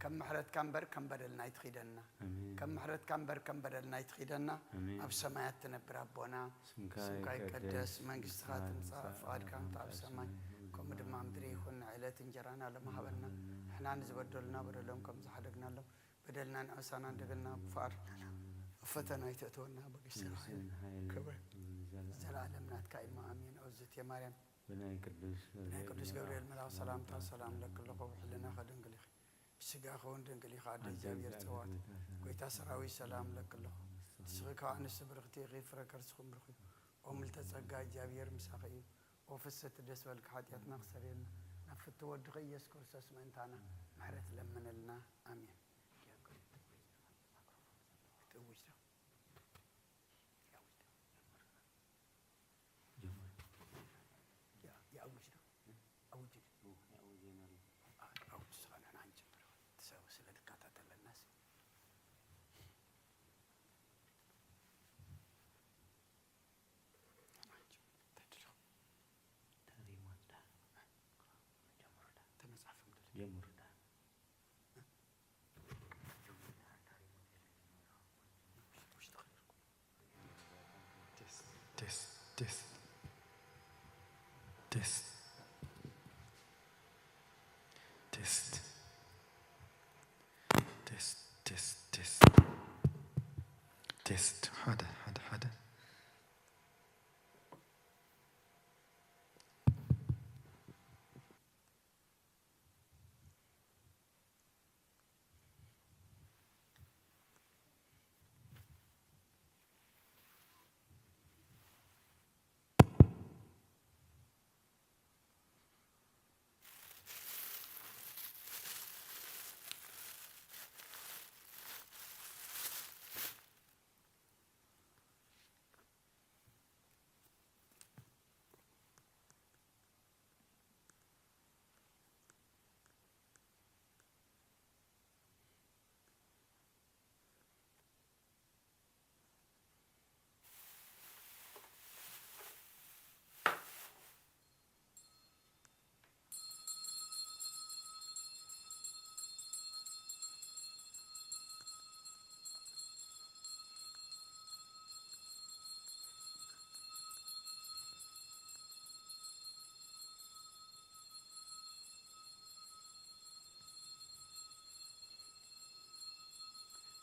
ከም ምሕረትካ እምበር ከም በደልና ኣይትኺደና። ኣሜን። ከም ምሕረትካ እምበር ከም በደልና ኣይትኺደና። ኣሜን። ኣብ ሰማያት ትነብር ኣቦና፣ ስምካ ስምካ ይቀደስ፣ ይቀደስ፣ መንግስትኻ መንግስትኻ ትምጻእ፣ ትምጻእ፣ ፍቓድካ ፍቓድካ ትምጻእ ኣብ ኣብ ሰማይ ሰማይ ከምኡ ከምኡ ድማ ድማ ኣብ ምድሪ ይኹን። ዕለት እንጀራና ሎም ሃበና። ንሕና ንዝበደሉና በደሎም ከም ዝሓደግናሎም በደልና ንዕሳና፣ እንደገና ክፉኣት ኣብ ፈተና ኣይተእትወና፣ በጊስኻ መንግስትን ሓይልን ክብር ዘለኣለም ዘለኣለም ናትካ እዩ። ኣሜን። ኦዝቴ ማርያም ብናይ ቅዱስ ብናይ ቅዱስ ገብርኤል መልኣኽ ሰላምታ ሰላም ለኪ ኣለኹ፣ ብሕልናኺ ድንግል ኢኺ፣ ብስጋኺ እውን ድንግል ኢኺ፣ ኣደ ኣደ እግዚኣብሔር እግዚኣብሔር ጸዋት፣ ጌታ ሰላም ጎይታ ሰራዊት ሰላም ለኪ ኣለኹ። ንስኺ ከኣ ኣንስቲ ብርኽቲ ኢኺ፣ ፍረ ከርስኺ ብሩኽ እዩ። ኦ ምልዕተ ጸጋ፣ እግዚኣብሔር ምሳኺ እዩ። ኦ ፍስሕቲ ደስ በልኪ፣ ሓጢኣትና ክሰርየልና፣ ናብ ፍትው ወድኺ ኢየሱስ ክርስቶስ ምእንታና ምሕረት ለምንልና። ኣሜን። ትእውጅ ዶ? ትእውጅ ዶ? ጀምር። ያ-፣ የአውጅ ነው። አውጅ። ኦ፣ የአወጀ ነው። አ-፣ አውጅ ስራ ነን አንጀምር። ሰው ስለዝከታተለናስ። ተመጽሓፎም ደለ። ጀምሩ ዳ። ቴስት፣ ቴስት፣ ቴስት። ቴስት። ቴስት። ቴስት፣ ቴስት፣ ቴስት። ቴስት። ሓደ፣ ሓደ፣ ሓደ።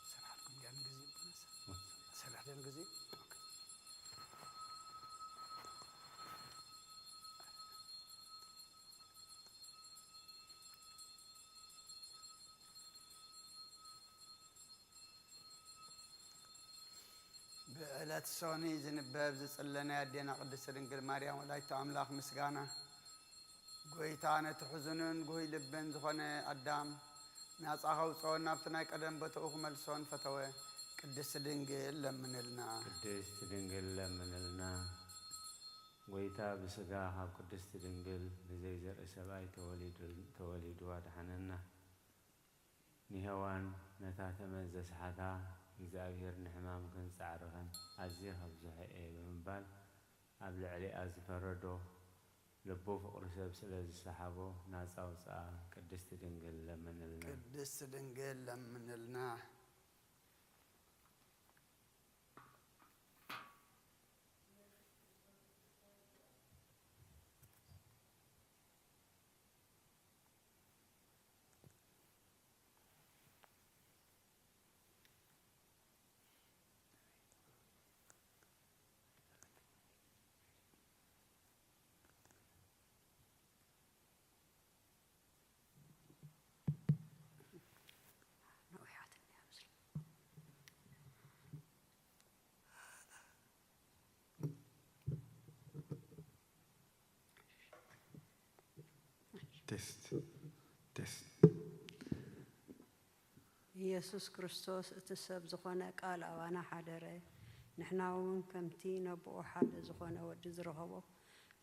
ሰራሕልኩም ድያ ንግዜ? ሰራሕ ድያ ንግዜ? ኦኬ። ብዕለት ሶኒ ዝንበብ ዝጽለ ናይ ኣዴና ቅድስት ድንግል ማርያም ወላዲተ ኣምላኽ ምስጋና። ጐይታ ነቲ ሕዙንን ጉሁይ ልብን ዝኾነ ኣዳም ናጻ ከውጽኦን ናብቲ ናይ ቀደም ቦታኡ ክመልሶን ፈተወ። ቅድስት ድንግል ለምንልና። ቅድስት ድንግል ለምንልና። ጐይታ ብስጋ ካብ ቅድስት ድንግል ብዘይ ዘርኢ ሰብኣይ ተወሊዱ፣ ተወሊዱ ኣድሓነና። ንሄዋን ነታ ተመን ዘስሓታ፣ እግዚኣብሔር ንሕማምክን ጻዕርኽን ኣዝየ ከብዝሖ እየ ብምባል ኣብ ልዕሊኣ ዝፈረዶ ልቡ ፍቕሪ ሰብ ስለ ዝሰሓቦ ናጻ ኣውጽኣ። ቅድስቲ ድንግል ለምንልና። ቅድስት ድንግል ለምንልና። ቴስት፣ ቴስት። ኢየሱስ ክርስቶስ እቲ ሰብ ዝኾነ ቃል ኣባና ሓደረ፣ ንሕና እውን ከምቲ ነብኡ ሓደ ዝኾነ ወዲ ዝረኸቦ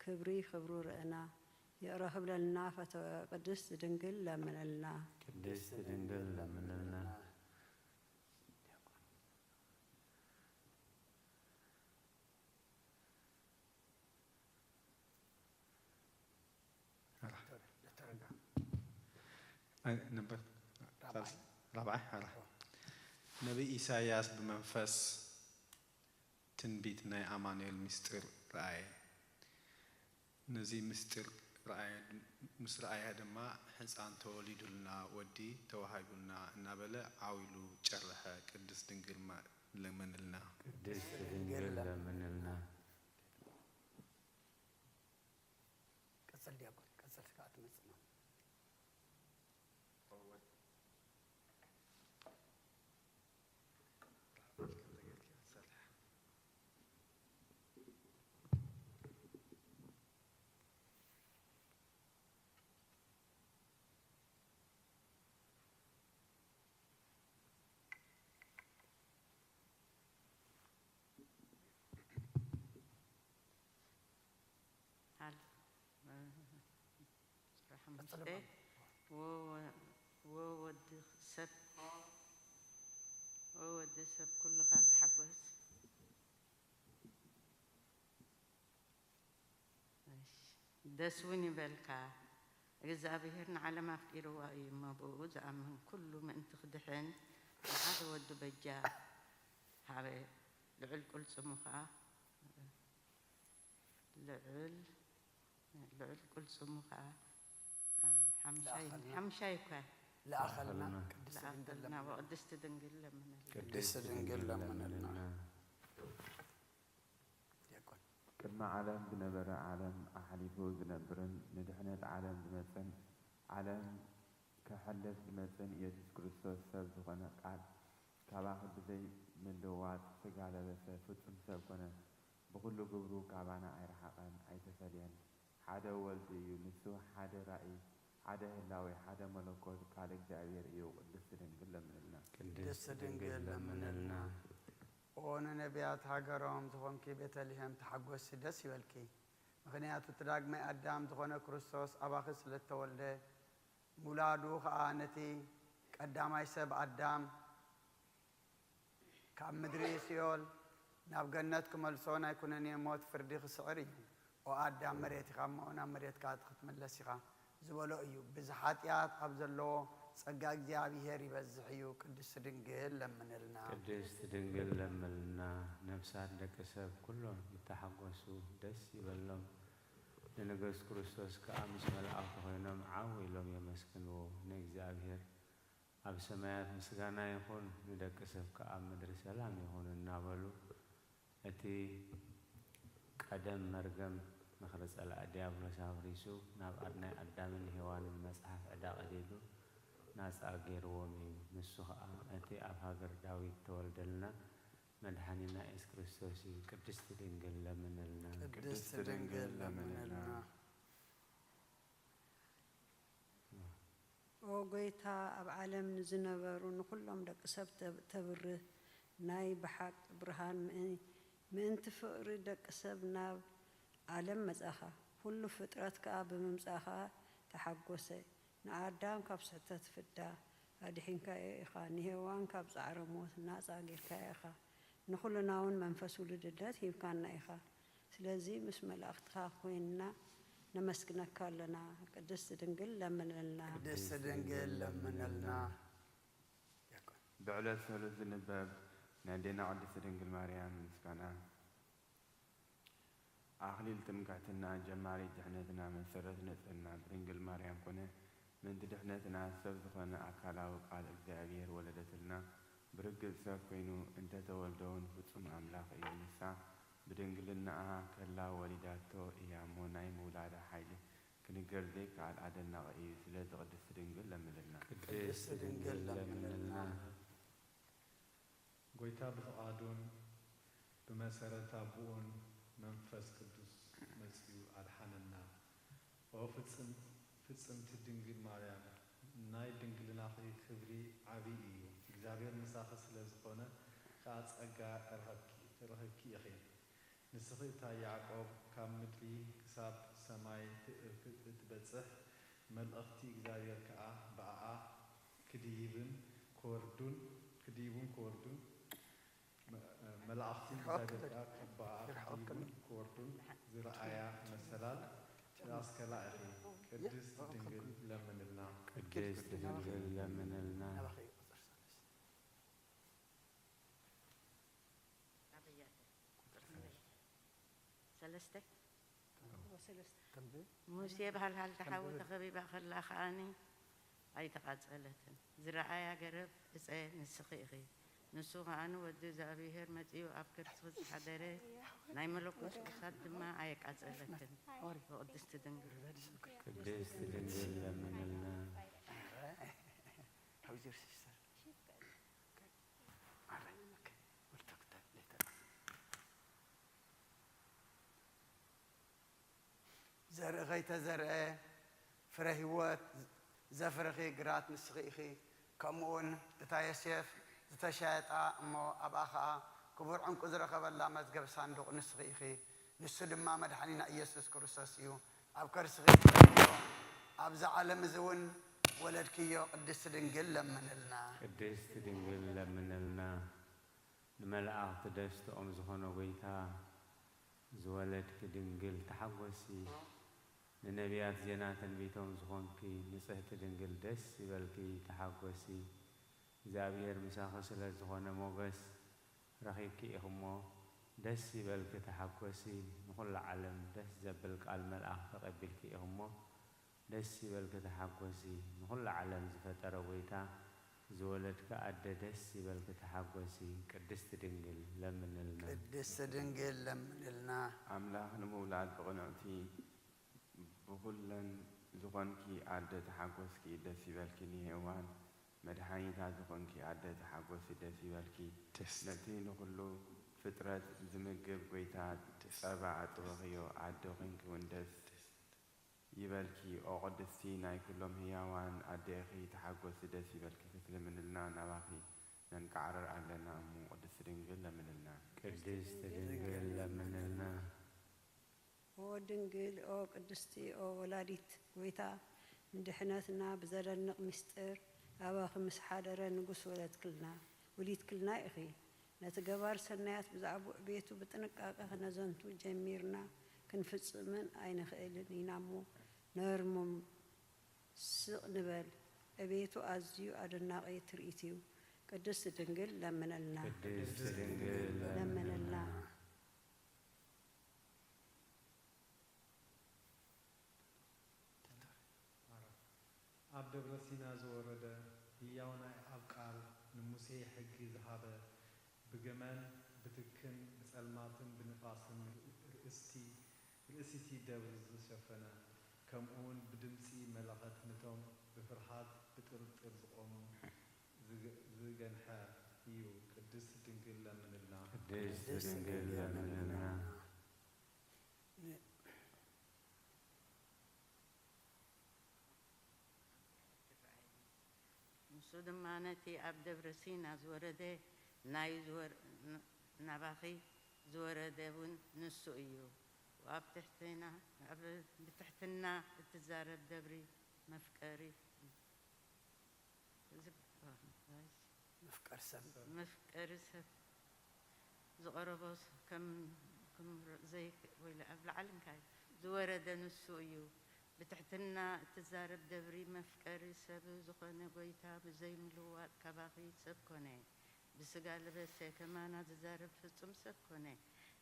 ክብሪ ክብሩ ርኢና። ይቕረ ክብለልና ፈተወ፣ ቅድስት ድንግል ለምንልና። ቅድስት ድንግል ለምንልና። ኣይ፣ ነበር። ራብዓይ። ራብዓይ ሓራ። ነቢይ ኢሳይያስ ብመንፈስ ትንቢት ናይ ኣማኑኤል ምስጢር ረኣየ። ነዚ ምስጢር ረኣየ፣ ምስ ረኣያ ድማ፣ "ህፃን ተወሊዱልና፣ ወዲ ተዋሂቡልና" እናበለ ዓው ኢሉ ጨረሐ። ቅድስት ድንግል ማ-፣ ለምንልና። ቅድስት ድንግል ለምንልና። ቀጽል ዲያቆን፣ ቀጽል፣ እስከ ኣትመጽእ ነው። ሃል-፣ ሱራ ሓሙሽተ። ቀጽሎ። ወ-፣ ወ-፣ ወወዲ ሰብ፣ ወወዲ ሰብ ኩልኻ ተሓጎስ። እሺ፣ ደስ እውን ይበልካ። እግዚኣብሔር ንዓለም ኣፍቂርዋ እዩ እሞ፣ ብእኡ ዝኣምን ኩሉ ምእንቲ ክድሕን፣ ንሓደ ወዱ በጃ ሃበ። ልዑል ቅልጽሙ ኸኣ፣ ልዑል፣ ልዑል ቅልጽሙ ኸኣ፣ ሓምሻይ፣ ለኣኸልና። ሓምሻይ እኳ ለኣኸልና። ለኣኸልና። ቅድስት ድንግል ለኣኸልና። ለምንልና። ብቅድስት ድንግል ለምንልና። ቅድስት ድንግል ለምንልና። ዲያቆን። ቅድሚ ዓለም ዝነበረ፣ ዓለም ኣሕሊፉ ዝነብርን ንድሕነት ዓለም ዝመጽእን፣ ዓለም ከሕልፍ ዝመጽእን ኢየሱስ ክርስቶስ ሰብ ዝኾነ ቃል፣ ካባኺ ብዘይ ምልዋጥ ስጋ ለበሰ፣ ፍጹም ሰብ ኮነ። ብኹሉ ግብሩ ካባና ኣይረሓቐን፣ ኣይተፈልየን። ሓደ ወልድ እዩ፣ ንሱ ሓደ ራእይ፣ ሓደ ህላዌ፣ ሓደ መለኮት ቃል እግዚኣብሔር እዩ። ቅድስት ድንግል ለምንልና። ቅድስት ድንግል ለምንልና። ኦ ንነቢያት ሃገሮም ዝኾንኪ ቤተልሔም፣ ተሓጎሲ፣ ደስ ይበልኪ። ምኽንያቱ እቲ ዳግማይ ኣዳም ዝኾነ ክርስቶስ ኣባኺ ስለ እተወልደ፣ ምውላዱ ኸኣ ነቲ ቀዳማይ ሰብ ኣዳም ካብ ምድሪ ሲኦል ናብ ገነት ክመልሶ ናይ ኩነኔ ሞት ፍርዲ ክስዕር እዩ። ኦ ኣዳም፣ መሬት ኢኻ እሞ ናብ መሬት ከኣ ክትምለስ ኢኻ ዝበሎ እዩ። ብዝሓጢኣት ኣብ ዘለዎ ጸጋ እግዚኣብሔር ይበዝሕ እዩ። ቅድስት ድንግል ለምንልና። ቅድስት ድንግል ለምንልና። ነፍሳት ደቂ ሰብ ኩሎም ይተሓጎሱ፣ ደስ ይበሎም። ንንግስት ክርስቶስ ከኣ ምስ መላእኽቱ ኮይኖም ዓው ኢሎም የመስግንዎ ንእግዚኣብሔር። ኣብ ሰማያት ምስጋና ይኹን፣ ንደቂ ሰብ ከኣ ኣብ ምድሪ ሰላም ይኹን እናበሉ፣ እቲ ቀደም መርገም ምኽሪ ጸላኢ ዲያብሎስ ኣፍሪሱ፣ ናብ ኣድናይ ኣዳምን ሄዋንን መጽሓፍ ዕዳ ቀዲዱ ናጻ ገይርዎም እዩ። ንሱ ኸኣ እቲ ኣብ ሃገር ዳዊት ተወልደልና መድሓኒና ኢየሱስ ክርስቶስ እዩ። ቅድስት ድንግል ለምንልና። ቅድስት ድንግል ለምንልና። ኦ ጐይታ፣ ኣብ ዓለም ንዝነበሩ ንኹሎም ደቂ ሰብ ተብ-፣ ተብርህ ናይ ብሓቂ ብርሃን ምእ-፣ ምእንቲ ፍቕሪ ደቂ ሰብ ናብ ዓለም መጻኻ። ኩሉ ፍጥረት ከኣ ብምምጻእካ ተሓጎሰ። ንኣዳም ካብ ስሕተት ፍዳ ኣድሒንካዮ ኢኻ። ንሄዋን ካብ ጻዕረ ሞት ናጻ ጌርካያ ኢኻ። ንኹልና እውን መንፈስ ውሉድነት ሂብካና ኢኻ። ስለዚ ምስ መላእኽትኻ ኮይንና ነመስግነካ ኣለና። ቅድስት ድንግል ለምንልና። ቅድስት ድንግል ለምንልና። ብዕለት ሰሉስ ዝንበብ ናይ ኣዴና ቅድስት ድንግል ማርያም ምስጋና። ኣኽሊል ትምክሕትና፣ ጀማሪት ድሕነትና፣ መሰረት ንጽህና ብድንግል ማርያም ኮነ። ምእንቲ ድሕነትና ሰብ ዝኾነ ኣካላዊ ቃል እግዚኣብሔር ወለደትልና። ብርግጽ ሰብ ኮይኑ እንተተወልደውን ፍጹም ኣምላኽ እዩ። ንሳ ብድንግልናኣ ከላ ወሊዳቶ እያ እሞ ናይ ምውላዳ ሓይሊ ክንገር ዘይከኣል ኣደናቒ እዩ። ስለዚ ቅድስቲ ድንግል ለምንልና። ቅድስቲ ድንግል ለምንልና። ጐይታ ብፍቓዱን ብመሰረት ኣቦኡን መንፈስ ቅዱስ መጺኡ ኣድሓነና። ኦ ፍጽም-፣ ፍጽምቲ ድንግል ማርያም፣ ናይ ድንግልናኺ ክብሪ ዓቢ እዩ። እግዚኣብሔር ምሳኺ ስለ ዝኾነ ከኣ ጸጋ ረኸብኪ-፣ ረኺብኪ ኢኺ። ንስኺ እታ ያዕቆብ ካብ ምድሪ ክሳብ ሰማይ ት-፣ ት-፣ እትበጽሕ፣ መልእኽቲ እግዚኣብሔር ከኣ ብኣኣ ክድይብን ክወርዱን፣ ክድይቡን ክወርዱን፣ መ-፣ መላእኽቲ እግዚኣብሔር ከኣ ብኣኣ ክድይቡን ክወርዱን ዝረኣያ መሰላል ዝኣስከላ ኢኺ። ቅድስቲ ድንግል ለምንልና። ቅድስቲ ድንግል ለምንልና። ናባኺ ይቁጸር። ሰለስተ። ወሰለስተ። ከምዚ ሙሴ ብሃልሃልቲ ሓዊ ከምዚ ተኸቢባ ከላ ከኣኒ ኣይተቓጸለትን። ዝረኣያ ገረብ ዕጸ ንስኺ ኢኺ። ንሱ ከኣኒ ወዲ እግዚኣብሔር መጺኡ ኣብ ከርስኺ ዝሓደረ ናይ መለኮት እሳት ድማ ኣየቃጸለትን። ወሪ። ብቕድስቲ ድንግል። ቅድስት ድንግል ለምንልና። How is your sister? All right. Okay. We'll talk that later. ዘርኢ ከይተዘርአ ፍረ ህይወት ዘፍርኺ ግራት ንስኺ ኢኺ። ከምኡውን እታ ዮሴፍ ዝተሻየጣ እሞ ኣብኣ ኸኣ ክቡር ዕንቁ ዝረኸበላ መዝገብ ሳንዱቕ ንስኺ ኢኺ። ንሱ ድማ መድሓኒና ኢየሱስ ክርስቶስ እዩ። ኣብ ከርስኺ ዝጸንሕዮ፣ ኣብዚ ዓለም እዚ እውን ወለድክዮ። ቅድስቲ ድንግል ለምንልና። ቅድስት ድንግል ለምንልና። ንመላእኽቲ ደስትኦም ዝኾነ ጐይታ ዝወለድኪ ድንግል ተሓጐሲ። ንነቢያት ዜና ትንቢቶም ዝኾንኪ ንጽሕቲ ድንግል ደስ ይበልኪ፣ ተሓጐሲ። እግዚኣብሔር ምሳኺ ስለ ዝኾነ ሞገስ ረኺብኪ ኢኺሞ ደስ ይበልኪ፣ ተሓጐሲ። ንኹላ ዓለም ደስ ዘብል ቃል መልኣኽ ተቐቢልኪ ኢኺሞ ደስ ይበልኪ፣ ተሓጐሲ። ንኹላ ዓለም ዝፈጠረ ጐይታ ዝወለድኪ ኣደ ደስ ይበልኪ፣ ተሓጐሲ። ቅድስቲ ድንግል ለምንልና። ቅድስቲ ድንግል ለምንልና። ኣምላኽ ንምውላድ ብቕንዕቲ ብኹለን ዝኾንኪ ኣደ ተሓጎስኪ ደስ ይበልኪ፣ ንሄዋን መድሓኒታ ዝኾንኪ ኣደ ተሓጎሲ ደስ ይበልኪ። ደስ። ነቲ ንኹሉ ፍጥረት ዝምግብ ጐይታ ደስ። ጸባ ኣጥበኽዮ፣ ኣደ ኾንኪ እውን ደስ ደስ። ይበልኪ። ኦ ቅድስቲ ናይ ኩሎም ህያዋን ኣዴኺ ተሓጎሲ ደስ ይበልኪ። ክትልምንልና ናባኺ ነንቃዕርር ኣለና እሞ ቅድስቲ ድንግል ለምንልና። ቅድስት ድንግል ለምንልና። ኦ ድንግል፣ ኦ ቅድስቲ፣ ኦ ወላዲት ጐይታ፣ ንድሕነትና ብዘደንቕ ምስጢር ኣባኺ ምስ ሓደረ ንጉስ ወለድክልና፣ ወሊድክልና ኢኺ። ነቲ ገባር ሰናያት ብዛዕባኡ ዕቤቱ ብጥንቃቐ ክነዘንቱ ጀሚርና ክንፍጽምን ኣይንኽእልን ኢና እሞ፣ ነርሙም ስቕ ንበል። ዕቤቱ ኣዝዩ ኣደናቒ ትርኢት እዩ። ቅድስት ድንግል ለምንልና። ቅድስት ድንግል ለምንልና። ለምንልና። ኣብ ደብረ ሲና ዝወረደ ህያው ናይ ኣብ ቃል ንሙሴ ሕጊ ዝሃበ፣ ብገመን ብትክን ብጸልማትን ብንፋስን ርእስቲ ርእሲቲ ደብሪ ዝሸፈነ፣ ከምኡውን ብድምጺ መለኸት ነቶም ብፍርሃት ብጥርጥር ዝቖሙ ዝገ-፣ ዝገንሐ እዩ። ቅድስት ድንግል ለምንልና። ቅድስት ድንግል ለምንልና። ንሱ ድማ ነቲ ኣብ ደብረ ሲና ዝወረደ ናይ ዝወር-፣ ን-፣ ናባኺ ዝወረደ እውን ንሱ እዩ። ኣብ ትሕትና፣ ኣብ ብትሕትና እትዛረብ ደብሪ መፍቀሪ፣ እዚ፣ መፍቀር ሰብ። መፍቀሪ ሰብ ዝቐረቦ ከም፣ ከም ዘይ-፣ ወይ ኣብ ላዕሊ እንታይ ዝወረደ ንሱ እዩ። ብትሕትና እትዛረብ ደብሪ መፍቀሪ ሰብ ዝኾነ ጐይታ ብዘይ ምልዋጥ ካባኺ ሰብ ኮነ። ብስጋ ለበሰ፣ ከማና ዝዛረብ ፍጹም ሰብ ኮነ።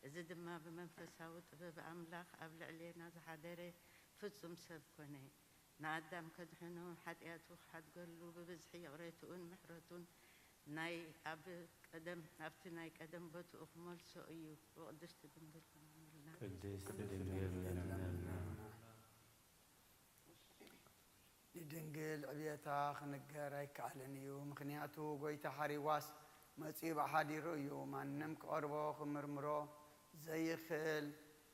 እዚ ድማ ብመንፈሳዊ ጥበብ ኣምላኽ ኣብ ልዕሌና ዝሓደረ ፍጹም ሰብ ኮነ። ንኣዳም ከድሕኖ፣ ሓጢኣቱ ክሓድገሉ፣ ብብዝሒ ይቕሬትኡን ምሕረቱን ናይ ኣብ ቀደም፣ ኣብቲ ናይ ቀደም ቦትኡ ክመልሶ እዩ። ብቅድስቲ ድንግል ለምንልና። ቅድስት ድንግል ለምንልና። ንድንግል ዕብየታ ክንገር ኣይከኣልን እዩ። ምኽንያቱ ጐይታ ሓሪዋስ መጺኡ ብሓዲሩ እዩ። ማንም ክቐርቦ ክምርምሮ ዘይኽእል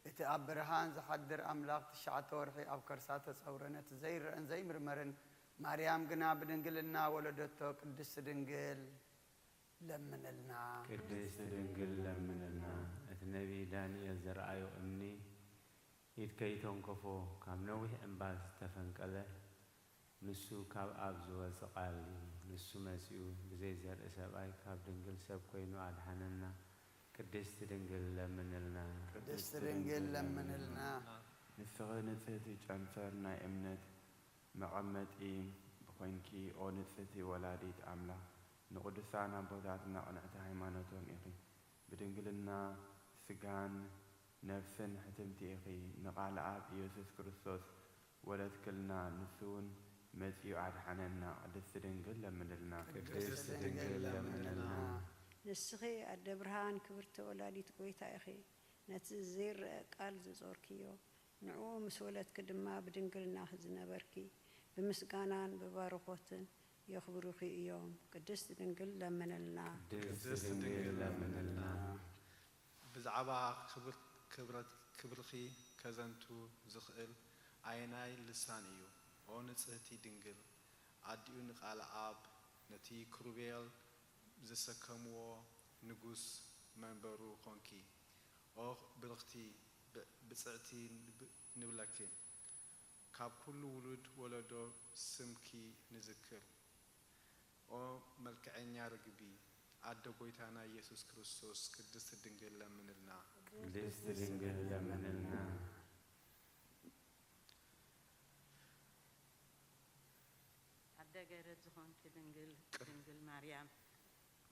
እቲ ኣብ ብርሃን ዝሓድር ኣምላኽ ትሽዓተ ወርሒ ኣብ ከርሳ ተጸውረ። ነቲ ዘይረኣን ዘይምርመርን ማርያም ግና ብድንግልና ወለደቶ። ቅድስቲ ድንግል ለምንልና። ቅድስት ድንግል ለምንልና። እቲ ነቢይ ዳንኤል ዘርኣዮ እምኒ ኢድ ከይተንከፎ ካብ ነዊሕ እምባ ዝተፈንቀለ፣ ንሱ ካብ ኣብ ዝወጸ ቃል እዩ። ንሱ መጺኡ ብዘይ ዘርኢ ሰብኣይ ካብ ድንግል ሰብ ኮይኑ ኣድሓነና። ቅድስት ድንግል ለምንልና። ቅድስት ድንግል ለምንልና። ንስኺ ንጽህቲ ጨንፈር ናይ እምነት መቐመጢ ኮይንኪ፣ ኦ ንጽህቲ ወላዲት ኣምላኽ፣ ንቅዱሳን ኣቦታትና ቅንዕቲ ሃይማኖቶም ኢኺ። ብድንግልና ስጋን ነፍስን ሕትምቲ ኢኺ። ንቓል ኣብ ኢየሱስ ክርስቶስ ወለድክልና፣ ንሱ እውን መጺኡ ኣድሓነና። ቅድስቲ ድንግል ለምንልና። ቅድስቲ ድንግል ለምንልና። ንስኺ ኣደ ብርሃን ክብርቲ ወላዲት ጐይታ ኢኺ። ነቲ ዘይረኣ ቃል ዝጾርክዮ፣ ንዕኡ ምስ ወለድኪ ድማ ብድንግልናኺ ዝነበርኪ፣ ብምስጋናን ብባርኾትን የኽብሩኺ እዮም። ቅድስቲ ድንግል ለምንልና። ቅድስቲ ድንግል ለምንልና። ብዛዕባ ክብር-፣ ክብረት-፣ ክብርኺ ከዘንቱ ዝኽእል ኣየናይ ልሳን እዩ? ኦ ንጽህቲ ድንግል፣ ኣዲኡ ንቃል ኣብ፣ ነቲ ክሩቤል ዘሰከምዎ ንጉስ መንበሩ ኮንኪ። ኦ ብርኽቲ፣ ብ-፣ ብጽዕቲ ንብ-፣ ንብለኪ። ካብ ኩሉ ውሉድ ወለዶ ስምኪ ንዝክር። ኦ መልክዐኛ ርግቢ፣ ኣደ ጐይታና ኢየሱስ ክርስቶስ፣ ቅድስቲ ድንግል ለምንልና። ቅድስቲ ድንግል ለምንልና። ኣደ ገረድ ዝኾንኪ ድንግል፣ ድንግል ማርያም፣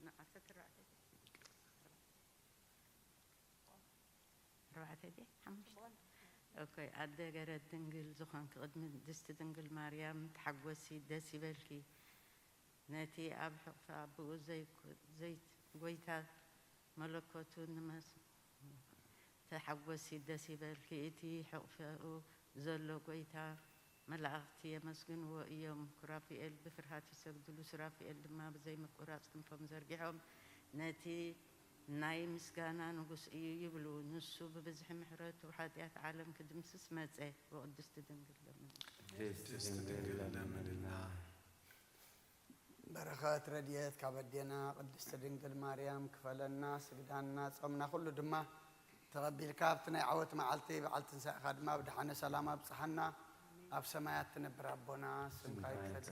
ንዓሰርተ ኣርባዕተ ድየ? ኣርባዕተ ድየ? ሓሙሽተ? ኦኬ። ኣደ ገረድ ድንግል ዝኾንኪ፣ ቅድሚ ቅድስቲ ድንግል ማርያም ተሓጎሲ፣ ደስ ይበልኪ። ነቲ ኣብ ሕቕፊ ኣቦኡ ዘይኮ-፣ ዘይት-፣ ጐይታ መለኮቱ ንመስ-፣ ተሓጎሲ፣ ደስ ይበልኪ። እቲ ሕቕፊኡ ዘሎ ጐይታ መላእኽቲ የመስግንዎ እዮም። ሱራፊኤል ብፍርሃት ይሰግድሉ፣ ሱራፊኤል ድማ ብዘይምቁራጽ ክንፎም ዘርጊሖም፣ ነቲ ናይ ምስጋና ንጉስ እዩ ይብሉ። ንሱ ብብዝሒ ምሕረቱ ሓጢኣት ዓለም ክድምስስ መጸ። ብቅድስቲ ድንግል ለምንልና። ቅድስቲ ድንግል ለምንልና። በረኸት ረድኤት ካብ ኣዴና ቅድስቲ ድንግል ማርያም ክፈለና። ስግዳንና ጾምና ኩሉ ድማ ተቐቢልካ ኣብቲ ናይ ዓወት መዓልቲ በዓል ትንሳኤኻ ድማ ብደሓነ ሰላም ኣብጽሓና። ኣብ ሰማያት ትነብር ኣቦና፣ ስምካ ይትቀደስ፣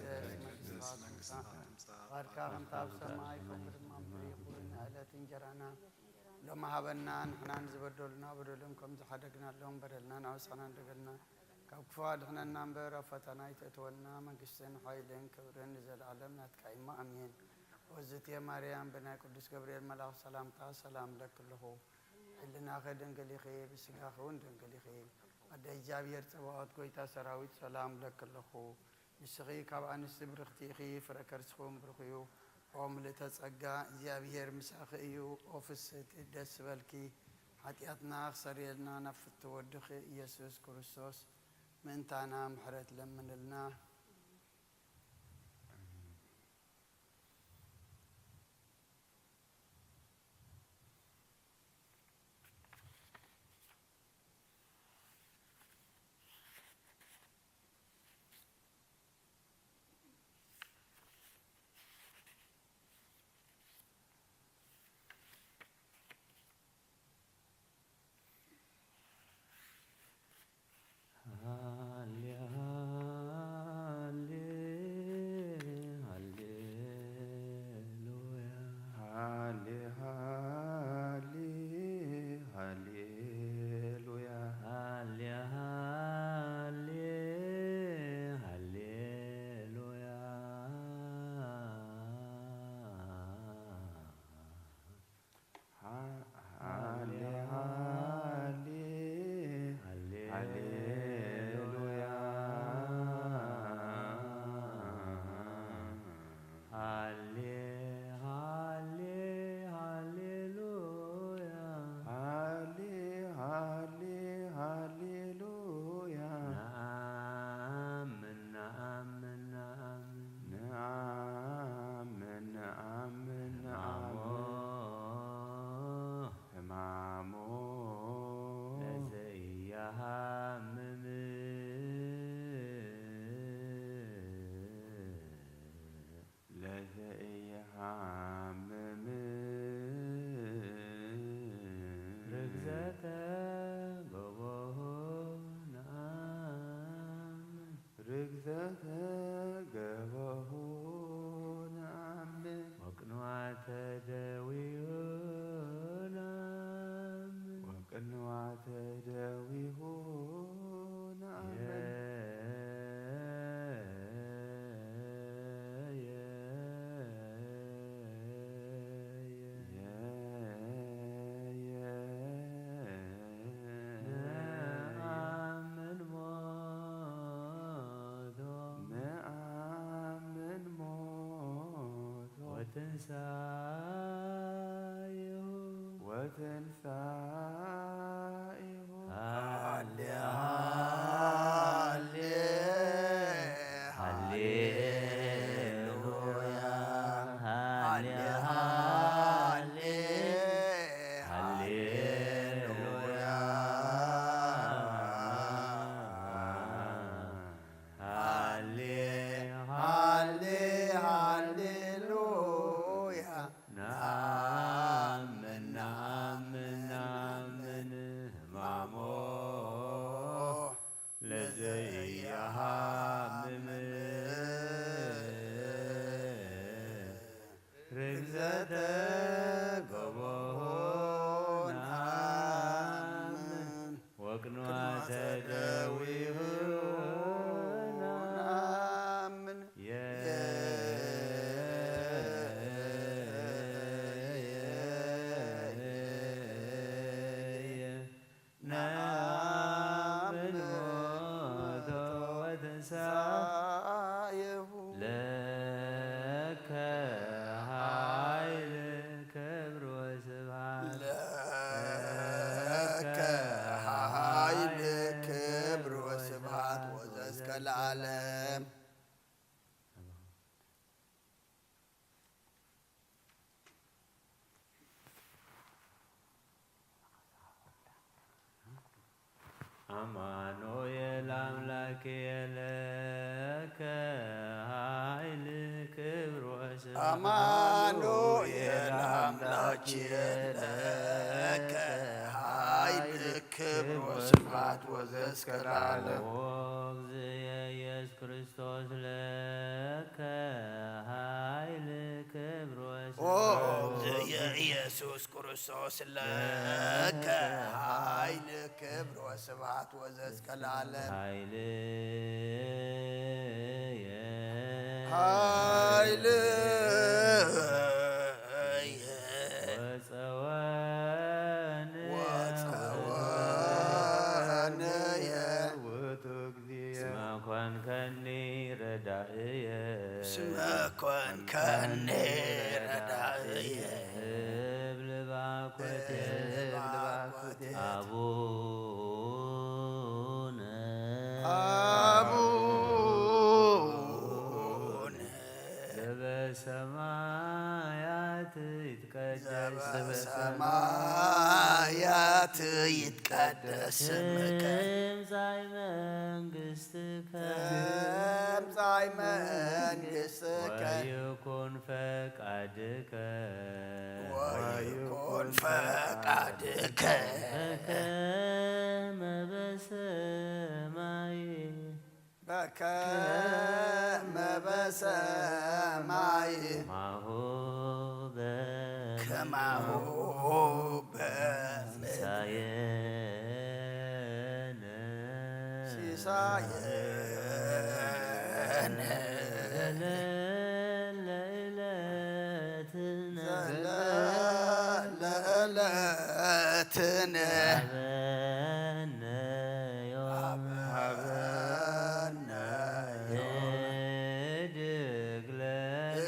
መንግስትኻ ትምጻእ፣ ፍቓድካ ከምታ ኣብ ሰማይ ከምኡ ድማ ኣብ ምድሪ ይኹን። ንዕለት እንጀራና ሎሚ ሃበና፣ ንሕና ንዝበደሉና በደሎም ከም ዝሓደግናሎም በደልና ናብ ንስኻና ንደገልና፣ ካብ ክፉ ኣድሕነና እምበር ኣብ ፈተና ኣይተእትወና፣ መንግስትን ሓይልን ክብርን ንዘለኣለም ናትካ እሞ ኣሜን። ወዝትየ ማርያም፣ ብናይ ቅዱስ ገብርኤል መልኣኽ ሰላምታ ሰላም እለኪ ኣለኹ። ሕልናኺ ድንግል ኢኺ፣ ብስጋኺ እውን ድንግል ኢኺ። ኣደ እግዚኣብሔር ጸባኦት፣ ጐይታ ሰራዊት፣ ሰላም እለኪ ኣለኹ። ንስኺ ካብ ኣንስቲ ብርኽቲ ኢኺ፣ ፍረ ከርስኺ እውን ብሩኽ እዩ። ኦ ምልእተ ጸጋ፣ እግዚኣብሔር ምሳኺ እዩ። ኦ ፍስህቲ፣ ደስ በልኪ። ሓጢኣትና ክሰርየልና ናብ ፍትው ወድኺ ኢየሱስ ክርስቶስ ምእንታና ምሕረት ለምንልና። ሃሌ ሃሌ ሃሌሉያ። ሃሌ ሃሌ ሃሌሉያ። ሃሌ ሃሌ ሃሌሉያ። ሃ-፣ ሃሌ ሃሌ ሃሌ ሃሌሉያ። ሃሌ ሃሌ ሃሌሉያ። ሃሌ ሃሌ ሃሌሉያ። ነኣምን ነኣምን ነኣምን። ነኣምን ነኣምን ሕማሞ ነኣምን። ሕማሞ ለዘኢያሃምም። ለዘኢያሃምም። ርግዘተ ገቦሁ ነኣምን። ርግዘተ ገቦሁ ነኣምን። ወቅንዋተ ደዊሁ ነኣምን። ወቅንዋተ ደዊሁ ነኣምን። ትንሳኤሁ ወትንሳኤሁ። ሃሌ ሃሌ ሃሌሉያ ሃሌ ሃሌ ሃሌሉያ ሃሌ ሃሌ ሃሌሉያ። ነአምን ነአምን ነአምን ሕማሞ ለዘኢያሃምም ርግዘተ ገቦሁ ነአምን ወቅንዋተ ደዊሁ ነአምን። ነአምን ሞቶ ወትንሳኤሁ ለከ ኃይል ክብር ወስብሐት ለከ ኃይል ክብር ወስብሐት ወዘእስከ ለዓለም። አማኑኤል አምላኬ ለከ ኃይል ክብር ወስብሐት አማኑኤል አምላኬ ለከ ኃይል ክብር ወስብሐት ወዘእስከ ለዓለም። ኦ እግዝእየ ኢየሱስ ክርስቶስ ለከ ኃይል ክብር ኦ ወስብሐት እግዝእየ ኢየሱስ ክርስቶስ ለከ ኃይል ክብር ወስብሐት ወዘእስከ ለዓለም። ኃይልየ ኃይልየ ወጸወንየ ወጸወንየ ውእቱ እግዚእ እስመ ኮንከኒ ረዳእየ እስመ ኮንከኒ ረዳእየ እብል ባኮቴ እብል ባኮቴ አቡነ አቡነ ዘበሰማያት ይትቀደስ ዘበሰማያት ይትቀደስ ስምከ ትምጻእ መንግስትከ ትምጻእ መንግስትከ ወይኩን ፈቃድከ ወይኩን ፈቃድከ በከመ በሰማይ በከመ በሰማይ ማሁ በ ከማሁ በምድር ሲሳየነ ሲሳየነ ዘለለ ዕለትነ ዘለለ ዕለትነ ሀበነ ዮም ሀበነ ዮም ህድግ ለነ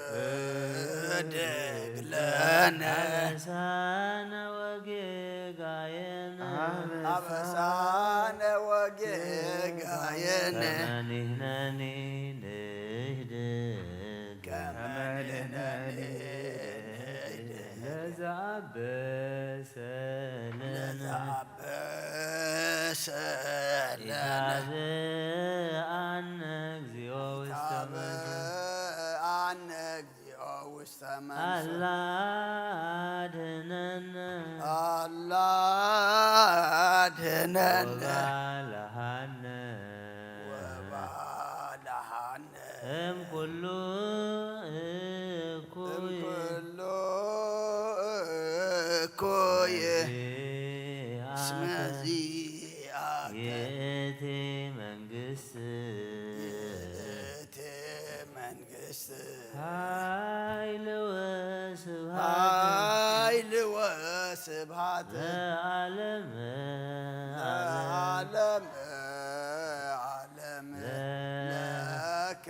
ህድግ ለነ አበሳነ ወጌጋየነ አበሳነ ወጌጋየነ ከመ ንሕነኒ ንህድግ ከመ ንሕነኒ ንህድግ ለዘአበሰ ለነ ለዘአበሰ ለነ ኢታብአነ እግዚኦ ውስተ መንሱት ኢታብአነ እግዚኦ ውስተ መንሱት አላ አድህነነ አላ አድህነነ ወባልሐነ ወባልሐነ እምኩሉ እኩይ እምኩሉ እኩይ እስመ ዚአከ ይእቲ መንግስት ይእቲ መንግስት ኃይል ወስብሐት ኃይል ወስብሐት ለዓለመ ለዓለመ ዓለም ለከ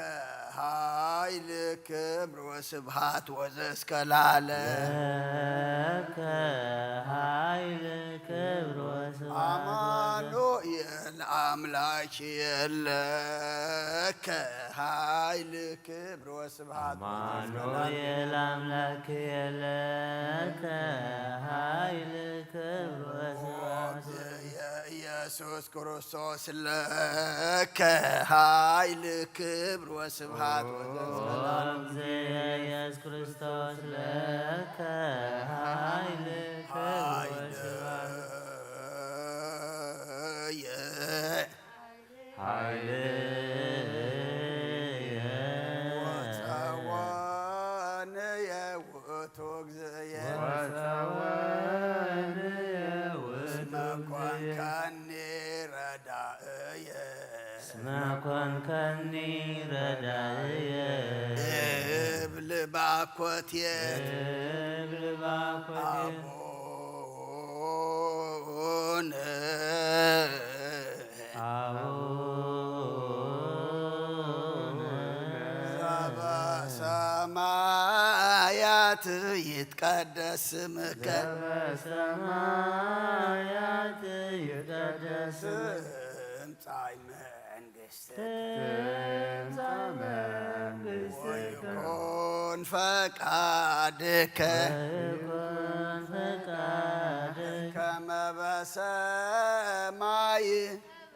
ኃይል ክብር ክብር ወስብሃት ወዘእስከ ለዓለም። ለከ ኃይል ክብር ወስብሐት አማኑኤል አምላክ የለከ ኃይል ክብር ወስብሐት ወዘእስከ ለዓለም። አማኑኤል አምላክ የለከ ኃይል ክብር ወስብሐት የኢየሱስ ክርስቶስ ለከ ኃይል ክብር ወስብሐት ወዘእስከ ለዓለም። ኦግዝእየ ኢየሱስ ክርስቶስ ለከ ኃይል ክብር ወስብሐት። የ- ኃይልየ ወፀወንየ ውእቱ እግዝእየ። ወፀወንየ ውእቱ እስመ እግዝእየ። ኮንከኒ ረዳእየ። እስመ ኮንከኒ ረዳእየ። እብል ባኮቴት። እብል ባኮቴት። አቡነ አቡነ ዘበሰማያት ይትቀደስ ስምከ። ዘበሰማያት ይትቀደስ ትምጻእ መንግስትከ። ትምጻእ መንግስትከ። ወይኩን ፈቃድከ። ወይኩን ፈቃድከ። ከመ በሰማይ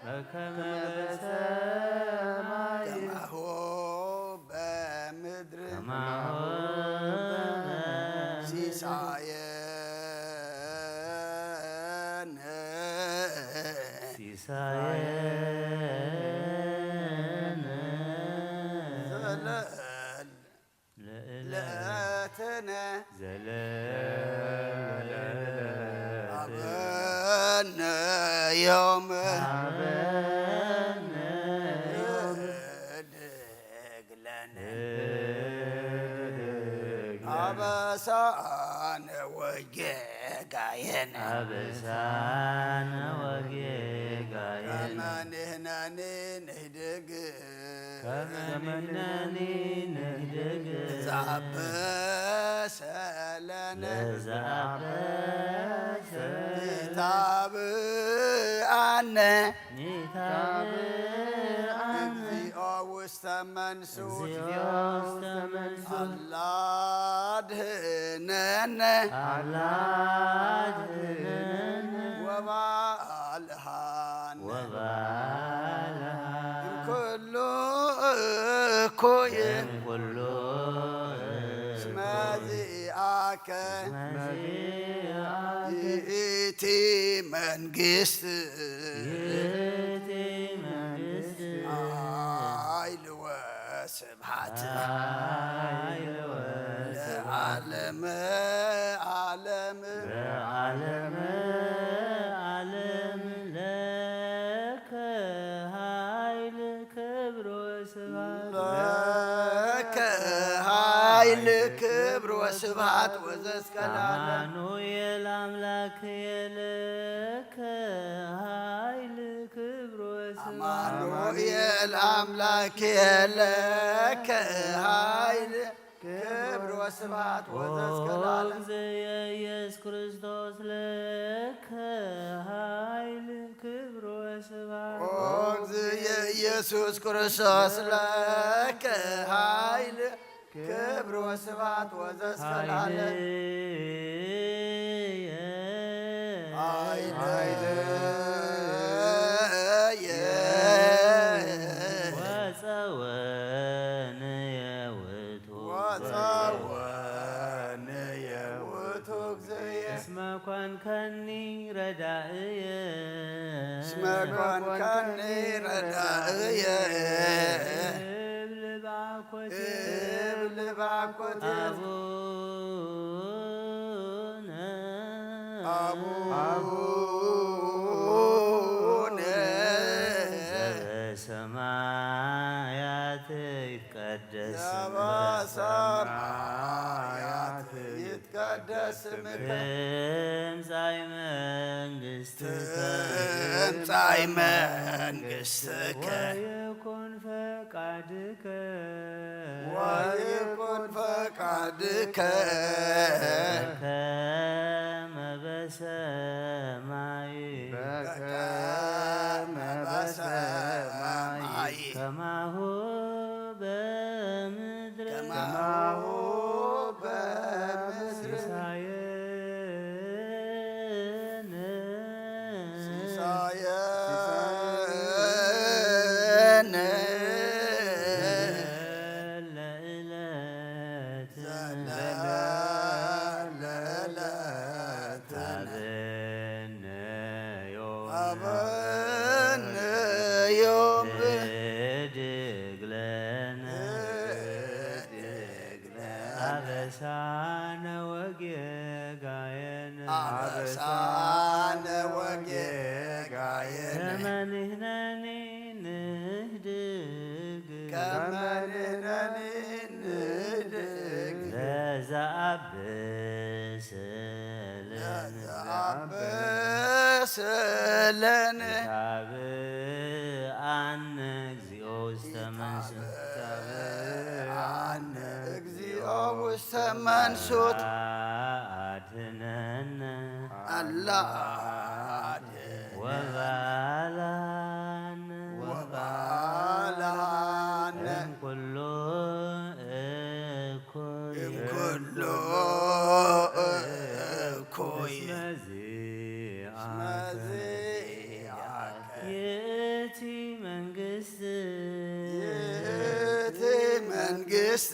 በከመ በሰማይ ከማሁ በምድር ከማሁ በምድር ሲሳየነ ሲሳየነ ዘለለ ለእለትነ ዘለለ ለእለትነ ሀበነ ዮም ሀበነ ዮም ህድግ ለነ ህድግ ለነ አበሳነ ወጌጋየነ አበሳነ ወጌጋየነ ከመ ንሕነኒ ንህድግ ከመ ንሕነኒ ንህድግ ለዘአበሰ ለነ ለዘአበሰ ይታብአነ ይታብአነ እግዚኦ ውስተ መንሱት እግዚኦ ውስተ መንሱት አላ አድህነነ አላ አድህነነ ወባልሃነ ወባልሃነ እምኩሉ እኩይ እምኩሉ እስመ ዚአከ እስመ ዚአከ ይእቲ መንግስት ይእቲ መንግስት ኃይል ወስብሐት ኃይል ወስብሐት ለዓለመ ዓለም ለዓለመ ዓለም ለከ ኃይል ክብር ወስብሐት ለከ ኃይል ክብር ወስብሐት ወዘእስከ ለዓለም። አማኑኤል አምላክ የለከ ኃይል ክብር ወስብሐት አማኑኤል አምላክ የለከ ኃይል ክብር ወስብሐት ወዘእስከ ለዓለም። ኦግዝእየ ኢየሱስ ክርስቶስ ለከ ኃይል ክብር ወስብሐት ኦግዝእየ ኢየሱስ ክርስቶስ ለከ ኃይል ክብር ወስብሐት ወዘእስከ ለዓለም። ኃይልየ ኃይልየ ወጸወንየ ውእቱ ወጸወንየ ውእቱ እግዝእየ እስመ ኮንከኒ ረዳእየ እስመ ኮንከኒ ረዳእየ እብል ባኮቴ እብል ባኮቴ አቡነ አቡነ ዘበሰማያት ይትቀደስ ስምከ ዘበሰማያት ይትቀደስ ስምከ ትምጻእ መንግስትከ ትምጻእ መንግስትከ ወይኩን ፈቃድከ ወይኩን ከመ በሰማይ በከመ በሰማይ ከማሁ በምድር ከማሁ በምድር ሲሳየነ ሲሳየነ ለዕለትነ ዘለለዕለትነ ሀበነ ዮም ሀበነ ዮም ህድግ ለነ ህድግ ለነ አበሳነ ወጌጋየነ አበሳነ ወጌጋየነ ከመ ንሕነኒ ንህድግ ከመ ንሕነኒ ንህድግ ለዘአብስ ለነ ለዘአብስ ለነ ኢታብአነ እግዚኦ ውስተ መንሱት ኢታብአነ እግዚኦ ውስተ መንሱት አድህነነ አላ አድህነነ ወባልሐነ ወባልሐነ እምኩሉ እኩይ እምኩሉ እኩይ እስመ ዚአከ እስመ ዚአከ ይእቲ መንግስት ይእቲ መንግስት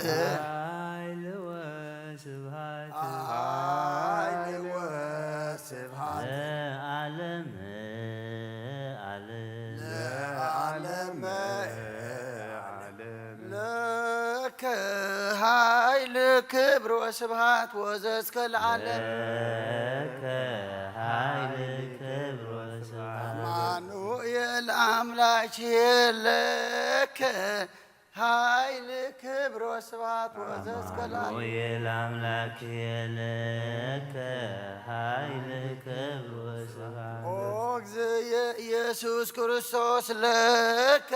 ኃይል ወስብሐት ኃይል ወስብሐት ለዓለመ ዓለም ለዓለመ ዓለም ለከ ኃይል ክብር ወስብሐት ወዘእስከ ለዓለም ለከ ኃይል ክብር ወስብሐት አማኑኤል አምላክ ለከ ኃይል ክብር ወስብሐት ወዘእስከ ለዓለም አማኑኤል አምላክ ለከ ኃይል ክብር ወስብሐት ኦ እግዝየ ኢየሱስ ክርስቶስ ለከ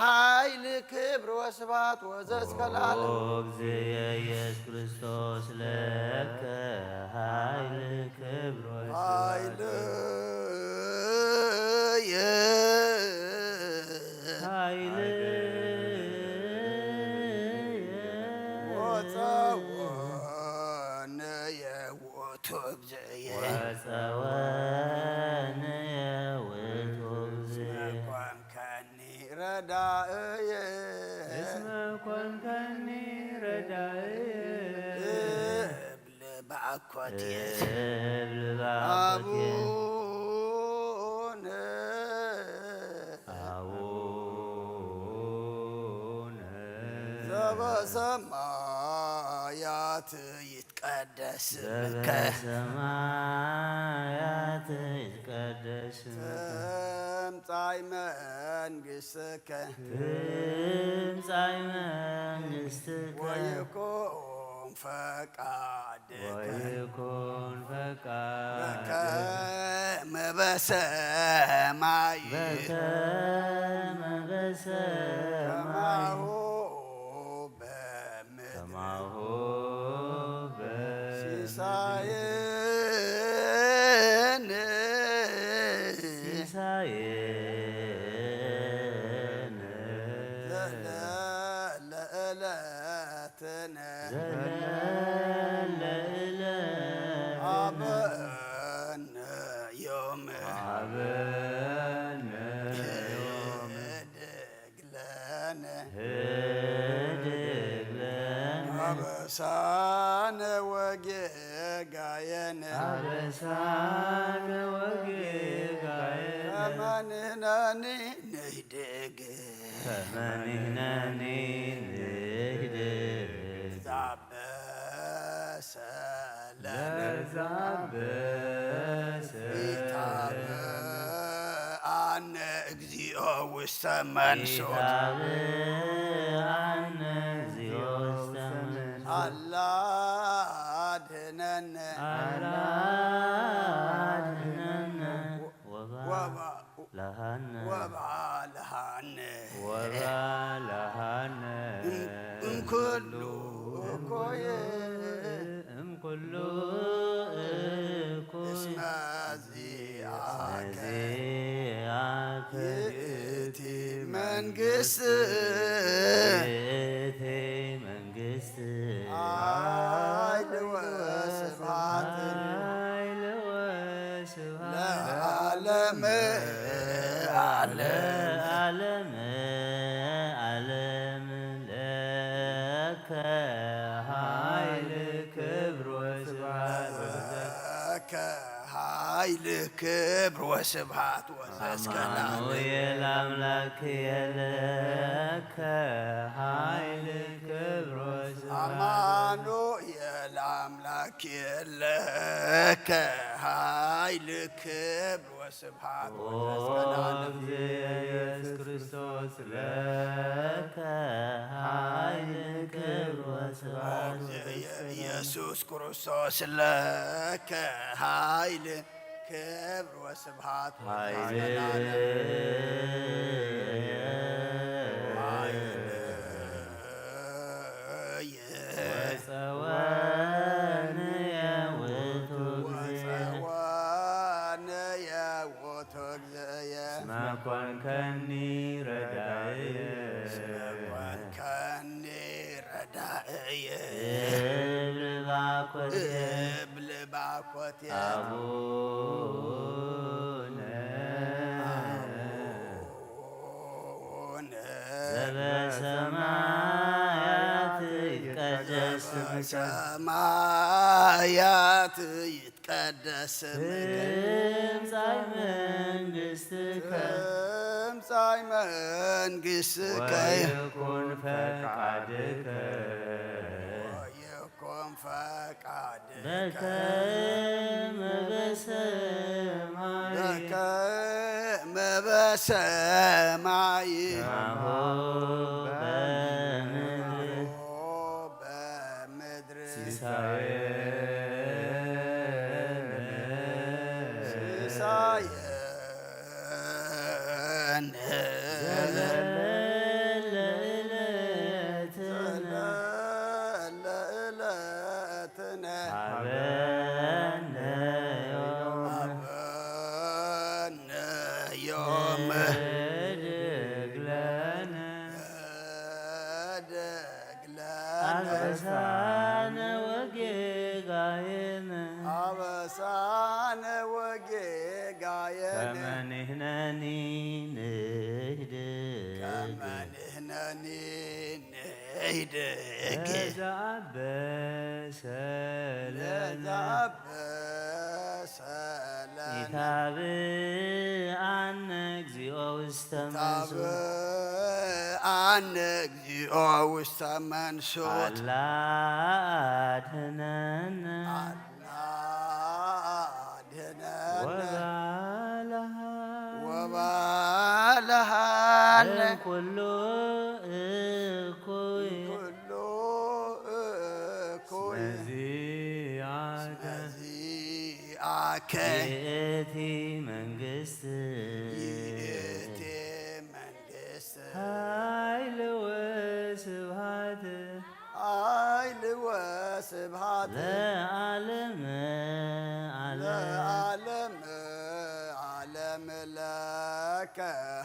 ኃይል ክብር ወስብሐት ወዘእስከ ለዓለም ኦ እግዝየ ኢየሱስ ክርስቶስ ለከ ኃይል ክብር ወስብሐት ኃይልየ ኃይልየ ወፀወነየ ውእቱ እግዝየ ወፀወነየ ውእቱ እግዝየ ኮንከኒ ረዳእየ እስመ ኮንከኒ ረዳእየ እብል ባኮቴ እብል ባኮቴ አቡነ አቡነ ዘበሰማያት ይትቀደስ ስምከ ዘበሰማያት ይትቀደስ ስምከ ትምጻእ መንግስትከ ትምጻእ መንግስትከ ወይኩን ፈቃድከ ወይኩን ፈቃድከ በከመ በሰማይ በከመ በሰማይ ከማሁ በምድር ከማሁ በምድር ሲሳየነ ሲሳየነ ዘለለ ዕለትነ ዘለለ ዕለትነ ሀበነ ዮም ሀበነ ዮም ህድግ ለነ ህድግ ለነ አበሳነ ወጌጋየነ አበሳነ ወጌጋየነ ከመ ንሕነኒ ንህድግ ከመ ንሕነኒ ንህድግ ዛበሰ ለነ ለዛበሰ ኢታብአነ እግዚኦ ውስተ መንሱት ኢታብአነ እግዚኦ ውስተ መንሱት አላ አድህነነ አላ አድህነነ ወባ ወባ ለሃነ ወባ ለሃነ ወባ ለሃነ እም- እምኩሉ እኮይ እምኩሉ እኩይ እስመ ዚአከ እስመ ዚአከ ይእቲ መንግስት ይእቲ መንግስት ኃይል ወስብሐት ኃይል ወስብሐት ለዓለመ ዓለም ዓለመ ዓለም ለከ ኃይል ክብር ወስብሐት ወዘ ለከ ኃይል ክብር ወስብሐት ወዘእስከ ለዓለም አማኑኤል አምላክ የለከ ኃይል ክብር ወስብሐት አማኑኤል አምላክ የለከ ኃይል ክብር ወስብሐት ኦ ወዘእስከ ለዓለም። እግዝእየ ኢየሱስ ክርስቶስ ለከ ኃይል ክብር ወስብሐት እግዝእየ ወዘእስከ ለዓለም። ኢየሱስ ክርስቶስ ለከ ኃይል ክብር ወስብሐት ኃይል ወዘእስከ ለዓለም። ኃይል ወጸወንየ ውእቱ እግዝእየ። ወጸወንየ ውእቱ እግዝእየ። እስመ ኮንከኒ ረዳእየ። እስመ ኮንከኒ ረዳእየ። እብል ባኮቴ። እብል ባኮቴ። አቡነ አቡነ ዘበሰማያት ይትቀደስ ስምከ። ዘበሰማያት ይትቀደስ ስምከ። ትምጻእ መንግስትከ። ትምጻእ መንግስትከ። ወይኩን ፈቃድከ። ወይኩን ፈቃድከ። በከመ በሰማይ። በከመ በሰማይ። ከማሁ በምድር። በምድር። ሲሳየነ። ሲሳየነ። ዘለለ ዕለትነ። ዘለለ ዕለትነ። ሀበነ ዮም። ሀበነ ዮም። ህድግ ለነ። ህድግ ለነ። አበሳነ ወጌጋየነ። አበሳነ ወጌጋየነ። ከመ ንሕነኒ ንህድግ። ከመ ንሕነኒ ንህድግ። ለዘአበሰ ለነ። ለዘአበሰ ለነ። ኢታብአነ እግዚኦ ውስተ መንሱት። ኢታብአነ እግዚኦ ውስተ መንሱት። አላ አድህነነ። አላ አድህነነ። ወባልሃ። ወባልሃነ። እምኩሉ እኩይ። እምኩሉ እኩይ። እስመ ዚአከ። እስመ ዚአከ። ይእቲ መንግስት። ይእቲ መንግስት። ኃይል ወስብሐት። ኃይል ወስብሐት። ለዓለመ ዓለም። ለዓለመ ዓለም ለከ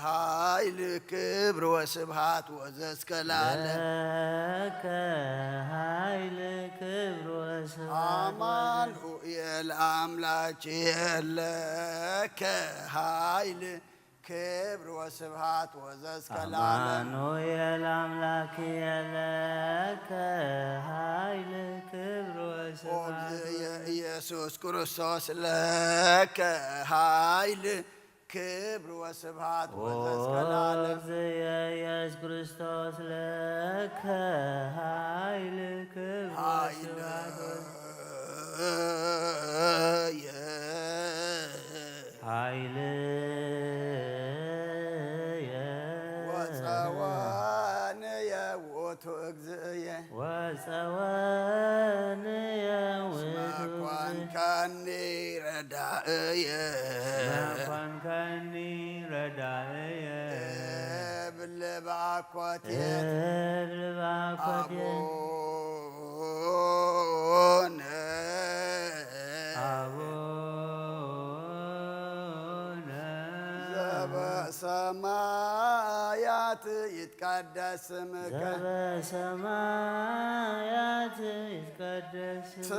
ኃይል ክብር ወስብሐት ወዘእስከ ለዓለም። ለከ ኃይል ክብር ወስብሐት አማኑኤል አምላክ ለከ ኃይል ክብር ወስብሐት ወዘእስከ ለዓለም። አማኑኤል አምላክ ለከ ኃይል ክብር ወስብሐት። ኦግዝእየ ኢየሱስ ክርስቶስ ለከ ኃይል ክብር ወስብሐት ወዘእስከ ለዓለም። ኦግዝእየ ኢየሱስ ክርስቶስ ለከ ኃይል ክብር ኃይል ወስብሐት። የ ኃይልየ ወጸወንየ ውእቱ እግዝእየ። ወጸወንየ እስመ ውእቱ ኮንከኒ ረዳእየ። እስመ ኮንከኒ ረዳእየ። እብል ባኮቴት እብል ባኮቴት አቦ ይትቀደስ ስምከ። ዘበሰማያት ይትቀደስ ስምከ።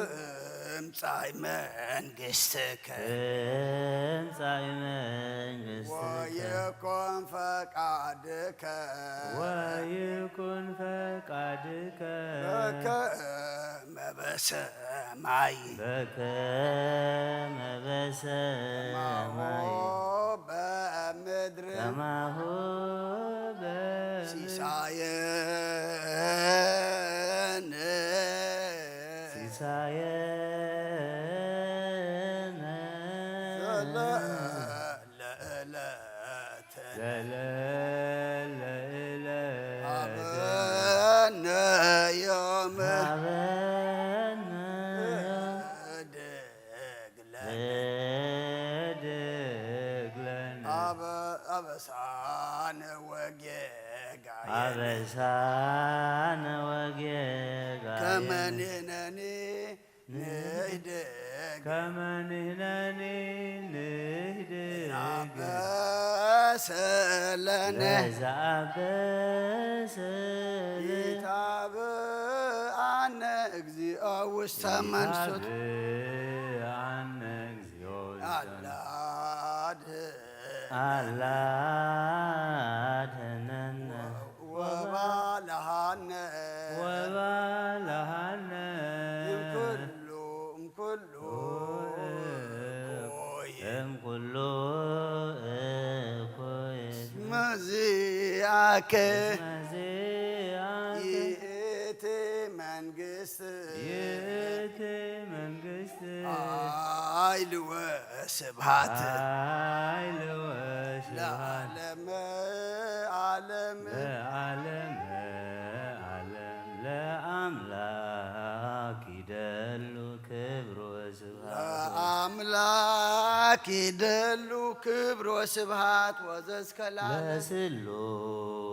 ትምጻእ መንግስትከ። ትምጻእ መንግስትከ። ወይኩን ፈቃድከ። ወይኩን ፈቃድከ። በከመ በሰማይ። በከመ ከማሁ በሰማይ። በምድር። ከማሁ በምድር። ሲሳየነ። ሲሳየነ። ዘለለ ዕለተ። ዘለለ ዕለተ። ሀበነ ዮም። ሀበነ ዮም። እድግ ለነ። እድግ ለነ። አበ-፣ አበሳነ ወጌጋየነ። አበሳነ ወጌጋየነ። ከመ ንሕነኒ ንህድግ። ከመ ንሕነኒ ንህድግ። ለዘአበሰ ለነ። ለዘአበሰ ለነ። ኢታብአነ እግዚኦ ውስተ መንሱት። ኢታብአነ እግዚኦ ውስተ አላድ አላ አድኅነነ ወባልሃነ ወባልሃነ እምኩሉ እምኩሉ እኩይ። እምኩሉ እኩይ። መዚአከ መዚአከ ይእቲ መንግስት ይእቲ መንግስት ኃይል ወስብሐት ኃይል ወስብሐት ለዓለመ ዓለም። ለዓለመ ዓለም። ለአምላክ ይደሉ ክብር ወስብሐት። ለአምላክ ይደሉ ክብር ወስብሐት ወዘእስከ ለዓለም። ለስሉስ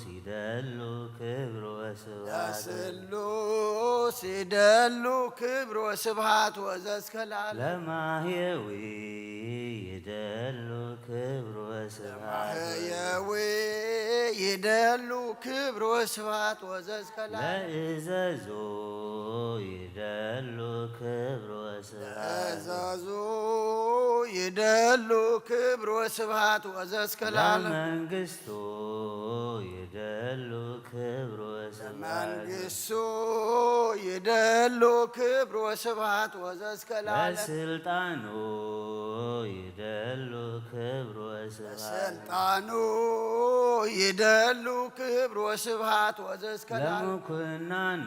ይደሉ ክብር ወስብሐት። ለስሉስ ይደሉ ክብር ወስብሐት ወዘእስከ ለዓለም። ለማህየዊ ይደሉ ክብር ወስብሐት። ለማህየዊ ይደሉ ክብር ወስብሐት ወዘእስከ ለዓለም። ለእዘዞ ይደሉ ክብር ወስብሐት። ለእዘዞ ይደሉ ክብር ወስብሐት ወዘእስከ ለዓለም። ለመንግስቱ ይደሉ ክብር ወስብሐት። መንግስቱ ይደሉ ክብር ወስብሐት ወዘእስከ ለዓለም። ለስልጣኑ ይደሉ ክብር ወስብሐት። ስልጣኑ ይደሉ ክብር ወስብሐት ወዘእስከ ለዓለም። ለምኩናኑ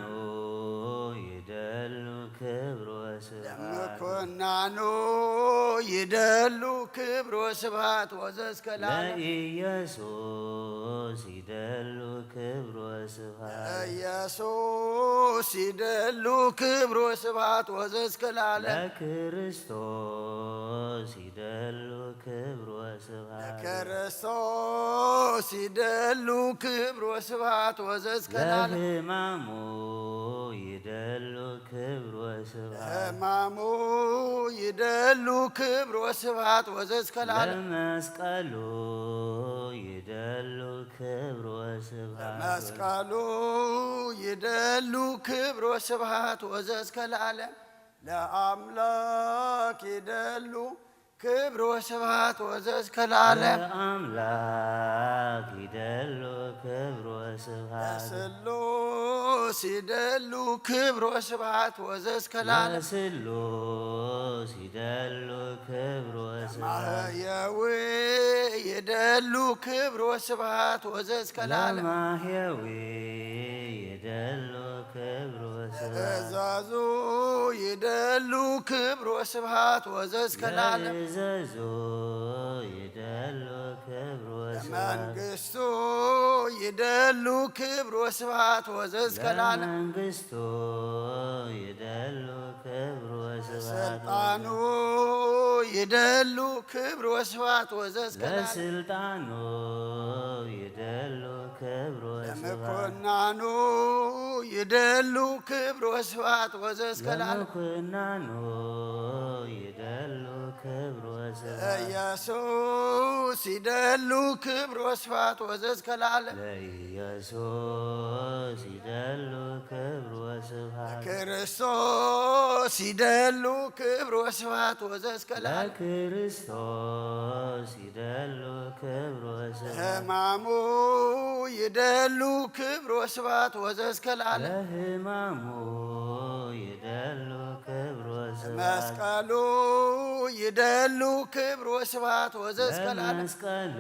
ይደሉ ክብር ወስብሐት። ለምኩናኑ ይደሉ ክብር ወስብሐት ወዘእስከ ለዓለም። ለኢየሱስ ይደሉ ክብር ወስብሐት። ኢየሱስ ይደሉ ክብር ወስብሐት ወዘእስከ ለዓለም። ለክርስቶስ ይደሉ ክብር ወስብሐት። ለክርስቶስ ይደሉ ክብር ወስብሐት ወዘእስከ ለዓለም። ለሕማሙ ይደሉ ክብር ወስብሐት። ሕማሙ ይደሉ ክብር ወስብሐት ወዘእስከ ለዓለም። ለመስቀሉ ይደሉ ክብር ወስብሐት። መስቀሉ ይደሉ ክብር ወስብሐት ወዘእስከ ለዓለም። ለአምላክ ይደሉ ክብር ወስብሐት ወዘእስከ ለዓለም። ለአምላክ ይደሉ ክብር ወስብሐት። ለስሉስ ይደሉ ክብር ወስብሐት ወዘእስከ ለዓለም። ለስሉስ ይደሉ ክብር ወስብሐት። ማህየዊ ይደሉ ክብር ወስብሐት ወዘእስከ ለዓለም። ለማህየዊ ይደሉ ክብር ወስብሐት። ለእዘዙ ይደሉ ክብር ወስብሐት ወዘእስከ ለዓለም። ለእዘዞ ይደሉ ክብር ወስብሐት። ለመንግስቱ ይደሉ ክብር ወስብሐት ወዘእስከ ለዓለም። ለመንግስቱ ይደሉ ክብር ወስብሐት። ስልጣኑ ይደሉ ክብር ወስብሐት ወዘእስከ ለዓለም። ለስልጣኑ ይደሉ ክብር ወስብሐት ለመኮናኑ ይደሉ ክብር ወስብሐት ወዘእስከ ለዓለም። ለመኮናኑ ይደሉ ክብር ወስብሐት። ኢየሱስ ይደሉ ክብር ወስብሐት ወዘእስከ ለዓለም። ለኢየሱስ ይደሉ ክብር ወስብሐት። ለክርስቶስ ይደሉ ክብር ወስብሐት ወዘእስከ ለዓለም። ለክርስቶስ ይደሉ ክብር ወስብሐት። ሕማሙ ይደሉ ክብር ወስብሐት ወዘእስከ ለዓለም። ለሕማሙ ይደሉ ክብር ወስብሐት። መስቀሉ ይደሉ ክብር ወስብሐት ወዘእስከ ለዓለም። ለመስቀሉ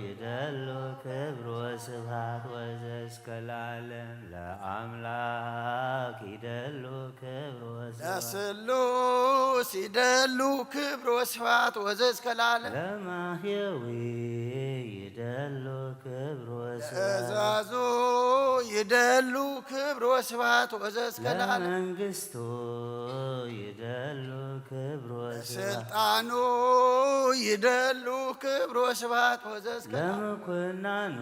ይደሉ ክብር ወስብሐት ወዘእስከ ለዓለም። ለአምላክ ይደሉ ክብር ወስብሐት። ለስሉስ ይደሉ ክብር ወስብሐት ወዘእስከ ለዓለም። ለማህየዊ ይደሉ ክብር ወስብሐት። ለእዛዙ ይደሉ ክብር ወስብሐት ወዘእስከ ለዓለም። ለመንግስቱ ይደሉ ክብር ወስብሐት። ለስልጣኑ ይደሉ ክብር ወስብሐት ወዘእስከ ለዓለም። ለምኩናኑ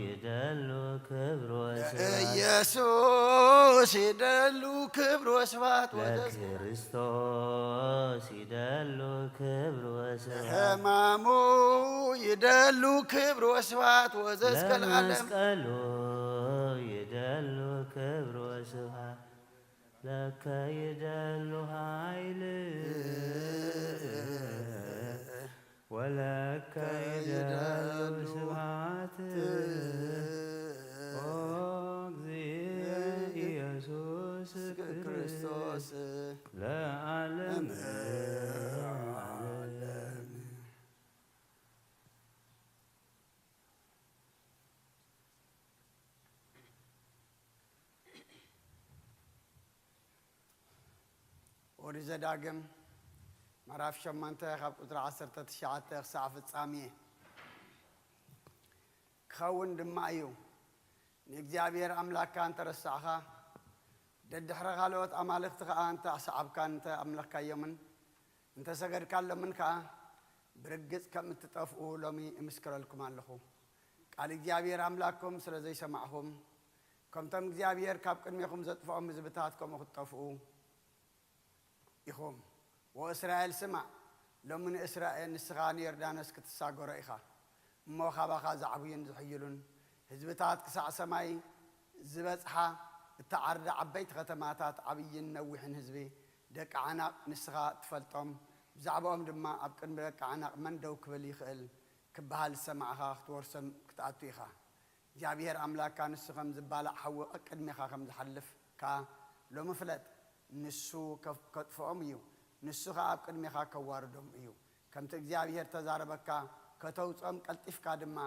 ይደሉ ክብር ወስብሐት። ለኢየሱስ ይደሉ ክብር ወስብሐት ወዘእስከ ለክርስቶስ ይደሉ ክብር ወስብሐት። ለሕማሙ ይደሉ ክብር ወስብሐት ወዘእስከ ለዓለም። ለመስቀሉ ይደሉ ክብር ወስብሐት። ለከ ይደሉ ኃይል ወለከ ይደሉ ስብሐት። ኦ እግዚእ ኢየሱስ ክርስቶስ ለዓለም ዓለም። ኦሪት ዘዳግም ምዕራፍ ሸሞንተ ካብ ቁጽሪ ዓሰርተ ትሽዓተ ክሳዕ ፍጻሜ። ክኸውን ድማ እዩ፣ ንእግዚኣብሔር ኣምላኽካ እንተ ረሳዕኻ፣ ደድሕሪ ካልኦት ኣማልኽቲ ኸኣ እንተ ኣስዓብካን እንተ ኣምለኽካዮምን እንተ ሰገድካሎምን ከኣ፣ ብርግጽ ከም እትጠፍኡ ሎሚ እምስክረልኩም ኣለኹ። ቃል እግዚኣብሔር ኣምላኽኩም ስለ ዘይሰማዕኹም፣ ከምቶም እግዚኣብሔር ካብ ቅድሜኹም ዘጥፍኦም ህዝብታት ከምኡ ክትጠፍኡ ኢኹም። ወእስራኤል ስማዕ፣ ሎሚ ንእስራኤል ንስኻ ንዮርዳኖስ ክትሳገሮ ኢኻ። እሞ ካባኻ ዝዓብዩን ዝሕይሉን ህዝብታት ክሳዕ ሰማይ ዝበጽሓ እተዓርዳ ዓበይቲ ከተማታት ዓብይን ነዊሕን ህዝቢ ደቂ ዓናቕ ንስኻ ትፈልጦም፣ ብዛዕባኦም ድማ ኣብ ቅድሚ ደቂ ዓናቕ መን ደው ክብል ይኽእል ክበሃል ዝሰማዕኻ ክትወርሶም ክትኣቱ ኢኻ። እግዚኣብሔር ኣምላክካ ንሱ ከም ዝባላዕ ሓዊ ቅድሜኻ ከም ዝሓልፍ ከኣ ሎሚ ፍለጥ። ንሱ ከፍ-፣ ከጥፍኦም እዩ፣ ንሱ ኸኣ ኣብ ቅድሜኻ ከዋርዶም እዩ። ከምቲ እግዚኣብሔር ተዛረበካ ከተውጾም ቀልጢፍካ ድማ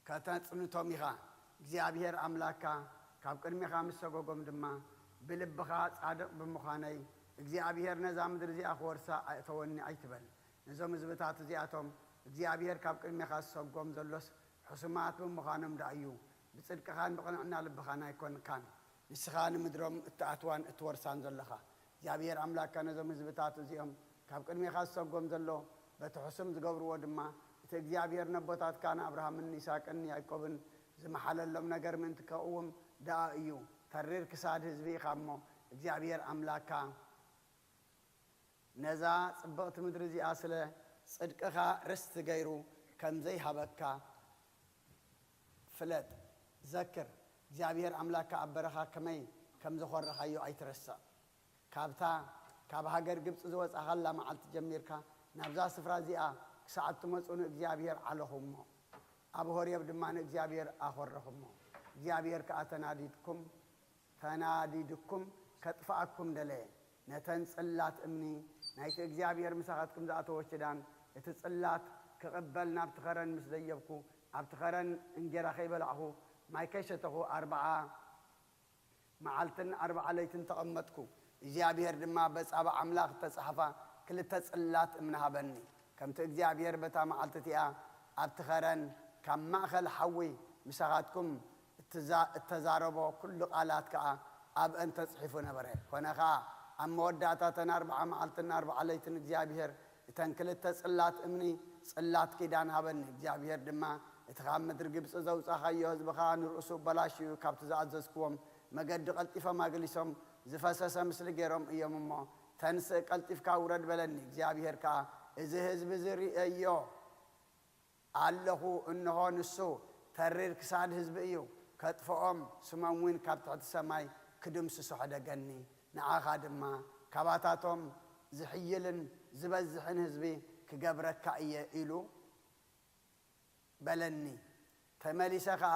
ከተጽንቶም ኢኻ። እግዚኣብሔር ኣምላክካ ካብ ቅድሜኻ ምስ ሰጎጎም ድማ፣ ብልብኻ ጻድቕ ብምዃነይ እግዚኣብሔር ነዛ ምድሪ እዚኣ ክወርሳ ኣእተወኒ ኣይትበል። ነዞም ህዝብታት እዚኣቶም እግዚኣብሔር ካብ ቅድሜኻ ዝሰጎም ዘሎስ ሕሱማት ብምዃኖም ደኣ እዩ። ብጽድቅኻን ብቕንዕና ልብኻን ኣይኮንካን ንስኻ ንምድሮም እትኣትዋን እትወርሳን ዘለኻ። እግዚኣብሔር ኣምላክካ ነዞም ህዝብታት እዚኦም ካብ ቅድሜኻ ዝሰጎም ዘሎ፣ በቲ ሕሱም ዝገብርዎ ድማ፣ እቲ እግዚኣብሔር ነቦታትካ ንኣብርሃምን ንይስሃቅን ንያዕቆብን ዝመሓለሎም ነገር ምእንቲ ከቕውም ደኣ እዩ። ተሪር ክሳድ ህዝቢ ኢኻ እሞ፣ እግዚኣብሔር ኣምላክካ ነዛ ጽብቕቲ ምድሪ እዚኣ ስለ ጽድቅኻ ርስቲ ገይሩ ከም ዘይሃበካ ፍለጥ። ዘክር፣ እግዚኣብሔር ኣምላክካ ኣብ በረኻ ከመይ ከም ዘኾረኻዮ ኣይትረስዕ። ካብታ ካብ ሃገር ግብጺ ዝወጻኻላ መዓልቲ ጀሚርካ ናብዛ ስፍራ እዚኣ ክሳዕ እትመጹ ንእግዚኣብሔር ዓለኹሞ። ኣብ ሆሬብ ድማ ንእግዚኣብሔር ኣኾረኹሞ። እግዚኣብሔር ከኣ ተናዲድኩም፣ ተናዲድኩም ከጥፍኣኩም ደለየ። ነተን ጽላት እምኒ ናይቲ እግዚኣብሔር ምሳኻትኩም ዝኣተወ ኪዳን፣ እቲ ጽላት ክቕበል ናብቲ ኸረን ምስ ደየብኩ፣ ኣብቲ ኸረን እንጌራ ከይበላዕኹ ማይ ከይሰተኹ ኣርብዓ መዓልትን ኣርብዓ ለይትን ተቐመጥኩ። እግዚኣብሔር ድማ በጻብዕ ኣምላኽ እተጻሕፋ ክልተ ጽላት እምኒ ሃበኒ። ከምቲ እግዚኣብሔር በታ መዓልቲ እቲኣ ኣብቲ ኸረን ካብ ማእከል ሓዊ ምሳኻትኩም እትዛ-፣ እተዛረቦ ኩሉ ቃላት ከኣ ኣብአን ተጽሒፉ ነበረ። ኮነ ኸኣ ኣብ መወዳእታ እተን ኣርብዓ መዓልትን ኣርብዓ ለይትን እግዚኣብሔር እተን ክልተ ጽላት እምኒ ጽላት ኪዳን ሃበኒ። እግዚኣብሔር ድማ፣ "እቲ ካብ ምድሪ ግብጺ ዘውጻኻዮ ህዝብኻ ንርእሱ በላሽዩ፣ ካብቲ ዝኣዘዝክዎም መገዲ ቀልጢፎም ኣግሊሶም፣ ዝፈሰሰ ምስሊ ገይሮም እዮም እሞ፣ ተንስእ፣ ቀልጢፍካ ውረድ" በለኒ። እግዚኣብሔር ከኣ፣ "እዚ ህዝቢ እዚ ርእየዮ ኣለኹ፣ እንሆ ንሱ ተሪር ክሳድ ህዝቢ እዩ፣ ከጥፍኦም፣ ስሞም እውን ካብ ትሕቲ ሰማይ ክድምስሶ ሕደገኒ፣ ንዓኻ ድማ ካባታቶም ዝሕይልን ዝበዝሕን ህዝቢ ክገብረካ እየ" ኢሉ በለኒ። ተመሊሰ ኸኣ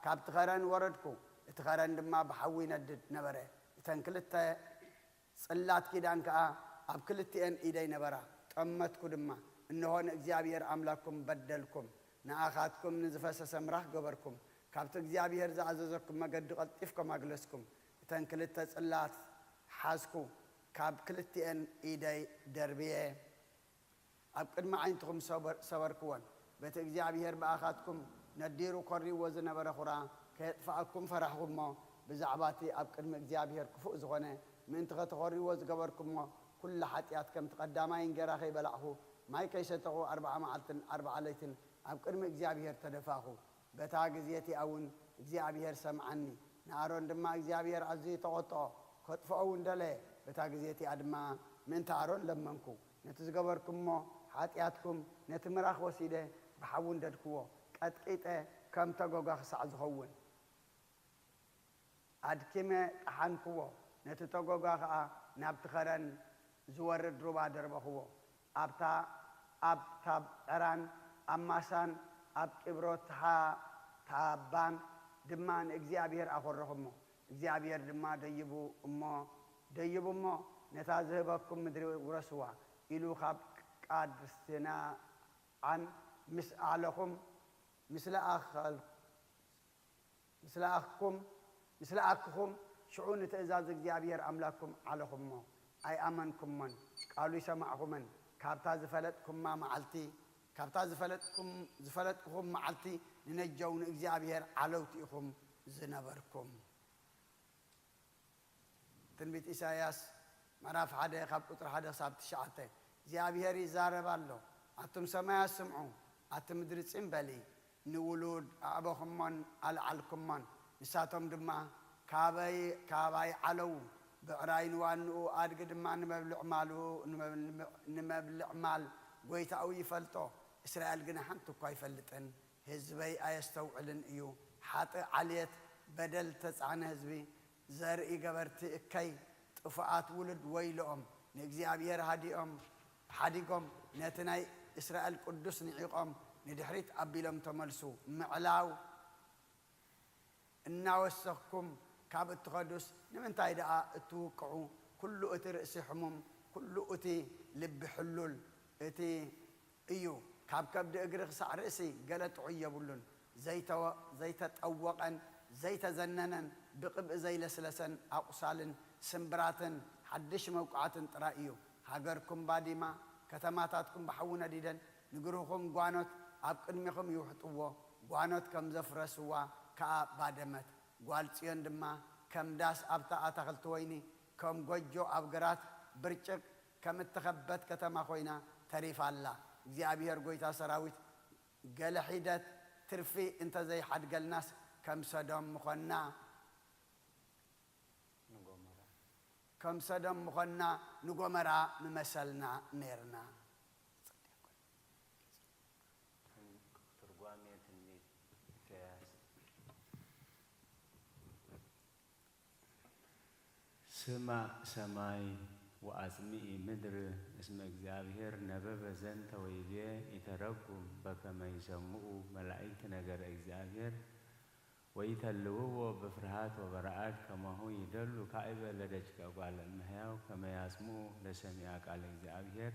ካብቲ ኸረን ወረድኩ፣ እቲ ኸረን ድማ ብሓዊ ይነድድ ነበረ። እተን ክልተ ጽላት ኪዳን ከኣ ኣብ ክልቲኤን ኢደይ ነበራ። ጠመትኩ ድማ፣ እንሆ ንእግዚኣብሔር ኣምላክኩም በደልኩም፣ ንኣኻትኩም ንዝፈሰሰ ምራኽ ገበርኩም፣ ካብቲ እግዚኣብሔር ዝኣዘዘኩም መገዲ ቀልጢፍኩም ኣግለስኩም። እተን ክልተ ጽላት ሓዝኩ፣ ካብ ክልቲኤን ኢደይ ደርብየ ኣብ ቅድሚ ዓይንትኹም ሰበር-፣ ሰበርክወን። በቲ እግዚኣብሔር ብኣኻትኩም ነዲሩ ኮሪዎ ዝነበረ ኹራ ከየጥፍኣኩም ፈራሕኹ እሞ፣ ብዛዕባ እቲ ኣብ ቅድሚ እግዚኣብሔር ክፉእ ዝኾነ፣ ምእንቲ ኸተኾርይዎ ዝገበርኩሞ ኩሉ ሓጢኣት፣ ከምቲ ቀዳማይ እንጌራ ከይበላዕኹ ማይ ከይሰተኹ ኣርብዓ መዓልትን ኣርብዓ ለይትን ኣብ ቅድሚ እግዚኣብሔር ተደፋኹ። በታ ግዜ እቲኣ እውን እግዚኣብሔር ሰምዓኒ። ንኣሮን ድማ እግዚኣብሔር ኣዝዩ ተቖጥኦ፣ ከጥፍኦ እውን ደለየ። በታ ግዜ እቲኣ ድማ ምእንቲ ኣሮን ለመንኩ። ነቲ ዝገበርኩሞ ሓጢኣትኩም ነቲ ምራኽ ወሲደ ብሓዊ እንደድክዎ፣ ቀጥቂጠ ከም ተጎጋ ክሳዕ ዝኸውን ኣድኪመ ጠሓንክዎ። ነቲ ተጎጋ ኸኣ ናብቲ ኸረን ዝወርድ ሩባ ደርበኽዎ። ኣብታ፣ ኣብ ታብዕራን ኣብ ማሳን ኣብ ቂብሮት ሃ-፣ ታባን ድማ ንእግዚኣብሔር ኣኾረኹሞ። እግዚኣብሔር ድማ ደይቡ እሞ፣ ደይቡ እሞ፣ "ነታ ዝህበኩም ምድሪ ውረስዋ" ኢሉ ካብ ቃድስና ዓን ምስ ኣለኹም፣ ምስ ለኣኸል-፣ ምስ ለኣኽኩም፣ ምስ ለኣክኹም፣ ሽዑ ንትእዛዝ እግዚኣብሔር ኣምላክኩም ዓለኹሞ። ኣይኣመንኩሞን፣ ቃሉ ይሰማዕኹመን። ካብታ ዝፈለጥኩማ መዓልቲ፣ ካብታ ዝፈለጥኩም-፣ ዝፈለጥኩኹም መዓልቲ ንነጀው ንእግዚኣብሔር ዓለውቲ ኢኹም ዝነበርኩም። ትንቢት ኢሳይያስ ምዕራፍ ሓደ ካብ ቁጽሪ ሓደ ክሳብ ትሽዓተ። እግዚኣብሔር ይዛረብ ኣሎ። ኣቱም ሰማያት ስምዑ፣ ኣቲ ምድሪ ጽን በሊ። ንውሉድ ኣዕበኹሞን ኣልዓልኩሞን፣ ንሳቶም ድማ ካበይ፣ ካባይ ዓለዉ። ብዕራይ ንዋንኡ፣ ኣድጊ ድማ ንመብልዕ ማሉ፣ ንመብ-፣ ንመብልዕ ማል ጐይታኡ ይፈልጦ። እስራኤል ግና ሓንቲ እኳ ኣይፈልጥን። ህዝበይ ኣየስተውዕልን እዩ። ሓጥእ ዓልየት፣ በደል ተጻዕነ ህዝቢ፣ ዘርኢ ገበርቲ እከይ፣ ጥፉኣት ውሉድ ወይልኦም። ንእግዚኣብሔር ሃዲኦም፣ ሓዲጎም፣ ነቲ ናይ እስራኤል ቅዱስ ንዒቖም፣ ንድሕሪት ኣቢሎም ተመልሱ። ምዕላው እናወሰኽኩም ካብ እትኸዱስ፣ ንምንታይ ደኣ እትውቅዑ? ኩሉ እቲ ርእሲ ሕሙም፣ ኩሉ እቲ ልቢ ሕሉል፣ እቲ እዩ። ካብ ከብዲ እግሪ ክሳዕ ርእሲ ገለ ጥዑይ የብሉን። ዘይተወ-፣ ዘይተጠወቐን ዘይተዘነነን፣ ብቕብኢ ዘይለስለሰን ኣቑሳልን ስምብራትን ሓድሽ መውቃዕትን ጥራይ እዩ። ሃገርኩም ባዲማ፣ ከተማታትኩም ብሓዊ ነዲደን፣ ንግርሁኹም ጓኖት ኣብ ቅድሚኹም ይውሕጥዎ፣ ጓኖት ከም ዘፍረስዋ ከኣ ባደመት። ጓል ጽዮን ድማ ከም ዳስ ኣብታ ኣታኽልቲ ወይኒ፣ ከም ጎጆ ኣብ ግራት ብርጭቕ ከም እተኸበት ከተማ ኮይና ተሪፋ ኣላ። እግዚኣብሔር ጐይታ ሰራዊት፣ ገለ ሒደት ትርፊ እንተ ዘይሓድገልናስ፣ ከም ሰዶም ምኾንና፣ ንጎመራ። ከም ሰዶም ምኾንና፣ ንጎመራ ምመሰልና ኔርና። ትርጓሜ ትንቢት ኢሳይያስ። ስማዕ ሰማይ ወኣጽምኢ ምድር፣ እስመ እግዚኣብሔር ነበበ ዘንተ ወይቤ፣ ኢተረጉም በከመ ይሰምዑ መላእክት ነገረ እግዚኣብሔር፣ ወይተልውዎ በፍርሃት ወበረዓድ፣ ከማሁ ይደሉ ካዕበ ለደቂቀ እጓለ እመሕያው፣ ከመ ያጽምዑ ለሰሚዓ ቃለ እግዚኣብሔር።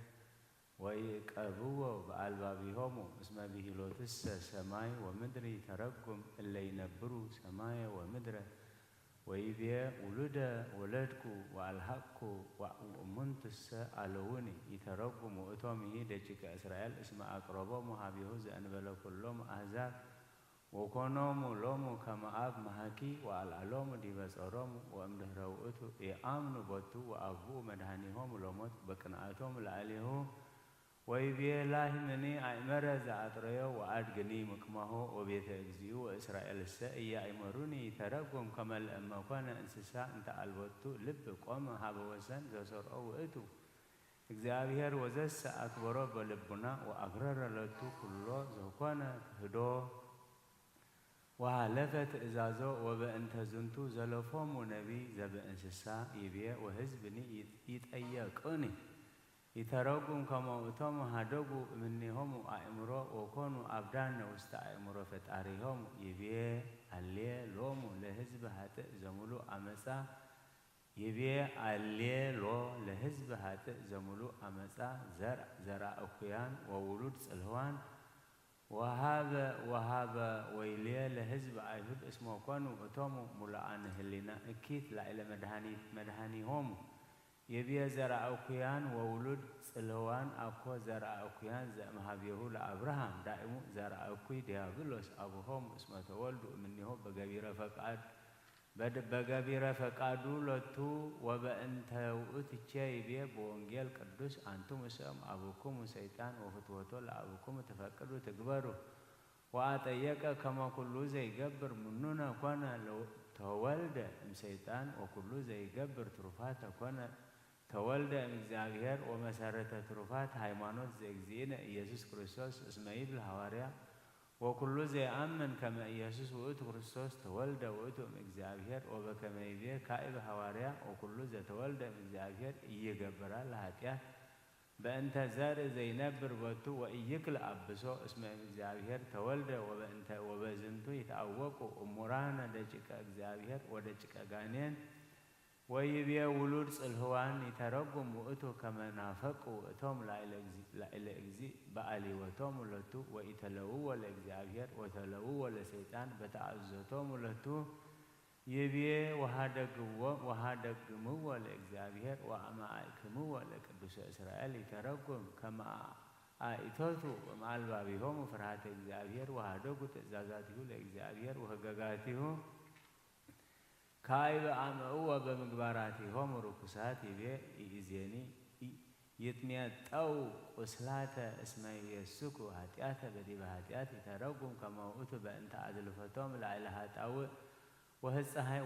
ወይዕቀብዎ በአልባቢሆሙ፣ እስመ ብሂሎትሰ ሰማይ ወምድር ይተረጉም እለ ይነብሩ ሰማየ ወምድረ። ወይቤ፣ ውሉደ ወለድኩ ወአልሐቅኩ ወእሙንቱሰ አለውኒ፣ ይተረጉሙ እቶምሂ ደቂቀ እስራኤል፣ እስመ አቅረቦሙ ሀቤሁ ዘእንበለ ኩሎም አሕዛብ። ወኮኖሙ ሎሙ ከመ አብ መሃኪ ወአልዐሎሙ ዲበ ጾሮሙ፣ ወእምድህረ ውእቱ ኢአምኑ ቦቱ ወአብኡ መድኃኒሆሙ ለሞት በቅንዓቶሙ ለአሌሁ ወይቤ ላህምኒ ኣእመረ ዘኣጥረዮ ወአድግኒ ምክማሆ ወቤተ እግዚኡ ወእስራኤልሰ ኢያእመሩኒ። ይተረጉም ከመ ለእመ ኮነ እንስሳ እንተ አልቦቱ ልብ ቆመ ሀበ ወሰን ዘሰርዖ ውእቱ እግዚአብሔር ወዘሰ አክበሮ በልቡና ወአግረረ ለቱ ኩሎ ዘኮነ ክህዶ ወሃለፈ ትእዛዞ። ወበእንተ ዝንቱ ዘለፎሙ ነቢይ ዘበእንስሳ ይቤ ወሕዝብኒ ይጠየቅኒ። ይተረጉም ከመ ውእቶሙ ሀደጉ እምኔሆሙ አእምሮ ወኮኑ አብዳነ ውስተ አእምሮ ፈጣሪሆሙ። ይቤ አሌ ሎሙ ለሕዝብ ሀጥእ ዘምሉእ አመፃ። ይቤ አሌ ሎ ለሕዝብ ሀጥእ ዘምሉእ አመፃ ዘርእ ዘርአ እኩያን ወውሉድ ጽልህዋን ወሃበ ወሃበ ወይልየ ለሕዝብ አይሁድ እስመ ኮኑ እቶሙ ሙሉአነ ህሊና እኪት ላዕለ መድኃኒት መድኃኒሆሙ። ይብየ ዘርአ እኩያን ወውሉድ ጽልዋን አኮ ዘርአ እኩያን ዘእምሃቤሁ ለአብርሃም ዳእሙ ዘርአ እኩይ ዲያብሎስ አቡሆሙ እስመ ተወልዱ እምኔሁ በገቢረ ፈቃድ በድ- በገቢረ ፈቃዱ ሎቱ። ወበእንተ ውእትቼ ይቤ በወንጌል ቅዱስ አንትሙ ሰም አቡክሙ ሰይጣን ወፍትወቶ ለአቡክሙ ትፈቅዱ ትግበሩ። ወአጠየቀ ከመ ኩሉ ዘይገብር ምኑነ ኮነ ለው- ተወልደ እምሰይጣን ወኩሉ ዘይገብር ትሩፋተ ኮነ ተወልደ እምእግዚአብሔር። ወመሰረተ ትሩፋት ሃይማኖት ዘእግዚእነ ኢየሱስ ክርስቶስ እስመ ይብል ሃዋርያ ወኩሉ ዘይአምን ከመ ኢየሱስ ውእቱ ክርስቶስ ተወልደ ውእቱ እምእግዚአብሔር። ወበከመ ይቤ ካዕብ ሃዋርያ ወኩሉ ዘተወልደ እምእግዚአብሔር ኢይገብራ ለኃጢአት በእንተ ዘርእ ዘይነብር በቱ ወኢይክል አብሶ እስመ እምእግዚአብሔር ተወልደ። ወበእንተ ወበዝንቱ ይትአወቁ እሙራነ ደቂቀ እግዚአብሔር ወደቂቀ ጋኔን። ወይቤ ውሉድ ጽልህዋን ይተረጉም ውእቱ ከመ ናፈቁ ውእቶም ላዕለ እግዚእ በአሊወቶሙ ለቱ ወኢተለውዎ ለእግዚአብሔር ወተለውዎ ለሰይጣን በተአዝዞቶሙ ለቱ። ይቤ ወሃደግዎ ወሃደግምዎ ለእግዚአብሔር ወአመአእክምዎ ለቅዱሰ እስራኤል ይተረጉም ከመ አኢቶቱ እምአልባቢሆሙ ፍርሃተ እግዚአብሔር ወሃደጉ ትእዛዛቲሁ ለእግዚአብሔር ወህገጋቲሁ። ካዕበ አምዕዎ በምግባራቲሆሙ ርኩሳት ይቤ ይእዜኒ ይትሜጠው ቁስላተ እስመ ይየስኩ ኃጢአተ በዲበ ኃጢአት ይተረጉም ከመ ውእቱ በእንተ አዝልፈቶም ላዕለ ኃጣውእ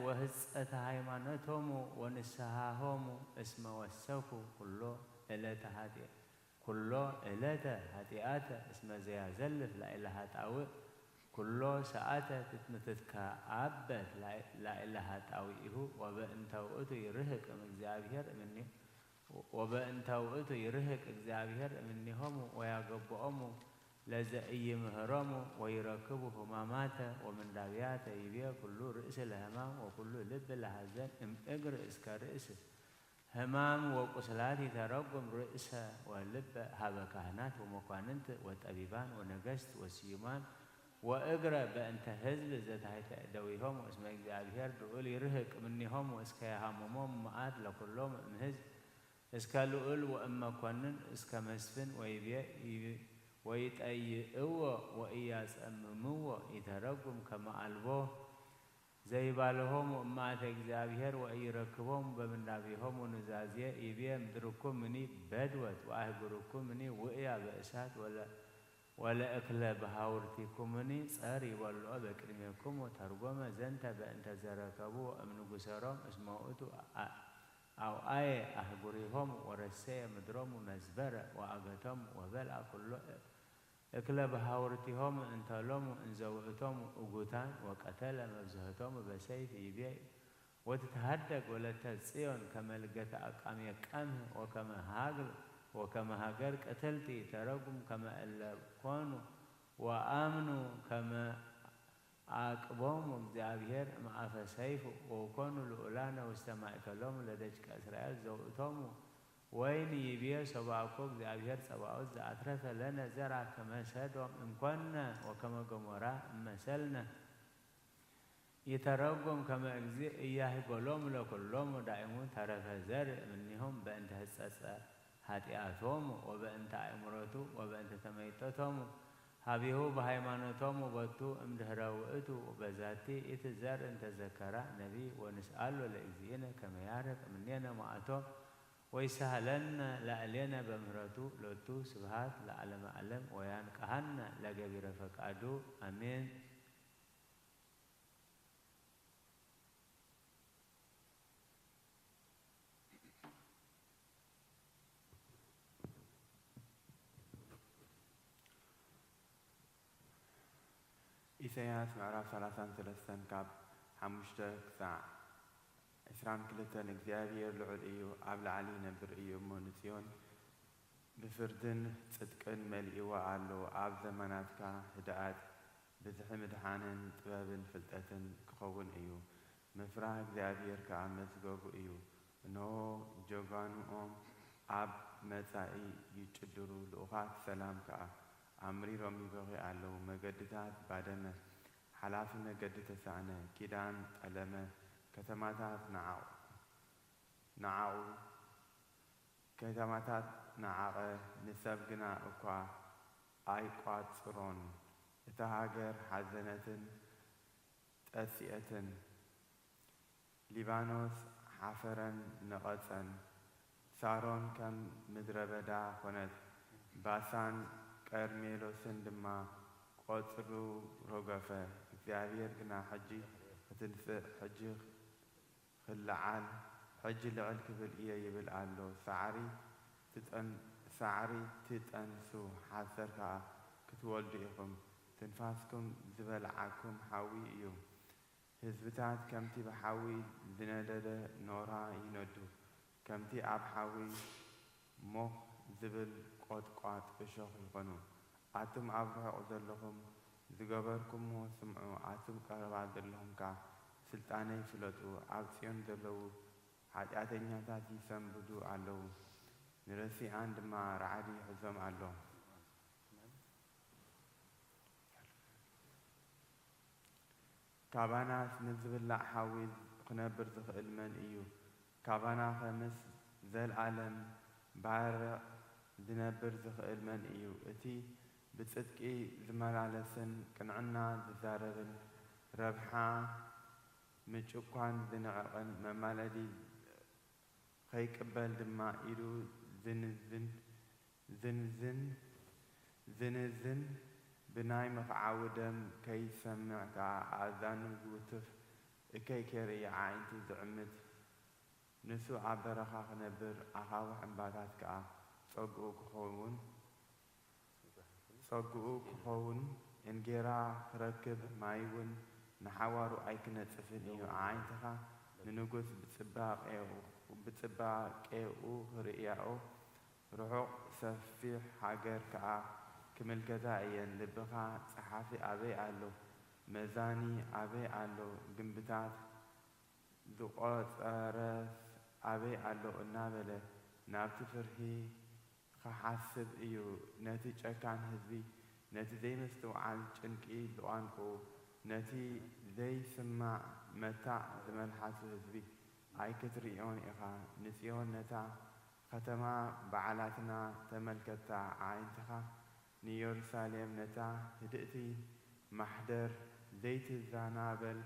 ወህጸተ ሃይማኖቶሙ ወንስሃሆሙ እስመ ወሰኩ ኩሎ ዕለተ ኃጢአት ኩሎ ዕለተ ኃጢአተ እስመ ዘያዘልፍ ላዕለ ኃጣውእ ኩሎ ሰዓተ ትትምትትከአበት ላዕለ ኃጣውኢሁ ወበእንተ ውእቱ ይርህቅ እምእግዚአብሔር እምኔ ወበእንተ ውእቱ ይርህቅ እግዚአብሔር እምኔሆሙ ወያገብኦሙ ለዘኢይምህሮሙ ወይረክቡ ህማማተ ወምንዳብያተ ይቤ ኩሉ ርእስ ለህማም ወኩሉ ልብ ለሐዘን እምእግር እስከ ርእስ። ህማም ወቁስላት ይተረጉም ርእሰ ወልበ ሀበ ካህናት ወመኳንንት ወጠቢባን ወነገስት ወስዩማን ወእግረ በእንተ ህዝብ ዘታሕተ እደዊሆሙ እስመ እግዚአብሔር ልዑል ይርህቅ እምኔሆሙ እስከ የሃምሞም መዓት ለኩሎም እምህዝብ እስከ ልዑል ወእመኮንን እስከ መስፍን ወይቤ ወይጠይእዎ ወኢያጸምምዎ ይተረጉም ከመ አልቦ ዘይባልሆሙ እማተ እግዚአብሔር ወኢይረክቦሙ በምንዳቤሆሙ ኑዛዜ ይቤ ምድርኩምኒ በድወት ወአህጉርኩምኒ ውእያ በእሳት ወለ ወለእክለ በሃውርቲኩምኒ ጸር ይበልዖ በቅድሜክሙ ተርጎመ ዘንተ በእንተ ዘረከብዎ እምንጉሰሮም እስመ ውእቱ አውአየ አህጉሪሆሙ ወረሰየ ምድሮሙ መዝበረ ወአገቶሙ ወበልአ ኩሎ እክለ በሃውርቲሆሙ እንተሎሙ እንዘ ውእቶሙ እጉታን ወቀተለ መብዝህቶሙ በሰይፍ ይቤ ወትትሃደግ ወለተ ጽዮን ከመ ልገተ አቃምየ ቀምህ ወከመ ሃግል ወከመ ሃገር ቅትልቲ ተረጉም ከመ እለ ኮኑ ወአምኑ ከመ አቅቦሙ እግዚአብሔር እምአፈ ሰይፍ ወኮኑ ልዑላነ ውስተ ማእከሎሙ ለደቂቀ እስራኤል ዘውእቶሙ ወይን ይብየ ሶባኮ እግዚአብሔር ጸባኦት ዘአትረፈ ለነ ዘራ ከመ ሰዶም እንኮነ ወከመ ገሞራ እመሰልነ ይተረጎም ከመ እግዚእ እያህጎሎም ለኩሎም ዳይሙ ተረፈ ዘር እምኒሆም በእንተ ህጸጸ ኃጢአቶም ወበእንተ አእምሮቱ ወበእንተ ተመይጠቶም ሀቢሁ በሃይማኖቶም ወበቱ እምድህረ ውእቱ በዛቲ ኢቲ ዘር እንተዘከራ ነቢ ወንስአሎ ለእግዚእነ ከመ ያርቅ እምኔነ ማእቶ ወይሳህለነ ላዕሌነ በምህረቱ ሎቱ ስብሃት ለዓለመ ዓለም ወያንቅሃነ ለገቢረ ፈቃዱ ኣሜን። ኢሳይያስ ምዕራፍ ሰላሳን ሰለስተን ካብ ሓሙሽተ ክሳዕ ዕስራን ክልተን እግዚኣብሔር ልዑል እዩ፣ ኣብ ላዕሊ ይነብር እዩ እሞ ንጽዮን ብፍርድን ጽድቅን መሊእዋ ኣሎ። ኣብ ዘመናትካ ህድኣት፣ ብዝሒ ምድሓንን ጥበብን ፍልጠትን ክኸውን እዩ። ምፍራህ እግዚኣብሔር ከኣ መዝገቡ እዩ። እንሆ፣ ጀጋኑኦም ኣብ መጻኢ ይጭድሩ፣ ልኡኻት ሰላም ከኣ ኣምሪሮም ይበኽዩ ኣለዉ። መገድታት ባደመ፣ ሓላፊ መገዲ ተሳእነ፣ ኪዳን ጠለመ፣ ከተማታት ነዓቑ፣ ነዓቑ፣ ከተማታት ነዓቐ፣ ንሰብ ግና እኳ ኣይቋጽሮን። እታ ሃገር ሓዘነትን ጠስየትን። ሊባኖስ ሓፈረን ነቐጸን፣ ሳሮን ከም ምድረ በዳ ኾነት፣ ባሳን ቀርሜሎስን ድማ ቈጽሉ ረገፈ። እግዚኣብሔር ግና፣ ሕጂ ክትንስእ፣ ሕጂ ክለዓል፣ ሕጂ ልዕል ክብል እየ ይብል ኣሎ። ሳዕሪ ትጠን-፣ ሳዕሪ ትጠንሱ፣ ሓሰር ከኣ ክትወልዱ ኢኹም። ትንፋስኩም ዝበልዓኩም ሓዊ እዩ። ህዝብታት ከምቲ ብሓዊ ዝነደደ ኖራ ይነዱ፣ ከምቲ ኣብ ሓዊ ሞኽ ዝብል ቈጥቋጥ እሾኽ ይኾኑ። ኣቱም ኣብ ርሑቕ ዘለኹም ዝገበርኩምዎ ስምዑ፣ ኣቱም ቀረባ ዘለኹም ከኣ ስልጣነይ ፍለጡ። ኣብ ጽዮን ዘለዉ ሓጢኣተኛታት ይሰንብዱ ኣለዉ፣ ንረሲኣን ድማ ራዕዲ ይሕዞም ኣሎ። ካባናስ ንዝብላዕ ሓዊ ክነብር ዝኽእል መን እዩ? ካባናኸ ምስ ዘልኣለም ባርዕ ዝነብር ዝኽእል መን እዩ? እቲ ብጽድቂ ዝመላለስን ቅንዕና ዝዛረብን ረብሓ ምጭኳን ዝንዕቕን መማለዲ ከይቅበል ድማ ኢዱ ዝንዝን፣ ዝንዝን፣ ዝንዝን፣ ብናይ መኽዓዊ ደም ከይሰምዕ ከኣ ኣእዛኑ ዝውትፍ፣ እከይ ከይርኢ ኣዒንቲ ዝዕምት፣ ንሱ ኣብ በረኻ ክነብር፣ ኣኻውሕ እምባታት ከኣ ጸግኡ ክኸውን፣ ጸግኡ ክኸውን፣ እንጌራ ክረክብ፣ ማይውን ንሓዋሩ ኣይክነጽፍን እዩ። ኣዒንትኻ ንንጉስ ብጽባቄኡ፣ ብጽባቄኡ ክርእያኦ፣ ርሑቕ ሰፊሕ ሃገር ከኣ ክምልከታ እየን። ልብኻ፣ ጸሓፊ ኣበይ ኣሎ? መዛኒ ኣበይ ኣሎ? ግምብታት ዝቖጸረስ ኣበይ ኣሎ? እናበለ ናብቲ ፍርሂ ክሓስብ እዩ። ነቲ ጨካን ህዝቢ፣ ነቲ ዘይምስትውዓል ጭንቂ ዝቋንቁ፣ ነቲ ዘይስማዕ መታዕ ዝመልሓሱ ህዝቢ ኣይክትርእዮን ኢኻ። ንጽዮን ነታ ኸተማ በዓላትና ተመልከታ፣ ኣዒንትኻ ንየሩሳሌም ነታ ህድእቲ ማሕደር ዘይትዛናበል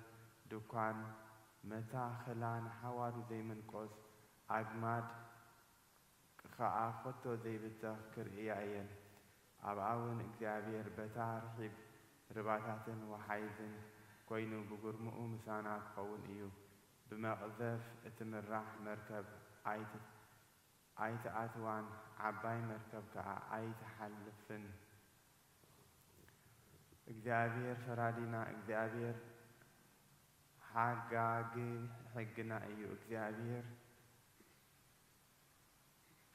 ድኳን መታኽላ ንሓዋሩ ዘይምንቆስ ኣግማድ ኸኣ ኸቶ ዘይብተኽ ክርእያ እየን። ኣብኣ እውን እግዚኣብሔር በታ ርሒብ ርባታትን ወሓይዝን ኮይኑ ብጉርምኡ ምሳና ክኸውን እዩ። ብመቕዘፍ እትምራሕ መርከብ ኣይት-፣ ኣይትኣትዋን፣ ዓባይ መርከብ ከኣ ኣይትሓልፍን። እግዚኣብሔር ፈራዲና፣ እግዚኣብሔር ሓጋጊ ሕግና እዩ። እግዚኣብሔር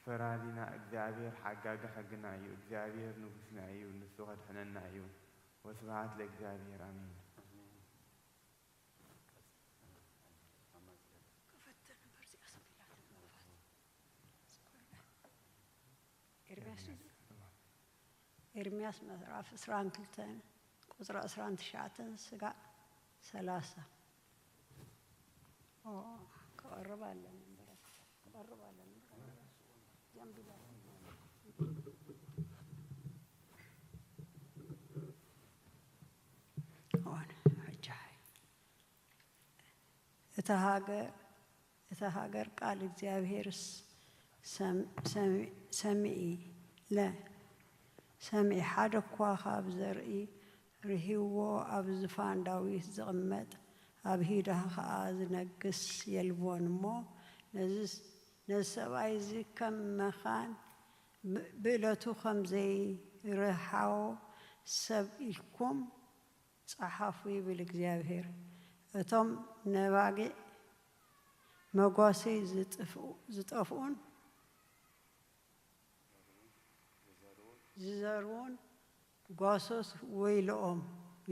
ፈራዲና፣ እግዚኣብሔር ሓጋጊ ሕግና እዩ። እግዚኣብሔር ንጉስና እዩ፣ ንሱ ከድሕነና እዩ። ወስብሐት ለእግዚኣብሔር፣ ኣሜን። ኤርምያስ እዩ። ኤርምያስ ምዕራፍ ዕስራን ክልተን ቁጽሪ ዕስራን ትሽዓተን ስጋዕ ሰላሳ። ኦ፣ ክቐርብ ኣለኒ እምበር፣ ክቐርብ ኣለኒ እምበር። ጀምቢላ። ኦን፣ ሕጂ ሓይ። እታ ሃገር፣ እታ ሃገር ቃል እግዚኣብሄርስ ሰምኢ፣ ለ፣ ሰምኢ ሓደ እኳ ካብ ዘርኢ ርሂዎ ኣብ ዝፋን ዳዊት ዝቕመጥ፣ ኣብ ይሁዳ ኸኣ ዝነግስ የልቦን እሞ፣ ነዚ ሰብኣይ እዚ ከም መኻን ብእለቱ ከም ዘይርሃዎ ሰብ ኢልኩም ጸሓፉ ይብል እግዚኣብሔር። እቶም ነባጊዕ መጓሰይ ዝጠፍኡን ዝዘርዉን ጓሶት ወይልኦም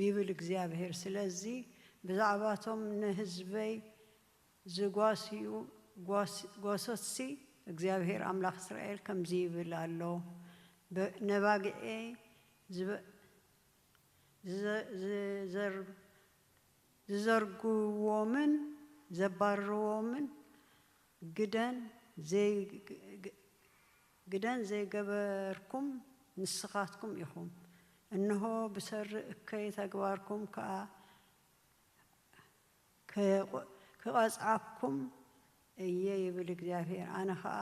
ይብል እግዚኣብሔር። ስለዚ ብዛዕባቶም ንህዝበይ ዝጓስዩ ጓሶትሲ እግዚኣብሔር ኣምላኽ እስራኤል ከምዚ ይብል ኣሎ፣ ነባጊዐይ ዝዘርግዎምን ዘባርርዎምን ግደን ግደን ዘይገበርኩም ንስኻትኩም ኢኹም። እንሆ ብሰሪ እከይ ተግባርኩም ከኣ ክቐጽዓኩም እየ ይብል እግዚኣብሔር። ኣነ ኸኣ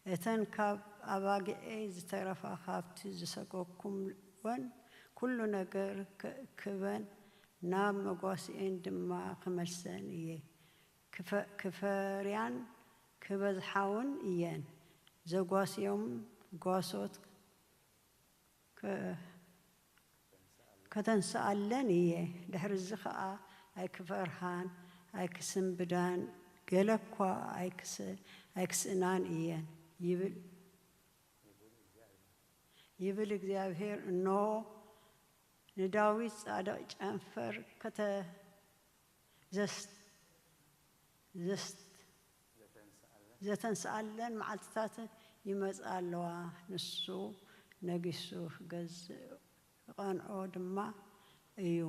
እተን ካብ ኣባጊዐይ ዝተረፋ ካብቲ ዝሰጎግኩወን ኩሉ ነገር ክእክበን ናብ መጓስኤን ድማ ክመልሰን እየ። ክፈርያን ክበዝሓውን እየን። ዘጓስዮም ጓሶት ከተንስኣለን እየ። ድሕርዚ ኸኣ ኣይክፈርሃን ኣይክስንብዳን፣ ገለ እኳ ኣይክስእናን እየን ይብል ይብል እግዚኣብሔር። እንሆ ንዳዊት ጻድቕ ጨንፈር ከተዘስት ዘተንስኣለን መዓልትታት ይመጻ ኣለዋ። ንሱ ነጊሱ ክገዝእ ክቐንዖ ድማ እዩ።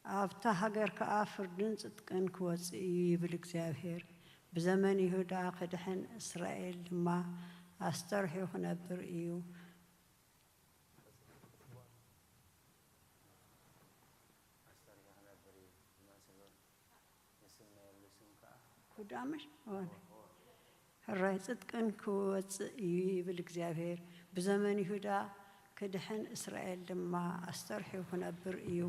ኣብታ ሃገር ከኣ ፍርድን ጽድቅን ክወጽእ እዩ ይብል እግዚኣብሔር። ብዘመን ይሁዳ ክድሕን እስራኤል ድማ ኣስተርሕዩ ክነብር እዩ። ኩዳምሽ ሕራይ ጽድቅን ክወጽእ እዩ ይብል እግዚኣብሔር። ብዘመን ይሁዳ ክድሕን እስራኤል ድማ ኣስተርሕዩ ክነብር እዩ።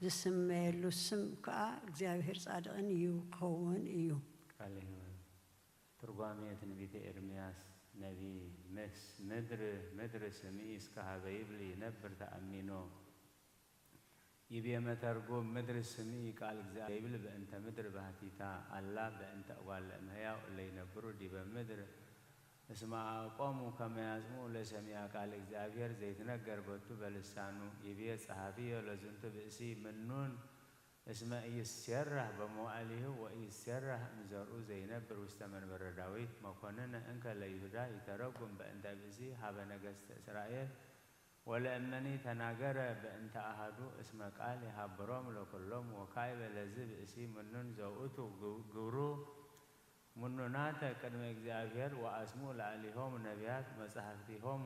ዝስመየሉ ስም ከኣ እግዚኣብሔር ጻድቕን እዩ ክኸውን እዩ። ቃለ ሕይወት። ትርጓሜ ትንቢተ ኤርምያስ ነቢይ። ምስ ምድር ምድር ስምኢ እስከ ሀበ ይብል ይነብር ተኣሚኖ። ይቤ መተርጉም ምድር ስምኢ ቃል እግዚኣብሔር ይብል በእንተ ምድር ባህቲታ ኣላ በእንተ እጓለ እምሕያው እለ ይነብሩ ዲበ ምድር እስመ ኣዕቆሙ ከመ ያጽምዑ ለሰሚዐ ቃል እግዚኣብሔር ዘይትነገር በቱ በልሳኑ። ይቤ ጸሐፍዮ ለዝንቱ ብእሲ ምኑን እስመ ኢይሴራህ በመዋዕሊሁ ወኢይሴራህ እምዘርኡ ዘይነብር ውስተ መንበረ ዳዊት። መኮንነ እንከ ለይሁዳ ይተረጉም በእንተ ብእሲ ሀበ ነገስተ እስራኤል ወለእመኒ ተናገረ በእንተ አሐዱ እስመ ቃል ይሃብሮም ለኩሎም ወካዕበ ለዝ ብእሲ ምኑን ዘውእቱ ግብሩ ምኑናተ ቅድመ እግዚኣብሔር ወአስምኡ ለአሊሆሙ ነቢያት መጻሕፍቲሆሙ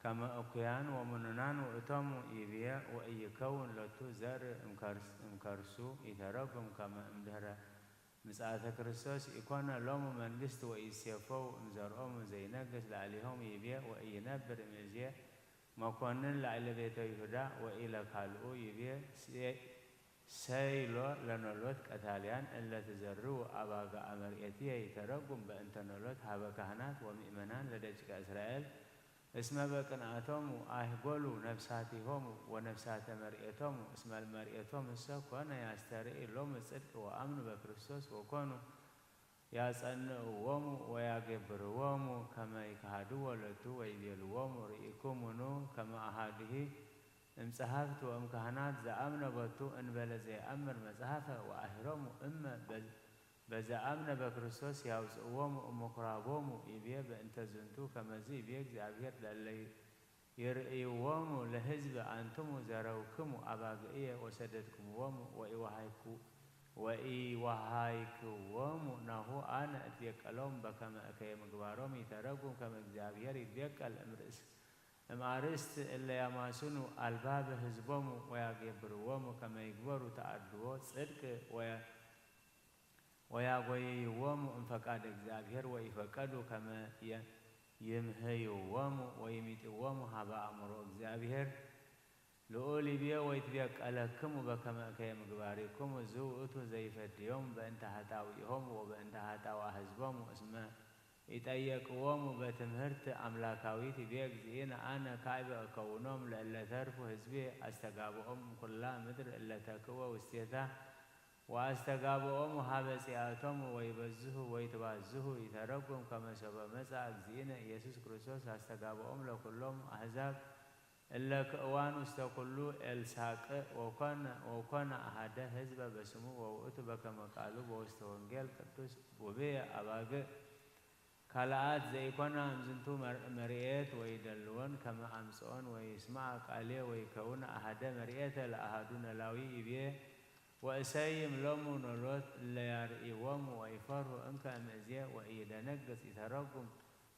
ከመ እኩያን ወምኑናን ውእቶሙ ይብዬ ወኢይከውን ሎቱ ዘርእ እምከርሱ ይተረጉም ከመ እምድህረ ምጽአተ ክርስቶስ ኢኮነ ሎሙ መንግስት ወኢይሴፈው እምዘርኦሙ ዘይነግስ ለአሊሆሙ ይብዬ ወኢይነብር እምይእዜ መኮንን ላዕለ ቤተ ይሁዳ ወኢለ ካልኡ ይቤ ሰይሎ ለኖሎት ቀታልያን እለ ትዘርው አባግዓ መርኤትየ ይተረጉም በእንተ ኖሎት ሀበ ካህናት ወምእመናን ለደቂቀ እስራኤል እስመ በቅንአቶሙ አይህጎሉ ነፍሳቲሆሙ ወነፍሳተ መርኤቶሙ እስመ መርኤቶሙ እሰ ኮነ ያስተርኢ ሎሙ ጽድቅ ወአምኑ በክርስቶስ ወኮኑ ያጸንዕዎሙ ወያጌብርዎሙ ከመ ይክሃድዎ ለቱ ወይቤልዎሙ ርኢኩሙኑ ከመ አሃድሂ እምጸሐፍት ወእምካህናት ዘአምነ ቦቱ እንበለ ዘይአምር መጽሐፈ ወአሂሮሙ እመ በዘአምነ በክርስቶስ ያውጽእዎሙ እምኩራቦሙ ይቤ በእንተ ዝንቱ ከመዚ ይቤ እግዚኣብሔር ለለ ይርእይዎሙ ለሕዝብ አንትሙ ዘረውክሙ አባግዕየ ወሰደድክምዎሙ ወኢወሃይኩ ወኢወሃይክዎሙ ናሁ አነ እትቤቀሎም በከመ እከየ ምግባሮም ይተረጉም ከመ እግዚኣብሔር ይትቤቀል እምርእስ እምአርእስት እለ ያማስኑ አልባብ ሕዝቦሙ ወያጌብርዎሙ ከመ ይግበሩ ተአድዎ ጽድቅ ወያ ወያጎየይዎሙ እምፈቃደ እግዚኣብሔር ወኢፈቀዱ ከመ የ-፣ ይምህይዎሙ ወይሚጥዎሙ ሀበ ኣእምሮ እግዚኣብሔር። ልኡል ይቤ ወይትቤቀለክሙ በከመ እከየ ምግባሪኩም፣ እዚ ውእቱ ዘይፈድዮም በእንተ ሀጣውኢሆሙ ወበእንተ ሀጣውአ ህዝቦሙ እስመ ኢጠየቅዎሙ በትምህርት ኣምላካዊት። ይቤ እግዚእነ ኣነ ካዕበ እከውኖም ለእለ ተርፉ ህዝቤ፣ ኣስተጋብኦም እምኩላ ምድር እለ ተክእወ ውስቴታ፣ ወኣስተጋብኦም ሀበ ጺኣቶም ወይበዝሁ ወይትባዝሁ። ይተረጉም ከመ ሶበ መጻ እግዚእነ ኢየሱስ ክርስቶስ ኣስተጋብኦም ለኩሎም ኣህዛብ እለ ክእዋን ውስተ ኩሉ ኤልሳቅእ ወኮነ፣ ወኮነ ኣሃደ ህዝበ በስሙ ወውእቱ በከመ ቃሉ በውስተ ወንጌል ቅዱስ ውብየ ኣባግእ ካልኣት ዘይኮና እምዝንቱ መር-፣ መርኤት ወይደልወን ከመ ኣምጽኦን ወይስማዓ ቃልየ ወይከውን ኣሃደ መርኤተ ለኣሃዱ ነላዊ ይቤ ወእሰይም ሎሙ ኖሎት እለ ያርእይዎሙ ወይፈርሁ እንከ እምእዜ ወኢይደነግጽ። ይተረጉም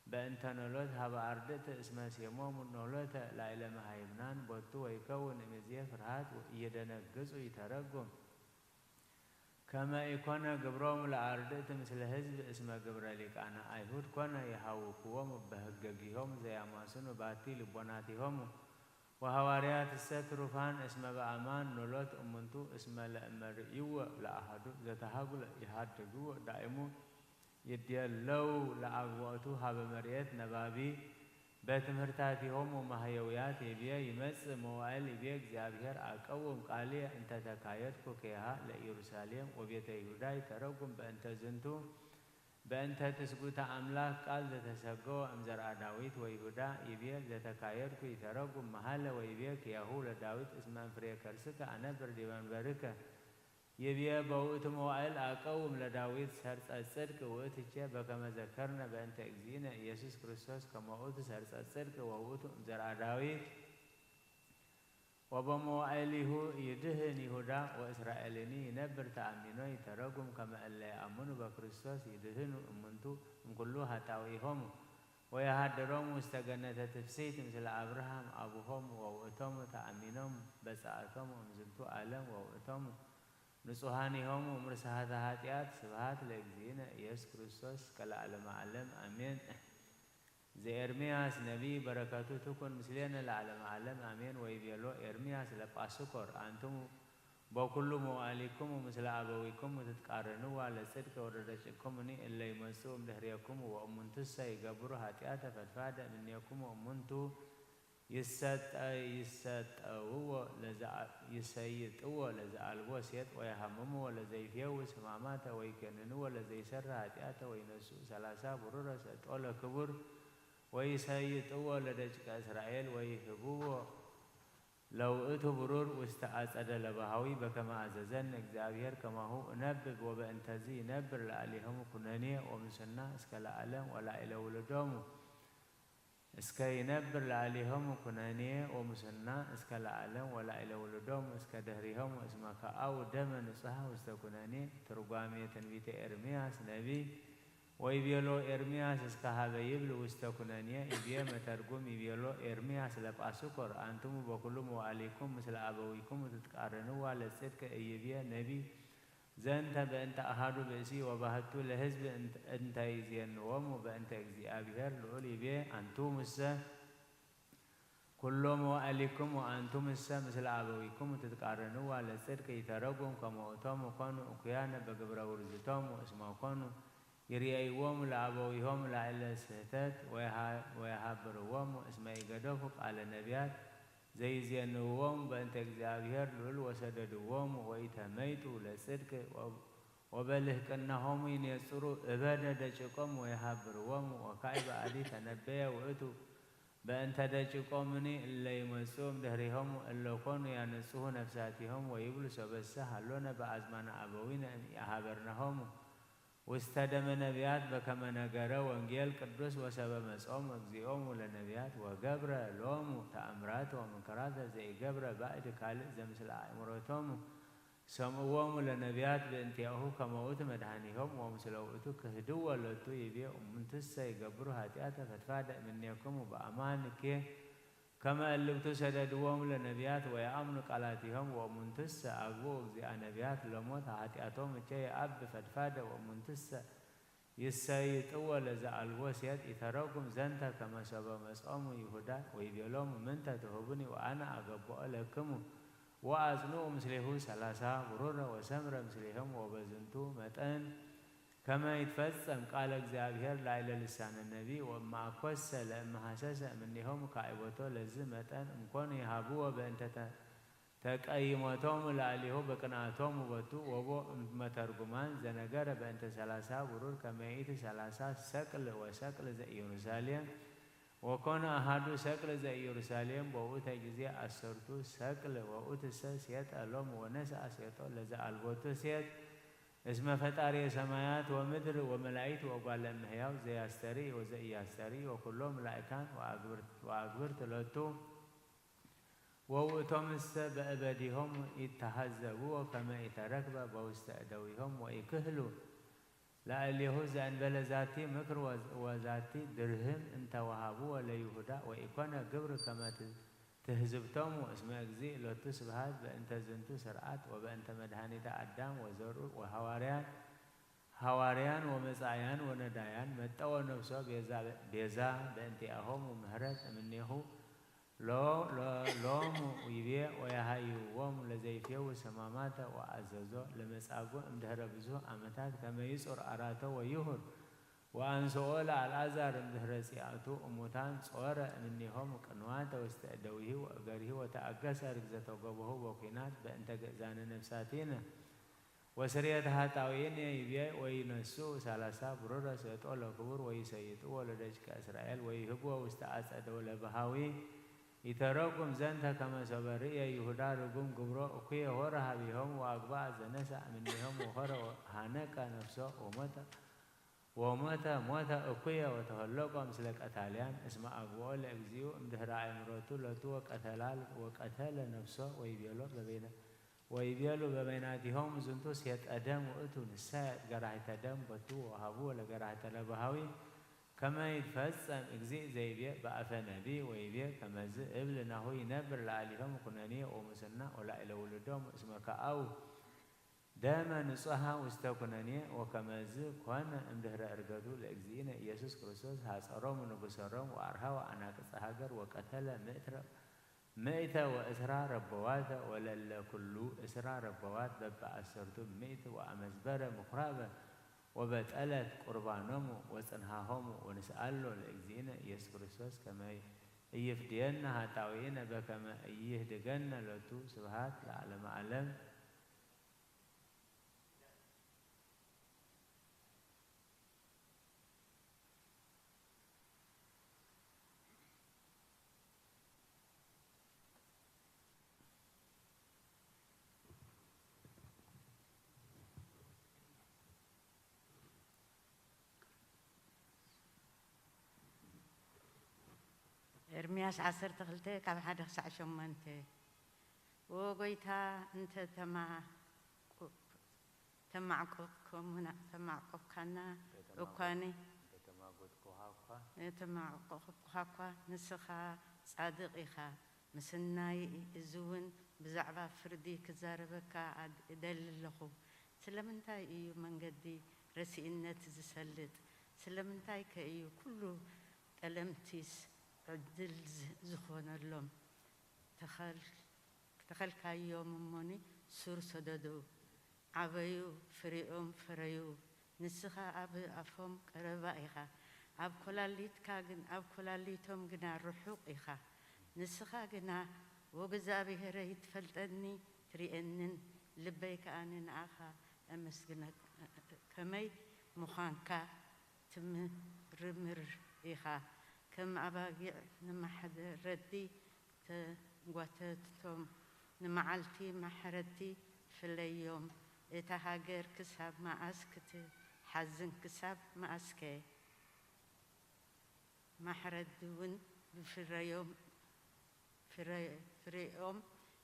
በእንተ ኖሎት ሀበ ኣርድእት እስመ ሴሞሙ ኖሎተ ላዕለ መሃይምናን ቦቱ ወይከውን እምእዜ ፍርሃት ወኢይደነግጹ። ይተረጉም ከመ ኢኮነ ግብሮሙ ለአርድእት ምስለ ህዝብ እስመ ግብረ ሊቃነ አይሁድ ኮነ። ይሃውክዎሙ በህገጊሆሙ ዘያማስኑ ባቲ ልቦናቲሆሙ። ወሐዋርያትሰ ትሩፋን እስመ በአማን ኖሎት እሙንቱ እስመ ለእመ ርእይዎ ለአሐዱ ዘተሃጉለ ይሃድግዎ ዳእሙ ይድየለው ለአግቦእቱ ሀበ መርኤት ነባቢ። በትምህርታቲሆሙ ማህየውያት ይቤ ይመጽእ መዋእል ይቤ እግዚኣብሔር አቀውም ቃልየ እንተ ተካየድኩ ኬሃ ለኢየሩሳሌም ወቤተ ይሁዳ። ይተረጉም በእንተ ዝንቱ በእንተ ትስጉተ አምላክ ቃል ዘተሰገወ እምዘርአ ዳዊት ወይሁዳ። ይቤ ዘተካየድኩ። ይተረጉም መሃለ ወይቤ ኪያሁ ለዳዊት እስመ እምፍሬ ከርስከ አነብር ዲበ መንበርከ። ይብየ በውእቱ መዋእል አቀውም ለዳዊት ሰርጸ ጽድቅ ውእትቼ በከመ ዘከርነ በእንተ እግዚእነ ኢየሱስ ክርስቶስ ከመ ውእቱ ሰርጸ ጽድቅ ወውእቱ እምዘርአ ዳዊት። ወበመዋእሊሁ ይድህን ይሁዳ ወእስራኤልኒ ይነብር ተአሚኖ። ይተረጉም ከመ እለ ይአምኑ በክርስቶስ ይድህኑ እሙንቱ እምኩሉ ሀጣውኢሆሙ። ወየሃድሮሙ ውስተ ገነተ ትፍስሕት ምስለ አብርሃም አቡሆሙ ወውእቶሙ ተአሚኖሙ በጸአቶሙ እምዝንቱ ዓለም ወውእቶሙ ንጹሃኒሆሙ እምርስሃተ ኃጢአት። ስብሐት ለእግዚእነ ኢየሱስ ክርስቶስ እስከ ለዓለመ ዓለም አሜን። ዘኤርምያስ ነቢይ በረከቱ ትኩን ምስሌነ ለዓለመ ዓለም አሜን። ወይቤሎ ኤርምያስ ለጳስኮር አንትሙ በኩሉ መዋዕሊክሙ ምስለ አበዊክሙ ትትቃረንዋ ለጽድቅ ወደደቂቅኩምኒ እለ ይመጽኡ እምድህሬክሙ ወእሙንቱሰ ይገብሩ ኃጢአተ ፈድፋደ እምኔክሙ እሙንቱ ይሰጠ-፣ ይሰጠውዎ ለዘአ-፣ ይሰይጥዎ ለዘአልቦ ሴጥ ወየሐምምዎ ለዘይፌውስ ሕማማተ ወይኬንንዎ ለዘይሰሪ ኃጢአተ ወይነስኡ ሠላሳ ብሩረ ሰጦ ለክቡር ወይሰይጥዎ ለደቂቀ እስራኤል ወይህብዎ ለውእቱ ብሩር ውስተ አጸደ ለባሃዊ በከመ አዘዘኒ እግዚአብሔር ከማሁ እነብብ። ወበእንተዝ ይነብር ለአሌሆሙ ኩነኔ ወምስና እስከ ለዓለም ወላዕለ ውሉዶሙ እስከ ይነብር ለአሌሆሙ ኩነኔ ወምስና እስከ ለዓለም ወላዕለ ውሉዶሙ እስከ ድህሬሆሙ እስመ ከአው ደመ ንጹሐ ውስተ ኩነኔ። ትርጓሜ ትንቢተ ኤርምያስ ነቢይ። ወይቤሎ ኤርምያስ እስከ ሀበ ይብል ውስተ ኩነኔ። ይቤ መተርጉም ይቤሎ ኤርምያስ ለጳስኮር አንትሙ በኩሉ መዋዕሊኩም ምስለ አበዊኩም ትትቃረንዋ ለጽድቅ። እይቤ ነቢይ ዘንተ በእንተ አሐዱ ብእሲ ወባህቱ ለሕዝብ እንተ-፣ እንተ ይዜንዎሙ በእንተ እግዚአብሔር ልዑል ይቤ አንቱሙሰ ኩሎ መዋዕሊክሙ ወአንቱምሰ ምስለ አበዊክሙ ትትቃረንዋ ለጽድቅ። ይተረጉም ከመ ውእቶሙ ኮኑ እኩያነ በግብረ ውርዝቶሙ እስመ ኮኑ ይርአይዎሙ ለአበዊሆሙ ላዕለ ስህተት ወየሃ-፣ ወየሃብርዎሙ እስመ ኢገደፉ ቃለ ነቢያት ዘይዜንውዎሙ በእንተ እግዚአብሔር ልዑል ወሰደድዎሙ ወኢተመይጡ ለጽድቅ ወ-፣ ወበልህቅናሆሙ ይኔጽሩ እበደ ደቂቆም ወየሃብርዎሙ። ወካዕበ አዲ ተነበየ ውእቱ በእንተ ደቂቆምኒ እለ ይመጽኡ እምድህሬሆሙ እለ ኮኑ ያነጽሁ ነፍሳቲሆሙ ወይብሉ ሶበሰ ሀሎነ በአዝማነ አበዊነ እምኢአሃበርናሆሙ ውስተ ደመ ነቢያት በከመ ነገረ ወንጌል ቅዱስ ወሰበ መጾሙ እግዚኦሙ ለነቢያት ወገብረ ሎሙ ተአምራተ ወመንከራተ ዘይገብረ ባዕድ ካልእ ዘምስለ አእምሮቶሙ ሰምዕዎሙ ለነቢያት በእንቲአሁ ከመ ውእቱ መድኃኒሆም ወምስለ ውእቱ ክህድዎ ሎቱ ይቤ እሙንቱሰ ይገብሩ ኃጢአተ ፈድፋደ እምኔክሙ በአማንኬ ከመ እልውቱ ሰደድዎም ለነቢያት ወየአምኑ ቃላቲሆም ወእሙንትሰ አግብኡ እግዚአ ነቢያት ለሞት ኃጢአቶም እቸ የአብ ፈድፋደ ወእሙንትሰ ይሰይጥዎ ለዘአልቦ ሴጥ ይተረጉም ዘንተ ከመ ሶበ መጾሙ ይሁዳ ወይቤሎሙ ምንተ ትሁቡኒ ወአነ አገብኦ ለክሙ ወአጽንኡ ምስሌሁ ሰላሳ ብሩረ ወሰምረ ምስሌሆም ወበዝንቱ መጠን ከመ ይትፈጸም ቃለ እግዚአብሔር ላዕለ ልሳነ ነቢይ ወእመአኮሰ ለእመሐሰሰ እምኔሆሙ ካዕቦቶ ለዝ መጠን እምኮኑ ይሃብዎ በእንተ ተ- ተቀይሞቶሙ ላዕሌሁ በቅንአቶሙ ቦቱ ወቦ እመተርጉማን ዘነገረ በእንተ ሰላሳ ብሩር ከመ ይእቲ ሰላሳ ሰቅል ወሰቅል ዘኢየሩሳሌም ወኮነ አሃዱ ሰቅል ዘኢየሩሳሌም በውእተ ጊዜ አሰርቱ ሰቅል ወውእትሰ ሴጠ ሎሙ ወነስአ ሴጦ ለዘአልቦቱ ሴጥ እስመ ፈጣሪ ሰማያት ወምድር ወመላእክት ወእጓለ እመሕያው ዘያስተርኢ ወዘኢያስተርኢ ወኩሎም መላእካን ወአግብርት ሎቱ ወውእቶምሰ በእበዲሆም ኢተሐዘብዎ ከመ ኢተረክበ በውስተ እደዊሆም ወኢክህሉ ላዕሌሁ ዘእንበለ ዛቲ ምክር ወ- ወዛቲ ድርህም እንተ ወሃብዎ ለይሁዳ ወኢኮነ ግብር ከመ ት- ትህዝብቶሙ እስመ እግዚእ ሎቱ ስብሐት በእንተ ዝንቱ ስርዓት ወበእንተ መድኃኒተ አዳም ወዘርኡ ወሐዋርያን ሐዋርያን ወመጻእያን ወነዳያን መጠወ ነፍሶ ቤዛ ቤዛ በእንቲአሆሙ ምህረት እምኔሁ ሎ- ሎ- ሎሙ ይቤ ወያሃይዎም ለዘይፌውስ ሕማማተ ወአዘዞ ለመጻጉዕ እምድህረ ብዙህ ዓመታት ከመ ይጹር አራቶ ወይሁር ወአንስኦ ለአልዓዛር እምድህረ ጽያቱ እሙታን ጾረ እምኔሆም ቅንዋተ ውስተ እደዊሂ ወእገሪሂ ወተአገሰ ርግዘተ ገቦሁ በኩናት በእንተ ግእዛነ ነፍሳቲነ ወስርየተ ኃጣውኢነ ይቤ ወይነሱ ሰላሳ ብሩረ ሴጦ ለክቡር ወይሰይጥዎ ለደቂቀ እስራኤል ወይህብዎ ውስተ አጸደ ለበሃዊ ይተረጉም ዘንተ ከመ ሶበ ርእየ ይሁዳ ርጉም ግብሮ እኩየ ሆረ ሀቢሆም ወአግብአ ዘነስአ እምኔሆም ወኮረ ሀነቀ ነፍሶ ወሞተ ወሞተ ሞተ እኩየ ወተሀለቆ ምስለ ቀታልያን እስመ አግብኦ ለእግዚኡ እምድህረ አእምሮቱ ሎቱ ወቀተላ ወቀተለ ነፍሶ ወይቤሎ በበይነ ወይቤሉ በበይናቲሆሙ ዝንቱ ሴጠ ደም ውእቱ ንሳየጥ ገራሂተ ደም ቦቱ ወሃብዎ ለገራሂተ ለበሃዊ ከመ ይትፈጸም እግዚእ ዘይቤ በአፈ ነቢይ ወይቤ ከመዝ እብል ናሁ ይነብር ለአሊሆሙ ኩነኔ ወሙስና ወላዕለ ውሉዶሙ እስመ ከአው ደመ ንጹሃ ውስተ ኩነኔ ወከመዝ ኮነ እምድህረ እርገቱ ለእግዚእነ ኢየሱስ ክርስቶስ ሐጸሮሙ ንጉሰሮም ወአርሃወ አናቅጸ ሀገር ወቀተለ ምእትረ ምእተ ወእስራ ረበዋተ ወለለ ኩሉ እስራ ረበዋት በበአሰርቱ ምእት ወአመዝበረ ምኩራበ ወበጠለት ቁርባኖሙ ወጽንሃሆሙ ወንስአሎ ለእግዚእነ ኢየሱስ ክርስቶስ ከመ ኢይፍድየነ ኃጣውኢነ በከመ ኢይህድገነ ሎቱ ስብሐት ለዓለመ ዓለም። ኤርምያስ ዓሰርተ ክልተ ካብ ሓደ ክሳዕ ሸሞንተ። ዎ ጎይታ፣ እንተ ተማዕቆ-፣ ተማዕቆብኮሙና-፣ ተማዕቆብካና እኳኒ፣ እንተ ተማጎትኩኻ እኳ፣ እንተ ተማዕቆብኩኻ እኳ፣ ንስኻ ጻድቕ ኢኻ፣ ምስናይ፣ እዚ እውን ብዛዕባ ፍርዲ ክዛረበካ ኣድ-፣ እደሊ ኣለኹ። ስለምንታይ እዩ መንገዲ ረሲእነት ዝሰልጥ? ስለምንታይከ እዩ ኩሉ ጠለምቲስ ዕድል ዝ-፣ ዝኾነሎም? ተኸል-፣ ተኸልካዮም እሞኒ ሱር ሰደዱ፣ ዓበዩ፣ ፍሬኦም ፈረዩ። ንስኻ ኣብ ኣፎም ቀረባ ኢኻ፣ ኣብ ኮላሊትካ ግን፣ ኣብ ኮላሊቶም ግና ርሑቕ ኢኻ። ንስኻ ግና፣ "ወእግዚኣብሄረይ ትፈልጠኒ ትርእየንን፣ ልበይ ከኣ ንኣኻ እምስግነካ፣ ከመይ ምዃንካ ትምርምር ኢኻ። ከም ኣባጊዕ ንማሕረድቲ ተጓተቶም፣ ንመዓልቲ ማሕረድቲ ፍለዮም። እታ ሃገር ክሳብ መኣስ ክትሓዝን፣ ክሳብ መኣስከ?" ማሕረዲ እውን ብፍረዮም፣ ፍረ-፣ ፍሬኦም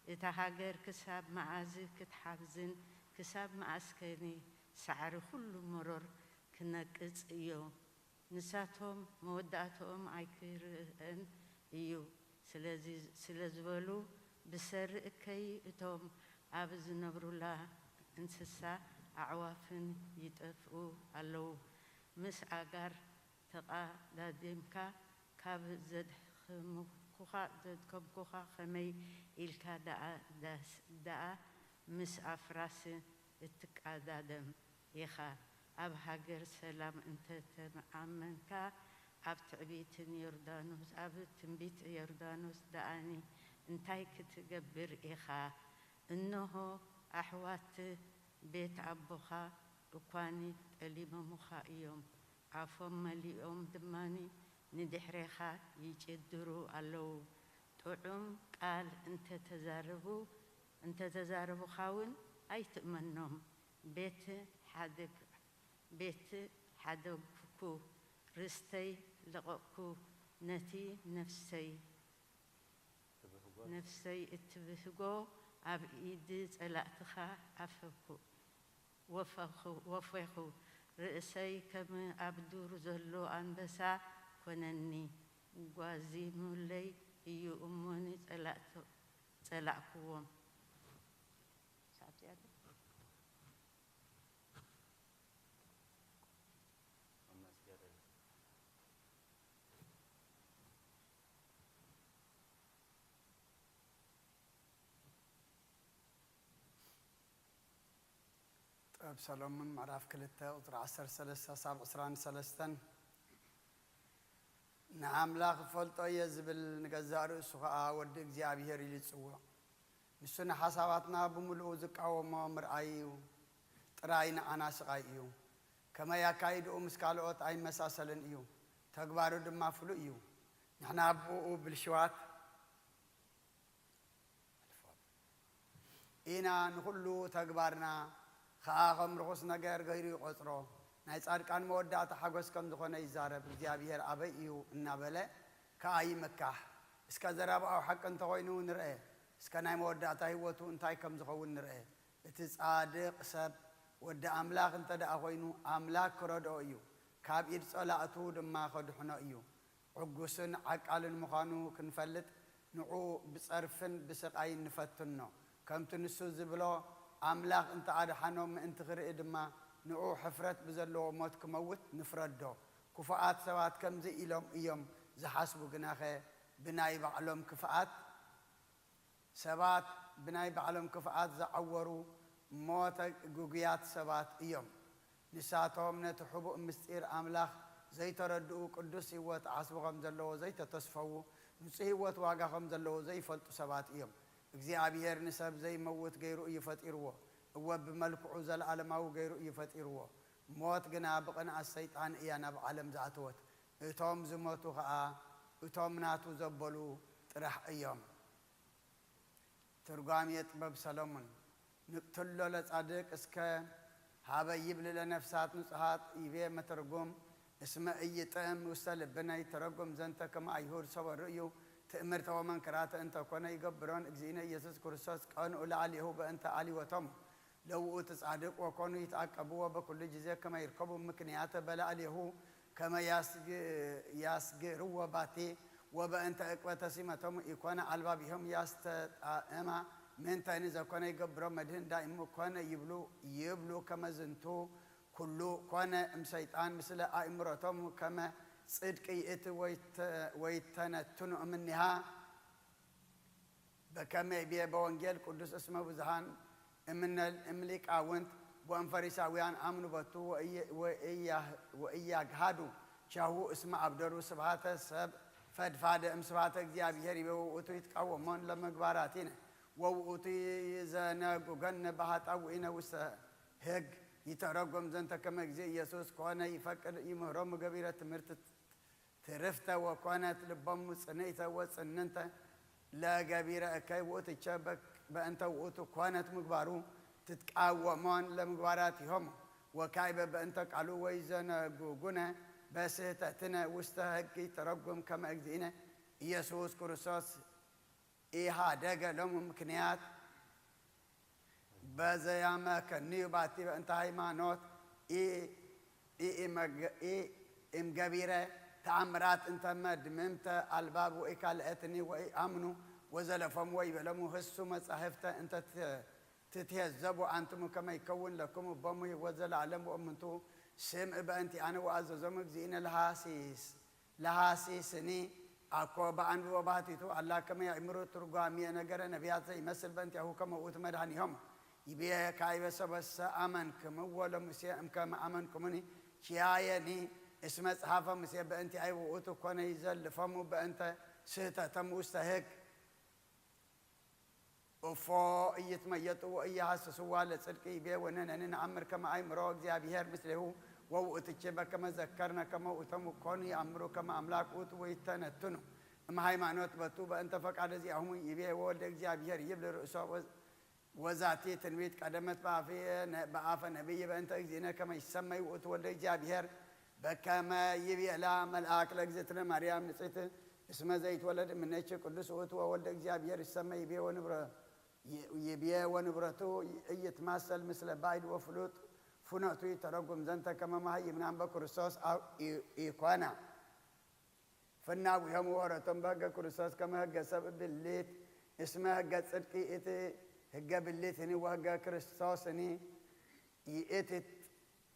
እታ ሃገር ክሳብ መኣዝ ክትሓዝን፣ ክሳብ መኣስከኒ ሳዕሪ ኩሉ መሮር ክነቅጽ እዮ? ንሳቶም መወዳእታኦም ኣይክርእን እዩ። ስለዚ፣ ስለ ዝበሉ፣ ብሰሪ እከይ እቶም ኣብ ዝነብሩላ እንስሳ ኣዕዋፍን ይጠፍኡ ኣለዉ። ምስ ኣጋር ተቓዳዲምካ ካብ ዘድከምኩኻ፣ ዘድከምኩኻ ከመይ ኢልካ ደኣ፣ ዳስ-፣ ደኣ ምስ ኣፍራስ እትቃዳደም ኢኻ። ኣብ ሃገር ሰላም እንተተመዓመንካ፣ ኣብ ትዕቢትን ዮርዳኖስ፣ ኣብ ትንቢት ዮርዳኖስ ደኣኒ እንታይ ክትገብር ኢኻ? እንሆ፣ ኣሕዋት ቤት ኣቦኻ እኳኒ ጠሊሞምኻ እዮም፣ ኣፎም መሊኦም ድማኒ ንድሕሬኻ ይጭድሩ ኣለዉ። ጥዑም ቃል እንተተዛረቡ፣ እንተተዛረቡኻ እውን ኣይትእመኖም። ቤት ሓደግ-፣ ቤት ሓደግኩ፣ ርስተይ ለቐቕኩ፣ ነቲ ነፍሰይ፣ ትብህጎ። ነፍሰይ እትብህጎ ኣብ ኢድ ጸላእትኻ ኣፈኩ፣ ወፈኹ-፣ ወፌኹ። ርእሰይ ከም ኣብ ዱር ዘሎ ኣንበሳ ኮነኒ። ጓዚሙለይ እዩ እሞ ንጸላእቱ-፣ ጸላእክዎም። ሰዓት እያ። ጥበብ ሰሎሞን ምዕራፍ ክልተ ቁጽሪ ዓሰርተ ሰለስተ ሳብ ዕስራን ሰለስተን። ንኣምላኽ እፈልጦ እየ ዝብል ንገዛእ ርእሱ ኸኣ ወዲ እግዚኣብሔር ኢሉ ይጽውዖ። ንሱ ንሓሳባትና ብምሉኡ ዝቃወሞ ምርኣይ እዩ፣ ጥራይ ንዓና ስቓይ እዩ። ከመይ ኣካይድኡ ምስ ካልኦት ኣይመሳሰልን እዩ፣ ተግባሩ ድማ ፍሉይ እዩ። ንሕና ብእኡ ብልሽዋት ኢና፣ ንኹሉ ተግባርና ኸኣ ኸም ርኹስ ነገር ገይሩ ይቖጽሮ። ናይ ጻድቃን መወዳእታ ሓጎስ ከም ዝኾነ ይዛረብ። እግዚኣብሔር ኣበይ እዩ እናበለ ከኣ ይምካሕ። እስከ ዘረባኡ ሓቂ እንተኾይኑ ንርአ፣ እስከ ናይ መወዳእታ ህይወቱ እንታይ ከም ዝኸውን ንርአ። እቲ ጻድቕ ሰብ ወዲ ኣምላኽ እንተ ደኣ ኾይኑ፣ ኣምላኽ ክረድኦ እዩ፣ ካብ ኢድ ጸላእቱ ድማ ኸድሕኖ እዩ። ዕጉስን ዓቃልን ምዃኑ ክንፈልጥ፣ ንዑ ብጸርፍን ብስቓይን ንፈትኖ። ከምቲ ንሱ ዝብሎ፣ ኣምላኽ እንተ ኣድሓኖ ምእንቲ ክርኢ ድማ፣ ንዑ ሕፍረት ብዘለዎ ሞት ክመውት ንፍረዶ። ክፉኣት ሰባት ከምዚ ኢሎም እዮም ዝሓስቡ፣ ግናኸ ብናይ ባዕሎም ክፍኣት፣ ሰባት ብናይ ባዕሎም ክፍኣት ዝዓወሩ ሞተ ግጉያት ሰባት እዮም። ንሳቶም ነቲ ሕቡእ ምስጢር ኣምላኽ ዘይተረድኡ፣ ቅዱስ ህይወት ዓስቢ ከም ዘለዎ ዘይተተስፈዉ፣ ንጹህ ህይወት ዋጋ ከም ዘለዎ ዘይፈልጡ ሰባት እዮም። እግዚኣብሔር ንሰብ ዘይመውት ገይሩ እዩ ፈጢርዎ። እወ፣ ብመልክዑ ዘለኣለማዊ ገይሩ እዩ ፈጢርዎ። ሞት ግና ብቕንኣት ሰይጣን እያ ናብ ዓለም ዝኣተወት። እቶም ዝሞቱ ኸኣ እቶም ናቱ ዘበሉ ጥራሕ እዮም። ትርጓሜ ጥበብ ሰሎሞን። ንቅትሎ ለጻድቅ እስከ ሀበ ይብል ለነፍሳት ንጹሃት ይቤ መተርጉም። እስመ ኢይጥዕም ውስተ ልብነ ይተረጉም ዘንተ ከመ አይሁድ ሰበ ርእዩ ትእምርተ ወመንክራተ እንተ ኮነ ይገብሮን እግዚእነ ኢየሱስ ክርስቶስ ቀንኡ ለአሌሁ በእንተ አልወቶም ለውእቱ ጻድቅ ወኮኑ ይትዓቀብዎ በኩሉ ጊዜ ከመ ይርከቡ ምክንያተ በላዕሌሁ ከመ ያስግ-፣ ያስግርዎ ባቲ ወበእንተ ዕቅበተ ሲመቶሙ ኢኮነ አልባቢሆም ያስተጣእማ ምንተኒ ዘኮነ ይገብሮ መድህን ዳይሙ ኮነ ይብሉ፣ ይብሉ ከመ ዝንቱ ኩሉ ኮነ እምሰይጣን ምስለ አእምሮቶም ከመ ጽድቅ ይእቲ ወይተ-፣ ወይተነትኑ እምኒሃ። በከመ ይቤ በወንጌል ቅዱስ እስመ ብዙሃን እምነ-፣ እምሊቃውንት ወእምፈሪሳውያን አምኑ በቱ ወእየ-፣ ወእያ-፣ ወእያግሃዱ ቻሁ እስመ አብደሩ ስብሃተ ሰብ ፈድፋደ እምስብሃተ እግዚአብሔር ይቤ ወውእቱ ይትቃወሞን ለመግባራቲነ ወውእቱ ይዘነጉገን በሃጣውኢነ ውስተ ህግ ይተረጎም ዘንተ ከመ እግዚእ ኢየሱስ ኮነ ይፈቅድ ይምህሮሙ ገቢረ ትምህርት ትርፍተ ወኮነት ልቦሙ ጽንዕተ ወጽንንተ ለገቢረ እከይ ውእትቸ በ-፣ በእንተ ውእቱ ኮነት ምግባሩ ትትቃወሞን ለምግባራቲሆሙ ወካይበ በእንተ ቃሉ ወይዘነጉጉነ በስህተትነ ውስተ ህግ ይተረጉም ከመ እግዚእነ ኢየሱስ ክርስቶስ ኢሃደገ ሎሙ ምክንያት በዘያመከንዩ ባቲ በእንተ ሃይማኖት ኢ-፣ ኢ-፣ ኢመገ-፣ ኢ-፣ ኢምገቢረ ተኣምራት እንተ መድምምተ ኣልባብ ወኢካልአትኒ ወኢኣምኑ ወዘለፎም ወይበለሙ ህሱ መጻሕፍተ እንተ ት-፣ ትትሄዘቡ ኣንትሙ ከመ ይከውን ለክሙ ቦሙ ህይወት ዘለዓለም ወእምንቱ ስምዕ በእንቲኣነ ወኣዘዞሙ እግዚእነ ለሃሲስ-፣ ለሃሲስኒ ኣኮ በኣንብቦ ባህቲቱ ኣላ ከመ ያእምሩ ትርጓሜ ነገረ ነቢያት ዘይመስል በእንቲኣሁ ከመ ውእቱ መድኃኒሆሙ። ይቤ ካይበ ሰበሰ አመንክምዎ ለሙሴ እምከመ አመንኩሙኒ ኪያየኒ እስመ ጸሐፈ ሙሴ በእንቲአይ ውእቱ ኮነ ይዘልፈሙ በእንተ ስህተተም ውስተ ህግ። እፎ ኢይትመየጡ ወኢይሃስስዋ ለጽድቅ ይቤ ወነነኒ ነአምር ከመ አእምሮ እግዚአብሔር ምስሌሁ ወውእትቼ በከመ ዘከርነ ከመ ውእቶም እኮኑ ይአምሩ ከመ አምላክ ውእቱ ወይተነትኑ እምሃይማኖት በቱ በእንተ ፈቃደ ዚአሁሙ ይቤ ወወልደ እግዚአብሔር ይብል ርእሶ ወ-፣ ወዛቲ ትንቢት ቀደመት በአፈ ነ-፣ በአፈ ነቢይ በእንተ እግዚእነ ከመ ይሰመይ ውእቱ ወልደ እግዚአብሔር በከመ ይቤላ መልአክ ለእግዝእትነ ማርያም ንጽሕት እስመ ዘይትወለድ እምኔኪ ቅዱስ ውእቱ ወወልደ እግዚአብሔር ይሰመይ ይቤ ወንብረ-፣ ይ-፣ ይቤ ወንብረቱ እይትማሰል ምስለ ባይድ ወፍሉጥ ፍኖቱ ይተረጉም ዘንተ ከመ መሃይምናን በክርስቶስ አው ኢ-፣ ኢኮና። ፍናዊሆም ወረቶም በህገ ክርስቶስ ከመ ህገ ሰብ ብሊት እስመ ህገ ጽድቂ እቲ ህገ ብሊትኒ ወህገ ክርስቶስኒ ይእቲ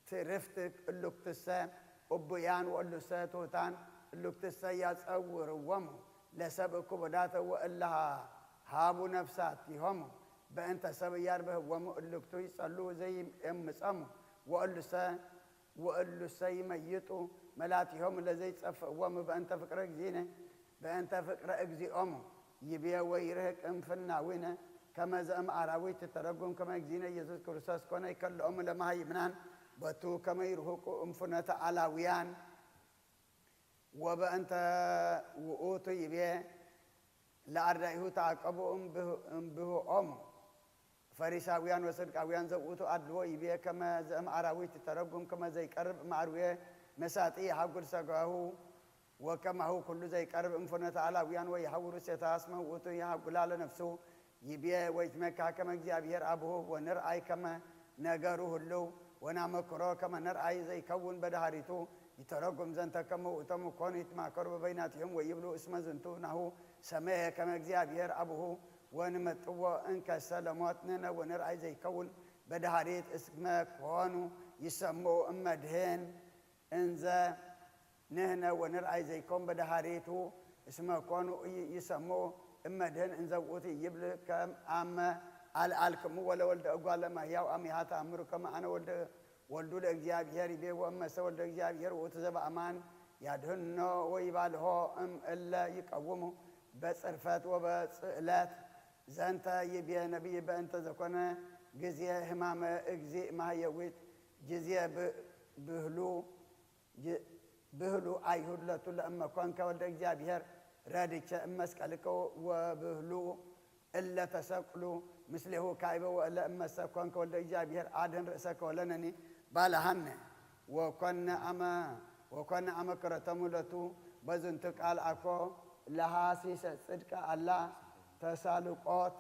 ትርፍት እሉክትሰ እቡያን ወእሉሰ ትሑታን እሉክትሰ ያጸውርዎሙ ለሰብ ክቡዳተ ወእለ ሃቡ ነፍሳቲሆሙ በእንተ ሰብ ያርብህዎሙ እሉክቱ ይጸሉ ዘይእምጸሙ ወእሉሰ ወእሉሰ ይመይጡ መላቲሆሙ ለዘይጸፍእዎሙ በእንተ ፍቅረ እግዚእነ በእንተ ፍቅረ እግዚኦሙ ይቤ ወይርህቅ እምፍናዊነ ከመ ዘእም አራዊት ትተረጉም ከመ እግዚእነ ኢየሱስ ክርስቶስ ኮነ ይከልኦሙ ለመሃይምናን በቱ ከመ ይርህቁ እምፍኖተ አላውያን ወበእንተ ውእቱ ይቤ ለአርዳኢሁ ተዓቀቡ እምብህ-፣ እምብህኦሙ ፈሪሳውያን ወሰድቃውያን ዘውእቱ አድልዎ ይቤ ከመ ዘእም አራዊት ተረጉም ከመ ዘይቀርብ እምአርዌ መሳጢ ይሃጉል ሰጋሁ ወከማሁ ኩሉ ዘይቀርብ እምፍኖተ አላውያን ወይሃውር ውስቴታ እስመ ውእቱ ይሃጉላ ለነፍሱ ይቤ ወይትመካ ከመ እግዚአብሔር አብሁ ወንርአይ ከመ ነገሩ ህልው ወናመክሮ ከመ ንርአይ ዘይከውን በዳህሪቱ ይተረጉም ዘንተ ከመ ውእቶም እኮኑ ይትማከሩ በበይናቲሆም ወይብሉ እስመ ዝንቱ ናሁ ሰመየ ከመ እግዚአብሔር አብሁ ወንመጥዎ እንከሰ ለሞት ንሕነ ወንርአይ ዘይከውን በዳህሪት እስመ ኮኑ ይሰምዑ እመድህን እንዘ ንሕነ ወንርአይ ዘይኮን በዳህሪቱ እስመ ኮኑ ይ-፣ ይሰምዑ እመድህን እንዘ ውእቱ ይብል ከም አመ አልአልክሙ ወለወልደ እጓለ እመሕያው አሚሃ ተአምሩ ከመ አነ ወልደ ወልዱ ለእግዚአብሔር ይቤ ወእመሰ ወልደ እግዚአብሔር ውእቱ ዘበአማን ያድህኖ ወይባልሆ እም እለ ይቀውሙ በጽርፈት ወበጽእለት ዘንተ ይቤ ነቢይ በእንተ ዘኮነ ግዜ ህማመ እግዚእ ማህየዊት ግዜ ብ-፣ ብህሉ ጅ-፣ ብህሉ አይሁድ ለቱ ለእመ ኮንከ ወልደ እግዚአብሔር ረድቸ እመስቀልከ ወብህሉ እለ ተሰቅሉ ምስሌሁ ካይበ ወእለ እመሰ ኮንከ ወልደ እግዚአብሔር አድህን ርእሰከ ወለነኒ ባልሃነ ወኮነ አመ ወኮነ አመ ክረተሙ ለቱ በዝንቱ ቃል አኮ ለሃሲሰ ጽድቀ አላ ተሳልቆት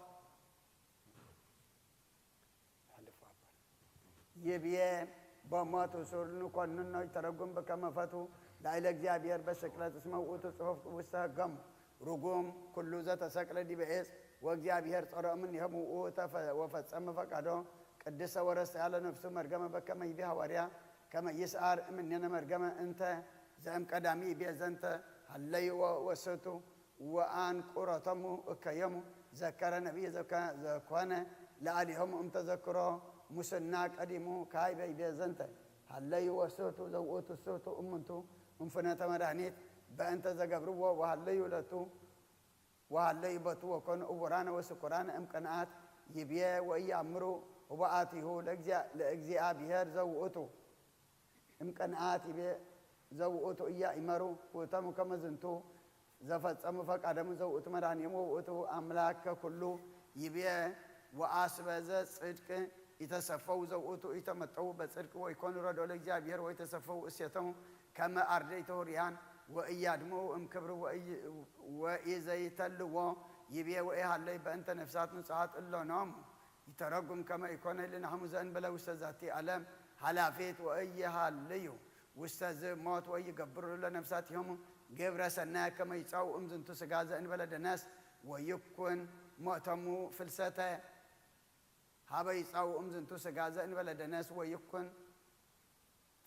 ይብዬ በሞት እሱር ንኮንኖ ይተረጉም በከመ ፈቱ ላዕለ እግዚአብሔር በስቅለት እስመ ውእቱ ጽሑፍ ውስተ ህገሙ ርጉም ኩሉ ዘተሰቅለ ዲበ ዔጽ ወእግዚአብሔር ጸሮ እምኔሆሙ ውእቱ ወፈጸመ ፈቃዶ ቅድስተ ወረስያ ለነፍሱ መርገመ በከመ ይቤ ሐዋርያ ከመ ይስዓር እምኔነ መርገመ እንተ ዘእም ቀዳሚ ይቤ ዘንተ ሀለዩ ወሰቱ ወአንቁረቶሙ እከዮሙ ዘከረ ነቢይ ዘከ-፣ ዘኮነ ለአሊሆሙ እምተዘክሮ ሙስና ቀዲሙ ካይበ ይቤ ዘንተ ሀለዩ ወስህቱ ዘውእቱ ስህቱ እምንቱ እምፍነተ መድኃኒት በእንተ ዘገብርዎ ወሀለዩ ለቱ ወሀለዩ በቱ ወኮኑ እውራነ ወስኩራነ እምቅንአት ይብዬ ወኢየአምሩ ህቡአቲሁ ለእግዚአ-፣ ለእግዚአብሔር ዘውእቱ እምቅንአት ይቤ ዘውእቱ ኢያእመሩ ውእቶሙ ከመ ዝንቱ ዘፈጸሙ ፈቃደሙ ዘውእቱ መድኃኒዮሙ ወውእቱ አምላከ ኩሉ ይቤ ወአስበዘ ጽድቅ ኢተሰፈው ዘውእቱ ኢተመጠው በጽድቅ ወይኮኑ ረዶ ለእግዚአብሔር ወይተሰፈው እሴቶሙ ከመ አርደይተ ውርያን ወኢያድምኡ እምክብሩ ወኢ-፣ ወኢዘይተልዎ ይቤ ወኢሃለይ በእንተ ነፍሳት ንጹሓት እሎኖሙ ይተረጉም ከመ ኢኮነ ልናህሙ ዘእንበለ ውስተ ዛቲ ዓለም ኃላፊት ወእየሃልዩ ውስተ ዝሞት ወይገብሩ ለነፍሳቲሆሙ ግብረ ሰናየ ከመ ይጸውኡም ዝንቱ ሥጋ ዘእንበለ ደነስ ወይኩን ሞቶሙ ፍልሰተ ሀበ ይጸውኡም ዝንቱ ሥጋ ዘእንበለ ደነስ ወይኩን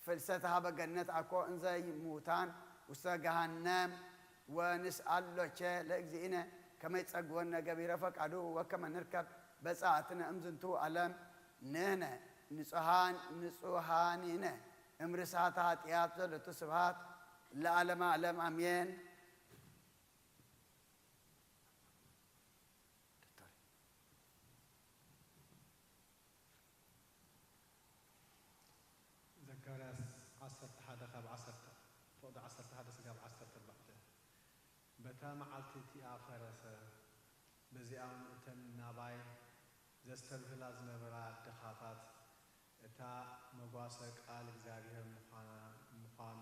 ፍልሰተ ሀበ ገነት አኮ እንዘ ሙታን ውስተ ገሃነም ወንስአሎቼ ለእግዚእነ ከመ ይጸግወነ ገቢረ ፈቃዱ ወከመ ንርከብ በጻእትነ እምዝንቱ ዓለም ንሕነ ንጹሃን ንጹሃኒነ እምርሳተ ኃጢአት ዘለቱ ስብሃት ለዓለመ ዓለም አሜን። ዘካርያስ ዓሰርተ ሓደ ካብ ዓሰርተ ፍቕዲ ዓሰርተ ሓደ ስጋብ ዓሰርተ ኣርባዕተ በታ መዓልቲ እቲኣ ፈረሰ። በዚኣውን እተን ናባይ ዘስተብህላ ዝነበራ ድኻታት እታ መጓሰ ቃል እግዚኣብሔር ምዃና ምዃኑ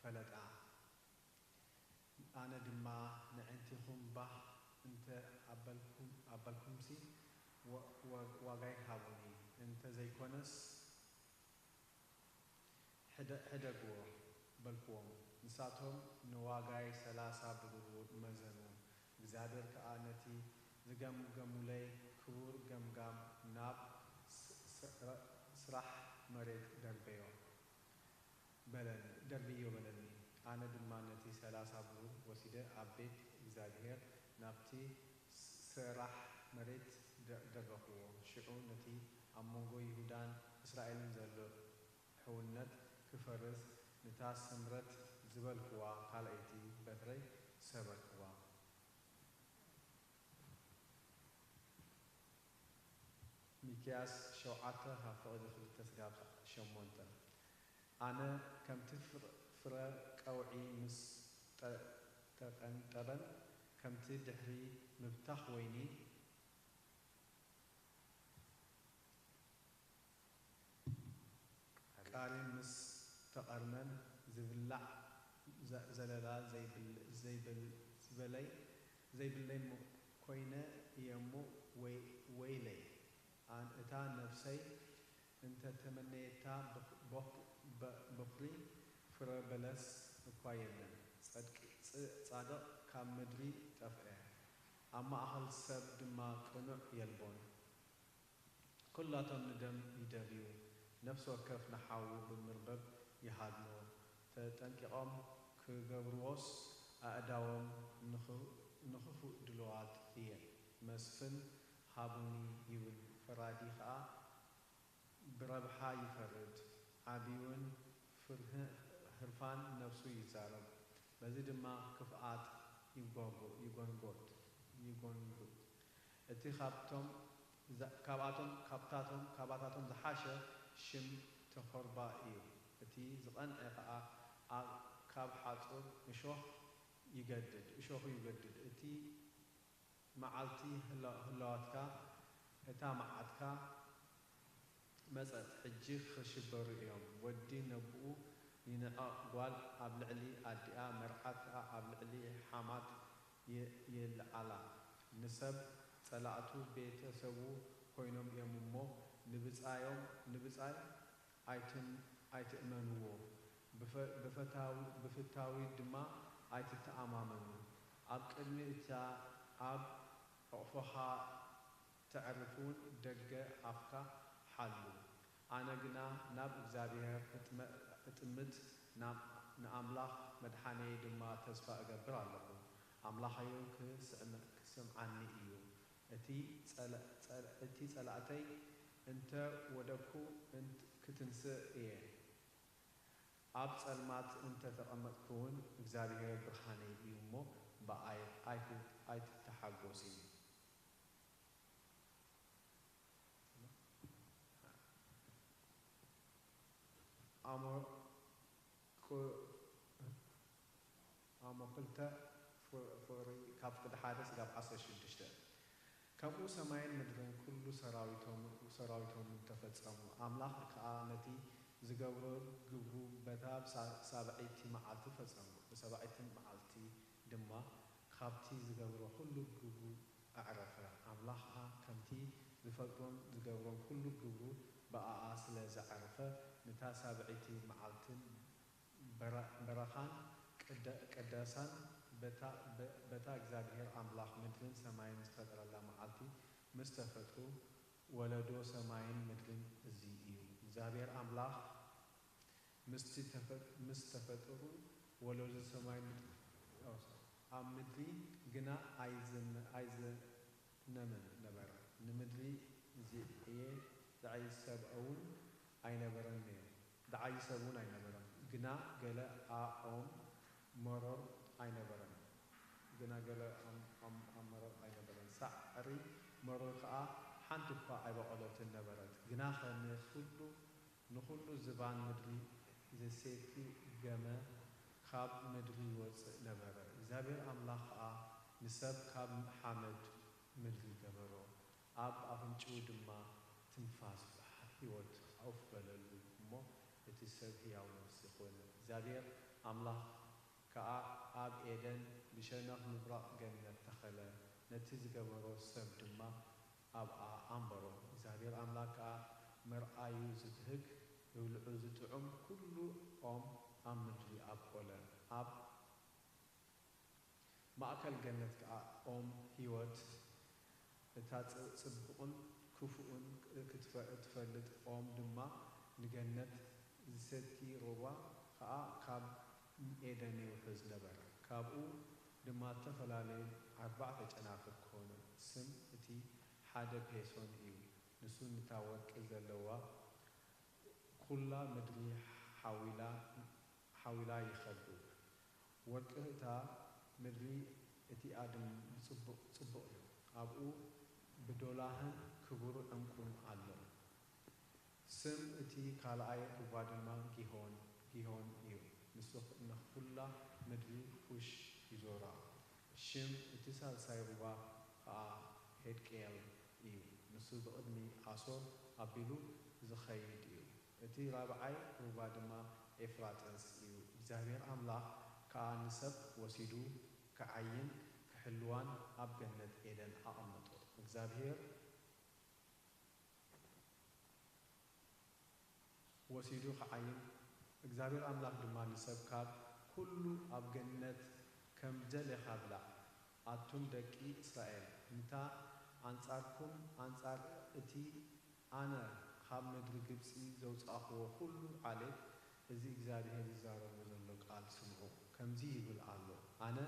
ፈለጣ። ኣነ ድማ፣ ነዒንቲኹም ባህ እንተ ኣበልኩም ኣበልኩምሲ፣ ወ- ወ- ዋጋይ ሃቡኒ፣ እንተ ዘይኮነስ፣ ሕደ- ሕደግዎ በልክዎም። ንሳቶም ንዋጋይ ሰላሳ ብሩር መዘኑ፣ እግዚኣብሔር ከኣ ነቲ ዝገምገሙለይ ክቡር ገምጋም ናብ ስ- ስ- ስራሕ መሬት ደርበዮ። በለኒ፣ ደርብዮ በለኒ። ኣነ ድማ ነቲ ሰላሳ ብሩር ወሲደ ኣብ ቤት እግዚኣብሔር ናብቲ ስራሕ መሬት ደረብኽዎ። ሽዑ ነቲ ኣብ መንጎ ይሁዳን እስራኤልን ዘሎ ሕውነት ክፈርስ ንታ ስምረት ዝበልክዋ ካልኣይቲ በትረይ ሰበርክዋ። ሚክያስ ሸውዓተ ካብ ፍቕዲ ክልተ ስጋብ ሸሞንተ ኣነ ከምቲ ፍረ ቀውዒ ምስ ተቐንጠበን ከምቲ ድሕሪ ምብታኽ ወይኒ ቃሪ ምስ ተቐርመን ዝብላዕ ዘለላ ዘይብለይ ኮይነ እየሞ ወይለይ። እታ ነፍሰይ እንተተመነየታ በኩሪ ፍረ በለስ እኳ የለን። ጻድቕ ካብ ምድሪ ጠፍአ፣ ኣብ ማእከል ሰብ ድማ ቅኑዕ የልቦን። ኵላቶም ንደም ይደልዩ፣ ነፍሲ ወከፍ ንሓዉ ብምርበብ ይሃድኖ። ተጠንቂቖም ክገብርዎስ ኣእዳዎም ንኽፉእ ድሉዋት እየን። መስፍን ሃቡኒ ይብል፣ ፈራዲ ኸኣ ብረብሓ ይፈርድ፣ ዓቢውን ህርፋን ነፍሱ ይዛረብ፣ በዚ ድማ ክፍኣት ይጎንጉት። እቲ ካብቶም ካብኣቶም ካብታቶም ካባታቶም ዝሓሸ ሽም ተኾርባ እዩ። እቲ ዝቐንዐ ኸኣ ካብ ሓጹር እሾኽ ይገድድ እሾኹ ይገድድ። እቲ መዓልቲ ህላወትካ እታ መዓትካ መጸት፣ ሕጂ ኽሽበሩ እዮም። ወዲ ነብኡ ይንዕቕ፣ ጓል ኣብ ልዕሊ ኣዲኣ፣ መርዓት ከኣ ኣብ ልዕሊ ሓማት የልዓላ። ንሰብ ጸላእቱ ቤተ ሰቡ ኰይኖም እዮም እሞ፣ ንብጻዮም ንብጻይ ኣይትእመንዎ፣ ብፍታዊ ድማ ኣይትተኣማመኑ። ኣብ ቅድሚ እታ ኣብ ሕቕፎኻ ተዕርፍ እውን ደገ ኣፍካ ሓሉ። ኣነ ግና ናብ እግዚኣብሔር እጥምት፣ ንኣምላኽ መድሓኒየይ ድማ ተስፋ እገብር ኣለኹ። ኣምላኸይውን ክስምዓኒ እዩ። እቲ ጸላእተይ እንተ ወደቅኩ፣ ክትንስእ እየ። ኣብ ጸልማት እንተ ተቐመጥኩውን እግዚኣብሔር ብርሃነይ እዩ እሞ ብኣይ ኣይትተሓጎሲ። ኣሞ ኣሞ ክልተ ፍቕሪ ካብ ፍቕዲ ሓደ ስጋብ ዓሰርተ ሽዱሽተ። ከምኡ ሰማይን ምድርን ኩሉ ሰራዊቶምን ተፈጸሙ። ኣምላኽ ከኣ ነቲ ዝገብሮ ግብሩ በታ ሳብዐይቲ መዓልቲ ፈጸሞ። ብሳብዐይቲ መዓልቲ ድማ ካብቲ ዝገብሮ ኩሉ ግብሩ ኣዕረፈ። ኣምላኽ ከኣ ከምቲ ዝፈቅዶን ዝገብሮን ኩሉ ግብሩ ብኣኣ ስለ ዘዕረፈ፣ ነታ ሳብዐይቲ መዓልትን በረኻን ቅዳሳን በታ እግዚኣብሔር ኣምላኽ ምድርን ሰማይን ዝፈጠረላ መዓልቲ ምስ ተፈጥሩ፣ ወለዶ ሰማይን ምድርን እዚ እዩ። እግዚኣብሔር ኣምላኽ ምስ ተፈጥሩ፣ ወለዶ ሰማይን ምድርን ኣብ ምድሪ ግና ኣይዘነመን ነበረ። ንምድሪ ዝዕየ ደዓይ ሰብ እውን ኣይነበረን ነይሩ። ደዓይ ሰብ እውን ኣይነበረን። ግና ገለ ኣኦም መሮር ኣይነበረን። ግና ገለ ኣም-፣ ኣም-፣ ኣም መሮር ኣይነበረን። ሳዕሪ መሮር ከኣ ሓንቲ እኳ ኣይበቖለትን ነበረት። ግናኸ ንኹሉ ንኹሉ ዝባን ምድሪ ዘሴቲ ገመ ካብ ምድሪ ይወጽእ ነበረ። እግዚኣብሔር ኣምላኽ ከኣ ንሰብ ካብ ሓመድ ምድሪ ገበሮ፣ ኣብ ኣፍንጭኡ ድማ ትንፋስ ህይወት ኣውፍ በለሉ እሞ እቲ ሰብ ህያው ነፍሲ ኮነ። እግዚኣብሔር ኣምላኽ ከኣ ኣብ ኤደን ብሸነኽ ምብራቕ ገነት ተኸለ፣ ነቲ ዝገበሮ ሰብ ድማ ኣብኣ ኣንበሮ። እግዚኣብሔር ኣምላኽ ከኣ መርኣዩ ዝብህግ፣ ክብልዑ ዝጥዑም ኩሉ ኦም ኣብ ምድሪ ኣብቆለ። ኣብ ማእከል ገነት ከኣ ኦም ህይወት፣ እታ ጽ-፣ ጽቡቕን ክፉእን ክትፈ-፣ እትፈልጥ ኦም ድማ ንገነት ዝሰቲ ሩባ ከኣ ካብ ኤደን ይውሕዝ ነበረ። ካብኡ ድማ እተፈላለዩ ኣርባዕተ ጨናፍር ኮነ። ስም እቲ ሓደ ፔሶን እዩ። ንሱ ነታ ወርቂ ዘለዋ ኩላ ምድሪ ሓዊላ፣ ሓዊላ ይኸብብ። ወርቂ እታ ምድሪ እቲኣ ድም ጽቡቕ፣ ጽቡቕ እዩ። ኣብኡ ብዶላህን ክቡር ዕንቁን ኣሎ። ስም እቲ ካልኣይ ሩባ ድማ ጊሆን፣ ጊሆን እዩ። ንሱ ንኹላ ምድሪ ኩሽ ይዞራ። ሽም እቲ ሳልሳይ ሩባ ኸኣ ሄድቅኤል እዩ። ንሱ ብቕድሚ ኣሶር ኣቢሉ ዝኸይድ እዩ። እቲ ራብዓይ ሩባ ድማ ኤፍራጥስ እዩ። እግዚኣብሔር ኣምላኽ ከኣ ንሰብ ወሲዱ ክዓይን ክሕልዋን ኣብ ገነት ኤደን ኣቐመጦ። እግዚኣብሔር ወሲዱ ክዓይን፣ እግዚኣብሔር ኣምላኽ ድማ ንሰብ ካብ ኩሉ ኣብ ገነት ከም ደሌኻ ብላዕ። ኣቱም ደቂ እስራኤል፣ ንታ ኣንጻርኩም፣ ኣንጻር እቲ ኣነ ኻብ ምድሪ ግብጺ ዘውጻእኽዎ ኹሉ ዓሌት፣ እዚ እግዚኣብሄር ይዛረቦ ዘሎ ቃል ስምዑ። ከምዚ ይብል ኣሎ፣ ኣነ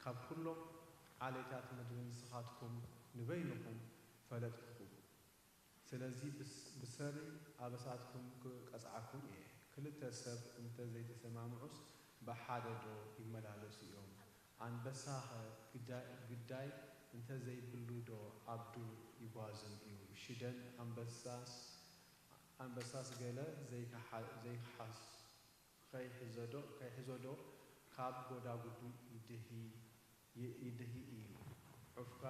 ካብ ኩሎም ዓሌታት ምድሪ ንስኻትኩም ንበይንኹም ፈለጥኩኹም። ስለዚ ብስ-፣ ብሰሪ ኣበሳትኩም ክቀጽዓኩም እየ። ክልተ ሰብ እንተ ዘይተሰማምዑስ ብሓደ ዶ ይመላለሱ እዮም? ኣንበሳኸ ግዳ-፣ ግዳይ እንተ ዘይብሉ ዶ ኣብ ዱር ይጓዝም እዩ? ሽደን ኣንበሳስ፣ ኣንበሳስ ገለ ዘይክሓ-፣ ዘይክሓስ-፣ ከይሕዞ ዶ፣ ከይሕዞ ዶ ካብ ጎዳጉዱ ይድሂ፣ ይ-፣ ይድሂ እዩ? ዑፍካ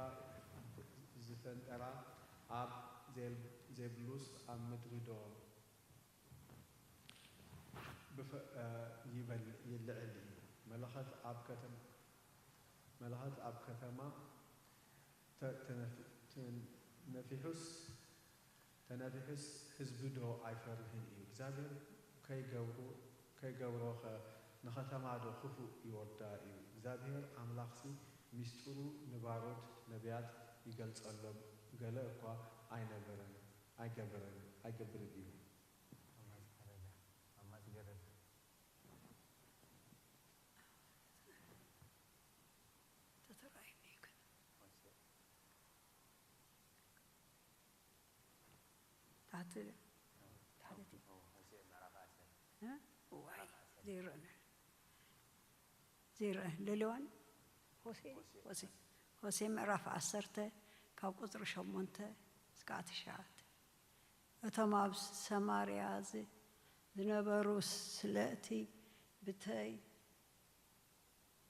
ዝፈንጠራ ኣብ ዜል-፣ ዜብሉስ ኣብ ምድሪ ዶ ብፈ-፣ እ፣ ይበል-፣ ይልዕል እዩ? መለኸት ኣብ ከተማ፣ መለኸት ኣብ ከተማ ተ-፣ ተነፊ-፣ ተነፊሑስ፣ ተነፊሑስ ህዝቢ ዶ ኣይፈርህን እዩ? እግዚኣብሔር ከይገብሩ-፣ ከይገብሮኸ ንኸተማ ዶ ክፉእ ይወርዳ እዩ? እግዚኣብሔር ኣምላኽሲ ምስጢሩ ንባሮት ነቢያት ይገልጸሎም ገለ እኳ ኣይነበረን፣ ኣይገበረን፣ ኣይገብርን እዩ። ኣማጽ ሓረዳ፣ ኣማጽ ገረድ። ተተራእዩኒ እዩ ግን። ታሕቲ፣ ታሕቲ። እ? እዋይ፣ ዘይረአን። ዘይረአ። ለለዋን ሆሴ፣ ሆሴ፣ ሆሴ ምዕራፍ ዓሰርተ ካብ ቁጽሪ ሸሞንተ እስካዕ ትሽዓተ። እቶም ኣብ ሰማርያ ዝ-፣ ዝነበሩ ስለእቲ ብተይ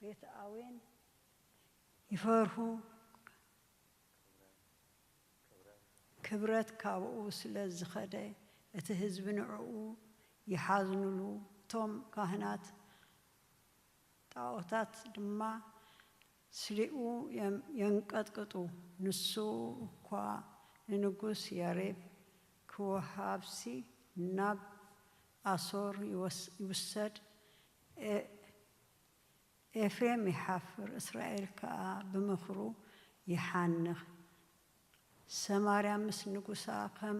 ቤት ኣዌን ይፈርሁ፣ ክብረት ካብኡ ስለ ዝኸደ፣ እቲ ህዝቢ ንዕኡ ይሓዝኑሉ። እቶም ካህናት ጣኦታት ድማ ስሊኡ የም-፣ የንቀጥቅጡ። ንሱ እኳ ንንጉስ ያሬብ ክወሃብሲ ናብ ኣሶር ይወስ-፣ ይውሰድ፣ ኤ-፣ ኤፍሬም ይሓፍር፣ እስራኤል ከኣ ብምኽሩ ይሓንኽ። ሰማርያ ምስ ንጉሳ ከም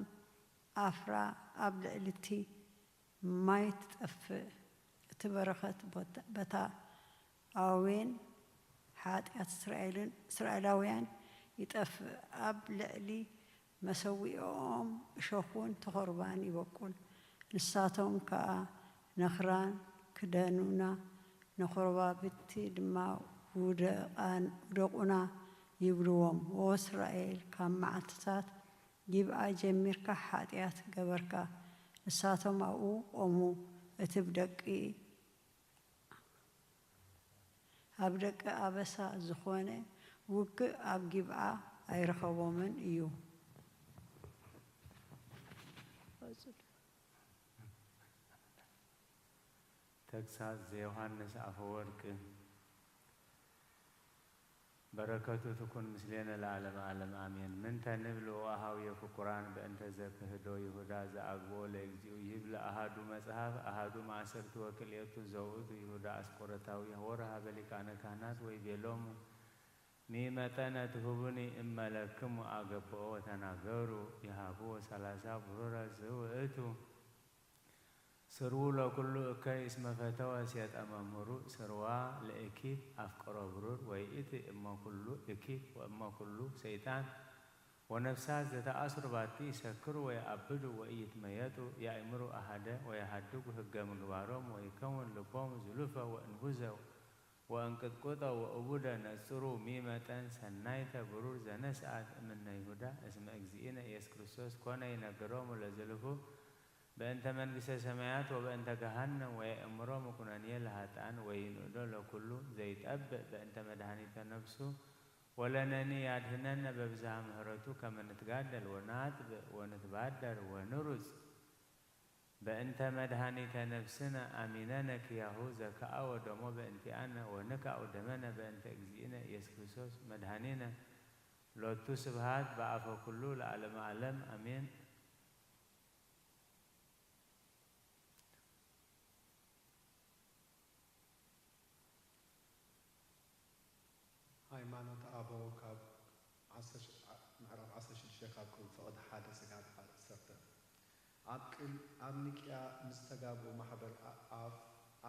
ኣፍራ ኣብ ልዕሊ እቲ ማይ ትጠፍእ። እቲ በረኸት ቦታ-፣ በታ ኣዌን ሓጢኣት እስራኤልን፣ እስራኤላውያን ይጠፍእ። ኣብ ልዕሊ መሰዊኦኦም እሾኹን ተኾርባን ይበቁል። ንሳቶም ከኣ ነኽራን ክደኑና፣ ነኾርባብቲ ድማ ውደቓን-፣ ውደቑና ይብልዎም። ዎ እስራኤል፣ ካብ መዓልትታት ጊብዓ ጀሚርካ ሓጢኣት ገበርካ። ንሳቶም ኣብኡ ቆሙ። እቲ ብደቂ፣ ኣብ ደቂ ኣበሳ ዝኾነ ውግእ ኣብ ጊብዓ ኣይረኸቦምን እዩ። ተግሳጽ ዘዮሃንስ ኣፈወርቂ። በረከቱ ትኩን ምስሌነ ለዓለመ ዓለም ኣሜን። ምንተ ንብል ኦ አሃውየ ፍቁራን በእንተ ዘክህዶ ይሁዳ ዘአግብኦ ለእግዚኡ ይብል አሃዱ መጽሐፍ አሃዱ ማእሰርቲ ወክልኤቱ ዘውእቱ ይሁዳ አስቆሮታዊ ወረሃበ ሊቃነ ካህናት ወይቤሎሙ ሚመጠነ ትሁቡኒ እመ ለክሙ አገብኦ ወተናገሩ ይሃብዎ ሠላሳ ብሩረ ዝውእቱ ስርዉ ለኩሉ እከይ እስመ ፈተወ ሴጠ መምህሩ ስርዋ ለእኪት አፍቅሮ ብሩር ወይእቲ እመ ኩሉ እኪት ወእመ ኩሉ ሰይጣን ወነፍሳት ዘተአስሩ ባቲ ይሰክሩ ወየአብዱ ወኢይትመየጡ ያእምሩ አሐደ ወየሐድጉ ህገ ምግባሮም ወይከውን ልቦሙ ዝሉፈ ወእንቡዘ ወእንቅጥቁጠ ወእቡደ ነጽሩ ሚመጠን ሰናይተ ብሩር ዘነስአት እምነ ይሁዳ እስመ እግዚእነ ኢየሱስ ክርስቶስ ኮነ ይነግሮሙ ለዝልፉ በእንተ መንግስተ ሰማያት ወበእንተ ገሃነም ወየእምሮሙ ኩነኔ ለሃጣን ወይንእዶ ለኩሉ ዘይጠብእ በእንተ መድኃኒተ ነፍሱ ወለነኒ ያድህነነ በብዝሃ ምሕረቱ ከመ ንትጋደል ወናጥብእ ወንትባደር ወንሩጽ በእንተ መድኃኒተ ነፍስነ አሚነነ ኪያሁ ዘከአወ ደሞ በእንቲአነ ወንክአው ደመነ በእንተ እግዚእነ ኢየሱስ ክርስቶስ መድኃኒነ ሎቱ ስብሐት በአፈ ኩሉ ለዓለመ ዓለም አሜን። ሃይማኖት ኣበው ካብ ዓሰርተ ሽዱሽተ ምዕራፍ ዓሰርተ ሽዱሽተ ካብ ፍቕዲ ሓደ ስጋብ ዓሰርተ ኣብ ቅን ኣብ ኒቅያ ንዝተጋብኡ ማሕበር ኣፍ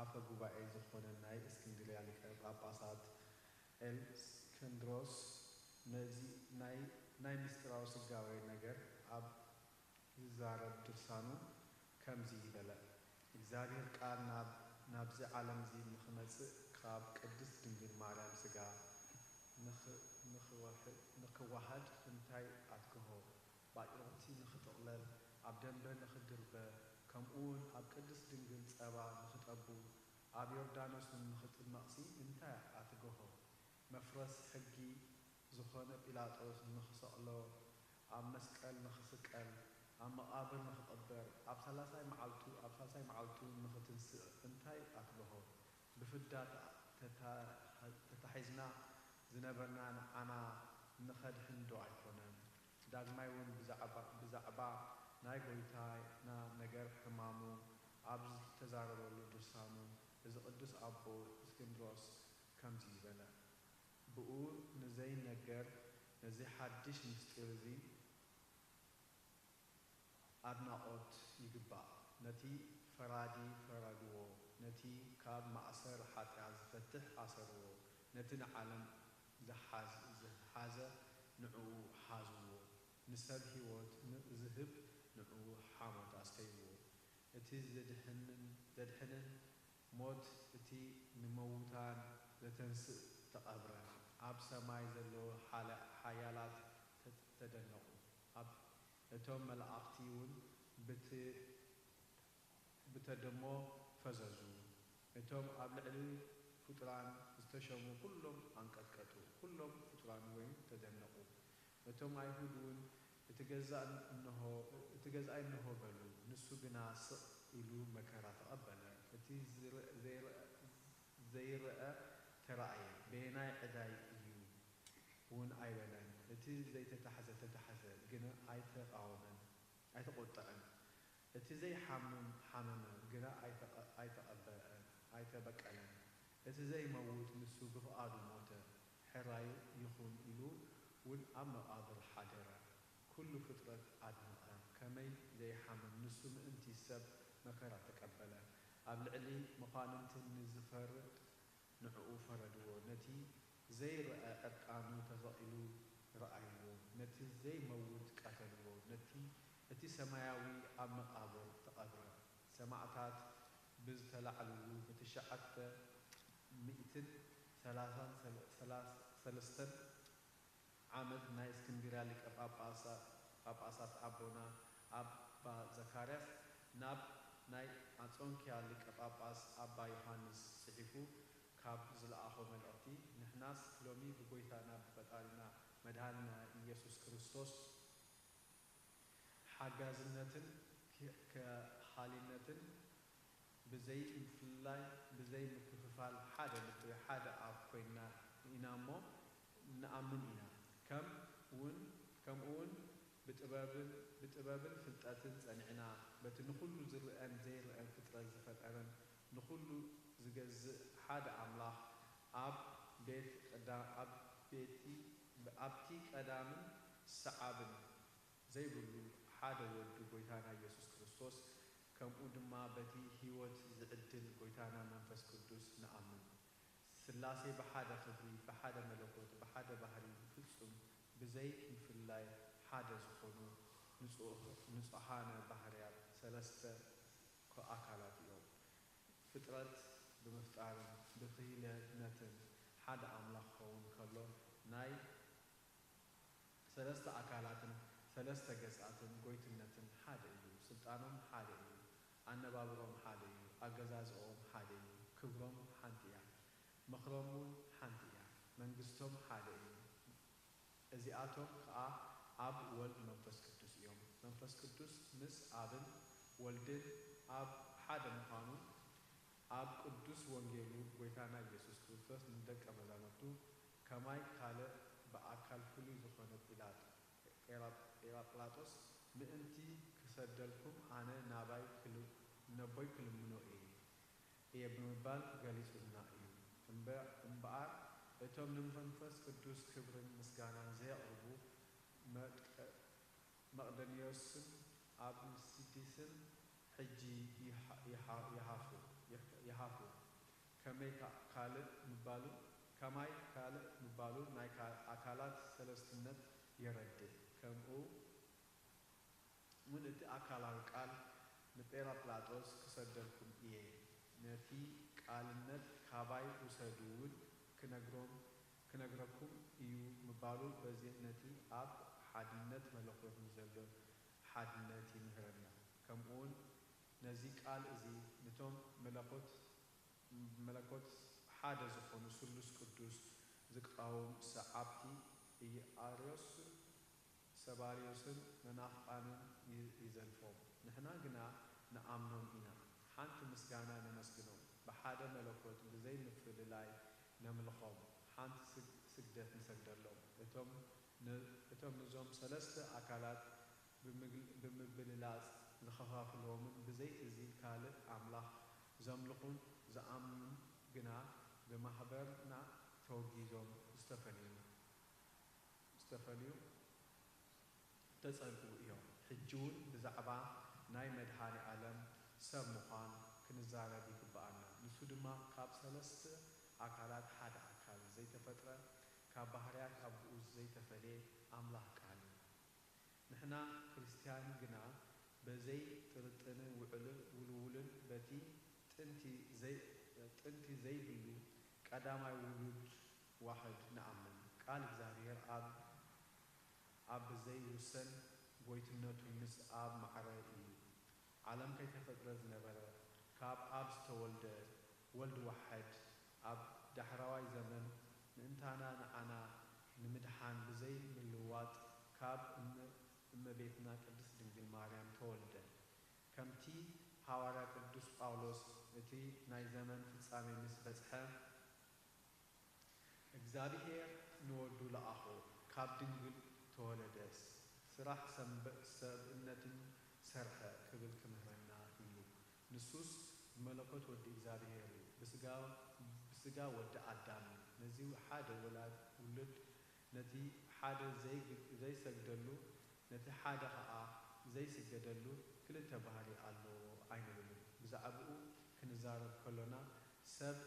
ኣፈ ጉባኤ ዝኾነ ናይ እስክንድርያ ሊቀ ጳጳሳት ኤልስክንድሮስ ነዚ ናይ ናይ ምስጢራዊ ስጋዌ ነገር ኣብ ዝዛረብ ድርሳኑ ከምዚ በለ፣ እግዚኣብሔር ቃል ናብ ናብዚ ዓለምዚ ንኽመጽእ ካብ ቅድስት ድንግል ማርያም ስጋ ንኽ ንኽወሕ ንኽዋሃድ እንታይ ኣትግሆ፣ ባጭርቕቲ ንኽጥቕለል፣ ኣብ ደንበ ንኽድርበ፣ ከምኡውን ኣብ ቅድስት ድንግል ጸባ ንኽጠቡ፣ ኣብ ዮርዳኖስ ንኽጥመቕሲ እንታይ ኣትግሆ፣ መፍረስ ሕጊ ዝኾነ ጲላጦስ ንኽሰቕሎ፣ ኣብ መስቀል ንኽስቀል፣ ኣብ መቓብር ንኽቕበር፣ ኣብ ሳልሳይ መዓልቱ ኣብ ሳልሳይ መዓልቱ ንኽትንስእ እንታይ ኣትብሆ? ብፍዳ ተታሒዝና ዝነበርና ንዓና ንኸድሕን ዶ ኣይኮነን? ዳግማይ እውን ብዛዕባ ናይ ጐይታና ነገር ሕማሙ ኣብ ዝተዛረበሉ ድርሳኑ፣ እዚ ቅዱስ ኣቦ እስክንድሮስ ከምዚ በለ። ብኡ ንዘይነገር ነዚ ሓድሽ ምስጢር እዚ ኣድናቖት ይግባእ። ነቲ ፈራዲ ፈረድዎ፣ ነቲ ካብ ማእሰር ሓጢኣት ዝፈትሕ ኣሰርዎ፣ ነቲ ንዓለም ዝሓዘ ንዕኡ ሓዝዎ፣ ንሰብ ህይወት ዝህብ ንዕኡ ሓሞት ኣስተይዎ፣ እቲ ዘድሕንን ሞት እቲ ንመውታን ዘተንስእ ተቐብረ፣ ኣብ ሰማይ ዘለዉ ሓያላት ተደነቑ፣ እቶም መላእኽቲውን ብተደሞ ፈዘዙ፣ እቶም ኣብ ልዕሊ ፍጡራን ዝተሸሙ ኩሎም ኣንቀጥቀጡ፣ ኩሎም ፍጡራንውን ተደነቑ። እቶም ኣይሁድ እውን፣ እቲ ገዛኢ እንሆ በሉ፣ ንሱ ግና ስቕ ኢሉ መከራ ተቐበለ፣ እቲ ዘይርአ ተራእየ፣ በየናይ ዕዳይ እዩ እውን ኣይበለን፣ እቲ ዘይተታሕዘ ተታሕዘ፣ ግና ኣይተቓወመን፣ ኣይተቖጥዐን፣ እቲ ዘይሓምም ሓመመ፣ ግና ኣይተቐበአን፣ በቀለ። እቲ ዘይመውት ንሱ ብፍቓዱ ሞተ፣ ሕራይ ይኹን ኢሉ እውን ኣብ መቓብር ሓደረ። ኩሉ ፍጥረት ኣድነቐ፣ ከመይ ዘይሓምም ንሱ ምእንቲ ሰብ መከራ ተቀበለ። ኣብ ልዕሊ መኳንንትን ንዝፈርድ ንዕኡ ፈረድዎ። ነቲ ዘይረኣ ዕርቃኑ ተሰቒሉ ረኣይዎ፣ ነቲ ዘይመውት ቀተልዎ፣ ነቲ እቲ ሰማያዊ ኣብ መቓብር ተቐብረ። ሰማዕታት ብዝተላዕልሉ ብትሽዓተ ሚእትን ሰላሳን ሰለስተን ዓመት ናይ እስክንድርያ ሊቀ ጳጳሳት ኣቦና ኣባ ዘካርያስ ናብ ናይ ኣንጾኪያ ሊቀ ጳጳስ ኣባ ዮሃንስ ጽሒፉ ካብ ዝለኣኾ መልእኽቲ፣ ንሕናስ ሎሚ ብጎይታና ብፈጣሪና መድሃኒና ኢየሱስ ክርስቶስ ሓጋዝነትን ከሃሊነትን ብዘይ ምፍልላይ ብዘይ ምክፍፋል ሓደ ልቢ ሓደ ኣፍ ኮይንና ኢና እሞ ንኣምን ኢና። ከም እውን ከምኡ እውን ብጥበብን ብጥበብን ፍልጠትን ጸኒዕና በቲ ንኹሉ ዝርአን ዘይርአን ፍጥረት ዝፈጠረን ንኹሉ ዝገዝእ ሓደ ኣምላኽ ኣብ ቤት ቀዳ ኣብ ቤቲ ኣብቲ ቀዳምን ሰዓብን ዘይብሉ ሓደ ወዱ ጎይታና ኢየሱስ ክርስቶስ፣ ከምኡ ድማ በቲ ህይወት ዝዕድል ጎይታና መንፈስ ቅዱስ ንኣምን። ስላሴ ብሓደ ክብሪ፣ ብሓደ መለኮት፣ ብሓደ ባህሪ ብፍጹም ብዘይ ምፍልላይ ሓደ ዝኾኑ ንጹሓነ ባህርያት ሰለስተ ኣካላት እዮም። ፍጥረት ብምፍጣርን ብክህልነትን ሓደ ኣምላኽ ክኸውን ከሎ ናይ ሰለስተ ኣካላትን ሰለስተ ገጻትን ጎይትነትን ሓደ እዩ። ስልጣኖም ሓደ እዩ። ኣነባብሮም ሓደ እዩ። ኣገዛዝኦም ሓደ እዩ። ክብሮም ሓንቲ እያ። ምኽሮም እውን ሓንቲ እያ። መንግስቶም ሓደ እዩ። እዚኣቶም ከኣ ኣብ ወልድ መንፈስ ቅዱስ እዮም። መንፈስ ቅዱስ ምስ ኣብን ወልድን ኣብ ሓደ ምዃኑ ኣብ ቅዱስ ወንጌሉ ጎይታና ኢየሱስ ክርስቶስ ንደቀ መዛሙርቱ ከማይ ካልእ ብኣካል ፍሉይ ዝኾነ ጲላጥ ጴራቅላጦስ ምእንቲ ክሰደልኩም ኣነ ናባይ ክል ነቦይ ክልምኖ እየ እየ ብምባል ገሊጹልና እዩ። እምበኣር እቶም ንመንፈስ ቅዱስ ክብርን ምስጋናን ዘየቕርቡ መቅደንዮስን ኣብሲዲስን ሕጂ ይሃፉ። ከመይ ካልእ ምባሉ ከማይ ካልእ ምባሉ ናይ ኣካላት ሰለስትነት የረድእ። ከምኡ እውን እቲ ኣካላዊ ቃል ንጴራቅላጦስ ክሰደልኩም እየ፣ ነቲ ቃልነት ካባይ ውሰዱ እውን ክነግሮም ክነግረኩም እዩ ምባሉ በዚ ነቲ ኣብ ሓድነት መለኮት ንዘሎ ሓድነት ይምህረና። ከምኡውን ነዚ ቃል እዚ ንቶም መለኮት መለኮት ሓደ ዝኾኑ ስሉስ ቅዱስ ዝቃወም ሰዓብቲ ኢየኣርዮስን ሰባልዮስን መናፍቓንን ይዘልፎም፣ ንሕና ግና ንኣምኖም ኢና። ሓንቲ ምስጋና ነመስግኖም፣ ብሓደ መለኮት ብዘይ ምፍልላይ ነምልኾም፣ ሓንቲ ስግደት ንሰግደሎም። እቶም ንዞም ሰለስተ ኣካላት ብምብልላጽ ዝኸፋፍልዎምን ብዘይ እዚ ካልእ ኣምላኽ ዘምልኹን ዝኣምኑን ግና ብማህበርና ተወጊዞም ዝተፈልዩ ዝተፈልዩ ተጸልኡ እዮም። ሕጂ እውን ብዛዕባ ናይ መድሃኔ ኣለም ሰብ ምዃን ክንዛረብ ይግብኣና። ንሱ ድማ ካብ ሰለስተ ኣካላት ሓደ ኣካል ዘይተፈጥረ ካብ ባህርያት ኣቦኡ ዘይተፈልየ ኣምላኽ ቃል እዩ። ንሕና ክርስትያን ግና በዘይ ጥርጥን ውዕልን ውልውልን በቲ ጥንቲ ዘይብሉ ቀዳማይ ውሉድ ዋሕድ ንኣምን። ቃል እግዚኣብሔር ኣብ ኣብ ብዘይውሰን ጎይትነቱ ምስ ኣብ ማዕረ እዩ። ዓለም ከይተፈጥረ ዝነበረ፣ ካብ ኣብ ዝተወልደ ወልድ ዋሕድ፣ ኣብ ዳሕራዋይ ዘመን ምእንታና ንዓና ንምድሓን ብዘይ ምልዋጥ ካብ እመ እመቤትና ቅድስት ድንግል ማርያም ተወልደ። ከምቲ ሃዋርያ ቅዱስ ጳውሎስ እቲ ናይ ዘመን ፍጻሜ ምስ በጽሐ፣ እግዚኣብሔር ንወዱ ለኣኾ፣ ካብ ድንግል ተወለደ፣ ስራሕ ሰብእነትን ሰርሐ ክብል ክምህረና እዩ። ንሱስ ብመለኮት ወዲ እግዚኣብሔር እዩ፣ ብስጋ ብስጋ ወዲ ኣዳም እዩ። ነዚ ሓደ ወላድ ውሉድ ነቲ ሓደ ዘይግ-፣ ዘይሰግደሉ፣ ነቲ ሓደ ኸኣ ዘይስገደሉ ክልተ ባህሪ ኣለዎ ኣይንብልን። ብዛዕባኡ ክንዛረብ ከሎና፣ ሰብ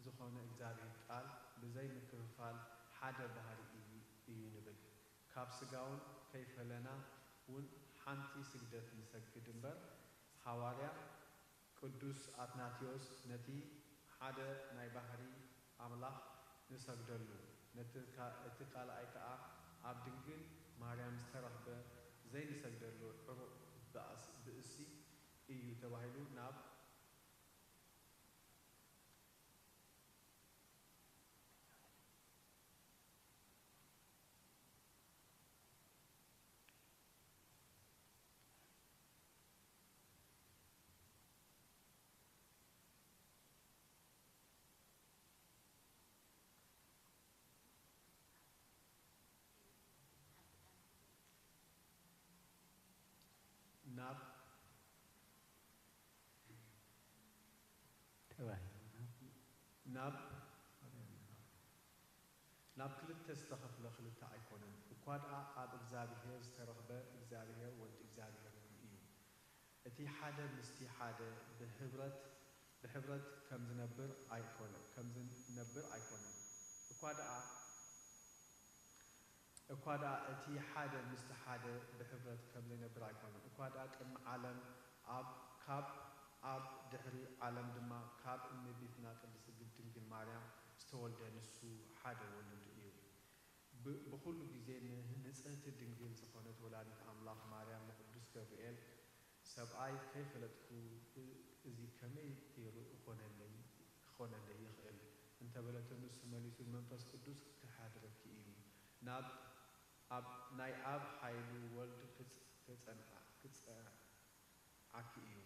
ዝኾነ እግዚኣብሔር ቃል ብዘይ ምክፍፋል ሓደ ባህሪ እዩ፣ እዩ ንብል። ካብ ስጋውን ከይፈለና እውን ሓንቲ ስግደት ንሰግድ እምበር፣ ሃዋርያ ቅዱስ ኣትናቴዎስ ነቲ ሓደ ናይ ባህሪ ኣምላኽ ንሰግደሉ፣ ነቲ ካ-፣ እቲ ካልኣይ ከኣ ኣብ ድንግል ማርያም ዝተረኽበ ዘይንሰግደሉ ዕሩቕ ብኣስ-፣ ብእሲ እዩ ተባሂሉ ናብ ናብ ተባሂሉ ናብ ናብ ክልተ ዝተኸፍለ ክልተ ኣይኮነን፣ እኳ ደኣ ኣብ እግዚኣብሔር ዝተረኽበ እግዚኣብሔር ወዲ እግዚኣብሔር እውን እዩ። እቲ ሓደ ምስቲ ሓደ ብህብረት፣ ብሕብረት ከም ዝነብር ኣይኮነ-፣ ከም ዝነብር ኣይኮነን። እኳ ደኣ፣ እኳ ደኣ እቲ ሓደ ምስቲ ሓደ ብሕብረት ከም ዘይነብር ኣይኮነን። እኳ ደኣ ቅድሚ ዓለም ኣብ፣ ካብ፣ ኣብ ድሕሪ ዓለም ድማ ካብ እመቤትና ቅድስት ድንግል ማርያም ዝተወልደ ንሱ ሓደ ወልዱ እዩ። ብ-፣ ብኹሉ ግዜ ን-፣ ንጽህቲ ድንግል ዝኾነት ወላዲት ኣምላኽ ማርያም ንቅዱስ ገብርኤል፣ "ሰብኣይ ከይፈለጥኩ እ-፣ እዚ ከመይ ገይሩ እኾነለይ፣ ክኾነለይ ይኽእል?" እንተበለቶ፣ ንሱ መሊሱ፣ "መንፈስ ቅዱስ ክሓድረኪ እዩ፣ ናብ፣ ኣብ፣ ናይ ኣብ ሓይሉ ወልድ ክጽ-፣ ክጸንዓ-፣ ክጸንዓኪ እዩ፣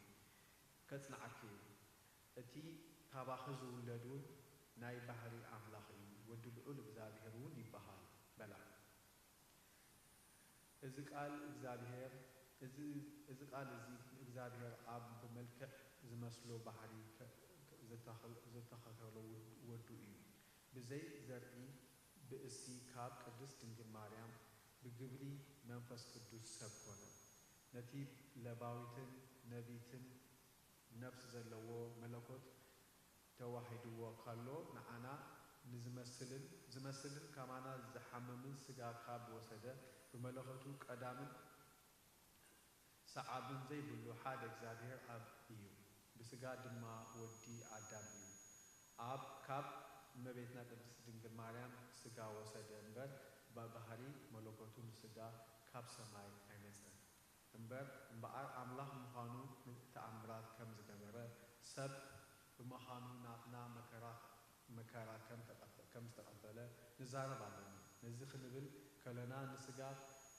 ከጽንዓኪ እዩ። እቲ ካባኺ ዝውለድ እውን ናይ ባህሪ ኣምላኽ እዩ፣ ወዲ ልዑል እግዚኣብሔር እውን ይበሃል" በላ። እዚ ቃል እግዚኣብሔር፣ እዚ፣ እዚ ቃል እዚ እግዚኣብሔር ኣብ ብመልክዕ ዝመስሎ ባህሪ ከ-፣ ከ-፣ ዘተኸ-፣ ዘተኸተሎ ውድ-፣ ወዱ እዩ። ብዘይ ዘርኢ ብእሲ ካብ ቅድስት ድንግል ማርያም ብግብሪ መንፈስ ቅዱስ ሰብ ኮነ። ነቲ ለባዊትን ነቢትን ነፍስ ዘለዎ መለኮት ተዋሂድዎ ከሎ፣ ንዓና ንዝመስልን፣ ዝመስልን ከማና ዝሓምምን ስጋ ካብ ወሰደ፣ ብመለኮቱ ቀዳምን ሰዓብን ዘይብሉ ሓደ እግዚኣብሔር ኣብ እዩ። ብስጋ ድማ ወዲ ኣዳም እዩ። ኣብ፣ ካብ እመቤትና ቅድስት ድንግል ማርያም ስጋ ወሰደ እምበር፣ ብባህሪ መለኮቱ ንስጋ ካብ ሰማይ ኣይመጸን። እምበር፣ እምበኣር ኣምላኽ ምዃኑ ተኣምራት ከም ዝገበረ፣ ሰብ ብምዃኑ ናትና መከራ፣ መከራ ከም ተቐበ-፣ ከም ዝተቐበለ ንዛረብ ኣለና። ነዚ ክንብል ከለና፣ ንስጋ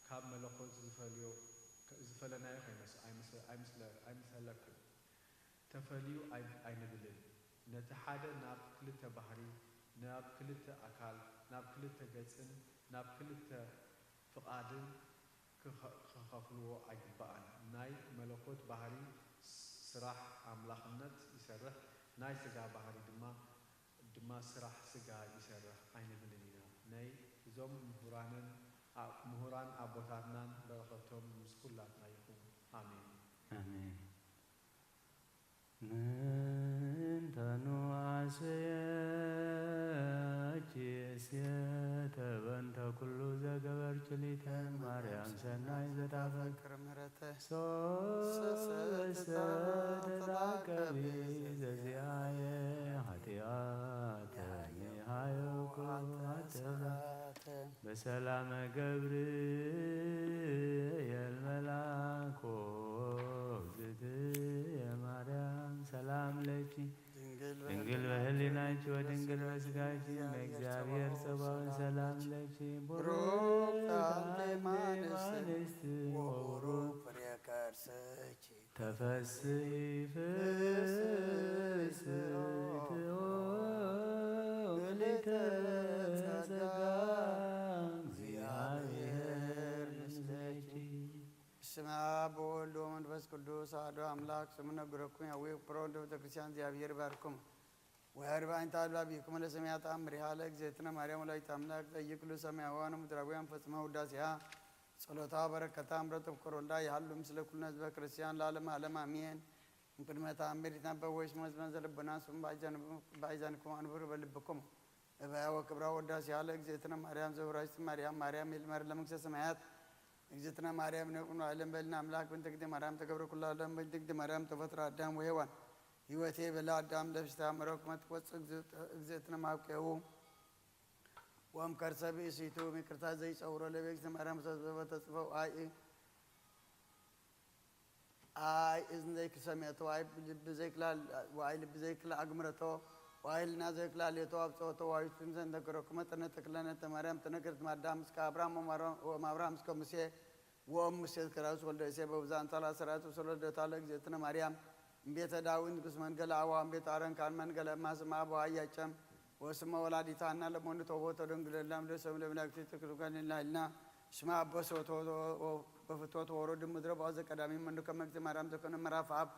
ካብ መለኮት ዝፈልዮ፣ ዝፈለናዮ ከይመስ-፣ ኣይምስ-፣ ኣይምስለ-፣ ኣይምሰለክን። ተፈልዩ ኣይ-፣ ኣይንብልን። ነቲ ሓደ ናብ ክልተ ባህሪ፣ ናብ ክልተ ኣካል፣ ናብ ክልተ ገጽን ናብ ክልተ ፍቓድን ክኸ-፣ ክኸፍልዎ ኣይግባእን። ናይ መለኮት ባህሪ ስ-፣ ስራሕ ኣምላኽነት ይሰርሕ፣ ናይ ስጋ ባህሪ ድማ፣ ድማ ስራሕ ስጋ ይሰርሕ ኣይንብልን ኢና። ናይ እዞም ምሁራንን ኣ-፣ ምሁራን ኣቦታትናን በረኸቶም ምስ ኩላትና ይኹን። ኣሜን። ኣሜን። ምንተኑ ኣስየኪ እስየተ በእንተ ኩሉ ዘገበርኪ ሊተ ማርያም ሰናይ ዘታፈክር ምሕረተ ሶሰ ተታቀቢ ዘዚኣየ ኃጢአተ ሃየኩ ኣተሰ በሰላመ ገብርኤል መልአኮ እግዝእትየ ማርያም ሰላም ለኪ ድንግል ድንግል በህሊናኪ ወድንግል በስጋኪ እመ እግዚአብሔር ጸባኦት ሰላም ለኪ ብሩክት አንቲ እምአንስት ወቡሩክ ፍሬ ከርስኪ ተፈስሒ ፍስሕት ኦ ምልዕተ ጸጋ እግዚአብሔር ምስሌኪ። በስመ አብ ወወልድ ወመንፈስ ቅዱስ አሐዱ አምላክ። ስሙ ነግረኩም ያዌ ፕሮንዶ ቤተክርስቲያን እግዚአብሔር ይባርኩም። ወያርባ እንተ አድባቢክሙ ለሰማያት አምሪሃ ለእግዝእትነ ማርያም ወላዲተ አምላክ ዘይክሉ ሰማያውያን ምድራውያን ፈጽመ ውዳሴሃ ጸሎታ በረከታ እምረተ ፍቅር ወልዳ ይሃሉ ምስለ ኩሉ ህዝበ ክርስቲያን ለዓለመ ዓለም አሜን። እምቅድመ ተአምር ይትነበብ ወይስ መዝመዘ ልቡና ስም ባይዛንኩም አንብር በልብኩም እበያ ወክብራ ወዳሴሃ ለእግዝእትነ ማርያም ዘውራጅ ማርያም ማርያም ይልመር ለመንግስተ ሰማያት እግዝእትነ ማርያም ነቁኑ ዓለም በልና አምላክ በእንተ እግዝእትነ ማርያም ተገብረ ኩሉ ዓለም በእንተ እግዝእትነ ማርያም ተፈጥረ አዳም ወሔዋን ህይወቴ በላ አዳም ለብስታ መረኩመት ወፅ እግዝእትነ ማብቀው ወም ከርሰ ብእሲቱ ይቅርታ ዘይጸውሮ ለቤግዝእትነ ማርያም ተጽፈው አይ አይ እዝን ዘይክሰሜቶ፣ ዋይ ልቢ ዘይክላል፣ ዋይ ልቢ ዘይክላ አግምረቶ፣ ዋይ ህልና ዘይክላሌቶ፣ አብጽሖቶ፣ ዋይ ውስጥም ዘንተግረኩመ፣ ጠነ ተክለነ ተማርያም፣ ተነግርት ማዳም እስከ አብርሃም ወማብርሃም እስከ ሙሴ፣ ወእም ሙሴ እስከ ዳዊት ወልደ እሴ፣ በብዛን ታላ ሰራቱ ሰሎደታ ለእግዝእትነ ማርያም፣ እምቤተ ዳዊት ንጉስ መንገለ አዋ፣ እምቤተ አረን ካን መንገለ እማስማ አበዋ እያጨም፣ ወስመ ወላዲታና ለሞንድ ተቦ ተደንግለላም ለሰም ለመላእክት ትክልከልና ልና ስማ አቦ ሰውቶ በፍቶት ወሮድ ምድረ ባዘ ቀዳሚ መኑ ከመግቲ ማርያም ዘኮነ ምዕራፍ አብ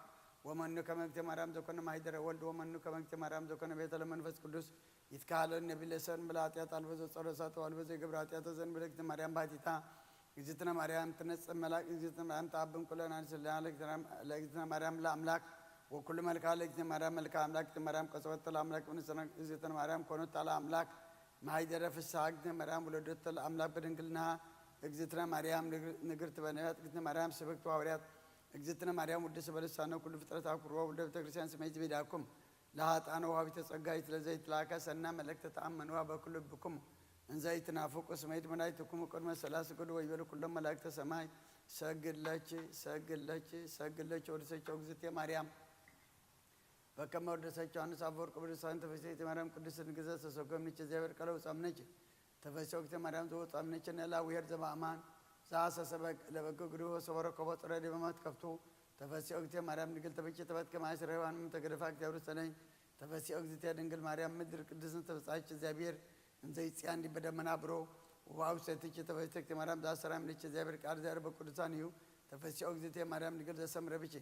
ወመኑ ከመግቲ ማርያም ዘኮነ ማይደረ ወልድ ወመኑ ከመግቲ ማርያም ዘኮነ ቤተ ለመንፈስ ቅዱስ ይትካለ ነቢ ለሰን ብላ ኃጢአት አልበዘ ጸረ ሳተ አልበዘ ገብረ ኃጢአተ ዘን ብለግቲ ማርያም ባቲታ እግዝእትነ ማርያም ትነጽእ መላክ እግዝእትነ ማርያም ተአብን ኩለን አንስልና ለእግዝእትነ ማርያም ለአምላክ ወኩሉ መልካ ለእግዝእትነ ማርያም መልካ አምላክ ማርያም ቀጸወተ ለአምላክ ብንስና እግዝእትነ ማርያም ኮኑት ለአምላክ ማይደረ ፍስሐ እግዝእትነ ማርያም ወለደተ ለአምላክ በድንግልና እግዝእትነ ማርያም ንግርት በነቢያት እግዝእትነ ማርያም ስብክት ሐዋርያት እግዝእትነ ማርያም ውድስ በልሳነ ኩሉ ፍጥረት አኩርቦ ወልደ ቤተክርስቲያን ስመይት ቤዳኩም ለሀጣነ ወሃቢተ ጸጋ ይትለዘ ይትላከ ሰና መለክተ ተአመንዋ በኩሉ ብኩም እንዘ ይትናፍቁ ስመይት መላይትኩም ቅድመ ሰላስ ቅዱ ወይበሉ ኩሎም መላእክተ ሰማይ ሰግለች ሰግለች ሰግለች ወድሰቸው እግዝእትየ ማርያም በከመ ወደሰች ዮሐንስ አፈወርቅ ቅዱሳን ተፈስሒ ማርያም ቅድስት ድንግል ዘተሰጎምንች እግዚአብሔር ቃለ ውጻምነች ተፈስሒ ወቅተ ማርያም ዘወጻምነች ነላ ውሄድ ዘበአማን ዘአሰሰበ ለበጎ ግዱ ሰበረ ከቦ ጥረ ዲበ መትከፍቱ ተፈስሒ ወቅተ ማርያም ድንግል ተበች ተበት ከማይ ስረዋን ተገደፋ እግዚአብሔር ሰለኝ ተፈስሒ ወቅተ ድንግል ማርያም ምድር ቅድስት ተፈጻች እግዚአብሔር እንዘ ይጽያን ዲበ ደመና ብሮ ወአውሰትች ተፈስሒ ወቅተ ማርያም ዘአሰራም ልች እግዚአብሔር ቃል ዘር በቅዱሳን እዩ ተፈስሒ ወቅተ ማርያም ድንግል ዘሰምረ ብች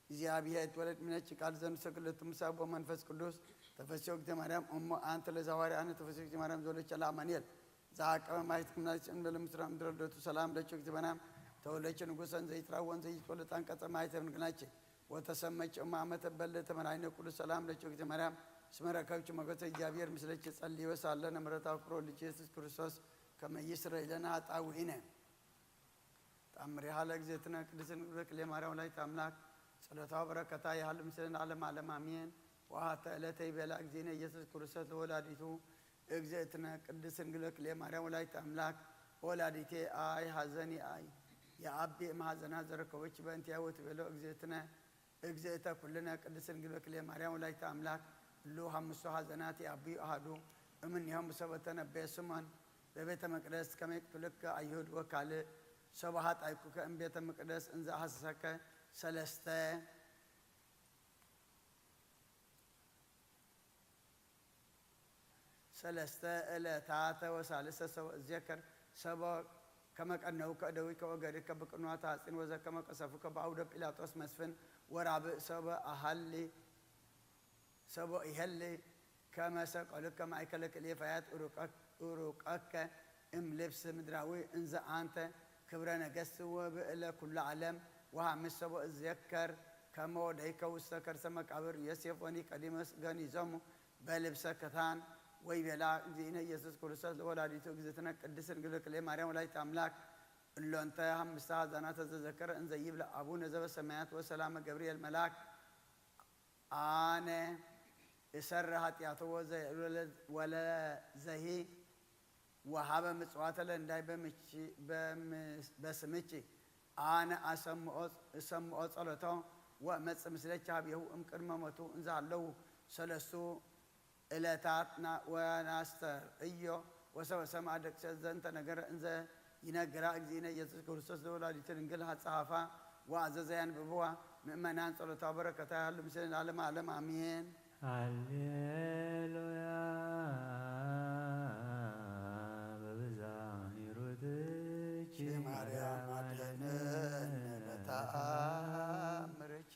እግዚአብሔር ይትወለድ ምነች ቃል ዘንድ ሰግለቱ ምሳብ ወመንፈስ ቅዱስ ተፈስሒ ወግዜ ማርያም እሞ አንተ ለዛዋሪ አነ ተፈስሒ ወግዜ ማርያም ዘወለች ለአማኑኤል ዘአቀበ ማየት ክምናች እንበለ ምስራ ምድረ ልደቱ ሰላም ለች ወግዜ ማርያም ተወለች ንጉሰን ዘይትራወን ዘይትወለድ አንቀጸ ማየት ምንግናች ወተሰመች እማ አመተ በለ ተመራይነ ቅዱስ ሰላም ለች ወግዜ ማርያም ስመረከብች ሞገሰ እግዚአብሔር ምስለች ጸልዮ ሳለ ነምረታ ፍቅሮ ልጅ ኢየሱስ ክርስቶስ ከመይስረ ኢለና አጣውኢነ ተአምሪሃ ለእግዝእትነ ቅድስት ድንግል በክሌ ማርያም ወላዲተ አምላክ ጸሎታ ወበረከታ ይሃሉ ምስሌነ ለዓለመ ዓለም አሜን። ወአሐተ ዕለተ ይቤላ እግዚእነ ኢየሱስ ክርስቶስ ለወላዲቱ እግዝእትነ ቅድስት ድንግል በክሌ ማርያም ወላዲተ አምላክ ወላዲቴ አይ ሐዘኒ አይ የአቢ እምሐዘና ዘረከበች በእንቲያ ወትቤሎ እግዝእትነ እግዝእተ ኩልነ ቅድስት ድንግል በክሌ ማርያም ወላዲተ አምላክ እሉ ሐምሱ ሐዘናት የአብዩ አሐዱ እምኔሆም ብሰበ ተነበየ ስምዖን በቤተ መቅደስ ከመ ይቅትሉከ አይሁድ ወካልእ ሰብአ ኃጣይኩከ እምቤተ መቅደስ እንዘ አሐሰሰከ ሰለስተ ሰለስተ ዕለታተ ወሳልሰ ሰብኦ እዜከር ሰብኦ ከመ ቀነውከ እደዊከ ወገሪከ ብቅንዋተ ሐጺን ወዘከመ ቀሰፉከ በአውደ ጲላጦስ መስፍን ወራብእ ሰብኦ አሃሊ ሰብኦ ኢሀሊ ከመ ሰቀሉከ ማእከለ ክልኤ ፈያት ኡሩቀከ እም ልብስ ምድራዊ እንዘ አንተ ክብረ ነገስት ወብእለ ኩሉ ዓለም ወሐምስ ሰብኦ እዜከር ከመ ወደይከ ውስተ ከርሰ መቃብር ዮሴፍ ወኒቆዲሞስ ገኒዞሙ በልብሰ ክታን ወይቤላ እግዚእነ ኢየሱስ ክርስቶስ ለወላዲቱ እግዝእትነ ቅድስት ድንግል ክልኤ ማርያም ወላዲተ አምላክ እሎንተ ሐምስተ ሐዘናተ ዘዘከረ እንዘ ይብል አቡነ ዘበሰማያት ወሰላመ ገብርኤል መልአክ አነ እሰሪ ኃጢአቱ ወዘ- ወለዘሂ ወሀበ ምጽዋተ ለእንዳይ በምቺ- በምስ- በስምቺ አነ አሰምኦ- እሰምኦ ጸሎቶ ወእመጽእ ምስለኪ ሀቤሁ እምቅድመ ሞቱ እንዘ ሀለዉ ሰለስቱ ዕለታት ና- ወናስተርእዮ ወሰበ ሰምዐ ደቂሰ ዘንተ ነገረ እንዘ ይነግራ እግዚእነ ኢየሱስ ክርስቶስ ለወላዲቱ ድንግል ጸሐፋ ወአዘዘ ያንብብዋ ምእመናን ጸሎታ በረከታ ያህሉ ምስሌነ ለዓለመ ዓለም አሜን። ሃሌሉያ በብዛ ሂሩትኪ ማርያም አድነን በተአምርኪ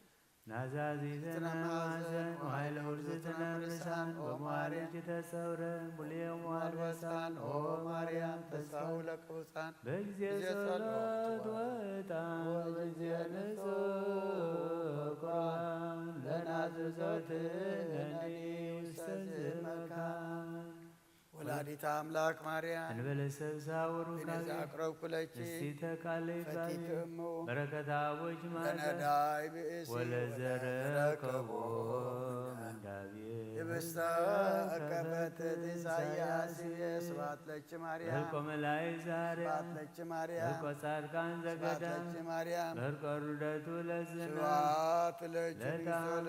ናዛዚ ዘናማዘን ወኃይለ ውርዝትነ ቅዱሳን ኦ ማርያም፣ ተሰውረ ሙልዮም ዋልወሳን ኦ ማርያም፣ ተስፋው ለቅዱሳን በጊዜ ጸሎት ወጣ ወጊዜ ንጹሕ ቁርባን ለናዝዞት ነኒ ውስተ ዝመካን። ወላዲተ ኣምላክ ማርያም፣ እንበለ ሰብ ሳውሩ በይነ ካቤ ዘአቅረብኩ ለኪ፣ እስቲ ተቃለይ ባቤ፣ ፈቲኪ እሙ፣ በረከታ አቦች ማርያም፣ ለነዳይ ብእሲ ወለዘረከቦ ወለዘረከቦ ምንዳቤ፣ ህብስተ ከፈትት ኢሳያስ ይቤ፣ ስብሐት ለኪ ማርያም፣ በልቆ መላእክት ዛሬ፣ ስብሐት ለኪ ማርያም፣ በልቆ ጻድቃን ስብሐት ዘገዳም፣ ለኪ ማርያም፣ በልቆ ርደቱ ለዝና፣ ስብሐት ለኪ ለተአምር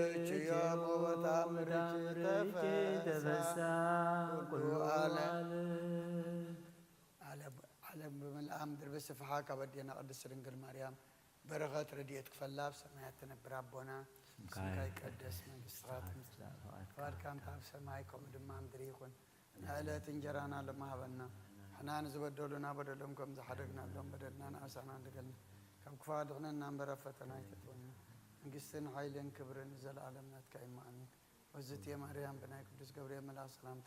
ለኪ ዮም ወተአምርኪ ተፈሳ ኩሉ ዓለም። ዓለም፣ ዓለም ብምልኣ ምድሪ ብስፍሓ ካብ ኣዴና ቅድስት ድንግል ማርያም በረኸት ረድኤት ክፈላ ኣብ ሰማያት ትነብር ኣቦና፣ ስምካ ይቀደስ፣ መንግስትኻ ትምጻእ፣ ፍቓድካ እንተ ኣብ ሰማይ ከምኡ ድማ ኣብ ምድሪ ይኹን። ንዕለት እንጀራና ሎሚ ሃበና፣ ንሕና ንዝበደሉና በደሎም ከም ዝሓደግናሎም በደልና ንኣሳና ንደገልና፣ ካብ ክፉ ኣድሕነና እምበር ኣብ ፈተና ኣይተእትወና። መንግስትን ሓይልን ክብርን ንዘለኣለም ናትካ እዩ። እሞ ኣሜን። ወዝትየ ማርያም ብናይ ቅዱስ ገብርኤል መልኣኽ ሰላምታ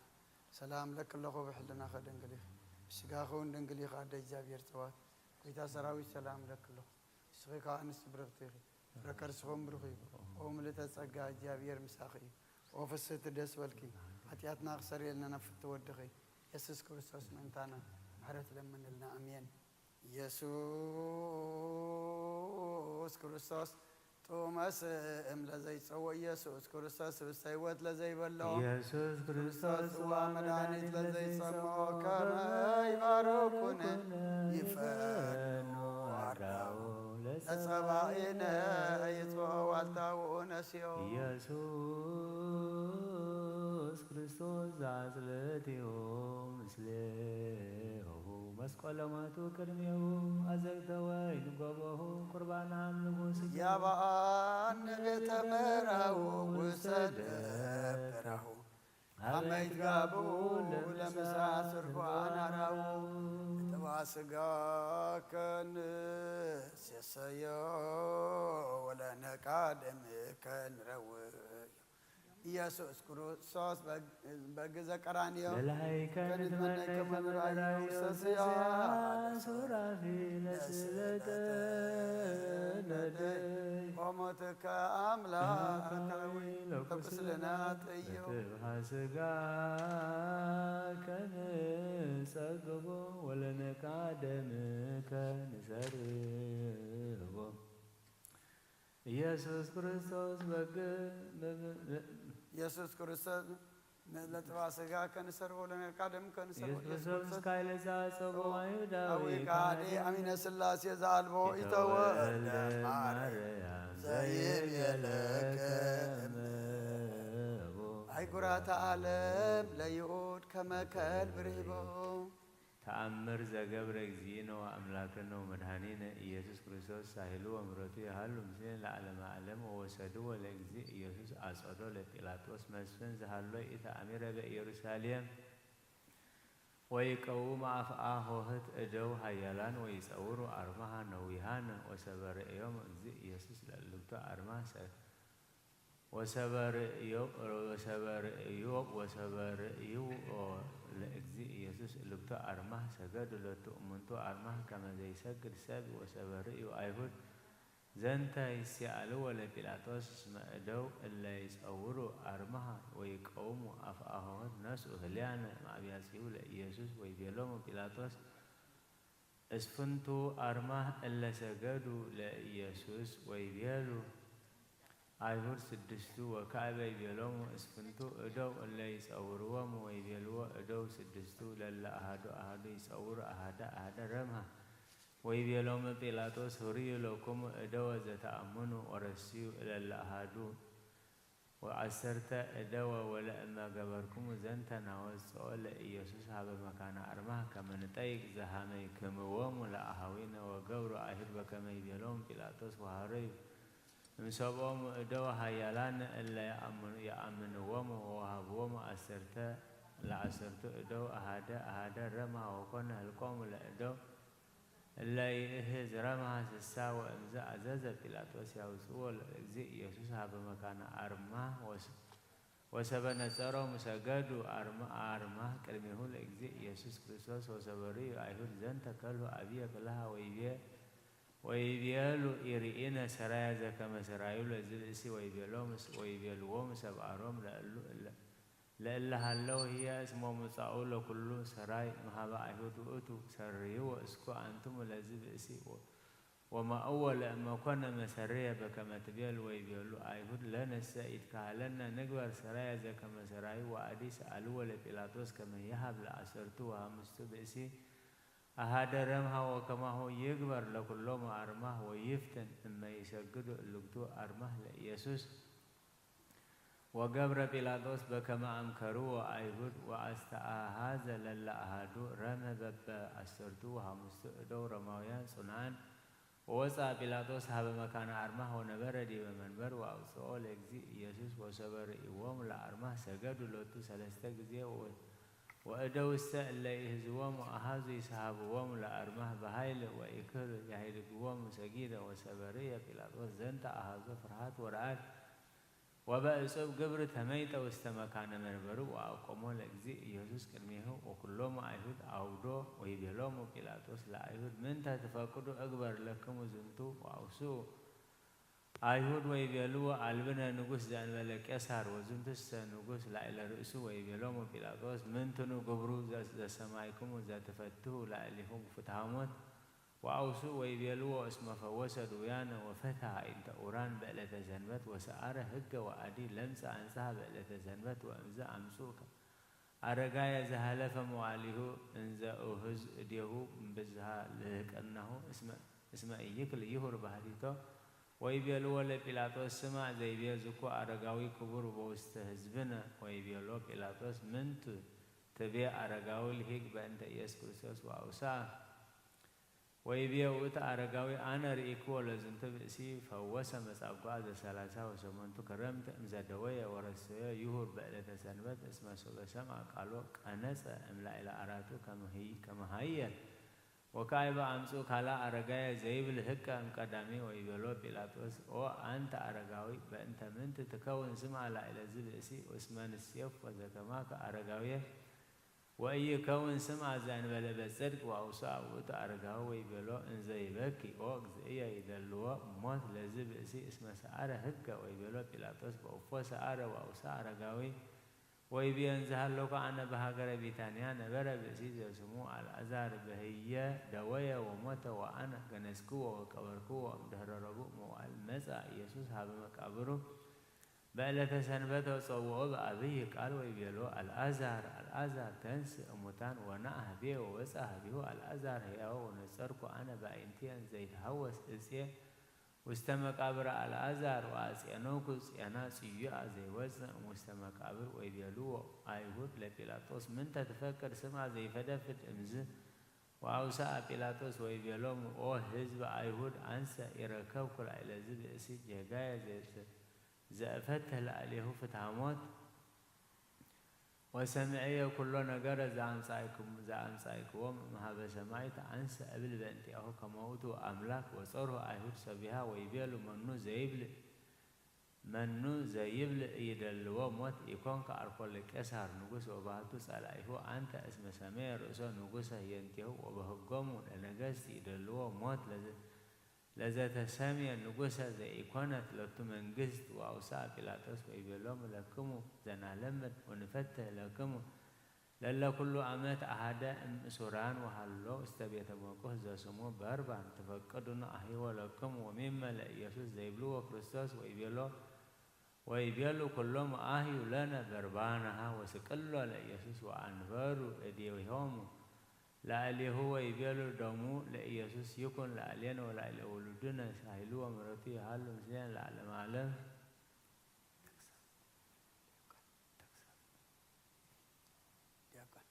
ሰላም ለኪ ኣለኹ፣ ብሕልናኺ ድንግል ኢኺ፣ ብስጋኺ እውን ድንግል ኢኺ፣ ኣደ እግዚኣብሔር ጸባኦት፣ ጎይታ ሰራዊት ሰላም ለኪ ኣለኹ። ንስኺ ከኣ ኣንስቲ ብርኽቲ ኢኺ፣ ፍረ ከርስኹም ብሩኽ እዩ። ኦ ምልእተ ጸጋ፣ እግዚኣብሔር ምሳኺ እዩ። ኦ ፍስህቲ ደስ በልኪ፣ ሓጢኣትና ክሰርየልና ናብ ፍትው ወድኺ የሱስ ክርስቶስ ምእንታና ምሕረት ለምንልና። ኣሜን። ኢየሱስ ክርስቶስ ጥዑመ ስም ለዘይጸውዖ፣ ኢየሱስ ክርስቶስ ህብስተ ሕይወት ለዘይበልዖ፣ ኢየሱስ ክርስቶስ ጽዋ መድኃኒት ለዘይጸምኦ፣ ከመ ይባርኩነ ይፈኑ ኣርዳኡ ለጸባኢነ ይጽብኦ ዋልታኡ ነስዮ። ኢየሱስ ክርስቶስ ዘአጽልእትዮ ምስሌሁ መስቀሎማቱ ቅድሜሁ አዘግተ ወይን ጎቦሁ ቁርባናም ንጉስ ያባአን ቤተ ምራሁ ውሰደ በራሁ አመይት ጋቡ ለምሳ ስርጎ አናራሁ ጥባ ስጋ ከንሴሰዮ ወለነቃደም ከንረውዮ። ኢየሱስ ክርስቶስ በግ-፣ በግ ዘቀራንዮ በላይከ ንትመነይ ንትመነይ ከመ ከመ ራእዩ ራእዩ ሰስያ ሰስያ ሱራፊ ለስለጠ ነደይ። ሞትከ አምላካዊ ለቁስልና ጥዮ። በጥብሃ ስጋ ከንጸግቦ ወለነቃደምከ ንሰርቦ። ኢየሱስ ክርስቶስ በግ ኢየሱስ ክርስቶስ ለጥባ ስጋ ከንሰርቦ ለነቃደም ከንሰርቦ ኢየሱስ ኢየሱስ ክርስቶስ ክርስቶስ ካይለ ዘአጸቦ አይሁዳዊ አዊ ካዲ ካዲ አሚነ ስላሴ ዘአልቦ ኢተወልደ ኢተወልደ ማርያም ማርያም ዘይቤለከ ዘይቤለከ እምቦ። አይጉራተ ዓለም ለይሁድ ከመከል ብርሂቦ። ተአምር ዘገብረ እግዚእነ ወአምላክነ ወመድኃኒነ ኢየሱስ ክርስቶስ ሳህሉ ወምሕረቱ ይሃሉ ምስሌነ ለዓለመ ዓለም። ወወሰድዎ ለእግዚእ ኢየሱስ አጸዶ ለጲላጦስ መስፍን ዘሃሎ ኢተአሚረ በኢየሩሳሌም። ወይቀውም አፍአ ኆህት እደው ኃያላን ወይጸውሩ አርማሃ ነዊሃን። ወሰበ ርእዮም እግዚእ ኢየሱስ ለእልብቱ አርማህ ሰ-፣ ወሰበ ርእዮ-፣ ወሰበ ርእዮ-፣ ወሰበ ርእዩ ለእግዚእ ኢየሱስ እልብቱ አርማህ ሰገዱ ለቱ እሙንቱ አርማህ ከመ ዘይሰግድ ሰብ። ወሰበ ርእዩ አይሁድ ዘንተ ይሴአልዎ ለጲላጦስ እስመ እደው እለ ይጸውሩ አርማሃ ወይቀውሙ አፍአ ኆህት ነስኡ ህልያነ እምአብያጺሁ ለኢየሱስ። ወይቤሎሙ ጲላጦስ እስፍንቱ አርማህ እለ ሰገዱ ለኢየሱስ። ወይቤሉ አይሁድ ስድስቱ ወካዕበ ይቤሎሙ እስፍንቱ እደው እለ ይጸውርዎሙ። ወይቤልዎ እደው ስድስቱ ለለ አሃዱ አሃዱ ይጸውሩ አሃደ አሃደ ረምሃ። ወይቤሎሙ ጲላጦስ ሑርዩ ለኩሙ እደወ ዘተአምኑ ወረስዩ እለለ አሃዱ ወዐሰርተ እደወ። ወለእመ ገበርኩሙ ዘንተ ናወጽኦ ለኢየሱስ ሀበ መካነ አርማህ ከመ ንጠይቅ ዘሀመይክምዎሙ ለአሃዊነ። ወገብሩ አይሁድ በከመ ይቤሎሙ ጲላጦስ ወሐረዩ እምሰብኦሙ እደወ ኃያላነ እለ የአምኑ-፣ የአምንዎሙ ወወሀብዎሙ ዐሰርተ ለዐሰርቱ እደው አሃደ አሃደ ረምሃ ወኮነ ህልቆሙ ለእደው እለ ይእህዝ ረምሃ ስሳ። ወእምዝ አዘዘ ጲላጦስ ያውፅዎ ለእግዚእ ኢየሱስ ሀበ መካነ አርማህ ወስ-፣ ወሰበ ነጸሮሙ ሰገዱ። አርማ-፣ አርማህ ቅድሜሁ ለእግዚእ ኢየሱስ ክርስቶስ ወሰበርዩ አይሁድ ዘንተ ከልሁ አብየ ክልሃ ወይቤ-፣ ወይቤሉ ኢርኢነ ሰራየ ዘከመ ሰራዩ ለዝብእሲ ወይቤሎምስ-፣ ወይቤልዎሙ ሰብአሮም ለእሉ እለ ለእለ ሀለው ህየ እስሞ ምጻኡ ለኩሉ ሰራይ እምሃበ አይሁድ ውእቱ። ሰርይዎ እስኩ አንትሙ ለዝብእሲ ወ-፣ ወማእዎ ለእመኮነ መሰርየ በከመ ትቤሉ። ወይቤሉ አይሁድ ለነሰ ኢትካህለነ ንግበር ሰራየ ዘከመ ሰራዩ። ወአዲ ሰአልዎ ለጲላጦስ ከመ ይሃብ ለአሰርቱ ወሐሙስቱ ብእሲ አሃደ ረምሃ ወከማሁ ይግበር ለኩሎሙ አርማህ ወይፍትን እመ ይሰግዱ እልግቱ አርማህ ለኢየሱስ። ወገብረ ጲላጦስ በከመ አምከርዎ አይሁድ ወአስተአሃዘ ለለ አሃዱ ረምህ በበ አሰርቱ ወሐሙስቱ እደው ረማውያን ጽኑዓን። ወወፅአ ጲላጦስ ሀበ መካነ አርማህ ወነበረ ዲበ መንበር ወአውፅኦ ለእግዚእ ኢየሱስ ወሰበ ርእይዎሙ ለአርማህ ሰገዱ ሎቱ ሰለስተ ጊዜ ወ-፣ ወእደውሰ እለ ይህዝዎሙ አሃዙ ይስሃብዎሙ ለአርማህ በሃይል ወኢክር ያህድግዎሙ ሰጊደ ወሰበ ርእየ ጲላጦስ ዘንተ አሃዞ ፍርሃት ወረዓድ ወበእጹብ ግብር ተመይጠ ውስተ መካነ መንበሩ ወአቆሞ ለእግዚእ ኢየሱስ ቅድሜሁ ወኩሎሙ አይሁድ አውዶ። ወይቤሎሙ ጲላጦስ ለአይሁድ ምንተ ትፈቅዱ እግበር ለክሙ ዝንቱ ወአውስኡ አይሁድ ወይቤልዎ አልብነ ንጉስ ዘእንበለ ቄሳር ወዝንቱሰ ንጉስ ላዕለ ርእሱ። ወይቤሎሙ ጲላጦስ ምንትኑ ግብሩ ዘ-፣ ዘሰማይክሙ ዘትፈትሁ ላዕሌሁ ፍትሐ ሞት ወአውስኡ። ወይቤልዎ እስመ ፈወሰ ድውያነ ወፈትሐ አዕይንተ ዕውራን በዕለተ ሰንበት ወሰአረ ህገ ወአዲ ለምጽ አንጽሐ በዕለተ ሰንበት። ወእምዝ አምጹ አረጋየ ዘሃለፈ መዋዕሊሁ እንዘ ኡህዝ እዴሁ እምብዝሃ ልህቅናሁ እስመ፣ እስመ ኢይክል ይሁር ባህቲቶ። ወይቤልዎ ለጲላጦስ ስማዕ ዘይቤ ዝኩ አረጋዊ ክቡር በውስተ ህዝብነ። ወይቤሎ ጲላጦስ ምንቱ ትቤ አረጋዊ ልሂቅ በእንተ ኢየሱስ ክርስቶስ ወአውስአ። ወይቤ ውእቱ አረጋዊ አነ ርኢክዎ ለዝንቱ ብእሲ ፈወሰ መጻጓዕ ዘሰላሳ ወሰመንቱ ክረምት እምዘደወየ ወረሰዮ ይሁር በዕለተ ሰንበት እስመ ሶበ ሰምዐ ቃሎ ቀነጸ እምላዕለ አራቱ ከመ ህይ-፣ ከመ ሀየል። ወካዕበ አምጽኡ ካልአ አረጋየ ዘይብል ህቀ እምቀዳሚ። ወይቤሎ ጲላጦስ ኦ አንተ አረጋዊ በእንተ ምንት ትከውን ስምዐ ላዕለ ዝብእሲ እስመ ንሴፎ ዘከማከ አረጋውየ ወኢይከውን ስምዐ ዘእንበለ በጽድቅ። ወአውስአ ውእቱ አረጋዊ ወይቤሎ እንዘ ይበኪ ኦ እግዝእየ ይደልዎ ሞት ለዝብእሲ እስመ ሰአረ ህገ። ወይቤሎ ጲላጦስ በእፎ ሰአረ ወአውስአ አረጋዊ ወይቤ እንዘ ሀለኩ አነ በሀገረ ቢታንያ ነበረ ብእሲ ዘስሙ አልዓዛር በህየ ደወየ ወሞተ ወአነ ገነዝክዎ ወቀበርክዎ። እምድህረ ረቡዕ መዋዕል መጽአ ኢየሱስ ሀበ መቃብሩ በዕለተ ሰንበት ወጸውኦ በአብይ ቃል ወይቤሎ አልዓዛር አልዓዛር ተንስ እሙታን ወናእ ህቤ። ወወፅአ ህቤሁ አልዓዛር ህያወ ወነጸርኩ አነ በአይንትየ እንዘ ይትሃወስ እጼ ውስተ መቃብር አልዓዛር ወአጼኖኩ ጼና ጽዩአ ዘይወፅእ እምውስተ መቃብር። ወይቤልዎ አይሁድ ለጲላጦስ ምንተ ትፈቅድ ስምዐ ዘይፈደፍድ እምዝ ወአውስአ ጲላጦስ ወይቤሎሙ ኦ ህዝብ አይሁድ አንሰ ኢረከብኩ ላዕለ ዝብእሲ ጌጋየ ዘእፈትህ ላዕሌሁ ፍትሐ ሞት ወሰምዕየ ኩሎ ነገረ ዘአምጻእክዎ እምሃበ ሰማይት አንሰ እብል በእንቲአሁ ከመ ውእቱ አምላክ። ወጸርሁ አይሁድ ሰቢሃ ወይቤሉ መኑ ዘይብል መኑ ዘይብል ኢይደልዎ ሞት ኢኮንከ አርኮ ለቄሳር ንጉስ ወባህቱ ጸላኢሁ አንተ እስመ ሰመየ ርእሶ ንጉሰ ህየንቴሁ ወበህጎሙ ለነገስት ኢይደልዎ ሞት ለዘተሰምየ ንጉሰ ዘኢኮነት ለቱ መንግስት። ወአውስአ ጲላጦስ ወይቤሎሙ ለክሙ ዘናለምድ ወንፈትህ ለክሙ ለለ ኩሉ አመት አሃደ እምእሱራን ወሃሎ ውስተ ቤተ መቁህ ዘስሙ በርባን ትፈቅዱኑ አህይዎ ለክሙ ወሚመ ለኢየሱስ ዘይብልዎ ክርስቶስ ወይቤሎ ወይቤሉ ኩሎም አህዩ ለነ በርባንሃ ወስቅሎ ለኢየሱስ ወአንበሩ እዴሆሙ ላዕሌሁ ወይቤሉ ደሙ ለኢየሱስ ይኩን ላዕሌነ ወላዕሌ ውሉድነ ሳህሉ ወምሕረቱ ይሃሉ ምስሌነ ለዓለመ ዓለም። ዲያቆን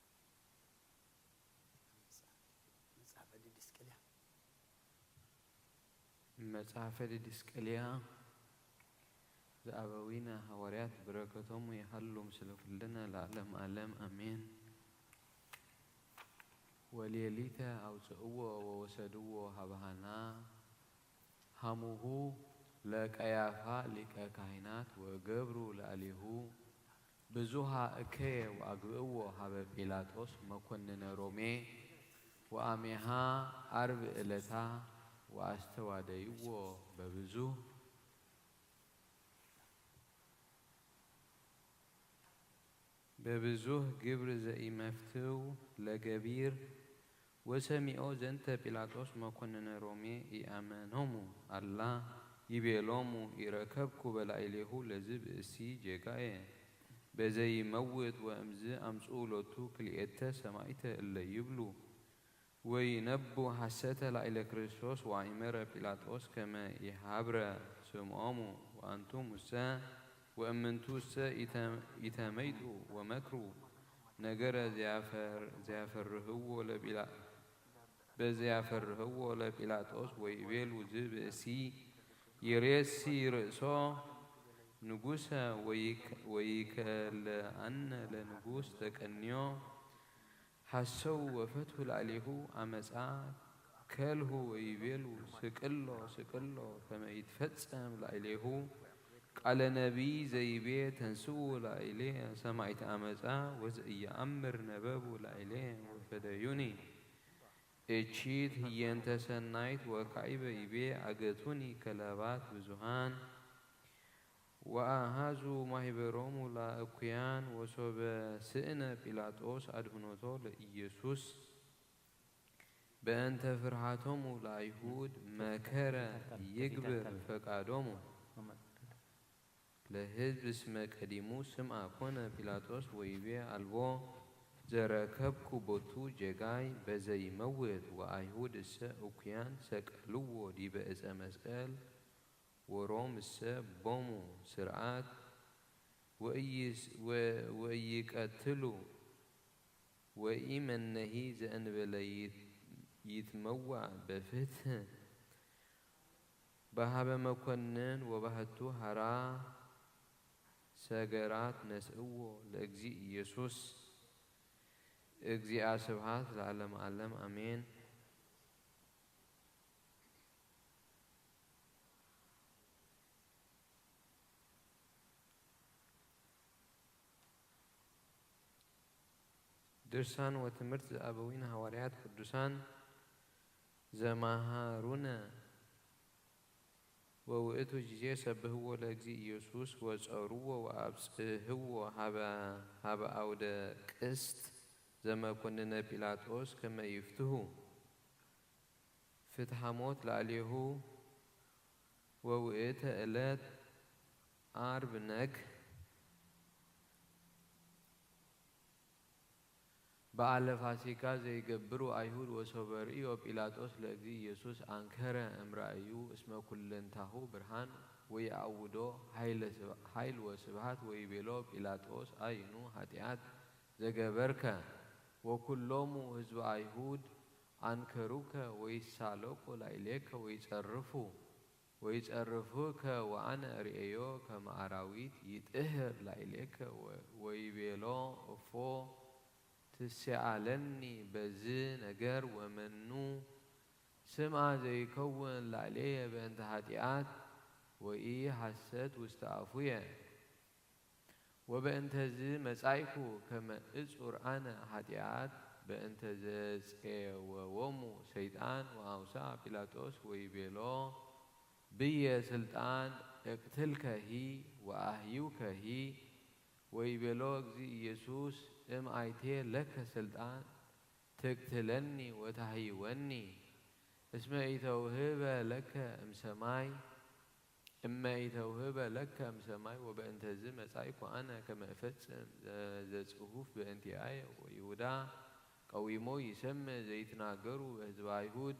መጽሐፈ ዲድስቅልያ። መጽሐፈ ዲድስቅልያ ዘአበዊነ ሐዋርያት በረከቶሙ ይሃሉ ምስለ ኩልነ ለዓለም ዓለም አሜን። ወሌሊተ ኣውፅእዎ ወወሰድዎ ሀበ ሃና ሀሙሁ ለቀያፋ ሊቀ ካህናት ወገብሩ ለእሌሁ ብዙሃ እከየ ወአግብእዎ ሀበ ጲላጦስ መኮንነ ሮሜ ወአሜሃ አርብ እለታ ወአስተዋደይዎ በብዙህ በብዙህ ግብር ዘኢመፍትው ለገቢር ወሰሚዖ ዘንተ ጲላጦስ መኮንነ ሮሜ ኢአመኖሙ አላ ይቤሎሙ ኢረከብኩ በላዕሌሁ ለዝ ብእሲ ጄጋየ በዘይመውት ወእምዝ አምጽኡ ሎቱ ክልኤተ ሰማይተ እለ ይብሉ ወይነቡ ሐሰተ ላዕለ ክርስቶስ ወአእመረ ጲላጦስ ከመ ኢሃብረ ስምዖሙ ወአንቱሙሰ ወእምንቱሰ ኢተመይጡ ወመክሩ ነገረ ዘያፈርህዎ ለጲላ በዘያፈርህዎ ለጲላጦስ ወይቤሉ ዝብእሲ ይሬሲ ርእሶ ንጉሰ ወይከለአነ ለንጉስ ተቀንዮ ሐሰው ወፈትሁ ላዕሌሁ አመፃ ከልሁ ወይቤሉ ስቅሎ ስቅሎ ከመ ይትፈጸም ላዕሌሁ ቃለ ነቢይ ዘይቤ ተንስኡ ላዕሌ ሰማዕት አመፃ ወዘኢየአምር ነበቡ ላዕሌ ወፈደዩኒ እቺት ህየንተ ሰናይት ወካዕበ ይቤ አገቱኒ ከለባት ብዙሃን ወአሃዙ ማህበሮሙ ለእኩያን ወሶበ ስእነ ጲላጦስ አድህኖቶ ለኢየሱስ በእንተ ፍርሃቶሙ ለአይሁድ መከረ ይግብር ፈቃዶሙ ለህዝብ እስመ ቀዲሙ ስምዐ ኮነ ጲላጦስ ወይቤ አልቦ ዘረከብኩ ቦቱ ጀጋይ በዘይመውት ወአይሁድ እሰ እኩያን ሰቀልዎ ዲበ እፀ መስቀል ወሮም እሰ ቦሙ ስርዓት ወኢይቀትሉ ወኢመነሂ ዘእንበለ ይትመዋእ በፍትህ በሀበ መኮንን ወባህቱ ሀራ ሰገራት ነስእዎ ለእግዚእ ኢየሱስ እግዚአ ስብሐት ለዓለመ ዓለም አሜን። ድርሳን ወትምህርት ዘአበዊነ ሐዋርያት ቅዱሳን ዘመሃሩነ ወውእቱ ጊዜ ሰብህዎ ለእግዚእ ኢየሱስ ወጸርዎ ወአብጽህዎ ሀበ አውደ ቅስት ዘመኮንነ ጲላጦስ ከመ ይፍትሁ ፍትሐ ሞት ለአሌሁ ወውእተ ዕለት አርብ ነግ በዓለ ፋሲካ ዘይገብሩ አይሁድ ወሶበ ርእዮ ጲላጦስ ለእግዚእ ኢየሱስ አንከረ እምራእዩ እስመ ኩለንታሁ ብርሃን ወየአውዶ ኃይል ወስብሐት ወይቤሎ ጲላጦስ አይኑ ኃጢአት ዘገበርከ ወኩሎሙ ህዝበ አይሁድ አንከሩከ ወይሳለቁ ላዕሌከ ወይጸርፉ ወይጸርፉከ ወአነ እርእዮ ከመ አራዊት ይጥህር ላዕሌከ ወይቤሎ እፎ ትሴአለኒ በዝ ነገር ወመኑ ስምዐ ዘይከውን ላዕሌየ በእንተ ኃጢአት ወኢ ሐሰት ውስተ አፉየ። ወበእንተዝ መጻእኩ ከመ እጹር አነ ኃጢአት በእንተ ዘጼወዎሙ ሰይጣን ወአውሳ ጲላጦስ ወይቤሎ ብየ ስልጣን እቅትልከሂ ወአህይውከሂ ወይቤሎ እግዚእ ኢየሱስ እም አይቴ ለከ ስልጣን ትቅትለኒ ወታህይወኒ እስመ ኢተውህበ ለከ እምሰማይ እመ ኢተውህበ ለከ እምሰማይ ወበእንተዝ መጻእኩ አነ ከመ እፈጽም ዘጽሁፍ በእንቲአየ። ወይሁዳ ቀዊሞ ይሰምዕ ዘይትናገሩ በህዝበ አይሁድ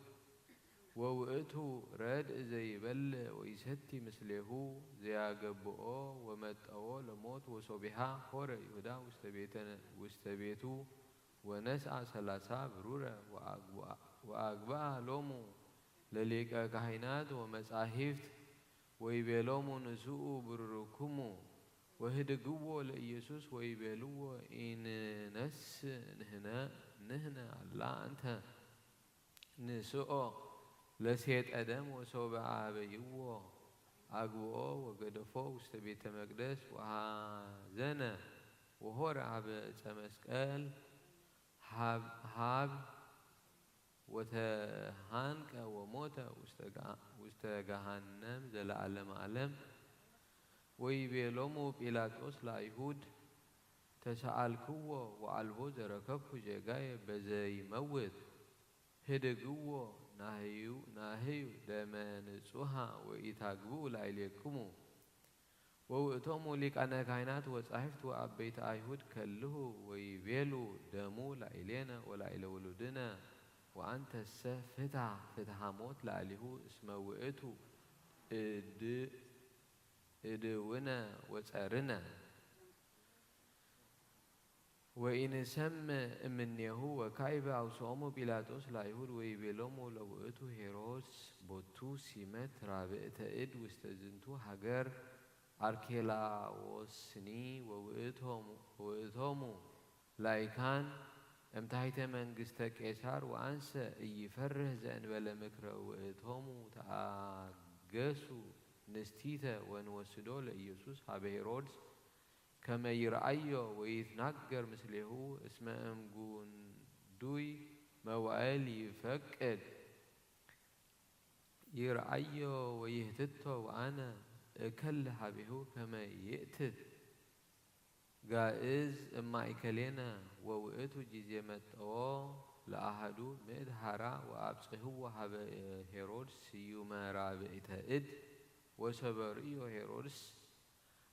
ወውእቱ ረድእ ዘይበልዕ ወይሰቲ ምስሌሁ ዘያገብኦ ወመጠዎ ለሞት ወሶቢሃ ሆረ ይሁዳ ውስተ ቤቱ ወነስአ ሠላሳ ብሩረ ወአግብአ ሎሙ ለሊቀ ካህናት ወመጻሕፍት ወይቤሎሙ ንስኡ ብሩርክሙ ወህድግዎ ለኢየሱስ ወይቤልዎ ኢንነስእ ንሕነ ንህነ ኣላ እንተ ንስኦ ለሴጠ ደም ወሶበ ኣበይዎ ኣግብኦ ወገደፎ ውስተ ቤተ መቅደስ ወሃዘነ ወሆረ ሀበ ዕፀ መስቀል ሀብ ወተሃንቀ ወሞተ ውስተ ገሃነም ዘለዓለመ ዓለም። ወይቤሎሙ ጲላጦስ ለአይሁድ ተሰአልክዎ ወአልቦ ዘረከብኩ ጌጋየ በዘይመውት ህድግዎ ናህዩ ደመ ንጹሃ ወኢታግብኡ ላዕሌክሙ። ወውእቶሙ ሊቃነ ካህናት ወጻሕፍት ወአበይት አይሁድ ከልሁ ወይቤሉ ደሙ ላዕሌነ ወላዕለ ውሉድነ ወአንተሰ ፍትሐ ፍትሐ ሞት ላዕሌሁ እስመ ውእቱ እድ እድውነ ወጸርነ። ወኢንሰምዕ እምኔሁ ወካዕበ አውስኦሙ ጲላጦስ ለአይሁድ ወይቤሎሙ ለውእቱ ሄሮድስ ቦቱ ሲመት ራብዕተ እድ ውስተ ዝንቱ ሀገር አርኬላዎስኒ ወውእቶሙ ላይካን እምታሕተ መንግስተ ቄሳር ወአንሰ ኢይፈርህ ዘእንበለ ምክረ ውእቶሙ ተአገሱ ንስቲተ ወንወስዶ ለኢየሱስ ሀበ ሄሮድስ ከመ ይርአዮ ወይትናገር ምስሌሁ እስመ እምጉንዱይ መዋእል ይፈቅድ ይርአዮ ወይህትቶ ወአነ እከል ሀቤሁ ከመ ይእትት ጋእዝ እማእከሌነ። ወውእቱ ጊዜ መጠዎ ለአሐዱ ምእት ሐራ ወአብጽሕዎ ሀበ ሄሮድስ ስዩመ ራብዕተ እድ። ወሶበ ርእዮ ሄሮድስ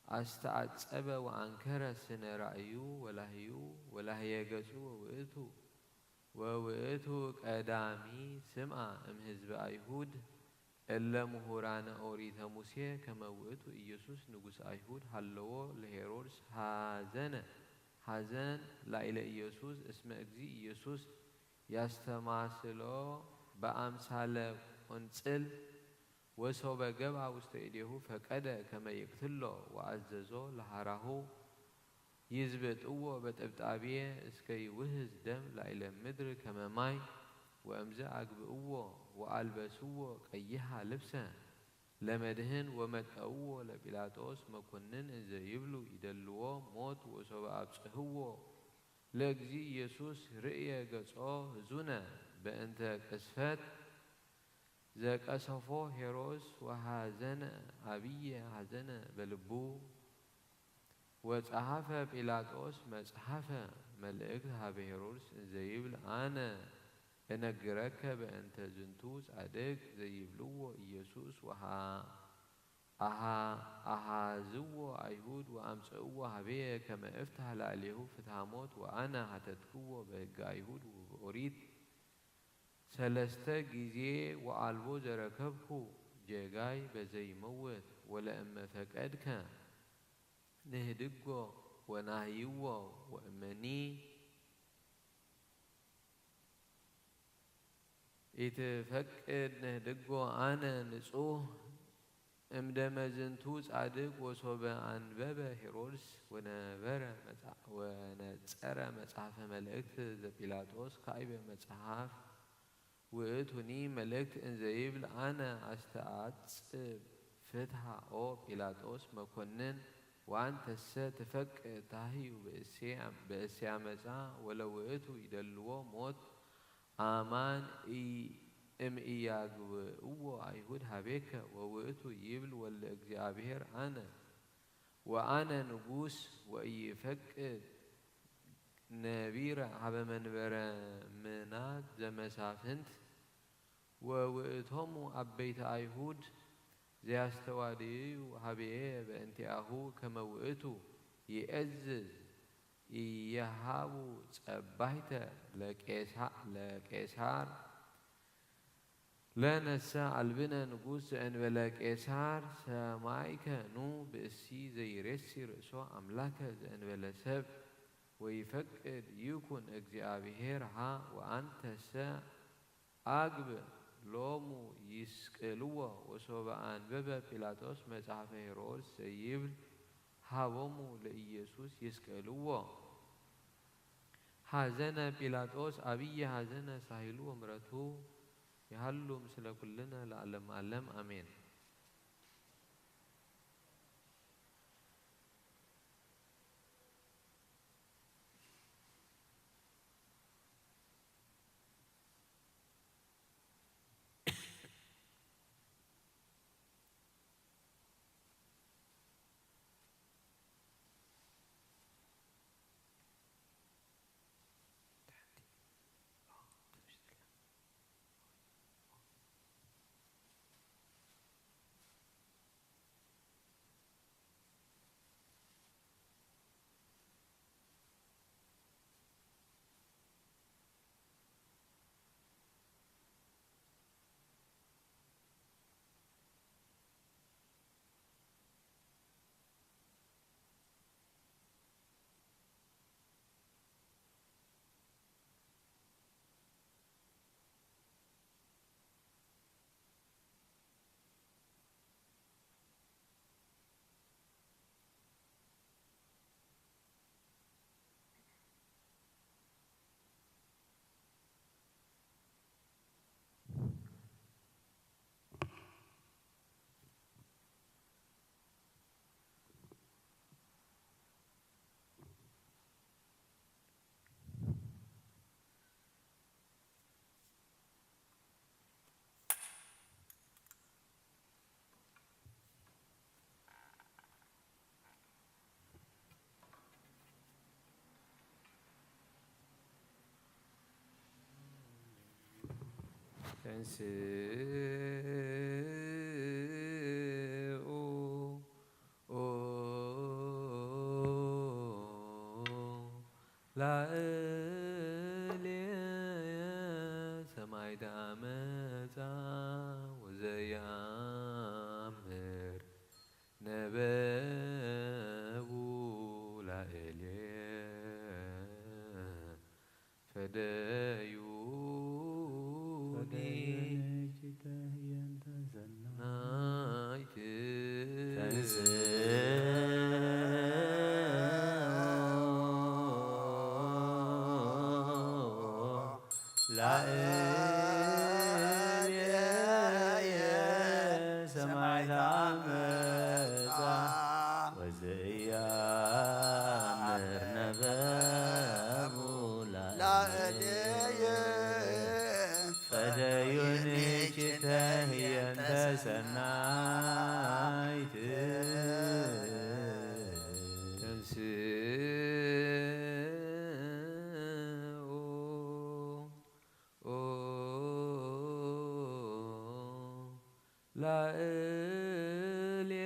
አስተዐጸበ ወአንከረ ስነ ራእዩ ወላህዩ ወላህየ ገጹ ወውእቱ ወውእቱ ቀዳሚ ስምዐ እምሕዝበ አይሁድ እለ ምሁራነ ኦሪተ ሙሴ ከመ ውእቱ ኢየሱስ ንጉሥ አይሁድ ሀለዎ ለሄሮድስ ሐዘነ ሐዘን ላዕለ ኢየሱስ እስመ እግዚእ ኢየሱስ ያስተማስሎ በአምሳለ ቁንጽል ወሶበ ገብአ ውስተ እዴሁ ፈቀደ ከመ ይቅትሎ ወአዘዞ ለሐራሁ ይዝብጥዎ በጥብጣብየ እስከ ይውህዝ ደም ላዕለ ምድር ከመ ማይ ወእምዝ አግብእዎ ወአልበስዎ ቀይሐ ልብሰ ለመድህን ወመጠውዎ ለጲላጦስ መኮንን እንዘ ይብሉ ይደልዎ ሞት ወሶበ አብጽሕዎ ለእግዚእ ኢየሱስ ርእየ ገጾ ህዙነ በእንተ ቅስፈት ዘቀሰፎ ሄሮድስ ወሐዘነ አብየ ሐዘነ በልቡ። ወጸሐፈ ጲላጦስ መጽሐፈ መልእክት ሀበ ሄሮድስ እንዘይብል አነ እነግረከ በእንተ ዝንቱ ጻድቅ ዘይብልዎ ኢየሱስ ወሐ አሐዝዎ አይሁድ ወአምጽእዎ ሀቤየ ከመ እፍትሐ ላዕሌሁ ፍትሐ ሞት ወአነ ሀተትክዎ በሕገ አይሁድ ወበኦሪት ሰለስተ ጊዜ ወአልቦ ዘረከብኩ ጀጋይ በዘይመውት ወለእመ ፈቀድከ ንህድጎ ወናህይዎ ወእመኒ ኢትፈቅድ ንህድጎ አነ ንጹህ እምደመ ዝንቱ ጻድቅ ወሶበ አንበበ ሄሮድስ ወነበረ መጻ- ወነጸረ መጽሐፈ መልእክት ዘጲላጦስ ካይበ መጽሐፍ ውእቱኒ መልእክት እንዘይብል አነ አስተአጽብ ፍትሐ ኦ ጲላጦስ መኮንን ወአንተሰ ትፈቅድ ታህዩ ብእሴ አመፃ ወለውእቱ ይደልዎ ሞት አማን እምኢያግብእዎ አይሁድ ሀቤከ ወውእቱ ይብል ወልደ እግዚአብሔር አነ ወአነ ንጉስ ወኢይፈቅድ ነቢረ ሀበ መንበረ ምናት ዘመሳፍንት ወውእቶሙ አበይተ አይሁድ ዘያስተዋድዩ ሀቤየ በእንቲአሁ ከመ ውእቱ ይእዝዝ ኢየሃቡ ጸባይተ ለቄሳር ለነሰ አልብነ ንጉስ ዘእንበለ ቄሳር ሰማይከ ኑ ብእሲ ዘይሬሲ ርእሶ አምላከ ዘእንበለ ሰብ ወይፈቅድ ይኩን እግዚአብሔር ሃ ወአንተሰ አግብ ሎሙ ይስቅልዎ። ወሶበ አንበበ ጲላጦስ መጽሐፈ ሄሮድስ ዘይብል ሃቦሙ ለኢየሱስ ይስቅልዎ። ሐዘነ ጲላጦስ አብይ ሐዘነ ሳሂሉ ወምረቱ ይሃሉ ምስለ ኩልነ ለዓለም ዓለም አሜን። ተንስኡ ላእልየ ሰማዕት አመፃ ወዘየአምር ነበቡ ላእልየ ፈደዩኒ ናይት ተንስኡ ላእልየ ሰማዕት አመፃ ወዘየአምር ነበቡ ላእልየ ፈደዩኒ ችተ ህየንተ ሰናይት ተንስኡ ላእልየ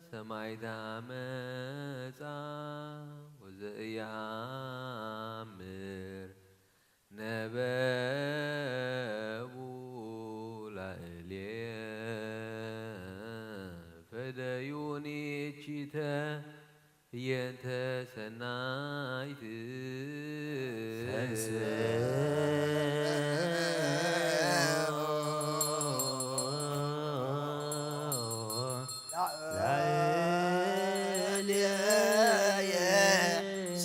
ሰማዕት አመፃ ወዘየአምር ነበቡ ላእልየ ፈደዩኒ ችተ ህየንተ ሰናይት ተንስኡ ላእልየ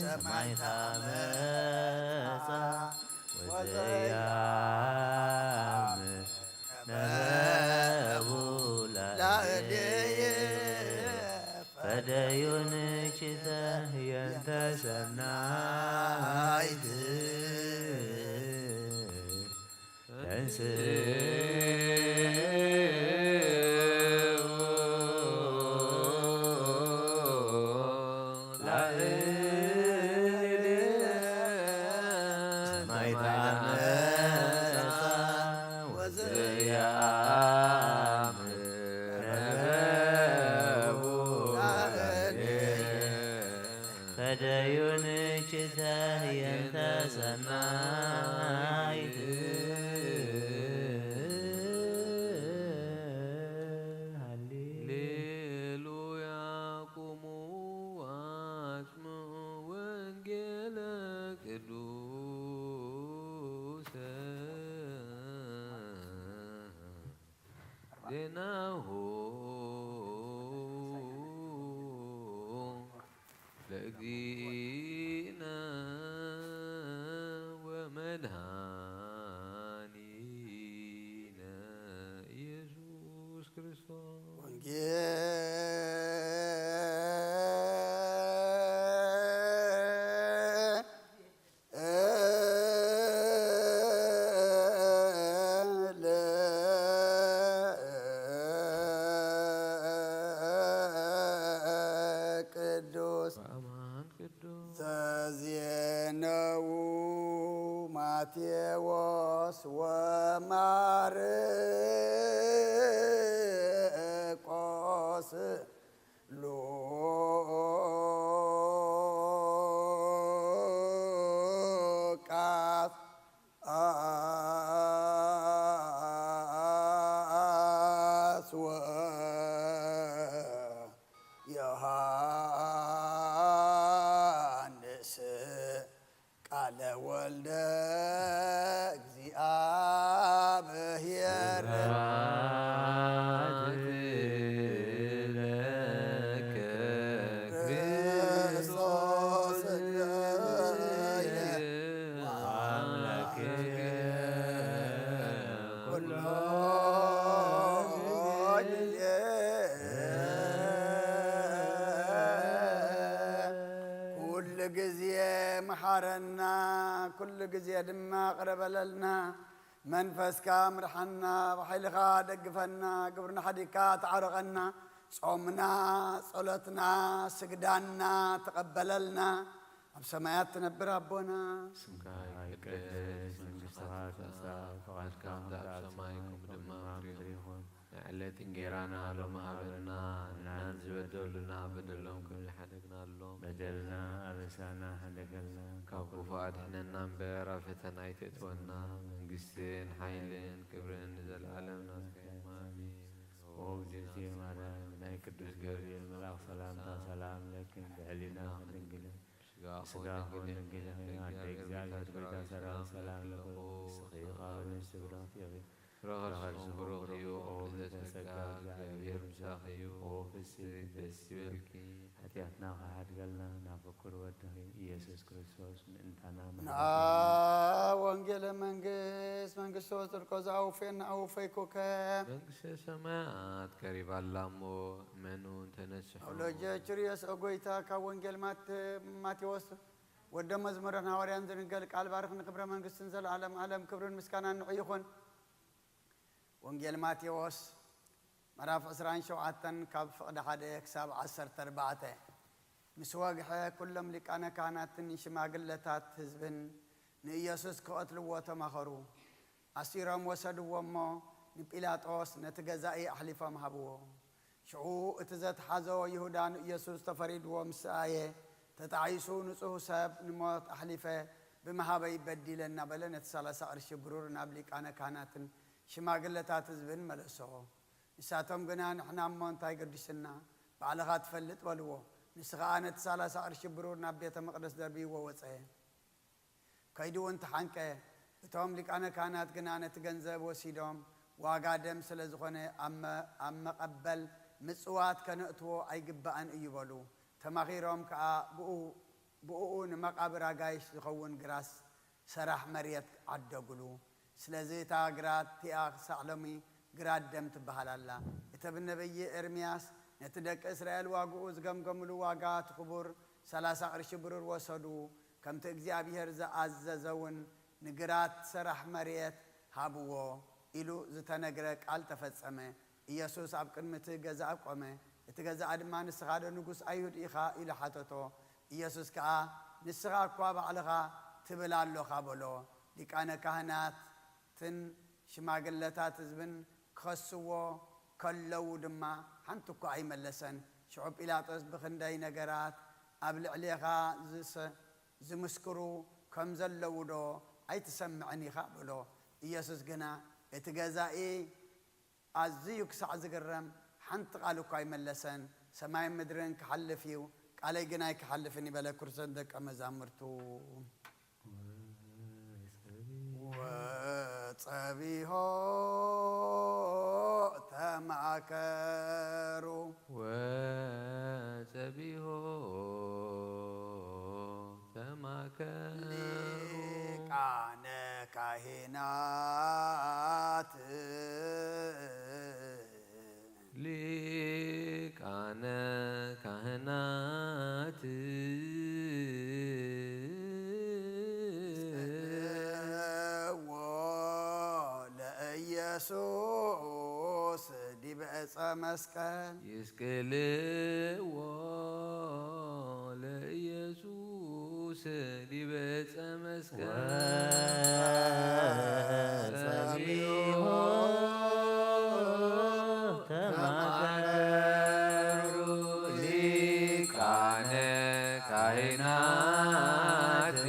ሰማዕት አመፃ ወዘየአምር ነበቡ ላእልየ ፈደዩኒ ችተ ህየንተ ሰናይት ተንስኡ ላእልየ ሰማዕት አመፃ ወዘየአምር ነበቡ ላእልየ ፈደዩኒ ችተ ህየንተ ሰናይት። ሃሌሉያ። ቁሙ ወአስምዑ ወንጌለ ቅዱሰ ዜናሁ ለእግዚእነ መድኃኒነ ኢየሱስ ክርስቶስ። ወንጌል ቅዱስ ዘዜነዉ ማቴዎስ ወማርቆስ ሉቃስ ዮሐንስ ቃለ ወልደ እግዚአብሔር። ኩሉ ግዜ መሓረና፣ ኩሉ ግዜ ድማ ቅረበለልና። መንፈስካ ምርሓና፣ ብሓይልኻ ደግፈና፣ ግብርና ሓዲግካ ተዓረቐና። ጾምና፣ ጸሎትና፣ ስግዳና ተቐበለልና። ኣብ ሰማያት ትነብር ኣቦና፣ ስምካ ይቀደስ፣ መንግስትኻ ትምጻእ፣ ፍቓድካ ከምቲ ኣብ ሰማይ ከምኡ ድማ ኣብ ምድሪ ይኹን። ንዕለት እንጌራና ሎሚ ሃበና፣ ንሕናን ዝበደሉና በደሎም ከም ዝሓደግናሎም፣ በደልና ኣበሳና ሓደገልና፣ ካብ ክፉእ ኣድሕነና እምበር፣ ኣብ ፈተና ኣይተእትወና። መንግስትን ሓይልን ክብርን ንዘለኣለም ናትካ እዩ። ኣሜን። ኦ እግዝእትየ ማርያም፣ ናይ ቅዱስ ገብርኤል መልኣኽ ሰላምታ ሰላም ለኪ፣ ብሕሊናኺ ድንግል፣ ስጋኺ ድንግል፣ ኣደ እግዚኣብሔር፣ ቤዛ ሰራዊት፣ ሰላም ለኪ፣ ንስኺ ካብ ኣንስቲ ብርኽቲ ኢኺ፣ ፍረ ከርስኹም ብሩኽ እዩ። ኦ ምልዕተ ጸጋ፣ እግዚኣብሔር ምሳኺ እዩ። ኦ ፍስሕቲ ደስ ይበልኪ፣ ሓጢኣትና ክሓድገልና ናብ ፍቁር ወድኺ ኢየሱስ ክርስቶስ ምእንታና ንዓ። ወንጌለ መንግስት መንግስቶ ጽድቆ ዘአውፌና አውፈይኩከ። መንግስተ ሰማያት ቀሪባ ኣላ እሞ እመኑ ተነስሑ። አውሎጀ ችርዮስ ኦ ጎይታ፣ ካብ ወንጌል ማት-፣ ማቴዎስ ወደ መዝሙርን ሃዋርያን ዝንገል ቃል ባርኽ ንክብረ መንግስትን ዘለዓለም ዓለም ክብርን ምስጋናን ንዑ ይኹን። ወንጌል ማቴዎስ ምዕራፍ ዕስራን ሸውዓተን ካብ ፍቕዲ ሓደ ክሳብ ዓሰርተ ኣርባዕተ። ምስ ወግሐ ኩሎም ሊቃነ ካህናትን ሽማግለታት ህዝብን ንኢየሱስ ክቐትልዎ ተማኸሩ። ኣሲሮም ወሰድዎ እሞ ንጲላጦስ ነቲ ገዛኢ ኣሕሊፎም ሃብዎ። ሽዑ እቲ ዘትሓዞ ይሁዳ ንኢየሱስ ተፈሪድዎ ምስ ሰኣየ፣ ተጣዒሱ ንጹህ ሰብ ንሞት ኣሕሊፈ ብምሃበይ በዲለ እናበለ ነቲ ሰላሳ ቅርሺ ብሩር ናብ ሊቃነ ካህናትን ሽማግለታት ህዝብን መለሶ። ንሳቶም ግና ንሕና እሞ እንታይ ገዲሱና? ባዕልኻ ትፈልጥ በልዎ። ንሱ ኸኣ ነቲ ሰላሳ ቅርሺ ብሩር ናብ ቤተ መቕደስ ደርብይዎ ወጸ። ከይዱ እውን ተሓንቀ። እቶም ሊቃነ ካህናት ግና ነቲ ገንዘብ ወሲዶም ዋጋ ደም ስለ ዝኾነ ኣብ መ-፣ ኣብ መቐበል ምጽዋት ከነእትዎ ኣይግባእን እዩ በሉ። ተማኺሮም ከኣ ብኡ-፣ ብእኡ ንመቓብር ኣጋይሽ ዝኸውን ግራስ ሰራሕ መሬት ዓደጉሉ። ስለዚ እታ ግራት እቲኣ ክሳዕ ሎሚ ግራት ደም ትበሃል ኣላ። እቲ ብነብዪ ኤርምያስ ነቲ ደቂ እስራኤል ዋግኡ ዝገምገምሉ ዋጋ እቲ ክቡር ሰላሳ ቅርሺ ብሩር ወሰዱ፣ ከምቲ እግዚኣብሄር ዝኣዘዘውን ንግራት ሰራሕ መሬት ሃብዎ ኢሉ ዝተነግረ ቃል ተፈጸመ። ኢየሱስ ኣብ ቅድሚ እቲ ገዛእ ቆመ። እቲ ገዛእ ድማ ንስኻ ዶ ንጉስ ኣይሁድ ኢኻ? ኢሉ ሓተቶ። ኢየሱስ ከኣ ንስኻ እኳ ባዕልኻ ትብል ኣሎኻ በሎ። ሊቃነ ካህናትን ሽማግለታት ህዝብን ክኸስዎ ከለዉ ድማ ሓንቲ እኳ ኣይመለሰን። ሽዑ ጲላጦስ ብኽንደይ ነገራት ኣብ ልዕሌኻ ዝሰ-፣ ዝምስክሩ ከም ዘለዉ ዶ ኣይትሰምዕን ኢኻ? በሎ። ኢየሱስ ግና እቲ ገዛኢ ኣዝዩ ክሳዕ ዝግረም ሓንቲ ቃል እኳ ኣይመለሰን። ሰማይን ምድርን ክሓልፍ እዩ፣ ቃለይ ግን ኣይክሓልፍን እዩ በለ። ክርስቶስ ደቀ መዛሙርቱ ወጸቢሖ ተማከሩ። ወጸቢሖ ተማከሩ። ሊቃነ ካህናት ሊቃነ ካህናት ይስቅልዎ ለኢየሱስ ዲበ ዕፀ መስቀል። ይስቅልዎ ለኢየሱስ ዲበ ዕፀ መስቀል። ወጸቢሖ ተማከሩ ሊቃነ ካህናት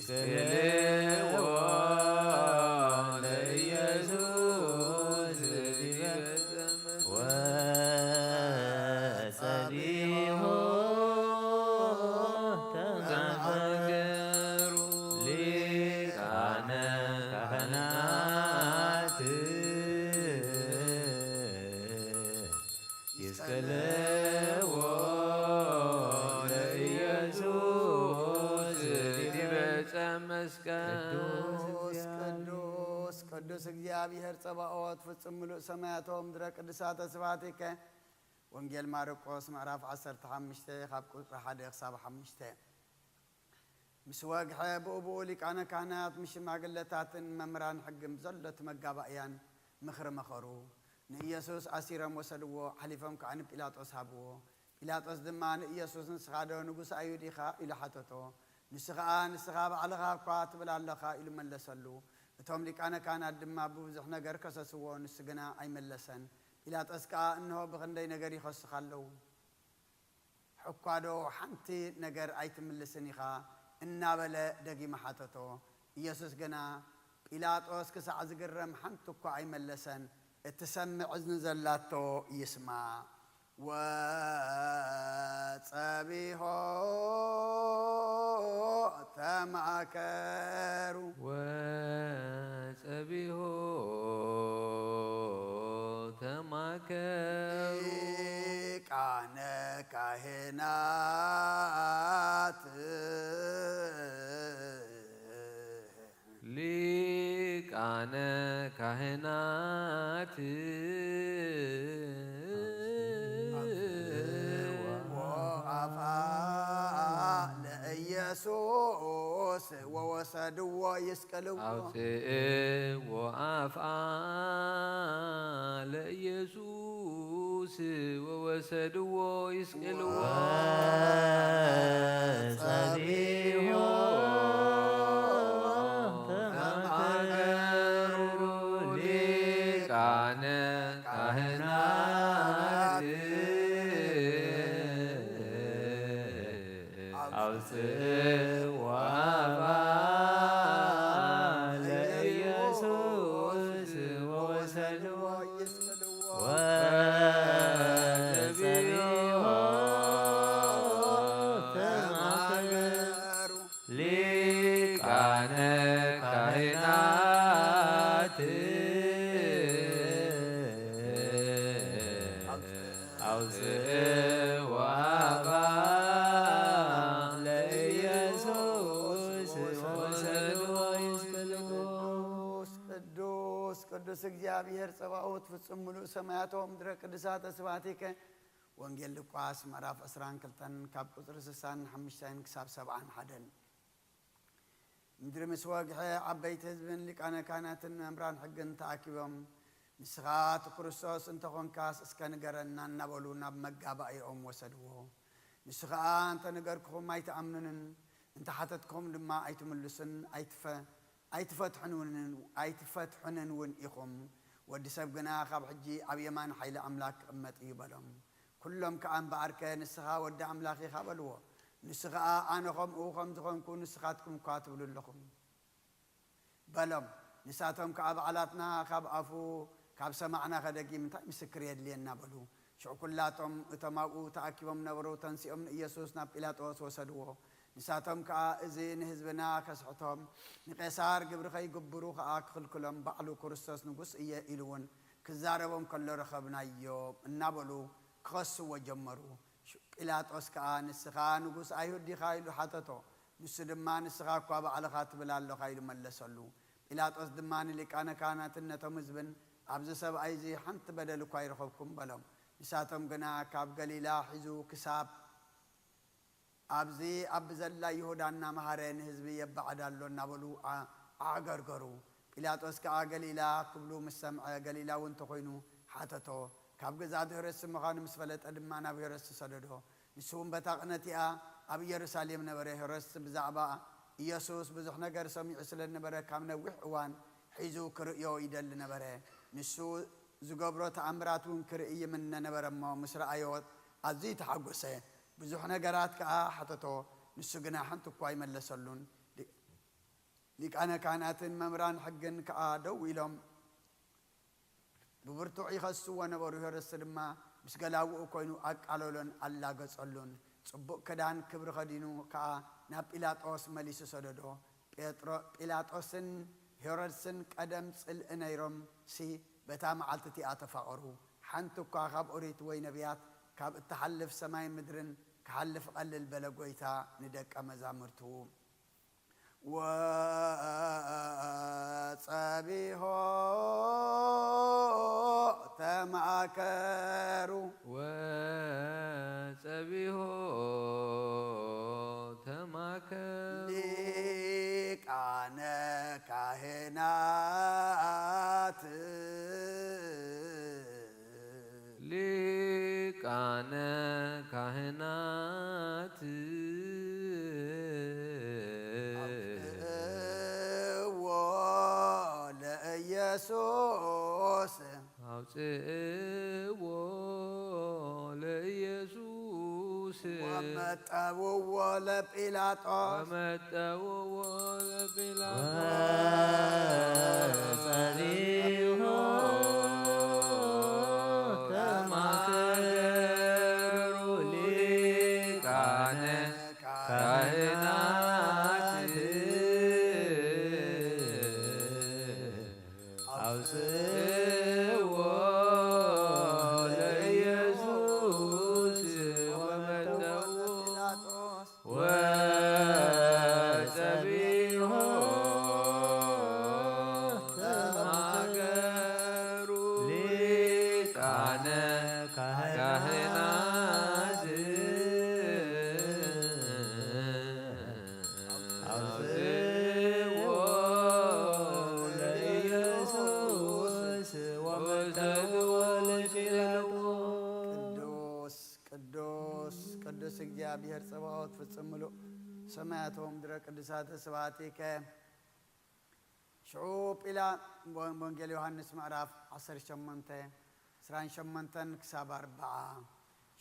ይስቅልዎ ለኢየሱስ ዲበ ዕፀ መስቀል። ወጸቢሖ ተማከሩ ሊቃነ ካህናት ይስቀልዎ ለኢየሱስ ዲበ ዕፀ መስቀል። ቅዱስ ቅዱስ ቅዱስ እግዚኣብሔር ጸባኦት ፍጹም ምሉእ ሰማያት ወምድረ ቅዱሳተ ስብሐቲከ። ወንጌል ማርቆስ ምዕራፍ ዓሰርተ ሓሙሽተ ካብ ቁጽሪ ሓደ ክሳብ ሓሙሽተ። ምስ ወግሐ ብኡ ብኡ ሊቃነ ካህናት ምስ ሽማግለታትን መምህራን ሕግን ብዘሎ እቲ መጋባእያን ምኽሪ መኸሩ። ንኢየሱስ ኣሲሮም ወሰድዎ፣ ኣሕሊፎም ከኣ ንጲላጦስ ሃብዎ። ጲላጦስ ድማ ንኢየሱስ ንስኻ ዶ ንጉስ ኣይሁድ ኢኻ? ኢሉ ሓተቶ። ንሱ ኸኣ ንስኻ ባዕልኻ እኳ ትብል ኣለኻ ኢሉ መለሰሉ። እቶም ሊቃነ ካህናት ድማ ብብዙሕ ነገር ከሰስዎ፣ ንሱ ግና ኣይመለሰን። ጲላጦስ ከኣ እንሆ ብኽንደይ ነገር ይኸሱኻ ኣለዉ። ሕኳዶ ሓንቲ ነገር ኣይትምልስን ኢኻ እናበለ ደጊሙ ሓተቶ። ኢየሱስ ግና ጲላጦስ ክሳዕ ዝግረም ሓንቲ እኳ ኣይመለሰን። እትሰምዕ እዝኒ ዘላቶ ይስማዕ። ወጸቢሖ ተማከሩ። ወጸቢሖ ተማከሩ። ሊቃነ ካህናት ሊቃነ ካህናት ወአፍአ ለኢየሱስ ወወሰድዎ ይስቅልዎ። አውፅእዎ አፍአ ለኢየሱስ ወወሰድዎ ይስቅልዎ። ወጸቢሖ ተማከሩ ሊቃነ ካህናት አውፅእዎ አፍአ ለኢየሱስ ወወሰድዎ ይስቅልዎ። ወጸቢሖ ተማከሩ ሊቃነ ካህናት አውፅእዎ አፍአ ለኢየሱስ ወወሰድዎ ይስቅልዎ። ቅዱስ ቅዱስ ቅዱስ እግዚኣብሔር ጸባኦት ፍጹም ምሉእ ሰማያት ወምድረ ቅዱሳተ ስብሐቲከ። ወንጌል ሉቃስ ምዕራፍ ዕስራን ክልተን ካብ ቁጽሪ ስሳን ሓሙሽተን ክሳብ ሰብዓን ሓደን። ምድሪ ምስ ወግሐ ዓበይቲ ህዝብን ሊቃነ ካህናትን መምህራን ሕግን ተኣኪቦም፣ ንስኻ እቲ ክርስቶስ እንተኾንካስ እስከ ንገረና እናበሉ ናብ መጋባእያኦም ወሰድዎ። ንሱ ኸኣ እንተ ነገርኩኹም ኣይትኣምኑንን፣ እንተ ሓተትኩኹም ድማ ኣይትምልሱን፣ ኣይትፈ-፣ ኣይትፈትሑንን፣ ኣይትፈትሑንን እውን ኢኹም። ወዲ ሰብ ግና ካብ ሕጂ ኣብ የማን ሓይሊ ኣምላኽ ክቕመጥ እዩ በሎም። ኩሎም ከኣ እምበኣርከ ንስኻ ወዲ ኣምላኽ ኢኻ በልዎ። ንሱ ኸኣ ኣነ ኸምኡ ኸም ዝኾንኩ ንስኻትኩም እኳ ትብሉ ኣለኹም በሎም። ንሳቶም ከኣ ባዕላትና ካብ ኣፉ ካብ ሰማዕናኸ ደጊም እንታይ ምስክር የድልየና በሉ። ሽዑ ኩላቶም እቶም ኣብኡ ተኣኪቦም ነበሩ ተንሲኦም ንኢየሱስ ናብ ጲላጦስ ወሰድዎ። ንሳቶም ከኣ እዚ ንህዝብና ከስሕቶም ንቄሳር ግብሪ ኸይግብሩ ኸኣ ክኽልክሎም ባዕሉ ክርስቶስ ንጉስ እየ ኢሉ እውን ክዛረቦም ከሎ ረኸብናዮ እናበሉ ክኸስዎ ጀመሩ። ሽ-፣ ጲላጦስ ከኣ ንስኻ ንጉስ ኣይሁድ ዲኻ ኢሉ ሓተቶ። ንሱ ድማ፣ "ንስኻ እኳ ባዕልኻ ትብል ኣለኻ" ኢሉ መለሰሉ። ጲላጦስ ድማ ንሊቃነ ካህናትን ነቶም ህዝብን፣ "ኣብዚ ሰብኣይ እዚ ሓንቲ በደል እኳ ኣይረኸብኩን" በሎም። ንሳቶም ግና፣ "ካብ ገሊላ ሒዙ ክሳብ ኣብዚ ኣብ ብዘላ ይሁዳ እናመሃረ ንህዝቢ የባዕድ ኣሎ" እናበሉ ዓ-፣ ኣዕገርገሩ። ጲላጦስ ከኣ፣ "ገሊላ" ክብሉ ምስ ሰምዐ፣ ገሊላዊ እንተኾይኑ ሓተቶ። ካብ ግዝኣት ሄሮድስ ምዃኑ ምስ ፈለጠ ድማ ናብ ሄሮድስ ሰደዶ። ንሱ እውን በታ ቅነ እቲኣ ኣብ ኢየሩሳሌም ነበረ። ሄሮድስ ብዛዕባ ኢየሱስ ብዙሕ ነገር ሰሚዑ ስለ ዝነበረ፣ ካብ ነዊሕ እዋን ሒዙ ክርእዮ ይደሊ ነበረ። ንሱ ዝገብሮ ተኣምራት እውን ክርኢ ይምነ ነበረ እሞ፣ ምስ ረኣዮ ኣዝዩ ተሓጎሰ። ብዙሕ ነገራት ከኣ ሓተቶ፣ ንሱ ግና ሓንቲ እኳ ኣይመለሰሉን። ሊ-፣ ሊቃነ ካህናትን መምህራን ሕግን ከኣ ደው ኢሎም ብብርቱዕ ይኸስዎ ነበሩ። ሄሮድስ ድማ ምስ ገላውኡ ኮይኑ ኣቃለሎን ኣላገጸሉን። ጽቡቕ ክዳን ክብሪ ከዲኑ ከኣ ናብ ጲላጦስ መሊሱ ሰደዶ። ጴጥሮ-፣ ጲላጦስን ሄሮድስን ቀደም ጽልኢ ነይሮምሲ፣ በታ መዓልቲ እቲኣ ተፋቐሩ። ሓንቲ እኳ ካብ ኦሪት ወይ ነቢያት ካብ እትሓልፍ፣ ሰማይን ምድርን ክሓልፍ እቐልል በለ ጐይታ ንደቀ መዛሙርቱ። ወጸቢሖ ተማከሩ። ወጸቢሖ ተማከሩ። ሊቃነ ካህናት። ሊቃነ ካህናት። ኣውፅእዎ ለኢየሱስ። ኣውፅእዎ ለኢየሱስ። ወመጠውዎ ለጲላጦስ። ወመጠውዎ ለጲላጦስ። ወጸቢሖ ተማከሩ ሊቃነ ካህናት። ኣውፅእዎ ለኢየሱስ ወመጠውዎ። ወጸቢሖ ተማከሩ ሊቃነ ካህናት። ኣውፅእዎ ለኢየሱስ ወመጠውዎ ለጲላጦስ። ቅዱስ፣ ቅዱስ፣ ቅዱስ እግዚኣብሔር ጸባኦት፣ ፍጹም ምሉእ ሰማያት ወምድረ ቅዱሳተ ስብሐቲከ። ሽዑ ጲላ-፣ ወንጌል ዮሃንስ ምዕራፍ ዓሰርተ ሸሞንተ፣ ዕስራን ሸሞንተን ክሳብ ኣርብዓ።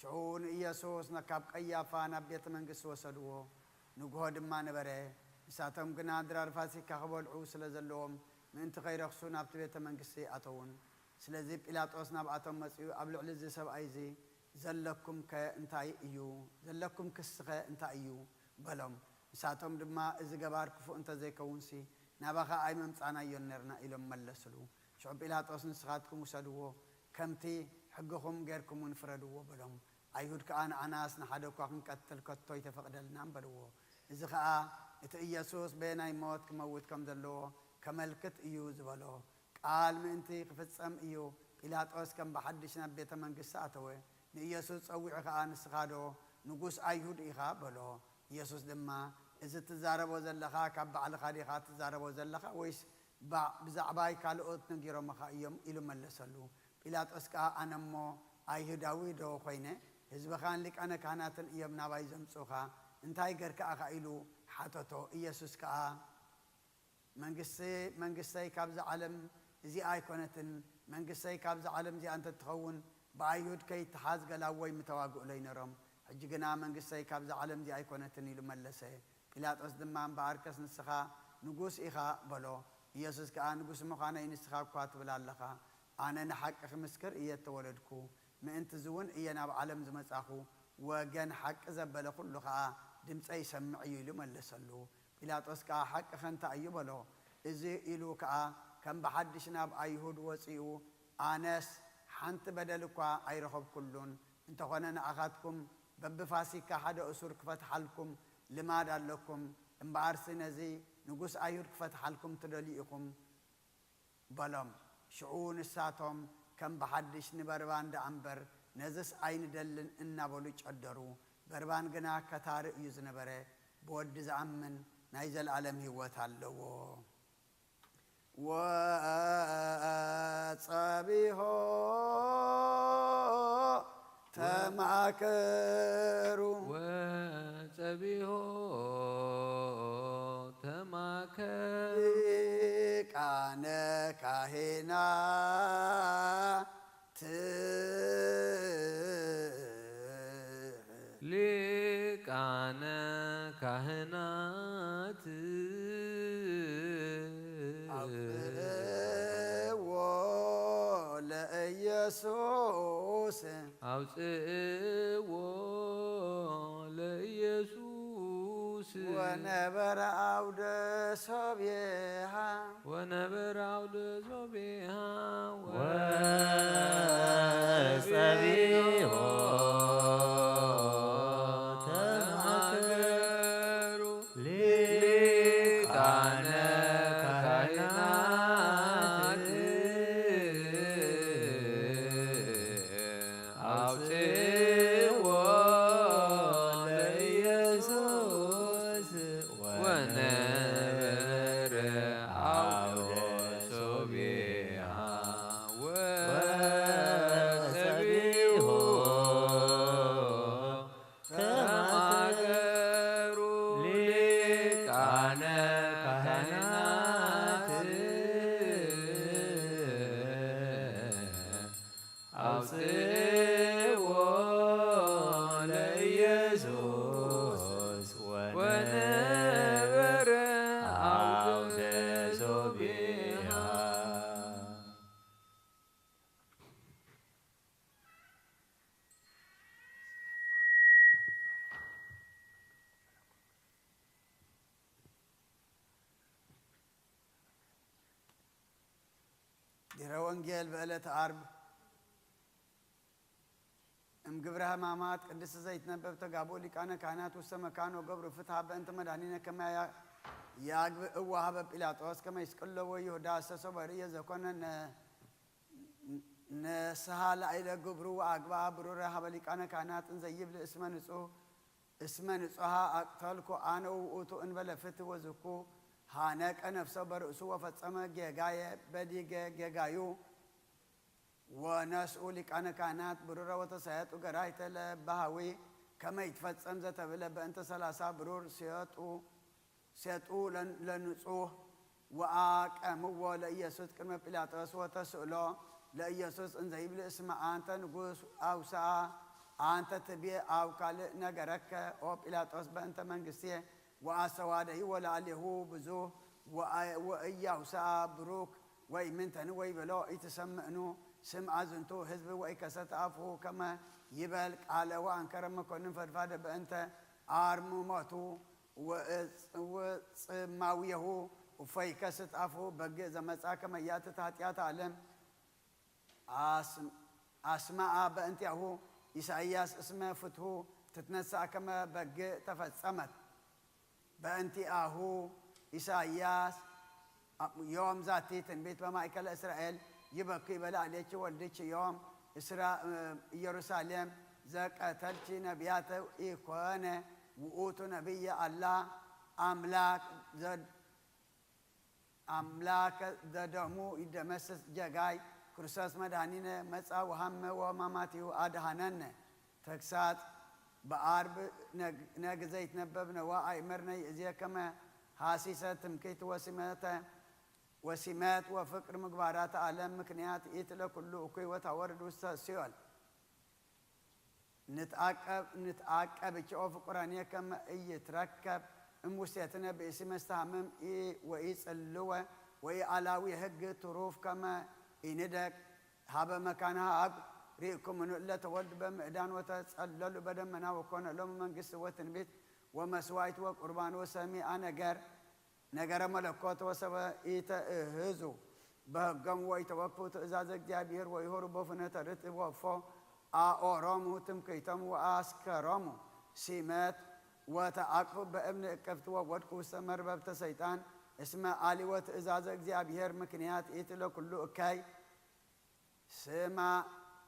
ሽዑ ንኢየሱስ ነ-፣ ካብ ቀያፋ ናብ ቤተ መንግስቲ ወሰድዎ። ንግሆ ድማ ነበረ። ንሳቶም ግና ድራር ፋሲካ ክበልዑ ስለ ዘለዎም፣ ምእንቲ ከይረኽሱ ናብቲ ቤተ መንግስቲ ኣተዉን። ስለዚ ጲላጦስ ናብኣቶም መጺኡ፣ "ኣብ ልዕሊ እዚ ሰብኣይ እዚ ዘለኩምከ እንታይ እዩ? ዘለኩም ክስኸ እንታይ እዩ?" በሎም። ንሳቶም ድማ፣ "እዚ ገባር ክፉእ እንተ ዘይከውንሲ፣ ናባኻ ኣይመምጻእናዮን ኔርና" ኢሎም መለስሉ። ሽዑ ጲላጦስ፣ "ንስኻትኩም ውሰድዎ፣ ከምቲ ሕግኹም ጌርኩም እውን ፍረድዎ" በሎም። ኣይሁድ ከኣ፣ "ንኣናስ ንሓደ እኳ ክንቀትል ከቶ ኣይተፈቕደልናን" በልዎ። እዚ ኸኣ እቲ ኢየሱስ በየናይ ሞት ክመውት ከም ዘለዎ ከመልክት እዩ ዝበሎ ቃል ምእንቲ ክፍጸም እዩ። ጲላጦስ ከም ብሓድሽ ናብ ቤተ መንግስቲ ኣተወ። ንኢየሱስ ጸዊዑ ኸኣ፣ "ንስኻዶ ንጉስ ኣይሁድ ኢኻ?" በሎ። ኢየሱስ ድማ፣ "እዚ እትዛረቦ ዘለኻ ካብ ባዕልኻ ዲኻ ትዛረቦ ዘለኻ ወይስ ባ-፣ ብዛዕባይ ካልኦት ነጊሮምኻ እዮም?" ኢሉ መለሰሉ። ጲላጦስ ከኣ፣ "ኣነ እሞ ኣይሁዳዊ ዶ ኾይነ? ህዝብኻን ሊቃነ ካህናትን እዮም ናባይ ዘምጽኡኻ። እንታይ ገርካ ኢኻ?" ኢሉ ሓተቶ። ኢየሱስ ከኣ፣ "መንግስቲ-፣ መንግስተይ ካብዛ ዓለም እዚኣ ኣይኮነትን። መንግስተይ ካብዛ ዓለም እዚኣ እንተትኸውን፣ ብኣይሁድ ከይትሓዝ ገላዎይ ምተዋግኡለይ ነሮም። ሕጂ ግና መንግስተይ ካብዛ ዓለም እዚኣ ኣይኮነትን" ኢሉ መለሰ። ጲላጦስ ድማ፣ "እምበኣርከስ ንስኻ ንጉስ ኢኻ" በሎ። ኢየሱስ ከኣ፣ "ንጉስ ምዃነይ ንስኻ እኳ ትብል ኣለኻ። ኣነ ንሓቂ ክምስክር እየ እተወለድኩ፣ ምእንቲ እዚ እውን እየ ናብ ዓለም ዝመጻኹ። ወገን ሓቂ ዘበለ ኩሉ ከኣ ድምጸይ ይሰምዕ እዩ" ኢሉ መለሰሉ። ጲላጦስ ከኣ፣ "ሓቅኸ እንታይ እዩ?" በሎ። እዚ ኢሉ ከኣ፣ "ከም ብሓድሽ ናብ ኣይሁድ ወጺኡ፣ ኣነስ ሓንቲ በደል እኳ ኣይረኸብኩሉን። እንተኾነ ንኣኻትኩም በብፋሲካ ሓደ እሱር ክፈትሓልኩም ልማድ ኣለኩም። እምበኣርሲ ነዚ ንጉስ ኣይሁድ ክፈትሓልኩም ትደልዩ ኢኹም በሎም። ሽዑ ንሳቶም ከም ብሓድሽ ንበርባን ደኣ እምበር ነዝስ ኣይንደልን እናበሉ ጨደሩ። በርባን ግና ከታሪ እዩ ዝነበረ፣ ብወዲ ዝኣምን ናይ ዘለኣለም ህይወት ኣለዎ። ወጸቢሖ ተማከሩ። ወጸቢሖ ተማከሩ። ሊቃነ ካህናት ሊቃነ ካህናት ኣውፅእዎ ለኢየሱስ። ኣውፅእዎ ለኢየሱስ። ወነበረ ኣውደ ሶብየሃ። ወነበረ ኣውደ ሶብየሃ። ወጸቢሖ ተማከሩ ሊቃነ ካህናት። ኣውፅእዎ ለኢየሱስ። ወነበረ ኣውደ ሶብየሃ። ወጸቢሖ ተማከሩ ሊቃነ ካህናት። ኣውፅእዎ ለኢየሱስ። ወነበረ ኣውደ ሶብየሃ። ድሕረ ወንጌል ብዕለተ ዓርብ እም ግብረ ሕማማት ቅድስት ዘይትነበብ ተጋብኡ ሊቃነ ካህናት ውስተ መካን ወገብሩ ፍትሐ በእንተ መድኃኒነ ከመ ያ-፣ ያግብእዎ ሀበ ጲላጦስ ከመ ይስቅሎ ወይሁዳ እሰሶ በርእየ ዘኮነ ነ-፣ ነስሐ ላዕለ ግብሩ ወአግብአ ብሩረ ሀበ ሊቃነ ካህናት እንዘ ይብል እስመ ንጹሕ እስመ ንጹሐ አቅተልኩ አነ ውእቱ እንበለ ፍትሕ ወዝኩ ሐነቀ ነፍሰ በርእሱ ወፈጸመ ጌጋየ በዲገ ጌጋዩ። ወነስኡ ሊቃነ ካህናት ብሩረ ወተሳየጡ ገራይተ ለበሃዊ ከመ ይትፈጸም ዘተብለ በእንተ ሠላሳ ብሩር ሲየጡ ሴጡ ለንጹህ ወአቀምዎ ለኢየሱስ ቅድመ ጲላጦስ ወተስእሎ ለኢየሱስ እንዘ ይብል እስመ አንተ ንጉሥ አውስአ አንተ ትቤ አው ካልእ ነገረከ ኦ ጲላጦስ በእንተ መንግስቴ ወአስተዋደይዎ ለአሌሁ ብዙህ ወእያውስአ ብሩክ ወኢምንተኒ ወይቤሎ ኢትሰምዕኑ ስምዐ ዝንቱ ህዝብ ወኢከሰተ አፉሁ ከመ ይበል ቃለ ወአንከረ መኮንን ፈድፋደ በእንተ አርምሞቱ ወጽማውየሁ እፎይከ ስጣፉ በግዕ ዘመጻ ከመ ያትት ኃጢአት ዓለም አስመአ በእንቲአሁ ኢሳይያስ እስመ ፍትሁ ትትነሳእ ከመ በግዕ ተፈጸመት። በእንቲአሁ ኢሳይያስ ዮም ዛቲ ትንቢት በማእከለ እስራኤል ይበኩ ይበለ አሌኪ ወልድኪ ዮም እስራ ኢየሩሳሌም ዘቀተልኪ ነቢያተ ኢኮነ ውኡቱ ነቢይ አላ አምላክ ዘ-፣ አምላክ ዘደሙ ይደመስስ ጀጋይ ክርስቶስ መድኃኒነ መጻ ወሃመ ወማማቲሁ አድሃነነ። ተግሳጽ በአርብ ነግ-፣ ነግ ዘይትነበብ ነዋ አይመርነ ይእዜ ከመ ሃሲሰ ትምክህት ወሲመተ ወሲመት ወፍቅር ምግባራት ዓለም ምክንያት ኢት ለኩሉ እኩይ ወታወርድ ውስተ ሲኦል። ንትዓቀብ፣ ንትዓቀብ እኪኦ ፍቁራንየ ከመ ኢይትረከብ እምውስቴትነ ብእሲ መስተሃምም ኢ-፣ ወኢጽልወ ወኢአላዊ ሕግ ትሩፍ ከመ ኢንደቅ ሀበ መካነ ሀብ ርኢኩምኑ እለ ተወልዱ በምዕዳን ወተጸለሉ በደመና ወኮነ ሎሙ መንግስት ወትንቢት ወመስዋዕት ወቁርባን ወሰሚአ ነገር ነገረ መለኮት ወሰበ ኢተእህዙ በሕጎም ወኢተወክፉ ትእዛዘ እግዚኣብሔር ወይሆሩ በፍኖተ ርትብ ወፎ አኦሮሙ ትምክህቶም ወአስከሮሙ ሲመት ወተዓቅፉ በእብኒ እቅፍቲ ወወድቁ ውስተ መርበብተ ሰይጣን፣ እስመ አልወ ትእዛዘ እግዚአብሔር ምክንያት ኢቲ ለኩሉ እከይ። ስማ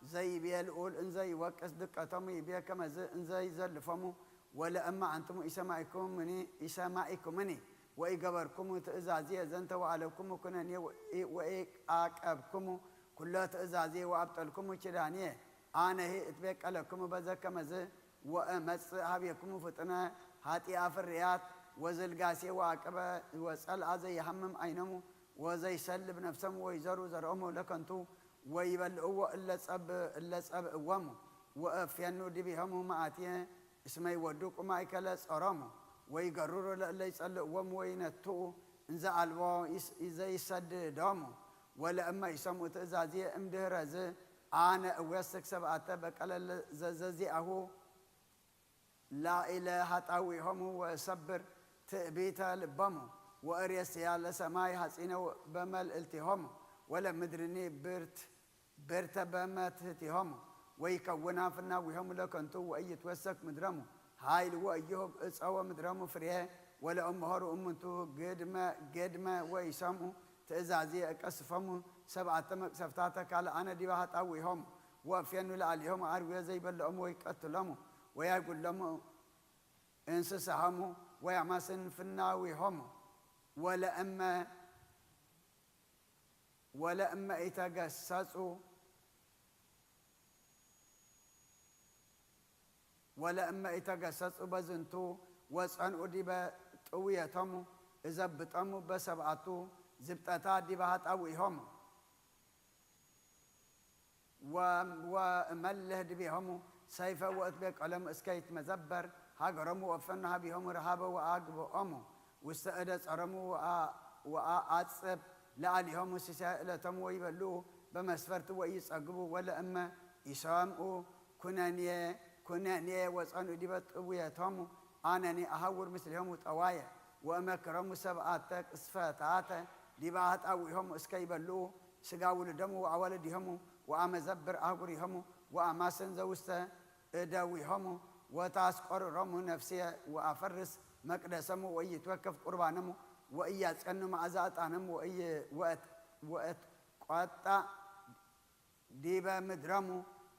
ዘይቤ ልዑል እንዘ ይወቅስ ድቀቶሙ ይቤ ከመዝ እንዘ ይዘልፎሙ፣ ወለእመ አንትሙ ኢሰማዒኩምኒ፣ ኢሰማዒኩምኒ ወኢገበርኩሙ ትእዛዝየ ዘንተ ወአለብኩሙ ኩነኔ ወኢ-፣ ወኢዓቀብኩሙ ኩሎ ትእዛዝየ ወአብጠልኩሙ ኪዳንየ፣ አነሂ እትቤቀለኩሙ በዘ ከመዝ ወእመጽእ ሀቤኩሙ ፍጥነ ሀጢአ ፍርያት ወዝልጋሴ ወአቅበ ወጸልአ ዘይሃምም አይኖሙ ወዘይሰልብ ነፍሰሙ ወይዘሩ ዘርኦሙ ለከንቱ ወይበልዕዎ እለ ጸብ-፣ እለ ጸብእዎሙ ወእፌኑ ዲቤሆሙ መዓትየ እስመ ይወድቁ ማእከለ ጾሮሙ ወይገርሩ ለእለ ይጸልእዎሙ ወይነትኡ እንዘ አልቦ ይስ-፣ ዘይሰድዶሙ ወለእመ ይሰምዑ ትእዛዝየ እምድህረዝ አነ እዌስክ ሰብአተ በቀለ ዘዘዚአሁ ላኢለ ሀጣዊሆሙ ወእሰብር ትእቢተ ልቦሙ ወእሬስያ ለሰማይ ሐጺነ በመልእልቲሆሙ ወለምድርኒ ብርት ብርተ በመትህቲሆሙ ወይከውና ፍናዊሆሙ ለከንቱ ወኢይትወሰክ ምድረሙ ኃይል ወኢይሁብ እፀወ ምድረሙ ፍሬ ወለእምሆሩ እምንቱ ግድመ ግድመ ወይሰምዑ ትእዛዝየ እቀስፎሙ ሰብዓተ መቅሰፍታተ ካልአነ ዲበ ሀጣዊሆሙ ወእፌኑ ለአሊሆሙ አርዌ ዘይበልዖሙ ወይቀትሎሙ ወያጉሎሙ እንስሳሆሙ ወያማስን ፍናዊሆሙ ወለእመ ወለእመ ኢተገሰጹ ወለእመ ኢተገሰጹ በዝንቱ ወጸንኡ ዲበ ጥውየቶሙ እዘብጦሙ በሰብኣቱ ዝብጠታ ዲበ ሃጣውኢሆሙ። ወ-፣ ወእመልህ ድቤሆሙ ሰይፈ ወእትቤቀሎሙ እስከ ይትመዘበር ሃገሮሙ ወፈኑ ሀቢሆሙ ረሃበ ወአግብኦሙ ውስተ እደ ጸሮሙ ወአ-፣ ወአአጽብ ለአሊሆሙ ሲሳይ እለቶሙ ወይበልዑ በመስፈርት ወኢይጸግቡ ወለእመ ኢሰምኡ ኩነኔ፣ ኩነኔ ወጸንኡ ዲበ ጥውየቶሙ አነኒ አሐውር ምስሌሆሙ ጠዋየ ወእመክሮሙ ሰብአተ ቅስፈታተ ዲበ ሃጣውኢሆሙ እስከ ይበልዑ ስጋ ውሉዶሙ ወአዋልዲሆሙ ወአመዘብር አህጉሪሆሙ ወአማስን ዘውስተ እደዊሆሙ ወታስቆርሮሙ ነፍስየ ወአፈርስ መቅደሶሙ ወኢይትወከፍ ቁርባኖሙ ወኢያጸኑ መዓዛ ዕጣኖሙ ወኢይ-፣ ወእት-፣ ወእትቆጣ ዲበ ምድሮሙ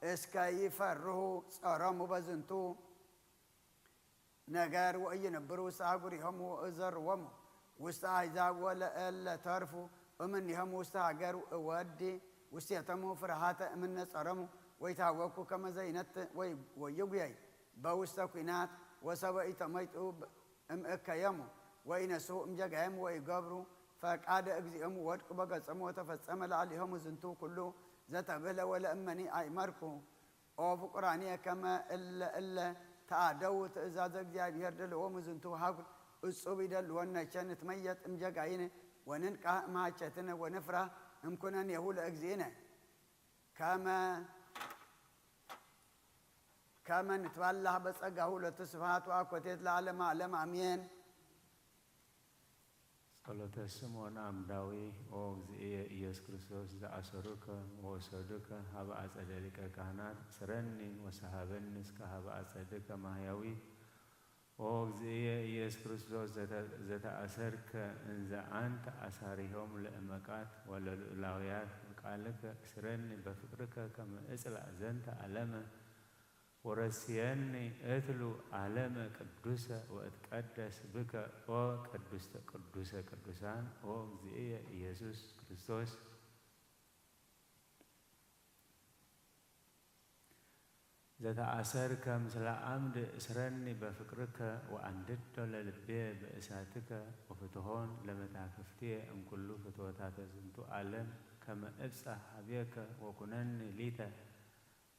እስከ ይፈርሁ ጸሮሙ በዝንቱ ነገር ወኢይንብሩ ውስተ አህጉሪሆሙ ወእዘርዎሙ ውስተ አሕዛብ ወለእለ ተርፉ እምኔሆሙ ውስተ ሀገር እወዲ ውስቴቶሙ ፍርሃተ እምነ ጸሮሙ ወይትሃወኩ ከመ ዘይነትእ ወይ-፣ ወይጉየይ በውስተ ኲናት ወሰበ ኢተመይጡ እምእከዮሙ ወኢነስሑ እምጀጋዮሙ ወኢገብሩ ፈቃደ እግዚኦሙ ወድቁ በገጾሙ ወተፈጸመ ለአሊሆሙ ዝንቱ ኩሉ ዘተብህለ ወለእመኒ አእመርኩ ኦ ፍቁራንየ ከመ እለ እለ ተአደዉ ትእዛዘ እግዚኣብሔር ደለዎሙ ዝንቱ ሀጉል እጹብ ይደልወን ነቸ ንትመየጥ እምጀጋይነ ወንንቃህ እምሃቸትነ ወንፍራህ እምኩነኔሁ ለእግዚእነ ከመ ከመ ንትባላህ በጸጋሁ ለቱ ስብሐት ወአኮቴት ለዓለመ ዓለም አሜን። ጸሎተ ስምዖን አምዳዊ። ኦ እግዚእየ ኢየሱስ ክርስቶስ ዘአሰሩከ ወወሰዱከ ሀበ አጸደ ሊቀ ካህናት፣ ስረኒ ወሰሃበኒ እስከ ሀበ አጸድከ ማህያዊ። ኦ እግዚእየ ኢየሱስ ክርስቶስ ዘተ-፣ ዘተአሰርከ እንዘ አንተ አሳሪሆም ለእመቃት ወለልዑላውያት በቃልከ፣ ስረኒ በፍቅርከ ከመ እጽላእ ዘንተ ዓለመ። ወረስየኒ እትሉ ዓለመ ቅዱሰ ወእትቀደስ ብከ ኦ ቅዱስተ ቅዱሰ ቅዱሳን ኦ እግዚእየ ኢየሱስ ክርስቶስ። ዘተአሰርከ ምስለ አምድ እስረኒ በፍቅርከ ወአንድዶ ለልቤ በእሳትከ ወፍትሆን ለመታክፍትየ እምኩሉ ፍትወታተ ዝንቱ ዓለም ከመ እብጻሕ ሀቤከ ወኩነኒ ሊተ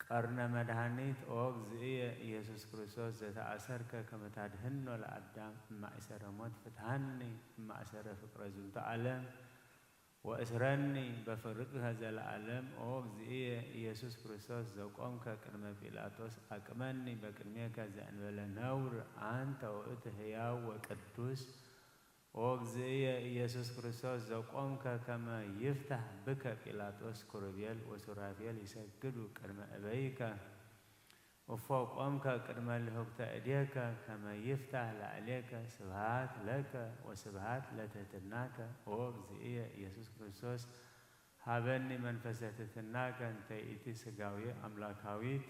ቀርነ መድኃኒት ኦ እግዚእየ ኢየሱስ ክርስቶስ ዘተአሰርከ ከመ ታድህኖ ለአዳም እማእሰረ ሞት ፍትሐኒ እማእሰረ ፍቅረ ዝንቱ ዓለም ወእስረኒ በፍቅርከ ዘለዓለም ኦ እግዚእየ ኢየሱስ ክርስቶስ ዘቆምከ ቅድመ ጲላጦስ አቅመኒ በቅድሜከ ዘእንበለ ነውር አንተ ውእቱ ሕያው ወቅዱስ ኦ እግዚእየ ኢየሱስ ክርስቶስ ዘቆምከ ከመ ይፍታህ ብከ ጲላጦስ ኩሩቤል ወሱራፌል ይሰግዱ ቅድመ እበይከ እፎ ቆምከ ቅድመ ልህብተ እዴከ ከመ ይፍታህ ላዕሌከ። ስብሃት ለከ ወስብሃት ለትህትናከ ኦ እግዚእየ ኢየሱስ ክርስቶስ። ሃበኒ መንፈሰ ትህትናከ እንተ ኢቲ ስጋዊ ኣምላካዊት።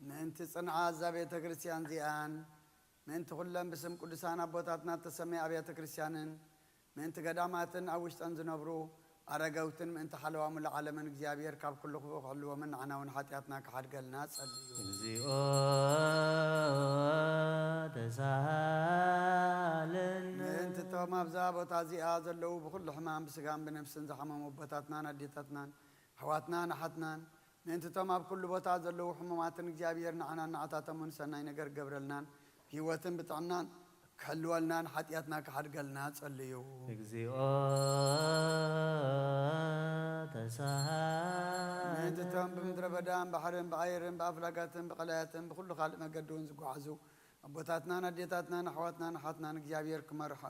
ምእንቲ ጽንዓት እዛ ቤተ ክርስቲያን እዚኣን፣ ምእንቲ ኩለን ብስም ቅዱሳን ኣቦታትና እተሰመያ ኣብያተ ክርስቲያንን፣ ምእንቲ ገዳማትን ኣብ ውሽጠን ዝነብሩ ኣረገውትን፣ ምእንቲ ሓለዋ ሙሉእ ዓለምን እግዚኣብሔር ካብ ኩሉ ክፉእ ክሕልዎምን ንዓና እውን ሓጢኣትና ክሓድገልና ጸልዩ። እግዚኦ ተሳሃልን። ምእንቲ እቶም ኣብዛ ቦታ እዚኣ ዘለዉ ብኹሉ ሕማም ብስጋን ብነፍስን ዝሓመሙ ኣቦታትናን ኣዴታትናን ኣሕዋትናን ኣሓትናን፣ ምእንቲ እቶም ኣብ ኩሉ ቦታ ዘለዉ ሕሙማትን እግዚኣብሔር ንዓናን ንዓታቶምን ሰናይ ነገር ክገብረልናን ብህይወትን ብጥዕናን ክሕልወልናን ሓጢኣትና ክሓድገልና ጸልዩ። እግዚኦ ተሳሃ ምእንቲ እቶም ብምድረ በዳን ባሕርን ብኣየርን ብኣፍላጋትን ብቐላያትን ብኹሉ ካልእ መገዲ እውን ዝጓዓዙ ኣቦታትናን ኣዴታትናን ኣሕዋትናን ኣሓትናን እግዚኣብሔር ክመርሖ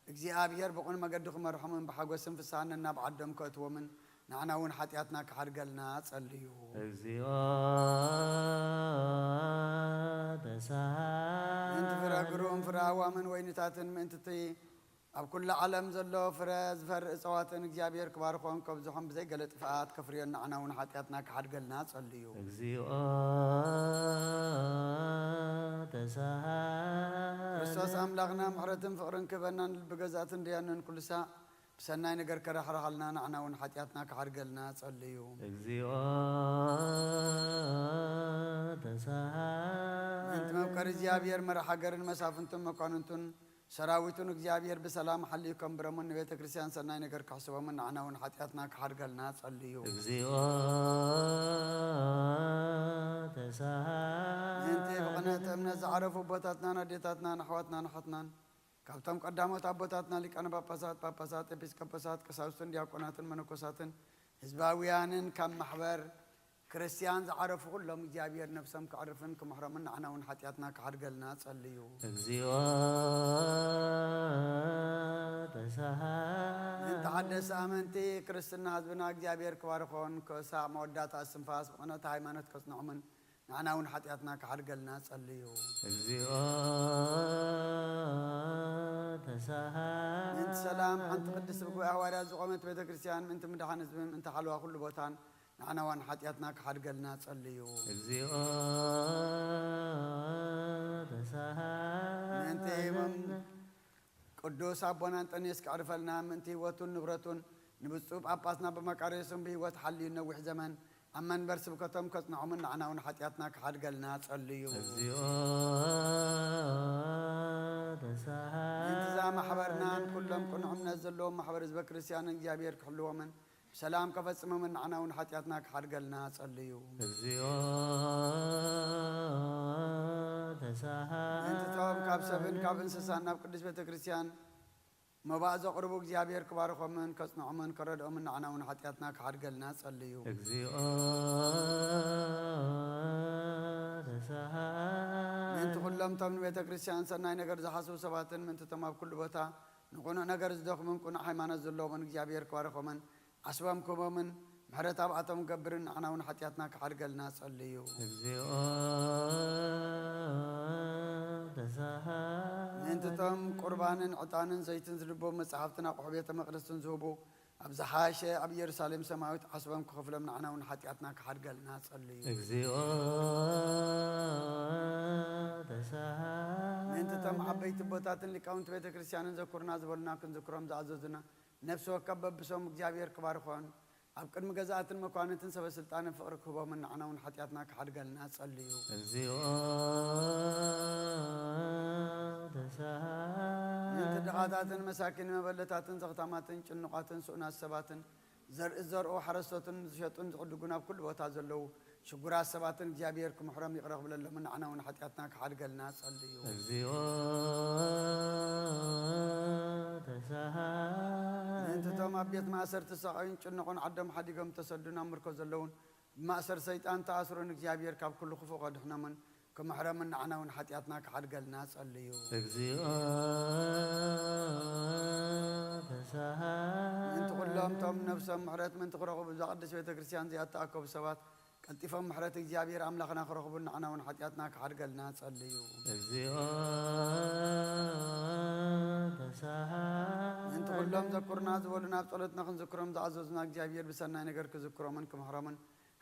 እግዚኣብሔር ብቕኑዕ መገዲ ክመርሖምን ብሓጎስን ፍስሃን ነናብ ዓዶም ከእትዎምን ንዓና እውን ሓጢኣትና ክሓድገልና ጸልዩ። እግዚኦ ተሳሃ ምእንቲ ፍረ ግሩም ፍረ ኣዋምን ወይንታትን ምእንቲ እቲ ኣብ ኩሉ ዓለም ዘሎ ፍረ ዝፈሪ እፀዋትን እግዚኣብሔር ክባርኾን ከብዝሖን ብዘይገለ ጥፍኣት ከፍርዮን ንዓና እውን ሓጢኣትና ክሓድገልና ጸልዩ። እግዚኦ ተሳሃ ክርስቶስ ኣምላኽና ምሕረትን ፍቕርን ክህበናን ልቢ ገዛእትን ደያንን ኩሉ ሳዕ ብሰናይ ነገር ከራሕርሃልና ንዓና እውን ሓጢኣትና ክሓድገልና ጸልዩ። እግዚኦ ተሳሃ ምእንቲ መፍቀሪ እግዚኣብሔር መራሕ ሃገርን መሳፍንቱን መኳንንቱን ሰራዊቱን እግዚኣብሔር ብሰላም ሓልዩ ከንብረሙን ንቤተ ክርስቲያን ሰናይ ነገር ክሕስቦምን ንዓና እውን ሓጢኣትና ክሓድገልና ጸልዩ። እግዚኦ ተሳሃ ምእንቲ ብቕንዕቲ እምነት ዝዓረፉ ኣቦታትናን ኣዴታትናን ኣሕዋትናን ኣሓትናን ካብቶም ቀዳሞት ኣቦታትና ሊቃነ ጳጳሳት፣ ጳጳሳት፣ ኤጲስቆጶሳት፣ ቀሳውስትን ዲያቆናትን መነኮሳትን ህዝባውያንን ካብ ማሕበር ክርስቲያን ዝዓረፉ ኩሎም እግዚኣብሔር ነፍሶም ክዕርፍን ክምሕሮምን ንዓና እውን ሓጢኣትና ክሓድገልና ጸልዩ። እግዚኦ ተሳሃ ምእንቲ ሓደስ ኣመንቲ ክርስትና ህዝብና እግዚኣብሔር ክባርኾን ክሳዕ መወዳእታ እስትንፋስ ብቕንዕቲ ሃይማኖት ከጽንዖምን ንዓና እውን ሓጢኣትና ክሓድገልና ጸልዩ። እግዚኦ ተሳሃ ምእንቲ ሰላም ሓንቲ ቅድስቲ ብጉባኤ ሃዋርያት ዝቖመት ቤተ ክርስቲያን ምእንቲ ምድሓን ህዝቢ ምእንቲ ሓለዋ ኩሉ ቦታን ንዓና እውን ሓጢኣትና ክሓድገልና ጸልዩ። እግዚኦ ተሳሃ ምእንቲ ቅዱስ ኣቦና እንጠንዮስ ክዕርፈልና ምእንቲ ህይወቱን ንብረቱን ንብፁዕ ጳጳስና በመቃርዮስን ብህይወት ሓልዩ ነዊሕ ዘመን ኣብ መንበር ስብከቶም ከጽንዖምን ንዓና እውን ሓጢኣትና ክሓድገልና ጸልዩ። እግዚኦ ተሳሃ ምእንቲ እዛ ማሕበርናን ኩሎም ቅኑዕ እምነት ዘለዎም ማሕበር ህዝበ ክርስቲያን እግዚኣብሔር ክሕልዎምን ብሰላም ከፈጽሞምን ንዓና እውን ሓጢኣትና ክሓድገልና ጸልዩ። እግዚኦ ተሳሃ ምእንቲ እቶም ካብ ሰብን ካብ እንስሳን ናብ ቅዱስ ቤተ ክርስቲያን መባእ ዘቕርቡ እግዚኣብሔር ክባርኾምን ከጽንዖምን ከረድኦምን ንዓና እውን ሓጢኣትና ክሓድገልና ጸልዩ። እግዚኦ ተሳሃ ምእንቲ ኩሎም እቶም ንቤተ ክርስቲያን ሰናይ ነገር ዝሓስቡ ሰባትን ምእንቲ እቶም ኣብ ኩሉ ቦታ ንቕኑዕ ነገር ዝደኽሙን ቅኑዕ ሃይማኖት ዘለዎምን እግዚኣብሔር ክባርኾምን ዓስቦም ክህቦምን ምሕረት ኣብኣቶም ክገብርን ንዓና እውን ሓጢኣትና ክሓድገልና ጸልዩ። እግዚኦ ተሳሃ ምእንቲ እቶም ቁርባንን ዕጣንን ዘይትን ዝልቡ መጻሕፍትን ኣቑሑ ቤተ መቕደስን ዝህቡ ኣብ ዝሓሸ ኣብ ኢየሩሳሌም ሰማያዊት ዓስቦም ክኸፍሎም ንዓና እውን ሓጢኣትና ክሓድገልና ጸልዩ። እግዚኦ ተሳሃ ምእንቲ እቶም ዓበይቲ ቦታትን ሊቃውንቲ ቤተ ክርስቲያንን ዘኩርና ዝበሉና ክንዝክሮም ዝኣዘዙና ነፍሲ ወከፍ በብሶም እግዚኣብሔር ክባርኾን ኣብ ቅድሚ ገዛእትን መኳንንትን ሰበ ስልጣንን ፍቕሪ ክህቦምን ንዓና እውን ሓጢኣትና ክሓድገልና ጸልዩ። እግዚኦ ተሳሃ ምእንቲ ድኻታትን መሳኪን መበለታትን ዘኽታማትን ጭኑቓትን ስኡናት ሰባትን ዘርኢ ዝዘርኡ ሓረስቶትን ዝሸጡን ዝዕድጉን ኣብ ኩሉ ቦታ ዘለዉ ሽጉራት ሰባትን እግዚኣብሔር ክምሕሮም ይቕረ ክብለሎምን ንዓና እውን ሓጢኣትና ክሓድገልና ጸልዩ። እግዚኦ ተሳሃ ምእንቲ እቶም ኣብ ቤት ማእሰርቲ ዝሰቓዩን ጭኑቑን ዓዶም ሓዲጎም ተሰዱን ኣብ ምርኮ ዘለዉን ብማእሰር ሰይጣን ተኣስሩን እግዚኣብሔር ካብ ኩሉ ክፉእ ከድሕኖምን ክምሕረምን ንዓና እውን ሓጢኣትና ክሓድገልና ጸልዩ። እግዚኦ ተሳሃ ምእንቲ ኩሎም እቶም ነብሶም ምሕረት ምእንቲ ክረኽቡ ብዛ ቅድስት ቤተ ክርስቲያን እዚኣ እተኣከቡ ሰባት ቀልጢፎም ምሕረት እግዚኣብሔር ኣምላኽና ክረኽቡን ንዓና እውን ሓጢኣትና ክሓድገልና ጸልዩ። እግዚኦ ተሳሃ ምእንቲ ኩሎም ዘኩርና ዝበሉ ናብ ጸሎትና ክንዝክሮም ዝኣዘዙና እግዚኣብሔር ብሰናይ ነገር ክዝክሮምን ክምሕሮምን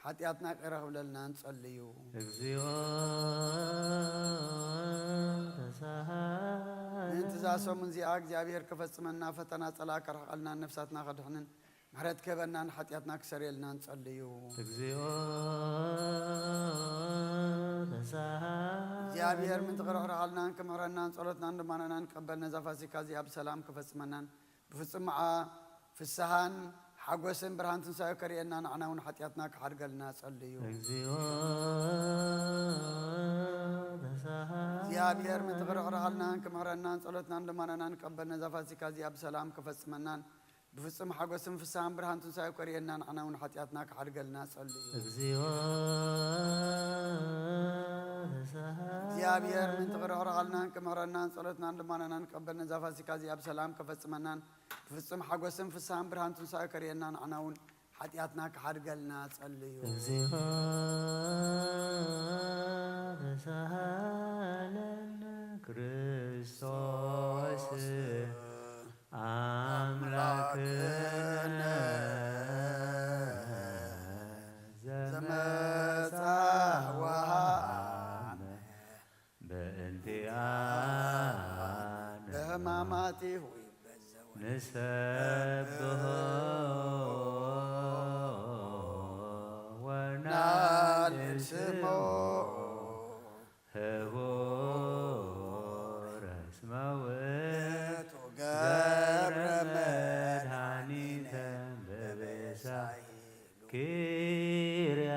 ሓጢኣትና ይቕረ ክብለልናን ጸልዩ። እግዚኦ ተሳሃ ምእንቲ እዛ ሰሙን እዚኣ እግዚኣብሔር ክፈጽመና ፈተና ጸላ ከርሕቐልናን ነፍሳትና ከድሕንን ምሕረት ክህበናን ሓጢኣትና ክሰርየልናን ጸልዩ። እግዚኦ ተሳሃ እግዚኣብሔር ምእንቲ ክርሕርሓልናን ክምሕረናን ጸሎትናን ልማናናን ክቕበል ነዛ ፋሲካ እዚኣ ብሰላም ክፈጽመናን ብፍጹም መዓ ፍስሃን ሓጎስን ብርሃን ትንሳኤ ከርእየና ንዓና እውን ሓጢኣትና ክሓድገልና ጸልዩ። እግዚኦ ተሳሃ እግዚኣብሔር ምእንቲ ክርሕርሓልናን ክምሕረናን ጸሎትናን ልማናናን ክቕበል ነዛ ፋሲካ እዚኣ ብሰላም ክፈጽመናን ብፍጹም ሓጎስን ፍስሃን ብርሃን ትንሳኤ ከርእየና ንዓና እውን ሓጢኣትና ክሓድገልና ጸልዩ። እግዚኦ ተሳሃ እግዚኣብሔር ምእንቲ ክርሕርሓልናን ክምሕረናን ጸሎትናን ልማናናን ክቕበል ነዛ ፋሲካ እዚኣ ብሰላም ክፈጽመናን ብፍጹም ሓጎስን ፍስሃን ብርሃን ትንሳኤ ከርእየና ንዓና እውን ሓጢኣትና ክሓድገልና ጸልዩ። እግዚኦ ተሳሃለነ ክርስቶስ ኣምላክነ ዘመጻ ወሃበ በእንቲኣነ በህማማቲሁ ይበዘወ ንሰብሖ ወናልስሞ ህቡረ ስመ ውእቱ ገብረ መድኃኒተ በበሳይ ኪርያ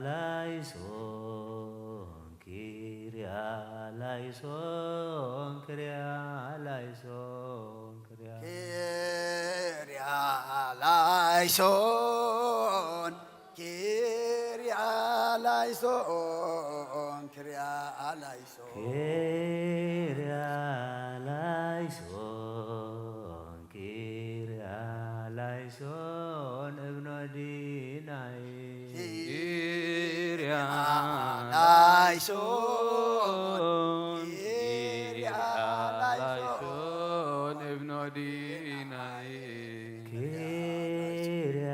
ላይሶን ኪርያ ላይሶን ኪርያ ላይሶን ኪርያ ኪርያ ላይሶን ኪርያ ላይሶን ኪርያ ላይሶን ኪርያ ላይሶን ኪርያ ላይሶን እብኖ ዲናይ ኪርያ ላይሶን ኪርያ ላይሶን እብኖ ዲናይ ኪርያ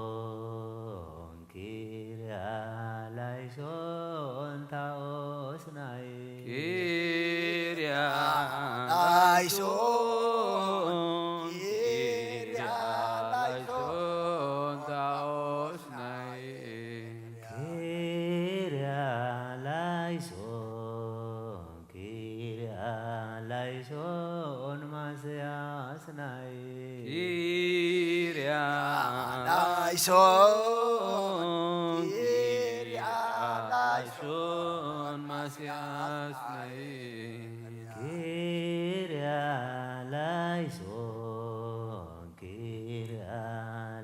ላይሶን ኪርያ ላይሶን ታኦስናይ ኪርያ ላይሶን ኪርያ ላይሶን ላይሶን ታኦስናይ ኪርያ ላይሶን ኪርያ ላይሶን ማስያስናይ ኪርያ ላይሶን ኪርያ ላይሶን ላይሶን ማስያስናይ ኪርያ ላይሶን ኪርያ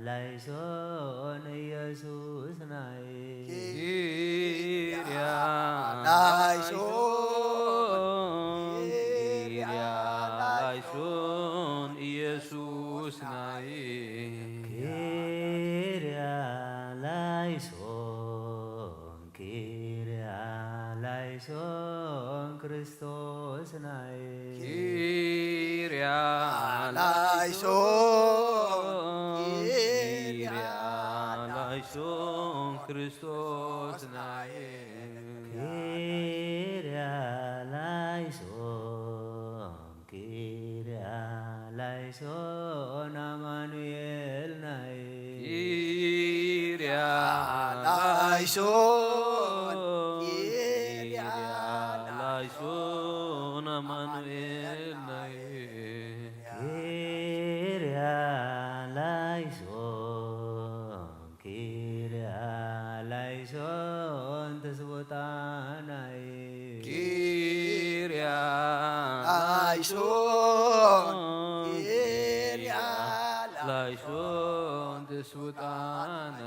ላይሶን ኢየሱስናይ ኪርያ ላይሶን ኪርያ ላይሶን ኢየሱስናይ ኪርያ ላይሶን ኪርያ ላይሶን ክርስቶስናይ ኪርያ ላይሶን ኪርያ ላይሶን ክርስቶስናይ ኪርያ ላይሶን ኪርያ ላይሶን ኣማኑኤልናይ ኪርያ ላይሶን ኪርያ ላይሶን ኣማኑኤልናይ ኪርያ ላይሶን ኪርያ ላይሶን ትስውጣናይ ኪርያ ላይሶን ኪርያ ላይሶን ትስውጣናይ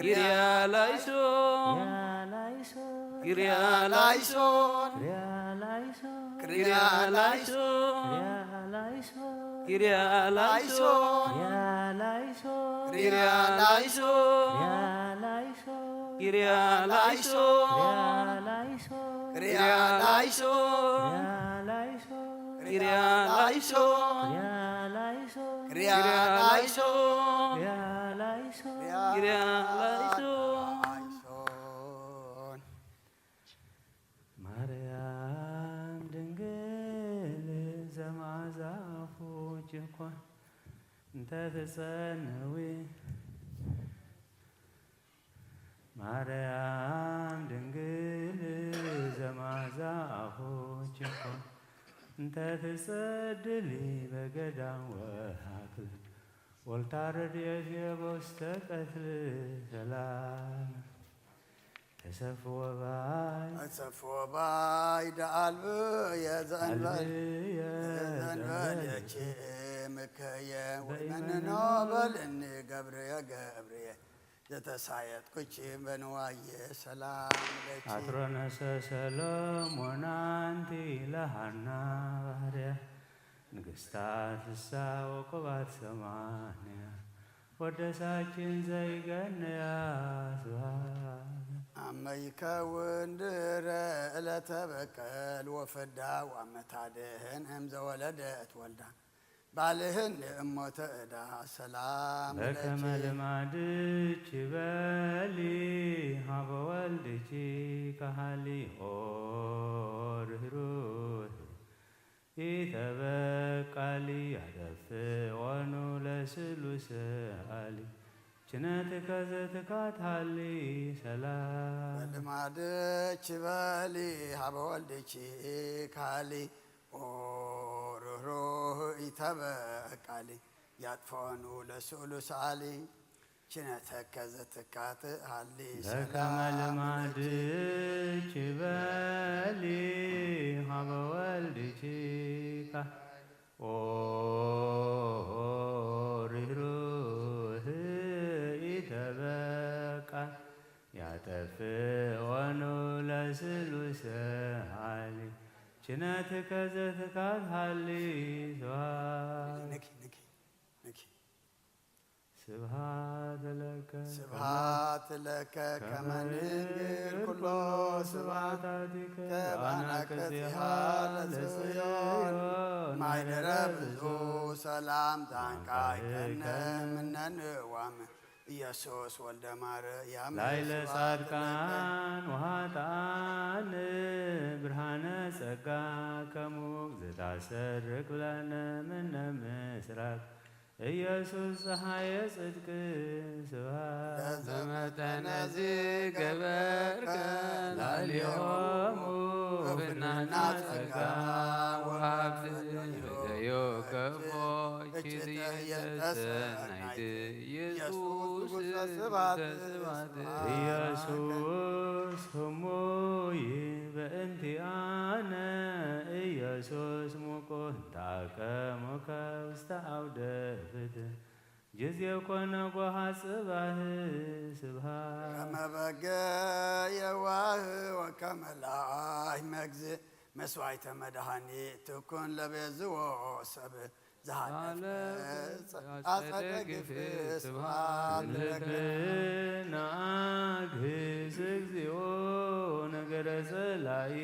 ኪርያ ላይሶን፣ ኪርያ ላይሶን፣ ኪርያ ላይሶን፣ ኪርያ ላይሶን፣ ኪርያ ላይሶን፣ ኪርያ ላይሶን፣ ኪርያ ላይሶን፣ ኪርያ ላይሶን፣ ኪርያ ላይሶን፣ ኪርያ ላይሶን፣ ኪርያ ላይሶን፣ ኪርያ ላይሶን። ማርያም ድንግል ዘማዛኹ ጅኮን እንተ ትጸንዊ፣ ማርያም ድንግል ዘማዛኹ ጅኮን እንተ ትጸድሊ በገዳም ወሃክል ወልታ ረድኤት የቦስተ ቀትል ሰላም ተሰፍወባይ ተሰፍወባይ ደኣልብየ ዘእንበል ኣልብየ ዘእንበል ዘእንበል የቼ ምከየ ወይ በይመንኖ መንኖ በልኒ ገብርየ ገብርየ ዘተሳየጥኩቺ በንዋየ ሰላም ለኪ። ኣትሮነሰ ሰሎሞን ኣንቲ ለሃና ባህርያ ንግስታት እሳ ወቁባት ሰማንያ ወደሳችን ዘይገንያ ስብሃት ኣመ ይከውን ድረ ዕለተ በቀል ወፍዳ ወመታድህን እም ዘወለደት ወልዳ ባልህን እሞተ እዳ ሰላም በከመ ለኪ። ልማድኪ በሊ ሀበ ወልድኪ ከሃሊ ኦ ርህሩህ ኢተበቃሊ ያደፍኦኑ ለስሉስ አሊ ችነትከ ዘትካት ሃሊ ሰላም በልማድኪ በሊ ሀበ ወልድኪ ከሃሊ ኦ ርህሩህ ኢተበቃሊ ያጥፎኑ ለስሉስ አሊ ችነተከ ዘትካት ሃሊ በከመ ሰላም ለኪ። ልማድኪ በሊ ሀበ ወልድኪ ካ ኦ ርህሩህ ኢተበቃ ያጠፍኦኑ ለስሉስ ሃሊ ችነትከ ዘትካት ሃሊ ስብሃት ንኪ ንኪ ንኪ ስብሃት ለከ ስብሃት ለከ ከመ ከመ ንንግር ንንግር ኩሎ ኩሎ ስብሃታቲከ ስብሃታቲከ አናቅጽሃ አናቅጽሃ ለጽዮን ለጽዮን ማይደረ ማይደረ ብዙ ብዙ ሰላም ዛንቃ ይከነ ምነ ንዋም ኢየሱስ ወልደ ማርያም ላይለ ስብሐት ለከ። ጻድቃን ወኃጥኣን ብርሃነ ጸጋ ከሙክ ዝታሰርቅ ብለነ ምነ ምስራቅ ኢየሱስ ፀሐየ ጽድቅ ስብሐት ለዘመጠነ ዝገበርከ ላዕሌሆሙ ፍናና ጸጋ ወሃብቲ በደዮ ከፎ ኪትየተሰናይት ኢየሱስ ንጉሰ ስብሐት ኢየሱስ ህሙይ በእንቲአነ ኢየሱስ ሙቁ እንታቀሙከ ውስተ አውደ ፍትህ ጊዜ ኮነ ጎሃ ጽባህ ስብሃት ከመ በገ የዋህ ወከመ ላህ መግዝእ መስዋዕተ መድኃኒት ትኩን ለቤዝዎ ሰብ ዘሃለፈ አጸደ ግፍ ስብሃት ለከ። ለከ። ነአግህስ እግዚኦ ነገረ ጸላኢ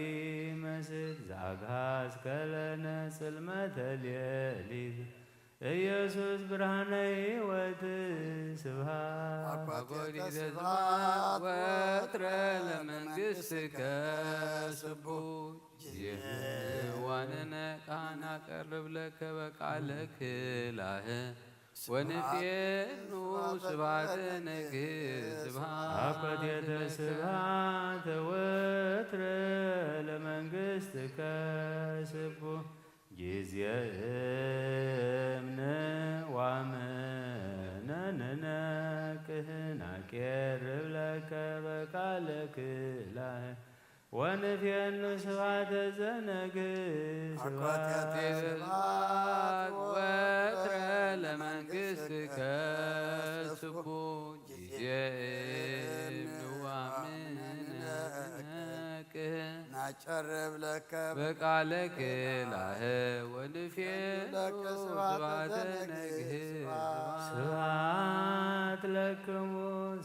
መስል ዘአግሃስከ ለነ ጽልመተ ሌሊት ኢየሱስ ብርሃነ ሕይወት ስብሃት አኮቴተ ስብሃት ወትረ ለመንግሥትከ ስቡሕ ጊዜ ዋንነ ካህና ቀርብ ለከ በቃለ ክላህ ወንፌኑ ስብሐተ ንግስ ስብሐት አኮቴተ ስብሐተ ወትረ ለመንግሥትከ ስቡሕ ጊዜ እምነ ዋመነ ንነቅህ ናቄርብ ለከ በቃለ ክላህ ወንፌኑ ስብሐተ ዘነግስ አኮቴተ ስብሐት ወትረ ለመንግሥትከ ስቡሕ ጊዜ ጨርብ ለከ በቃለ ክላህ ወንፌኑ ለከ ስብሐተ ስብሐተ ነግህ ነግህ ስብሐት። ስብሐት ለክሙ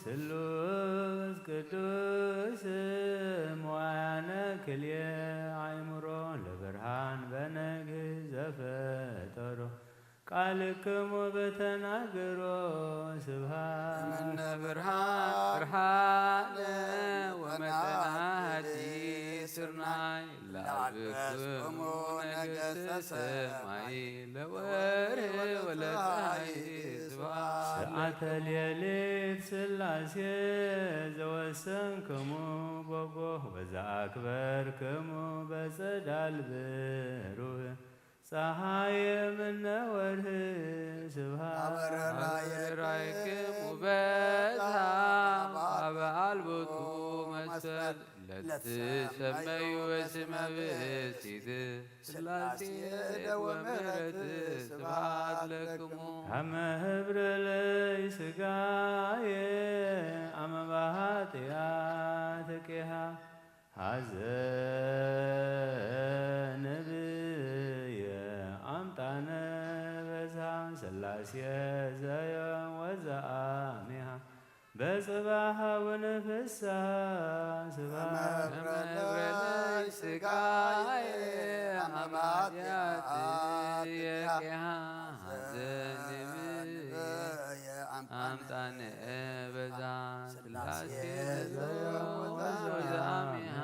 ስሉስ ቅዱስ ሞያነ ክልኤ ኣእምሮ ለብርሃን በነግህ ዘፈጠሮ ቃልክሙ በተናግሮ ስብሐት እምነ ብርሃን ብርሃን ወመጠነ ወመጠነ ሐዲስ ስርናይ ላበስኩሙ ነገሥተ ሰማይ ለወርህ ወለፀሐይ ስብሐት ስርዓተ ሌሊት ሥላሴ ዘወሰንክሙ በጎ ወዘአክበርክሙ በጸዳል ብሩህ ፀሐይ እምነ ወርህ ስብሐት አበረራይክሙ በዛ አበ አልቦቱ መሰል ለትሰመዩ በስመ ብእሲት ሥላሴ ደወ ምሕረት ስብሐት ለክሙ። ከመ ህብረ ለይ ሥጋዬ አመ በኃጢአት ቄሃ ሐዘንብየ አምጣነ በዛ ሥላሴ ዘዮም ወዘአሚሃ በጽባሕ ወንፍሳ ስብሐት ከመ ህብረ ለይ ሥጋዬ አመ በኃጢአት ቄሃ ሐዘንብየ አምጣነ በዛ ሥላሴ ዘዮም ወዘአሚሃ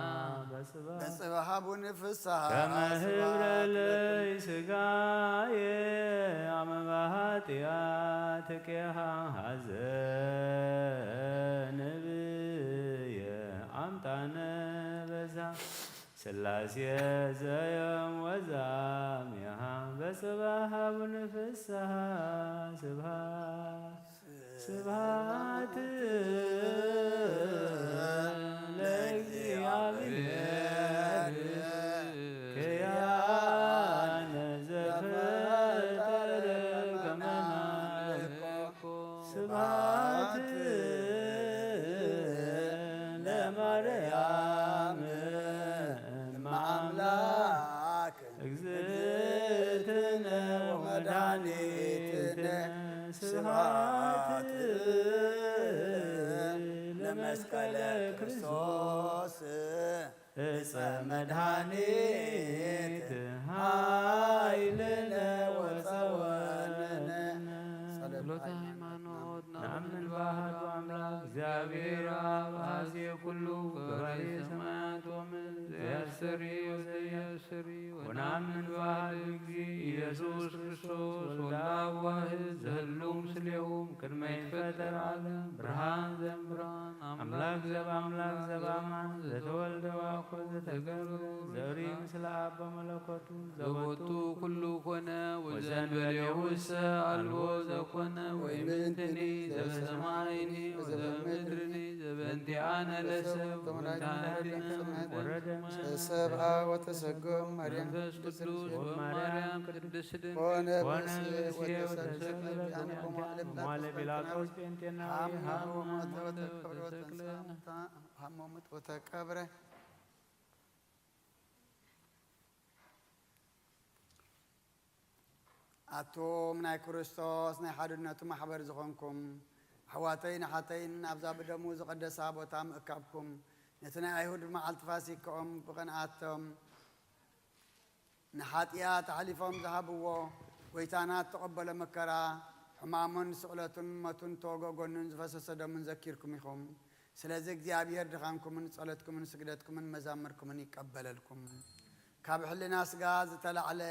በጽባሕ ወንፍሳ ከመ ህብረ ለይ ሥጋዬ አመ በኃጢአት ቄሃ ሐዘንብየ አምጣነ በዛ ሥላሴ ዘዮም ወዘአሚሃ በጽባሕ ወንፍሳ ስብሐት ስብሐት ለእግዚአብሔር ክያነ ዘፈጠረ ከመ ናምልኮ ስብሐት ለማርያም እመ አምላክ እግዝእትነ ወመድኃኒትነ ስብሐት ለመስቀለ ክርስቶስ እፀ መድኃኒት ኃይልነ ወፀወንነ። ጸሎተ ሃይማኖት። ነአምን በአሐዱ አምላክ እግዚአብሔር አብ አዜ ኩሉ ገባሬ ሰማያት ወምድር ዘያስተሪ ወዘያስተሪ ወነአምን በአሐዱ እግዚእ ኢየሱስ ክርስቶስ ወልደ አብ ዋሕድ ዘህሉ ምስሌሁ ቅድመ ይትፈጠር ዓለም ብርሃን ዘእምብርሃን አምላክ ዘእምአምላክ ዘበአማን ዘተወልደ ወአኮ ዘተገብረ ዘብሪ ምስለ አብ በመለኮቱ ዘቦቱ ኩሉ ኮነ ወዘእንበሌሁሰ አልቦ ዘኮነ ወይምንትኒ ዘበሰማይኒ ወዘበምድርኒ ዘበእንቲአነ ለሰብ ወእንተ ኃጢአትነ ወረደ እምሰብአ ወተሰጎም ማርያም መንፈስ ቅዱስ ወማርያም ቅድስት ድንግል ኮነ ብእሲ ወተሰቅለ በእንቲአነ በመዋዕለ ጲላጦስ ጴንጤናዊ ሐመ ወሞተ ወተቀብረ ወተንሥአ እሙታን ሐመ ወሞተ ወተቀብረ። ኣቱም ናይ ክርስቶስ ናይ ሓድነቱ ማሕበር ዝኾንኩም ኣሕዋተይን ኣሓተይን፣ ኣብዛ ብደሙ ዝቐደሳ ቦታ ምእካብኩም፣ ነቲ ናይ ኣይሁድ መዓልቲ ፋሲካኦም ብቕንኣቶም ንሓጢኣት ኣሕሊፎም ዝሃብዎ፣ ጐይታና እተቐበሎ መከራ፣ ሕማሙን ስቕለቱን ሞቱን እተወግኦ ጐኑን ዝፈሰሰ ደሙን ዘኪርኩም ኢኹም። ስለዚ እግዚኣብሔር ድኻምኩምን ጸሎትኩምን ስግደትኩምን መዛሙርኩምን ይቀበለልኩም። ካብ ሕልና ስጋ ዝተላዕለ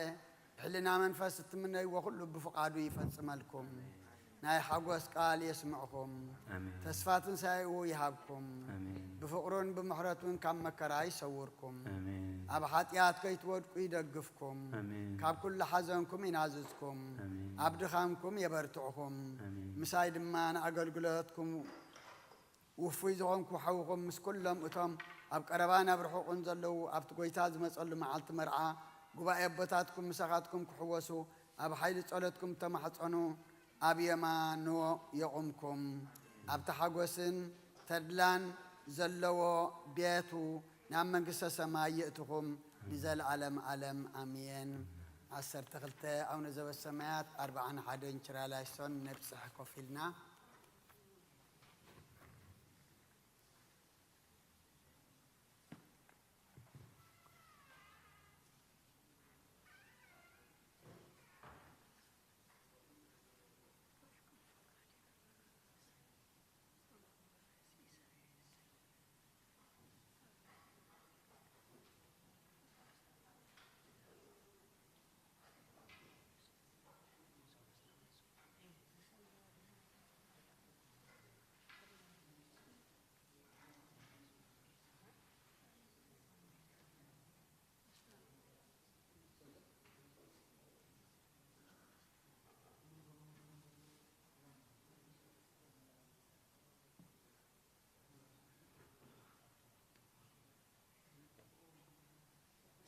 ብሕልና መንፈስ እትምነይዎ ኩሉ ብፍቓዱ ይፈጽመልኩም። ናይ ሓጎስ ቃል የስምዕኩም። ኣሜን። ተስፋ ትንሳኤኡ ይሃብኩም። ኣሜን። ብፍቕሩን ብምሕረቱን ካብ መከራ ይሰውርኩም። ኣሜን። ኣብ ሓጢኣት ከይትወድቁ ይደግፍኩም። ኣሜን። ካብ ኩሉ ሓዘንኩም ይናዝዝኩም። ኣሜን። ኣብ ድኻምኩም የበርትዕኹም። ኣሜን። ምሳይ ድማ ንኣገልግሎትኩም ውፉይ ዝኾንኩ ሓውኹም ምስ ኩሎም እቶም ኣብ ቀረባን ኣብ ርሑቕን ዘለዉ ኣብቲ ጐይታ ዝመጸሉ መዓልቲ መርዓ ጉባኤ ኣቦታትኩም ምሳኻትኩም ክሕወሱ ኣብ ሓይሊ ጸሎትኩም ተማሕጸኑ ኣብ የማኑ የቑምኩም። ኣብቲ ሓጎስን ተድላን ዘለዎ ቤቱ ናብ መንግስተ ሰማይ የእትኹም ንዘለዓለም ዓለም ኣሜን። ዓሰርተ ክልተ ኣቡነ ዘበሰማያት ኣርብዓን ሓደን ችራላይሶን ነብጽሕ ኮፍ ኢልና።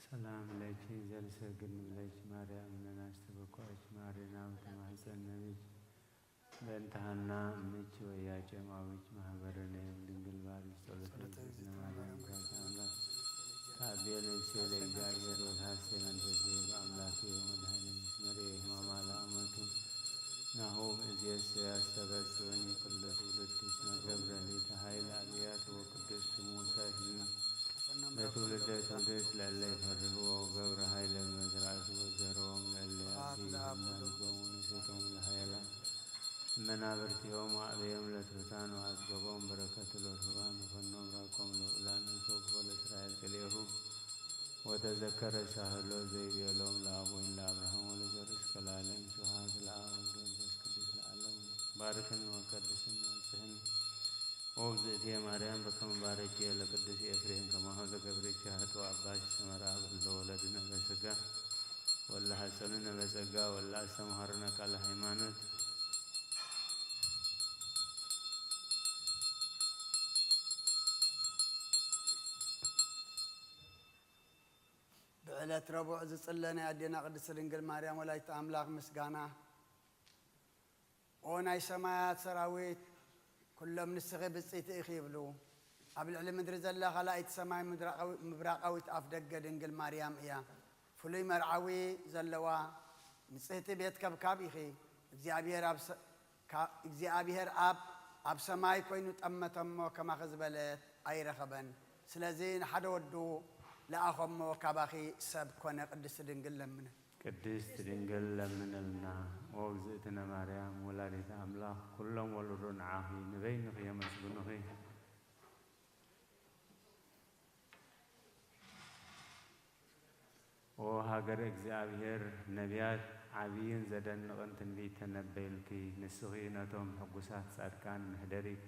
ሰላም ለኪ ዘልሰግድ ንብለኪ ማርያም እምነና ዝተበኮዐች ማሪና በተማህፀን ነቢኪ በእንተ ሐና እምኪ ወኢያቄም አቡኪ ማህበረ ነዮም ድንግል ባርኪ ጸሎተ እግዝእትነ ማርያም ወላዲተ አምላክ ታቤ ነፍሴ ለእግዚአብሔር ወትሐሴ መንፈሴ በአምላኬ ወመድኃኒቴ እስመ ርኤ ሕማማ ለአመቱ ናሁ እምይእዜሰ ያስተበጽወኒ ኩሉ ትውልድ እስመ ገብረ ሊተ ኃይል አብያት ወቅዱስ ስሙ ሳይህኒ ለትውልደ ትውልድ ለእለ ይፈርህዎ ገብረ ኃይለ መዝራእቱ ወዘርዎም ለእለ አብይህና ልቦሙ ንሴቶም ለኃየላ እመናብርቲሆሙ አዕበዮም ለትሑታን ወአጽገቦም በረከቱ ለርሁባን ወፈኖም ራቆም ለውእላን ወሰብሖ ለእስራኤል ቅሌሁ ወተዘከረ ሳህሎ ዘይቤሎም ለአቦይን ለአብርሃም ወለዘርእስከ ለዓለም። ስብሐት ለአብ ወወልድ ወመንፈስ ቅዱስ ለዓለም። ባርክኒ ወቀድስኒ ወንጽህኒ ኦ እግዝእትየ ማርያም በከመ ባረኪ ለቅዱስ ኤፍሬም ከማሁ ለገብርኪ ኃጥእ አባኪ ሰመራ በለ ወለድነ በስጋ ወለ ሐጸንነ በጸጋ ወለ አስተምሃርነ ቃለ ሃይማኖት። ብዕለት ረቡዕ ዝጽለ ናይ ኣዴና ቅድስት ድንግል ማርያም ወላዲተ ኣምላኽ ምስጋና። ኦ ናይ ሰማያት ሰራዊት፣ ኩሎም ንስኺ ብጽይቲ ኢኺ ይብሉ። ኣብ ልዕሊ ምድሪ ዘላ ካልኣይቲ ሰማይ ምብራቓዊ-፣ ምብራቓዊት ኣፍ ደገ ድንግል ማርያም እያ። ፍሉይ መርዓዊ ዘለዋ ንጽህቲ ቤት ከብካብ ኢኺ። እግዚኣብሔር ኣብ ሰ-፣ ካ-፣ እግዚኣብሔር ኣብ ኣብ ሰማይ ኮይኑ ጠመተሞ ከማኺ ዝበለት ኣይረኸበን። ስለዚ ንሓደ ወዱ ለኣኸሞ ካባኺ ሰብ ኮነ። ቅድስቲ ድንግል ለምነ። ቅድስት ድንግል ለምንልና። ኦ እግዝእትነ ማርያም ወላዲተ ኣምላኽ፣ ኩሎም ወልዶ ንዓኺ ንበይንኺ የመስግኑኺ። ኦ ሃገረ እግዚኣብሔር፣ ነቢያት ዓብይን ዘደንቕን ትንቢት ተነበዩልኪ። ንስኺ ነቶም ሕጉሳት ጻድቃን መሕደሪት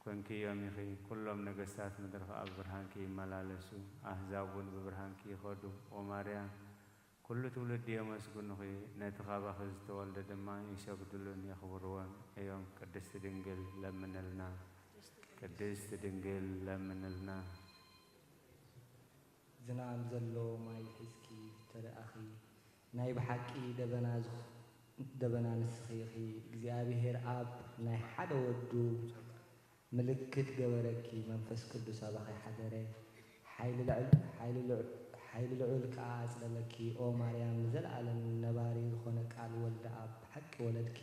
ኮንክዮም ኢኺ። ኩሎም ነገስታት ምድሪ ኸኣ ብብርሃንኪ ይመላለሱ፣ ኣህዛብ እውን ብብርሃንኪ ይኸዱ። ኦ ማርያም፣ ኩሉ ትውልዲ የመስግኑኺ፣ ነቲ ካባኺ ዝተወልደ ድማ ይሰግድሉን የኽብርዎን እዮም። ቅድስቲ ድንግል ለምንልና። ቅድስቲ ድንግል ለምንልና። ዝናም ዘሎ ማይ ሒዝኪ ተደኣኺ፣ ናይ ብሓቂ ደበና ዝኽ-፣ ደበና ንስኺ ኢኺ። እግዚኣብሄር ኣብ ናይ ሓደ ወዱ ምልክት ገበረኪ፣ መንፈስ ቅዱስ ኣባኺ ሓደረ፣ ሓይሊ ልዑል፣ ሓይሊ ልዑ-፣ ሓይሊ ልዑል ከኣ ኣጽለለኪ። ኦ ማርያም፣ ንዘለኣለም ነባሪ ዝኾነ ቃል ወልደ ኣብ ብሓቂ ወለድኪ።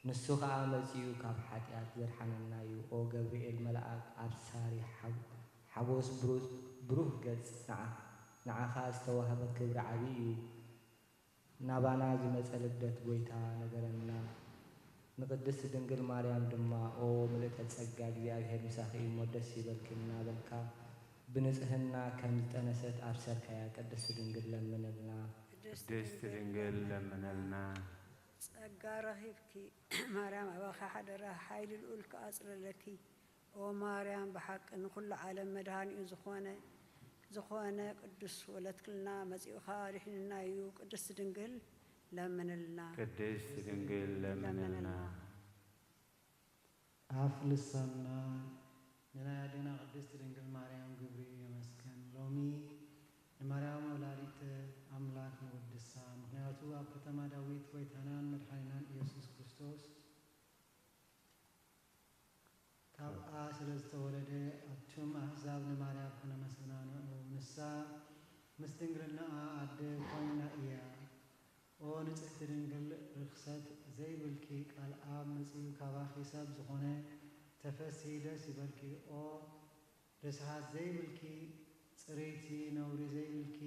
ንሱ ኸኣ መጺኡ ካብ ሓጢኣት ዘድሓነና እዩ። ኦ ገብርኤል መልኣክ፣ ኣብሳሪ ሓው-፣ ሓጎስ ብሩ-፣ ብሩህ ገጽ፣ ንዓ-፣ ንዓኻ ዝተዋህበ ክብሪ ዓቢ እዩ። ናባና ዝመጸ ልደት ጐይታ ነገረና። ንቅድስት ድንግል ማርያም ድማ፣ ኦ ምልእተ ጸጋ፣ እግዚኣብሔር ምሳኺ እሞ ደስ ይበልኪ እናበልካ ብንጽህና ከም ዝጠነሰት ኣብሰርካያ። ቅድስት ድንግል ለምንልና። ቅድስት ድንግል ለምንልና። ጸጋ ረኺብኪ ማርያም ኣባኺ ሓደራ፣ ሓይሊ ልኡል ከኣ ኣጽለለኪ። ኦ ማርያም፣ ብሓቂ ንኹሉ ዓለም መድሃኒኡ ዝኾነ፣ ዝኾነ ቅዱስ ወለድክልና፣ መጺኡ ኸኣ ኣድሒኑና እዩ። ቅድስት ድንግል ለምንልና። ቅድስት ድንግል ለምንልና። ኣፍ ልሳንና ንናይ ኣዴና ቅድስት ድንግል ማርያም ግብሪ የመስግን። ሎሚ ንማርያም ወላዲተ ኣምላክ ንውድሳ፣ ምኽንያቱ ኣብ ከተማ ዳዊት ጎይታናን መድሓኒናን ኢየሱስ ክርስቶስ ካብኣ ስለ ዝተወለደ ኣቱም ኣህዛብ ንማርያም ከነመስግና ንዑ። ንሳ ምስ ድንግልናኣ ኣደ ኮይና እያ። ኦ ንጽሕቲ ድንግል፣ ርኽሰት ዘይብልኪ፣ ቃል ኣብ መጺኡ ካባኺ ሰብ ዝኾነ፣ ተፈስሂ ደስ ይበልኪ። ኦ ርስሓት ዘይብልኪ፣ ጽርይቲ ነውሪ ዘይብልኪ፣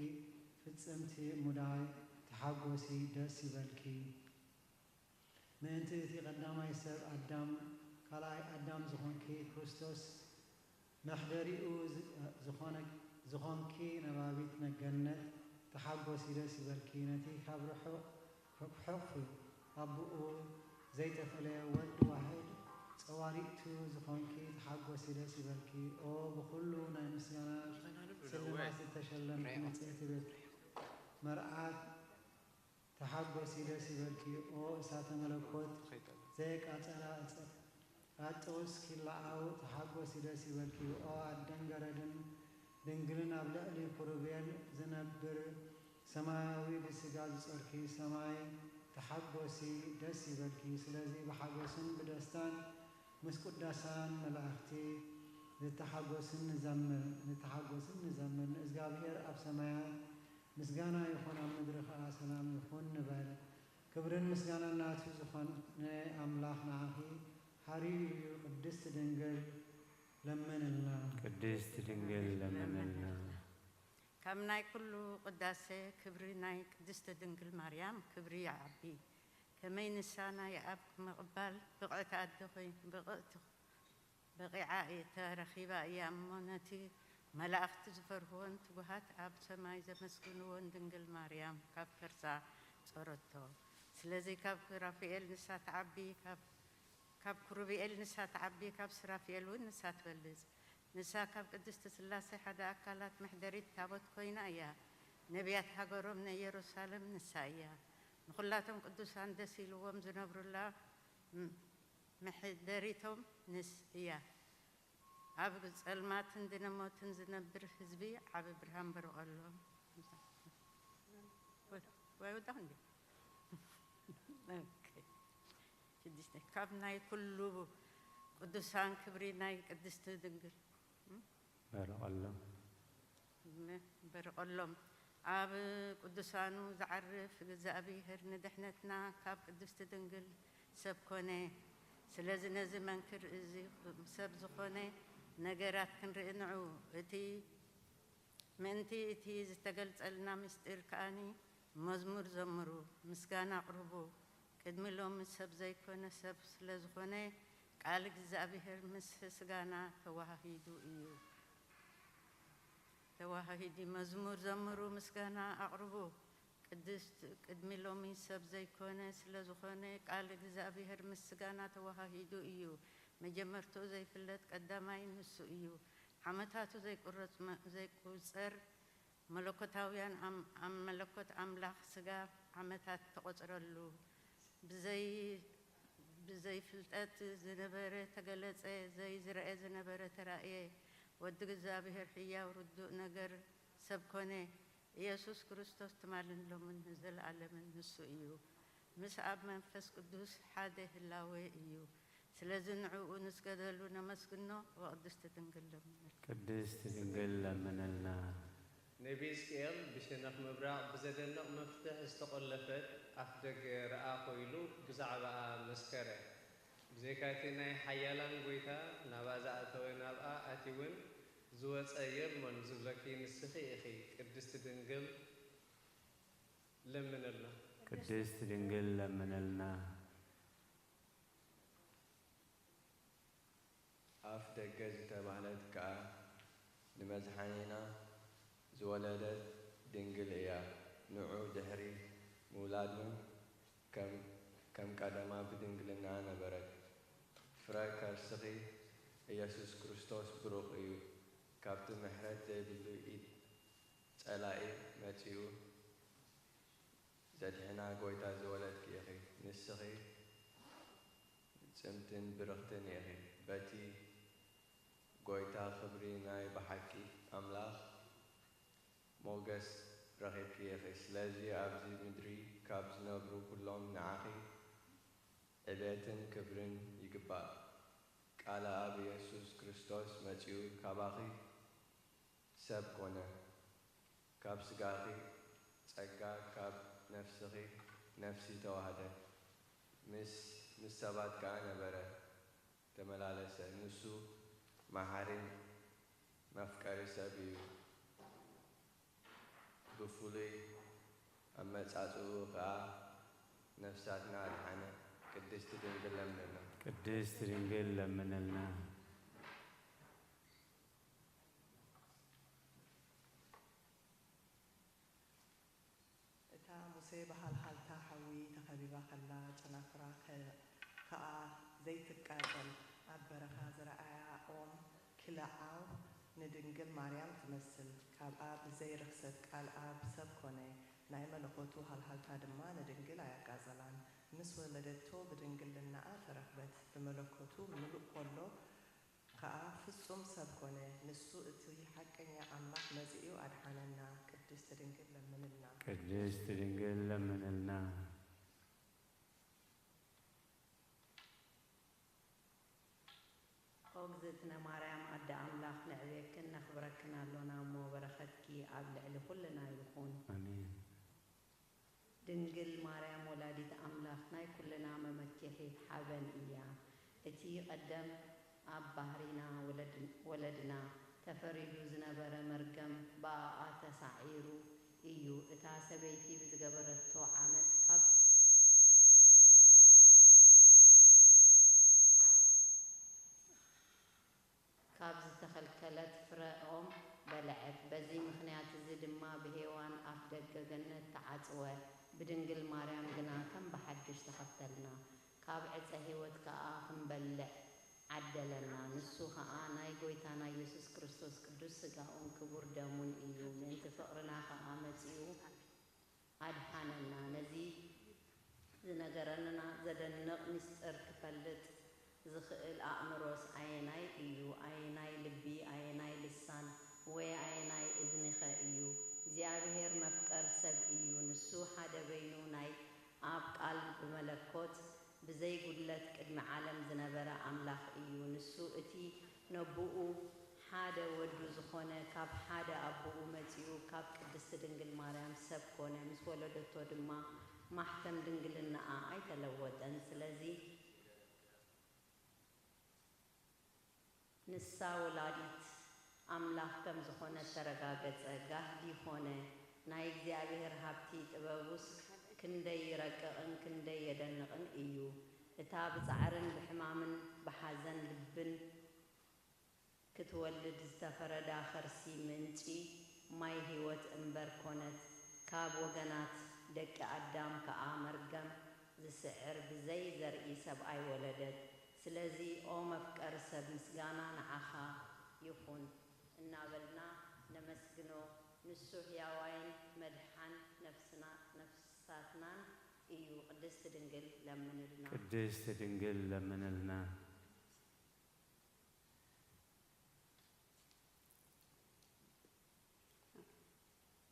ፍጽምቲ ሙዳይ፣ ተሓጎሲ ደስ ይበልኪ። ምእንቲ እቲ ቀዳማይ ሰብ ኣዳም፣ ካልኣይ ኣዳም ዝኾንኪ ክርስቶስ፣ መሕደሪኡ ዝ-፣ ዝኾነ-፣ ዝኾንኪ ነባቢት ገነት፣ ተሓጎሲ ደስ ይበልኪ። ነቲ ካብ ርሑቕ ሕቑፊ ኣቦኡ ዘይተፈለየ ወልድ ዋሕድ ጸዋሪቱ ዝኾንኪ፣ ተሓጎሲ ደስ ይበልኪ። ኦ ብኹሉ ናይ ምስጋና ስልማት ዝተሸለምኪ ንጽሕቲ ቤት መርዓት፣ ተሓጎሲ ደስ ይበልኪ። ኦ እሳተ መለኮት ዘየቃጸላ ዕጸት ኣጥውስ ኪላዓው፣ ተሓጎሲ ደስ ይበልኪ። ኦ ኣደን ገረድን ድንግልን ኣብ ልዕሊ ኩሩቤል ዝነብር ሰማያዊ ብስጋ ዝጾርኪ ሰማይ፣ ተሓጎሲ ደስ ይበልኪ። ስለዚ ብሓጎስን ብደስታን ምስ ቅዱሳን መላእኽቲ ዝተሓጎስን ንዘምር፣ ንተሓጎስን ንዘምር። ንእግዚኣብሔር ኣብ ሰማያት ምስጋና ይኹን፣ ኣብ ምድሪ ኸኣ ሰላም ይኹን ንበል። ክብርን ምስጋናን ናቱ ዝኾነ ኣምላኽ ንዓኺ ሓርዩ እዩ፣ ቅድስት ድንግል ለምንልና። ቅድስት ድንግል ለምንልና። ካብ ናይ ኩሉ ቅዳሴ ክብሪ ናይ ቅድስት ድንግል ማርያም ክብሪ ይዓቢ። ከመይ ንሳ ናይ ኣብ ምቕባል ብቕዕቲ ኣደ ኮይን-፣ ብቕዕቲ በቒዓ እየ ተረኺባ እያ እሞ፣ ነቲ መላእኽቲ ዝፈርህዎን ትጉሃት ኣብ ሰማይ ዘመስግንዎን ድንግል ማርያም ካብ ከርሳ ጾረቶ። ስለዚ ካብ ራፋኤል ንሳ ትዓቢ፣ ካብ፣ ካብ ኩሩብኤል ንሳ ትዓቢ፣ ካብ ስራፊኤል እውን ንሳ ትበልጽ። ንሳ ካብ ቅድስቲ ስላሴ ሓደ ኣካላት መሕደሪት ታቦት ኮይና እያ። ነቢያት ሃገሮም ንኢየሩሳሌም ንሳ እያ። ንኹላቶም ቅዱሳን ደስ ኢልዎም ዝነብሩላ ም-፣ መሕደሪቶም ንስ እያ። ኣብ ጸልማትን ድነ ሞትን ዝነብር ህዝቢ ዓቢ ብርሃን በርቐሎም። ወይ ወዳኹ እንዴ? ኦኬ። ሽዱሽተ፣ ካብ ናይ ኩሉ ቅዱሳን ክብሪ ናይ ቅድስቲ ድንግል በርቐሎም። በርቐሎም። ኣብ ቅዱሳኑ ዝዓርፍ እግዚኣብሔር ንድሕነትና ካብ ቅድስቲ ድንግል ሰብ ኮነ። ስለዚ ነዚ መንክር እዚ ሰብ ዝኾነ ነገራት ክንርኢ ንዑ። እቲ ምእንቲ እቲ ዝተገልጸልና ምስጢር ከኣኒ መዝሙር ዘምሩ፣ ምስጋና ኣቕርቡ። ቅድሚ ሎሚ ሰብ ዘይኮነ ሰብ ስለ ዝኾነ፣ ቃል እግዚኣብሔር ምስ ስጋና ተዋሃሂዱ እዩ። ተዋሃሂዲ መዝሙር ዘምሩ፣ ምስጋና ኣቕርቡ። ቅድስት ቅድሚ ሎሚ ሰብ ዘይኮነ ስለ ዝኾነ፣ ቃል እግዚኣብሔር ምስ ስጋና ተዋሃሂዱ እዩ። መጀመርትኡ ዘይፍለጥ ቀዳማይ ንሱ እዩ። ዓመታቱ ዘይቁረጽ መ-፣ ዘይቁጸር መለኮታውያን ኣም-፣ ኣም-፣ መለኮት ኣምላኽ ስጋ ዓመታት ተቖጽረሉ። ብዘይ-፣ ብዘይፍልጠት ዝነበረ ተገለጸ፣ ዘይዝረአ ዝነበረ ተራእየ። ወዲ እግዚኣብሔር ሕያው ርዱእ ነገር ሰብ ኮነ። ኢየሱስ ክርስቶስ ትማልን ሎምን ንዘለኣለምን ንሱ እዩ። ምስ ኣብ መንፈስ ቅዱስ ሓደ ህላዌ እዩ። ስለዚ ንዕኡ ንስገደሉ ነመስግኖ፣ ወቅድስቲ ድንግል ለምነልና። ቅድስት ድንግል ለምንልና። ነቢ ሕዝቅኤል ብሸነኽ ምብራቕ ብዘደንቕ መፍትሕ ዝተቖለፈት ኣፍደገ ረኣኹ ኢሉ ብዛዕባኣ መስከረ። ብዘይካ'ቲ ናይ ሓያላን ጐይታ ናብኣ ዝኣተወ ናብኣ ኣትዩ'ውን ዝወጸ የልቦን ዝብለኪ ንስኺ ኢኺ። ቅድስቲ ድንግል ለምንልና። ቅድስት ድንግል ለምንልና። ኣፍ ደገ ዝተባህለት ከኣ ንመድሓኒና ዝወለደት ድንግል እያ። ንዑ ድሕሪ ምውላድ እውን ከም፣ ከም ቀደማ ብድንግልና ነበረት። ፍረ ከርስኺ ኢየሱስ ክርስቶስ ብሩኽ እዩ። ካብቲ ምሕረት ዘይብሉ ኢድ ጸላኢ መጺኡ ዘድሕና ጐይታ ዝወለድኪ ኢኺ። ንስኺ ጽምትን ብርኽትን ኢኺ። በቲ ጐይታ ኽብሪ ናይ ብሓቂ ኣምላኽ ሞገስ ረኺብኪ ኢኺ። ስለዚ ኣብዚ ምድሪ ካብ ዝነብሩ ኵሎም ንዓኺ ዕቤትን ክብርን ይግባእ። ቃለ ኣብ ኢየሱስ ክርስቶስ መጺኡ ካባኺ ሰብ ኮነ፣ ካብ ስጋኺ ጸጋ፣ ካብ ነፍስኺ ነፍሲ ተዋህደ። ምስ ምስ ሰባት ከኣ ነበረ፣ ተመላለሰ። ንሱ መሓሪን መፍቀሪ ሰብ እዩ። ብፍሉይ ኣመጻጽኡ ከኣ ነፍሳትና ኣድሓነ። ቅድስቲ ድንግል ለምንልና። ቅድስት ድንግል ለምንልና። እታ ሙሴ ብሃልሃልታ ሓዊ ተኸቢባ ከላ፣ ጨናፍራ ከኣ ዘይትቃጸል ኣብ በረኻ ዝረኣያ ኦም ኪለዓል ንድንግል ማርያም ትመስል። ካብኣ ብዘይ ርኽሰት ቃል ኣብ ሰብ ኮነ፣ ናይ መለኮቱ ሃልሃልታ ድማ ንድንግል ኣያቃጸላን። ምስ ወለደቶ ብድንግልናኣ ተረኽበት። ብመለኮቱ ምሉእ ኮሎ ከኣ ፍጹም ሰብ ኮነ። ንሱ እቲ ሓቀኛ ኣምላኽ መጺኡ ኣድሓነና። ቅድስት ድንግል ለምንልና። ቅድስት ድንግል ለምንልና። ኦ እግዝእትነ ማርያም ኣደ ኣምላኽ፣ ነዕብየክን ነኽብረክን ኣሎና እሞ፣ በረኸትኪ ኣብ ልዕሊ ኹልና ይኹን። ኣሜን። ድንግል ማርያም ወላዲት ኣምላኽ ናይ ኩልና መመኪሒት ሓበን እያ። እቲ ቀደም ኣብ ባህሪና ወለድና ተፈሪዱ ዝነበረ መርገም ብኣኣ ተሳዒሩ እዩ። እታ ሰበይቲ ብዝገበረቶ ዓመጽ ካብ ካብ ዝተኸልከለት ፍረ ኦም በልዐት። በዚ ምኽንያት እዚ ድማ ብሄዋን ኣፍ ደገ ገነት ተዓጽወ፣ ብድንግል ማርያም ግና ከም ብሓድሽ ተኸፍተልና። ካብ ዕጸ ህይወት ከኣ ክንበልዕ ዓደለና። ንሱ ኸኣ ናይ ጐይታና ኢየሱስ ክርስቶስ ቅዱስ ሥጋኡን ክቡር ደሙን እዩ። ምእንቲ ፍቕርና ኸኣ መጺኡ ኣድሓነና። ነዚ ዝነገረና ዘደንቕ ምስጢር ክፈልጥ ዝኽእል ኣእምሮስ ኣየናይ እዩ? ኣየናይ ልቢ፣ ኣየናይ ልሳን፣ ወይ ኣየናይ እዝኒኸ እዩ? እግዚኣብሔር መፍቀር ሰብ እዩ። ንሱ ሓደ በይኑ ናይ ኣብ ቃል ብመለኮት ብዘይ ጉድለት ቅድሚ ዓለም ዝነበረ ኣምላኽ እዩ። ንሱ እቲ ነቡኡ ሓደ ወዱ ዝኾነ ካብ ሓደ ኣቦኡ መጺኡ ካብ ቅድስቲ ድንግል ማርያም ሰብ ኮነ፣ ምስ ወለደቶ ድማ ማሕተም ድንግልናኣ ኣይተለወጠን። ስለዚ ንሳ ወላዲት ኣምላኽ ከም ዝኾነት ተረጋገጸ። ጋህዲ ኮነ። ናይ እግዚኣብሔር ሃብቲ ጥበቡስ ክንደይ ረቅቕን ክንደይ የደንቕን እዩ! እታ ብጻዕርን ብሕማምን ብሓዘን ልብን ክትወልድ ዝተፈረዳ ከርሲ ምንጪ ማይ ህይወት እምበር ኮነት፣ ካብ ወገናት ደቂ ኣዳም ከኣ መርገም ዝስዕር ብዘይ ዘርኢ ሰብኣይ ወለደት። ስለዚ ኦ መፍቀሪ ሰብ ምስጋና ንዓኻ ይኹን እናበልና ነመስግኖ። ንሱ ሕያዋይን መድሓን ነፍስና ነፍሳትናን እዩ። ቅድስቲ ድንግል ለምንልና። ቅድስት ድንግል ለምንልና።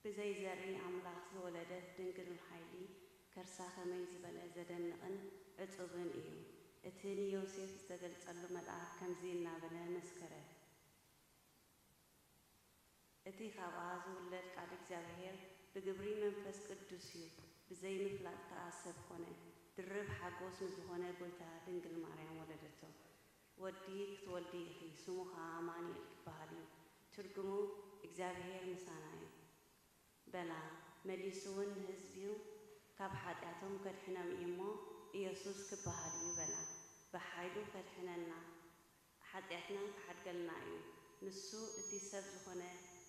ብዘይ ዘርኢ ኣምላኽ ዝወለደት ድንግል ሓይሊ ከርሳ ከመይ ዝበለ ዘደንቕን ዕጹብን እዩ! እቲ ንዮሴፍ ዝተገልጸሉ መልኣኽ ከምዚ እናበለ መስከረ፣ እቲ ካብኣ ዝውለድ ቃል እግዚኣብሔር ብግብሪ መንፈስ ቅዱስ እዩ፣ ብዘይ ምፍላጥ ከኣ ሰብ ኾነ፣ ድርብ ሓጎስ ንዝኾነ ጐይታ ድንግል ማርያም ወለደቶ። ወዲ ክትወልዲ ኢኺ፣ ስሙ ኸኣ ኣማኑኤል ክበሃል እዩ፣ ትርጉሙ እግዚኣብሔር ምሳና እዩ በላ። መሊሱውን ንህዝቡ ካብ ሓጢኣቶም ከድሕኖም እዩ እሞ፣ ኢየሱስ ክበሃል እዩ በላ። ብሓይሉ ከድሕነና፣ ሓጢኣትና ክሓድገልና እዩ። ንሱ እቲ ሰብ ዝኾነ፣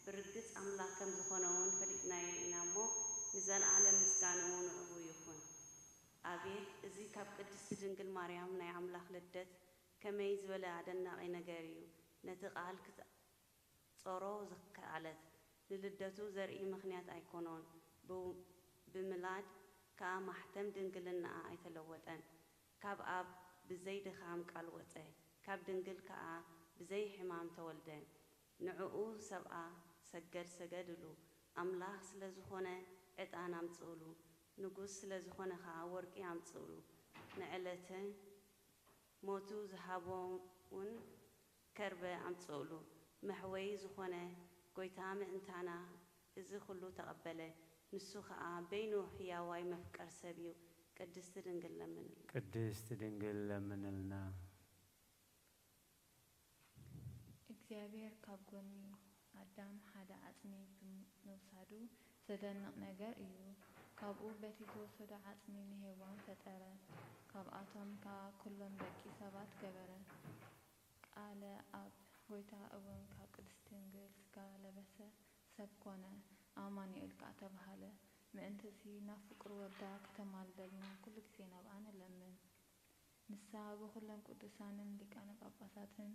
ብርግጽ ኣምላኽ ከም ዝኾነውን ፈሊጥናዮ ኢና እሞ፣ ንዘለኣለም ምስጋንኡ ንዕኡ ይኹን። ኣቤት እዚ ካብ ቅድስቲ ድንግል ማርያም ናይ ኣምላኽ ልደት ከመይ ዝበለ ኣደናቒ ነገር እዩ! ነቲ ቃል ክትጾሮ ዝከኣለት፣ ንልደቱ ዘርኢ ምኽንያት ኣይኮኖን፣ ብምውላድ ከኣ ማሕተም ድንግልናኣ ኣይተለወጠን። ካብ ኣብ ብዘይ ድኻም ቃል ወጸ፣ ካብ ድንግል ከኣ ብዘይ ሕማም ተወልደ። ንዕኡ ሰብኣ ሰገል ሰገድሉ፣ ኣምላኽ ስለ ዝኾነ ዕጣን ኣምጽኡሉ፣ ንጉስ ስለ ዝኾነ ኸኣ ወርቂ ኣምጽኡሉ። ንዕለተ ሞቱ ዝሃቦ እውን ከርበ ኣምጽኡሉ። መሕወዪ ዝኾነ ጐይታ ምእንታና እዚ ኹሉ ተቐበለ። ንሱ ኸኣ በይኑ ሕያዋይ መፍቀር ሰብ እዩ። ቅድስቲ ድንግል ለምንልና። ቅድስቲ ድንግል ለምንልና። እግዚኣብሔር ካብ ጎኒ ኣዳም ሓደ ዓጽሚ ብምውሳዱ ዘደንቕ ነገር እዩ። ካብኡ በቲ ዝወሰዶ ዓጽሚ ንሄዋን ፈጠረ፣ ካብኣቶም ከኣ ኩሎም ደቂ ሰባት ገበረ። ቃለ ኣብ ጎይታ እውን ካብ ቅድስቲ ድንግል ስጋ ለበሰ፣ ሰብ ኮነ፣ ኣማኑኤል ከኣ ተባህለ። ምእንትዚ ናብ ፍቁር ወዳ ከተማልደልና ኩሉ ግዜ ናብኣ ንለምን። ንሳ ብኹሎም ቅዱሳንን ሊቃነ ጳጳሳትን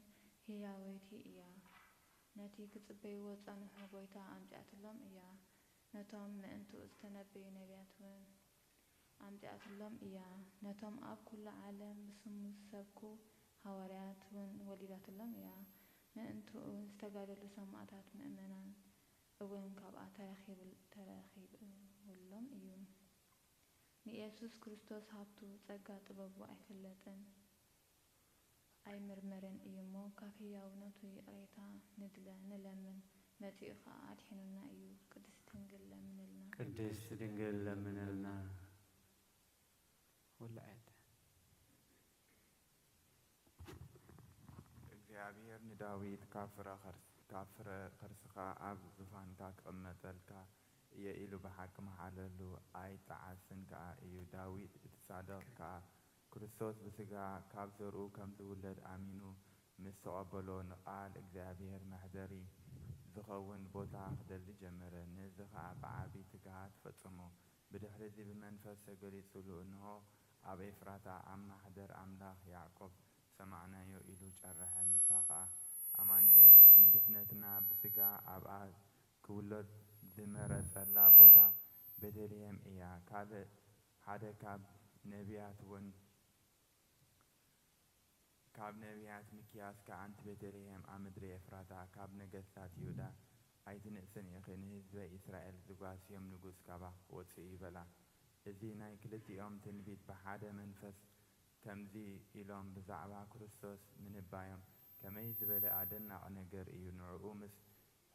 ህያወይቲ እያ። ነቲ ክጽበይዎ ዝጸንሑ ጐይታ ኣምጺኣትሎም እያ። ነቶም ምእንትኡ ዝተነበዩ ነቢያት እውን ኣምጺኣትሎም እያ። ነቶም ኣብ ኩሉ ዓለም ብስሙ ዝሰብኩ ሃዋርያት እውን ወሊዳትሎም እያ። ምእንትኡ ዝተጋደሉ ሰማእታት ምእመናን እውን ካብኣ ተረኺብል-፣ ተረኺብሎም እዩ። ንኢየሱስ ክርስቶስ ሃብቱ፣ ጸጋ ጥበቡ ኣይፍለጥን ኣይምርመርን እዩ እሞ፣ ካብ ህያውነቱ ይቕሬታ ንድለ-፣ ንለምን፣ መጺኡ ኸኣ ኣድሒኑና እዩ። ቅድስቲ ድንግል ለምንልና። ቅድስቲ ድንግል ለምንልና። ውልዐት። እግዚኣብሔር ንዳዊት፣ "ካብ ፍረ ኸርስ-፣ ካብ ፍረ ኸርስኻ ኣብ ዙፋንካ ክቕመጠልካ እየ" ኢሉ ብሓቂ መሓለሉ፣ ኣይጠዓስን ከኣ እዩ። ዳዊት እቲ ጻድቕ ከኣ፣ ክርስቶስ ብስጋ ካብ ዘርኡ ከም ዝውለድ ኣሚኑ ምስ ተቐበሎ፣ ንቓል እግዚኣብሔር መሕደሪ ዝኸውን ቦታ ክደሊ ጀመረ። ነዚ ኸኣ ብዓቢ ትግሃት ፈጸሞ። ብድሕሪዚ ብመንፈስ ተገሊጹሉ፣ "እንሆ፣ ኣብ ኤፍራታ ኣብ ማሕደር ኣምላኽ ያዕቆብ ሰማዕናዮ" ኢሉ ጨርሐ። ንሳ ኸኣ ኣማኑኤል፣ ንድሕነትና ብስጋ ኣብኣ ክውለድ ዝመረጸላ ቦታ ቤተልሔም እያ። ካልእ ሓደ ካብ ነቢያት እውን ካብ ነቢያት ሚክያስ ከኣ፣ "ኣንቲ ቤተልሔም፣ ኣብ ምድሪ ኤፍራታ፣ ካብ ነገስታት ይሁዳ ኣይትንእስን ኢኺ፣ ንህዝበይ እስራኤል ዝጓስዮም ንጉስ ካባኺ ክወጽእ እዩ" በላ። እዚ ናይ ክልቲኦም ትንቢት ብሓደ መንፈስ ከምዚ ኢሎም ብዛዕባ ክርስቶስ ምንባዮም ከመይ ዝበለ ኣደናቒ ነገር እዩ! ንዕኡ ምስ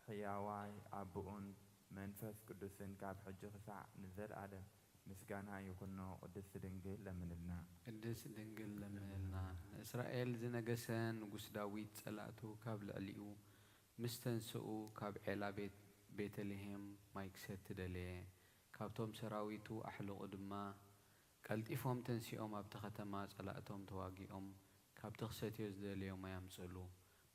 ሕያዋይ ኣቦኡን መንፈስ ቅዱስን ካብ ሕጂ ክሳዕ ንዘለኣለም ምስጋና ይኹኖ። ቅድስቲ ድንግል ለምንልና። ቅድስቲ ድንግል ለምንልና። ንእስራኤል ዝነገሰ ንጉስ ዳዊት ጸላእቱ ካብ ልዕሊኡ ምስ ተንስኡ፣ ካብ ዔላ ቤት-፣ ቤተልሔም ማይ ክሰቲ ደለየ። ካብቶም ሰራዊቱ ኣሕሉቑ ድማ ቀልጢፎም ተንሲኦም ኣብቲ ከተማ ጸላእቶም ተዋጊኦም ካብቲ ክሰትዮ ዝደለዮ ማይ ኣምጽእሉ።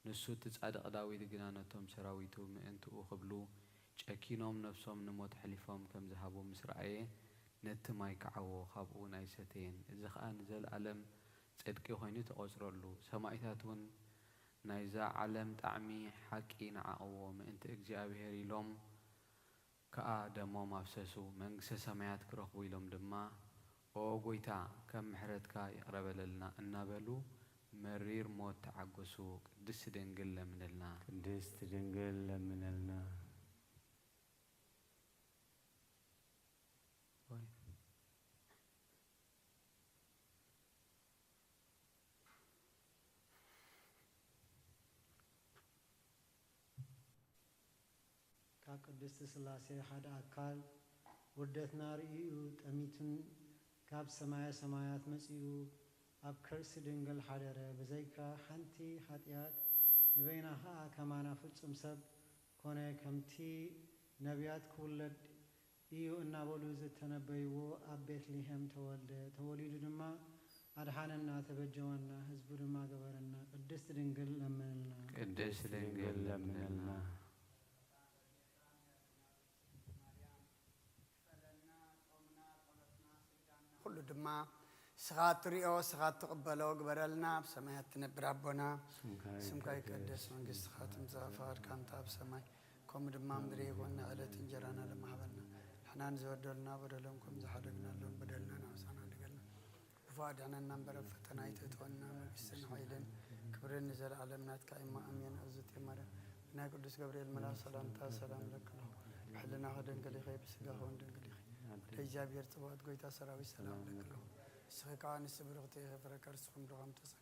ንሱ እቲ ጻድቕ ዳዊት ግና ነቶም ሰራዊቱ ምእንትኡ ክብሉ ጨኪኖም ነፍሶም ንሞት ኣሕሊፎም ከም ዝሃቡ ምስ ረኣየ፣ ነቲ ማይ ከዓዎ፣ ካብኡ እውን ኣይሰተየን። እዚ ኸኣ ንዘለኣለም ጽድቂ ኾይኑ ተቖጽረሉ። ሰማኢታት እውን ናይዛ ዓለም ጣዕሚ ሓቂ ነዓቕዎ፣ ምእንቲ እግዚኣብሔር ኢሎም ከኣ ደሞም ኣፍሰሱ፣ መንግስተ ሰማያት ክረኽቡ ኢሎም ድማ፣ "ኦ ጐይታ፣ ከም ምሕረትካ ይቕረ በለልና" እናበሉ መሪር ሞት ተዓገሱ። ቅድስቲ ድንግል ለምንልና። ቅድስቲ ድንግል ለምንልና። ካብ ቅድስቲ ሥላሴ ሓደ ኣካል ውርደትና ርእዩ ጠሚቱን ካብ ሰማየ ሰማያት መጺኡ ኣብ ከርሲ ድንግል ሓደረ። ብዘይካ ሓንቲ ኃጢኣት ንበይና ኸኣ ከማና ፍጹም ሰብ ኮነ። ከምቲ ነቢያት ክውለድ እዩ እናበሉ ዝተነበይዎ ኣብ ቤትልሔም ተወልደ። ተወሊዱ ድማ ኣድሓነና፣ ተበጀወና፣ ህዝቡ ድማ ገበረና። ቅድስት ድንግል ለምንልና። ቅድስት ድንግል ለምንልና። ኩሉ ድማ ንስኻ እትሪኦ፣ ንስኻ እትቕበሎ ግበረልና። ኣብ ሰማያት እትነብር ኣቦና፣ ስምካ ስምካ ይቀደስ። ይቀደስ፣ መንግስትኻ ትምጻእ፣ ፍቓድካ እንተ ኣብ ሰማይ ከምኡ ድማ ኣብ ምድሪ ይኹን። ንዕለት እንጀራና ለማህበልና፣ ንሕና ንዝበደሉና በደሎም ከም ዝሓደግናሎም በደልና ንዓና ኣይትሓድገና፣ ክፉእ ኣድሕነና እምበር፣ ኣብ ፈተና ኣይተእትወና። መንግስትን ሓይልን ክብርን ንዘለኣለም ናትካ እሞ፣ ኣሜን። እግዝእትየ ማርያም፣ ብናይ ቅዱስ ገብርኤል መልኣክ ሰላምታ ሰላም እለኪ ኣለኹ። ብሕልናኺ ድንግል ኢኺ፣ ብስጋኺ እውን ድንግል ኢኺ። ኣደ እግዚኣብሔር ጽባኦት፣ ጐይታ ሰራዊት፣ ሰላም እለኪ ኣለኹ። ንስኺ ከኣ ኣንስቲ ብርኽቲ ኢኺ፣ ፍረ ከርስኺ እውን ብሩኽ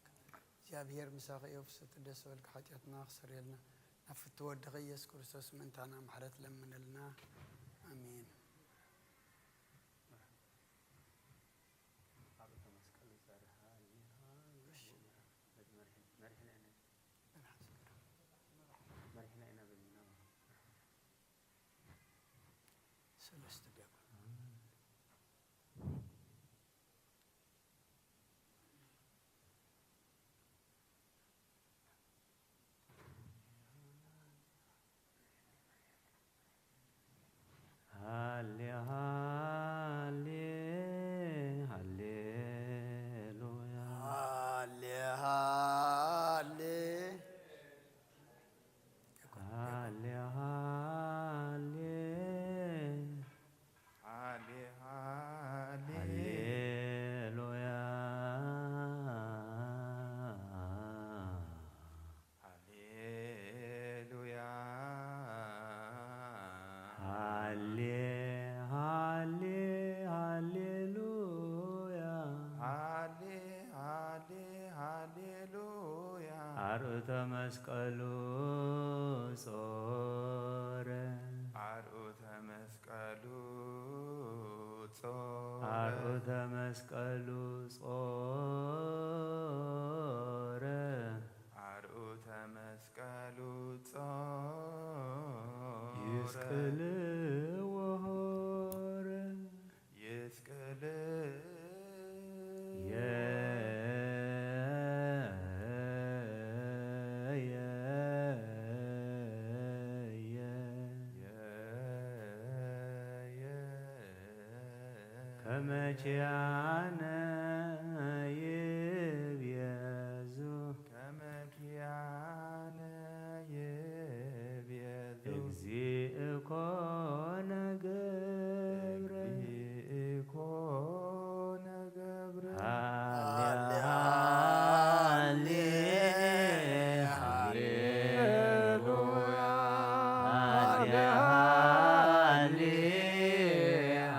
እዩ። እግዚኣብሔር ምሳኺ እዩ። ፍሰቲ ደስ በልካ ሓጢኣትና ክሰርየልና ናብ ፍትው ወድኺ ኢየሱስ ክርስቶስ ምእንታና ምሕረት ለምንልና። ኣሜን። መሪሕና ኢና በይንና። ሰለስተ ዲያቆን። ሃሌ ሃሌ ሃሌሉያ። ሃሌ ሃሌ ሃሌ ሃሌ ሃሌ ሃሌ ሃሌሉያ። ሃሌሉያ። ሃሌ ሃሌ ሃሌሉያ። ሃሌ ሃሌ ሃሌሉያ። አርዑተ መስቀሉ ጾረ። አርዑተ መስቀሉ ጾረ። አርዑተ መስቀሉ ጾረ። አርዑተ መስቀሉ ጾረ። ይስቅል ወሆረ። ይስቅል የ- የ- የ- የ- ከመ ኪያነ ይቤዙ። ከመ ኪያነ ይቤዙ። እግዚእ ኮነ ገብረ። እግዚእ ኮነ ገብረ። ሃሌ ሃሌ ሃሌሉያ። ሃሌ ሃሌ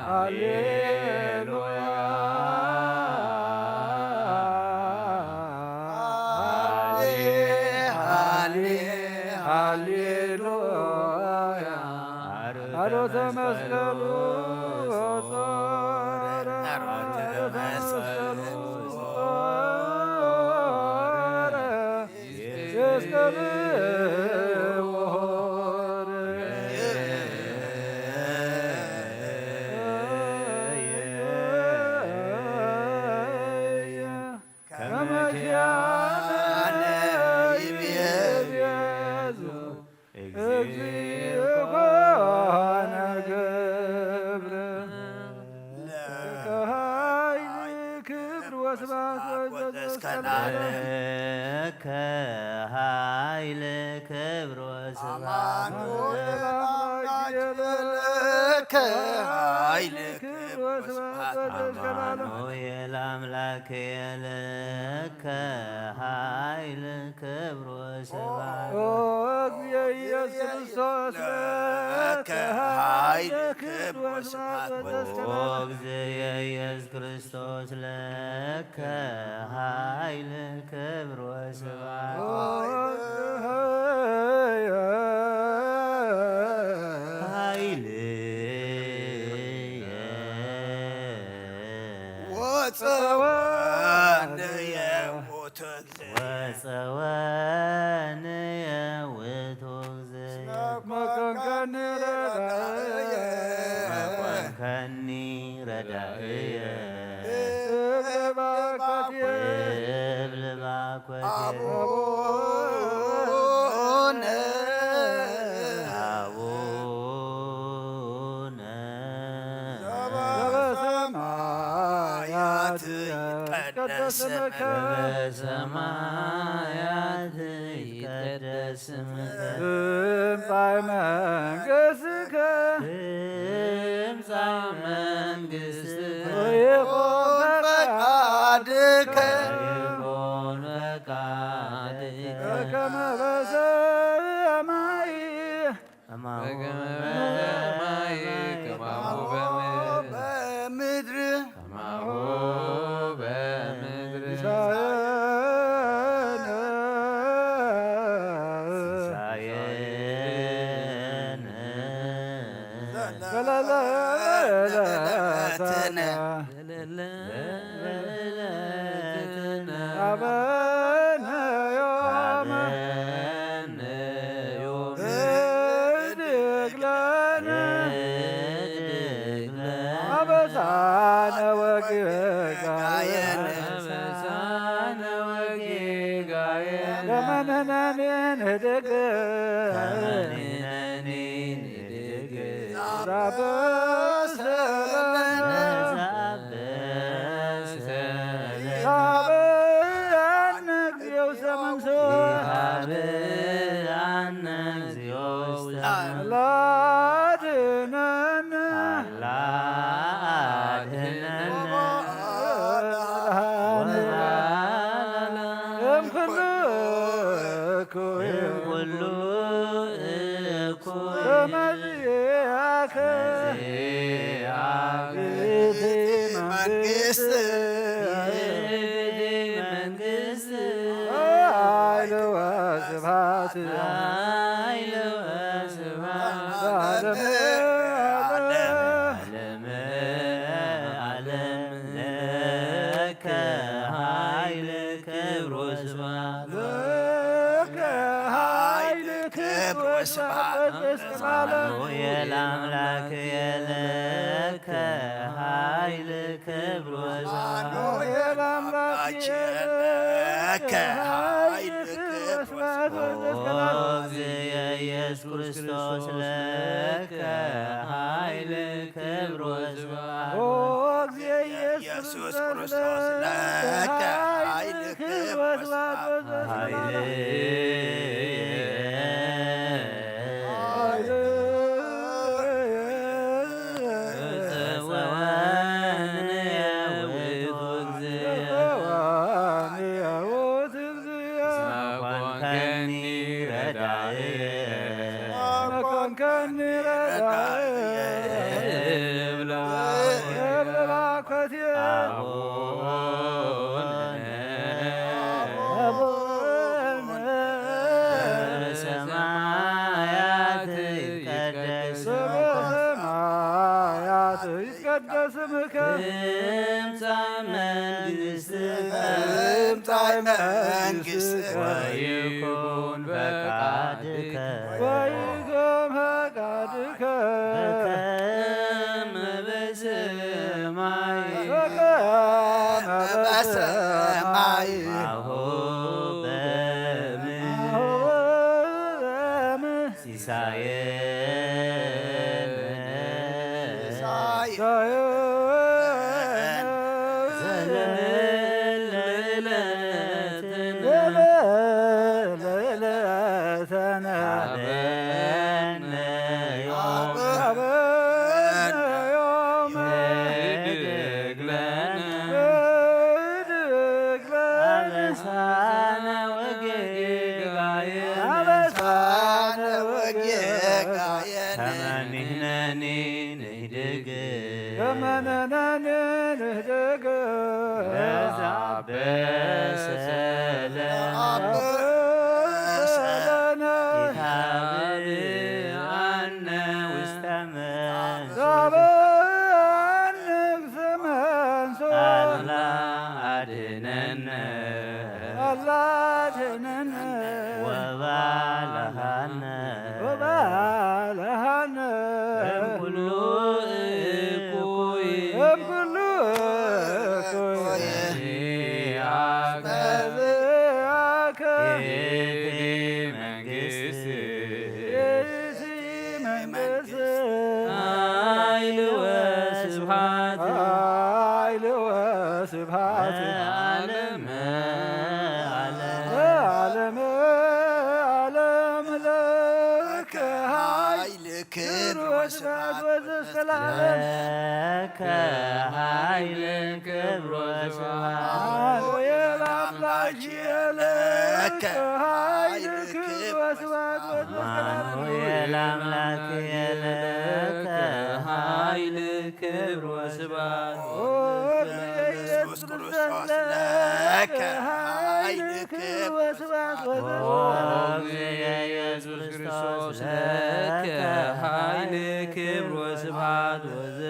ሃሌሉያ። ሃሌ ሃሌ ሃሌሉያ። አርዑተ መስቀሉ ጾረ። አርዑተ መስቀሉ ጾረ። ይስቀል ወሆረ። ከመ ኪያነ ይቤዙ። እግዚእ ኮነ ገብረ። ለከ ኃይል ክብር ወስብሐት ወዘተስከናለ። ለከ ኃይል ክብር ወስብሐት። አማኑኤል አምላክ ለከ ኃይል ክብር ወስብሐት። አማኑኤል አምላክ ለከ ኃይል ክብር ወስብሐት። ኦ እግዚእ ኢየሱስ ክርስቶስ ለከ ኃይል ክብር ወስብሐት። ኦ እግዚእ ኢየሱስ ክርስቶስ ለከ ኃይል ክብር ወስብሐት። ኃይል ወጸወንየ ውእቱ እግዚእ። ወጸወንየ ውእቱ እግዚእ። መኮንከኒ ረዳእየ። መኮንከኒ ረዳእየ። እብል ባኮቴ። እብል ባኮቴ። አቡነ። አቡነ። ዘበሰማያት ይትቀደስ ስምከ። ዘበሰማያት ይትቀደስ ስምከ። ትምጻእ መንግሥትከ። ትምጻእ መንግሥትከ። ወይኩን ፈቃድከ። ወይኩን ፈቃድከ። በከመ በሰማይ። ከማሁ በከመ በሰማይ በከማሁ በምድር። በምድር። ከማሁ በምድር። ሲሳየነ ለለትነ አበነ ዮም ህድግ ለነ አበሳነ ወጌጋየነ ለመነናኔን ህድግ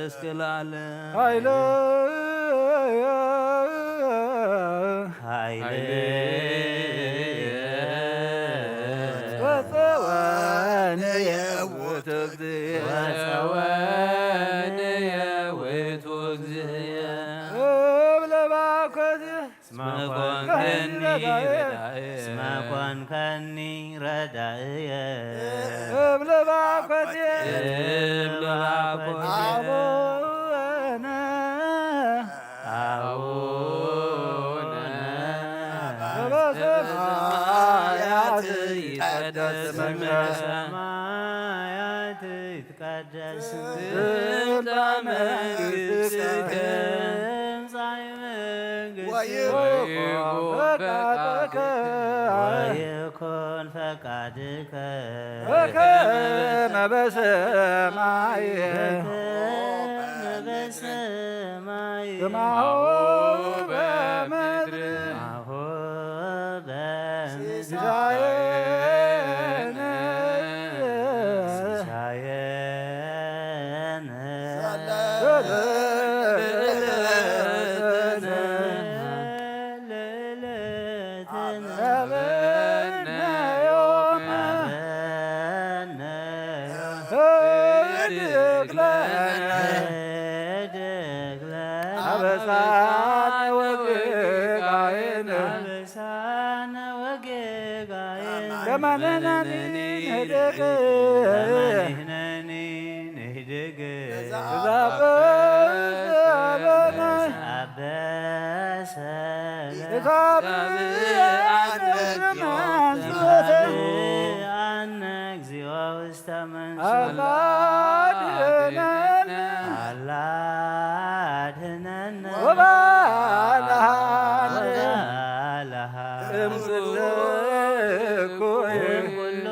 እስከ ለዓለም ኃይለ ኃይለ ወፀወን የውቱ እግዚእ ወፀወን የውቱ እግዚእ እብለ ባኮት ስመ ኮንከኒ ረዳእየ ስመ ኮንከኒ ረዳእየ እብለ ባኮት እብለ ባኮት አቡነ አቡነ በሰማያት ይትቀደስ ስምከ ሰማያት ይትቀደስ ትምጻእ መንግሥትከ ትምጻእ መንግሥትከ ወይኩን ፈቃድከ ወይኩን ፈቃድከ በከመ በሰማይ በከመ በሰማይ ከማሁ በምድር ከማሁ በምድር ሲሳየነ ሲሳየነ ለዕለትነ ሀበነ ዮም ሀበነ ህድግ ለነ ህድግ ለነ አበሳነ ወጌጋየነ አበሳነ ወጌጋየነ ከመ ንሕነኒ ንህድግ ከመ ንሕነኒ ንህድግ እዛ በሰ አበሰ እዛ ብአነ አነ እግዚኦ ውስተ መንሱት አላድነነ አላድነነ ወባልሃነ ወባልሃነ እምኩሉ እኩይ እምኩሉ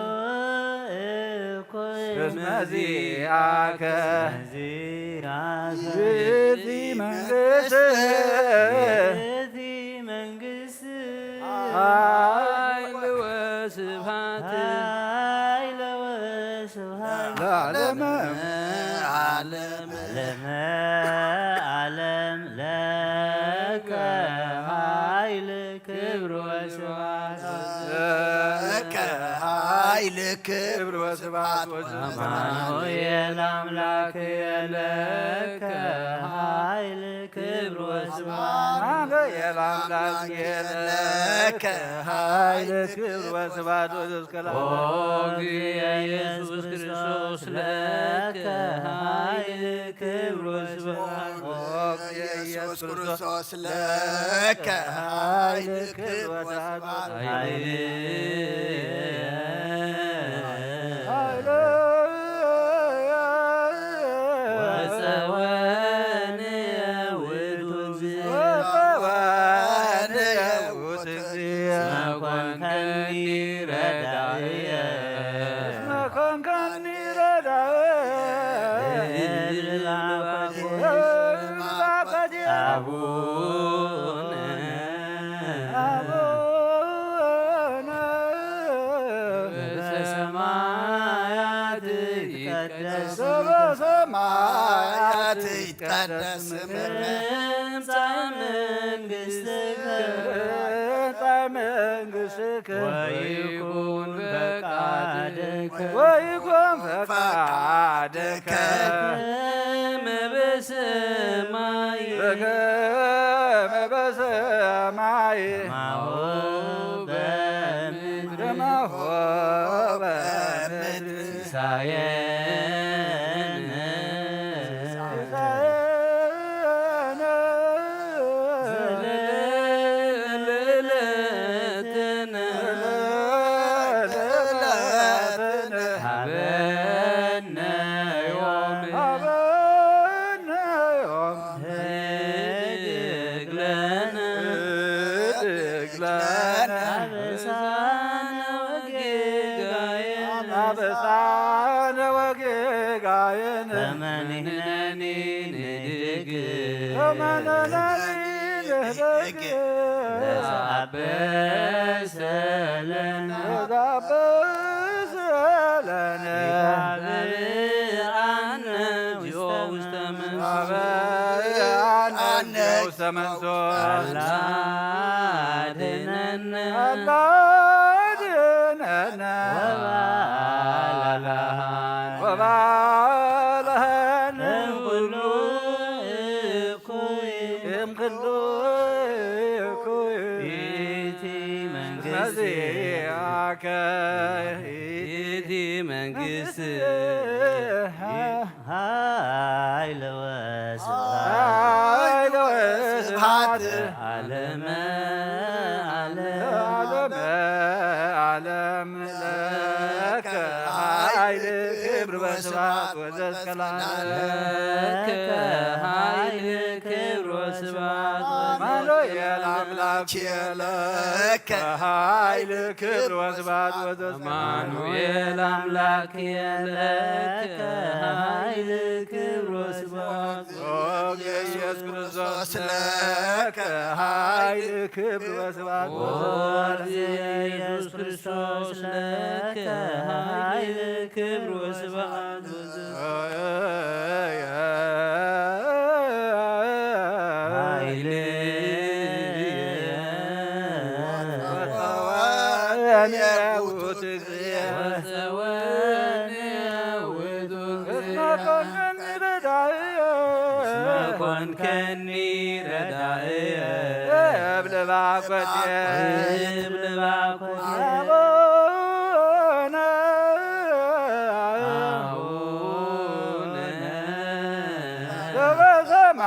እኩይ እስመ ዚአከ ዚአከ ይእቲ መንግስት ይእቲ መንግስት ኃይል ወስብሐት ኃይል ወስብሐት ለዓለመ ዓለም ለዓለመ ዓለም ለከ ኃይል ክብር ወስብሐት ለከ ኃይል ክብር ወስብሐት አማኑኤል አምላክ ለከ ኃይል ክብር ወስብሐት አማኑኤል አምላክ ለከ ኃይል ክብር ወስብሐት ወዘስከላ ኦ እግዚእ ኢየሱስ ክርስቶስ ለከ ኃይል ክብር ወስብሐት ኦ እግዚእ ኢየሱስ ክርስቶስ ለከ ኃይል ክብር ወስብሐት ኃይል ኃይል ወፀወን ውእቱ እግዚእ ወፀወን ውእቱ እግዚእ እስመ ኮንከኒ ረዳእየ እስመ ኮንከኒ ረዳእየ አቡነ አቡነ በሰማያት ይትቀደስ በሰማያት ይትቀደስ ስምከ ትምጻእ መንግሥትከ ትምጻእ መንግሥትከ ወይኩን ፈቃድከ ወይኩን ፈቃድከ በከመ በሰማይ በከመ በሰማይ ከማሁ በምድር ከማሁ በምድር ሲሳየነ ሲሳየነ ዘለለዕለትነ ዘለለዕለትነ ሀበነ ዮም ሀበነ ዮም ህድግ ለነ ህድግ ለነ አበሳነ ወጌጋየነ አበሳነ ወጌጋየነ ከመ ንሕነኒ ንህድግ ከመ ንሕነኒ ንህድግ ለዘአበሰ ለነ ለዘአበሰ ለነ ይትብአነ እግዚኦ ውስተ መንግሥትከ ውስተ መንሱት። አላ አድነነ። አላ አድነነ። ወባልሃነ። ወባልሃነ። እምኩሉ እኩይ። እምኩሉ እኩይ። ይእቲ መንግስት። መዚአከ። ይእቲ መንግስት። ኃይለ ወስብሐት። ኃይለ ወስብሐት። ዓለመ ዓለም። ዓለመ ዓለም ለከ ኃይል ክብር ወስብሐት ወዘእስከ ለዓለም። ለከ ኃይል ክብር ወስብሐት ወዘእስከ አማኑኤል አምላክ ለከ ኃይል ክብር ወስብሐት ወዘእስከ አማኑኤል አምላክ ለከ ኃይል ክብር ወስብሐት ኦ ኢየሱስ ክርስቶስ ለከ ኃይል ክብር ወስብሐት ኦ ኢየሱስ ክርስቶስ ለከ ኃይል ክብር ወስብሐት ኃይል ወጸወን ያውት እግዚእ ወጸወን ያውት እስመ ኮንከኒ ረዳእየ። እስመ ኮንከኒ ረዳእየ። እብል ባኮቴ። እብል ባኮቴ። አቡነ። አቡነ።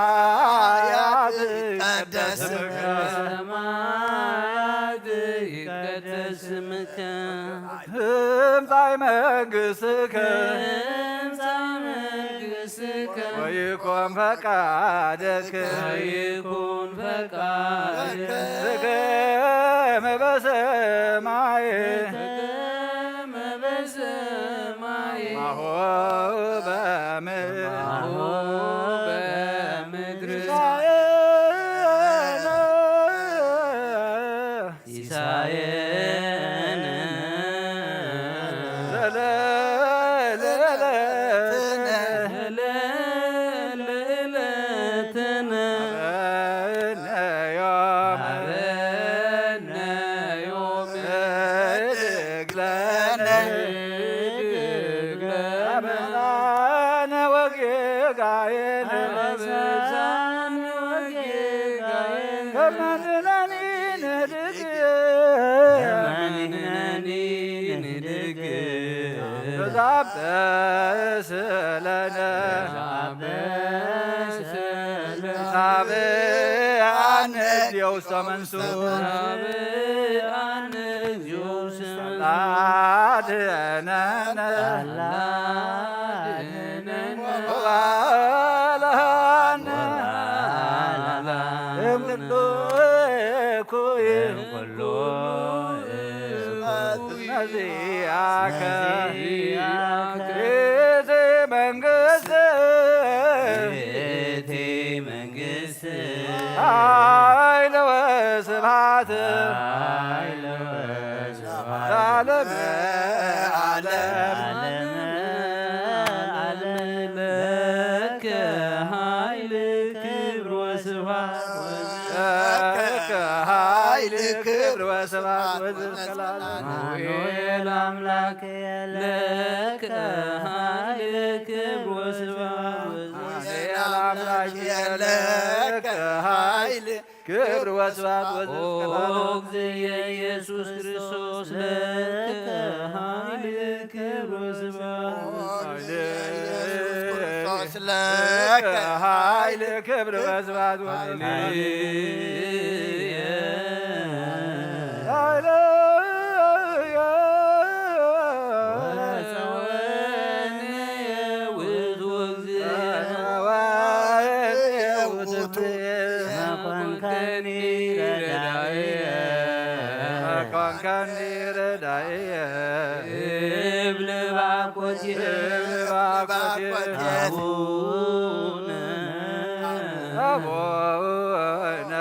ዘበሰማያት ይትቀደስ ስምከ። ዘበሰማያት ይትቀደስ ስምከ። ትምጻእ መንግሥትከ። ትምጻእ መንግሥትከ። ወይኩን ፈቃድከ። ወይኩን ፈቃድከ። በከመ በሰማይ። በከመ በሰማይ። ናሁ በምድር። ናሁ በምድር። ሲሳየነ። ሲሳየነ ዘለለዕለትነ ዘለለዕለትነ ሀበነ ዮም ሀበነ ዮም ህድግ ለነ ህድግ ለነ አበሳነ ወጌጋየነ አበሳነ ወጌጋየነ ከመ ንሕነኒ ንህድግ ከመ ንሕነኒ ንህድግ ተዛበስ ለነ ተዛበስ ለነ ተዛብአነ እግዚኦ ውስተ መንሱት ተዛብአነ እግዚኦ ውስተ መንሱት አድነነ አድነነ ወባልሃነ ወባልሃነ እምኩሉ እኩይ እምኩሉ እኩይ ነዚአከ ነዚአከ ይእቲ መንግስት ይእቲ መንግስት ኃይለ ወስብሐት ኃይለ ወስብሐት ለዓለመ ዓለም። ዓለመ ዓለም ለከ ኃይል ክብር ወስብሐት ለከ ኃይል ክብር ወስብሐት ወዘእስከ ለዓለም። አማኑኤል አምላክ ለከ ኃይል ክብር ወስብሐት ወዘእስከ አማኑኤል አምላክ ለከ ኃይል ክብር ወስብሐት ወዘእስከ ኦ ለዓለም። እግዚእ ኢየሱስ ክርስቶስ ለከ ኃይል ክብር ወስብሐት ኃይል ኢየሱስ ክርስቶስ ለከ ኃይል ክብር ወስብሐት ወዘእስከ ኃይል ወጸወነ ውእቱ እግዚእ። መኮንከኒ ረዳእየ። መኮንከኒ ረዳእየ። እብል ባኮቴ። እብል ባኮቴ። አቡነ። አቡነ።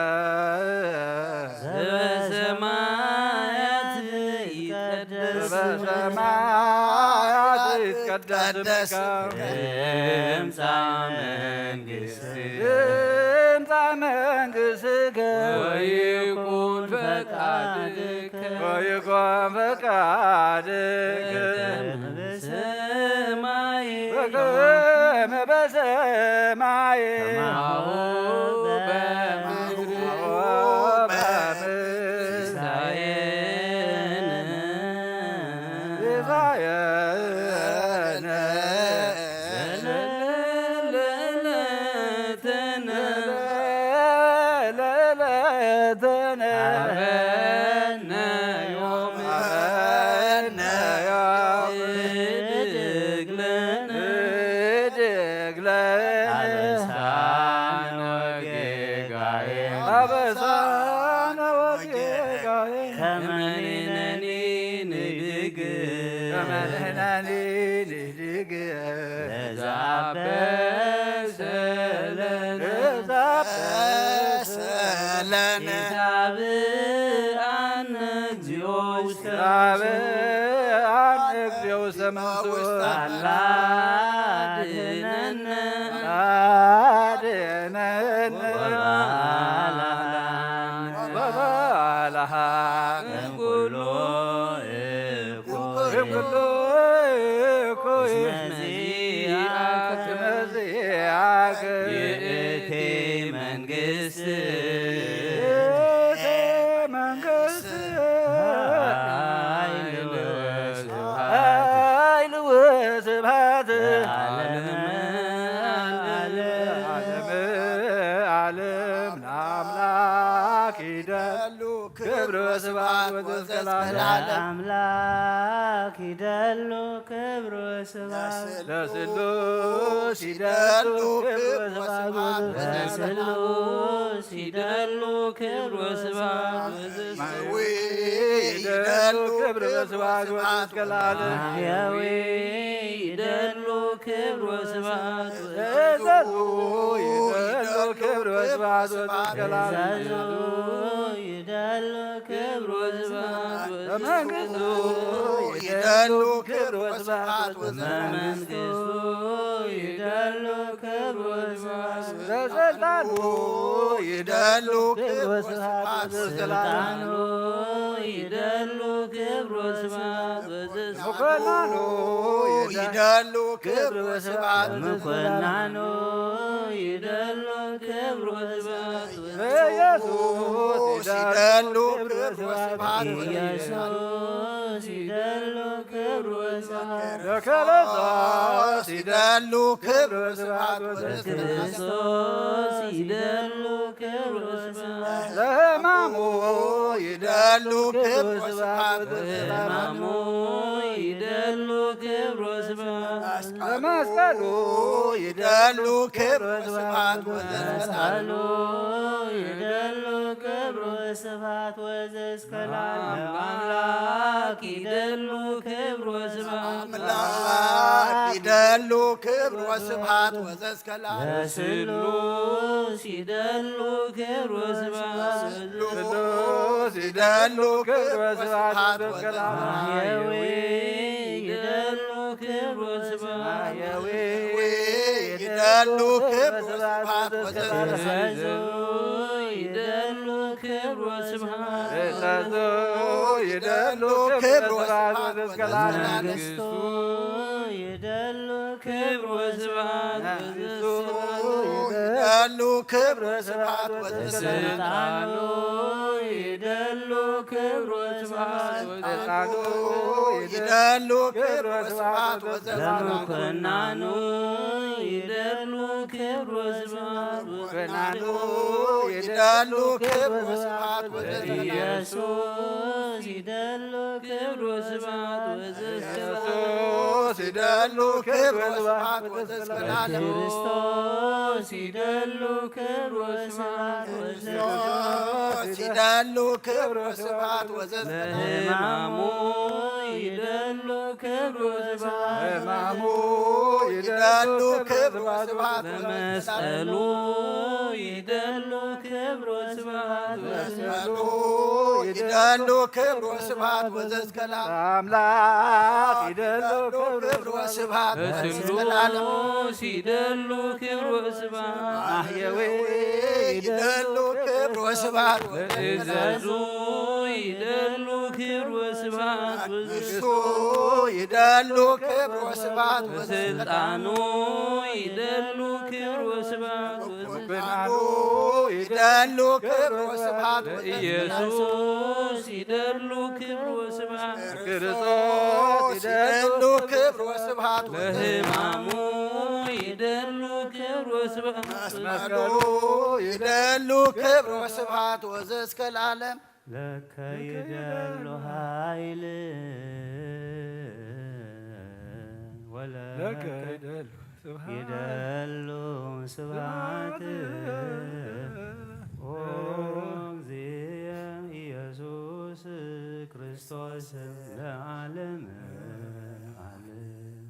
ዘበሰማያት ይትቀደስ ዘበሰማያት ይትቀደስ ስምከ። ትምጻእ መንግስትከ። ትምጻእ መንግሥትከ ወይኩን ፈቃድከ ወይኩን ፈቃድከ በከመ በሰማይ በከመ በሰማይ ከማሁ በምድር በምድር ሲሳየነ ሲሳየነ ዘለለዕለትነ ለዕለትነ ሀበነ ዮም ሀበነ ዮም ህድግ ለነ ህድግ ለነ አበሳነ ወጌጋየ አበሳነ ወጌጋየ ከመ ንሕነኒ ንህድግ ከመ ንሕነኒ ንህድግ ለዘአበሰ ለነ ለዘአበሰ ለነ ኢታብአነ እግዚኦ ውስተ ኢታብአነ እግዚኦ ውስተ መንሱት አላ አድነነ አድነነ ወባልሐነ ወባልሐነ እምኩሉ እኩይ እምኩሉ እኩይ እስመ ዚአከ እስመ ዚአከ ይእቲ መንግስት ይእቲ መንግስት ኃይል ወስብሐት ኃይል ወስብሐት ለዓለመ ዓለም ዓለም ለዓለመ ዓለም ለአምላክ ይደሉ ክብር ወስብሐት ወዘእስከ ለዓለም። ለአምላክ ይደሉ ክብር ወስብሐት ለስሉስ ይደሉ ክብር ወስብሐት ወዘእስከ ለዓለም። ለስሉስ ይደሉ ክብር ወስብሐት ወዘእስከ ለዓለም። ማህያዊ ይደሉ ክብር ወስብሐት ወዘእስከ ለዓለም። ማህያዊ ይደሉ ክብር ወስብሐት ወዘእስከ ለዓለም። ትእዛዙ ይደሉ ክብር ወስብሐት ወዘእስከ ለዓለም። ትእዛዙ ይደሉ ክብር ወስብሐት ወዘእስከ ለዓለም። በመንግስቱ ይደሉ ክብር ወስብሐት ወዘእስከ ለዓለም። በመንግስቱ ይደሉ ክብር ወስብሐት በስልጣኑ ይደሉ ክብር ወስብሐት ወዘእስከ ለዓለም። ስልጣኑ ይደሉ ክብር ወስብሐት ወዘእስከ ለዓለም። መኮንኑ ይደሉ ክብር ወስብሐት ወዘእስከ ለዓለም። መኮንኑ ይደሉ ክብር ወስብሐት ወዘእስከ ለዓለም። በኢየሱስ ይደሉ ክብር ወስብሐት ወዘእስከ ለዓለም። በኢየሱስ ይደሉ ክብር ወስብሐት በክርስቶስ ይደሉ ክብር ወስብሐት ወዘእስከ ለዓለም። በክርስቶስ ይደሉ ክብር ወስብሐት ለሕማሙ ይደሉ ክብር ወስብሐት ወዘእስከ ለዓለም። በሕማሙ ይደሉ ክብር ወስብሐት በመስቀሉ ይደሉ ክብር ወስብሐት ወዘእስከ ለዓለም። በመስቀሉ ይደሉ ክብር ወስብሐት ወዘእስከ ለዓለም። አምላክ ይደሉ ክብር ወስብሐት አምላክ ይደሉ ክብር ወስብሐት ወዘእስከ ለዓለም። ለስሉስ ይደሉ ክብር ወስብሐት ስሉስ ይደሉ ክብር ወስብሐት ወዘእስከ ለዓለም። ማህየዊ ይደሉ ክብር ወስብሐት ማህየዊ ይደሉ ክብር ወስብሐት ወዘእስከ ለዓለም። ትእዛዙ ይደሉ ክብር ወስብሐት ትእዛዙ ይደሉ ክብር ወስብሐት ወዘእስከ ለዓለም። መንግስቱ ይደሉ ክብር ወስብሐት መንግስቱ ይደሉ ክብር ወስብሐት ወዘእስከ ለዓለም። ስልጣኑ ይደሉ ክብር ወስብሐት ስልጣኑ ይደሉ ክብር ወስብሐት ወዘእስከ ለዓለም። ለመኮንኑ ይደሉ ክብር ወስብሐት መኮንኑ ይደሉ ክብር ወስብሐት ወዘእስከ ለዓለም። ኢየሱስ ይደሉ ክብር ወስብሐት ወዘእስከ ለዓለም። ኢየሱስ ይደሉ ክብር ወስብሐት ወዘእስከ ለዓለም። ክርስቶስ ይደሉ ክብር ወስብሐት ወዘእስከ ለዓለም። ክርስቶስ ይደሉ ክብር ወስብሐት ወዘእስከ ለዓለም። በሕማሙ ይደሉ ክብር ወስብሐት በሕማሙ ይደሉ ክብር ወስብሐት ወዘእስከ ለዓለም። በመስቀሉ ይደሉ ክብር ወስብሐት ወዘእስከ ለዓለም። ይደሉ ክብር ወስብሐት ወዘእስከ ለዓለም። አምላክ ይደሉ ክብር ወስብሐት ወዘእስከ ለዓለም። በስሉስ ይደሉ ክብር ወስብሐት ማህየዊ ይደሉ ስብሐት ለእዘዙ ይደሉ ክብር ወስብሐት መንግስቱ ይደሉ ክብር ወስብሐት ወዘስልጣኑ ይደሉ ክብር ወስብሐት ወዘስልጣኑ ይደሉ ክብር ወስብሐት ኢየሱስ ይደሉ ክብር ወስብሐት ክርስቶስ ይደሉ ክብር ወስብሐት ለሕማሙ ይደሉ ክብር ወስብሐት መስቀሉ ይደሉ ክብር ወስብሐት ወዘእስከ ለዓለም። ለከ ይደሉ ኃይል ወለከ ለከ ይደሉ ስብሐት ይደሉ ስብሐት ስብሐት ኦ እግዚእ ኢየሱስ ክርስቶስ ለዓለም ዓለም።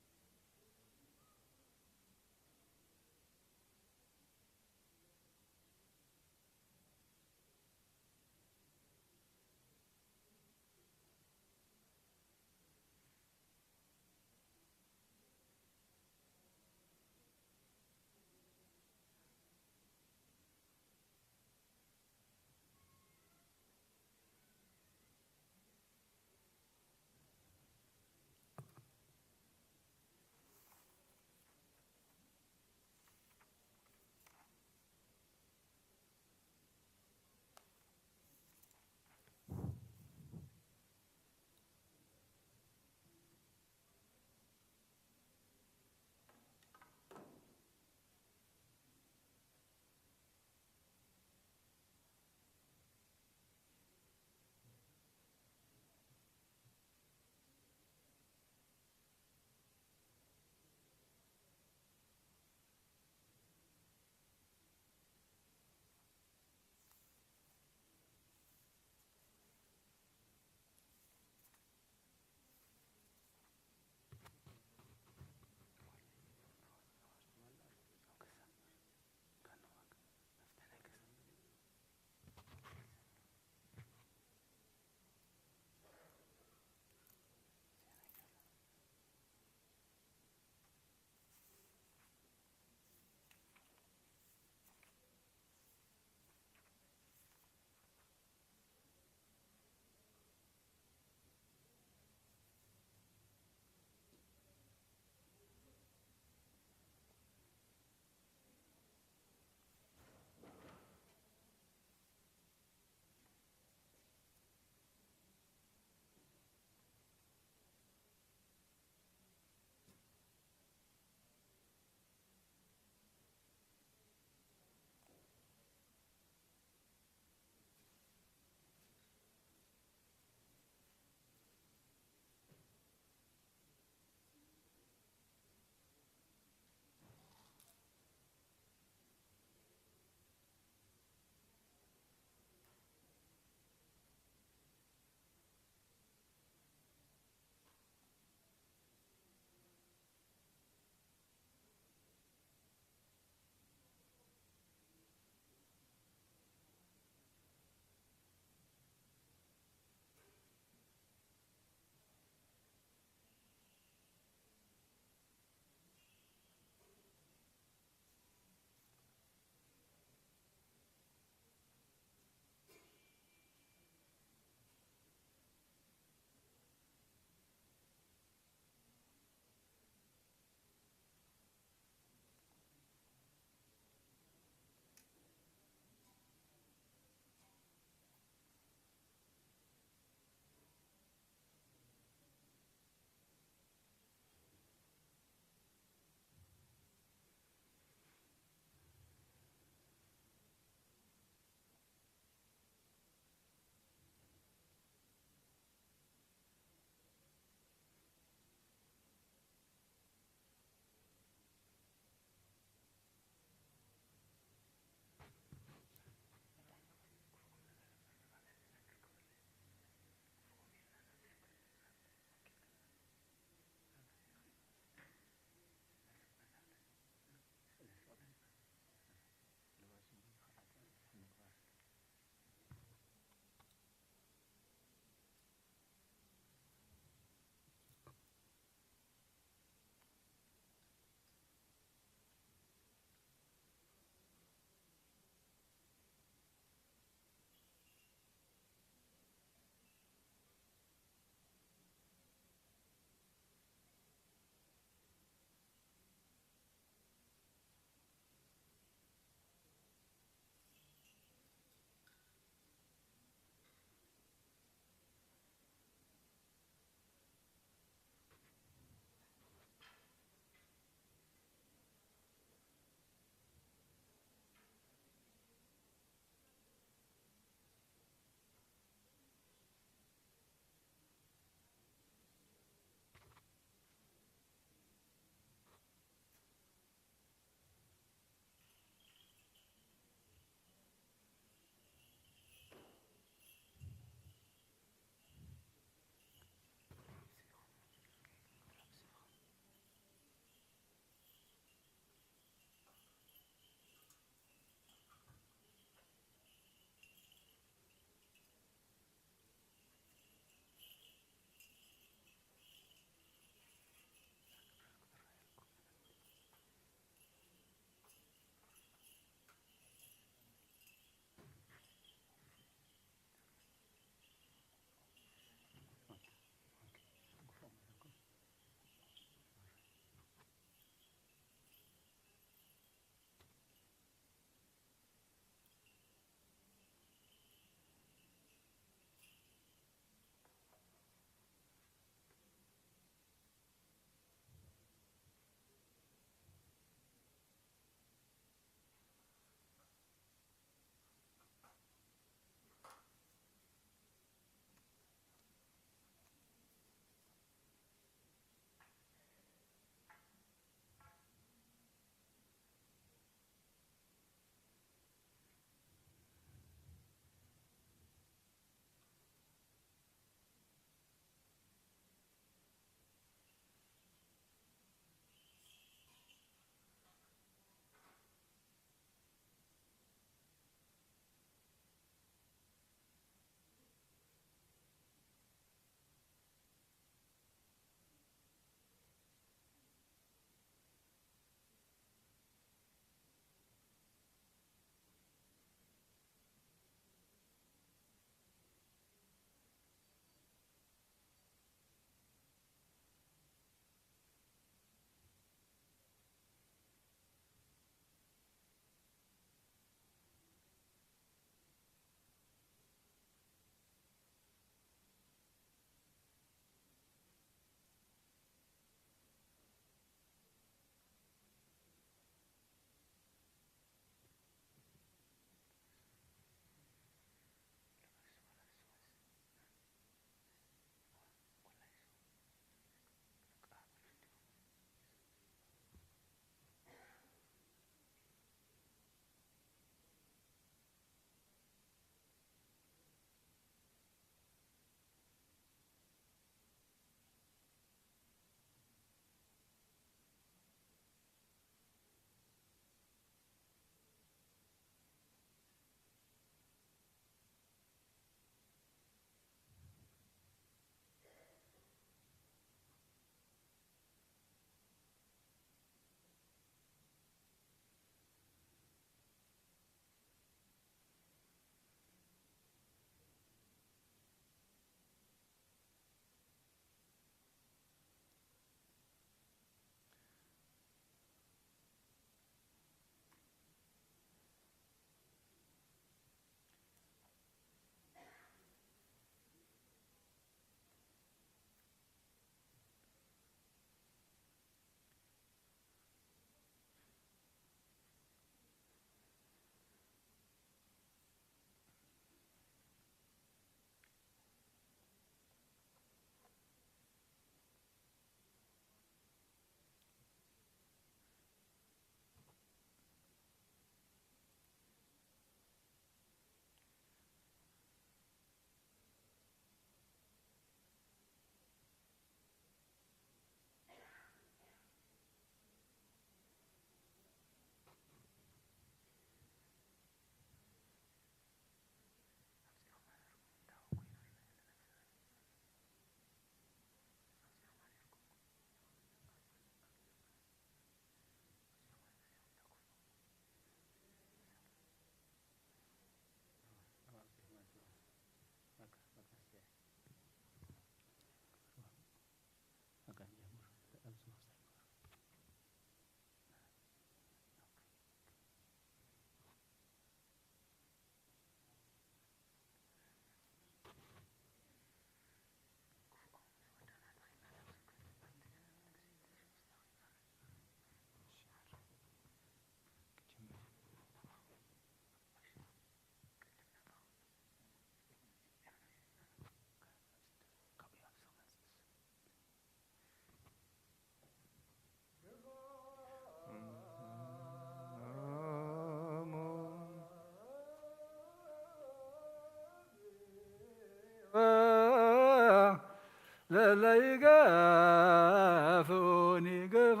ለለይገፉኒ ግፋሙ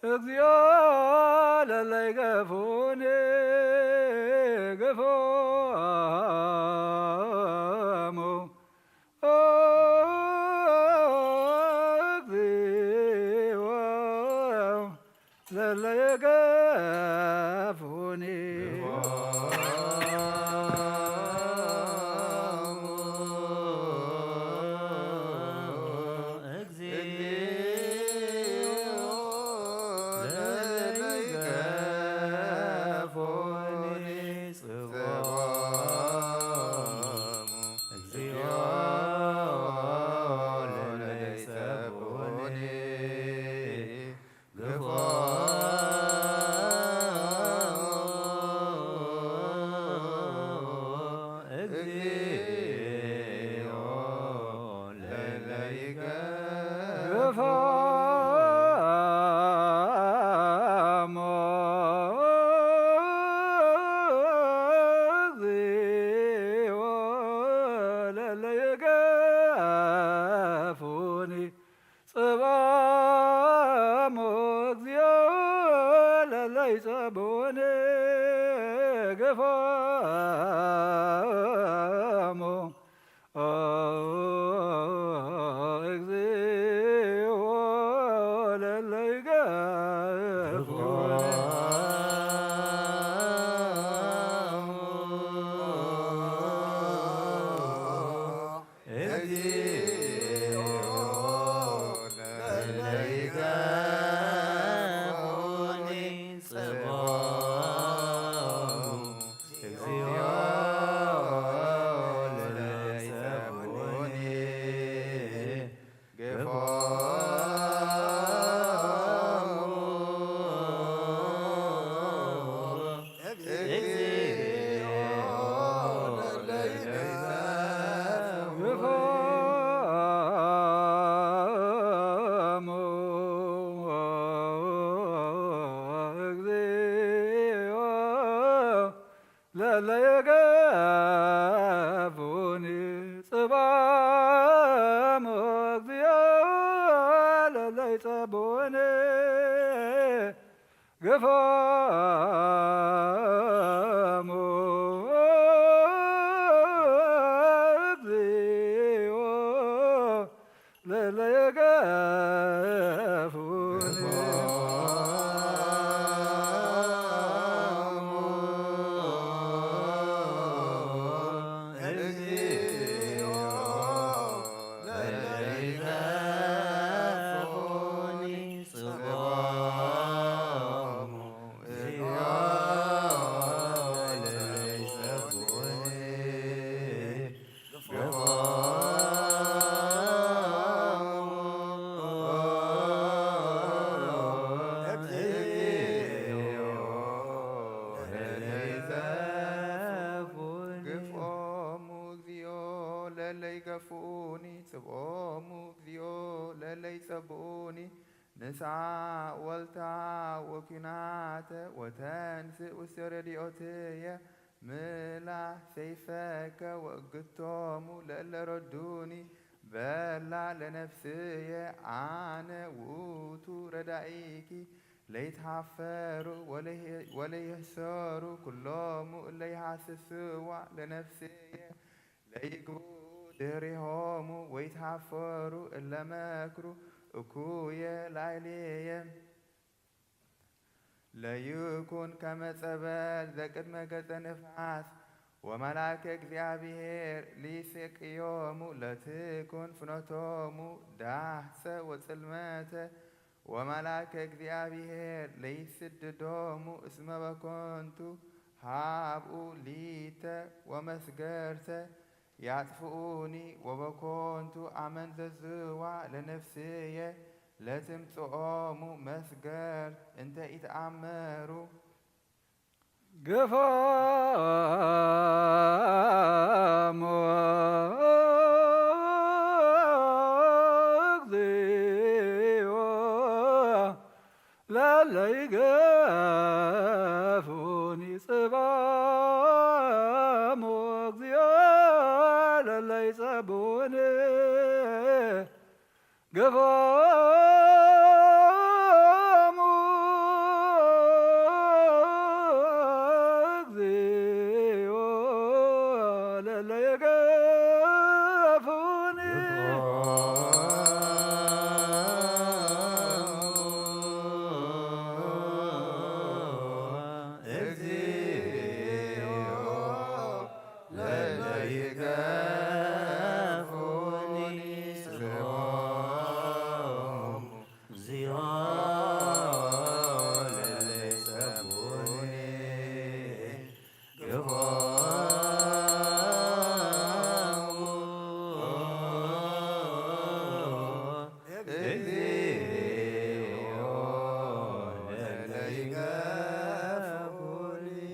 እግዚኦ ለለይገፉኒ ግፋሙ እግዚኦ ለለይገፉኒ ለለይገፉኒ ጽብኦሙ እግዚኦ ለለይጸብኡኒ ንስዓ ወልታ ወኪናተ ወተንስእ ውስተ ረድኦትየ ምላ ሰይፈከ ወእግቶሙ ለእለ ረዱኒ በላ ለነፍስየ ኣነ ውእቱ ረዳኢኪ ለይትሃፈሩ ወለይህሰሩ ኩሎሙ እለ ይሃስስዋ ለነፍስየ ለይግቡ ድህሪሆሙ ወይትሃፈሩ እለ መክሩ እኩየ ላዕሌየ። ለይኩን ከመ ጸበል ዘቅድመ ገጸ ንፋስ ወመላከ እግዚኣብሔር ሊስቅዮሙ ለትኩን ፍኖቶሙ ዳህሰ ወጽልመተ ወመላከ እግዚኣብሔር ለይስድዶሙ እስመ በኮንቱ ሃብኡ ሊተ ወመስገርተ ያጥፍኡኒ ወበኮንቱ ኣመንዘዝዋ ለነፍስየ ለትምጽኦሙ መስገርት እንተ ኢተኣመሩ። ግፋሙ እግዚኦ ለለይገፉኒ ጽባሙ እግዚኦ ለለይጸቡ ግፎሙ እግዚኦ ለለ የገፉኒ።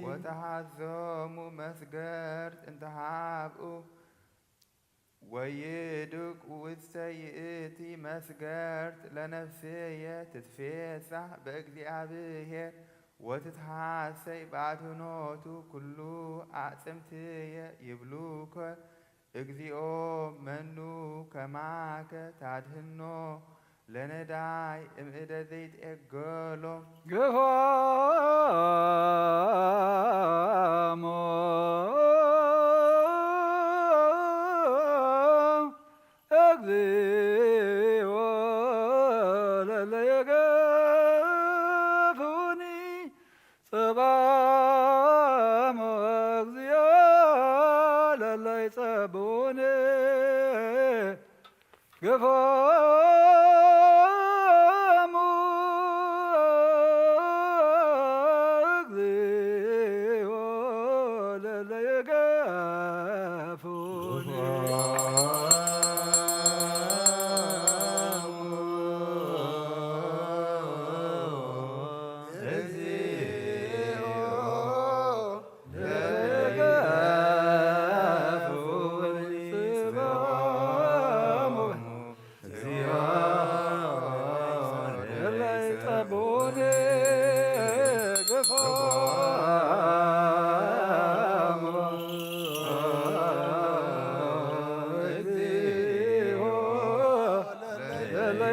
ወተሃዞሙ መስገርት እንተ ሃብኡ ወይዱቅ ውስተ ይእቲ መስገርት ለነፍስየ ትትፌሳህ በእግዚኣብሔር ወትትሃሰይ በአድህኖቱ ኩሉ አዕጽምትየ ይብሉከ እግዚኦ መኑ ከማከ ታድህኖ ለነዳይ እምእደ ዘይትኤገሎ። ግፎሙ እግዚኦ ለለ የገፉኒ ጽባሞ እግዚኦ ለለ ይጸብኡኒ። ግፎሙ እግዚኦ ለለ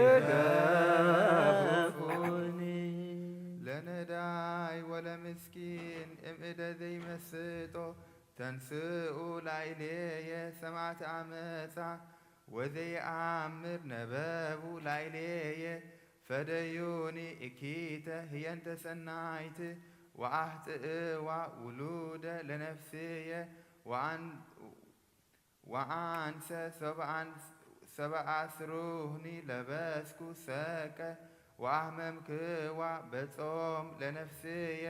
የገፉኒ። ለነዳይ ወለምስኪን እምእደ ዘይመስጦ ተንስኡ ላዕሌየ ሰማዕቲ አመፃ ወዘየአምር ነበቡ ላዕሌየ ፈደዩኒ እኪተ ህየንተ ሰናይት ወአህጥእዋ ውሉደ ለነፍስየ ወአን-፣ ወአንሰ ሰብአን-፣ ሰብአስሩኒ ለበስኩ ሰቀ ወአህመምክዋ በጾም ለነፍስየ።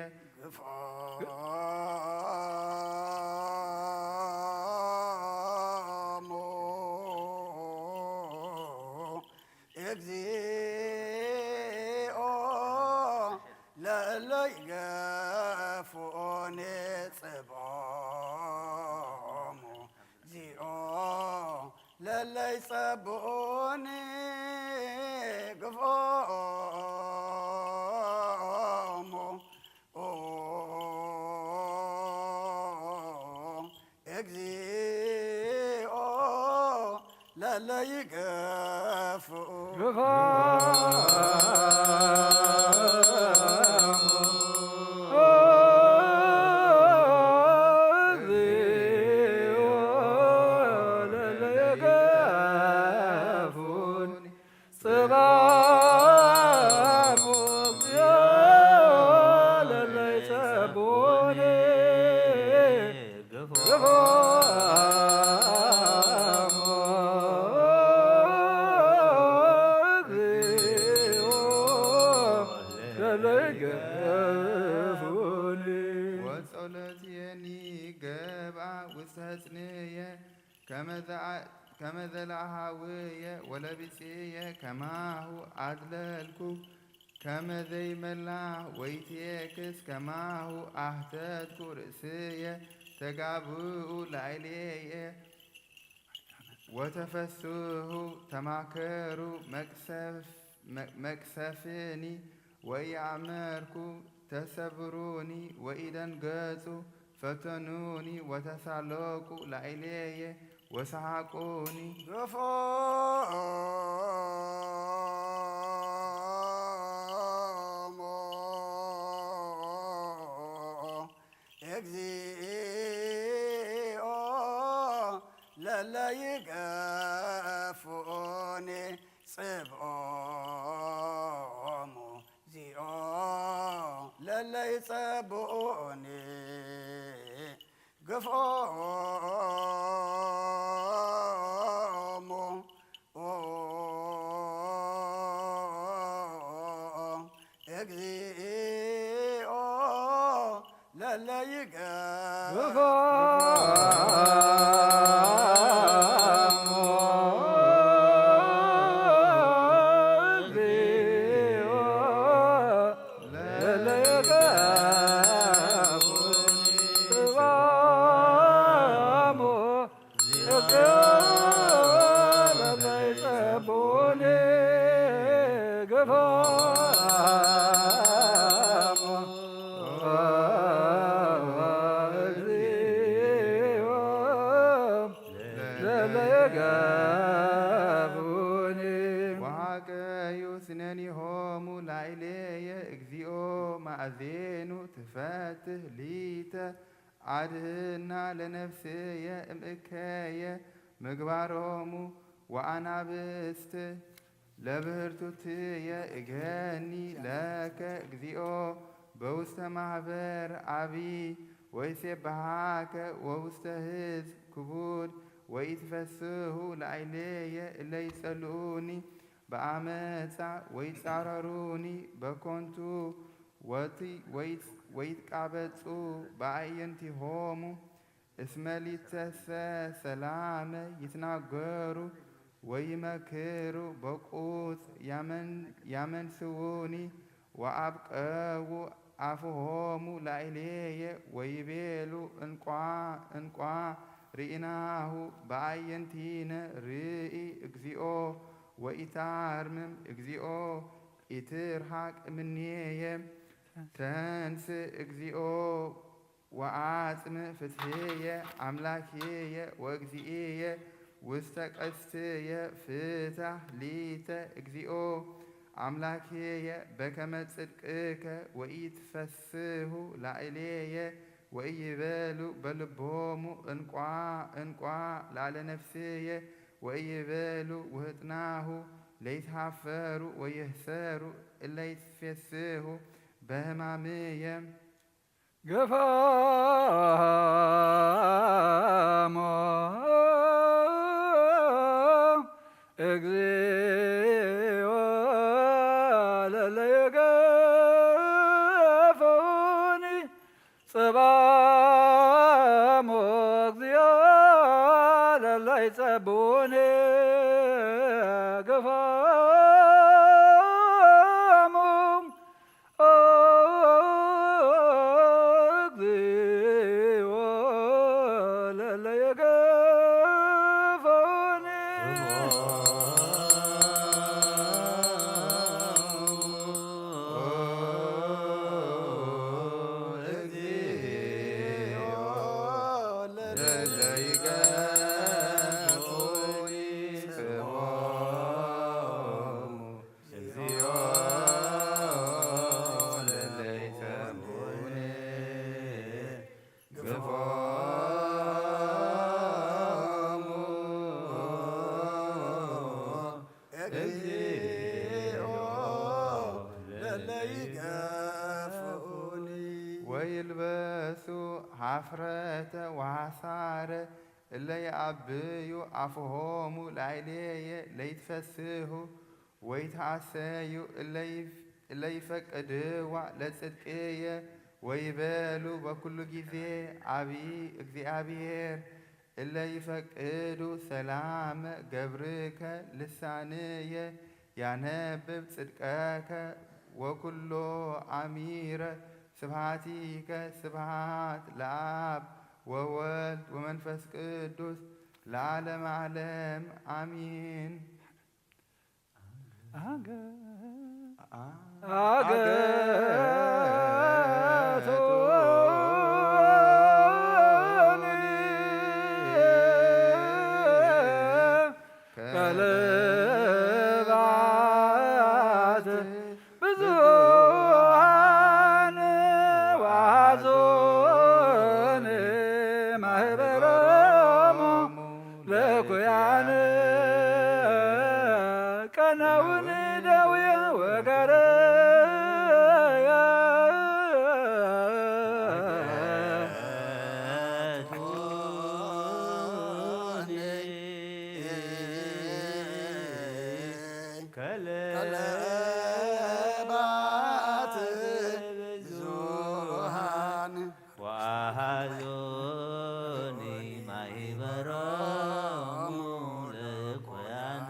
ግፎሙ እግዚኦ ለለ ይገፉኒ ጽብኦሙ። እግዚኦ ለለ ይጸብኡኒ ግፎሙ። እግዚኦ ለለ ይገፍኡ። ግፋ እግዚኦ ለለ ይገፉኒ። ጽባሕ እግዚኦ ለለ ይጸብኡኒ። ግፋ እግዚኦ ለለ ይገፉኒ። ወጸሎትየኒ ገብአ ውስተ ሕጽንየ ከመ ዘአ-፣ ከመ ዘለአሃውየ ወለብጽየ ከማሁ አድለልኩ፣ ከመ ዘይመላ ወይትየክስ ከማሁ አህተትኩ ርእስየ። ተጋብኡ ላዕሌየ ወተፈስሁ ተማከሩ መቅሰፍ-፣ መ-፣ መቅሰፍኒ ወኢአመርኩ ተሰብሩኒ ወኢደንገጹ ፈተኑኒ ወተሳለቁ ላዕሌየ ወሰሓቁኒ። ግፎሙ እግዚኦ ለለ ይገፉኒ ጽብኦሙ ዚኦ ለለ ይጸብኡኒ ግፎሙ እግዚኦ ለለ ይገ ወሃቀዩ ስነኒሆሙ ላዕሌየ እግዚኦ ማእዜኑ ትፈትህ ሊተ አድህና ለነፍስየ እምእከየ ምግባሮሙ ወአናብስት ለብህርቱትየ እገኒ ለከ እግዚኦ በውስተ ማህበር አቢ ወይሴብሃከ ወውስተ ህዝብ ክቡድ ወኢትፈስሁ ላዕሌየ እለ ይጸልኡኒ በአመፃ ወይጻረሩኒ በኮንቱ ወቲ ወይት- ወይትቃበጹ በአዕይንቲሆሙ እስመ ሊተሰ ሰላመ ይትናገሩ ወይመክሩ በቁጽ ያመን- ያመንስዉኒ ወአብቀዉ አፍሆሙ ላዕሌየ ወይቤሉ እንቋ እንቋ ርኢናሁ በአዕይንቲነ ርኢ እግዚኦ ወኢታርምም እግዚኦ ኢትርሃቅ እምኔየ ተንስእ እግዚኦ ወአጽንዕ ፍትሕየ አምላክየ ወእግዚእየ ውስተ ቀስትየ ፍታህ ሊተ እግዚኦ አምላክየ በከመ ጽድቅከ ወኢትፈስሁ ላዕሌየ ወኢይበሉ በልቦሙ እንቋ እንቋ ላዕለ ነፍስየ ወኢይበሉ ውህጥናሁ ለይትሃፈሩ ወይህሰሩ እለ ይትፌስሁ በህማምየ ግፋሞ እግዚኦ ለለይገፈውኒ ጽባሞ እግዚኦ ለለይጸብኡኒ ግፋሞ እግዚኦ ለለየገፈውኒ ወይልበሱ ሐፍረተ ወሐሳረ እለ የአብዩ አፍሆሙ ላዕሌየ ለይትፈስሁ ወይትሐሰዩ እለ ይፈቅድዋ ለጽድቅየ ወይቤሉ በኩሉ ጊዜ አብይ እግዚአብሔር እለ ይፈቅዱ ሰላመ ገብርከ ልሳንየ ያነብብ ጽድቀከ ወኩሎ አሚረ ስብሐቲከ ስብሐት ለአብ ወወልድ ወመንፈስ ቅዱስ ለዓለመ ዓለም አሚን። ውን ደውየ ወገረያ ከለባት ብዙሃን ወአሐዙኒ ማሕበሮሙ ለእኩያን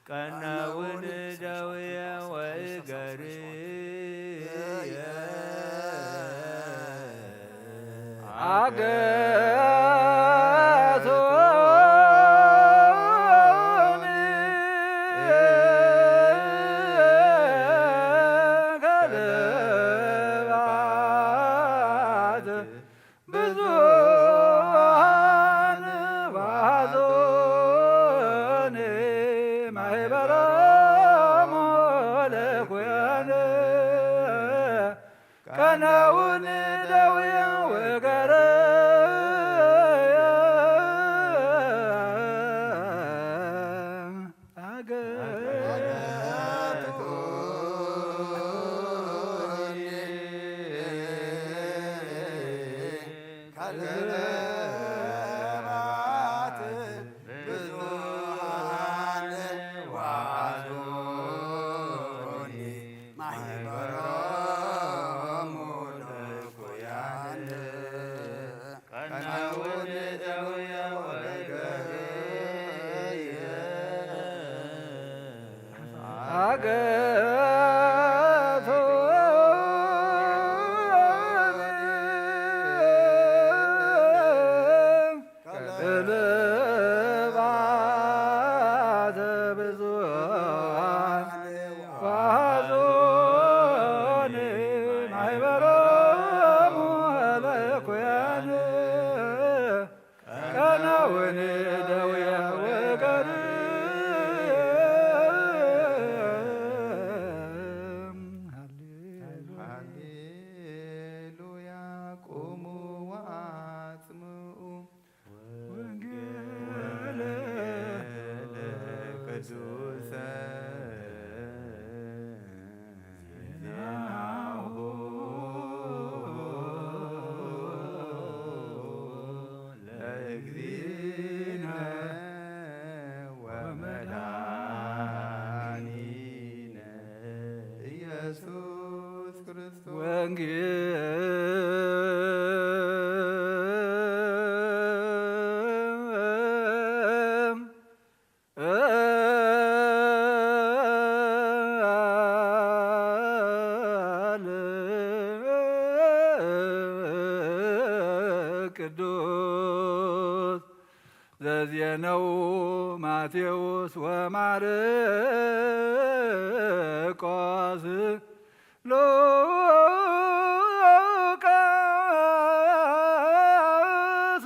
ቀነውን ደውየ ወእገርየ አገቶኒ ከለባት ብዙሃን ወአሐዙኒ ማሕበሮሙ ለእኩያን ቀነውን ደውየ ወገረየ አገቶኒ ከለባት ብዙሃን ወአሐዙኒ ማሕበሮሙ ለእኩያን ቀነውን ደውየ ወገርየ አገቶኒ ከለባት ብዙሃን ወአሐዙኒ ማሕበሮሙ ለእኩያን ቀነውን ደውየ ወገርየ። ሃሌሉያ። ቁሙ ወአጽምዑ ወንጌለ ቅዱሰ ዜናሁ ለእግዚእነ ወመድኃኒነ ኢየሱስ ክርስቶስ። ወንጌል ቅዱስ ዘዜነው ማቴዎስ ወማርቆስ ሉቃስ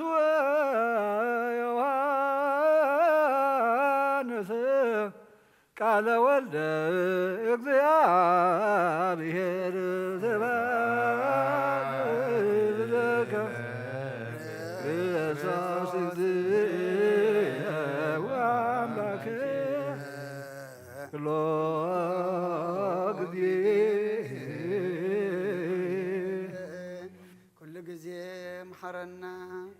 ወዮሐንስ ቃለ ወልደ እግዚአብሔር ስብሐት ለከ ክርስቶስ እግዚእነ ወአምላክነ ኩሎ ጊዜ። ኩሉ ግዜ መሓረና፣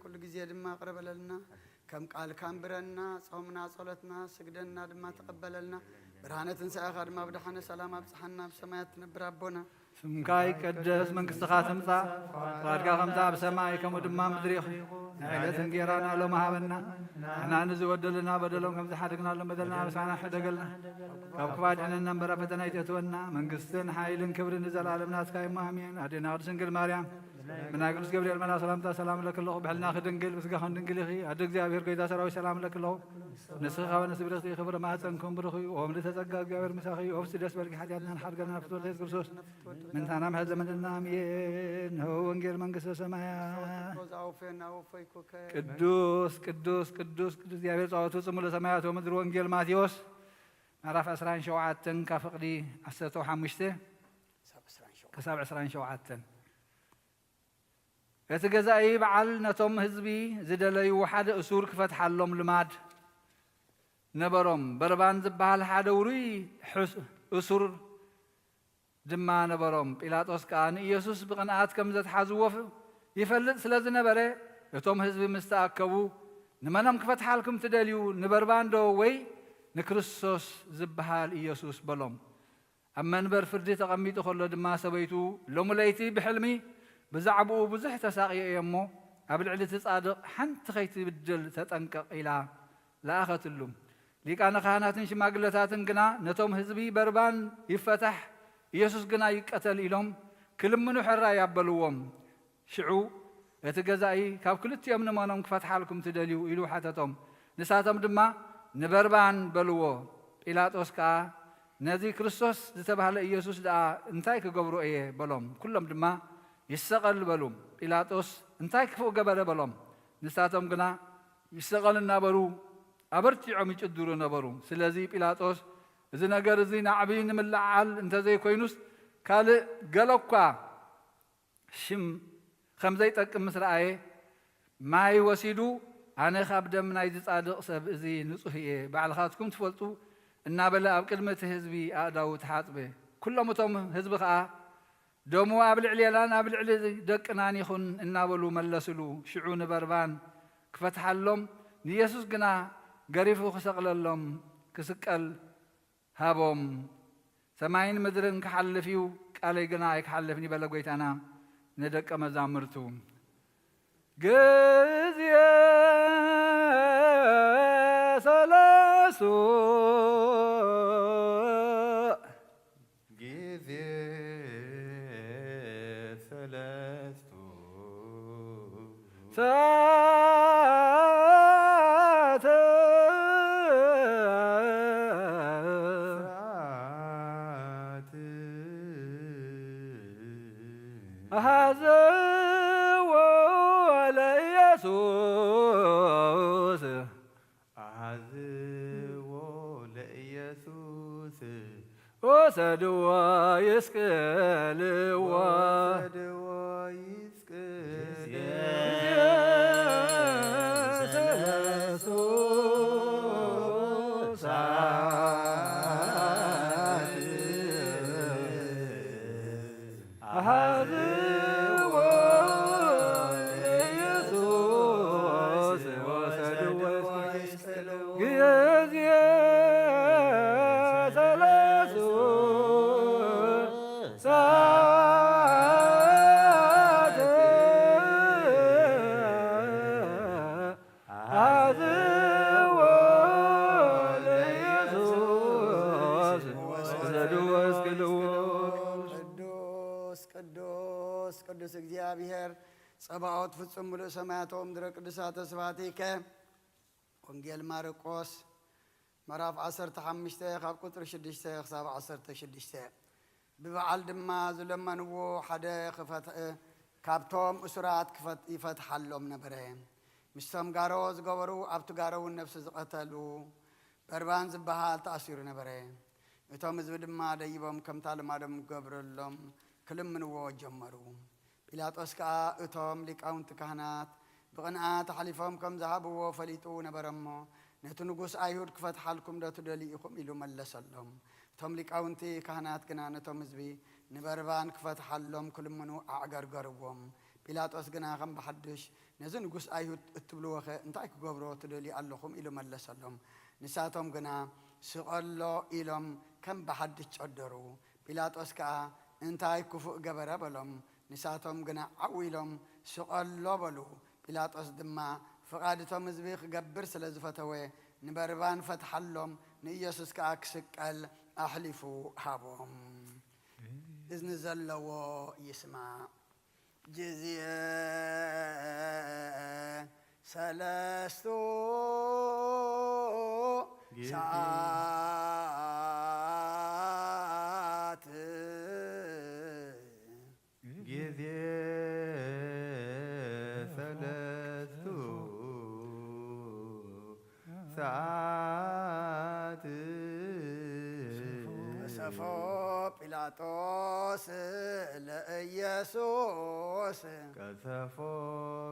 ኩሉ ግዜ ድማ ይቕረ በለልና። ከም ቃልካ ኣንብረና፣ ጾምና፣ ጸሎትና፣ ስግደትና ድማ ተቐበለልና። ብርሃነ ትንሳኤኻ ድማ ብደሓነ ሰላም ኣብጽሓና፣ ኣብ ሰማያት ትነብር ኣቦና። ስምካ ይቀደስ፣ መንግስትኻ ትምጻእ፣ ፍቓድካ ከምቲ ኣብ ሰማይ ከምኡ ድማ ምድሪ ይኹን። ንዕለት እንጌራና ሎሚ ሃበና፣ ንሕና ንዝበደሉና በደሎም ከም ዝሓደግናሎም በደልና ኣበሳና ሕደገልና፣ ካብ ክፉእ ኣድሕነና እምበር ኣብ ፈተና ኣይተእትወና፣ መንግስትን ሓይልን ክብርን ንዘለኣለም ናትካ እሞ ኣሜን። ኣዴና ቅድስት ድንግል ማርያም፣ ብናይ ቅዱስ ገብርኤል መልኣክ ሰላምታ ሰላም እለኪ ኣለኹ፣ ብሕልናኺ ድንግል፣ ብስጋኽን ድንግል ኢኺ። ኣደ እግዚኣብሔር ጎይታ ሰራዊት ሰላም እለኪ ኣለኹ። ንስኺ ካብ ኣንስቲ ብርኽቲ ኢኺ፣ ፍረ ማህፀንክን ብሩኽ እዩ። ኦም ልደተ ጸጋ እግዚኣብሔር ምሳኺ እዩ። ኦብሲ ደስ በልኪ፣ ሓጢኣትና ንሓድገና ፍትወት የሱስ ክርስቶስ ምንታና ምሕረት ዘመንና ኣሜን። ንሆ ወንጌል መንግስተ ሰማያት። ቅዱስ ቅዱስ ቅዱስ ቅዱስ እግዚኣብሔር ጸዋቱ ጽሙለ ሰማያት ወምድሪ። ወንጌል ማቴዎስ ምዕራፍ ዕስራን ሸውዓተን ካብ ፍቕዲ ዓሰርተ ሓሙሽተ ክሳብ ዕስራን ሸውዓተን። እቲ ገዛኢ በዓል ነቶም ህዝቢ ዝደለይዎ ሓደ እሱር ክፈትሓሎም ልማድ ነበሮም። በርባን ዝበሃል ሓደ ውሩይ ሕስ-፣ እሱር ድማ ነበሮም። ጲላጦስ ከኣ ንኢየሱስ ብቕንኣት ከም ዘትሓዝዎ ፍ-፣ ይፈልጥ ስለ ዝነበረ፣ እቶም ህዝቢ ምስ ተኣከቡ፣ "ንመኖም ክፈትሓልኩም ትደልዩ? ንበርባን ዶ ወይ ንክርስቶስ ዝበሃል ኢየሱስ?" በሎም። ኣብ መንበር ፍርዲ ተቐሚጡ ከሎ ድማ ሰበይቱ፣ "ሎሚ ለይቲ ብሕልሚ ብዛዕባኡ ብዙሕ ተሳቕየ እየ እሞ፣ ኣብ ልዕሊ እቲ ጻድቕ ሓንቲ ከይትብድል ተጠንቀቕ" ኢላ ለኣኸትሉ። ሊቃነ ካህናትን ሽማግለታትን ግና ነቶም ህዝቢ፣ "በርባን ይፈታሕ፣ ኢየሱስ ግና ይቀተል" ኢሎም ክልምኑ ሕራይ ኣበልዎም። ሽዑ እቲ ገዛኢ፣ "ካብ ክልቲኦም ንመኖም ክፈትሓልኩም ትደልዩ?" ኢሉ ሓተቶም። ንሳቶም ድማ፣ "ንበርባን" በልዎ። ጲላጦስ ከኣ፣ "ነዚ ክርስቶስ ዝተባህለ ኢየሱስ ደኣ እንታይ ክገብሮ እየ?" በሎም። ኩሎም ድማ፣ "ይሰቐል" በሉ። ጲላጦስ፣ "እንታይ ክፉእ ገበረ?" በሎም። ንሳቶም ግና፣ "ይሰቐል" እናበሉ ኣበርቲዖም ይጭድሩ ነበሩ። ስለዚ ጲላጦስ፣ "እዚ ነገር እዚ ናዕቢ ንምልዓል እንተዘይኮይኑስ፣ ካልእ ገለ እኳ ሽም ከም ዘይጠቅም ምስ ረኣየ፣ ማይ ወሲዱ፣ 'ኣነ ካብ ደም ናይዚ ጻድቕ ሰብ እዚ ንጹህ እየ፣ ባዕልኻትኩም ትፈልጡ' እናበለ ኣብ ቅድሚ እቲ ህዝቢ ኣእዳዉ ተሓጽበ። ኩሎም እቶም ህዝቢ ኸኣ፣ 'ደሙ ኣብ ልዕሌናን ኣብ ልዕሊ ደቅናን ይኹን' እናበሉ መለስሉ። ሽዑ ንበርባን ክፈትሓሎም፣ ንኢየሱስ ግና ገሪፉ ክሰቕለሎም፣ ክስቀል ሃቦም። "ሰማይን ምድርን ክሓልፍ እዩ፣ ቃለይ ግና ኣይክሓልፍን" በለ ጐይታና ንደቀ መዛሙርቱ። ግዜ ሰለስቱ። ግዜ ሰለስቱ። ሰዓት። ሰዓት። ኣሃዝዎ ለኢየሱስ። ኣሃዝዎ ለኢየሱስ። ወሰድዎ ይስቀልዎ። ወሰድዎ ይስቀል። ጊዜ ሰለስቱ ሰዓት። ኣሃዝዎ ኢየሱስ ወሰድዎ። ጊዜ ሰለስቱ ሰዓት። ኣሃዝዎ ለኢየሱስ ወሰድዎ እስክልዎ። ቅዱስ፣ ቅዱስ፣ ቅዱስ እግዚኣብሔር ጸባኦት፣ ፍጹም ምሉእ ሰማያት ወምድረ ቅዱሳተ ስብሐቲከ። ወንጌል ማርቆስ ምዕራፍ ዓሰርተ ሓሙሽተ ካብ ቁጽሪ ሽዱሽተ ክሳብ ዓሰርተ ሽዱሽተ። ብበዓል ድማ ዝለመንዎ ሓደ ክፈት-፣ ካብቶም እሱራት ክፈት-፣ ይፈትሓሎም ነበረ። ምስቶም ጋሮ ዝገበሩ፣ ኣብቲ ጋሮ እውን ነፍሲ ዝቐተሉ፣ በርባን ዝበሃል ተኣሲሩ ነበረ። እቶም ህዝቢ ድማ ደይቦም ከምታ ልማዶም ክገብረሎም ክልምንዎ ጀመሩ። ጲላጦስ ከኣ፣ "እቶም ሊቃውንቲ ካህናት ብቕንኣት ኣሕሊፎም ከም ዝሃብዎ ፈሊጡ ነበረ እሞ፣ ነቲ ንጉስ ኣይሁድ ክፈትሓልኩም ዶ ትደልዩ ኢኹም?" ኢሉ መለሰሎም። እቶም ሊቃውንቲ ካህናት ግና ነቶም ህዝቢ፣ ንበርባን ክፈትሓሎም ክልምኑ ኣዕገርገርዎም። ጲላጦስ ግና ከም ብሓድሽ፣ "ነዚ ንጉስ ኣይሁድ እትብልዎኸ እንታይ ክገብሮ ትደልዩ ኣለኹም?" ኢሉ መለሰሎም። ንሳቶም ግና፣ "ስቐሎ" ኢሎም ከም ብሓድሽ ጨደሩ። ጲላጦስ ከኣ፣ "እንታይ ክፉእ ገበረ?" በሎም። ንሳቶም ግና ዓው ኢሎም፣ "ስቐሎ" በሉ። ጲላጦስ ድማ ፍቓድ እቶም ህዝቢ ክገብር ስለ ዝፈተወ፣ ንበርባን ፈትሓሎም፣ ንኢየሱስ ከኣ ክስቀል ኣሕሊፉ ሃቦም። እዝኒ ዘለዎ ይስማዕ። ግዜ ሰለስቱ ግዜ ሰዓት። ግዜ ሰለስቱ ሰዓት። ተሰፎ ጲላጦስ ለኢየሱስ ቀሰፎ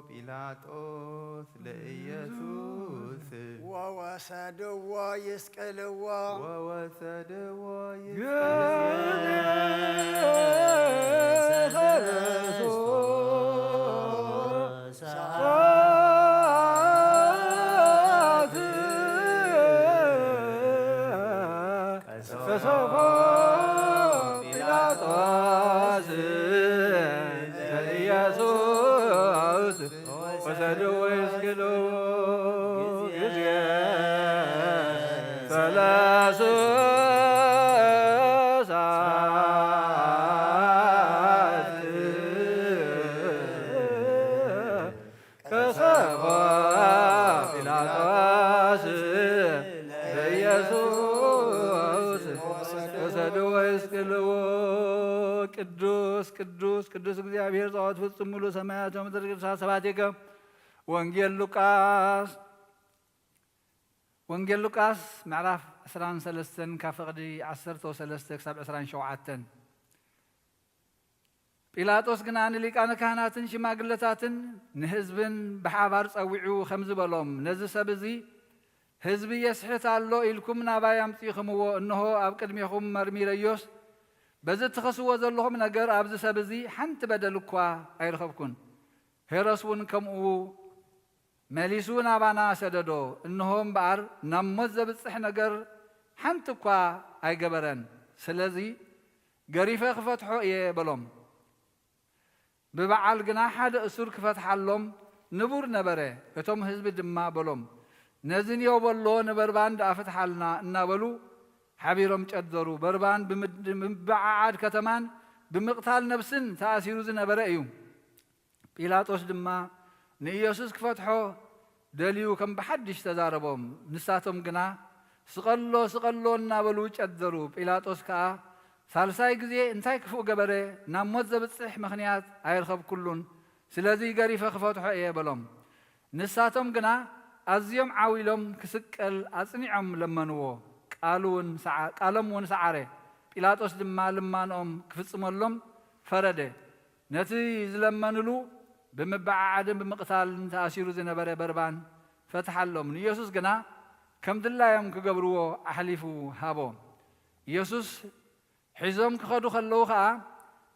ጲላጦስ ለኢየሱስ ወወሰድዎ ይስቅልዎ ወወሰድዎ ይስቅልዎ። ሰዓት ቀሰፎ ጲላጦስ ለኢየሱስ ወሰድዎ ይስቅልዎ ጊዜ ሰለስቱ ሰዓት ከሰቦ ጲላጦስ ለኢየሱስ ወሰድዎ ይስቅልዎ። ቅዱስ ቅዱስ ቅዱስ እግዚኣብሔር ጸባኦት ፍጹም ምሉእ ሰማያት ወምድር ቅዱሳት ሰባቴከ። ወንጌል ሉቃስ ወንጌል ሉቃስ ምዕራፍ ዕስራን ሰለስተን ካብ ፍቕዲ ዓሰርተ ወሰለስተ ክሳብ ዕስራን ሸውዓተን። ጲላጦስ ግና ንሊቃነ ካህናትን ሽማግለታትን ንህዝብን ብሓባር ጸዊዑ ከምዚ በሎም፣ ነዚ ሰብ እዚ ህዝቢ የስሕት ኣሎ ኢልኩም ናባይ ኣምጺእኹምዎ፣ እንሆ ኣብ ቅድሜኹም መርሚረዮስ፣ በዚ እትኸስዎ ዘለኹም ነገር ኣብዚ ሰብ እዚ ሓንቲ በደል እኳ ኣይረኸብኩን። ሄሮድስ እውን ከምኡ መሊሱ ናባና ሰደዶ። እንሆ እምበኣር ናብ ሞት ዘብጽሕ ነገር ሓንቲ እኳ ኣይገበረን። ስለዚ ገሪፈ ክፈትሖ እየ በሎም። ብበዓል ግና ሓደ እሱር ክፈትሓሎም ንቡር ነበረ። እቶም ህዝቢ ድማ በሎም፣ ነዚ ንዮ በሎ ንበርባን ደኣ ፍትሓልና እናበሉ ሓቢሮም ጨደሩ። በርባን ብምድ- ብምብዓዓድ ከተማን ብምቕታል ነብስን ተኣሲሩ ዝነበረ እዩ። ጲላጦስ ድማ ንኢየሱስ ክፈትሖ ደልዩ ከም ብሓድሽ ተዛረቦም። ንሳቶም ግና ስቐሎ፣ ስቐሎ እናበሉ ጨደሩ። ጲላጦስ ከኣ ሳልሳይ ግዜ እንታይ ክፉእ ገበረ? ናብ ሞት ዘብጽሕ ምኽንያት ኣይረኸብኩሉን። ስለዚ ገሪፈ ክፈትሖ እየ በሎም። ንሳቶም ግና ኣዝዮም ዓው ኢሎም ክስቀል ኣጽኒዖም ለመንዎ። ቃሉ እውን ሰዓ- ቃሎም እውን ሰዓረ። ጲላጦስ ድማ ልማኖኦም ክፍጽመሎም ፈረደ። ነቲ ዝለመንሉ ብምብዓዓድን ብምቕታልን ተኣሲሩ ዝነበረ በርባን ፈትሓሎም። ንኢየሱስ ግና ከም ድላዮም ክገብርዎ ኣሕሊፉ ሃቦ። ኢየሱስ ሒዞም ክኸዱ ከለዉ ኸኣ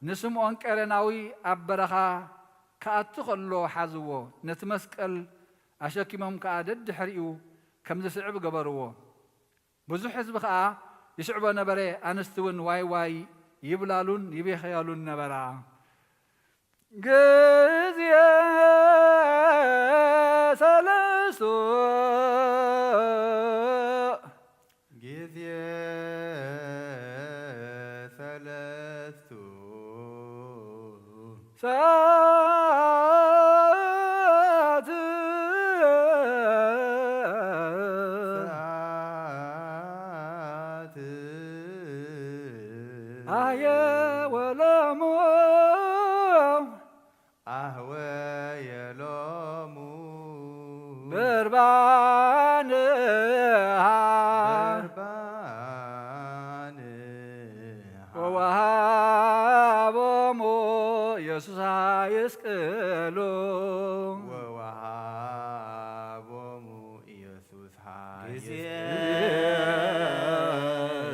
ንስምዖን ቀሬናዊ ኣብ በረኻ ክኣቱ ከሎ ሓዝዎ። ነቲ መስቀል ኣሸኪሞም ከኣ ደድሕሪኡ ከም ዝስዕብ ገበርዎ። ብዙሕ ህዝቢ ኸኣ ይስዕቦ ነበረ፣ ኣንስቲ እውን ዋይ ዋይ ይብላሉን ይቤኸያሉን ነበራ። ግዜ ሰለስቱ ግዜ ሰለስቱ ሰዓት ሰዓት ኣህየ ወሎሙ ኣህወየ ሎሙ በርባንሃ በርባንሃ ወወሃቦሙ ኢየሱስ ይስቅሉ ወወሃቦሙ ኢየሱስ ግዜ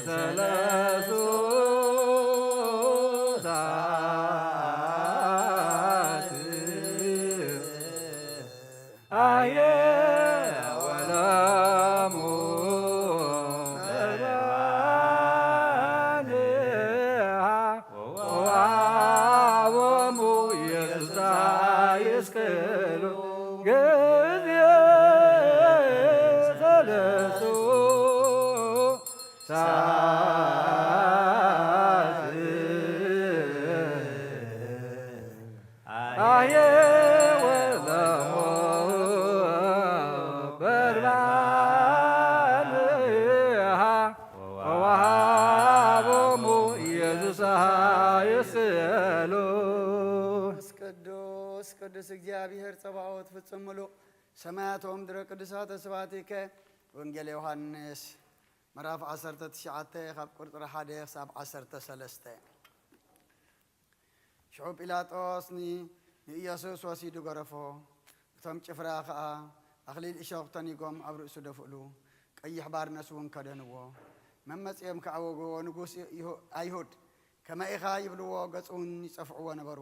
ሰለስቱ ሰዓት አየ ወለሙ በርባንሃ ወወሃቦሙ ኢየሱስ ይስቅሉ ግዜ ሰለስቱ ሰዓት አየ ወለሙ በርባንሃ ወወሃቦሙ ኢየሱስ ይስሉ። ቅዱስ ቅዱስ እግዚአብሔር ጸባኦት ፍጹም ምሉእ ሰማያት ወምድረ ቅዱሳተ ስብሐቲከ። ወንጌል ዮሐንስ ምዕራፍ ዓሰርተ ትሽዓተ ካብ ቁጽሪ ሓደ ክሳብ ዓሰርተ ሰለስተ። ሽዑ ጲላጦስ ኒ-፣ ንኢየሱስ ወሲዱ ገረፎ። እቶም ጭፍራ ኸኣ ኣኽሊል እሾኽ ተኒጎም ኣብ ርእሱ ደፍእሉ፣ ቀይሕ ባርነስ እውን ከደንዎ። መመጺኦም ከኣ ወግዎ፣ "ንጉስ ይሁ-፣ ኣይሁድ፣ ከመይ ኢኻ?" ይብልዎ፣ ገጹ እውን ይጸፍዕዎ ነበሩ።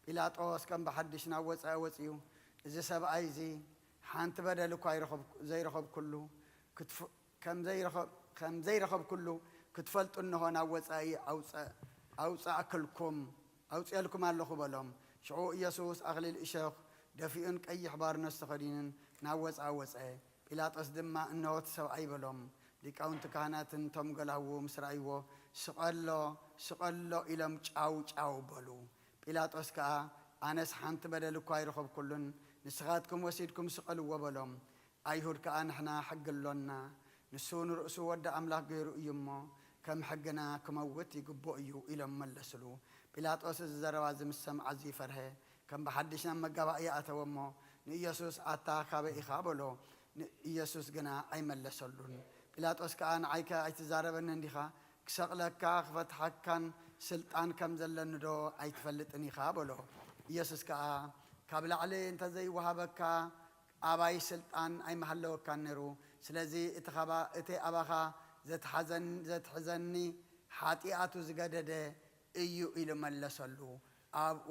ጲላጦስ ከም ብሓድሽ ናብ ወጻኢ ወጺኡ፣ "እዚ ሰብኣይ እዚ ሓንቲ በደል እኳ ይረኸብ-፣ ዘይረኸብኩሉ፣ ክትፍ-፣ ከም ዘይረኸብ-፣ ከም ዘይረኸብኩሉ ክትፈልጡ እንሆ ናብ ወጻኢ ኣውጸ-፣ ኣውጻእክልኩም፣ ኣውጽኤልኩም ኣለኹ" በሎም። ሽዑ ኢየሱስ ኣኽሊል እሾኽ ደፊኡን ቀይሕ ባርነስ ተኸዲኑን ናብ ወጻኢ ወጸ። ጲላጦስ ድማ፣ "እንሆ እቲ ሰብኣይ" በሎም። ሊቃውንቲ ካህናትን እቶም ገላዉ ምስ ረኣይዎ፣ "ስቐሎ፣ ስቐሎ" ኢሎም ጫው ጫው በሉ። ጲላጦስ ከኣ፣ "ኣነስ ሓንቲ በደል እኳ ኣይረኸብኩሉን፣ ንስኻትኩም ወሲድኩም ስቐልዎ" በሎም። ኣይሁድ ከኣ፣ "ንሕና ሕጊ ኣሎና፣ ንሱ ንርእሱ ወዲ ኣምላኽ ገይሩ እዩ እሞ፣ ከም ሕግና ክመውት ይግብኦ እዩ" ኢሎም መለስሉ። ጲላጦስ እዚ ዘረባ እዚ ምስ ሰምዐ ኣዝዩ ፈርሀ። ከም ብሓድሽ ናብ መጋባእያ ኣተወ እሞ፣ ንኢየሱስ፣ "ኣታ ካበይ ኢኻ?" በሎ። ንኢየሱስ ግና ኣይመለሰሉን። ጲላጦስ ከኣ፣ "ንዓይከ ኣይትዛረበንን ዲኻ? ክሰቕለካ ክፈትሓካን ስልጣን ከም ዘለኒ ዶ ኣይትፈልጥን ኢኻ?" በሎ። ኢየሱስ ከኣ፣ "ካብ ላዕሊ እንተ ዘይወሃበካ፣ ኣባይ ስልጣን ኣይምሃለወካን ነይሩ። ስለዚ እቲ ኻባ-፣ እቲ ኣባኻ ዘትሓዘን-፣ ዘትሕዘኒ ሓጢኣቱ ዝገደደ እዩ" ኢሉ መለሰሉ። ኣብኡ፣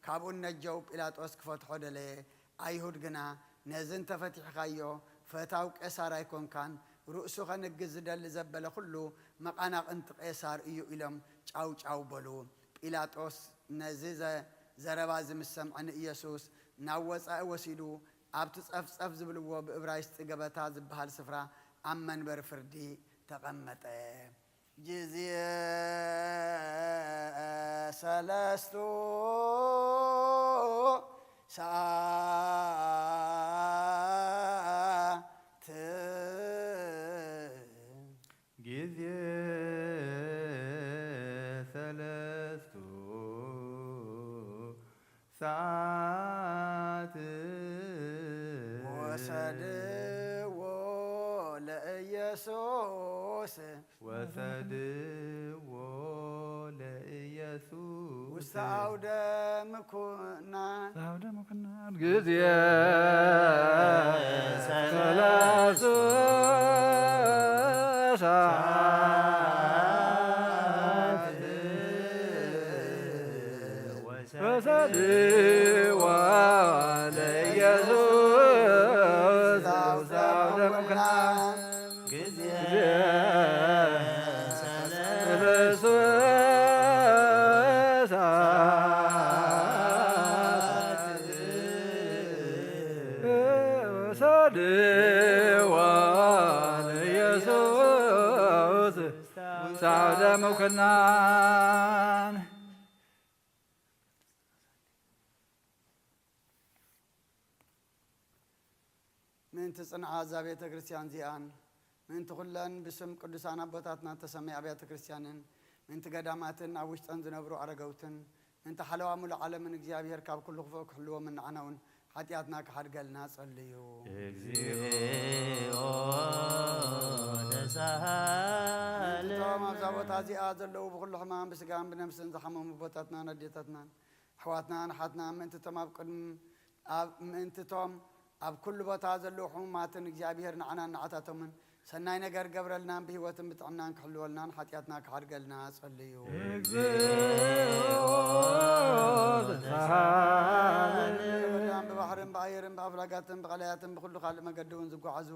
ካብኡ ነጀው ጲላጦስ ክፈትሖ ደለየ። ኣይሁድ ግና፣ "ነዚ እንተ ፈቲሕካዮ፣ ፈታው ቄሳር ኣይኮንካን፣ ርእሱ ኸንግስ ዝደሊ ዘበለ ኹሉ መቓናቕንቲ ቄሳር እዩ" ኢሎም ጫው ጫው በሉ። ጲላጦስ ነዚ ዘ-፣ ዘረባ እዚ ምስ ሰምዐ፣ ንኢየሱስ ናብ ወጻኢ ወሲዱ፣ ኣብቲ ጸፍጸፍ ዝብልዎ ብእብራይስጢ ገበታ ዝበሃል ስፍራ ኣብ መንበር ፍርዲ ተቐመጠ። ግዜ ሰለስቱ ሰዓት። ግዜ ሰለስቱ ሰዓት። ወሰድዎ ለኢየሱስ። ወሰድዎ ለኢየሱስ። ውስተ አውደ ምኩናን። ውስተ አውደ ምኩናን። ግዜ ሰለስቱ ሰዓት። ወሰድዎ ለኢየሱስ። ውስተ አውደ ምኩናን። ግዜ ሰለስቱ ሰዓት። ወሰድዎ ለኢየሱስ። ውስተ አውደ ምኩናን። ምእንቲ ጽንዓ እዛ ቤተ ክርስቲያን እዚኣን፣ ምእንቲ ኩለን ብስም ቅዱሳን ኣቦታትና እተሰመያ ኣብያተ ክርስቲያንን፣ ምእንቲ ገዳማትን ኣብ ውሽጠን ዝነብሩ ኣረገውትን፣ ምእንቲ ሓለዋ ሙሉእ ዓለምን እግዚኣብሔር ካብ ኩሉ ክፉእ ክሕልዎም፣ ንዓና እውን ሓጢኣትና ክሓድገልና ጸልዩ። እግዚኦ ተሳሃለ። ምእንቲ እቶም ኣብዛ ቦታ እዚኣ ዘለዉ ብኹሉ ሕማም ብስጋን ብነፍስን ዝሓመሙ ኣቦታትናን ኣዴታትናን፣ ኣሕዋትናን ኣሓትናን፣ ምእንቲ እቶም ኣብ ቅድም-፣ ኣብ፣ ምእንቲ እቶም ኣብ ኩሉ ቦታ ዘለዉ ሕሙማትን እግዚኣብሔር ንዓናን ንዓታቶምን ሰናይ ነገር ገብረልናን ብህይወትን ብጥዕናን ክሕልወልናን ሓጢኣትና ክሓድገልና ጸልዩ። እግዚኦ ተሳሃለነ። ብባሕርን ብኣየርን ብኣፍላጋትን ብቐላያትን ብኹሉ ካልእ መገዲ እውን ዝጓዓዙ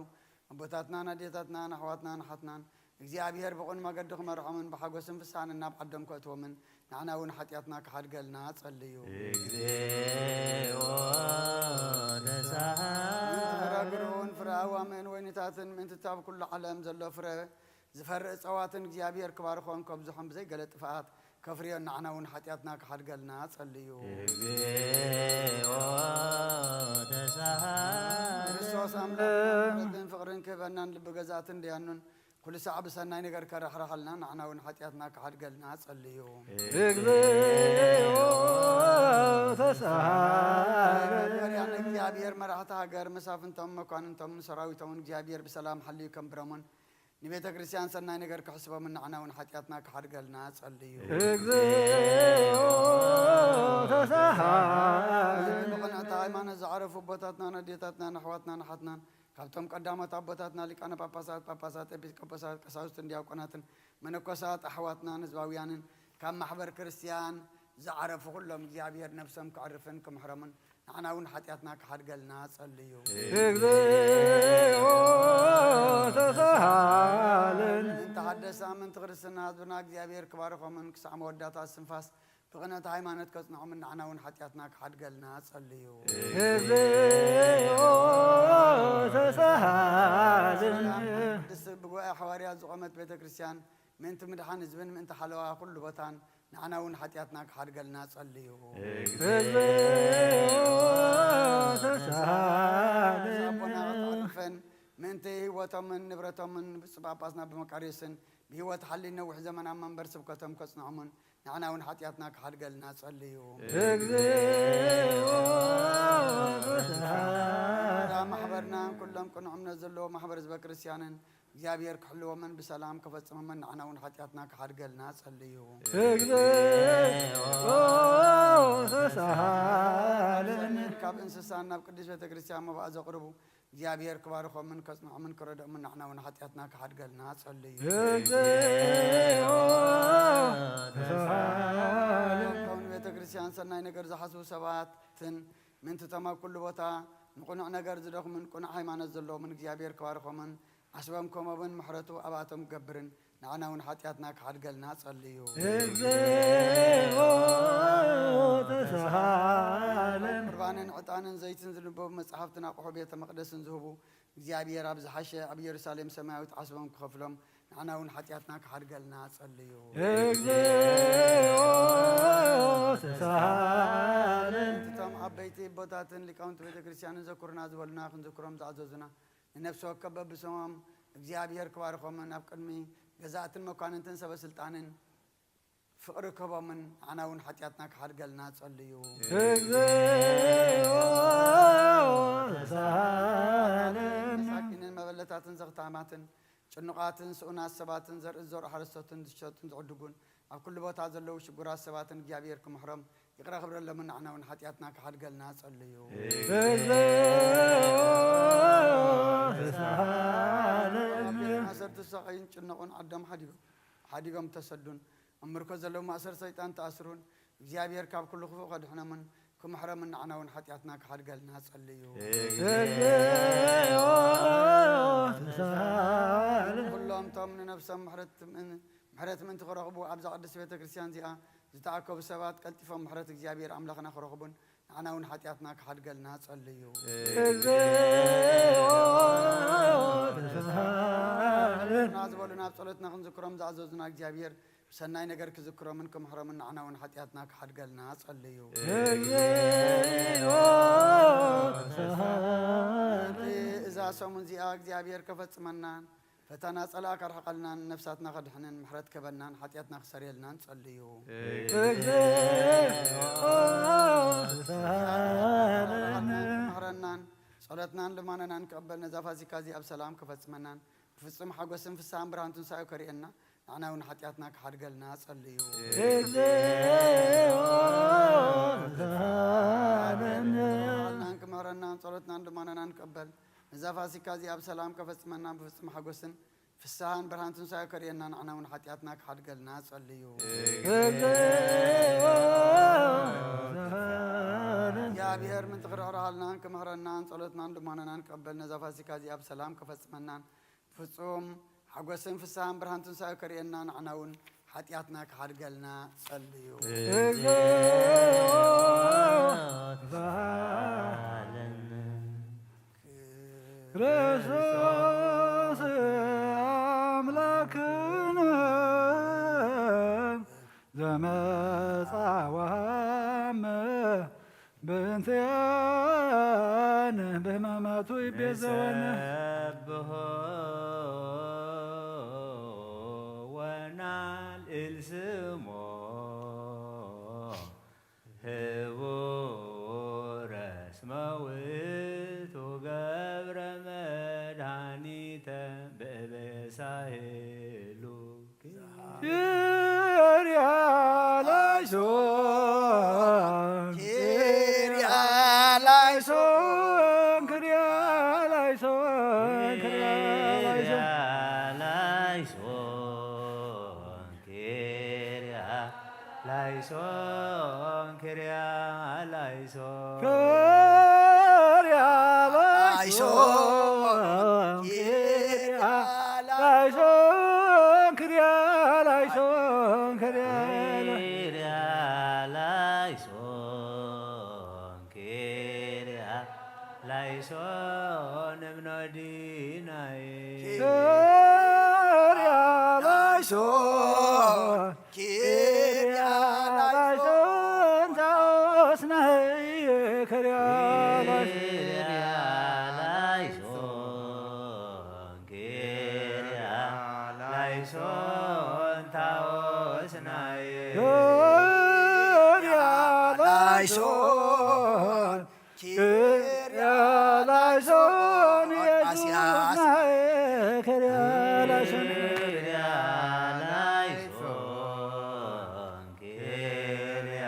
ኣቦታትናን ኣዴታትናን ኣሕዋትናን ኣሓትናን እግዚኣብሔር ብቕን መገዲ ክመርሖምን ብሓጎስን ፍስሓን ናብ ዓዶም ከእትዎምን ንዓና እውን ሓጢኣትና ክሓድገልና ጸልዩ። እግዚኦ ተሳሃለነ። ምእንቲ ፍረ ግርኡን ፍረ ኣዋምእን ወይንታትን ምእንቲ እታ ኣብ ኩሉ ዓለም ዘሎ ፍረ ዝፈሪ እጸዋትን እግዚኣብሔር ክባርኾን ከብዝሖን ብዘይ ገለ ጥፍኣት ከፍርዮን ንዓና እውን ሓጢኣትና ክሓድገልና ጸልዩ። እግዚኦ ተሳሃለነ። ክርስቶስ ኣምላኽ ምሕረትን ፍቕርን ክህበናን ልቢ ገዛእትን ደያኑን ኩሉ ሳዕ ብሰናይ ነገር ከራሕርሓልና ንዓና እውን ሓጢኣትና ክሓድገልና ጸልዩ። እግዚኦ ተሳሃለነ። መርያን እግዚኣብሔር መራሕቲ ሃገር መሳፍንቶም መኳንንቶምን ሰራዊቶምን እግዚኣብሔር ብሰላም ሓልዩ ከንብረሙን ንቤተ ክርስቲያን ሰናይ ነገር ክሕስቦምን ንዓና እውን ሓጢኣትና ክሓድገልና ጸልዩ። እግዚኦ ተሳሃለነ። ብቕንዕቲ ሃይማኖት ዝዓረፉ ኣቦታትናን ኣዴታትናን ኣሕዋትናን ኣሓትናን ካብቶም ቀዳሞት ኣቦታትና ሊቃነ ጳጳሳት፣ ጳጳሳት፣ ኤጲስቆጶሳት፣ ቀሳውስትን ዲያቆናትን መነኮሳት ኣሕዋትናን ህዝባውያንን ካብ ማሕበር ክርስቲያን ዝዓረፉ ኩሎም እግዚኣብሔር ነፍሶም ክዕርፍን ክምሕሮምን ንዓና እውን ሓጢኣትና ክሓድገልና ጸልዩ። እግዚኦ ተሳሃለነ። ምእንቲ ሓደሳ ምእንቲ ክርስትና ህዝብና እግዚኣብሔር ክባርኾምን ክሳዕ መወዳእታ እስትንፋስ ብቕንዕቲ ሃይማኖት ከጽንዖምን ንዓና እውን ሓጢኣትና ክሓድገልና ጸልዩ። እግዚኦ ተሳሃለነ። ቅድስቲ ብጉባኤ ሓዋርያት ዝቖመት ቤተ ክርስቲያን ምእንቲ ምድሓን ህዝብን ምእንቲ ሓለዋ ኩሉ ቦታን ንዓና እውን ሓጢኣትና ክሓድገልና ጸልዩ። እግዚኦ ተሳሃለነ። ኣቦና ከተዕርፈን ምእንቲ ህይወቶምን ንብረቶምን ብፁዕ ጳጳስና ብመቃርዮስን ብህይወት ሓልዩ ነዊሕ ዘመን ኣብ መንበር ስብከቶም ከጽንዖምን ንዓና እውን ሓጢኣትና ክሓድገልና ጸልዩ። እግዚኦ ተሳሃለነ። እዛ ማሕበርናን ኩሎም ቅኑዕ እምነት ዘለዎ ማሕበር ህዝበ ክርስቲያንን እግዚኣብሔር ክሕልዎምን ብሰላም ከፈጽሞምን ንዓና እውን ሓጢኣትና ክሓድገልና ጸልዩ። እግዚኦ ተሳሃለነ። ካብ እንስሳን ናብ ቅድስት ቤተ ክርስቲያን መባእ ዘቕርቡ እግዚኣብሔር ክባርኾምን ከጽንዖምን ክረድኦምን ንዓና እውን ሓጢኣትና ክሓድገልና ጸልዩ። እግዚኦ ተሳሃለነ። ከውን ቤተ ክርስቲያን ሰናይ ነገር ዝሓስቡ ሰባትን ምእንትቶም ኣብ ኩሉ ቦታ ንቕኑዕ ነገር ዝደኽሙን ቅኑዕ ሃይማኖት ዘለዎምን እግዚኣብሔር ክባርኾምን ዓስቦም ከምኡውን ምሕረቱ ኣብኣቶም ክገብርን ንዓና እውን ሓጢኣትና ክሓድገልና ጸልዩ። እግዚኦ ተሳሃለነ። ቁርባንን ዕጣንን ዘይትን ዝንበቡ መጽሓፍትን ኣቑሑ ቤተ መቕደስን ዝህቡ እግዚኣብሔር ኣብ ዝሓሸ ኣብ ኢየሩሳሌም ሰማያዊት ዓስቦም ክኸፍሎም ንዓና እውን ሓጢኣትና ክሓድገልና ጸልዩ። እግዚኦ ተሳሃለነ። እቶም ዓበይቲ ኣቦታትን ሊቃውንቲ ቤተ ክርስቲያንን ዘኩርና ዝበሉና ክንዝክሮም ዝኣዘዙና ንነፍሲ ወከፍ በብስሞም እግዚኣብሔር ክባርኾምን ኣብ ቅድሚ ገዛእትን መኳንንትን ሰበ ስልጣንን ፍቕሪ ክህቦምን ንዓና እውን ሓጢኣትና ክሓድገልና ጸልዩ። እግዚኦ ተሳሃለነ። መሳኪንን መበለታትን ዘኽታማትን ጭኑቓትን ስኡናት ሰባትን ዘርኢ ዝዘርኡ ሓረስቶትን ዝሸጡን ዝዕድጉን ኣብ ኩሉ ቦታ ዘለዉ ሽጉራት ሰባትን እግዚኣብሔር ክምሕሮም ይቕረ ክብረሎምን ንዓና እውን ሓጢኣትና ክሓድገልና ጸልዩ። እግዚኦ ተሳሃለነ። ማእሰርቲ ዝሳቐዩን ጭነቑን ዓዶም ሓዲጎም ሓዲጎም ተሰዱን ኣብ ምርኮ ዘለዉ ማእሰር ሰይጣን ተኣስሩን እግዚኣብሔር ካብ ኩሉ ክፉእ ከድሕኖምን ክምሕሮምን ንዓና እውን ሓጢኣትና ክሓድገልና ጸልዩ። እግዚኦ ተሳሃለነ። ኩሎም እቶም ንነፍሶም ምሕረት ምእን- ምሕረት ምእንቲ ክረኽቡ ኣብዛ ቅድስቲ ቤተ ክርስቲያን እዚኣ ዝተኣከቡ ሰባት ቀልጢፎም ምሕረት እግዚኣብሔር ኣምላኽና ክረኽቡን ንዓና እውን ሓጢኣትና ክሓድገልና ጸልዩ። እግዚኦ ተሳሃለነ። ና ዝበሉ ናብ ጸሎትና ክንዝክሮም ዝኣዘዙና እግዚኣብሔር ብሰናይ ነገር ክዝክሮምን ክምሕሮምን ንዓና እውን ሓጢኣትና ክሓድገልና ጸልዩ። እግዚኦ ተሳሃለነ። እዛ ሰሙን እዚኣ እግዚኣብሔር ከፈጽመናን ፈተና ጸላእ ከርሕቐልናን ነፍሳትና ከድሕንን ምሕረት ከበናን ሓጢኣትና ክሰርየልናን ጸልዩ። እግዚኦ ተሳሃለነ። ምሕረናን ጸሎትናን ልማነናን ክቕበል ነዛ ፋሲካ እዚ ኣብ ሰላም ከፈጽመናን ብፍጹም ሓጎስን ፍስሃን ብርሃን ትንሳኤ ከርእየና ንዓና እውን ሓጢኣትና ክሓድገልና ጸልዩ። እግዚኦ ተሳሃለነ። ክምሕረናን ጸሎትናን ልማነናን ክቕበል ነዛ ፋሲካ እዚ ኣብ ሰላም ከፈጽመና ብፍጹም ሓጎስን ፍስሃን ብርሃን ትንሳኤ ከርእየና ንዓና እውን ሓጢኣትና ክሓድገልና ጸልዩ። እግዚኦ ተሳሃለነ። እግዚኣብሔር ምእንቲ ክርሕርሃልናን ክምሕረናን ጸሎትናን ልማነናን ክቕበል ነዛ ፋሲካ እዚ ኣብ ሰላም ከፈጽመናን ፍጹም ሓጎስን ፍስሃን ብርሃን ትንሳኤ ከርእየና ንዓና እውን ሓጢኣትና ክሓድገልና ጸልዩ። እግዚኦ ተሳሃለነ። ክርስቶስ ኣምላክነ ዘመጻ ወሃመ ብእንቲኣነ ብሕማማቱ ይቤዘወነ። ንሰብሖ ወናልዕል ስሞ ህቡረ እስመ ውእቱ ገብረ መድኃኒተ በእበሳየ ላይሶን ክርያ ላይሶን ክርያ ላይሶን ክርያ ላይሶን ክርያ ላይሶን ክርያ ክርያ ላይሶን ክርያ ላይሶን እምኖዲናይ ክርያ ላይሶን ክርያ ላይሶን ታኦስናይ ክርያ ላይሶን ክርያ ላይሶን ክርያ ላይሶን ታኦስናይ ክርያ ላይሶን ክርያ ላይሶን የሱስናይ ክርያ ላይሶን ክርያ ላይሶን ክርያ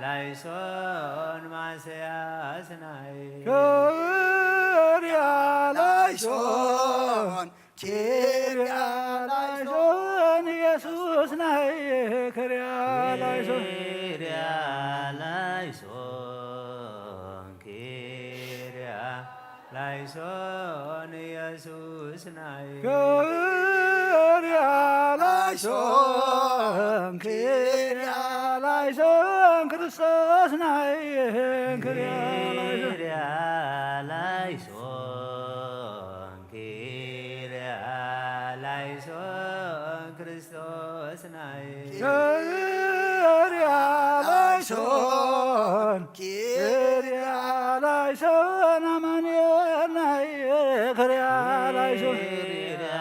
ላይሶን ማስያስናይ ክርያ ላይሶን ክርያ ላይሶን የሱስናይ ክርያ ላይሶን ክርያ ላይሶን ክርያ ላይሶን የሱስናይ ክርያ ላይሶን ክርያ ላይሶን ክርስቶስናይ ክርያ ላይሶን ክርያ ላይሶን ክርያ ላይሶን ክርስቶስናይ ክርያ ላይሶን ክርያ ላይሶን ኣማኑኤልናይ ክርያ ላይሶን ክርያ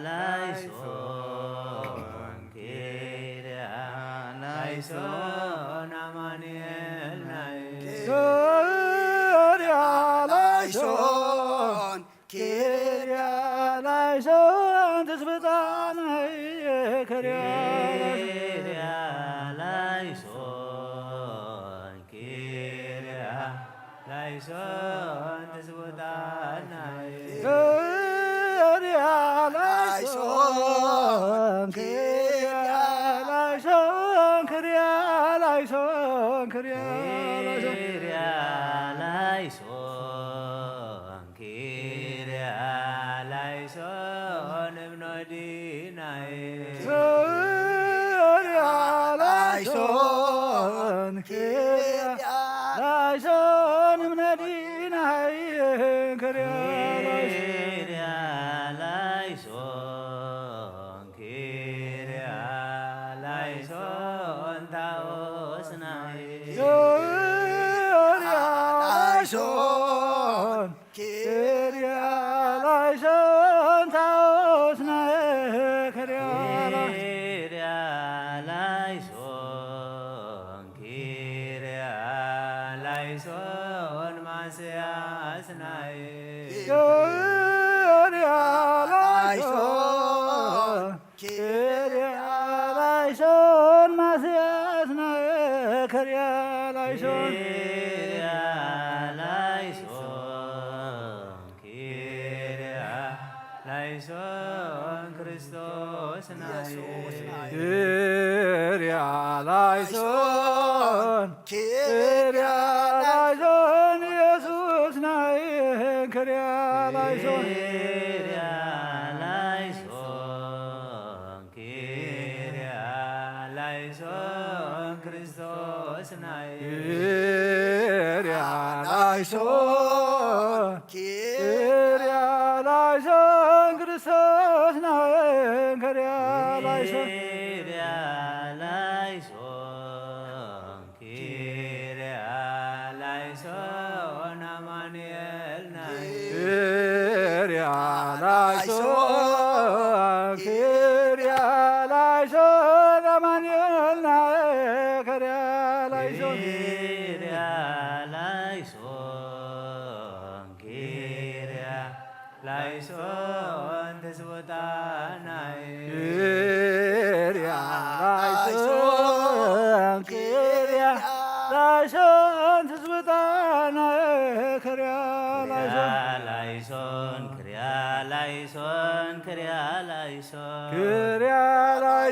ላይሶን ክርያ ላይሶን ኣማኑኤልናይ ክርያ ላይሶን ክርያ ላይሶን ትስብእታናይ ክርያ ክርያ ላይሶን ክርያ ላይሶን ትስብእታናይ ክርያ ላይሶን ክርያ ላይሶን ክርያ ላይሶን ክርያ ላይሶን ክርያ ላይሶን ክርያ ላይሶን እምኖዲናይ ክርያ ላይሶን ክርያ ላይሶን እምነዲናይ ክርያ ላይሶን ክርያ ላይሶን ክርያ ላይሶን ታኦስናይ ክርያ ላይሶን ክርያ ላይሶን ታኦስናይ ክርያ ላይሶን ክርያ ላይሶን ክርያ ላይሶን ማስያስናይ ክርያ ላይሶን ክርያ ላይሶን ማስያስናይ ክርያ ላይሶን ክርያ ላይሶን ክርያ ላይሶን ክርስቶስናይ ክርያ ላይሶን ክርያ ላይሶን ኢየሱስናይ ክርያ ላይሶን ክርያ ላይሶን ክርያ ላይሶን ክርስቶስናይ ክርያ ላይሶን ክርያ ላይሶን ክርስቶስናይ ክርያ ላይሶን ክርያ ላይሶን ክርያ ላይሶን ኣማኑኤልናይ ክርያ ላይሶን ክርያ ላይሶን ኣማኑኤልናይ ክርያ ላይሶን ክርያ ላይሶን ክርያ ላይሶን ትስውታናይ ክርያ ላይሶን ክርያ ላይሶን ትስብእታናይ ክርያ ላይሶን ላይሶን ክርያ ላይሶን ክርያ ላይሶን ክርያ ላይሶን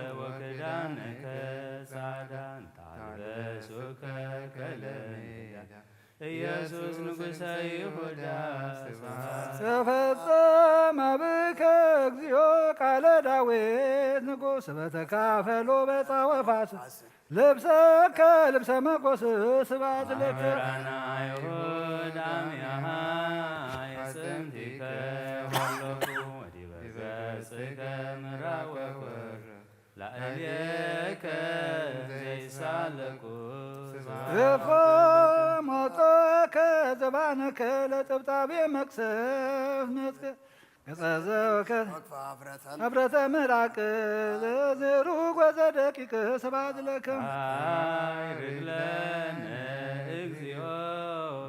ይሁዳ ስብሐት። ተፈጸመ ብከ እግዚኦ ቃለ ዳዊት ንጉሥ በተካፈሎ በጻወፋስ ልብሰከ ልብሰ መጎስ ስብሐት ለከ። መምህራነ አይሁድ አሚሃ የጽንቲከ ሀሎኩ ወዲበ ገጽከ ምራቅ ወኩር ላዕሌከ ዘይሳለቁ እፎ ሞቶከ ዘባነከ ለጥብጣቤ መቅሰፍ መጽ- ገጸ ዘወከ ሀፍረተ ምራቅ ዘዝሩ ጎዘ ደቂቅ ስብሐት ለከ። አይርግ ለነ እግዚኦ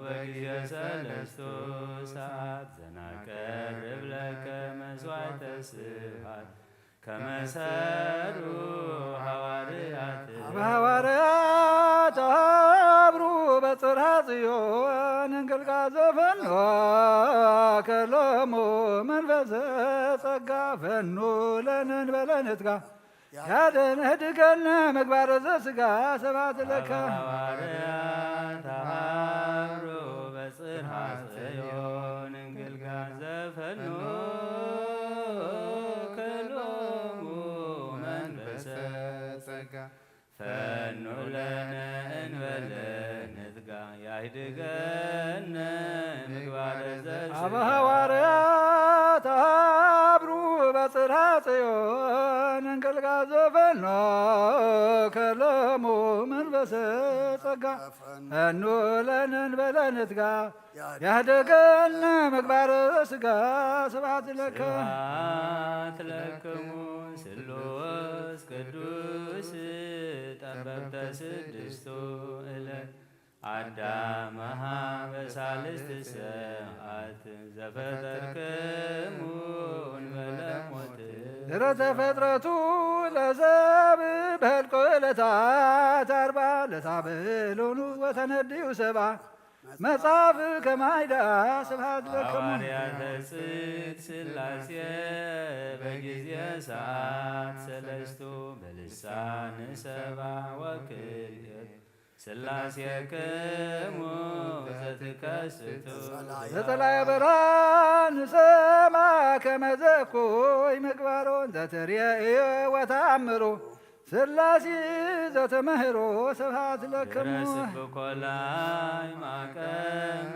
በጊዜ ሰለስቱ ሰዓት ዘናቀርብ ለከ መስዋዕተ ስብሐት ከመሰሩ ሐዋርያት። ሐዋርያት አብሩ በጽርሐ ጽዮን እንክልካ ዘፈኖ ከሎሙ መንፈሰ ጸጋ ፈኑ ለነን በለንትካ ያደን ህድገነ ምግባረ ዘስጋ ስብሐት ለከ። ሐዋርያት አብሩ በጽርሐ ጽዮን እንክልካ ዘፈኖ ከሎሙ መንፈሰ ጸጋ ፈኑ ለነ እንበለ ንትጋ ያህድገነ ምግባረ ዘስጋ። አብ ሐዋርያት አብሩ በጽርሐ ጽዮን እንክልካ ዘፈኖ ከሎሙ መንፈሰ ጸጋ ፈኑ ለነ እንበለ ንትጋ ያህደገነ ምግባረ ስጋ ስብሐት ለከ። ስብሐት ለክሙ ስሉስ ቅዱስ ጠበብተ ስድስቱ እለ አዳመሃ በሳልስት ሰዓት ዘፈጠርክሙ እንበለ ሞት። ድረ ተፈጥረቱ ለዘብ በህልቆ ዕለታት አርባ ለታበሎኑ ወተነድዩ ሰባ መጽሐፍ ከማይዳ ስብሐት ለከሙ። ሐዋርያተ ጽድቅ ሥላሴ በጊዜ ሰዓት ሰለስቱ በልሳን ሰባ ወክልኤቱ ሥላሴክሙ ዘትከስቱ ዘጸላየ ብርሃን ሰማ ከመዘኩይ ምግባሮን ዘትርእዮ ወተአምሩ ሥላሴ ዘተምህሮ ስብሐት ለክሙ። ስብኮላይ ማቀመ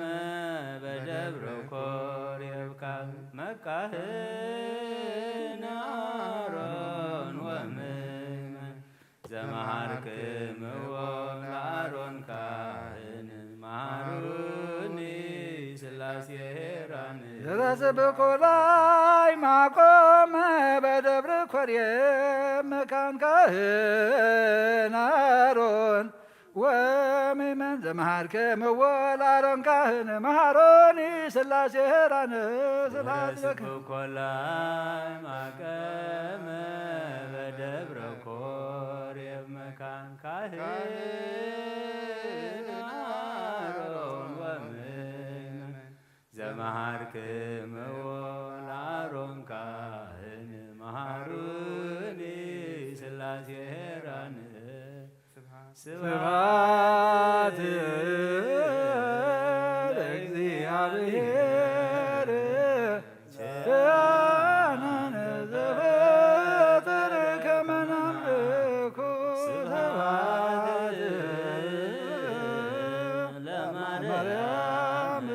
በደብረ ኮሬብ ካብ መካህን አሮን ወምእመን ዘመሃርክምዎ ለአሮን ካህን መሃሩኒ ሥላሴ ሄራን። ዘተስብኮላይ ማቆመ በደብረ ኮሬብ መካን ካህን አሮን ወምእመን ዘመሃርክምዎ ለአሮን ካህን መሃሮኒ ሥላሴ ሄራን ስብሐት ለከ። ስብኮላይ ማቀመ በደብረ ኮሬብ መካን ካህን አሮን ወምእመን ዘመሃርክምዎ ለአሮን ካህን መሃሩኒ ሥላሴ ሄራን። ስብሐት ለእግዚአብሔር ዘፈጠረ ከመ ናምልኮ። ስብሐት ለማርያም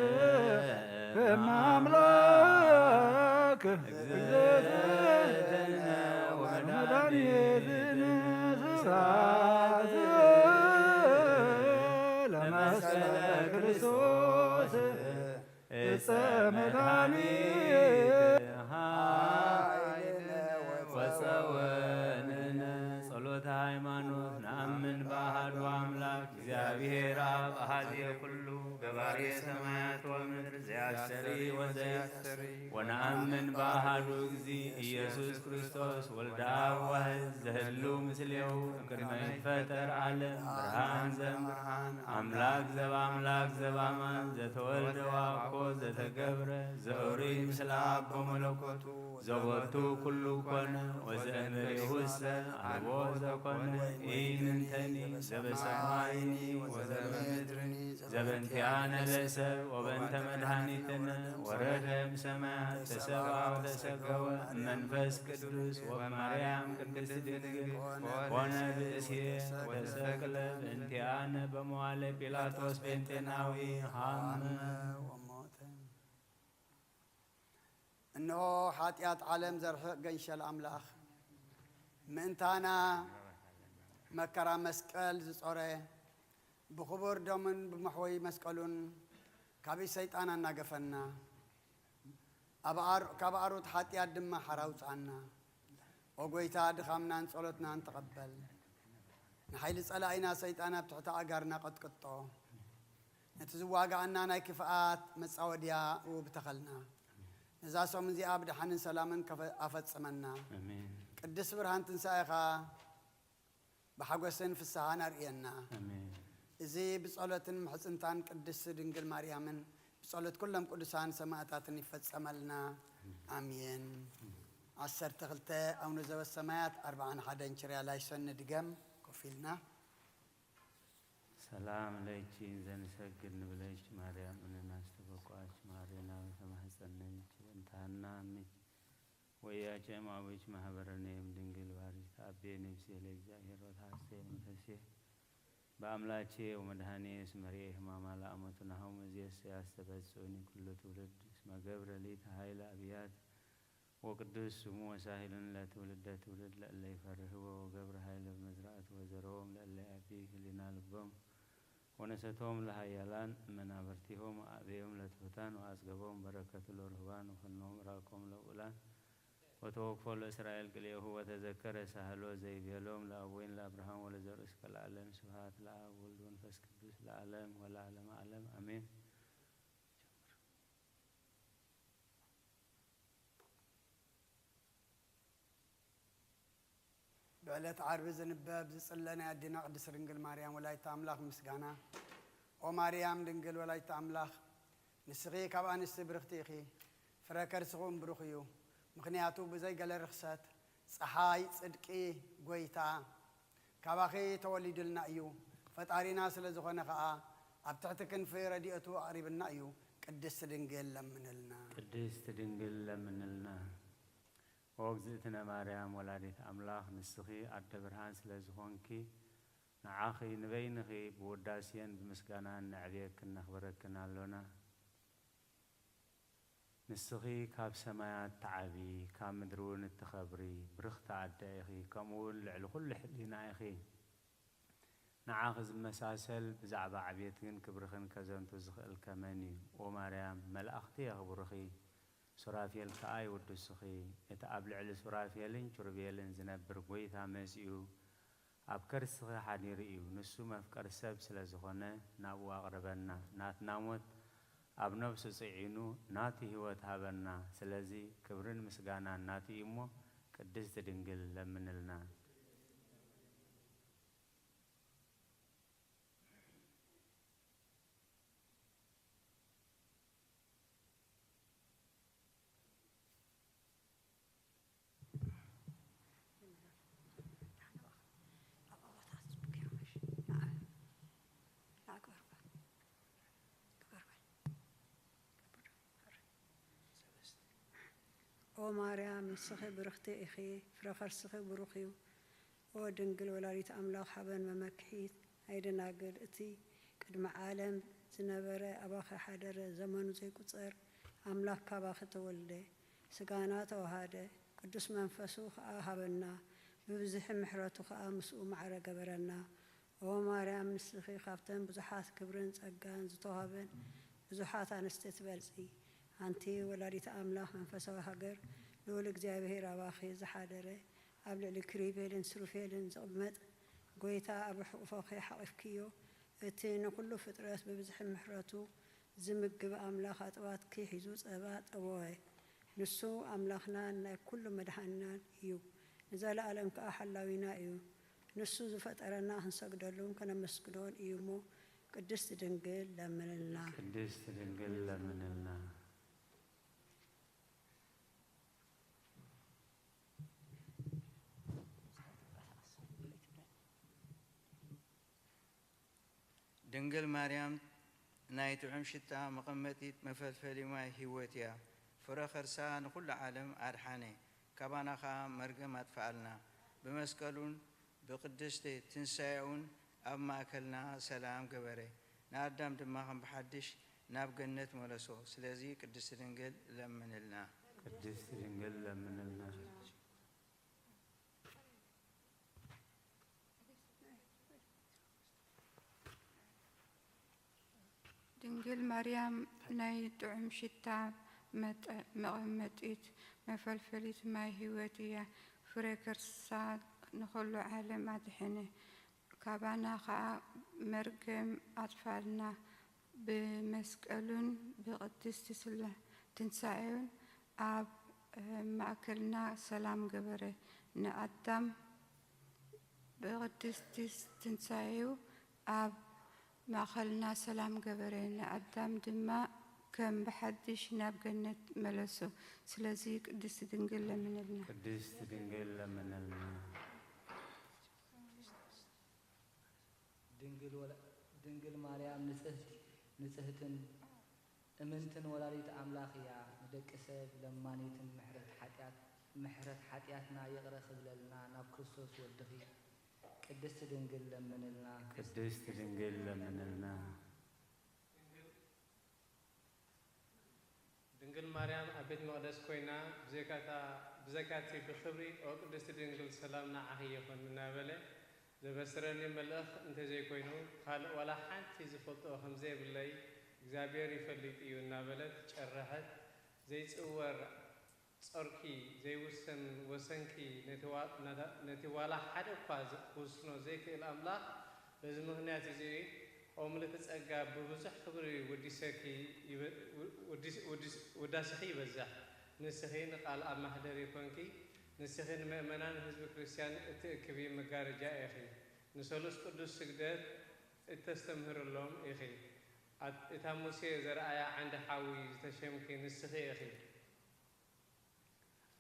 እመ አምላክ እግዝእትነ ወመድኃኒትነ ስብሐት ለመስቀለ ክርስቶስ እፀ መድኃኒት ኃይልነ ወፀወንነ። ጸሎተ ሃይማኖት። ነአምን በአሐዱ አምላክ እግዚአብሔር አብ አሐዜ ኩሉ ገባሬ ሰማያት ወምድር ዘያስተሪ ወዘያስተሪ ወነአምን በአሃዱ እግዚ ኢየሱስ ክርስቶስ ወልደ አብ ዋህድ ዘህሉ ምስሌሁ እምቅድመ ይትፈጠር ዓለም ብርሃን ዘም ብርሃን አምላክ ዘብ አምላክ ዘብ አማን ዘተወልደ ዋኮ ዘተገብረ ዘእሩይ ምስለ አብ በመለኮቱ ዘቦቱ ኩሉ ኮነ ወዘእምሪሁሰ አልቦ ዘኮነ ኢምንተኒ ዘበሰማይኒ ወዘበምድርኒ ዘበንቲአነ ለሰብ ወበእንተ መድኃኒትነ ወረደ እምሰማያት ተሰብአ ወተሰገወ እመንፈስ ቅዱስ ወማርያም ቅድስት ድንግል ኮነ ብእሴ ወተሰቅለ በእንቲአነ በመዋለ ጲላጦስ ጴንጤናዊ ሃመ ወሞተ። እነሆ ኃጢአት ዓለም ዘርሕቕ ገንሸል ኣምላኽ ምእንታና መከራ መስቀል ዝጾረ ብኽቡር ደሙን ብመሕወይ መስቀሉን ካብ ኢድ ሰይጣን ኣናገፈና። ኣብ ኣር-፣ ካብ ኣሮት ኃጢአት ድማ ሓራ ኣውጽኣና። ኦ ጐይታ ድኻምናን ጸሎትናን ተቐበል። ንሓይሊ ጸላኢና ሰይጣን ኣብ ትሕቲ ኣእጋርና ቀጥቅጦ። ነቲ ዝዋጋኣና ናይ ክፍኣት መጻወድያ ውብተኸልና። ነዛ ሰሙን እዚኣ ብደሓንን ሰላምን ከፈ-፣ ኣፈጽመና። ኣሜን። ቅድስቲ ብርሃን ትንሳኤኻ ብሓጎስን ፍስሃን ኣርእየና። ኣሜን። እዚ ብጸሎትን ምሕጽንታን ቅድስቲ ድንግል ማርያምን ብጸሎት ኩሎም ቅዱሳን ሰማዕታትን ይፈጸመልና። ኣሜን። ዓሰርተ ክልተ ኣቡነ ዘበሰማያት ኣርብዓን ሓደን ችርያ ላይሶን ንድገም ኮፍ ኢልና። ሰላም ለኪ ዘንሰግድ ንብለኪ ማርያም እንናስተበቋች ማሬና ተማሕፀነች በእንታና ምች ወያቸ ማዊች ማህበረኔም ድንግል ባሪት አቤ ነፍሴ ለእግዚአብሔር ወተሐሴ መንፈሴ በአምላኬ ወመድኃኔ እስመ ርኤ ሕማማ ለአመቱ ናሁ መዝየስ ያስተበጽኡኒ ኩሉ ትውልድ እስመ ገብረ ሊተ ኃይለ አብያት ወቅዱስ ስሙ ወሳሂሉን ለትውልደ ትውልድ ለእለ ይፈርህዎ ወገብረ ኃይለ በመዝራእቱ ወዘረዎም ለእለ ያቢ ህሊና ልቦም ወነሰቶም ለሃያላን መናብርቲሆም አእበዮም ለትሑታን ወአጽገቦም በረከቱ ለርሁባን ወፈኖም ራቆም ለውላን ወተወክፎ ለእስራኤል ቅልኤሁ ወተዘከረ ሳህሎ ዘይቤሎም ለአቦይን ለአብርሃም ወለዘርእስከ ለዓለም። ስብሐት ለአብ ወልድ ወንፈስ ቅዱስ ለዓለም ወለዓለመ ዓለም አሜን። ብዕለት ዓርቢ ዝንበብ ዝጽለ ናይ ኣዴና ቅድስት ድንግል ማርያም ወላዲተ ኣምላኽ ምስጋና። ኦ ማርያም ድንግል ወላዲተ ኣምላኽ፣ ንስኺ ካብ ኣንስቲ ብርኽቲ ኢኺ፣ ፍረ ከርስኺ እውን ብሩኽ እዩ። ምኽንያቱ ብዘይ ገለ ርኽሰት ጸሓይ ጽድቂ ጐይታ ካባኺ ተወሊዱልና እዩ። ፈጣሪና ስለ ዝኾነ ኸኣ ኣብ ትሕቲ ክንፊ ረድኤቱ ኣቕሪብና እዩ። ቅድስቲ ድንግል ለምንልና። ቅድስት ድንግል ለምንልና። ኦ እግዝእትነ ማርያም ወላዲት ኣምላኽ፣ ንስኺ ኣደ ብርሃን ስለ ዝኾንኪ፣ ንዓኺ ንበይንኺ ብውዳሴን ብምስጋናን ነዕብየክን ነኽብረክን ኣሎና። ንስኺ ካብ ሰማያት ትዓቢ፣ ካብ ምድሪ እውን እትኸብሪ ብርኽቲ ኣደ ኢኺ፣ ከምኡ እውን ልዕሊ ኩሉ ሕሊና ኢኺ። ንዓኺ ዝመሳሰል ብዛዕባ ዕብየትክን ክብርኽን ከዘንቱ ዝኽእል ከመን እዩ? ኦ ማርያም፣ መላእኽቲ የኽብሩኺ፣ ሱራፌል ከኣ ይውድሱኺ። እቲ ኣብ ልዕሊ ሱራፌልን ኪሩቤልን ዝነብር ጐይታ መጺኡ ኣብ ከርስኺ ሓዲሩ እዩ። ንሱ መፍቀሪ ሰብ ስለ ዝኾነ ናብኡ ኣቕርበና። ናትና ሞት ኣብ ነፍሱ ጽዒኑ ናቱ ህይወት ሃበና። ስለዚ ክብርን ምስጋናን ናቱ እዩ እሞ፣ ቅድስቲ ድንግል ለምንልና። ኦ ማርያም፣ ንስኺ ብርኽቲ ኢኺ፣ ፍረ ከርስኺ ብሩኽ እዩ። ኦ ድንግል ወላዲት ኣምላኽ፣ ሓበን መመክሒት ናይ ደናግል፣ እቲ ቅድሚ ዓለም ዝነበረ፣ ኣባኺ ሓደረ፣ ዘመኑ ዘይቁጸር ኣምላኽ ካባኺ ተወልደ፣ ስጋና ተዋሃደ፣ ቅዱስ መንፈሱ ኸኣ ሃበና፣ ብብዝሒ ምሕረቱ ኸኣ ምስኡ ማዕረ ገበረና። ኦ ማርያም፣ ንስኺ ካብተን ብዙሓት ክብርን ጸጋን ዝተዋህበን ብዙሓት ኣንስቲ ትበልጺ። ኣንቲ ወላዲተ ኣምላኽ መንፈሳዊ ሃገር፣ ልዑል እግዚኣብሔር ኣባኺ ዝሓደረ፣ ኣብ ልዕሊ ኪሩቤልን ሱራፌልን ዝቕመጥ ጐይታ ኣብ ሕቑፎኺ ሓቒፍክዮ። እቲ ንኹሉ ፍጥረት ብብዝሒ ምሕረቱ ዝምግብ ኣምላኽ ኣጥባትኪ ሒዙ ጸባ ጠበወ። ንሱ ኣምላኽናን ናይ ኩሉ መድሓኒናን እዩ። ንዘለኣለም ከኣ ሓላዊና እዩ። ንሱ ዝፈጠረና ክንሰግደሉን ከነመስግኖን እዩ እሞ፣ ቅድስት ድንግል ለምንልና። ቅድስት ድንግል ለምንልና። ድንግል ማርያም ናይ ጥዑም ሽታ መቐመጢት መፈልፈሊ ማይ ህይወት እያ። ፍረ ከርሳ ንኹሉ ዓለም ኣድሓነ፣ ካባና ኸኣ መርገም ኣጥፍኣልና። ብመስቀሉን ብቕድስቲ ትንሳኤኡን ኣብ ማእከልና ሰላም ገበረ። ንኣዳም ድማ ከም ብሓድሽ ናብ ገነት መለሶ። ስለዚ ቅድስቲ ድንግል ለምንልና። ቅድስቲ ድንግል ለምንልና። ድንግል ማርያም ናይ ጥዑም ሽታ መጠ-፣ መቐመጢት መፈልፈሊት ማይ ህይወት እያ። ፍረ ከርሳ ንኹሉ ዓለም ኣድሐነ፣ ካባና ኸኣ መርገም ኣጥፋልና። ብመስቀሉን ብቅድስቲ ስላ-፣ ትንሳኤኡን ኣብ ማእከልና ሰላም ገበረ። ንኣዳም ብቅድስቲ ትንሳኤኡ ኣብ ማእከልና ሰላም ገበረ። ንኣዳም ድማ ከም ብሓድሽ ናብ ገነት መለሶ። ስለዚ ቅድስቲ ድንግል ለምንልና። ቅድስቲ ድንግል ለምንልና። ድንግል ወላ-፣ ድንግል ማርያም ንጽህት-፣ ንጽህትን እምንትን ወላዲት ኣምላኽ እያ። ንደቂ ሰብ ለማኒትን ምሕረት ሓጢኣት፣ ምሕረት ሓጢኣትና ይቕረ ክብለልና ናብ ክርስቶስ ወድኺ ቅድስቲ ድንግል ለምንልና። ቅድስቲ ድንግል ለምንልና። ድንግል ማርያም ኣብ ቤት መቕደስ ኮይና፣ ብዘይካታ-፣ ብዘይካቲ ብኽብሪ፣ ኦ ቅድስቲ ድንግል፣ ሰላም ንዓኺ ይኹን እናበለ ዘበስረኒ መልእኽ እንተዘይኮይኑ፣ ካልእ ዋላ ሓንቲ ዝፈልጥኦ ከም ዘየብለይ እግዚኣብሔር ይፈልጥ እዩ እናበለት ጨረሐት። ዘይጽወር ጾርኪ፣ ዘይውሰን ወሰንኪ፣ ነቲ ዋ-፣ ነታ-፣ ነቲ ዋላ ሓደ እኳ ዝ-፣ ክውስኖ ዘይክእል ኣምላኽ፣ በዚ ምኽንያት እዚ ኦ ምልእቲ ጸጋ፣ ብብዙሕ ክብሪ ውዲሰኪ ይበ-፣ ው-፣ ውዲስ-፣ ውዲስ-፣ ውዳሴኺ ይበዝሕ። ንስኺ ንቃል ኣብ ማሕደሪ ኮንኪ፣ ንስኺ ንምእመናን ህዝቢ ክርስትያን እትእክቢ መጋረጃ ኢኺ። ንሰሉስ ቅዱስ ስግደት እተስተምህርሎም ኢኺ። ኣት-፣ እታ ሙሴ ዘርኣያ ዓንዲ ሓዊ ዝተሸምኪ ንስኺ ኢኺ።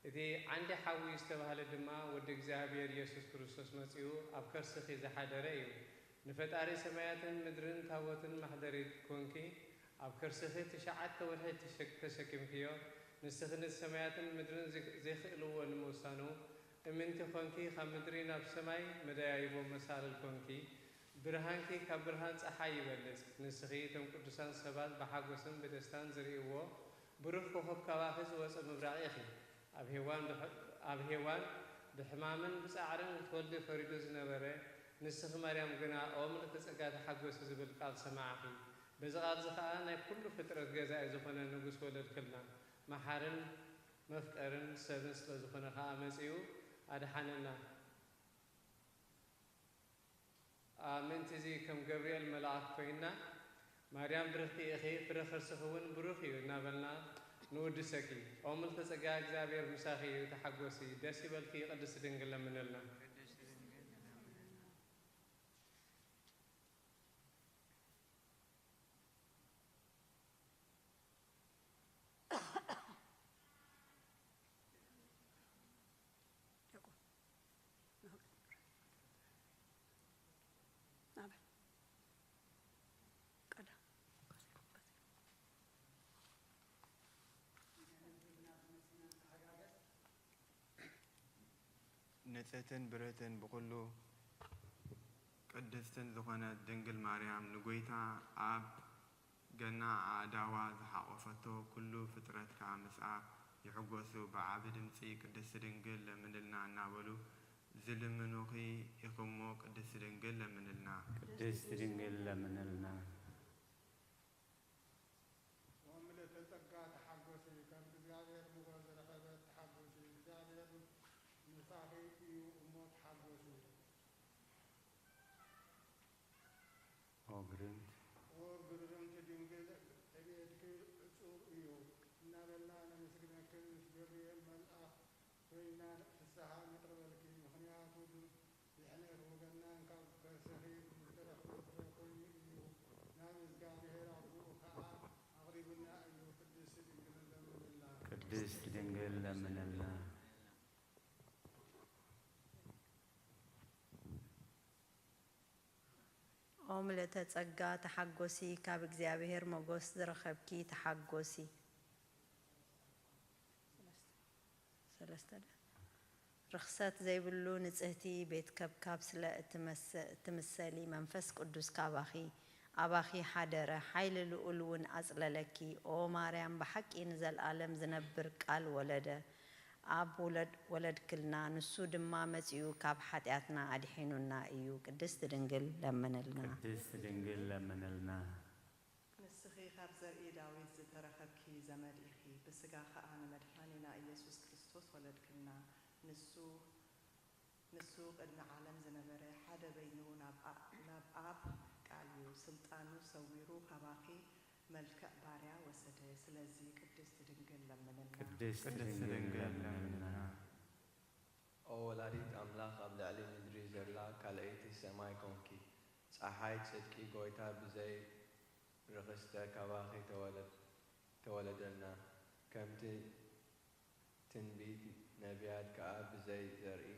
እቲ ዓንዲ ሓዊ ዝተባህለ ድማ ወዲ እግዚኣብሔር ኢየሱስ ክርስቶስ መጺኡ ኣብ ከርስኺ ዝሓደረ እዩ። ንፈጣሪ ሰማያትን ምድርን ታቦትን ማሕደሪት ኮንኪ፣ ኣብ ከርስኺ ትሽዓተ ወርሒ ተሸ-፣ ተሸኪምክዮ። ንስኺ ነቲ ሰማያትን ምድርን ዘይ-፣ ዘይክእልዎ ንምውሳኑ እምንቲ ኮንኪ፣ ካብ ምድሪ ናብ ሰማይ መደያይቦ መሳልል ኮንኪ። ብርሃንኪ ካብ ብርሃን ጸሓይ ይበልጽ። ንስኺ እቶም ቅዱሳን ሰባት ብሓጎስን ብደስታን ዝርእይዎ ብሩህ ኮኾብ ካባኺ ዝወጸ ምብራቕ ኢኺ። ኣብ ሄዋን ብሕ-፣ ኣብ ሄዋን ብሕማምን ብጻዕርን ክትወልዲ ፈሪዱ ዝነበረ፣ ንስኺ ማርያም ግና፣ ኦ ምልእቲ ጸጋ ተሓጎሲ ዝብል ቃል ሰማዕኺ። በዚ ቃል እዚ ኸኣ ናይ ኩሉ ፍጥረት ገዛኢ ዝኾነ ንጉስ ወለድክልና። መሓርን መፍቀርን ሰብን ስለ ዝኾነ ኸኣ መጺኡ ኣድሓነና። ኣብ ምእንቲ እዚ ከም ገብርኤል መልኣኽ ኮይንና፣ ማርያም ብርኽቲ ኢኺ፣ ፍረ ከርስኺ እውን ብሩኽ እዩ እናበልና ንውድሰኪ። ኦ ምልዕተ ጸጋ፣ እግዚኣብሔር ምሳኺ እዩ፣ ተሓጎሲ፣ ደስ ይበልኪ ቅድስቲ ድንግል ለምንልና። ንጽህትን ብርህትን ብኹሉ ቅድስትን ዝኾነት ድንግል ማርያም ንጎይታ ኣብ ገና ኣእዳዋ ዝሓቖፈቶ ኩሉ ፍጥረት ከኣ ምስኣ ይሕጎሱ፣ ብዓቢ ድምጺ ቅድስቲ ድንግል ለምንልና እናበሉ ዝልምኑኺ ኢኺሞ ቅድስቲ ድንግል ለምንልና። ቅድስቲ ድንግል ለምንልና። ኦ ምልዕተ ጸጋ ተሓጎሲ፣ ከም እግዚኣብሔር ምጎ ዝረኸበት ተሓጎሲ፣ እግዚኣብሔር ምሳኺ እዩ እሞ ተሓጎሲ። ኦ ግርምት። ኦ ግርምት ድንግል፣ ዕቤትኪ ዕጹብ እዩ እናበልና ነመስግነኪ። ምስ ገብርኤል መልኣኽ ኮይና ፍስሓ ነቕርበልኪ። ምኽንያቱ ድሕነት ወገናን ካብ ከርሰኺ ዝተረኽበ ፍረ ኮይኑ እዩ። ናብ እግዚኣብሔር ኣቦኡ ኸዓ ኣቕሪቡና እዩ። ቅድስት ድንግል ለምንልና። ቅድስት ድንግል ለምንልና። ኦ ምልእተ ጸጋ ተሓጎሲ፣ ካብ እግዚኣብሔር ሞጎስ ዝረኸብኪ ተሓጎሲ። ሰለስተ ደ-፣ ርኽሰት ዘይብሉ ንጽህቲ ቤት ከብካብ ስለ እትመስ-፣ እትምሰሊ መንፈስ ቅዱስ ካባኺ፣ ኣባኺ ሓደረ፣ ሓይሊ ልኡል እውን ኣጽለለኪ። ኦ ማርያም ብሓቂ ንዘልኣለም ዝነብር ቃል ወለደ። ኣብ ውለድ-፣ ወለድክልና፣ ንሱ ድማ መጺኡ ካብ ሓጢኣትና ኣድሒኑና እዩ። ቅድስት ድንግል ለምንልና። ቅድስት ድንግል ለምንልና። ንስኺ ካብ ዘርኢ ዳዊት ዝተረኸብኪ ዘመድ ኢኺ፣ ብስጋ ኸኣ ንመድሓኒና ኢየሱስ ክርስቶስ ወለድክልና። ንሱ፣ ንሱ ቅድሚ ዓለም ዝነበረ፣ ሓደ በይኑ ናብ ኣ-፣ ናብ ኣብ ቃል እዩ። ስልጣኑ ሰዊሩ ካባኺ መልክዕ ባርያ ወሰደ። ስለዚ ቅድስት ድንግል ለምንልና። ቅድስት ድንግል ለምንልና። ኦ ወላዲት ኣምላኽ፣ ኣብ ልዕሊ ምድሪ ዘላ ካልኣይቲ ሰማይ ኮንኪ። ጸሓይ ጽድቂ ጐይታ ብዘይ ርኽስተ ካባኺ ተወለ-፣ ተወለደልና። ከምቲ ትንቢት ነቢያት ከኣ ብዘይ ዘርኢ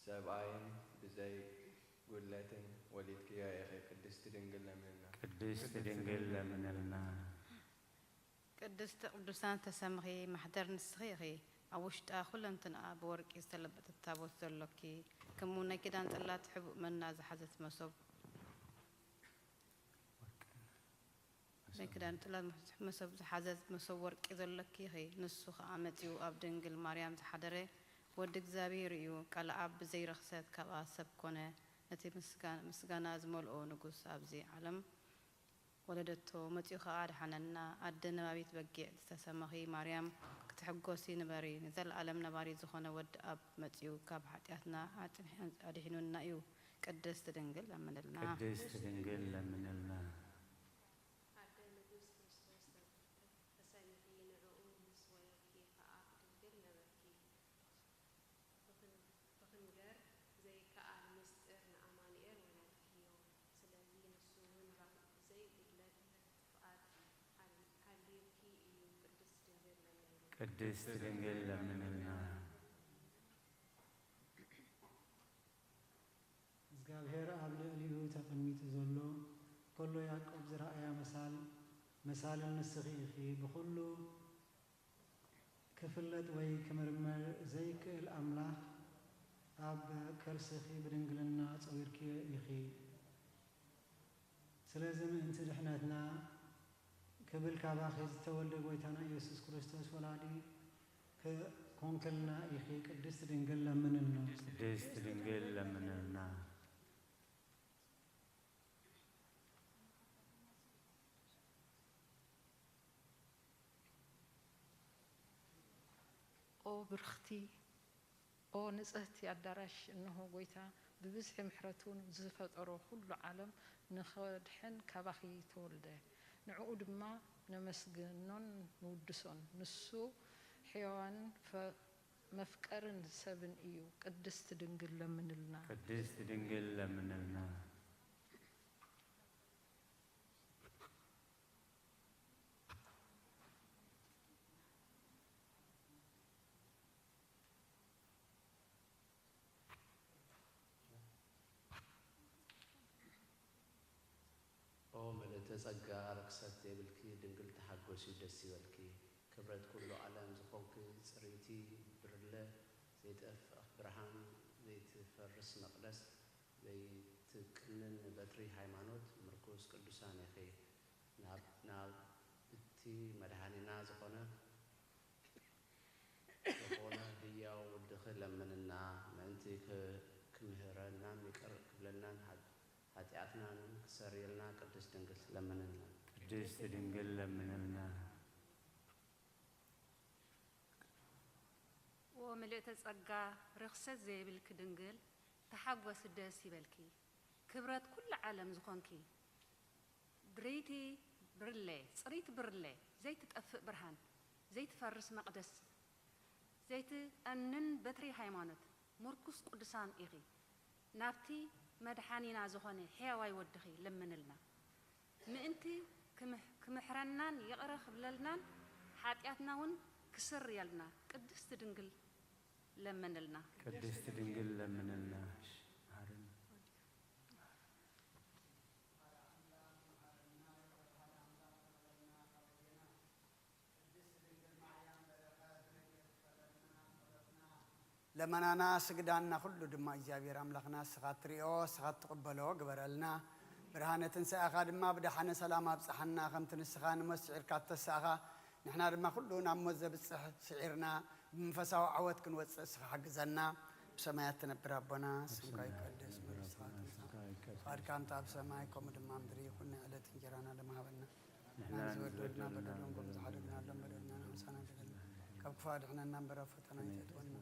ሰብኣይን ብዘይ ጒድለትን ወሊድክዮ ኢኺ። ቅድስቲ ድንግል ለምንልና። ቅድስቲ ድንግል ለምንልና። ቅድስቲ ቅዱሳን ዝተሰምኺ ማሕደር ንስኺ ኢኺ። ኣብ ውሽጣ ኩለንትንኣ ብወርቂ ዝተለበጠት ታቦት ዘሎኪ፣ ከምኡ ናይ ኪዳን ጽላት ሕቡእ መና ዝሓዘት መሶብ፣ ናይ ኪዳን ጽላት መሶብ ዝሓዘት መሶብ ወርቂ ዘሎኪ ኢኺ። ንሱ ኸኣ መጺኡ ኣብ ድንግል ማርያም ዝሓደረ ወዲ እግዚኣብሔር እዩ። ቃል ኣብ ብዘይ ርኽሰት ካብኣ ሰብ ኮነ። ነቲ ምስጋ-፣ ምስጋና ዝመልኦ ንጉስ ኣብዚ ዓለም ወለደቶ፣ መጺኡ ኸኣ ኣድሓነና። ኣደ ነባቢት በጊዕ ዝተሰመኺ ማርያም፣ ክትሕጎሲ ንበሪ። ንዘለኣለም ነባሪ ዝኾነ ወዲ ኣብ መጺኡ፣ ካብ ሓጢኣትና ኣጽንሒ-፣ ኣድሒኑና እዩ። ቅድስት ድንግል ለምንልና። ቅድስት ድንግል ለምንልና። ኣደ ንጉስ ክርስቶስ ተሰሚኺ፣ ንዕኡ ምስ ወለድኪ ኸኣ ድንግል ነበርኪ። ብኽን-፣ ብኽንገር ዘይከኣል ምስጢር ንኣማኑኤል ወለድክዮ። ስለዚ ንሱ እውን ራብ ብዘይ ጉድለት ጥፍኣት ሓል-፣ ሓልዩኪ እዩ። ቅድስት ድንግል ለምንልና። ቅድስት ድንግል ለምንልና። እግዚኣብሔር ኣብ ልዕሊኡ ተቐሚጡ ዘሎ፣ ከሎ ያዕቆብ ዝረኣያ መሳል፣ መሳልል ንስኺ ኢኺ። ብኹሉ ክፍለጥ ወይ ክምርመር ዘይክእል ኣምላኽ ኣብ ከርስኺ ብድንግልና ጸዊርክዮ ኢኺ። ስለዚ ምእንቲ ድሕነትና ክብል ካባኺ ዝተወልደ ጐይታና ኢየሱስ ክርስቶስ ወላዲ ክ-፣ ኮንክልና ኢኺ። ቅድስት ድንግል ለምንልና። ቅድስት ድንግል ለምንልና። ኦ ብርኽቲ፣ ኦ ንጽህቲ ኣዳራሽ፣ እንሆ ጐይታ ብብዝሒ ምሕረቱ ዝፈጠሮ ኩሉ ዓለም ንኸድሕን ካባኺ ተወልደ። ንዕኡ ድማ ነመስግኖን ንውድሶን። ንሱ ሕያዋን ፈ-፣ መፍቀርን ሰብን እዩ። ቅድስት ድንግል ለምንልና። ቅድስት ድንግል ለምንልና። ኦ ምልእተ ጸጋ፣ ርኽሰት ዘይብልኪ ድንግል ተሓጎሲ ደስ ይበልኪ። ክብረት ኩሉ ዓለም ዝኾንኪ ጽርይቲ ብርለ፣ ዘይጠፍእ ብርሃን፣ ዘይትፈርስ መቕደስ፣ ዘይትቅንን በትሪ ሃይማኖት፣ ምርኩስ ቅዱሳን ኢኺ። ናብ፣ ናብ እቲ መድኃኒና ዝኾነ፣ ዝኾነ ህያው ወልድኺ ለምንና፣ ምእንቲ ክ-፣ ክምህረናን ይቅር ክብለናን፣ ሓ-፣ ሓጢኣትናን ክሰርየልና ቅድስት ድንግል ለምንና። ቅድስት ድንግል ለምንና። ኦ ምልእተ ጸጋ፣ ርኽሰት ዘይብልኪ ድንግል፣ ተሓጎሲ ደስ ይበልኪ። ክብረት ኩሉ ዓለም ዝኾንኪ፣ ብርይቲ ብርለ፣ ጽሪት ብርለ፣ ዘይትጠፍእ ብርሃን፣ ዘይትፈርስ መቕደስ፣ ዘይትቐንን በትሪ ሃይማኖት፣ ምርኩስ ቅዱሳን ኢኺ። ናብቲ መድሓኒና ዝኾነ ሕያዋይ ወድኺ ለምንልና። ምእንቲ ክምሕ-፣ ክምሕረናን ይቕረ ክብለልናን ሓጢኣትና እውን ክስርየልና ቅድስቲ ድንግል ለምንልና። ቅድስቲ ድንግል ለምንልና። መሓረና። ለመናና ስግዳና ኩሉ ድማ እግዚኣብሔር ኣምላኽና ንስኻ ትሪኦ፣ ንስኻ ትቕበሎ ግበረልና። ብርሃነ ትንሳኤኻ ድማ ብደሓነ ሰላም ኣብጽሓና። ከምቲ ንስኻ ንሞት ስዒርካ እተሳእኻ፣ ንሕና ድማ ኩሉ ናብ ሞት ዘብጽሕ ስዒርና፣ ብመንፈሳዊ ዓወት ክንወጽእ ንስኻ ሓግዘና። ብሰማያት ትነብር ኣቦና፣ ስምካ ይቀደስ፣ መንግስትኻ ትምጻእ፣ ፍቓድካ ከምቲ ኣብ ሰማይ ከምኡ ድማ ኣብ ምድሪ ይኹን። ናይ ዕለት እንጀራና ሎሚ ሃበና። ንሕና ንዝበደሉና በደሎም ከም ዝሓደግናሎም በደልና ንኣምሳና ኣይትግበረና። ካብ ክፉእ ኣድሕነና እምበር ኣብ ፈተና ኣይተእትወና።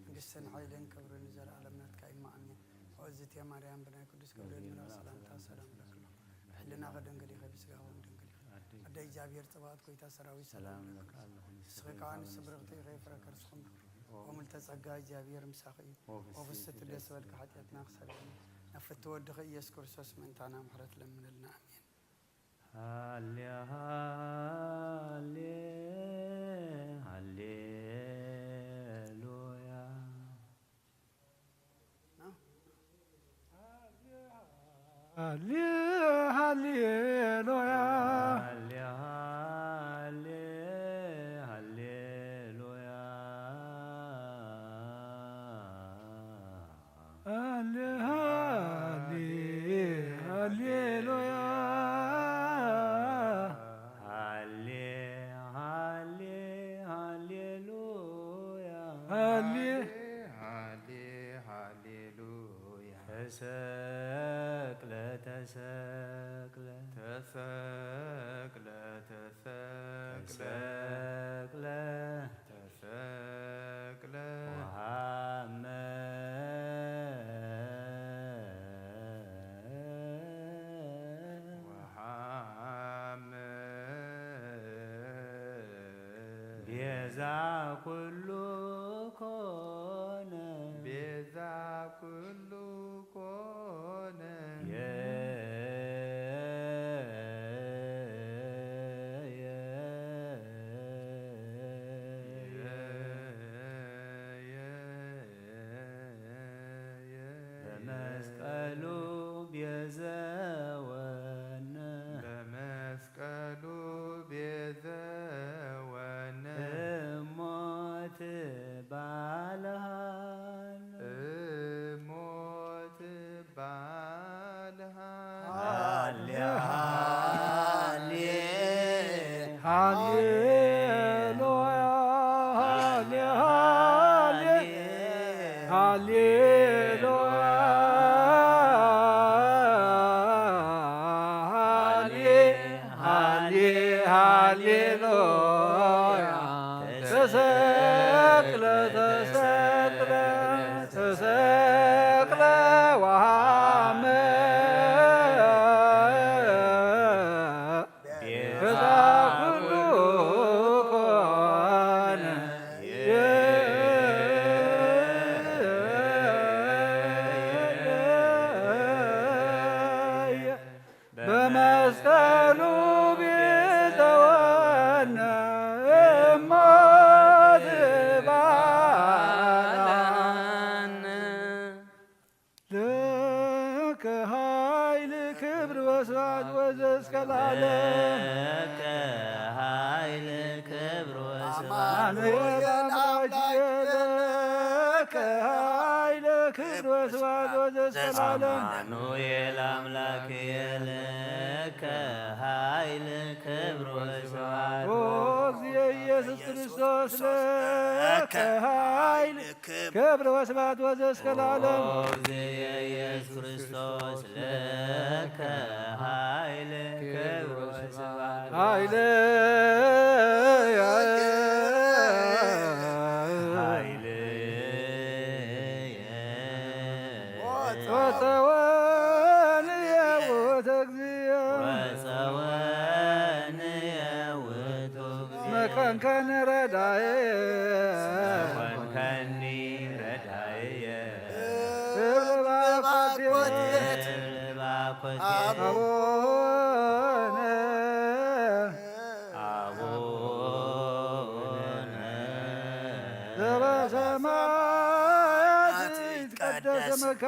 መንግስትን ሓይልን ክብርን ንዘለኣለም ናትካ እዩ። ኣሜን። ኦዝቴ ማርያም ብናይ ቅዱስ ገብርኤል መልኣክ ሰላምታ ሰላም እብለኪ ኣለኹ። ብሕልናኺ ድንግል ኢኺ፣ ብስጋኺ እውን ድንግል ኢኺ። ኣደ እግዚኣብሔር ጽባኦት፣ ጎይታ ሰራዊት ሰላም እብለኪ ኣለኹ። ንስኺ ከኣ ኣንስቲ ብርኽቲ ኢኺ፣ ፍረ ከርስኺ እውን ብሩኽ እዩ። ኦ ምልዕተ ጸጋ፣ እግዚኣብሔር ምሳኺ እዩ። ኦ ፍስሕቲ ደስ በልኪ፣ ሓጢኣትና ክሰርየልና፣ ናብ ፍትው ወድኺ ኢየሱስ ክርስቶስ ምእንታና ምሕረት ለምንልና። ኣሜን። ሃሌ ሃሌ ሃሌሉያ። ሃሌ ሃሌሉያ። ሃሌ ሃሌ ሃሌሉያ። ሃሌ ሃሌ ሃሌሉያ። ሃሌ ሃሌ ሃሌሉያ። ሃሌ ሃሌ ሃሌሉያ። ተሰቅለ ተሰቅለ ተሰቅለ ተሰቅለ ተሰቅለ ተሰቅለ ወሃመ ወሃመ ቤዛ ኩሉ ኮነ ቤዛ ኩሉ ኮነ። በመስቀሉ ቤዘወነ በመስቀሉ ቤዘወነ እሞት ባልሃን እሞት ባልሃን። ሃሌ ሃሌ ሃሌሉያ። ሃሌ ሃሌ ሃሌሉያ። ሃሌ ሃሌ ሃሌሉያ። ተሰቅለ ተሰቅለ ተሰቅለ ወሃመ ቤዛ ኩሉ ኮነ። በመስቀሉ ቤዘወነ እሞት ባልሃነ። ለከ ኃይል ክብር ወስብሐት ወዘእስከ ለዓለም። ለከ ኃይል ክብር ወስብሐት አማኑኤል አምላክ ለከ ኃይል ክብር ወስብሐት ወዘእስከ ለዓለም። አማኑኤል አምላክ ለከ ኃይል ክብር ወስብሐት ኦ እግዚእ ኢየሱስ ክርስቶስ ለከ ኃይል ክብር ወስብሐት ወዘእስከ ለዓለም። ኦ እግዚእ ኢየሱስ ክርስቶስ ለከ ኃይል ክብር ወስብሐት ኃይል ኃይል ወጸወን የውት እግዚኦ ወጸወን የውቱ ኮንከኒ ረዳየ። ኮንከኒ ረዳየ። ክብሪ ባኮቴት። ክብሪ ባኮቴት። አቡነ አቡነ ዘበሰማያት ይትቀደስ ስምከ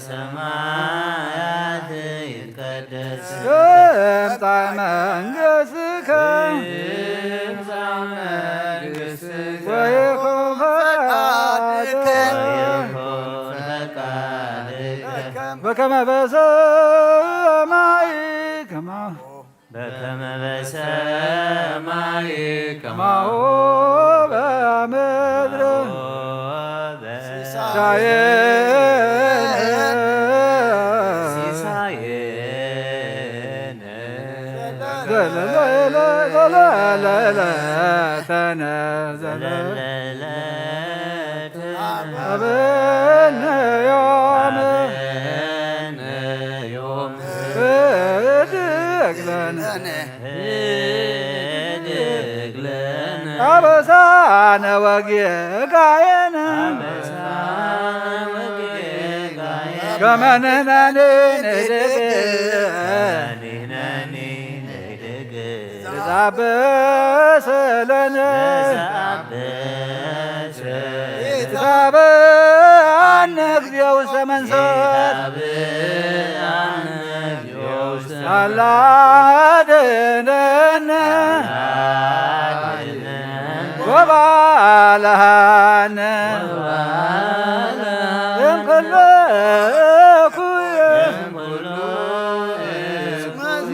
ዘበሰማያት ይትቀደስ ትምጻእ መንግሥትከ ትምጻእ መንግሥትከ ወይኩን ፈቃድከ ወይኩን ፈቃድከ በከመ በሰማይ ከማሁ በከመ በሰማይ ከማሁ በምድር ሲሳየነ ዘለለ ዘለለ ለዕለትነ ዘለለ ዘለለ ሀበነ ዮም ሀበነ ዮም ህድግ ለነ ህድግ ለነ አበሳነ ወጌጋየነ አበሳነ ወጌጋየነ ከመ ንሕነኒ ንህድግ ንሕነኒ ንህድግ ዘበሰለነ ዘአበሰ ይትባበአነ እግዚኦ ውስተ መንሶት ይትባበአነ እግዚኦ ውስተ አላድነነ አድነነ ወባልሃነ ወባልሃነ እምኩሉ እምኩሉ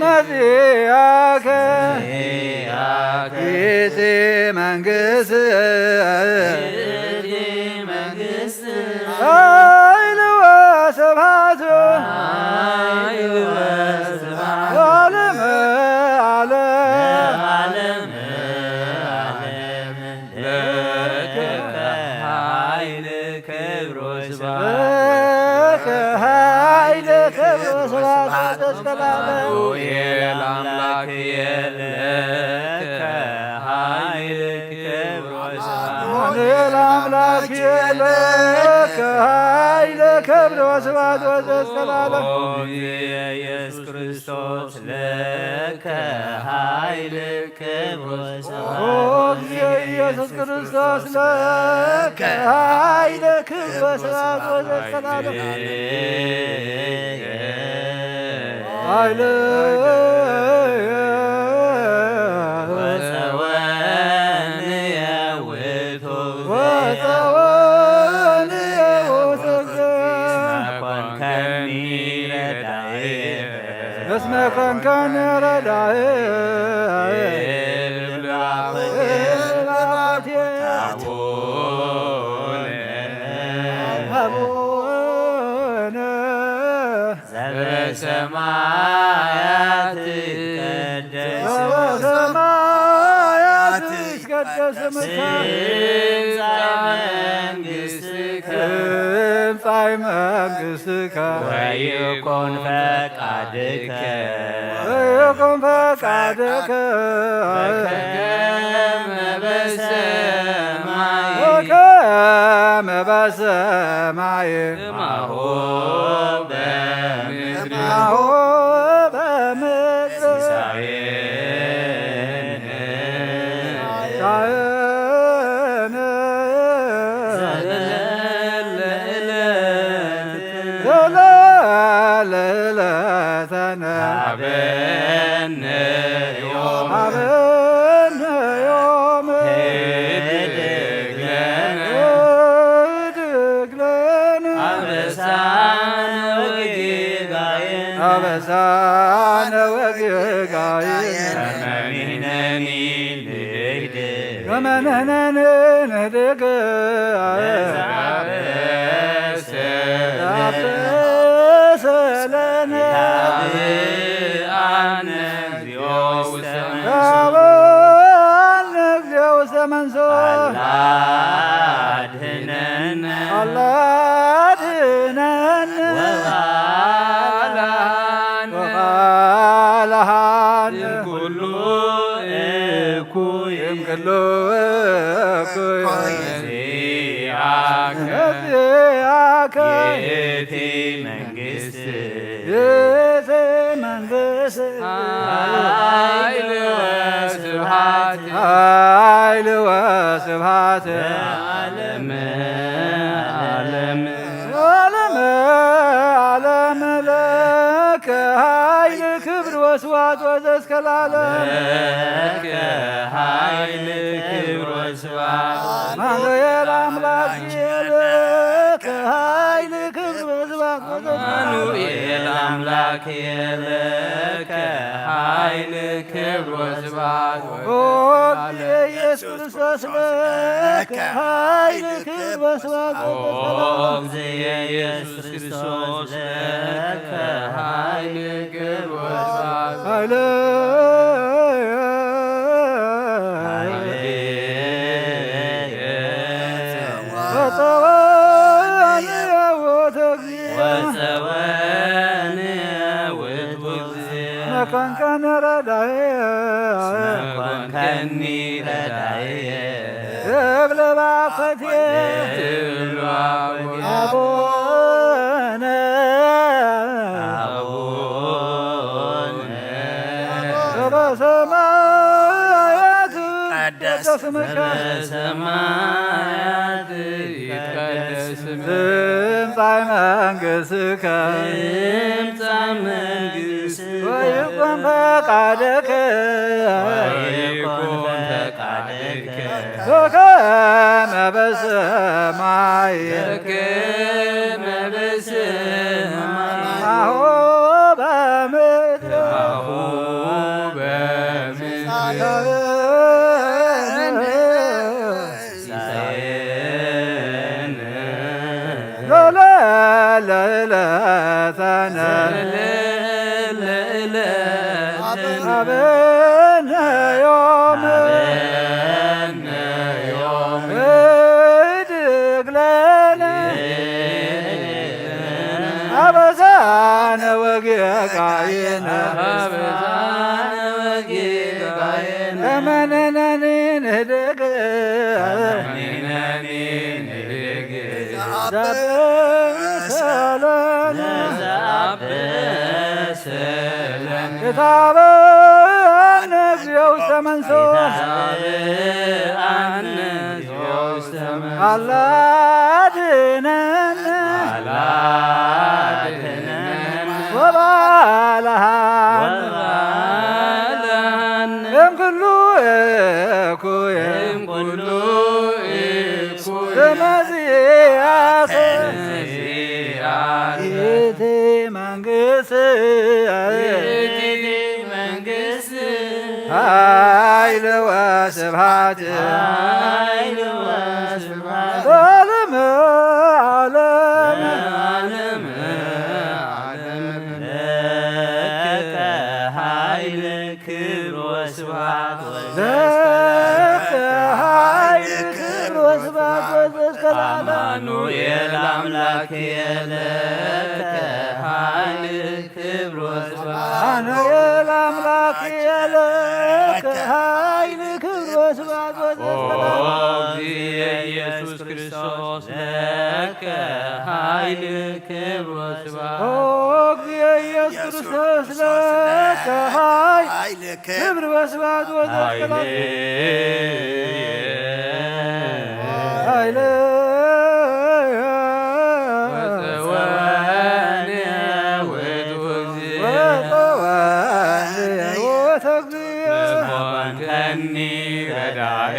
መዚአከ መዚአከ ይእቲ መንግስት ይእቲ መንግስት ኃይል ወስብሐት ኃይል ወስብሐት ዓለም ዓለም ለዓለመ ዓለም ለከ ኃይል ክብር ወስብሐት ለከ ኃይል ክብር ወስብሐት እስከ ለዓለም አማኑኤል አምላክ የለከ ኃይል ክብር ወስብሐት አማኑኤል አምላክ የለከ ኃይል ክብር ወስብሐት ወዘ እስከ ለዓለም ኦ ኢየሱስ ክርስቶስ ለከ ኃይል ክብር ወስብሐት ኦ ጊዜ ኢየሱስ ክርስቶስ ለከ ኃይል ክብር ወስብሐት ወዘ እስከ ለዓለም ኃይል ወፀወንየ ውእቱ ወፀወንየ ውእቱ ኮንከኒ ረዳኤ እስመ ኮንከኒ ረዳኤ እብል እብል ባኮቴ አቡነ አቡነ ዘበሰማያት ይትቀደስ ዘበሰማያት ይትቀደስ ስምከ ትምጻእ መንግሥትከ ትምጻእ መንግሥትከ ወይኩን ፈቃድከ ወይኩን ፈቃድከ በከመ በሰማይ በከመ በሰማይ ከማሁ በምድር ከማሁ በምድር ሲሳየነ ሲሳየነ ዘለለ ዕለትነ ዘለለ ዕለትነ ሀበነ ዮም ሀበነ ዮም ህድግ ለነ ህድግ ለነ አበሳነ ወጌጋየነ አበሳነ ወጌጋየነ ከመ ንሕነኒ ንህድግ ከመ ንሕነኒ ንህድግ ለዘአበሰ ዘአበሰ ለነ ይትባበአነ እግዚኦ ውስተ መንሱት ይትባበአነ እግዚኦ ውስተ መንሱት አላ አድህነነ አላ አድህነነ ወባልሃነ ወባልሃነ እምኩሉ እኩይ እቲ መንግስት፣ እቲ መንግስት፣ ኃይል ወስብሐት፣ ኃይል ወስብሐት ለዓለመ ዓለም። ዓለመ ዓለም ለከ ኃይል ክብር ወስብሐት ወዘእስከ ለዓለም። ለከ ኃይል ክብር ወስብሐት። አማኑኤል አምላክ ለከ ኃይል ክብር ወስብሐት ወዘእስከ ለዓለም። አማኑኤል አምላክ ለከ ኃይል ክብር ወስብሐት ኦ ወዘእስከ ለዓለም። ኢየሱስ ክርስቶስ ለከ ኃይል ክብር ወስብሐት ኦ ወዘእስከ ለዓለም። እግዚእ ኢየሱስ ክርስቶስ ለከ ኃይል ክብር ወስብሐት። ኃይለ ኃይለ ወጸወነ ውእቱ እግዚእ። ወጸወነ ውእቱ እግዚእ። መኮንከኒ ረዳየ። መኮንከኒ ረዳየ። እብለ ባኮቴ። እብለ ባኮቴ። አቡነ። አቡነ። በሰማያት ይትቀደስ ስምከ። በሰማያት ይትቀደስ ስምከ። ትምጻእ መንግሥትከ። ትምጻእ መንግሥትከ። ወይኩን ፈቃድከ። ወይኩን ፈቃድከ። በከመ በሰማይ። በከመ በሰማይ። ከማሁ በምድር። ከማሁ በምድር። ሲሳየነ። ሲሳየነ። ዘለለ ዕለተነ። ዘለለ ዕለተነ። ሀበነ ዮም። ሀበነ ዮም። ህድግ ለነ። ህድግ ለነ። አበሳነ ወጌጋየነ። አበሳነ ወጌጋየነ። ከመ ንሕነኒ ንህድግ። ከመ ንሕነኒ ንህድግ። ዘአበሰ ለነ። ዘአበሰ ለነ። ኢታብአነ እግዚኦ ውስተ መንሱት። ኢታብአነ እግዚኦ ውስተ መንሱት። አላ አድነነ። አላ አድነነ። ወባልሐነ። ወባልሐነ። እምኩሉ እኩይ። እምኩሉ እኩይ። ስመ ዚአከ። ስመ ዚአከ። ይእቲ መንግስት። ይእቲ መንግስት። ኃይል ወስብሐት። ኃይል ወስብሐት። ለዓለመ ዓለም። ለዓለመ ዓለም። ለከ ኃይል ክብር ወስብሐት ለከ ኃይል ክብር ወስብሐት ወዘእስከ ለዓለም። አማኑኤል አምላክ ለከ ኃይል ክብር ወስብሐት። አማኑኤል አምላክ ለከ ኃይል ክብር ወስብሐት ወዘእስከ ኦ ለዓለም። እግዚእ ኢየሱስ ክርስቶስ ለከ ኃይል ክብር ወስብሐት። ኦ እግዚእ ኢየሱስ ክርስቶስ ለከ ኃይል ክብር ወስብሐት ወዘእስከ ለዓለም። ኃይለ ወጸወነ ውእቱ እግዚእ። ወጸወነ ውእቱ እግዚእ። መኮንከኒ ረዳኤ።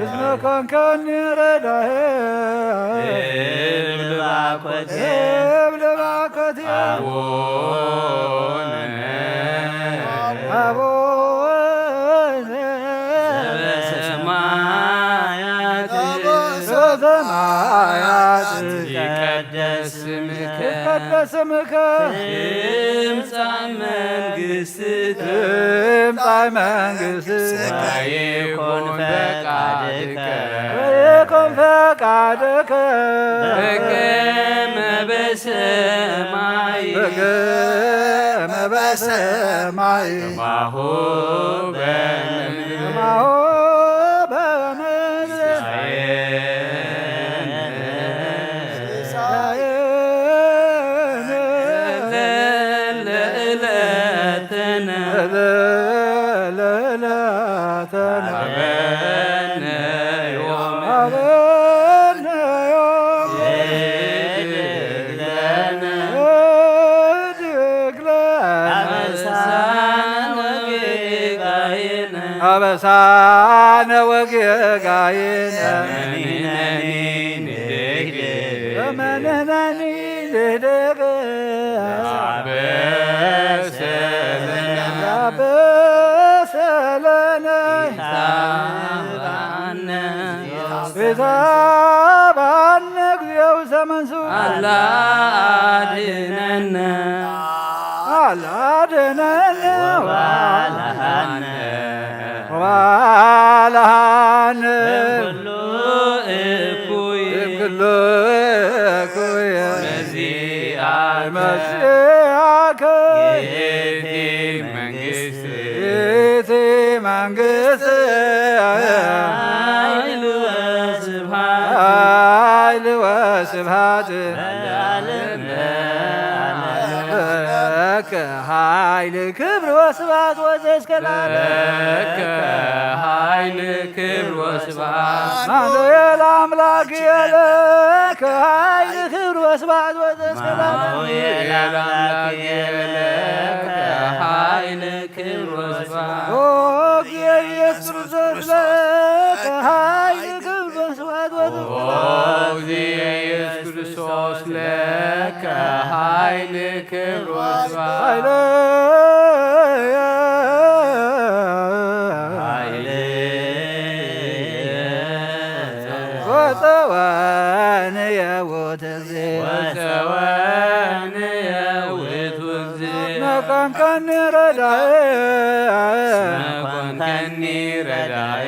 እስመ ኮንከኒ ረዳኤ። እብል ባኮቴ። እብል ባኮቴ። አቡነ። አቡነ። ዘበሰማያት። ዘበሰማያት። ይትቀደስ ስምከ። ይትቀደስ ስምከ። ትምጻእ መንግሥትከ። ትምጻእ መንግሥትከ። ወይኩን ፈቃድከ። ወይኩን ፈቃድከ። በከመ በሰማይ። በከመ በሰማይ። ከማሁ በምድር። ከማሁ በምድር። ሲሳየነ። ሲሳየ ለለለተነ አበነ ዮም አበነ ዮም ህድግ ለነ ህድግ ለነ አበሳነ ወጌጋየነ አበሳነ ወጌጋየነ መኒነኒ ንህድግ መኒነኒ ንህድግ አበሰለነ አበሰለነ ቤዛ ባነ እግዚኦ ውስተ መንሱ አላ አድነነ አላ አድነነ ወባልሃነ ወባልሃነ እኩይ እኩይ መዚአከ መዚአከ ይእቲ መንግስት ይእቲ መንግስት ኃይል ወስብሐት ኃይል ወስብሐት ለዓለመ ለዓለም። ለከ ኃይል ክብር ወስብሐት ወዘእስከ ለዓለም። ለከ ኃይል ክብር ወስብሐት። አማኑኤል አምላክ ለከ ኃይል ክብር ወስብሐት ወዘእስከ ለዓለም። አማኑኤል አምላክ ለከ ኃይል ክብር ወስብሐት። ኦ እግዚእ ኢየሱስ ክርስቶስ ለከ ኃይል ክብር ወስብሐት ወዘእስከ ለዓለም። ኦ እግዚእ ኢየሱስ ክርስቶስ ለከ ኃይል ክብር ወስብሐት። ኃይለ ኃይለ ወፀወን የውት እግዚእ ወፀወን የውት እግዚእ መኮንከኒ ረዳኤ መኮንከኒ ረዳኤ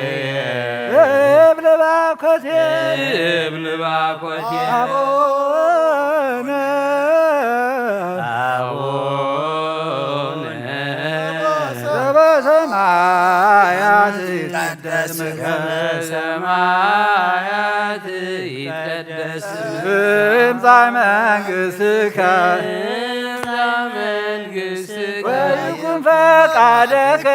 እብል ባኮቴ እብል ባኮቴ አቡነ አቡነ ዘበሰማያት ይትቀደስ ስምከ በሰማያት ይትቀደስ ትምጻእ መንግሥትከ ትምጻእ መንግሥትከ ወይኩን ፈቃድከ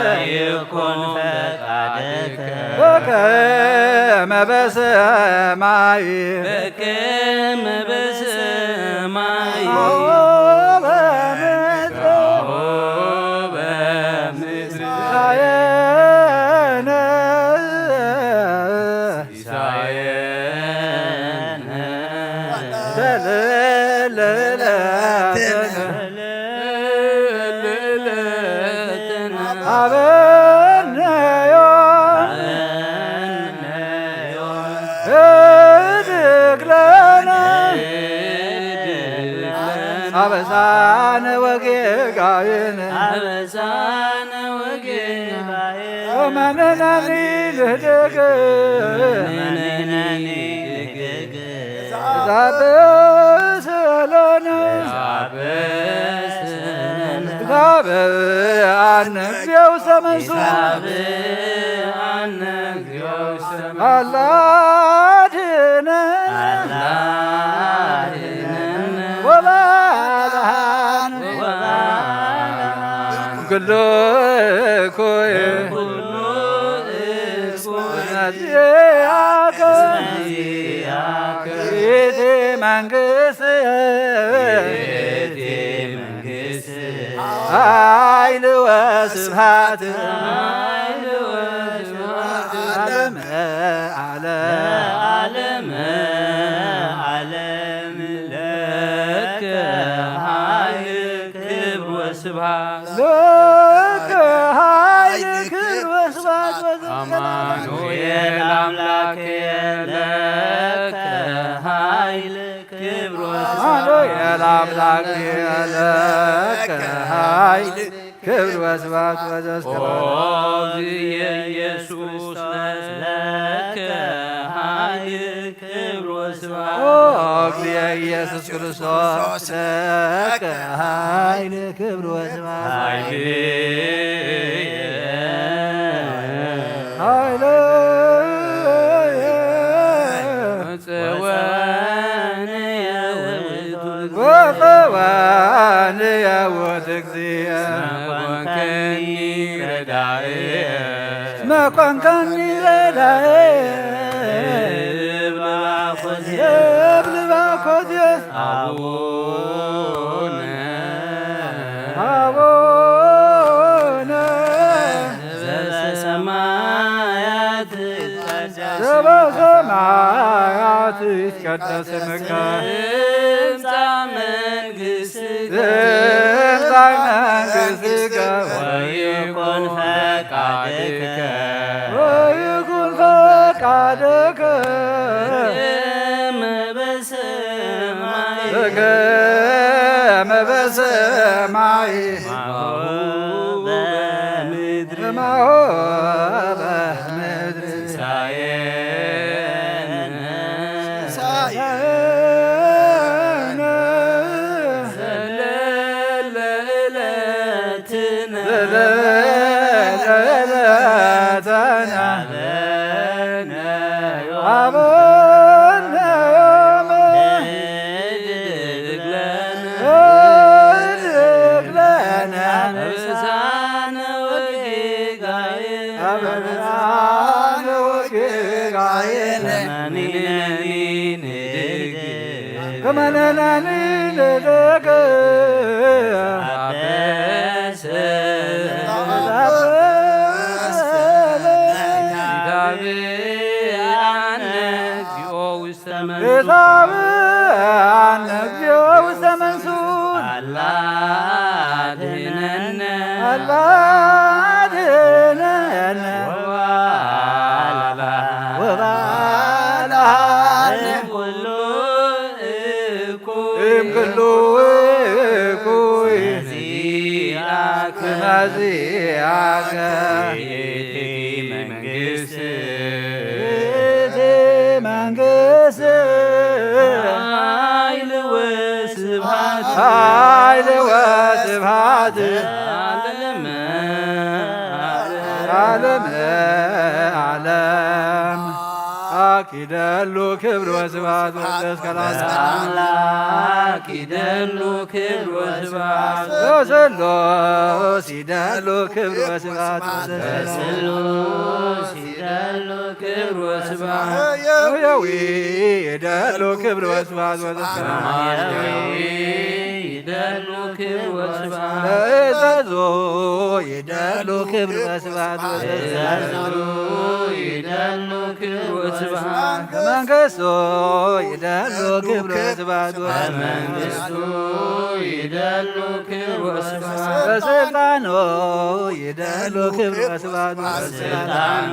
ወይኩን ፈቃድከ በከመ በሰማይ በከመ በሰማይ በምድር በምድር ሲሳየነ ሲሳየነ ዘለለዕለትነ ዘለለዕለትነ ሀበነ ዮም ሀበነ ዮም ህድግ ለነ ህድግ ለነ አበሳነ ወጌጋየነ አበሳነ ወጌጋየነ ወመነናኒ ልህደግ መነናኒ ልህደግ ዛበሰለነ ዛበሰለነ ዛበአነ እግዚኦ ውስተ መንሱ ዛበአነ እግዚኦ ውስተ መንሱ አላድነ አላድነነ ወባልሃን ወባልሃን ኩሉ እኩይ ኩሉ እኩይ መዚአከ መዚአከ ይእቲ መንግስት ይእቲ መንግስት ኃይል ወስብሐት ኃይል ወስብሐት ዓለመ ዓለም ዓለመ ዓለም ለከ ኃይል ክብር ወስብሐት ለከ ኃይል ክብር ወስብሐት ወዘተ አማኑኤል አምላክ ለከ ኃይል ክብር ወስብሐት አማኑኤል አምላክ ለከ ኃይል ክብር ወስብሐት ወዘተ ኦ እግዚእ ኢየሱስ ለከ ኃይል ክብር ወስብሐት ኦ እግዚእ ኢየሱስ ክርስቶስ ለከ ኃይል ክብር ወስብሐት ኃይል ኃይል ወፀወን የውእቱ ወፀወን የውእቱ እግዚእ ኮንካኒ ረዳኤ እብል ባኮቴ እብል ባኮቴ ኣቡነ ኣቡነ ዘበሰማያት ዘበሰማያት ይትቀደስ ስምከ ትምጻእ መንግስትከ ትምጻእ መንግስትከ ወይኩን ፈቃድከ ወይኩን ፈቃድከ በከመ በሰማይ በከመ በሰማይ ከማሁ በምድር ከማሁ በምድር ሲሳየነ ሲሳየነ ዘለለ ዕለትነ ዘለለ ዕለትነ ሀበነ ሀበነ ዮም ህድግ ለነ ህድግ ለነ አበሳነ ወጌጋየነ አበሳነ ወጌጋየነ ከመ ንሕነኒ ንህድግ ከመ ንሕነኒ ንህድግ አበሰ አበሰ ኢታብአነ እግዚኦ ውስተ መንሱት ኢታብአነ እግዚኦ ውስተ መንሱት አላ አድህነነ አላ አድህነነ ወባልሐነ ወባልሐነ እምኩሉ እኩይ እምኩሉ እኩይ መዚአከ መዚአከ ይእቲ መንግስት ይእቲ መንግስት ኃይል ወስብሐት ኃይል ወስብሐት ለዓለመ ዓለም ዓለም አኪደሉ ክብር ወስብሐት ወዘስከላላ አምላክ ይደሉ ክብር ወስብሐት ለስሉስ ይደሉ ክብር ወስብሐት ወዘስከላላ ለስሉስ ይደሉ ክብር ወስብሐት ሰማያዊ ይደሉ ክብር ወስብሐት ወዘስከላላ ሰማያዊ ይደሉ ክብር ወስብሐት ለእዘዙ ይደሉ ክብር ወስብሐት ወዘስከላላ ለእዘዙ ይደሉ ክብር ወስብሐት መንግስቱ ይደሉ ክብር ወስብሐት ወመንግስቱ ይደሉ ክብር ወስብሐት በስልጣኑ ይደሉ ክብር ወስብሐት ወሰላም በስልጣኑ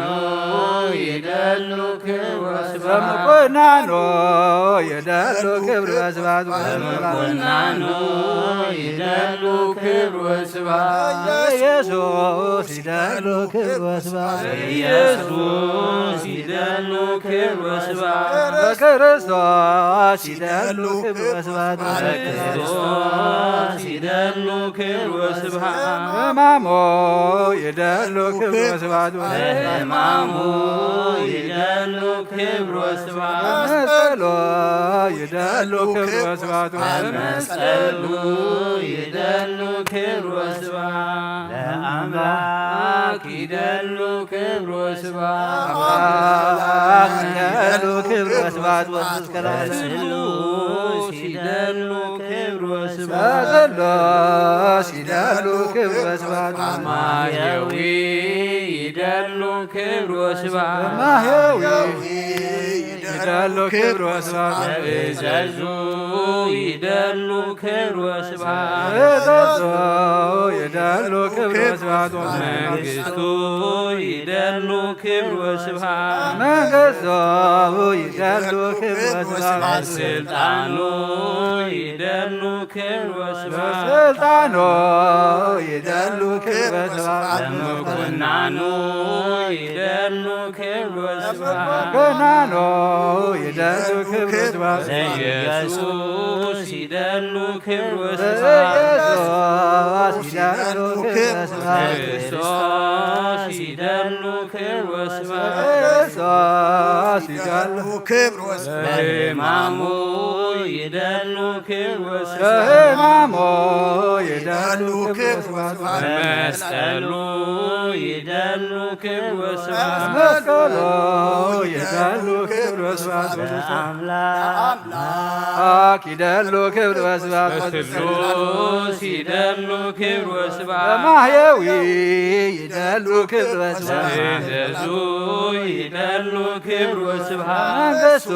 ይደሉ ክብር ወስብሐት በምኩናኑ ይደሉ ክብር ወስብሐት ወሰላም በምኩናኑ ይደሉ ክብር ወስብሐት ኢየሱስ ይደሉ ክብር ወስብሐት ኢየሱስ ይደሉ ክብር ወስብሐት በክርስቶስ ይደሉ ክብር ወስብሐት በክርስቶስ ይደሉ ክብር ወስብሐት ሕማሙ ይደሉ ክብር ወስብሐት ወሰላም ሕማሙ ይደሉ ክብር ወስብሐት መስቀሉ ይደሉ ክብር ወስብሐት ወሰላም መስቀሉ ይደሉ ክብር ወስብሐት ለአምላክ ይደሉ ክብር ወስብሐት አምላክ ይደሉ ክብር ወስብሐት ወዘስከላላ ለስሉስ ይደሉ ክብር ወስብሐት ለስሉስ ይደሉ ክብር ወስብሐት ማህየዊ ይደሉ ክብር ወስብሐት ማህየዊ ይደሉ ክብር ወስብሐት እዘዙ ይደሉ ክብር ወስብሐት እዘዙ ይደሉ ክብር ወስብሐት መንግስቱ ይደሉ ክብር ወስብሐት መንግስቱ ይደሉ ክብር ወስብሐት ስልጣኑ ይደሉ ክብር ወስብሐት ስልጣኑ ይደሉ ክብር ወስብሐት በምኩናኑ ይደሉ ክብር ወስብሐት በምኩናኑ ይደሉ ክብር ወስብሐት ኢየሱስ ይደሉ ክብር ወስብሐት ኢየሱስ ይደሉ ክብር ወስብሐት ክርስቶስ ይደሉ ክብር ወስብሐት ክርስቶስ ይደሉ ክብር ወስብሐት በሕማሙ ይደሉ ክብር ወስብሐት። በሕማሙ ይደሉ ክብር ወስብሐት። በመስቀሉ ይደሉ ክብር ወስብሐት። በመስቀሉ ይደሉ ክብር ወስብሐት። በአምላክ ይደሉ ክብር ወስብሐት። በስሉስ ይደሉ ክብር ወስብሐት። በማሕየዊ ይደሉ ክብር ወስብሐት። በእዘዙ ይደሉ ክብር ወስብሐት። መንግስቱ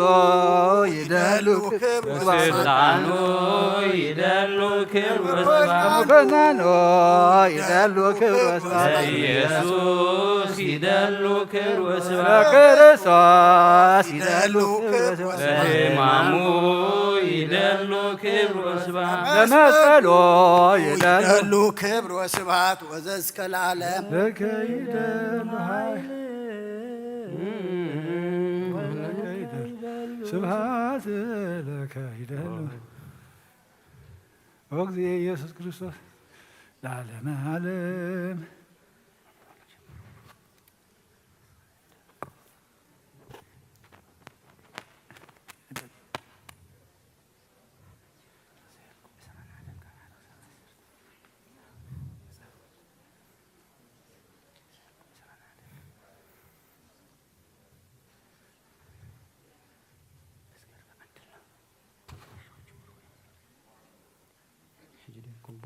ይደሉ ክብር ወስብሐት። በስልጣኑ ይደሉ ክብር ወስብሐት። በመኮንኑ ይደሉ ክብር ወስብሐት። በኢየሱስ ይደሉ ክብር ወስብሐት። በክርስቶስ ይደሉ ክብር ወስብሐት። በሕማሙ ይደሉ ክብር ወስብሐት። በመስቀሉ ይደሉ ይደሉ ክብር ወስብሐት ወዘእስከ ለዓለም። ለከ ይደሉ ኃይል ወለከ ይደሉ ስብሐት ለከ ይደሉ። ኦ እግዚእ ኢየሱስ ክርስቶስ ለዓለመ ዓለም። ሕጂ ድዮም ክብኡ?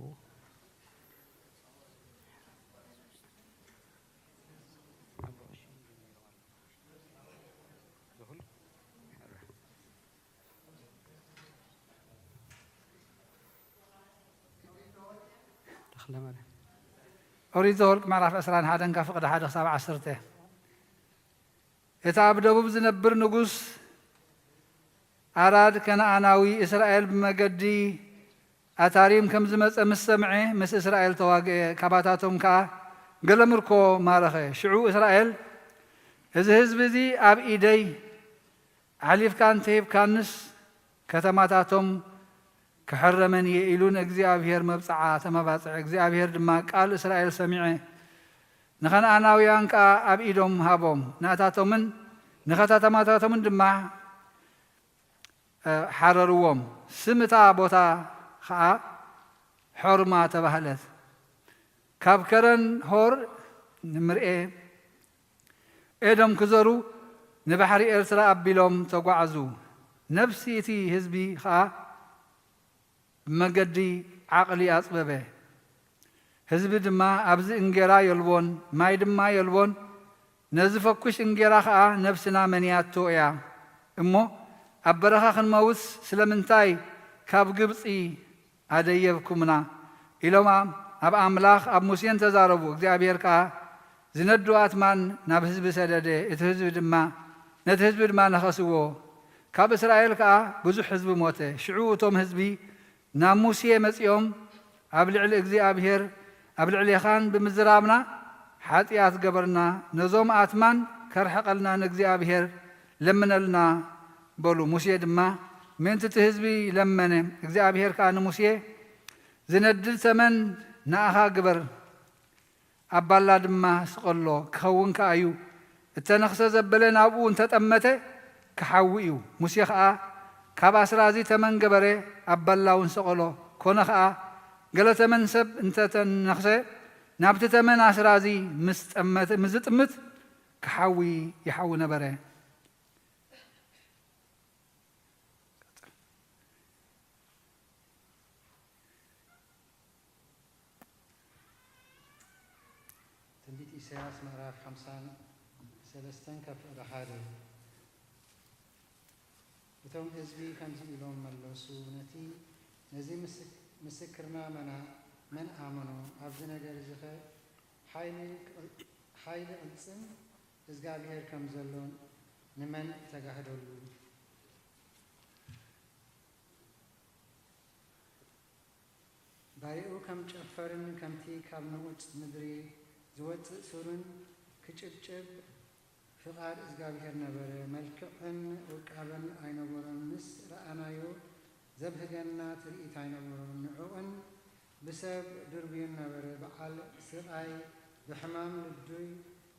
ተኽለ ማርያም። ኦሪት ዘኍልቍ ምዕራፍ ዕስራን ሓደን ካብ ፍቕዲ ሓደ ክሳብ ዓሰርተ። እቲ ኣብ ደቡብ ዝነብር ንጉስ ኣራድ ከነኣናዊ እስራኤል ብመገዲ ኣታሪም ከም ዝመጸ ምስ ሰምዐ፣ ምስ እስራኤል ተዋግኤ፣ ካባታቶም ከኣ ገለ ምርኮ ማረኸ። ሽዑ እስራኤል፣ "እዚ ህዝቢ እዚ ኣብ ኢደይ ኣሕሊፍካ እንተሂብካንስ፣ ከተማታቶም ክሕረመን እየ" ኢሉ ንእግዚኣብሔር መብጽዓ ተመባጽዐ። እግዚኣብሔር ድማ ቃል እስራኤል ሰሚዐ፣ ንኸነኣናውያን ከኣ ኣብ ኢዶም ሃቦም። ንኣታቶምን ንኸተማታቶምን ድማ፣ እ፣ ሓረርዎም። ስም እታ ቦታ ኸኣ ሖርማ ተባህለት። ካብ ከረን ሆር ንምርኤ ኤዶም ክዘሩ ንባሕሪ ኤርትራ ኣቢሎም ተጓዕዙ። ነፍሲ እቲ ህዝቢ ኸኣ ብመገዲ ዓቕሊ ኣጽበበ። ህዝቢ ድማ፣ "ኣብዚ እንጌራ የልቦን፣ ማይ ድማ የልቦን፣ ነዚ ፈኲስ እንጌራ ኸኣ ነብስና መንያቶ እያ። እሞ ኣብ በረኻ ክንመውትስ ስለምንታይ ካብ ግብጺ ኣደየብኩምና?" ኢሎም ኣብ ኣምላኽ ኣብ ሙሴን ተዛረቡ። እግዚኣብሔር ከኣ ዝነዱ ኣትማን ናብ ህዝቢ ሰደደ። እቲ ህዝቢ ድማ፣ ነቲ ህዝቢ ድማ ነኸስዎ። ካብ እስራኤል ከኣ ብዙሕ ህዝቢ ሞተ። ሽዑ እቶም ህዝቢ ናብ ሙሴ መጺኦም፣ "ኣብ ልዕሊ እግዚኣብሔር፣ ኣብ ልዕሌኻን ብምዝራብና ሓጢኣት ገበርና። ነዞም ኣትማን ከርሕቐልና ንእግዚኣብሔር ለምነልና" በሉ። ሙሴ ድማ ምእንቲ እቲ ህዝቢ ለመነ። እግዚኣብሔር ከኣ ንሙሴ፣ "ዝነድድ ተመን ንኣኻ ግበር፣ ኣብ ባላ ድማ ስቐሎ፣ ክኸውን ከኣ እዩ። እተነኽሰ ዘበለ ናብኡ እንተጠመተ፣ ክሓዊ እዩ።" ሙሴ ኸኣ ካብ ኣስራዚ ተመን ገበረ፣ ኣብ ባላ እውን ሰቐሎ። ኮነ ኸኣ፣ ገለ ተመን ሰብ እንተተነኽሰ፣ ናብቲ ተመን ኣስራዚ ምስ ጠመተ፣ ምስ ዝጥምት፣ ክሓዊ ይሓዊ ነበረ። ትንቢት ኢሳያስ ምዕራፍ ሓምሳን ሰለስተን ካብ ፍቕዲ ሓደ። እቶም ህዝቢ ከምዚ ኢሎም መለሱ፣ ነቲ፣ ነዚ ምስክ-፣ ምስክርና መና-፣ መን ኣመኖ? ኣብዚ ነገር እዚኸ ሓይሊ ክቕል-፣ ሓይሊ ቅልጽም እዝጋብሄር ከም ዘሎ ንመን ተጋህደሉ? ባይኡ ከም ጨፈርን ከምቲ ካብ ንቑጽ ምድሪ ዝወጽእ ሱርን ክጭብጭብ ፍቓድ እግዚኣብሄር ነበረ። መልክዕን ውቃበን ኣይነበሮን፣ ምስ ረኣናዮ ዘብህገና ትርኢት ኣይነበሮን። ንዕኡን ብሰብ ድርብዩን ነበረ። በዓል ስቓይ ብሕማም ልዱይ፣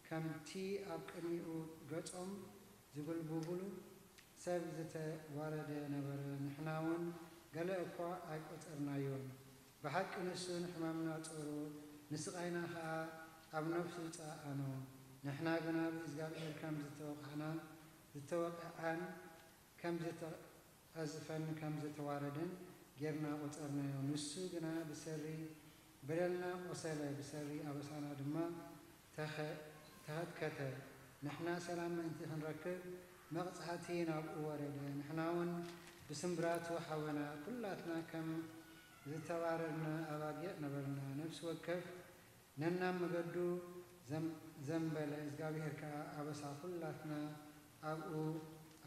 ከምቲ ኣብ ቅድሚኡ ገጾም ዝጉልብቡሉ ሰብ ዝተዋረደ ነበረ፣ ንሕና እውን ገለ እኳ ኣይቆጸርናዮን። ብሓቂ ንሱ ንሕማምና ጾሩ፣ ንስቓይና ኸኣ ኣብ ነፍሱ ጸኣኖ። ንሕና ግና ብእግዚኣብሔር ከም ዝተወቕዕና፣ ዝተወቕዐን ከም ዝተቐዝፈን ከም ዝተዋረደን ጌርና ቆጸርናዮ። ንሱ ግና ብሰሪ በደልና ቆሰለ፣ ብሰሪ ኣበሳና ድማ ተኸ-፣ ተኸትከተ። ንሕና ሰላም ምእንቲ ክንረክብ መቕጻዕቲ ናብኡ ወረደ። ንሕና እውን ብስምብራቱ ሓወና፣ ኩላትና ከም ዝተባረርና ኣባጊዕ ነበርና። ነፍሲ ወከፍ ነናብ መገዱ ዘም-፣ ዘንበለ፣ እግዚኣብሔር ከኣ ኣበሳ ኩላትና ኣብኡ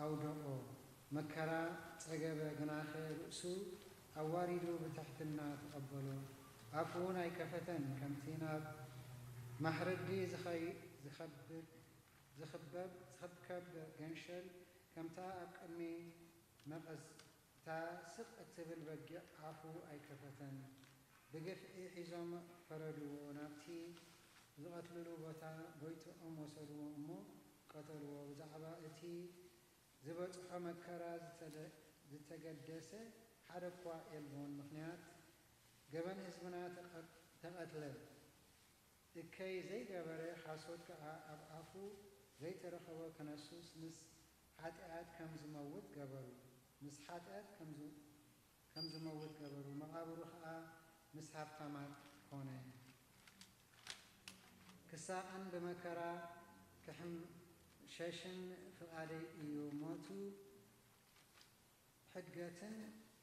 ኣውደቖ። መከራ ጸገበ፣ ግናኸ ርእሱ ኣዋሪዱ ብትሕትና ተቐበሎ። ኣፉ እውን ኣይከፈተን፣ ከምቲ ናብ ማሕረዲ ዝኸይ-፣ ዝኸብድ፣ ዝኽበብ፣ ዝኽብከብ ገንሸል፣ ከምታ ኣብ ቅድሚ መቐዝታ ስቕ እትብል በጊዕ ኣፉ ኣይከፈተን። ብግፍዒ ሒዞም ፈረድዎ፣ ናብቲ ዝቐትልሉ ቦታ ጎይትኦም ወሰድዎ እሞ ቀተልዎ። ብዛዕባ እቲ ዝበጽሖ መከራ ዝተደ-፣ ዝተገደሰ ሓደ እኳ የልቦን፣ ምኽንያት ገበን ህዝብና ተቐ-፣ ተቐትለ። እከይ ዘይገበረ፣ ሓሶት ከኣ ኣብ ኣፉ ዘይተረኸቦ ክነሱስ፣ ምስ ሓጢኣት ከም ዝመውት ገበሩ። ምስ ሓጢኣት ከም ዝ-፣ ከም ዝመውት ገበሩ፣ መቓብሩ ኸኣ ምስ ሃብታማት ኮነ። ክሳቐን ብመከራ ክሕምሸሽን ፍቓደይ እዩ። ሞቱ ሕድገትን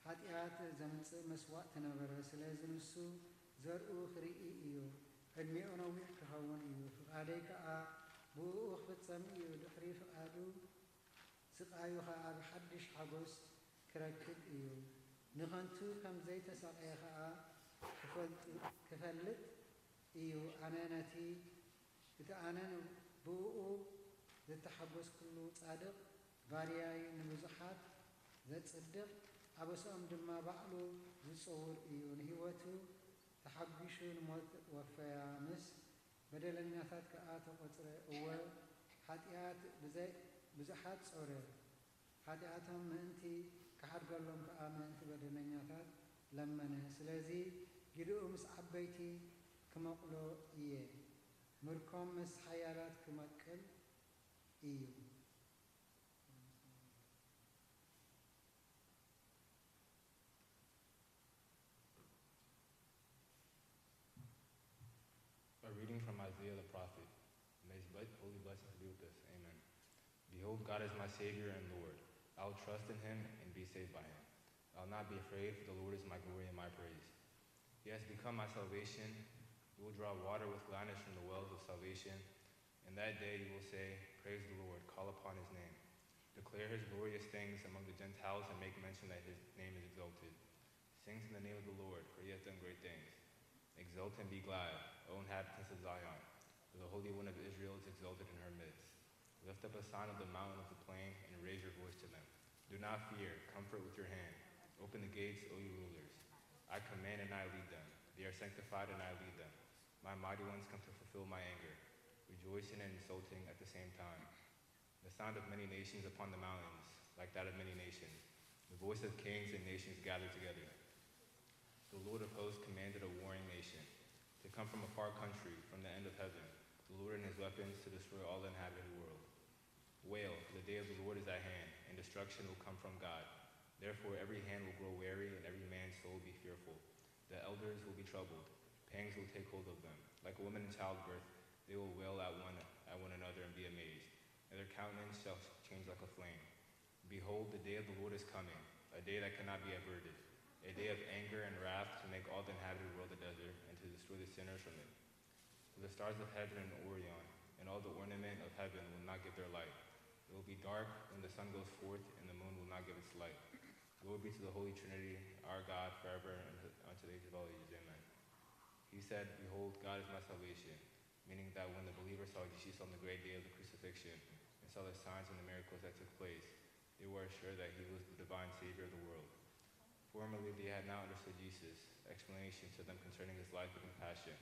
ሓጢኣት ዘምጽእ መስዋእቲ ነበረ። ስለዚ ንሱ ዘርኡ ክርኢ እዩ፣ ዕድሜኡ ነዊሕ ክኸውን እዩ፣ ፍቓደይ ከኣ ብእኡ ክፍጸም እዩ። ድሕሪ ፍቓዱ ስቓዩ ኸኣ ብሓድሽ ሓጎስ ክረክብ እዩ። ንኸንቱ ከም ዘይተሳቐየ ኸኣ ክፈልጥ፣ ክፈልጥ እዩ። ኣነ ነቲ፣ እቲ ኣነ ን-፣ ብእኡ ዝተሓጎስኩሉ ጻድቕ ባርያይ ንብዙሓት ዘጽድቕ፣ ኣበሳኦም ድማ ባዕሉ ዝጸውር እዩ። ንህይወቱ ተሓጒሱ ንሞት ወፈያ፣ ምስ በደለኛታት ከኣ ተቖጽረ። እወ፣ ሓጢኣት ብዘይ-፣ ብዙሓት ጾረ፣ ሓጢኣቶም ምእንቲ ክሓድገሎም ከኣ ምእንቲ በደለኛታት ለመነ። ስለዚ፣ ግደኡ ምስ ዓበይቲ ክመቕሎ እየ፣ ምርኮም ምስ ሓያላት ክመቅል እዩ። A reading from Isaiah the prophet. May his ble-, holy blessings be with us. Amen. Behold, God is my Savior and Lord. I will trust in him and be saved by him. I will not be afraid, for the Lord is my glory and my praise. He has become my salvation. We will draw water with gladness from the wells of salvation. In that day you will say, "Praise the Lord, call upon his name. Declare his glorious things among the Gentiles and make mention that his name is exalted. Sing to the name of the Lord, for he has done great things. Exult and be glad, O inhabitants of Zion, for the Holy One of Israel is exalted in her midst. Lift up a sign on the mountain of the plain and raise your voice to them. Do not fear, comfort with your hand. Open the gates, O you rulers. I command and I lead them. They are sanctified and I lead them. My mighty ones come to fulfill my anger. Rejoicing and insulting at the same time. The sound of many nations upon the mountains, like that of many nations. The voice of kings and nations gathered together. The Lord of hosts commanded a warring nation to come from a far country, from the end of heaven, the Lord and his weapons to destroy all the inhabited world. Wail, for the day of the Lord is at hand, and destruction will come from God. Therefore every hand will grow weary, and every man's soul be fearful. The elders will be troubled. Pangs will take hold of them. Like a woman in childbirth, they will wail at one, at one another and be amazed, and their countenance shall change like a flame. Behold, the day of the Lord is coming, a day that cannot be averted, a day of anger and wrath, to make all the inhabited world a desert, and to destroy the sinners from it. For the stars of heaven and Orion, and all the ornament of heaven will not give their light. It will be dark when the sun goes forth, and the moon will not give its light. Glory be to the Holy Trinity, our God, forever and unto the age of all ages. Amen. He said, "Behold, God is my salvation," meaning that when the believers saw Jesus on the great day of the crucifixion and saw the signs and the miracles that took place, they were assured that he was the divine Savior of the world. Formerly they had not understood Jesus. Explanation to them concerning his life and compassion.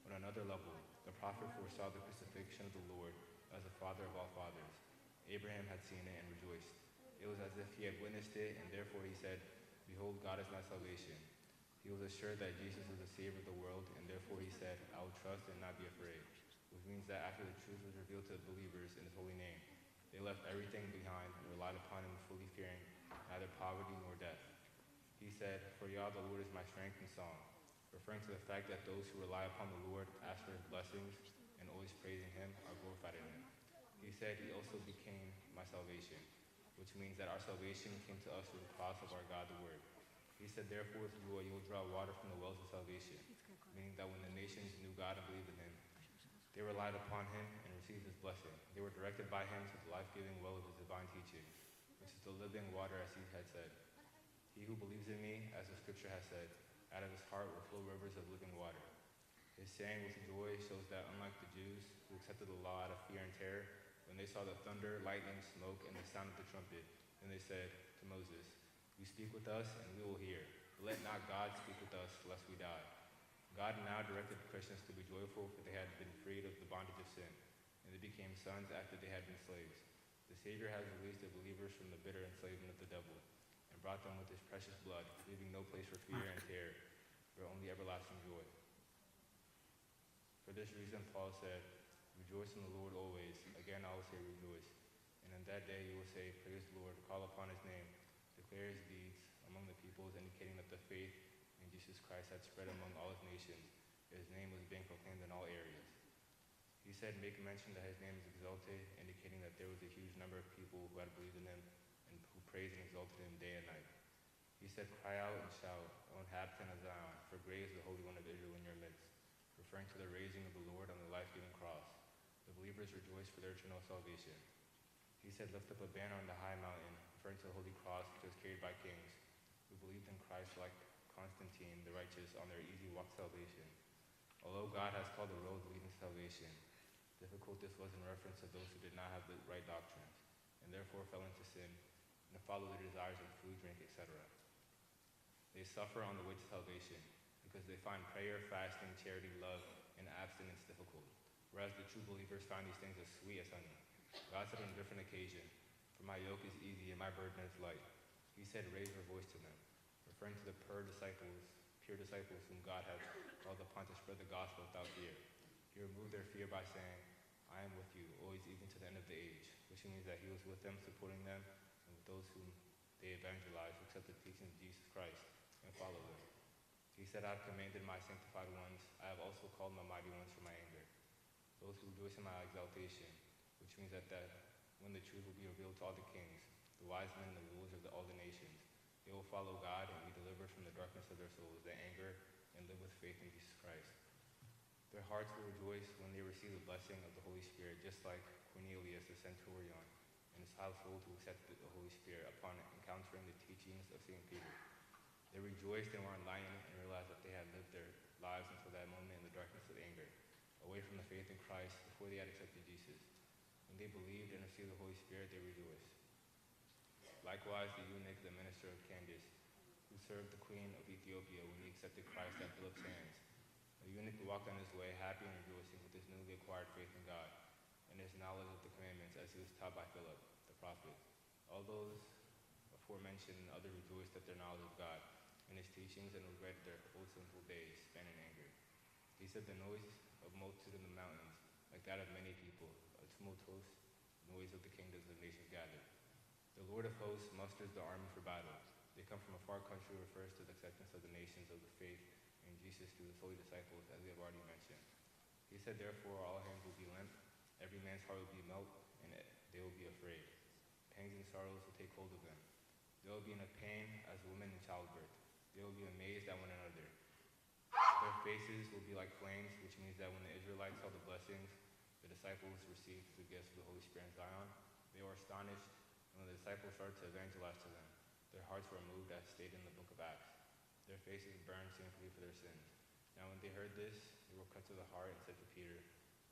On another level, the prophet foresaw the crucifixion of the Lord as the Father of all fathers. Abraham had seen it and rejoiced. It was as if he had witnessed it, and therefore he said, "Behold, God is my salvation." He was assured that Jesus was the Savior of the world, and therefore he said, "I will trust and not be afraid," which means that after the truth was revealed to the believers in his holy name, they left everything behind and relied upon him, fully fearing neither poverty nor death. He said, "For Yah the Lord is my strength and song," referring to the fact that those who rely upon the Lord, ask for his blessings, and always praising him are glorified in him. He said, "He also became my salvation," which means that our salvation came to us through the cross of our God the Word. He said, "Therefore, through Yah you will draw water from the wells of salvation," meaning that when the nations knew God and believed in him, they relied upon him and received his blessing. They were directed by him to the life-giving well of his divine teaching, which is the living water, as he had said, "He who believes in me, as the scripture has said, out of his heart will flow rivers of living water." His saying with joy shows that, unlike the Jews, who accepted the law out of fear and terror, when they saw the thunder, lightning, smoke, and the sound of the trumpet, then they said to Moses, "You speak with us, and we will hear. But let not God speak with us, lest we die." God now directed the Christians to be joyful, for they had been freed of the bondage of sin, and they became sons after they had been slaves. The Savior has released the believers from the bitter enslavement of the devil and brought them with his precious blood, leaving no place for fear and terror, but only everlasting joy. For this reason, Paul said, "Rejoice in the Lord always. Again, I will say rejoice. And in that day you will say, 'Praise the Lord, call upon his name, declare his deeds among the peoples,' indicating that the faith in Jesus Christ had spread among all his nations, and his name was being proclaimed in all areas. He said, 'Make mention that his name is exalted,' indicating that there was a huge number of people who had believed in him and who praised and exalted him day and night. He said, 'Cry out and shout, O inhabitant of Zion, for great is the Holy One of Israel in your midst,' referring to the raising of the Lord on the life-giving cross. The believers rejoiced for their eternal salvation. He said, 'Lift up a banner on the high mountain,' referring to the holy cross which was carried by kings who believed in Christ, like Constantine the Righteous, on their easy walk to salvation. Although God has called the road leading to salvation, difficult this was in reference to those who did not have the right doctrines, and therefore fell into sin, and followed their desires in food, drink, et cetera. They suffer on the way to salvation because they find prayer, fasting, charity, love, and abstinence difficult, whereas the true believers find these things as sweet as honey. God said on a different occasion, "For my yoke is easy and my burden is light." He said, "Raise your voice to them," referring to the pure disciples, pure disciples whom God had called upon to spread the gospel without fear. He removed their fear by saying, "I am with you always, even to the end of the age," which means that he was with them, supporting them, and with those whom they evangelize, who accept the teachings of Jesus Christ and follow them. He said, "I have commanded my sanctified ones, I have also called my mighty ones from my anger." Those who rejoice in my exaltation, which means that, that when the truth will be revealed to all the kings, the wise men and the rulers of the, all the nations, they will follow God and be delivered from the darkness of their souls, their anger, and live with faith in Jesus Christ. Their hearts will rejoice when they receive the blessing of the Holy Spirit, just like Cornelius the centurion and his household who accepted the Holy Spirit upon encountering the teachings of Saint Peter. They rejoiced and were enlightened and realized that they had lived their lives until that moment in the darkness of anger, away from the faith in Christ before they had accepted Jesus. When they believed and received the Holy Spirit, they rejoiced. Likewise, the eunuch, the minister of Candace, who served the queen of Ethiopia when he accepted Christ at Philip's hands. The eunuch walked on his way, happy and rejoicing with his newly acquired faith in God and his knowledge of the commandments as he was taught by Philip, the prophet. All those aforementioned and others rejoiced at their knowledge of God and his teachings and regretted their old sinful days spent in anger. He said, "The noise of multitude in the mountains, like that of many people, a tumultuous noise of the kingdoms of nations gathered." The Lord of hosts musters the army for battle. They come from a far country refers to the acceptance of the nations of the faith in Jesus through his holy disciples, as we have already mentioned. He said, "Therefore all hands will be limp, every man's heart will be melt, and they will be afraid. Pangs and sorrows will take hold of them. They will be in a pain as a woman in childbirth. They will be amazed at one another. Their faces will be like flames," which means that when the Israelites saw the blessings the disciples received through the gifts of the Holy Spirit in Zion, they were astonished, and when the disciples started to evangelize to them, their hearts were moved as stated in the book of Acts. Their faces burned shamefully for their sins. Now when they heard this, they were cut to the heart and said to Peter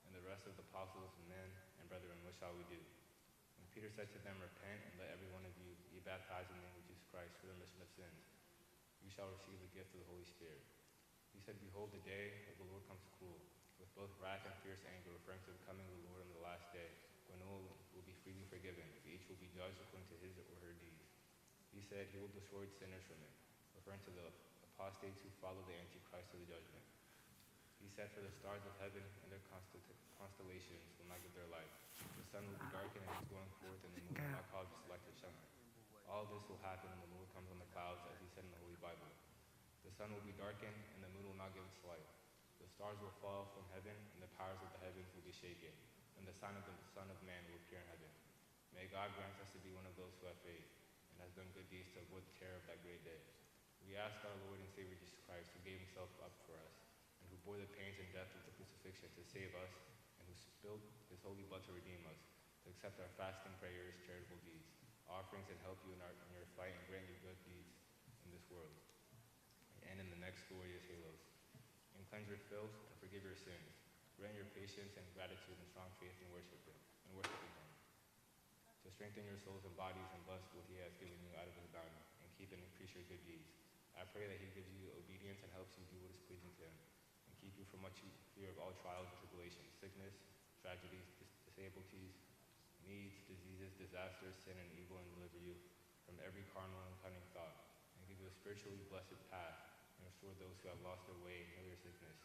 and the rest of the apostles, "Men and brethren, what shall we do?" When Peter said to them, "Repent and let every one of you be baptized in the name of Jesus Christ for the remission of sins. You shall receive the gift of the Holy Spirit." He said, "Behold, the day of the Lord comes cruel, with both wrath and fierce anger," referring to the coming of the Lord on the last day, when no one will be freely forgiven, but each will be judged according to his or her deeds. He said he will destroy sinners from it, referring to the apostates who follow the Antichrist to the judgment. He said, "For the stars of heaven and their constella- constellations will not give their light. The sun will be darkened and his going forth, and the moon will not cause its light to shine." All this will happen when the Lord comes on the clouds, as he said in the Holy Bible. The sun will be darkened, and the moon will not give its light. The stars will fall from heaven, and the powers of the heavens will be shaken. And the sign of the Son of Man will appear in heaven. May God grant us to be one of those who have faith and has done good deeds to avoid the terror of that great day. We ask our Lord and Savior Jesus Christ, who gave himself up for us, and who bore the pains and death of the crucifixion to save us, and who spilt his holy blood to redeem us, to accept our fasting, prayers, charitable deeds, offerings, and help you in, our, in your fight and grant you good deeds in this world and in the next glorious halos. And cleanse your filth and forgive your sins. Grant your patience and gratitude and strong faith in worship and worshiping him. To strengthen your souls and bodies and bless what he has given you out of his bounty, and keep and increase your good deeds. I pray that he gives you obedience and helps you do what is pleasing to him, and keep you from what you fear of all trials and tribulations, sickness, tragedies, dis- disabilities, needs, diseases, disasters, sin, and evil, and deliver you from every carnal and cunning thought, and give you a spiritually blessed path, and restore those who have lost their way and heal your sickness.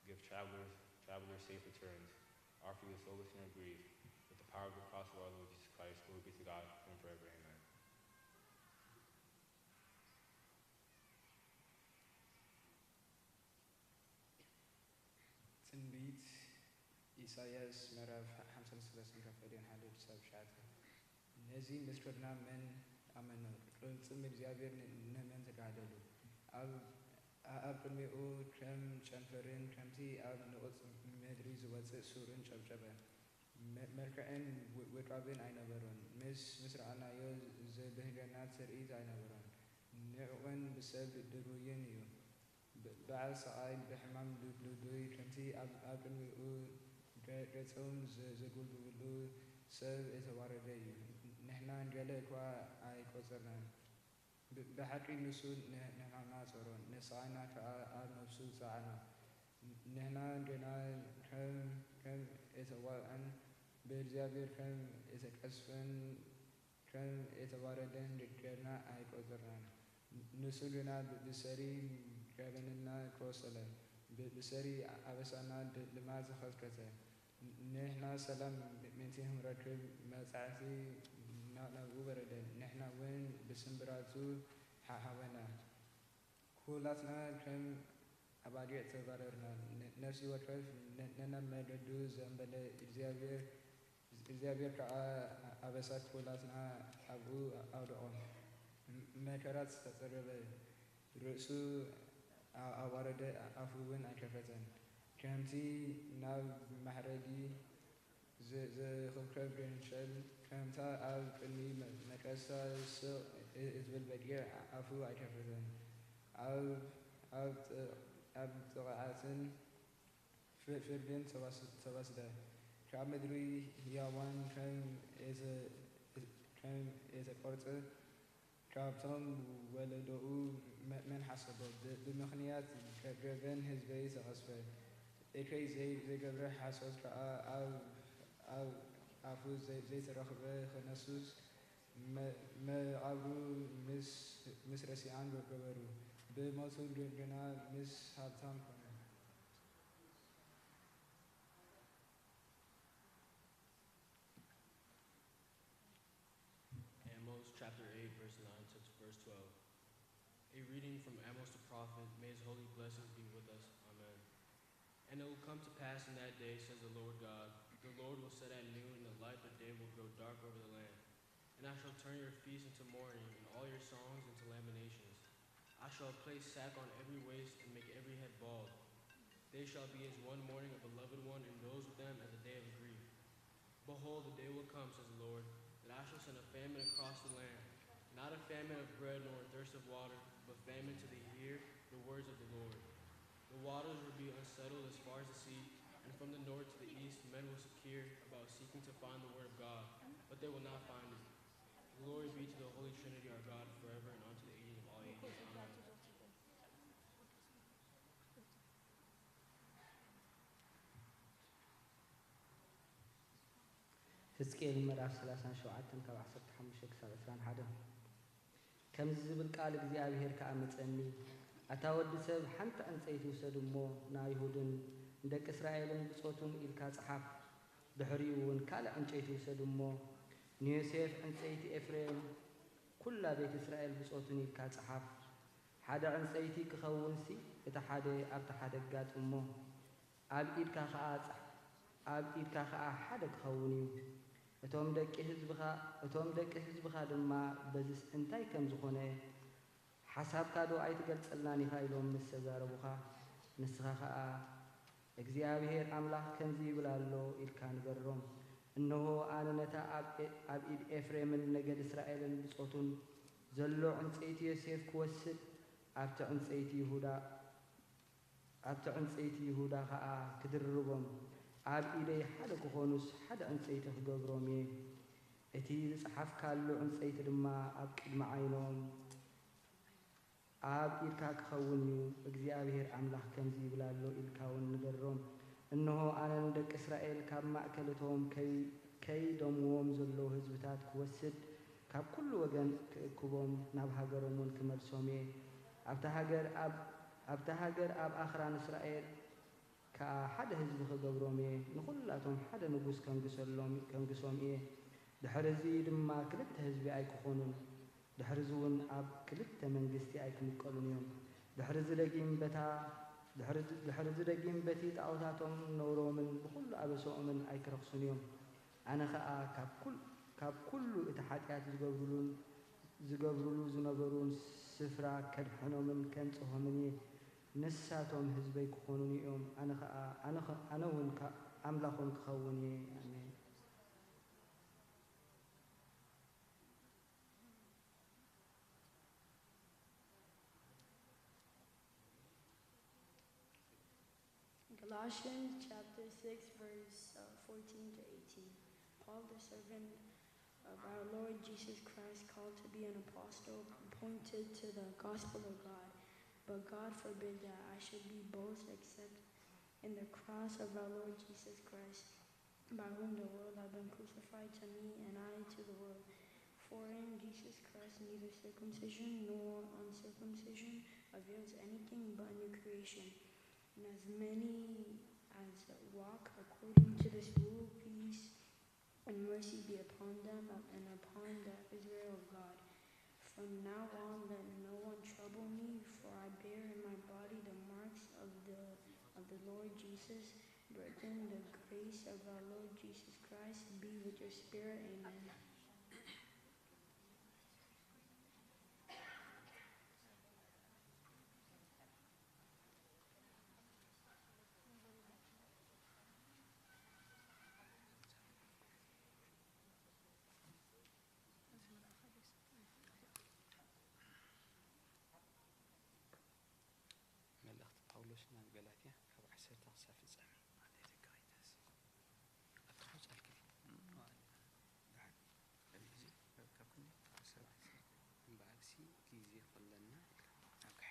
Give travelers travelers safe returns. Offer you solace in your grief. With the power of the cross of our Lord Jesus Christ, glory be to God, from forever. Amen. ትንቢት ኢሳይያስ ምዕራፍ ሓምሳን ሰለስተን ካብ ፈሊዮን ሓደ ክሳብ ትሽዓተ። ነዚ ምስክርና መን ኣመኖ? ቅልጽም እግዚኣብሔር ን- ንመን ተጋህደሉ? ኣብ ኣብ ቅድሚኡ ከም ጨንፈርን ከምቲ ኣብ ንቑጽ ምድሪ ዝወጽእ ሱርን ጨብጨበ። መ- መልክዕን ው- ውቃብን ኣይነበሮን። ምስ ምስ ረኣናዮ ዘብህገና ትርኢት ኣይነበሮን። ንዕቕን ብሰብ ድሩይን እዩ። ብ- በዓል ስቓይ ብሕማም ድ- ድዱይ ከምቲ ኣብ ኣብ ቅድሚኡ ገ- ገጾም ዘ- ዘጉልብሉ ሰብ የተዋረደ እዩ። ንሕና ገለ እኳ ኣይቆጸርናን። ብ- ብሓቂ ንሱ ን- ንሕና ጸሮ፣ ንስቓይና ከኣ ኣብ ነፍሱ ጸዓኖ። ንሕና ግና ከም ከም የተዋዕን ብእግዚኣብሔር ከም የተቀስፈን ከም የተዋረደን ጌርና ኣይቆጸርናን። ንሱ ግና ብ- ብሰሪ ገበንና ቆሰለ፣ ብ- ብሰሪ ኣበሳና ድ- ድማ ተኸትከተ። ንሕና ሰላም ምእንቲ ክንረክብ መጻዕቲ ናብ- ናብኡ ወረደ፣ ንሕና እውን ብስምብራቱ ሓ- ሓወና። ኩላትና ከም ኣባጊዕ ተባረርና፣ ነ- ነፍሲ ወከፍ ነ- ነናብ መገዱ ዘንበለ፣ እግዚኣብሔር እግዚኣብሔር ከኣ ኣበሳት ኩላትና ኣብኡ ኣውደቖ። መከራ ተጸገበ፣ ርእሱ ኣዋረደ፣ ኣፉ እውን ኣይከፈተን። ከምቲ ናብ ማሕረዲ ዘኽብከብ ገንሸል፣ ከምታ ኣብ ቅድሚ መቀሳ ስቕ እትብል በጊዕ ኣፉ ኣይከፈተን። ኣብ ጥቕዓትን ፍርድን ተወስደ። ካብ ምድሪ ህያዋን ከም እተቆርጸ፣ ካብቶም ወለዶኡ መን ሓሰቦ? ብምኽንያት ገበን ህዝበይ ተቐስፈ። እከይ ዘይገብረ ሓሶት ከኣ ኣብ ኣፉ ዘይተረኽበ ክነሱስ፣ መቓብሩ ምስ ረሲኣን ገበሩ። ብሞቱ ግና ምስ ሃብታም ኮነ። Amos chapter eight, verse nine to verse twelve. A reading from Amos the prophet. May his holy blessings be with us. Amen. And it will come to pass in that day, says the Lord God, the Lord will set at noon, and the light of the day will grow dark over the land. And I shall turn your feasts into mourning, and all your songs into lamentations. I shall place sack on every waist, and make every head bald. They shall be as one mourning a beloved one, and those with them as a day of grief. Behold, the day will come, says the Lord, that I shall send a famine across the land, not a famine of bread nor a thirst of water, but famine to hear the words of the Lord. The waters will be unsettled as far as the sea, and from the north to the east men will secure about seeking to find the word of God, but they will not find it. Glory be to the Holy Trinity, our God, forever and unto the ages of all ages. Amen. ሕዝቅኤል ምዕራፍ ሰላሳን ሸውዓተን ካብ ዓሰርተ ሓሙሽተ ክሳብ ዕስራን ሓደን። ከምዚ ዝብል ቃል እግዚኣብሔር ከኣ መጸኒ፣ ኣታ ወዲ ሰብ፣ ሓንቲ ዕንጸይቲ ውሰድ እሞ፣ ንኣይሁድን ንደቂ እስራኤልን ብጾቱን ኢልካ ጽሓፍ። ድሕሪኡ እውን ካልእ ዕንጨይቲ ውሰድ እሞ፣ ንዮሴፍ ዕንጸይቲ ኤፍሬም፣ ኩላ ቤት እስራኤል ብጾቱን ኢልካ ጽሓፍ። ሓደ ዕንጸይቲ ክኸውንሲ፣ እቲ ሓደ ኣብቲ ሓደ ጋጥ እሞ፣ ኣብ ኢድካ ኸኣ ጻሕ-፣ ኣብ ኢድካ ኸኣ ሓደ ክኸውን እዩ። እቶም ደቂ ህዝብኻ፣ እቶም ደቂ ህዝብኻ ድማ፣ በዝስ እንታይ ከም ዝኾነ ሓሳብካ ዶ ኣይትገልጸልናን ኢኻ? ኢሎም ምስ ተዛረቡኻ፣ ንስኻ ኸኣ፣ እግዚኣብሄር ኣምላኽ ከምዚ ይብል ኣሎ፣ ኢልካ ንገሮም። እንሆ፣ ኣነ ነታ ኣብ ኤ-፣ ኣብ ኢድ ኤፍሬምን ነገድ እስራኤልን ብጾቱን ዘሎ ዕንጸይቲ ዮሴፍ ክወስድ፣ ኣብቲ ዕንጸይቲ ይሁዳ፣ ኣብቲ ዕንጸይቲ ይሁዳ ኸኣ ክድርቦም፣ ኣብ ኢደይ ሓደ ክኾኑስ ሓደ ዕንጸይቲ ክገብሮም እየ። እቲ ዝጸሓፍካሉ ዕንጸይቲ ድማ ኣብ ቅድሚ ዓይኖም ኣብ ኢድካ ክኸውን እዩ። እግዚኣብሄር ኣምላኽ ከምዚ ይብል ኣሎ ኢልካ እውን ንገሮም። እንሆ፣ ኣነ ንደቂ እስራኤል ካብ ማእከል እቶም ከይ-፣ ከይደምዎም ዘለዉ ህዝብታት ክወስድ፣ ካብ ኩሉ ወገን ክእክቦም፣ ናብ ሃገሮም እውን ክመልሶም እየ። ኣብታ ሃገር ኣብ፣ ኣብታ ሃገር ኣብ ኣኽራን እስራኤል ከኣ ሓደ ህዝቢ ክገብሮም እየ። ንኹላቶም ሓደ ንጉስ ከንግሰሎም፣ ከንግሶም እየ። ድሕርዚ ድማ ክልተ ህዝቢ ኣይክኾኑን፣ ድሕርዚ እውን ኣብ ክልተ መንግስቲ ኣይክምቀሉን እዮም። ድሕርዚ ደጊም በታ፣ ድሕርዚ፣ ድሕርዚ ደጊም በቲ ጣዖታቶም ነውሮምን ብኹሉ ኣበሳኦምን ኣይክረኽሱን እዮም። ኣነ ኸኣ ካብ ኩል-፣ ካብ ኩሉ እቲ ሓጢኣት ዝገብሩሉን ዝገብሩሉ ዝነበሩን ስፍራ ከድሕኖምን ከንጽሆምን እየ። ንሳቶም ህዝበይ ክኾኑኒ እዮም። ኣነ ኸኣ፣ ኣነ ኸ-፣ ኣነ እውን ከ-፣ ኣምላኾም ክኸውን እየ። ኣሜን። Colossians chapter six, verse, uh, fourteen to eighteen. Paul, the servant of our Lord Jesus Christ, called to be an apostle, appointed to the gospel of God. But God forbid that I should be boast except in the cross of our Lord Jesus Christ, by whom the world have been crucified to me, and I to the world. For in Jesus Christ neither circumcision nor uncircumcision avails anything, but new creation. And as many as walk according to this rule, peace and mercy be upon them and upon the Israel of God. From now on, let no one trouble me, for I bear in my body the marks of the, of the Lord Jesus. Brethren, the grace of our Lord Jesus Christ be with your spirit. Amen. መልእኽቲ ጳውሎስ ናብ ገላትያ ካብ ዓሰርተ ክሳብ ፍጻሜ። ኣንተ ተጋይተስ። ኣብቲ ቆጻል ክፍሊ። እም፣ ደሓን። ካብ ክንደይ? ካብ ሰብዓ። እምበኣርሲ ግዜ ከለና ኢልካ። ኦኬ።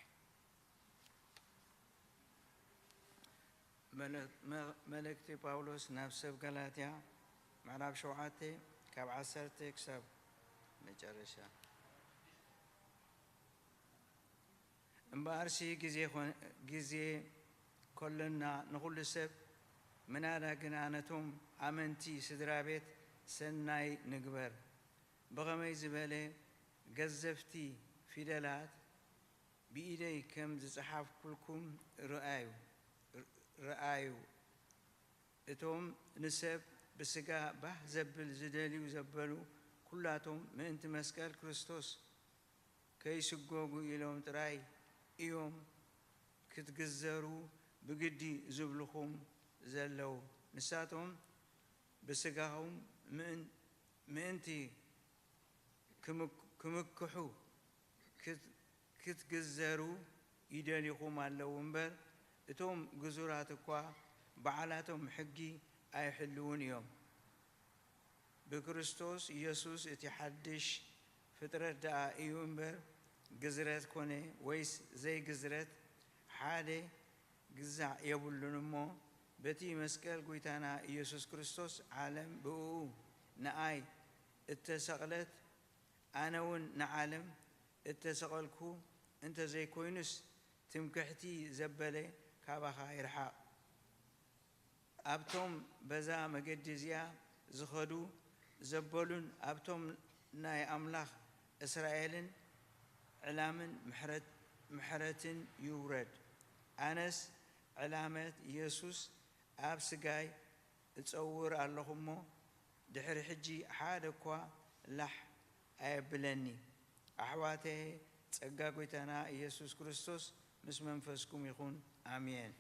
መለ-፣ መ-፣ መልእክቲ ጳውሎስ ናብ ሰብ ገላትያ፣ ምዕራፍ ሸውዓተ፣ ካብ ዓሰርተ ክሳብ መጨረሻ። እምበኣርሲ ግዜ ኾን-፣ ግዜ ከሎና ንኹሉ ሰብ፣ ምናዳ ግና ነቶም ኣመንቲ ስድራ ቤት ሰናይ ንግበር። ብኸመይ ዝበለ ገዘፍቲ ፊደላት ብኢደይ ከም ዝጸሓፍኩልኩም ርኣዩ፣ ርኣዩ። እቶም ንሰብ ብስጋ ባህ ዘብል ዝደልዩ ዘበሉ ኩላቶም ምእንቲ መስቀል ክርስቶስ ከይስጎጉ ኢሎም ጥራይ እዮም ክትግዘሩ ብግዲ ዝብልኹም ዘለዉ። ንሳቶም ብስጋኹም ምእን-፣ ምእንቲ ክምክ-፣ ክምክሑ ክት-፣ ክትግዘሩ ይደልዩኹም ኣለዉ እምበር፣ እቶም ግዙራት እኳ ባዕላቶም ሕጊ ኣይሕልዉን እዮም። ብክርስቶስ ኢየሱስ እቲ ሓድሽ ፍጥረት ደኣ እዩ እምበር፣ ግዝረት ኮነ ወይስ ዘይግዝረት ሓደ ግዛዕ የብሉን እሞ፣ በቲ መስቀል ጐይታና ኢየሱስ ክርስቶስ ዓለም ብእኡ ንኣይ እተሰቕለት፣ ኣነ እውን ንዓለም እተሰቐልኩ እንተ ዘይኮይኑስ፣ ትምክሕቲ ዘበለ ካባኻ ይርሓቕ። ኣብቶም በዛ መገዲ እዚኣ ዝኸዱ ዘበሉን ኣብቶም ናይ ኣምላኽ እስራኤልን ዕላምን ምሕረት-፣ ምሕረትን ይውረድ። ኣነስ ዕላመት የሱስ ኣብ ስጋይ እጸውር ኣለኹ እሞ፣ ድሕሪ ሕጂ ሓደ እኳ ላሕ ኣየብለኒ። ኣሕዋተየ፣ ጸጋ ጐይታና ኢየሱስ ክርስቶስ ምስ መንፈስኩም ይኹን። ኣሜን።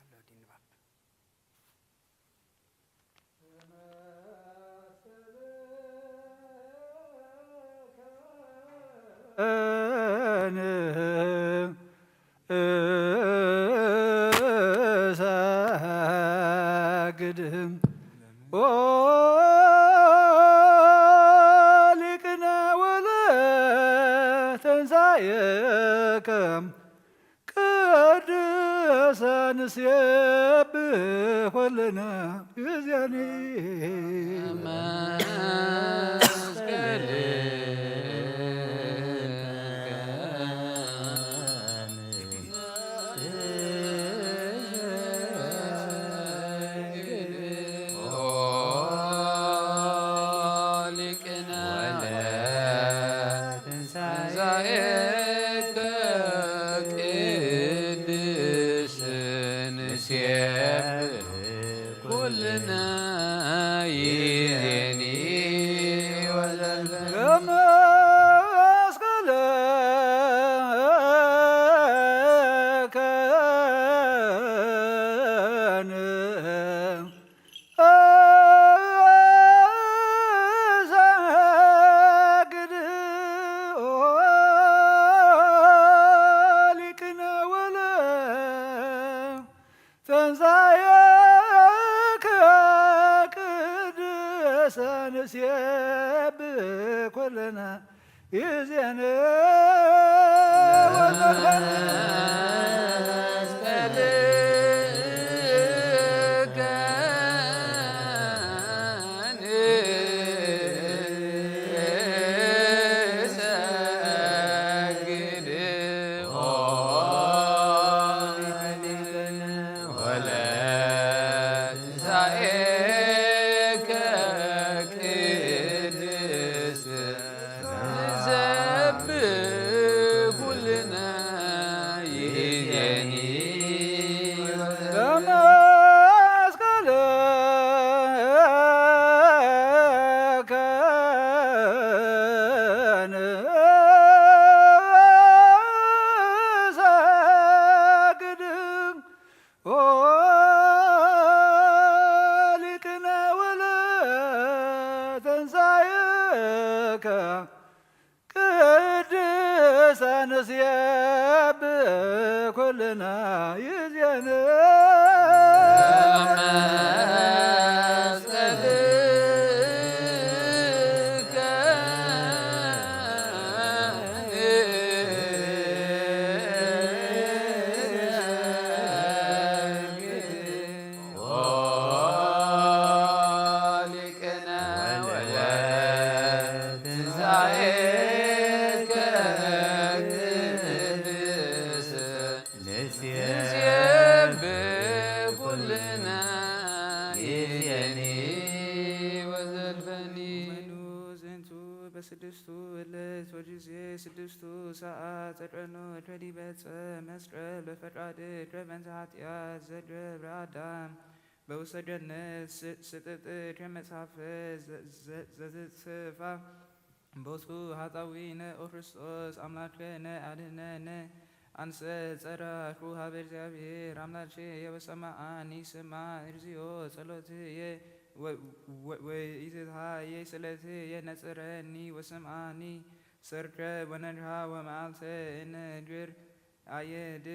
ኣሎ ዲ ንባብ። እሰግድ ሊቅነ ወለተንሳኤከ ቅዱሳን ንሴብሕ ኩልነ ጊዜኒ። መስቀለከን እሰግድ ኦ ሊቅነ ወለ ተንሳኤከ ቅድሰ ንሴብ ኩልነ ይዜነ ወዘፈን ቅድስተ ንሴብ ኩልና ይዜነ በስድስቱ እለት ወጊዜ ስድስቱ ሰዓት ጸድቀኖ ዲበ መስቀል በፈቃድ በእንተ ኃጢአት ዘገብረ አዳም በውስተ ገነት ስጥጥ ከመጽሐፈ ዘዝጽፋ ቦቱ ኃጣዊነ ኦ ክርስቶስ አምላክነ አድነነ አንሰ ጸራኩ ሀበ እግዚአብሔር አምላኬ ወሰማአኒ ስማ እግዚኦ ጸሎትየ ወኢትትሃየ ስለትየ ነጽረኒ ወስምዓኒ ሰርቀ ወነግሃ ወመዓልተ እነግር አየድ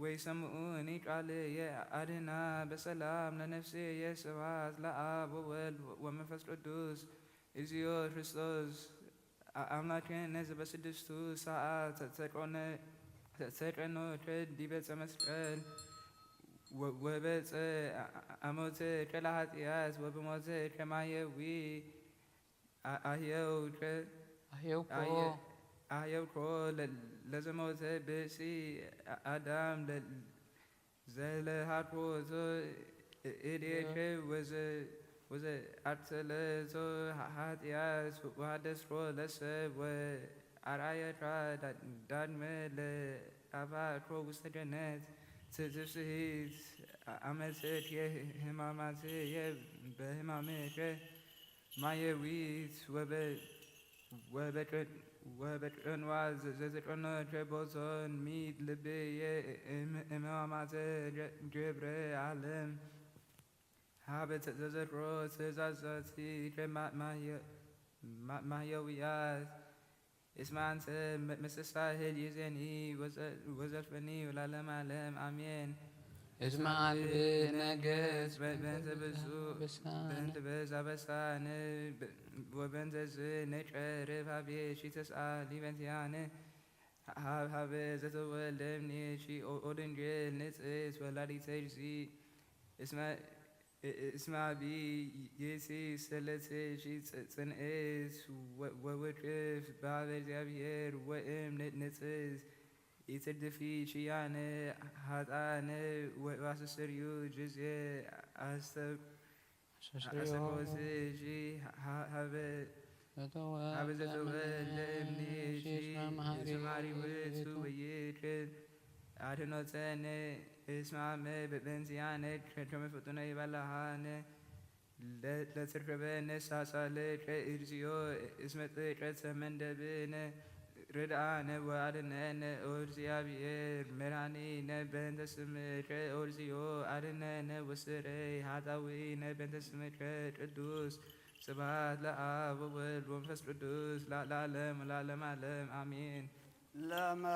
ወይሰምዑኒ ቃልየ አድህና በሰላም ለነፍስየ ስብሐት ለአብ ወወልድ ወመንፈስ ቅዱስ እግዚኦ ክርስቶስ አምላክነ ዘበስድስቱ ሰዓት ተቀኖ ዲበ መስቀል ወበጸ አሞተ ከለ ኃጢአት ወብሞተ ከማየዊ አህየውከ አህየውኮ አህየውኮ ለዘሞተ ብእሲ አዳም ዘለሃኮቶ እዴከ ወዘ አቅተለቶ ኃጢአት ወሃደስኮ ለሰብ ወአርአየካ ዳግመ ለአፋኮ ውስተ ገነት ትፍስሂት አመሰት የህማማትየ በህማምከ ማየዊት ወበ ወበቀንዋ ዘዘቀኖ ጀቦቶን ሚት ልብየ እምማማተ ገብረ ዓለም ሀበ ዘዘክሮ ትእዛዛቲ ማየውያት እስመ አንተ መስተሳህል ይእዜኒ ወዘልፈኒ ወላለም ዓለም አሜን። እስመ አልብ ነገስ በእንተ ብዙ በእንተ በዛ በሳነ ወበእንተ ዝ ነቀርብ ሀቤኪ ተስአሊ በእንቲአነ ሀበ ዘተወልደ እምኔኪ ኦ ድንግል ንጽሕት ወላዲተ እግዚእ እስመ እስመ አቢ ይእቲ ሰለትኪ ጽንዕት ወውክፍ በሀበ እግዚአብሔር ወእም ንጽሕት ኢትግድፊ ኪያነ ሀጣነ ወአስተስርዩ ጊዜ አስተኮትኪ ሀበ ዘተወልደ እምኔኪ እስመ መሐሪ ውእቱ ወይክል አድኖተነ እስመ አመ በእንቲአነ ከመ ፍጡነ ይበልዓነ ለትርከበነ ሳሳለከ እግዚኦ እስመ ጥቀት ሰመንደብነ ርድኣነ ወአድነነ ኦ እግዚአብሔር መድኃኒነ በእንተ ስምከ ኦ እግዚኦ አድነነ ወስረይ ኃጣውኢነ በእንተ ስምከ ቅዱስ። ስብሐት ለአብ ወወልድ ወመንፈስ ቅዱስ ለዓለም ለዓለም ዓለም አሜን። ለመስቀል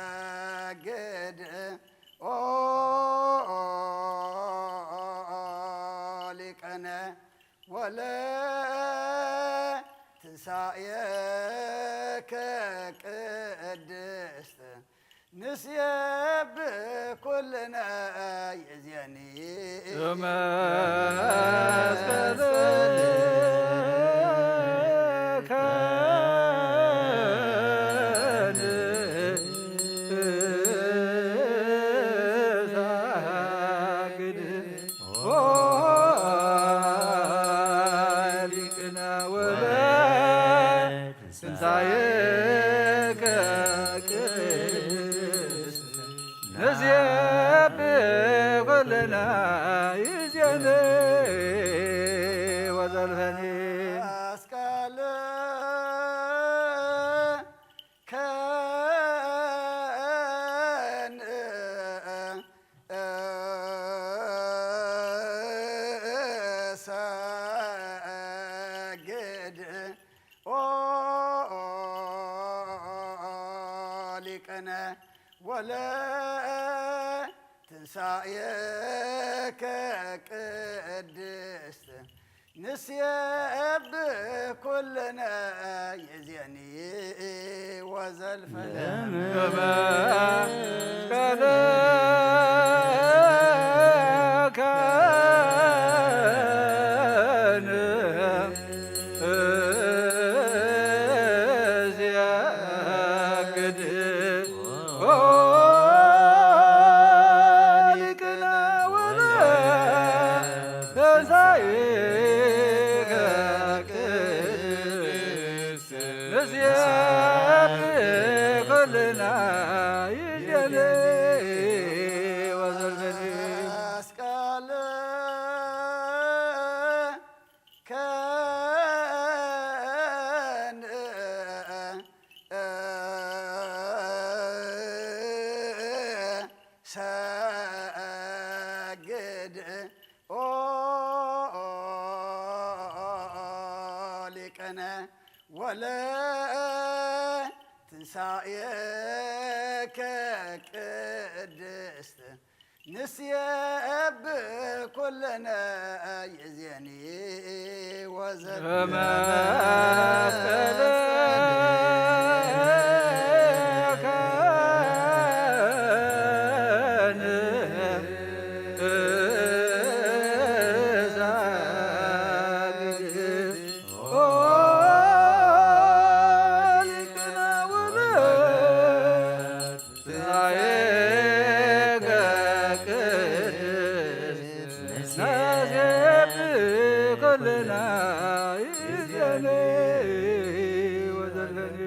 ከንሰግድ ኦ ሊቅነ ወለ ትንሳኤከ ቅድስት ንስየብ ኩልነ ይእዜኒ። ትንሳኤከ ቅድስት ንዜብ ኩልና ይዜን ወዘልፈኒ። መስቀል ከን ሰግድ ኦ ሊቅነ ወለ ትንሳኤከ ቅድስት ንስየብ ኩልነ ይዜኒ ወዘልፈነ። መስቀል ከን ሰግድ ኦ ሊቅነ ወለ ትንሳኤከ ቅድስት ንስየብ ኩልነ ይዜኒ ወዘልፈኒ።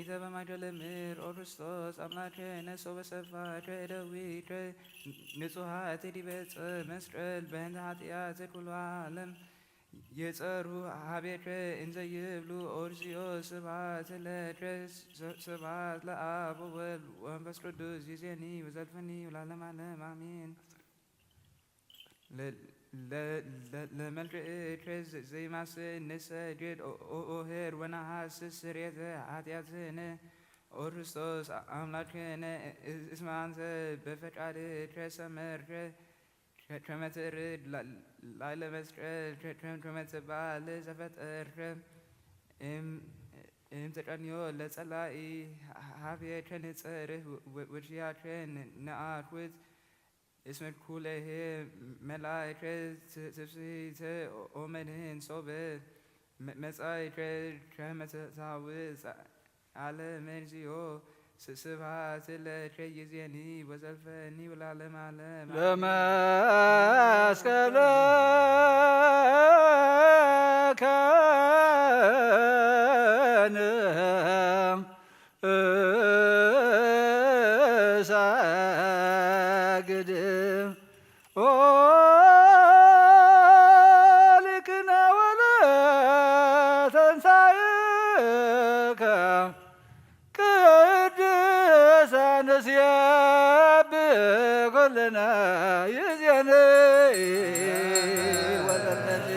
ዘበማይዶ ለምር ኦ ክርስቶስ አምላኬነ ሶበ ሰፋ ከእደዊከ ንጹሐ ትዲበ ዕፀ መስቀል በእንተ ኃጢአት ኩሉ ዓለም የጸሩ ሀቤከ እንዘ ይብሉ ኦ እግዚኦ ስብሐት ለከ ስብሐት ለአብ ወወልድ ወመንፈስ ቅዱስ ይዜኒ ወዘልፈኒ ለዓለመ ዓለም አሜን። ለመልክዕከ ዘይማስን ንሰግድ ኦሄር ወነሐስ ስርየተ ኃጢአትነ ኦ ክርስቶስ አምላክነ እስመ አንተ በፈቃድከ ሰመርከ ከመ ትርድ ላዕለ መስቀል ከመ ትባል ዘፈጠርከ እምትቀንዮ ለጸላኢ ሀቤከ ንጸርህ ወኪያከ ነአኩት እስመ ኩለሄ መላእከ ትፍስሕተ ኦ መድህን ሶበ መጻእከ ከመ ታውፅ ዓለመ እግዚኦ። ስብሐት ለከ ይዜኒ ወዘልፈኒ ወለዓለመ ዓለም። ለመስቀለ ከንእሳግድ ኦ ሊቅነ ወለተንሳእከ ቅድስተ ንሴብሕ ኩልነ ይዜኒ ወዘልፈኒ።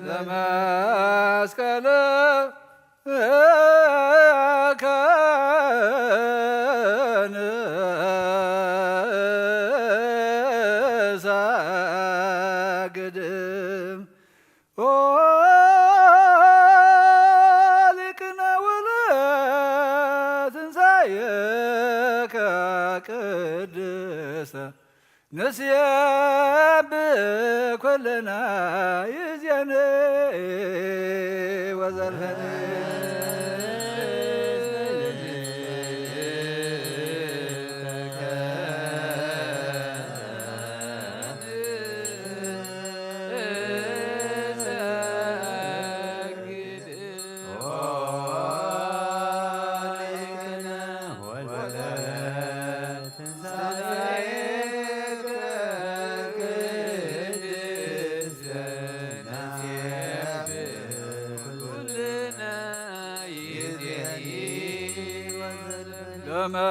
ለመስቀል ከንእሳግድ ኦ ሊቅነ ወለትንሳኤከ ቅድስተ ንሴብሕ ኩልነ ይዜኒ ወዘልፈኒ።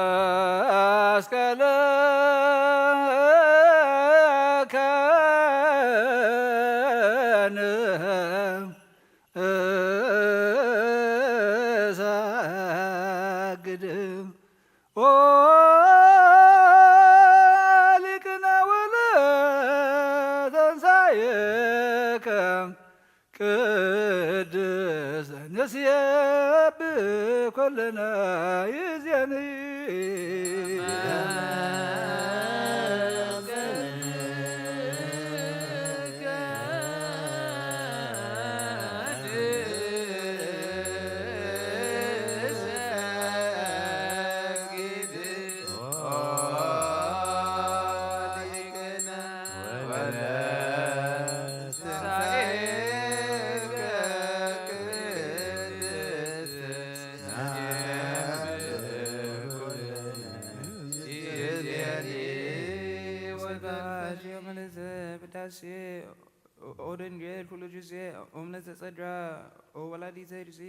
ለመስቀል ከንእሳግድ ኦ ሊቅነ ወለተንሳኤከ ቅድስተ ንሴብሕ ኩልነ ይዜኒ። ስብሐት ለመንፈስ ቅዱስ። ኦ ደንግል ኩሉ ጊዜ እምነት ተጸድራ፣ ኦ ወላዲተ ርእሲ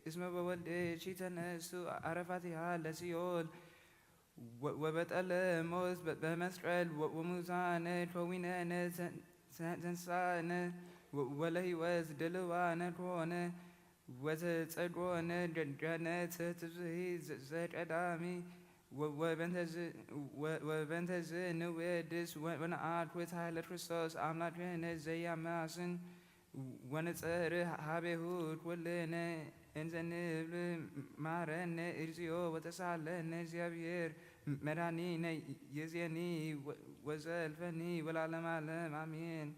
እስመ በወልድኪ ተነሱ አረፋቲሃ ለሲኦል። ወ-፣ ወበጠለ ሞት በ-፣ በመስቀል ወ-፣ ወሙታነ ከዊነነ ተን-፣ ተን-፣ ተንሳነ ወ-፣ ወለህይወት ድልዋነ ኮነ ወተጸድወነ ገ-፣ ገነት ትብሂ ዘ-፣ ዘቀዳሚ ወ-፣ ወበንተዝ-፣ ወ-፣ ወበንተዝ ንውየድስ ወ-፣ ወነአኩ ኃይለ ክርስቶስ አምላክነ ዘያማስን ወንጸርህ ሀቤሁ ኩልነ እንዘ ንብል፣ ማረነ እግዚኦ ወተሳለነ እግዚአብሔር መድኃኒነ ይዜኒ ወ-፣ ወዘልፈኒ ወለዓለመ ዓለም አሜን።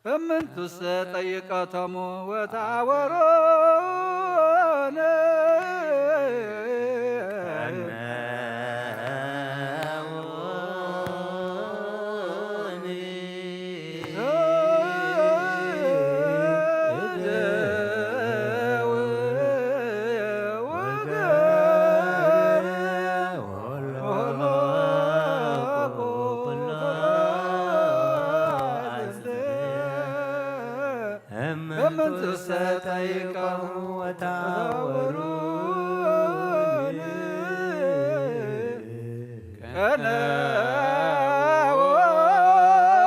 እምንቱሰ ጠይቀቶሙ ወተአወሮነ። እምንቱሰ ጠይቀሁ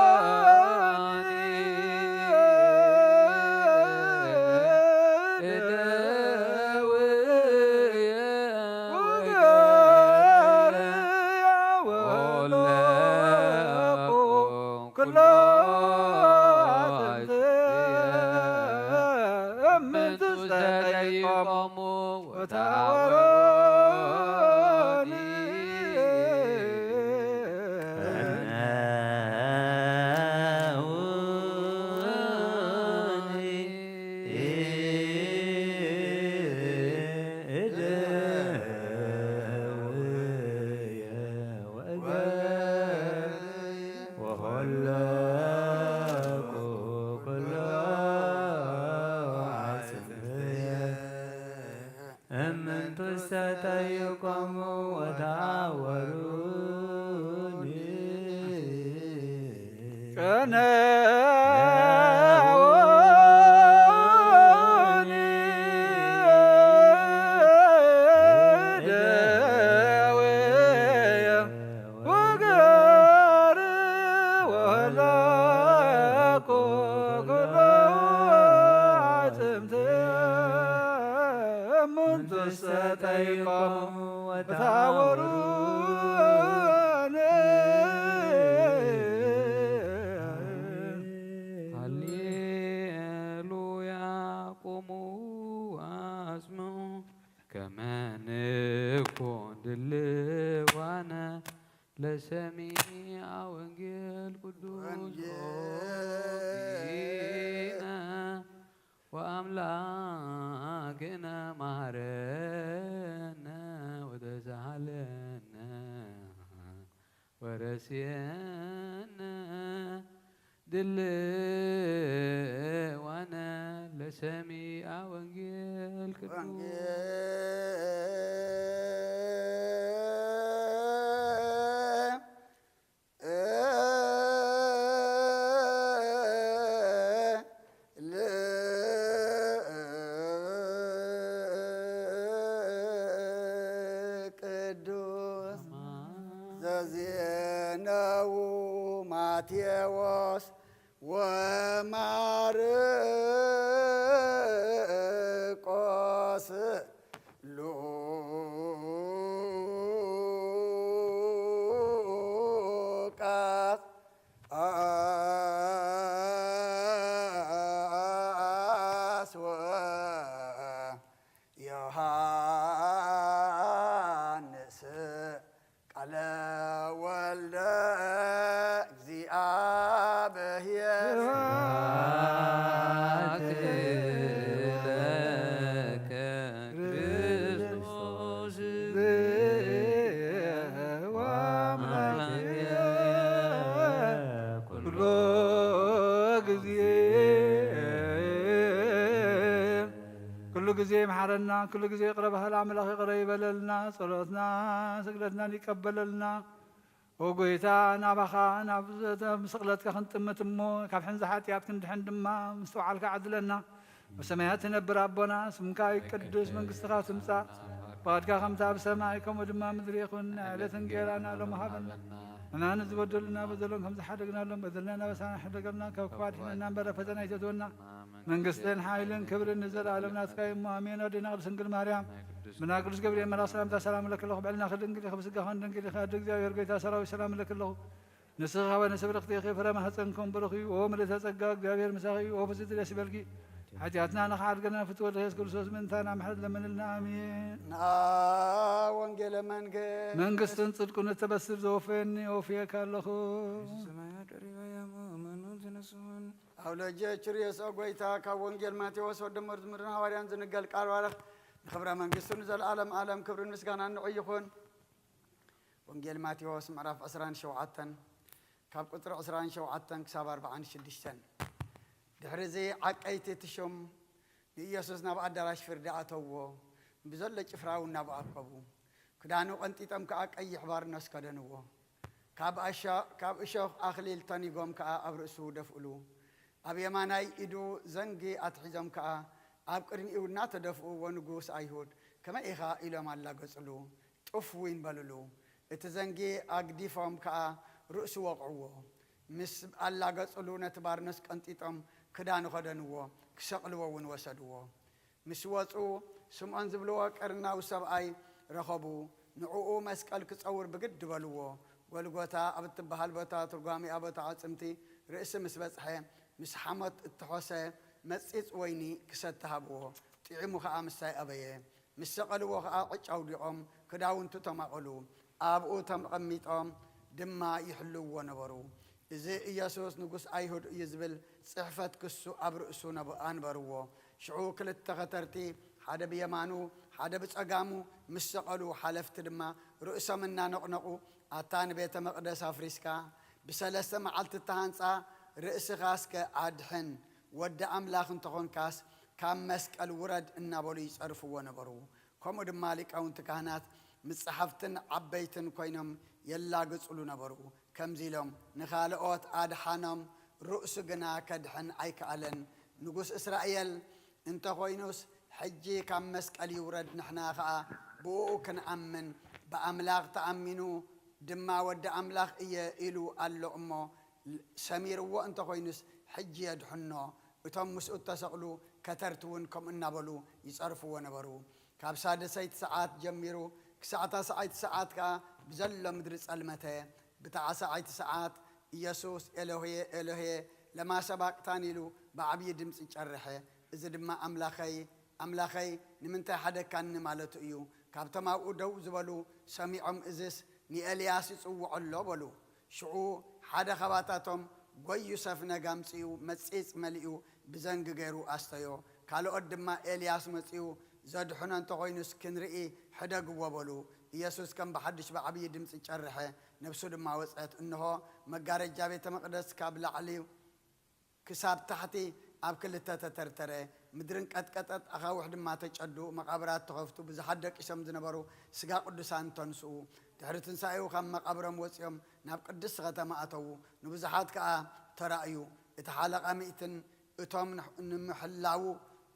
ከነወኒ እደውየ ወገርያ ወለቁ ኩሎ አጥንትየ እምንቱ ዝተጠይቆሙ ወታወሮኒ። እምንቱ ሰጠይቆሙ ወተአወሩኒ። ቀነወኒ እደውየ ወገር ወለቁ ኩሎ አጥንትየ እምንቱ ሰጠይቆሙ ወተአወሩኒ። ሃሌሉያ። ቁሙ ወአጽምዑ ከመ ንኩን ድልዋነ ለሰሚዐ ወንጌል ቅዱስ ወንጌል እግዚእነ ወአምላክነ መሐረነ ወተሳሃለነ ወረስየነ ድልዋነ ለሰሚዐ ወንጌል ቅዱስ። ወንጌል ቅዱስ ዘዜነዉ ማቴዎስ ወማርቆስ ሉቃስ ወዮሐንስ ቃለ ወልደ እግዚአብሔር። ስብሐት ለከ ክርስቶስ ወአምላክየ ኩሎ ግዜ። ኩሉ ግዜ ይምሓረና፣ ኩሉ ግዜ ይቕረ በሃል ኣምላኽ ይቕረ ይበለልና፣ ጸሎትና ስግደትናን ይቀበለልና። ኦ ጎይታ፣ ናባኻ ናብ ዘተ-፣ ስቕለትካ ክንጥምት እሞ፣ ካብ ሕንዚ ሓጢኣት ክንድሕን ድማ ምስትውዓልካ ዓድለና። ኣብ ሰማያት ትነብር ኣቦና፣ ስምካ ይቀደስ፣ መንግስትኻ ትምጻእ፣ ፍቓድካ ከምቲ ኣብ ሰማይ፣ ከምኡ ድማ ምድሪ ይኹን። ናይ ዕለት እንጌራና ሎሚ ሃበና። ንሕና ንዝበደሉና በደሎም ከም ዝሓደግናሎም፣ በደልና ናበሳና ሕደገልና፣ ካብ ክፉእ ኣድሕነና እምበር፣ ኣብ ፈተና ኣይተእትወና። መንግስትን ሓይልን ክብርን ንዘለኣለም ናትካ እዩ እሞ፣ ኣሜን። ኣዴና ቅድስት ድንግል ማርያም፣ ብና ቅዱስ ገብርኤል መልኣኽ ሰላምታ ሰላም እለኪ ኣለኹ። ብዕልና ክድንግል ኢኺ፣ ብስጋኻ ድንግል ኢኺ። ኣደ እግዚኣብሔር ጎይታ ሰራዊት ሰላም እለኪ ኣለኹ። ንስኺ ኸበ ንስብርኽቲ ኢኺ፣ ፍረ ማህፀንኩም ብሩኽ እዩ። ኦ ምልእተ ጸጋ፣ እግዚኣብሔር ምሳኺ እዩ። ኦ ፍስሕቲ ደስ ይበልኪ፣ ሓጢኣትና ንኽሓድገና ፍትወ ወልደ ኢየሱስ ክርስቶስ ምእንታና ምሕረት ለምንልና። ኣሜን። ንአ ወንጌለ መንግስት መንግስትን ጽድቅን እተበስር ዘወፈየኒ ወፍየካ ኣለኹ። ሰማያት ደሪባ ያሞ መኑ ዝነስሆን። አውለጀ ችርየስ ኦ ጎይታ፣ ካብ ወንጌል ማቴዎስ ወደ መዝሙርን ሃዋርያን ዝንገል ቃል ባረኽ። ንኽብረ መንግስቱ ንዘለዓለም ዓለም ክብርን ምስጋናን ንዑ ይኹን። ወንጌል ማቴዎስ ምዕራፍ ዕስራን ሸውዓተን ካብ ቁጽሪ ዕስራን ሸውዓተን ክሳብ ኣርብዓን ሽዱሽተን። ድሕሪ እዚ ዓቀይቲ እቲ ሹም ንኢየሱስ ናብ ኣዳራሽ ፍርዲ ኣተውዎ። ብዘሎ ጭፍራ እውን ናብኡ ኣከቡ። ክዳኑ ቀንጢጦም ከኣ ቀይሕ ባርኖስ ከደንዎ። ካብ ኣሻ-፣ ካብ እሾኽ ኣኽሊል ተኒጎም ከኣ ኣብ ርእሱ ደፍእሉ። ኣብ የማናይ ኢዱ ዘንጊ ኣትሒዞም ከኣ ኣብ ቅድሚኡ እናተደፍኡ፣ "ወንጉስ ኣይሁድ፣ ከመይ ኢኻ?" ኢሎም ኣላገጹሉ። ጡፍ እውን በሉሉ። እቲ ዘንጊ ኣግዲፎም ከኣ ርእሱ ወቕዕዎ። ምስ ኣላገጹሉ ነቲ ባርኖስ ቀንጢጦም ክዳኑ ከደንዎ፣ ክሰቕልዎ እውን ወሰድዎ። ምስ ወጹ ስምዖን ዝብልዎ ቀርናዊ ሰብኣይ ረኸቡ። ንዕኡ መስቀል ክጸውር ብግዲ በልዎ። ጎልጎታ ኣብ እትበሃል ቦታ፣ ትርጓሜኣ ቦታ ኣዕጽምቲ፣ ርእሲ ምስ በጽሐ፣ ምስ ሓሞት እተሖሰ መጺጽ ወይኒ ክሰቲ ሃብዎ። ጥዒሙ ኸኣ ምሳይ ኣበየ። ምስ ሰቐልዎ ኸኣ ዕጭ ኣውዲቖም ክዳውንቱ ተማቐሉ። ኣብኡ ተቐሚጦም ድማ ይሕልውዎ ነበሩ። "እዚ ኢየሱስ ንጉስ ኣይሁድ እዩ" ዝብል ጽሕፈት ክሱ ኣብ ርእሱ ነብ-፣ ኣንበርዎ። ሽዑ ክልተ ኸተርቲ፣ ሓደ ብየማኑ ሓደ ብጸጋሙ ምስ ሰቐሉ፣ ሓለፍቲ ድማ ርእሶም እናነቕነቑ፣ "ኣታ ንቤተ መቕደስ ኣፍሪስካ ብሰለስተ መዓልቲ እተሃንጻ ርእስኻ እስከ ኣድሕን፣ ወዲ ኣምላኽ እንተኾንካስ ካብ መስቀል ውረድ" እናበሉ ይጸርፍዎ ነበሩ። ከምኡ ድማ ሊቃውንቲ ካህናት ምስ ጸሓፍትን ዓበይትን ኮይኖም የላግጹሉ ነበሩ። ከምዚ ኢሎም ንኻልኦት ኣድሓኖም፣ ርእሱ ግና ከድሕን ኣይከኣለን። ንጉስ እስራኤል እንተኾይኑስ፣ ሕጂ ካብ መስቀል ይውረድ፣ ንሕና ኸኣ ብእኡ ክንኣምን፣ ብኣምላኽ ተኣሚኑ ድማ ወዲ ኣምላኽ እየ ኢሉ ኣሎ እሞ፣ ሰሚርዎ እንተኾይኑስ፣ ሕጂ የድሕኖ። እቶም ምስኡ እተሰቕሉ ከተርቲ እውን ከምኡ እናበሉ ይጸርፍዎ ነበሩ። ካብ ሳድሰይቲ ሰዓት ጀሚሩ ክሳዕ ታስዓይቲ ሰዓት ከኣ ብዘሎ ምድሪ ጸልመተ። ብታዕሳዓይቲ ሰዓት ኢየሱስ፣ "ኤሎሄ፣ ኤሎሄ፣ ለማ ሰባቅታኒ?" ኢሉ ብዓብዪ ድምጺ ጨርሐ። እዚ ድማ፣ "ኣምላኸይ፣ ኣምላኸይ፣ ንምንታይ ሓደግካኒ?" ማለቱ እዩ። ካብቶም ኣብኡ ደው ዝበሉ ሰሚዖም፣ "እዝስ ንኤልያስ ይጽውዖ ኣሎ" በሉ። ሽዑ ሓደ ኻባታቶም ጎዩ ሰፍነግ ኣምጺኡ መጺጽ መሊኡ ብዘንጊ ገይሩ ኣስተዮ። ካልኦት ድማ፣ "ኤልያስ መጺኡ ዘድሕኖ እንተኾይኑስ ክንርኢ ሕደግዎ" በሉ። ኢየሱስ ከም ብሓድሽ ብዓብዪ ድምጺ ጨርሐ፣ ነፍሱ ድማ ወጸት። እንሆ፣ መጋረጃ ቤተ መቕደስ ካብ ላዕሊ ክሳብ ታሕቲ ኣብ ክልተ ተተርተረ። ምድርን ቀጥቀጠት፣ ኣኻውሕ ድማ ተጨዱ፣ መቓብራት ተኸፍቱ፣ ብዙሓት ደቂሶም ዝነበሩ ስጋ ቅዱሳን ተንስኡ። ድሕሪ ትንሳኤኡ ካብ መቓብሮም ወጺኦም ናብ ቅድስቲ ከተማ ኣተዉ፣ ንብዙሓት ከኣ ተራእዩ። እቲ ሓለቓ ሚእትን እቶም ንሕ-፣ ንምሕላዉ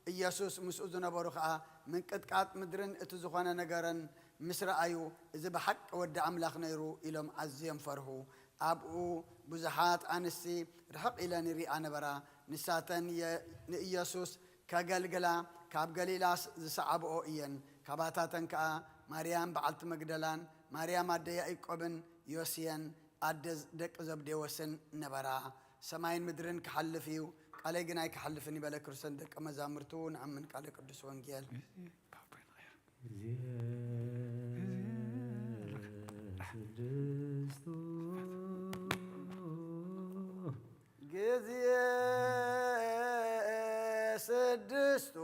ኢየሱስ ምስኡ ዝነበሩ ኸኣ ምንቅጥቃጥ ምድርን እቲ ዝኾነ ነገርን ምስ ረኣዩ፣ "እዚ ብሓቂ ወዲ ኣምላኽ ነይሩ" ኢሎም ኣዝዮም ፈርሁ። ኣብኡ ብዙሓት ኣንስቲ ርሕቕ ኢለን ይሪኣ ነበራ። ንሳተን የ-፣ ንኢየሱስ ከገልግላ ካብ ገሊላ ስ-፣ ዝሰዓብኦ እየን። ካባታተን ከኣ ማርያም በዓልቲ መግደላን ማርያም ኣደ ያዕቆብን ዮስየን ኣደ ዝ-፣ ደቂ ዘብዴዎስን ነበራ። ሰማይን ምድርን ክሓልፍ እዩ፣ ቃለይ ግን ኣይክሓልፍን እዩ በለ ክርስቶስ ንደቀ መዛሙርቱ። ንኣምን ቃለ ቅዱስ ወንጌል። ስድስቱ ግዜ ስድስቱ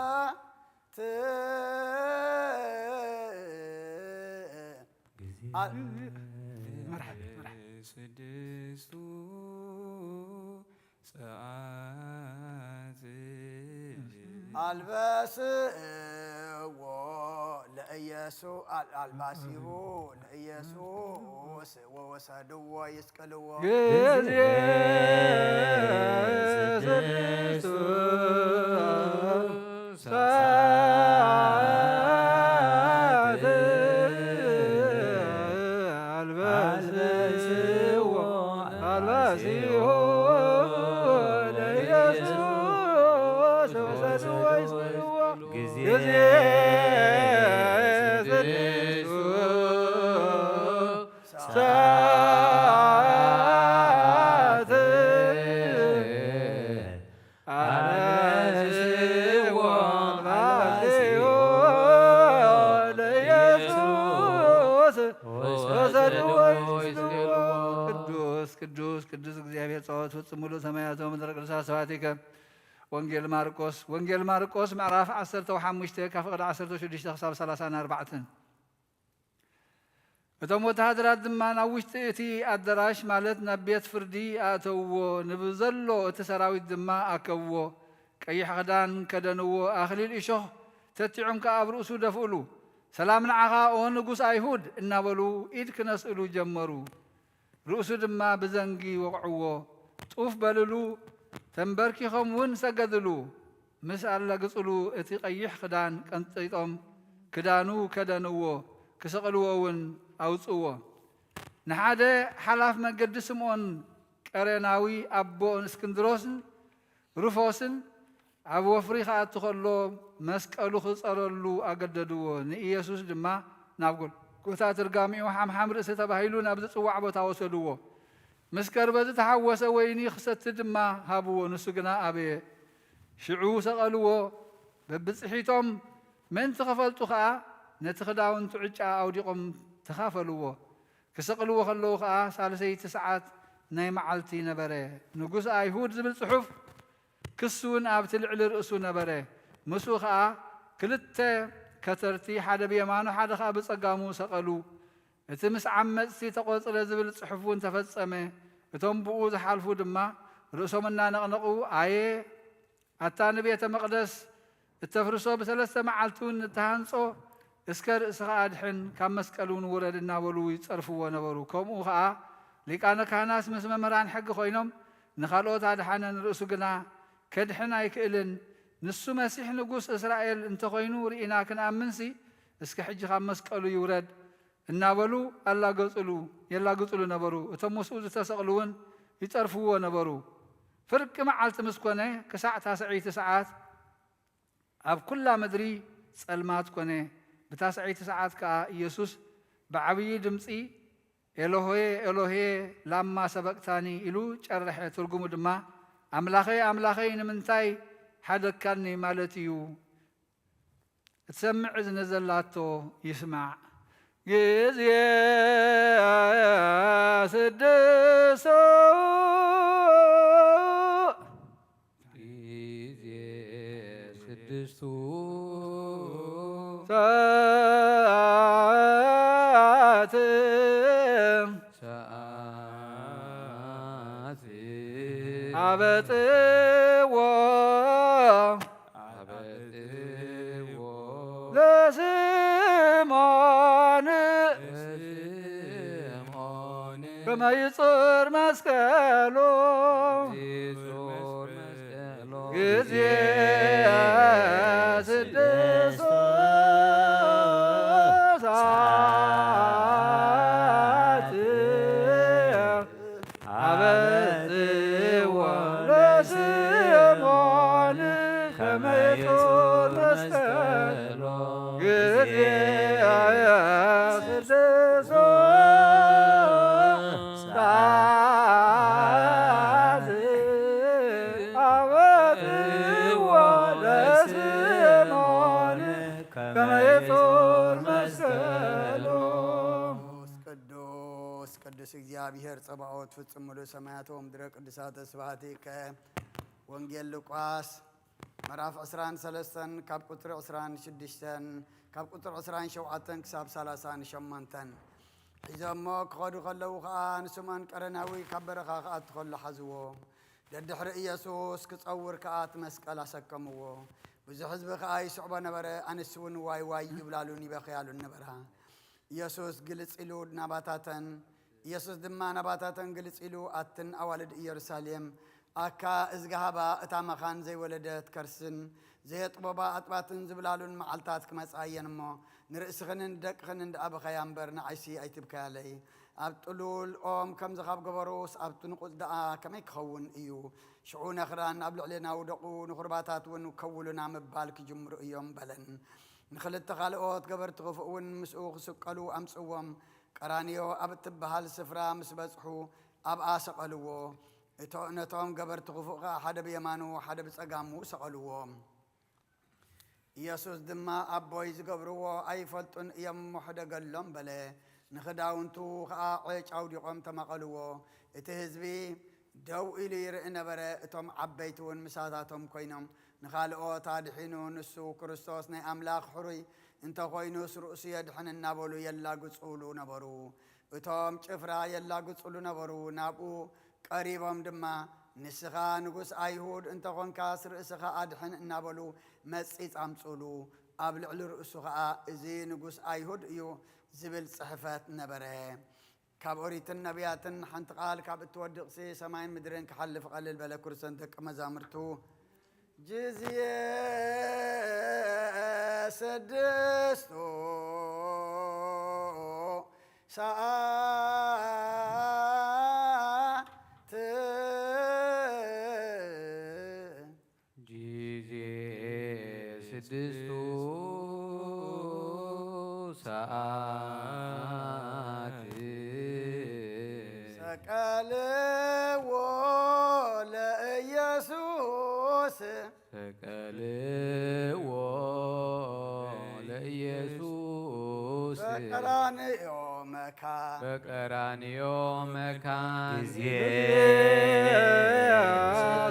ሰዓት አ- መርሓባ፣ መርሓባ። ስድስቱ ሰዓት ኣልበስዎ ለኢየሱ-፣ ኣል-፣ ኣልባሲሁ ለኢየሱስ ወወሰድዎ ይስቅልዎ። ግዜ ስድስቱ ሰዓት ኣልበስዎ፣ ኣልበስዎ ለኢየሱስ ወሰድዎ ይስቅልዎ። ግዜ ስድስቱ ሰዓት ኣልበስዎ፣ ኣልበስዎ ለኢየሱስ ወሰድዎ ይስቅልዎ። ቅዱስ፣ ቅዱስ፣ ቅዱስ እግዚኣብሔር ጸባኦት ፍጹም ምሉእ ሰማያት ወምድረ ቅዱሳት ስብሐቲከ። ወንጌል ማርቆስ፣ ወንጌል ማርቆስ ምዕራፍ ዓሰርተ ሓሙሽተ ካብ ፍቕዲ ዓሰርተ ሽዱሽተ ክሳብ ሰላሳን ኣርባዕተን። እቶም ወተሃደራት ድማ ናብ ውሽጢ እቲ ኣዳራሽ፣ ማለት ናብ ቤት ፍርዲ፣ ኣእተውዎ። ንብዘሎ እቲ ሰራዊት ድማ ኣከብዎ። ቀይሕ ክዳን ከደንዎ፣ ኣኽሊል እሾኽ ተቲዖም ከኣ ኣብ ርእሱ ደፍእሉ። "ሰላም ንዓኻ፣ ኦ ንጉስ ኣይሁድ!" እናበሉ ኢድ ክነስእሉ ጀመሩ። ርእሱ ድማ ብዘንጊ ወቕዕዎ። ጡፍ በልሉ፣ ተንበርኪኾም እውን ሰገድሉ። ምስ ኣለግጽሉ እቲ ቀይሕ ክዳን ቀንጢጦም ክዳኑ ከደንዎ፣ ክሰቕልዎ እውን ኣውጽዎ። ንሓደ ሓላፍ መገዲ ስምዖን ቀሬናዊ ኣቦ እስክንድሮስን ሩፎስን ኣብ ወፍሪ ክኣቱ ከሎ መስቀሉ ክጸረሉ ኣገደድዎ። ንኢየሱስ ድማ ናብ ጎልጎታ ትርጋሚኡ ሓምሓም ርእሲ ተባሂሉ ናብ ዝጽዋዕ ቦታ ወሰድዎ። ምስ ቀርበ ዝተሓወሰ ወይኒ ክሰቲ ድማ ሃብዎ፣ ንሱ ግና ኣበየ። ሽዑ ሰቐልዎ። በብጽሒቶም ምእንቲ ክፈልጡ ኸኣ ነቲ ክዳውንቱ ዕጫ ኣውዲቖም ተኻፈልዎ። ክሰቕልዎ ከለዉ ኸኣ ሳልሰይቲ ሰዓት ናይ መዓልቲ ነበረ። ንጉስ ኣይሁድ ዝብል ጽሑፍ ክስውን ኣብቲ ልዕሊ ርእሱ ነበረ። ምስኡ ኸኣ ክልተ ከተርቲ፣ ሓደ ብየማኑ ሓደ ኸኣ ብጸጋሙ ሰቐሉ። እቲ ምስ ዓመጽቲ ተቖጽረ ዝብል ጽሑፍ እውን ተፈጸመ። እቶም ብኡ ዝሓልፉ ድማ ርእሶም እናነቕነቑ፣ ኣየ ኣታ ንቤተ መቕደስ እተፍርሶ ብሰለስተ መዓልቲ እውን እተሃንጾ፣ እስከ ርእስኻ ኣድሕን፣ ካብ መስቀል እውን ውረድ እናበሉ ይጸርፍዎ ነበሩ። ከምኡ ኸኣ ሊቃነ ካህናት ምስ መምህራን ሕጊ ኮይኖም ንኻልኦት ኣድሓነ፣ ንርእሱ ግና ከድሕን ኣይክእልን። ንሱ መሲሕ ንጉስ እስራኤል እንተኾይኑ ርኢና ክንኣምንሲ፣ እስከ ሕጂ ካብ መስቀሉ ይውረድ እናበሉ ኣላገጽሉ፣ የላግጽሉ ነበሩ። እቶም ምስኡ ዝተሰቕሉ እውን ይጸርፍዎ ነበሩ። ፍርቂ መዓልቲ ምስ ኮነ፣ ክሳዕ ታስዐይቲ ሰዓት ኣብ ኩላ ምድሪ ጸልማት ኮነ። ብታስዐይቲ ሰዓት ከኣ ኢየሱስ ብዓብዪ ድምጺ፣ ኤሎሄ፣ ኤሎሄ፣ ላማ ሰበቅታኒ ኢሉ ጨረሐ። ትርጉሙ ድማ፣ ኣምላኸይ፣ ኣምላኸይ፣ ንምንታይ ሓደግካኒ ማለት እዩ። እትሰምዕ እዝኒ ዘላቶ ይስማዕ። ግዜ ስድስቱ፣ ግዜ ስድስቱ ሰዓት፣ ሰዓት፣ ኣበጽዎ፣ ኣበጽዎ፣ ለስምዖን፣ ለስምዖን፣ ከመ ይጹር መስቀሎ፣ ይጹር መስቀሎ፣ ግዜ ስድስቱ ሰዓት፣ ኣበጽዎ ለስምዖን ከመ ይጹር መስቀሎ፣ ግዜ ስድስቱ ሰዓት፣ ኣበጽዎ ለስምዖን ከመ ይጹር መስቀሎ። ቅዱስ ቅዱስ እግዚኣብሔር ጸባኦት፣ ፍጹም ምሉእ ሰማያት ወምድረ ቅዱሳተ ስብሐቲከ። ወንጌል ሉቃስ ምዕራፍ ዕስራን ሰለስተን ካብ ቁጽሪ ዕስራን ሽዱሽተን፣ ካብ ቁጽሪ ዕስራን ሸውዓተን ክሳብ ሰላሳን ሸሞንተን። ሒዞሞ ክኸዱ ከለዉ ኸኣ ንስምዖን ቀረናዊ ካብ በረኻ ክኣቱ ከሎ ሓዝዎ። ደድሕሪ ኢየሱስ ክጸውር ከኣ እቲ መስቀል ኣሰከምዎ። ብዙሕ ህዝቢ ከኣ ይስዕቦ ነበረ፣ ኣንስቲ እውን ዋይ ዋይ ይብላሉን ይበኽያሉን ነበራ። ኢየሱስ ግልጽ ኢሉ ናባታተን፣ ኢየሱስ ድማ ናባታተን ግልጽ ኢሉ፣ ኣትን ኣዋልድ ኢየሩሳሌም፣ ኣካ እዝጊ ሃባ፣ እታ መኻን ዘይወለደት ከርስን ዘየጥበባ ኣጥባትን ዝብላሉን መዓልታት ክመጻ እየን እሞ፣ ንርእስኽንን ንደቅኽንን ደኣ ብኸያ እምበር ንዓይሲ ኣይትብከያለይ። ኣብ ጥሉል ኦም ከምዚ ካብ ገበሩስ ኣብቲ ንቑጽ ደኣ ከመይ ክኸውን እዩ? ሽዑ ነኽራን ኣብ ልዕሌና ውደቑ፣ ንኹርባታት እውን ከውሉና ምባል ክጅምሩ እዮም በለን። ንኽልተ ካልኦት ገበርቲ ክፉእ እውን ምስኡ ክስቀሉ ኣምጽዎም። ቀራንዮ ኣብ እትበሃል ስፍራ ምስ በጽሑ ኣብኣ ሰቐልዎ። እቶ-፣ ነቶም ገበርቲ ክፉእ ኸኣ ሓደ ብየማኑ ሓደ ብጸጋሙ ሰቐልዎ። ኢየሱስ ድማ፣ ኣቦይ፣ ዝገብርዎ ኣይፈልጡን እዮም እሞ ሕደገሎም በለ። ንኽዳውንቱ ኸኣ ዔጭ ኣውዲቖም ተማቐልዎ። እቲ ህዝቢ ደው ኢሉ ይርኢ ነበረ። እቶም ዓበይቲ እውን ምሳታቶም ኮይኖም ንኻልኦት ኣድሒኑ፣ ንሱ ክርስቶስ ናይ ኣምላኽ ሕሩይ እንተኾይኑስ ርእሱ የድሕን እናበሉ የላግጹሉ ነበሩ። እቶም ጭፍራ የላግጹሉ ነበሩ። ናብኡ ቀሪቦም ድማ፣ ንስኻ ንጉስ ኣይሁድ እንተኾንካስ ርእስኻ ኣድሕን እናበሉ መጺጽ ኣምጽኡሉ። ኣብ ልዕሊ ርእሱ ኸኣ፣ እዚ ንጉስ ኣይሁድ እዩ ዝብል ጽሕፈት ነበረ። ካብ ኦሪትን ነቢያትን ሓንቲ ቃል ካብ እትወድቕሲ ሰማይን ምድርን ክሓልፍ ቀልል በለ። ክርስቶስ ደቂ መዛሙርቱ፣ ግዜ ስድስቱ ሰዓት ጊዜ ስድስቱ ሰዓት ሰቀልዎ ለኢየሱስ ሰቀልዎ ለኢየሱስ በቀራንዮ መካን በቀራንዮ መካን ጊዜ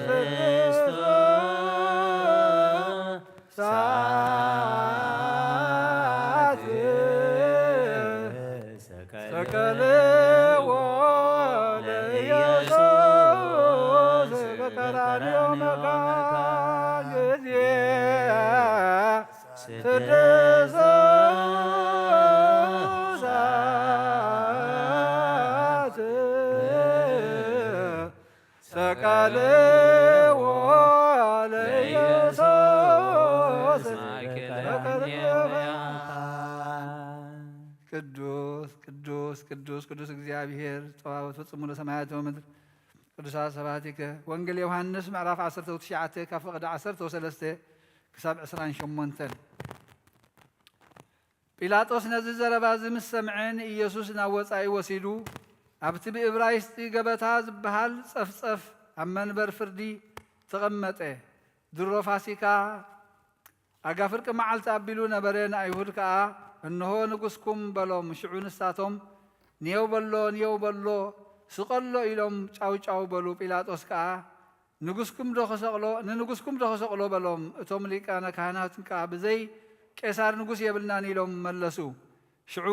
ስድስቱ ሰዓት ሰቀልዎ ለኢየሱስ በቀራንዮ መካን ጊዜ ስድስት ሰዓት ሰቀልዎ ለኢየሱስ በቀራንዮ መካን። ቅዱስ ቅዱስ ቅዱስ ቅዱስ እግዚኣብሔር ጸባኦት ፍጹም ሙሉእ ሰማያት ወምድር። ቅዱሳት ሰባቲከ። ወንጌል ዮሃንስ ምዕራፍ ዓሰርተ ትሽዓተ ካብ ፍቕዲ ዓሰርተ ሰለስተ ክሳብ ዕስራን ሸሞንተን። ጲላጦስ ነዚ ዘረባ እዚ ምስ ሰምዐ ንኢየሱስ ናብ ወጻኢ ወሲዱ ኣብቲ ብእብራይስጢ ገበታ ዝበሃል ጸፍጸፍ ኣብ መንበር ፍርዲ ተቐመጠ። ድሮ ፋሲካ ኣጋ ፍርቂ መዓልቲ ኣቢሉ ነበረ። ንኣይሁድ ከኣ እንሆ ንጉስኩም በሎም። ሽዑ ንሳቶም ንየው በሎ ንየው በሎ ስቐሎ ኢሎም ጫው ጫው በሉ። ጲላጦስ ከኣ ንጉስኩም ዶ ክሰቕሎ ንንጉስኩም ዶ ክሰቕሎ በሎም። እቶም ሊቃነ ካህናት ከኣ ብዘይ ቄሳር ንጉስ የብልናን ኢሎም መለሱ። ሽዑ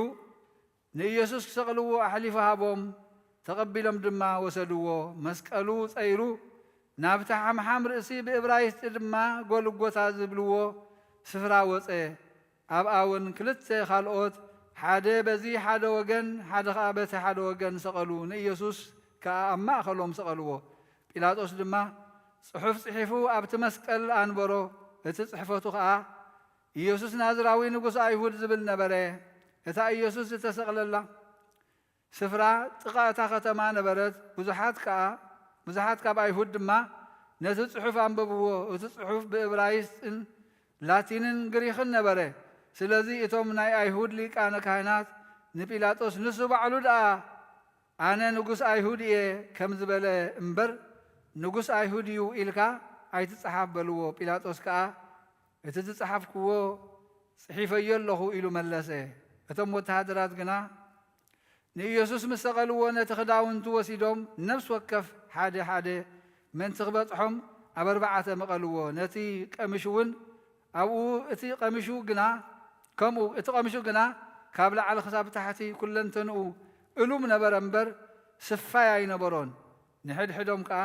ንኢየሱስ ክሰቕልዎ ኣሕሊፉ ሃቦም። ተቐቢሎም ድማ ወሰድዎ። መስቀሉ ጸይሩ ናብቲ ሓምሓም ርእሲ ብእብራይስጢ ድማ ጎልጎታ ዝብልዎ ስፍራ ወጸ። ኣብኣ እውን ክልተ ካልኦት ሓደ በዚ ሓደ ወገን ሓደ ኸኣ በቲ ሓደ ወገን ሰቐሉ። ንኢየሱስ ከኣ ኣብ ማእከሎም ሰቐልዎ። ጲላጦስ ድማ ጽሑፍ ጽሒፉ ኣብቲ መስቀል ኣንበሮ። እቲ ጽሕፈቱ ኸኣ ኢየሱስ ናዝራዊ ንጉስ ኣይሁድ ዝብል ነበረ። እታ ኢየሱስ ዝተሰቕለላ ስፍራ ጥቓ እታ ከተማ ነበረት። ብዙሓት ከኣ ብዙሓት ካብ ኣይሁድ ድማ ነቲ ጽሑፍ ኣንበብዎ። እቲ ጽሑፍ ብእብራይስጥን ላቲንን ግሪኽን ነበረ። ስለዚ እቶም ናይ ኣይሁድ ሊቃነ ካህናት ንጲላጦስ ንሱ ባዕሉ ደኣ ኣነ ንጉስ ኣይሁድ እየ ከም ዝበለ እምበር ንጉስ ኣይሁድ እዩ ኢልካ ኣይትጽሓፍ በልዎ። ጲላጦስ ከኣ እቲ ዝጸሓፍክዎ ጽሒፈዮ ኣለኹ ኢሉ መለሰ። እቶም ወተሃደራት ግና ንኢየሱስ ምስ ሰቐልዎ ነቲ ክዳውንቱ ወሲዶም ነፍሲ ወከፍ ሓደ ሓደ ምእንቲ ክበጽሖም ኣብ ኣርባዕተ መቐልዎ። ነቲ ቀሚሹ እውን ኣብኡ እቲ ቀሚሹ ግና ከምኡ እቲ ቀሚሹ ግና ካብ ላዕሊ ክሳብ ታሕቲ ኩለንተንኡ እሉም ነበረ እምበር ስፋይ ኣይነበሮን። ንሕድሕዶም ከኣ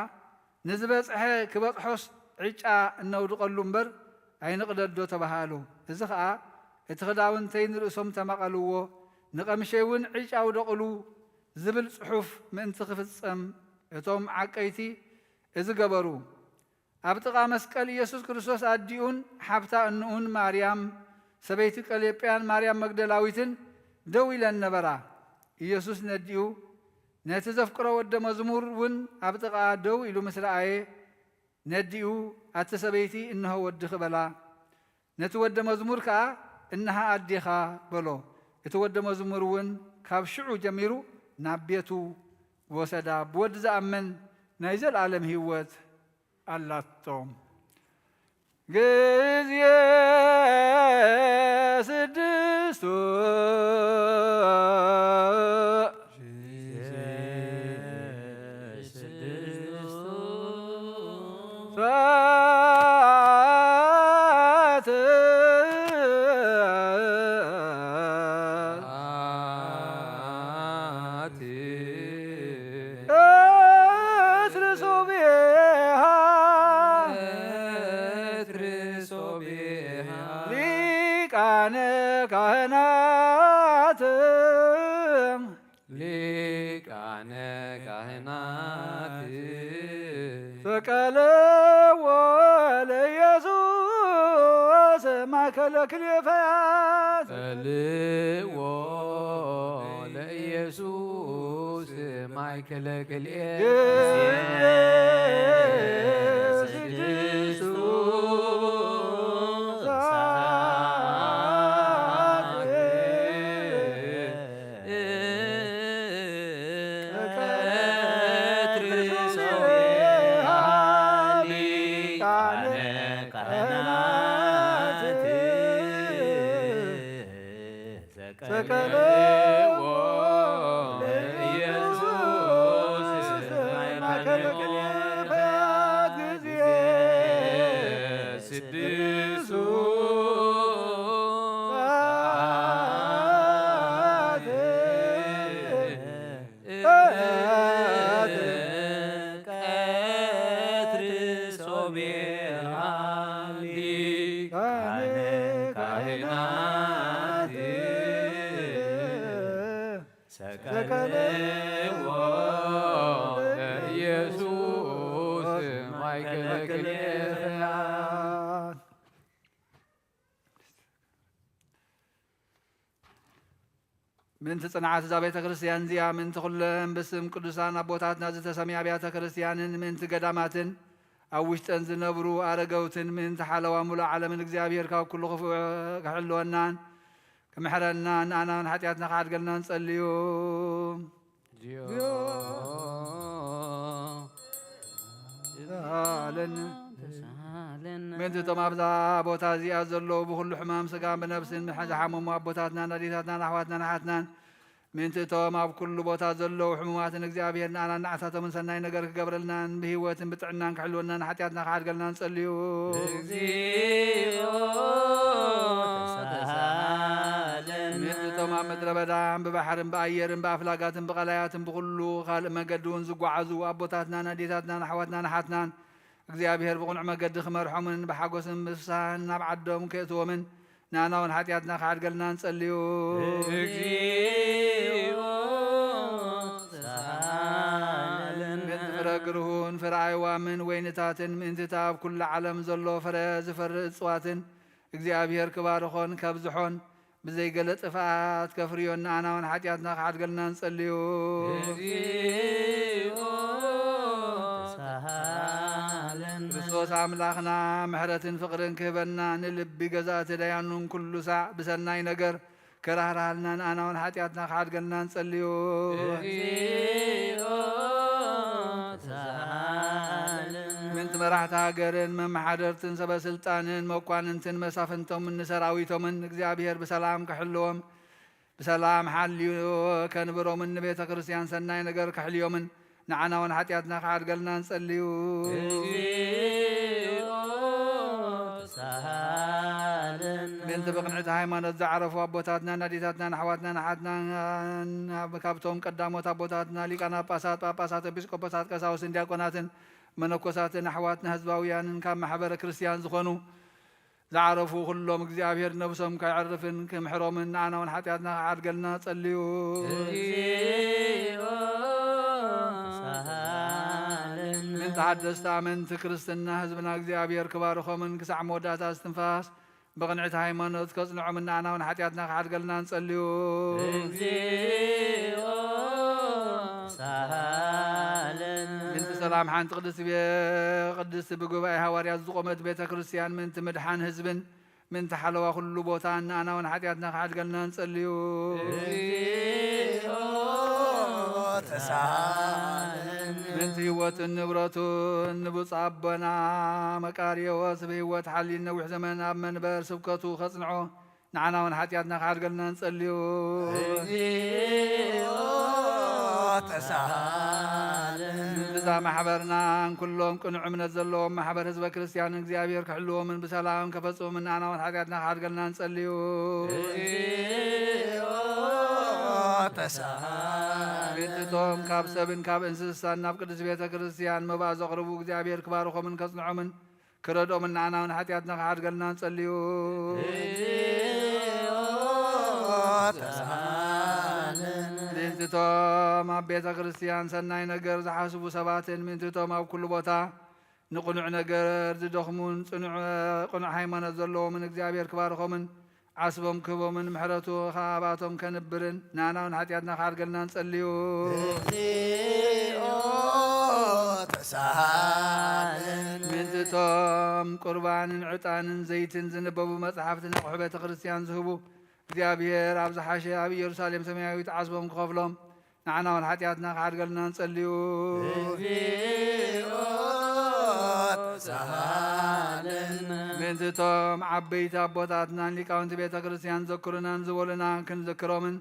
ንዝበጽሐ ክበጽሖስ ዕጫ እነውድቐሉ እምበር ኣይንቕደዶ ተባሃሉ። እዚ ኸኣ እቲ ክዳውንተይ ንርእሶም ተማቐልዎ ንቐምሸይ እውን ዕጫ ኣውደቕሉ ዝብል ጽሑፍ ምእንቲ ክፍጸም እቶም ዓቀይቲ እዚ ገበሩ። ኣብ ጥቓ መስቀል ኢየሱስ ክርስቶስ ኣዲኡን ሓብታ እንኡን ማርያም ሰበይቲ ቀሌጳያን ማርያም መግደላዊትን ደው ኢለን ነበራ። ኢየሱስ ነዲኡ ነቲ ዘፍቅሮ ወደ መዝሙር እውን ኣብ ጥቓኣ ደው ኢሉ ምስ ረኣየ ነዲኡ ኣቲ ሰበይቲ እንሆ ወድኺ በላ። ነቲ ወደ መዝሙር ከኣ እንሃ ኣዴኻ በሎ። እቲ ወደ መዝሙር እውን ካብ ሽዑ ጀሚሩ ናብ ቤቱ ወሰዳ። ብወዲ ዝኣምን ናይ ዘለኣለም ህይወት ኣላቶም። ግዜ ስድስቱ ሰዓት ሊቃነ ካህናት ሊቃነ ካህናት ሰቀልዎ ለኢየሱስ ማእከለ ክልኤ ፈያት ጸልዎ ለኢየሱስ ማእከለ ክልኤ ስድስቱ ሰዓት ቀትር ሶብያ ሊቃነ ካህናት ዘቀነዎ ለኢየሱስ ማእከለ ክልኤ ፈያት ጊዜ ስድስቱ ሰዓት ቀትር ሶብያ ሊቃነ ካህናት ሰቀንዎ ለኢየሱስ ማእከለ ክልኤ ፈያት። ምእንቲ ጽንዓት እዛ ቤተ ክርስቲያን እዚኣ፣ ምእንቲ ኩለን ብስም ቅዱሳን ኣቦታትና ዝተሰምያ ኣብያተ ክርስቲያንን፣ ምእንቲ ገዳማትን ኣብ ውሽጠን ዝነብሩ ኣረገውትን፣ ምእንቲ ሓለዋ ሙሉእ ዓለምን እግዚኣብሔር ካብ ኩሉ ክፉእ ክሕልወናን ክምሕረናን ንኣናውን ሓጢኣትና ክዓድገልና ንጸልዩ። ተሳለና። ምእንቲ እቶም ኣብዛ ቦታ እዚኣ ዘለዉ ብኹሉ ሕማም ስጋን ብነፍስን ምሕ-፣ ዝሓመሙ ኣቦታትናን ኣዴታትናን ኣሕዋትናን ኣሓትናን፣ ምእንቲ እቶም ኣብ ኩሉ ቦታ ዘለዉ ሕሙማትን እግዚኣብሔር ንኣናን ንዓታቶምን ሰናይ ነገር ክገብረልናን ብህይወትን ብጥዕናን ክሕልወናን ሓጢኣትና ክዓድገልና ንጸልዩ። እግዚኦ ተሳሃለና። ምእንቲ እቶም ኣብ ምድረ በዳን ብባሕርን ብኣየርን ብኣፍላጋትን ብቐላያትን ብኹሉ ካልእ መገዲ እውን ዝጓዓዙ ኣቦታትናን ኣዴታትናን ኣሕዋትናን ኣሓትናን እግዚኣብሔር ብቕኑዕ መገዲ ክመርሖምን ብሓጎስን ብፍስሃን ናብ ዓዶም ከእትዎምን ንኣና እውን ሓጢኣትና ክዓድገልና ንጸልዩ። እግዚኦ ተሳሃለና። ምእንቲ ፍረ ግርሁን ፍረ ኣይዋምን ወይንታትን ምእንቲ እታ ኣብ ኩሉ ዓለም ዘሎ ፍረ ዝፈሪ እጽዋትን እግዚኣብሔር ክባርኾን ከብዝሖን ብዘይ ገለ ጥፍኣት ከፍርዮን ንኣና እውን ሓጢኣትና ክዓድገልና ንጸልዩ። እግዚኦ ተሳሃለና። ክርስቶስ ኣምላኽና ምሕረትን ፍቕርን ክህበና ንልቢ ገዛእቲ ደያኑን ኩሉ ሳዕ ብሰናይ ነገር ከራህርሃልና ንኣና እውን ሓጢኣትና ክዓድገልና ንጸልዩ። እግዚኦ ተሳሃለና። ምእንቲ መራሕቲ ሃገርን መመሓደርትን ሰበ ስልጣንን መኳንንትን መሳፍንቶምን ንሰራዊቶምን እግዚኣብሔር ብሰላም ክሕልዎም ብሰላም ሓልዩ ከንብሮምን ንቤተ ክርስቲያን ሰናይ ነገር ከሕልዮምን ንዓና እውን ሓጢኣትና ክዓድገልና ንጸልዩ። እግዚኦ ተሳሃለና። ምእንቲ ብቕንዕቲ ሃይማኖት ዝዓረፉ ኣቦታትናን ኣዴታትናን ኣሕዋትናን ኣሓትናን፣ ካብቶም ቀዳሞት ኣቦታትና ሊቃነ ጳጳሳት፣ ጳጳሳት፣ ኤጲስቆጶሳት፣ ቀሳውስትን ዲያቆናትን መነኮሳትን ኣሕዋትና ህዝባውያንን ካብ ማሕበረ ክርስቲያን ዝኾኑ ዝዓረፉ ኩሎም እግዚኣብሔር ነብሶም ከዕርፍን ክምሕሮምን ንኣና እውን ሓጢኣትና ክዓድገልና ጸልዩ። እግዚኦ ተሳሃለና። ምእንቲ ሓደስቲ ኣመንቲ ክርስትና ህዝብና እግዚኣብሔር ክባርኾምን ክሳዕ መወዳእታ እስትንፋስ ብቕንዕቲ ሃይማኖት ከጽንዖምን ንኣና እውን ሓጢኣትና ክዓድገልና ንጸልዩ። እግዚኦ ተሳሃለና። ምእንቲ ሰላም ሓንቲ ቅድስቲ ቤ-፣ ቅድስቲ ብጉባኤ ሃዋርያት ዝቖመት ቤተ ክርስቲያን ምእንቲ ምድሓን ህዝብን ምእንቲ ሓለዋ ኩሉ ቦታን ንኣና እውን ሓጢኣትና ክዓድገልና ንጸልዩ። እግዚኦ ተሳሃለና። ምእንቲ ህይወትን ንብረቱን ንብፁዕ ኣቦና መቃርዮስ ብህይወት ሓልዩ ነዊሕ ዘመን ኣብ መንበር ስብከቱ ከጽንዖ ንዓና እውን ሓጢኣትና ክዓድገልና ንጸልዩ። እግዚኦ ተሳሃለና። ምእንቲ እዛ ማሕበርናን ኩሎም ቅኑዕ እምነት ዘለዎም ማሕበር ህዝበ ክርስቲያን እግዚኣብሔር ክሕልዎምን ብሰላም ከፈጽሞምን ንኣና እውን ሓጢኣትና ክዓድገልና ንጸልዩ። እግዚኦ ተሳሃለና። ምእንቲ እቶም ካብ ሰብን ካብ እንስሳን ናብ ቅድስት ቤተ ክርስቲያን መባእ ዘቕርቡ እግዚኣብሔር ክባርኾምን ከጽንዖምን ክረድኦምን ንዓና እውን ሓጢኣትና ክሓድገልና ንጸልዩ። እግዚኦ ተሳሃለነ። ምእንትቶም ኣብ ቤተ ክርስቲያን ሰናይ ነገር ዝሓስቡ ሰባትን ምእንትቶም ኣብ ኩሉ ቦታ ንቕኑዕ ነገር ዝደኽሙን ጽኑዕ ቅኑዕ ሃይማኖት ዘለዎምን እግዚኣብሔር ክባርኾምን ዓስቦም ክህቦምን ምሕረቱ ኸኣ ኣብኣቶም ከንብርን ንኣና እውን ሓጢኣትና ክሓድገልና ንጸልዩ። እግዚኦ ተሳሃለን። ምእንቲ እቶም ቁርባንን ዕጣንን ዘይትን ዝንበቡ መጽሓፍትን ኣቑሑ ቤተ ክርስቲያን ዝህቡ እግዚኣብሔር ኣብ ዝሓሸ ኣብ ኢየሩሳሌም ሰማያዊት ዓስቦም ክኸፍሎም ንዓና እውን ሓጢኣትና ክሓድገልና ንጸልዩ። እግዚኦ ተሳሃለን። ምእንቲ እቶም ዓበይቲ ኣቦታትናን ሊቃውንቲ ቤተ ክርስቲያን ዘክሩናን ዝበሉና ክንዝክሮምን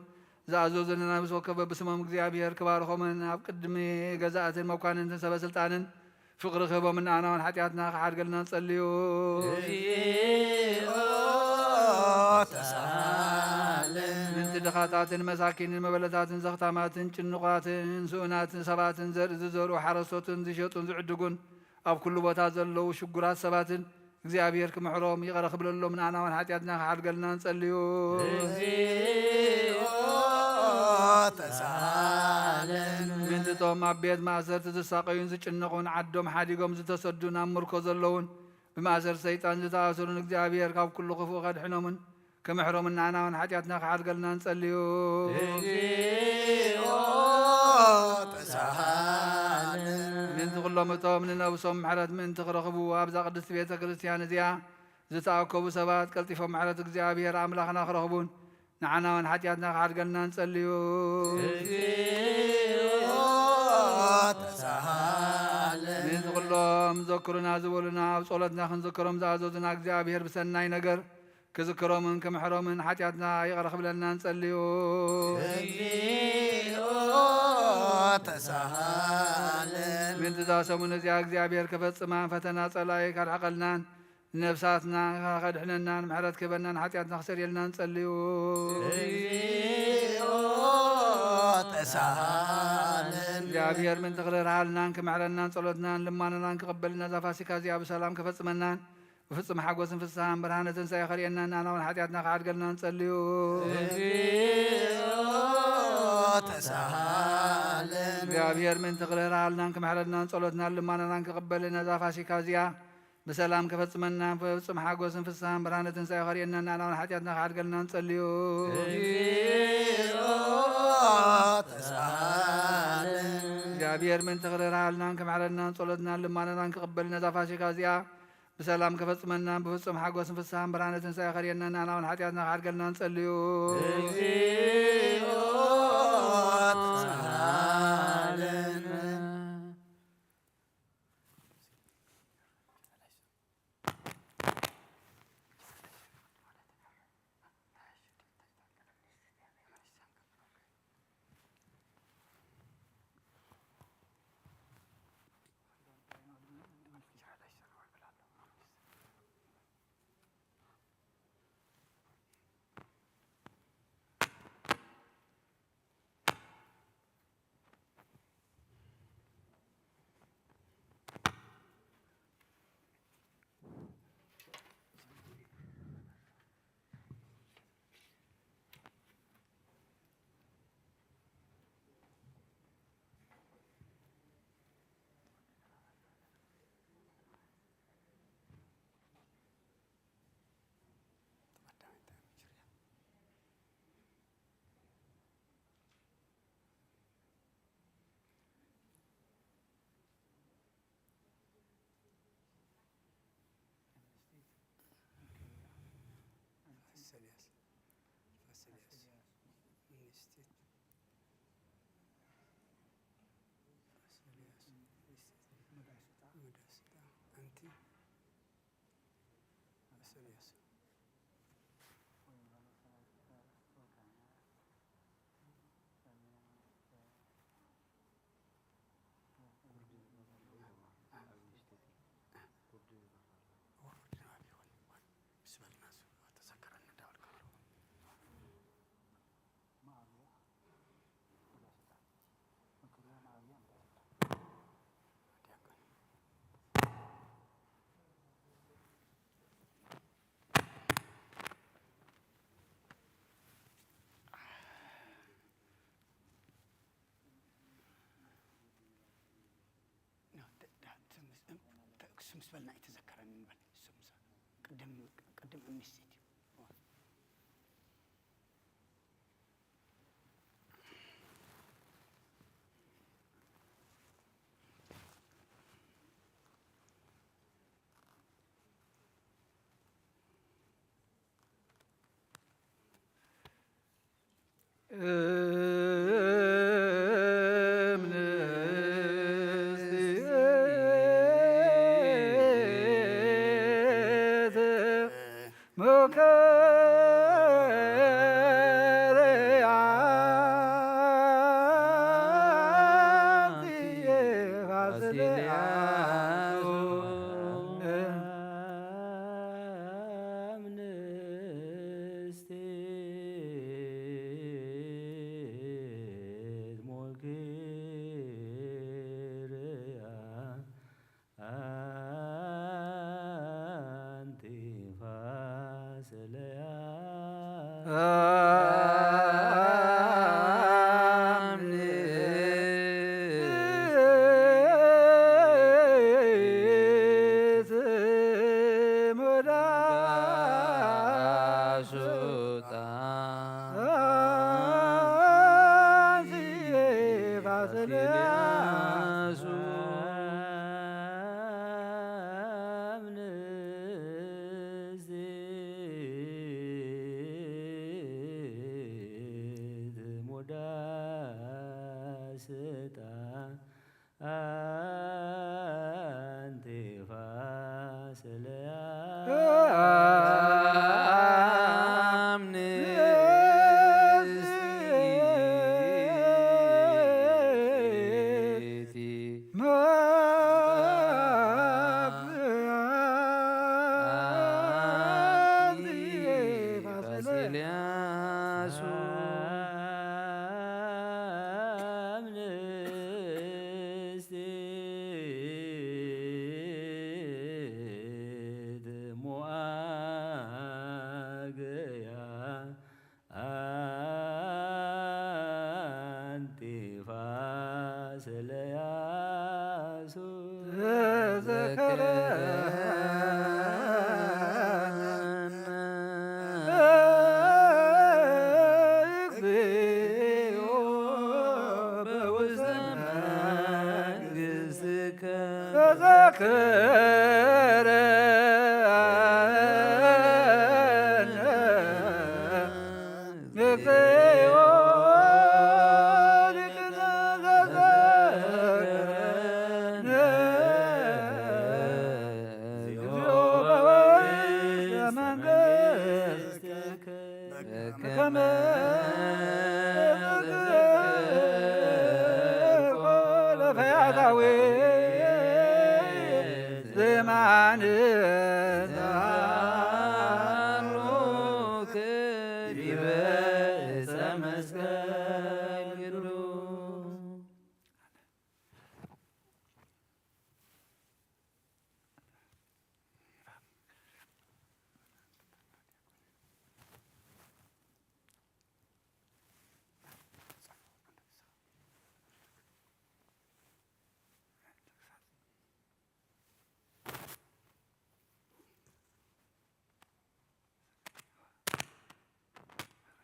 ዝኣዘዙና ነብሲ ወከፍ በብስሞም እግዚኣብሔር ክባርኾምን ኣብ ቅድሚ ገዛእትን መኳንንትን ሰበ ስልጣንን ፍቕሪ ክህቦምን ንኣና እውን ሓጢኣትና ክሓድገልና ንጸልዩ። እግዚኦ ተሳሃለን። ምእንቲ ድኻታትን መሳኪንን መበለታትን ዘኽታማትን ጭኑቓትን ስኡናትን ሰባትን ዘርኢ ዝዘርኡ ሓረስቶትን ዝሸጡን ዝዕድጉን ኣብ ኩሉ ቦታ ዘለዉ ሽጉራት ሰባትን እግዚኣብሔር ክምሕሮም ይቕረ ክብለሎም ንኣና እውን ሓጢኣትና ክሓድገልና ንጸልዩ። እግዚኦ ተሳሃለን። ምእንቲ እቶም ኣብ ቤት ማእሰርቲ ዝሳቐዩን ዝጭነቑን ዓዶም ሓዲጎም ዝተሰዱን ኣብ ምርኮ ዘለውን ብማእሰርቲ ሰይጣን ዝተኣሰሩን እግዚኣብሔር ካብ ኩሉ ክፉእ ከድሕኖምን ክምሕሮምን ንኣና እውን ሓጢኣትና ክሓድገልና ንጸልዩ። እግዚኦ ተሳሃለን። ምእንቲ ኩሎም እቶም ንነብሶም ምሕረት ምእንቲ ክረኽቡ ኣብዛ ቅድስቲ ቤተ ክርስቲያን እዚኣ ዝተኣከቡ ሰባት ቀልጢፎም ምሕረት እግዚኣብሔር ኣምላኽና ክረኽቡን ንዓና እውን ሓጢኣትና ክሓድገልና ንጸልዩ። እግዚኦ ተሳሃለን። ምእንቲ ኩሎም ዘክሩና ዝበሉና ኣብ ጸሎትና ክንዝክሮም ዝኣዘዙና እግዚኣብሔር ብሰናይ ነገር ክዝክሮምን ክምሕሮምን ሓጢኣትና ይቕረ ክብለልና ንጸልዩ። እግዚኦ ተሳሃለን። ምእንቲ እዛ ሰሙን እዚኣ እግዚኣብሔር ከፈጽማን ፈተና ጸላኢ ከርሕቐልናን ነብሳትና ከድሕነናን ምሕረት ክህበናን ሓጢኣትና ክሰርየልና ንጸልዩ። እግዚኦ ተሳሃለን። እግዚኣብሔር ምእንቲ ክርህርሃልናን ክምሕረናን ጸሎትናን ልማናናን ክቕበል ነዛ ፋሲካ እዚኣ ብሰላም ከፈጽመናን ብፍጹም ሓጎስን ፍስሓን ብርሃነ ትንሳኤ ከርእየናን ንኣና እውን ሓጢኣትና ክሓድገልና ንጸልዩ። እግዚኦ ተሳሃለን። እግዚኣብሔር ምእንቲ ክርህርሃልናን ክምሕረናን ጸሎትናን ልማናናን ክቕበል ነዛ ፋሲካ እዚኣ ብሰላም ከፈጽመናን ብፍጹም ሓጎስን ፍስሓን ብርሃነ ትንሳኤ ከርእየናን ንኣና እውን ሓጢኣትና ክሓድገልና ንጸልዩ። እግዚኦ ተሳሃለን። እግዚኣብሔር ምእንቲ ክርህርሃልናን ክምሕረናን ጸሎትናን ልማናናን ክቕበል ነዛ ፋሲካ እዚኣ ብሰላም ከፈጽመናን ብፍጹም ሓጎስን ፍስሓን ብርሃነ ትንሳኤ ከርእየናን ንኣና እውን ሓጢኣትና ክሓድገልና ንጸልዩ። እግዚኦ ተሳሃለን። ምስ በልና ኣይተዘከረን ንበል። እሱ ምስ ቅድም፣ ቅድም ኣምኒስቲ እዩ።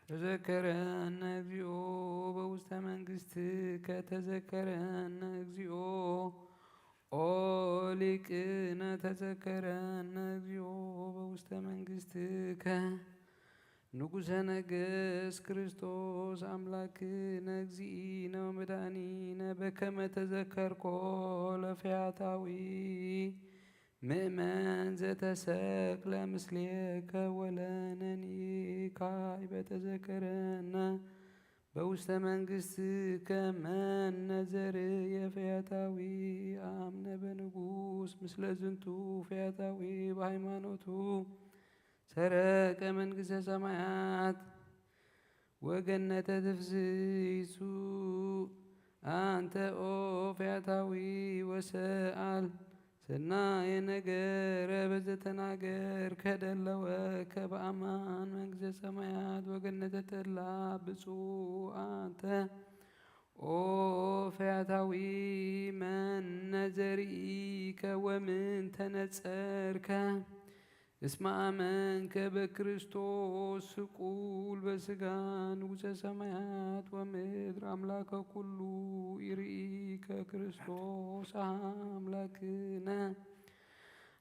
ተዘከረነ እግዚኦ በውስተ መንግስትከ፣ ተዘከረነ እግዚኦ ኦ ሊቅነ፣ ተዘከረነ እግዚኦ በውስተ መንግስትከ። ንጉሰ ነገስት ክርስቶስ ኣምላክነ እግዚእነ ወመድኃኒነ በከመ ተዘከርኮ ለፈያታዊ ምእመን ዘተሰቅለ ምስሌከ ወለነኒካይ በተዘከረነ በውስተ መንግስትከ መነ ዘርየ ፈያታዊ አምነ በንጉስ ምስለ ዝንቱ ፈያታዊ በሃይማኖቱ ሰረቀ መንግስተ ሰማያት ወገነተ ትፍስሕቱ። አንተ ኦ ፈያታዊ ወሰአል ሰናየ ነገረ በዘተናገርከ ደለወከ በአማን መንግስተ ሰማያት ወገነተ ተድላ ብፁዕ አንተ ኦ ፈያታዊ፣ መን ነዘርኢከ ወምን ተነጸርከ? እስመ አመንከ በክርስቶስ ስቁል በስጋ ንጉሠ ሰማያት ወምድር አምላከ ኩሉ ኢርኢከ ክርስቶስ አምላክነ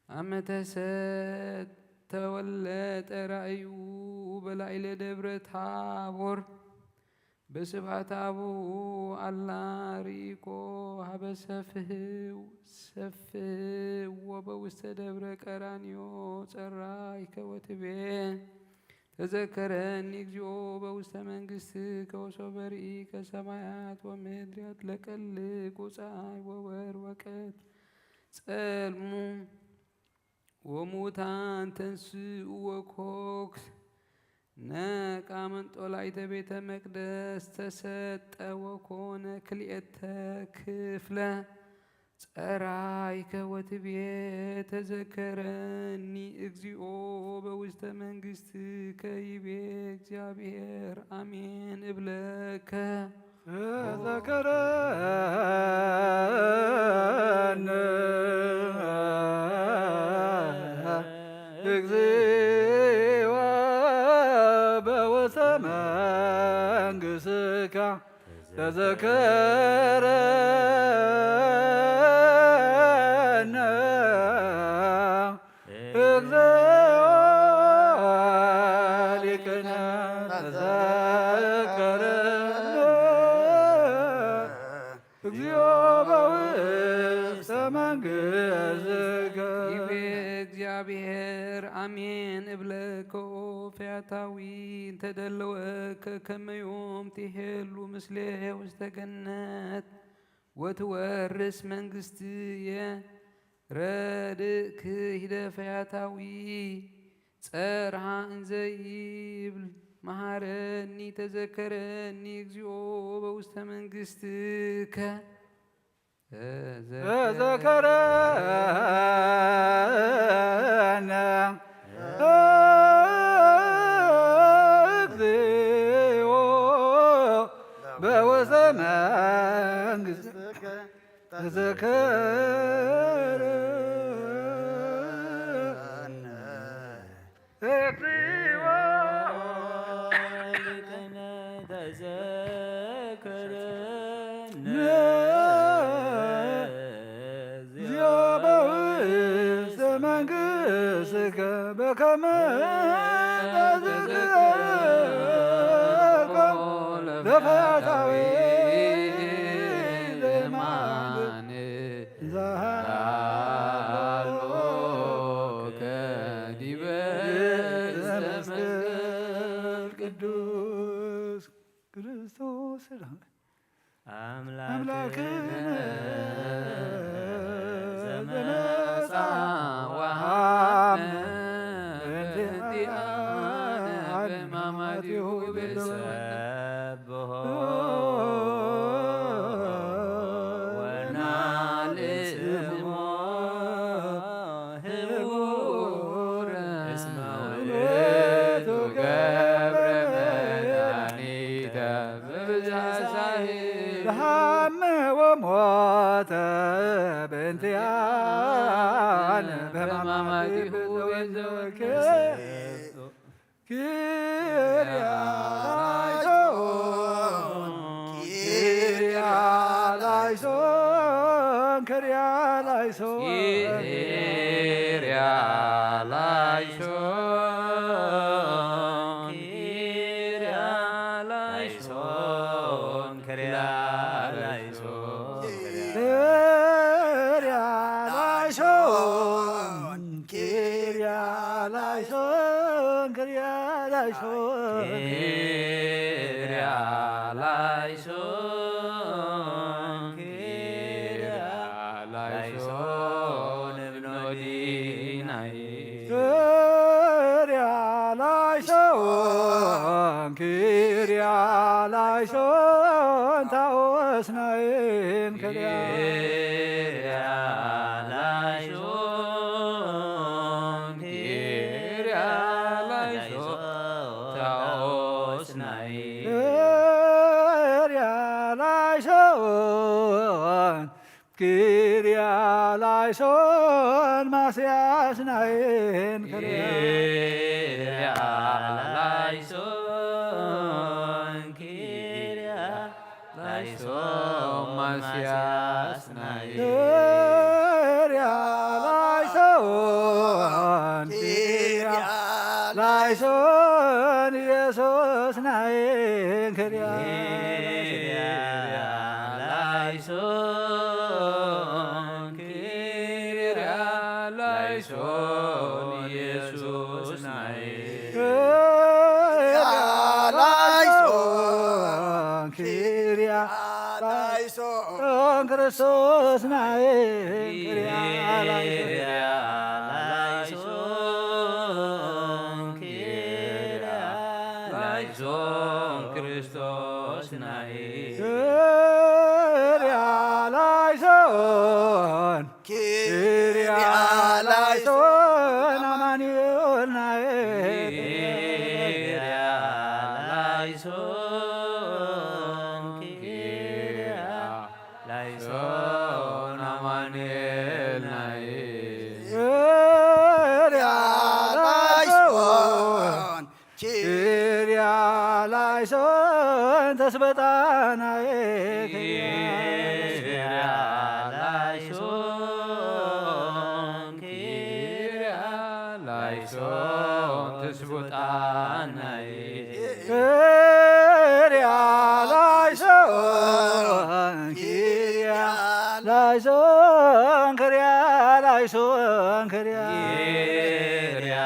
አመ ተሰ- ተወለጠ ራእዩ በላዕለ ደብረ ታቦር በስብሐት አቡ አላ ርኢኮ ሀበ ሰፍህው ሰፍህዎ በውስተ ደብረ ቀራንዮ ጸራይከ ወትቤ ተዘከረኒ እግዚኦ በውስተ መንግሥትከ ወሶበ ርኢከ ሰማያት ወምድር ያትለቀልቁ ፀሐይ ወወር ወቀት ጸልሙ ወሙታን ተንስኡ ወኮክ ነቃ መንጦላይተ ቤተ መቅደስ ተሰጠ ወኮነ ክልኤተ ክፍለ ጸራይከ ወትቤ ተዘከረኒ እግዚኦ በውስተ መንግሥትከ ይቤ እግዚአብሔር አሜን እብለከ። ተዘከረነ እግዚኦ በውስተ መንግሥትከ ተዘከረነ እግዚኦ ሊቅነ ተዘከረነ እግዚኦ በውስተ መንግሥትከ። ይቤ እግዚአብሔር አሜን እብለከ ኦ ፈያታዊ እንተደለወከ ከመ ዮም ትሄሉ ምስሌ ውስተ ገነት ወትወርስ መንግስትየ ረድእ ክሂደ ፈያታዊ ጸርሃ እንዘ ይብል መሃረኒ ተዘከረኒ እግዚኦ በውስተ መንግስትከ። ተዘከረነ እግዚኦ በውስተ መንግስትከ ተዘከረነ እግዚኦ ሊቅነ ተዘከረነ እግዚኦ በውስተ መንግሥትከ በከመ ተዘከርኮ ለፈያታዊ ዘማን ዛሃሎከ ዲበ ዕፀ መስቀል ቅዱስ ክርስቶስ አምላክነ ዘመጻ ወሃብነ በእንቲአነ በሕማማቲሁ ቤለወነ። ወናልጽሞ ህቡረ እስመ ውእቱ ገብረ መድኃኒተ በብዝኃ ሳህል። ለሃመ ወሞተ በእንቲአነ በሕማማቲሁ ቤለወነ። ኪርያ ላይሶን፣ ኪርያ ላይሶን፣ ኪርያ ላይሶን። ኪርያ ላይሶን፣ ኪርያ ላይሶን፣ ኪርያ ላይሶን፣ ኪርያ ላይሶን። ኪርያ ላይሶን፣ ኪርያ ላይሶን። ኪርያ ላይሶን፣ ኪርያ ላይሶን እብኖዲናይ። ኪርያ ላይሶን፣ ኪርያ ላይሶን ታወስናይን ኪርያ ኪርያ ላይሶን፣ ኪርያ ላይሶን ታወስናይ። ኪርያ ላይሶን ኪርያ ላይሶን ማስያስ ናይን ኪርያ ላይሶን ኪርያ ላይሶን ማስያስ ናይ ኪርያ ላይሶን ኪርያ ላይሶን ኢየሱስ ናይ ኪርያ ላይሶን ኪርያ ላይሶን ኢየሱስ ናይ ኪርያ ላይሶን ኪርያ ላይሶን ክርስቶስ ናይ ኪርያ ላይሶን ላይሶን ክርስቶስ ናይ ኪርያ ላይሶን ኪርያ ላይሶን ኣማኑኤል ናይ ኪርያ ላይሶን ኪርያ ላይሶን ኣማኑኤል ናይ ኪርያ ላይሶን ኪርያ ላይሶን ተስበጣናዬ ኪርያ ኪርያ ላይሶን ኪርያ ላይሶን ተስበጣናዬ ኪርያ ላይሶን ኪርያ ላይሶን ኪርያ ላይሶን ኪርያ ኪርያ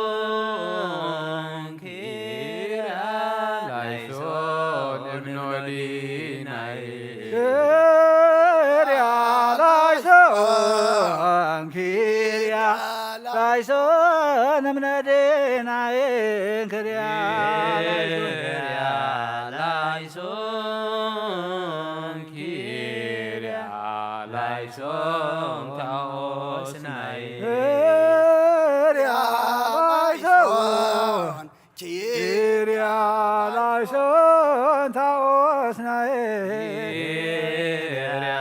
ላይሶን ኪርያ ላይሶን እብኖ ዲናይ ኪርያ ላይሶን ኪርያ ላይሶን እምነዴናይ ኪርያ ላይሶን ኪርያ ላይሶን ኪርያ ላይሶን ታኦስናይ ኪርያ ላይሶን ኪርያ ላይሶን ታኦስናይ ኪርያ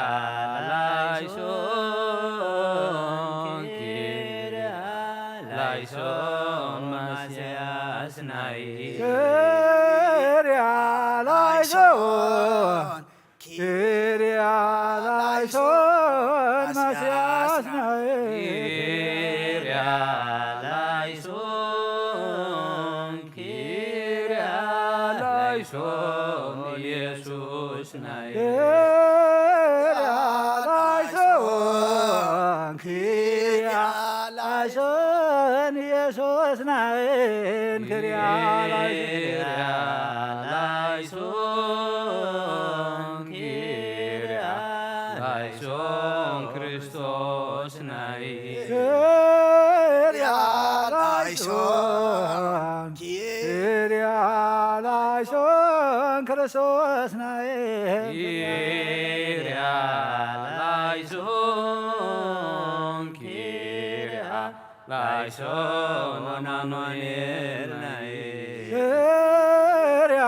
ላይሶን ኪርያ ላይሶን ማስያስናይ ኪርያ ላይሶን ኪርያ ላይሶን ማስያስናይ ኪርያ ላይሶን ኪርያ ላይሶን ኢየሱስናይ ኪርያ ላይሶን ኪርያ ላይሶን ኢየሱስናይን ኪርያ ላይሶን ኪርያ ላይሶን ኪርያ ላይሶን ክርስቶስናይ ኪርያ ላይሶን ኪርያ ላይሶን ክርስቶስናይን ኪርያ ላይሶን ኪርያ ላይሶን ኣማኑኤልናይ ኪርያ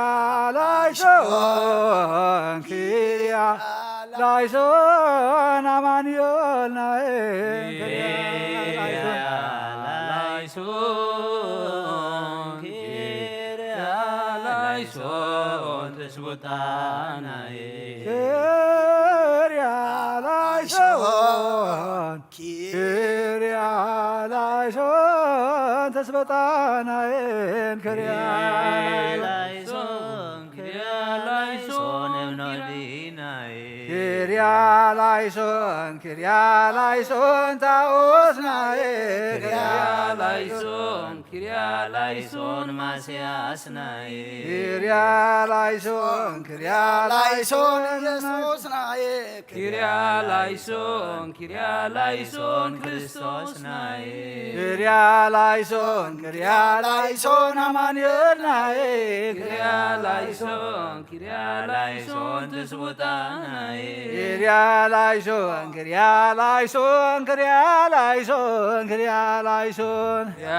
ላይሶን ኪርያ ላይሶን ኣማኑኤልናይ ኪርያ ላይሶን ላይሶን ኪርያ ላይሶን ተስቦታናይ ኪርያ ላይሶን ኪርያ ላይሶን ተስበጣናየን ኪርያ ላይሶን ኪርያ ላይሶን እብኖዲናይ ኪርያ ላይሶን ኪርያ ላይሶን ታኦስናየ ኪርያ ላይሶን ኪርያ ላይሶን ማስያስናይ ኪርያ ላይሶን ኪርያ ላይሶን ኢየሱስናየ ኪርያ ላይሶን ኪርያ ላይሶን ክርስቶስናይ ኪርያ ላይሶን ኪርያ ላይሶን ኣማኑኤልናየ ኪርያ ላይሶን ኪርያ ላይሶን ትስውጣናይ ኪርያ ላይሶን ኪርያ ላይሶን ኪርያ ላይሶን ኪርያ ላይሶን ኪርያ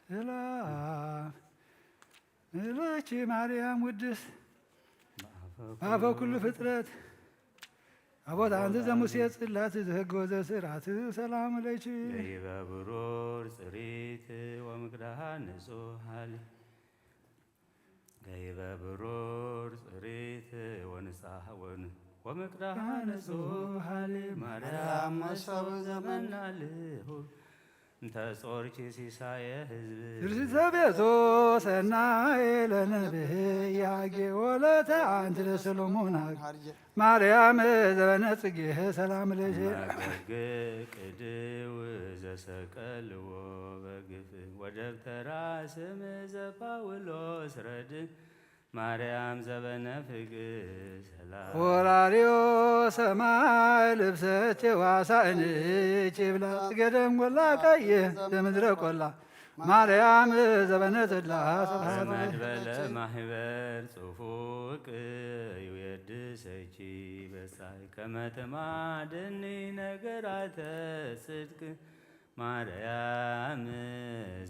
ሰላም እለኪ ማርያም ውድስ በአፈ ኩሉ ፍጥረት አቦት አንተ ዘሙሴ ጽላት ዘህግ ወዘስራት ሰላም ለኪ። ገይበ ብሩር ጽሪት ወምግዳሃ ንጹህ ሃሊ። ገይበ ብሩር ጽሪት ወንጻህ ወን-፣ ወምግዳሃ ንጹህ ሃሊ። ማርያም መሶብ ዘመና ልሁ እንተ ጾርኪ ሲሳየ ህዝብ። ትርሲተ ቤቶ ሰናይ ለነብህ ያጌ ወለተ አንቲ ለሰሎሞን ሃገር። ማርያም ዘበነ ጽጌ ሰላም ለኪ። መገግ ቅድው ዘሰቀልዎ በግፍ ወደብተራ ስም ዘጳውሎስ ረድ። ማርያም ዘበነ ፍግ ሰላም። ወራሪዮ ሰማይ ልብሰቼ ዋሳእንቼ ብላ ጽጌ ደንጎላ ቀየ ዘምድረ ቆላ። ማርያም ዘበነ ተድላ ስብሐት ለኪ። መድበለ ማህበር ጽፉቅ ይዌድሰኪ በጻይ ከመ ትማድኒ ነገራተ ጽድቅ ማርያም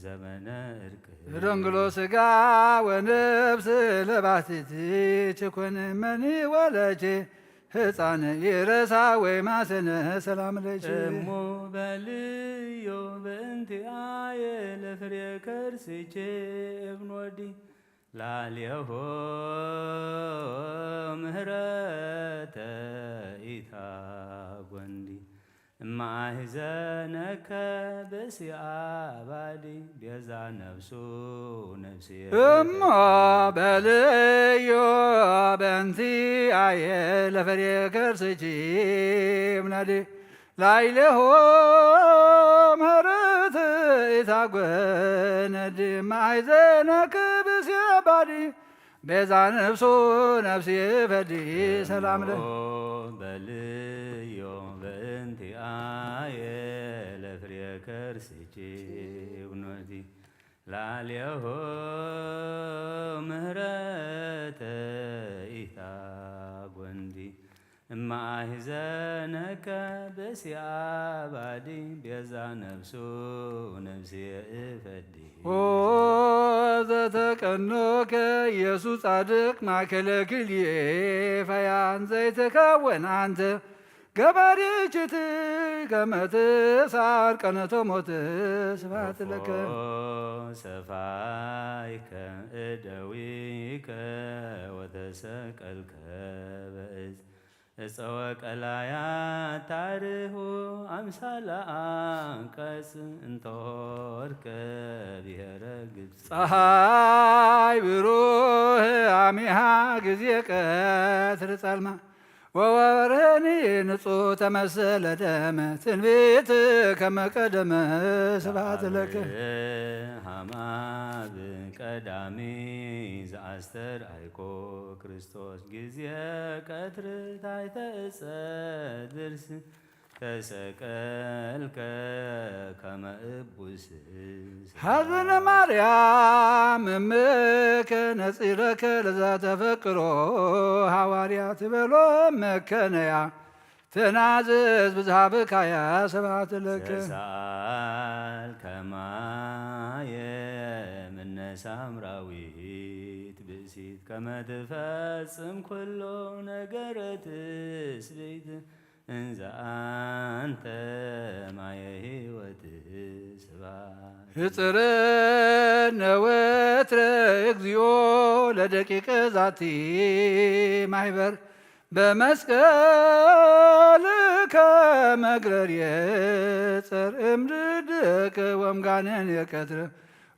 ዘመነ እርቅ። ደንግሎ ስጋ ወነፍስ ለባቲቲ ትኩን መኒ ወለቼ ህፃን ይረሳ ወይ ማሰነ ሰላም ለኪ። እሙ በልዮ በእንቲአየ ለፍሬ ከርስቼ እብኖዲ ላሌሆ ምህረተ ኢታ ጎንዲ እማእህዘነከ ብእሲ አባዲ ቤዛ ነፍሱ ነፍሴ እሞ በልዮ በንቲ አየ ለፈሬ ከርስቺ ምናዲ ላይሌሆ ምህረት ኢታጎነዲ ማይዘነከ ብእሲ አባዲ ቤዛ ነፍሱ ነፍሲ ፈዲ ሰላም ለ በልዮ በእንቲአየ ለፍሬ ከርስኪ ውኖቲ ላሌሆ ምህረተ ኢታ ጎንዲ እማሂዘነከ ብእሲ ኣባዲ ቤዛ ነፍሱ ነፍስየ እፈዲ። ኦ ዘተቀኖከ ኢየሱስ ጻድቅ ማእከለ ክልኤ ፈያን ዘይትከውን ኣንተ ገባሪ ችት ከመ ትስዓር ቀነተ ሞት። ስብሐት ለከ። ሰፋይከ እደዊከ ወተሰቀልከ በእዝ እፀወ ቀላያት ታርሁ ኣምሳለ ኣንቀጽ እንተወርከ ብሔረ ግብፅ። ፀሐይ ብሩህ አሚሃ ጊዜ ቀትር ጸልማ ወወርህኒ ንጹህ ተመሰለ ደመ ትንቢት ከመቀደመ። ስብሐት ለከ። ሃማብ ቀዳሚ ዘአስተርአይኮ ክርስቶስ ጊዜ ቀትር ታሕተ እፀ ድርስ ተሰቀልከ ከመ እቡስ። ሐዘነ ማርያም እምከ ነጺረከ ለዘተፈቅሮ ሐዋርያት በሎ መከነያ ተናዘዝ ብዝሃብካያ። ስብሐት ለከ። ሰአል ከማየ ምነ ሳምራዊት ብእሲት ከመ ትፈጽም ኩሎ ነገረ ትስብእት እንዘ አንተ ማየ ሕይወት። ስብሐት ህጽረነ ወትረ እግዚኦ ለደቂቀ ዛቲ ማሕበር በመስቀልከ መግረር የጸር እምድድቅ ወምጋነን የቀትር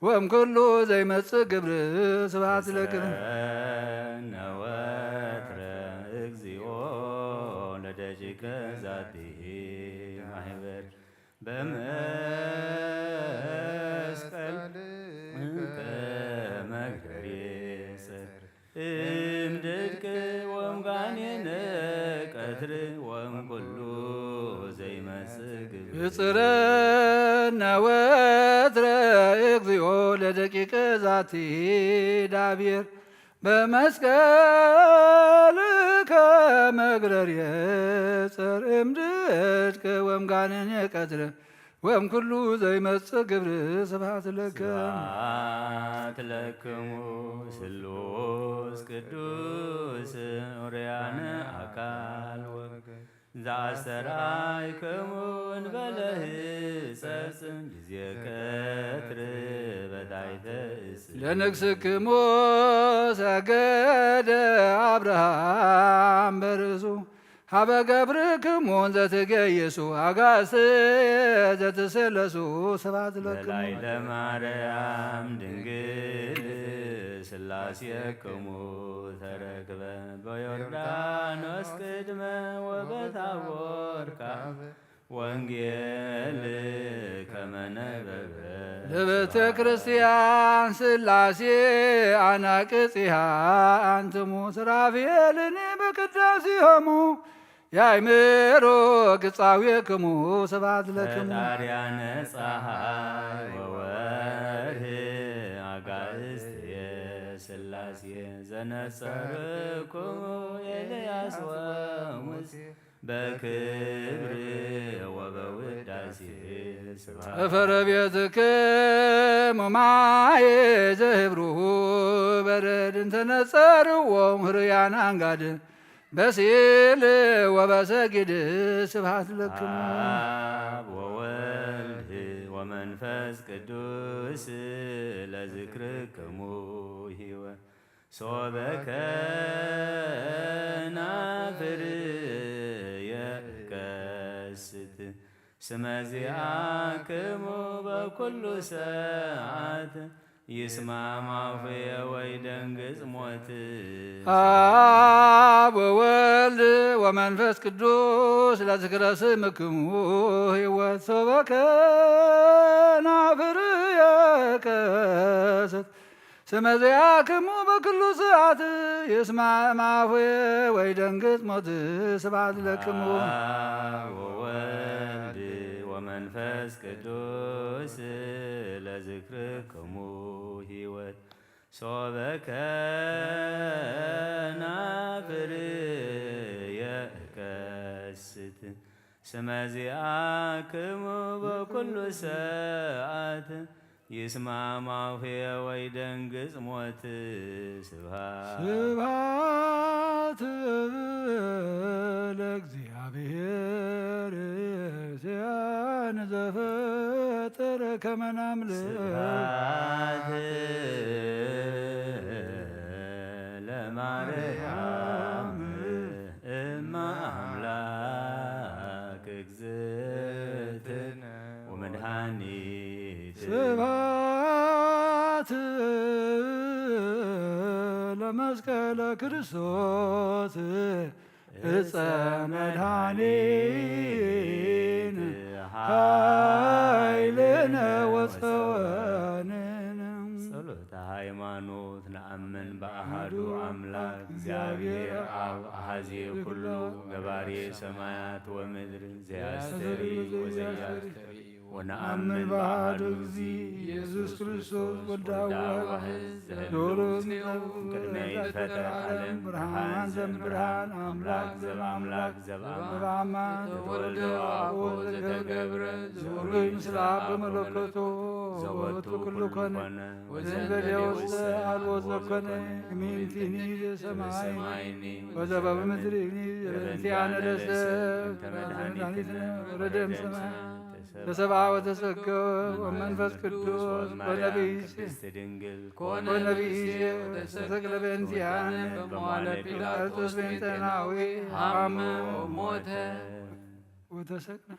ወም ኩሉ ዘይመጽእ ግብር። ስብሐት ለከ። ነወትረ እግዚኦ ለደቂቀ ዛቲ ማሕበር በመስቀልከ መግረር የጸር እምድድቅ ወምጋኔነ ቀትር ወም ኩሉ ዘይመጽእ ግብር። እጽረነ ወትረ እግዚኦ ለደቂቀ ዛቲ ዳብር በመስቀልከ መግረር የጸር እምድድቅ ወምጋነን የቀትር ወም ኩሉ ዘይመጽእ ግብር። ስብሐት ለከ። ስብሐት ለክሙ ስሉስ ቅዱስ ኦርያነ አካል ወገ ዘአስተርአይክሙ እንበለ ሕጸጽ ጊዜ ቀትር በታሕተ እጽ። ለንግስክሙ ሰገደ አብርሃም በርእሱ ሀበ ገብርክሙ እንዘ ትገየሱ አጋእዝተ ዘትስለሱ። ስብሐት ለክሙ። በላይ ለማርያም ድንግል ስላሴክሙ ተረክበ በዮርዳኖስ ቅድመ ወበታቦር ካበ ወንጌል ከመነበበ። ለቤተ ክርስቲያን ስላሴ አናቅጽሃ አንትሙ ሱራፌልኒ በቅዳሴሆሙ ያእምሮ ግጻዌክሙ። ስብሐት ለክሙ። ፈጣርያነ ፀሐይ ወወርህ አጋእዝትየ ስላሴ ዘነጸርክሙ ኤልያስ ወሙሴ በክብር ወበውዳሴ። ስብሐት ጠፈረ ቤትክሙ ማየ ዘህብሩ በረድ እንተነጸርዎም ህሩያን አንጋድ በሲል ወበሰጊድ። ስብሐት ለክሙ። አብ ወወልድ ወመንፈስ ቅዱስ ለዝክርክሙ ሕይወት ሶበ ከናፍር የከስት ስመ ዚአክሙ በኩሉ ሰዓት ይስማዕ አፉየ ወይ ደንግጽ ሞት። አብ ወወልድ ወመንፈስ ቅዱስ ለዝክረ ስምክሙ ሕይወት ሶበ ከናፍር የከስት ስመ ዚአክሙ በኩሉ ሰዓት ይስማዕ አፉየ ወይ ደንግጽ ሞት። ስብሐት ለክሙ። አብ ወወልድ ወመንፈስ ቅዱስ ለዝክርክሙ ሕይወት ሶበ ከናፍር የከ ስመ ዚአክሙ በኩሉ ሰዓት ይስማማሁ ወይደንግጽ ሞት። ስብሐት ስብሐት ለእግዚአብሔር ሲያን ዘፈጠረ ከመ ናምልክ። ስብሐት ለማርያም እመ አምላክ እግዝእትነ ወመድኃኒት። ስብሐት ለመስቀለ ክርስቶስ እፀ መድኃኒነ ኃይልነ ወፀወንነ። ጸሎተ ሃይማኖት። ነአምን በአሐዱ አምላክ እግዚአብሔር አብ አሐዜ ኩሉ ገባሬ ሰማያት ወምድር ዘያስተሪ ወዘያስተሪ። ወነአምን በአሐዱ እግዚ ኢየሱስ ክርስቶስ ወልደ አብ ዋሕድ ዘህልው ቅድመ ይትፈጠር ዓለም ብርሃን ዘእምብርሃን አምላክ ዘእምአምላክ ዘበአማን ዘተወልደ ወአኮ ዘተገብረ ዘውሩይ ምስለ አብ በመለኮቱ ዘወቱ ኩሉ ኮነ። ወዘንበሌ ውስተ አልቦ ዘኮነ እሚንቲኒ ዘሰማይኒ ወዘበ ምድሪኒ ዘበንቲያነ ለሰብ መድኃኒትነ ወረደ እምሰማይ ተሰብአ ወተሰገወ ወመንፈስ ቅዱስ ኮነ ብእሴ ድንግል ኮነ ብእሴ ወተሰቅለ በእንቲአነ በመዋለ ጲላጦስ በእንተ ናዊ አመ ወሞተ ወተሰቅለ።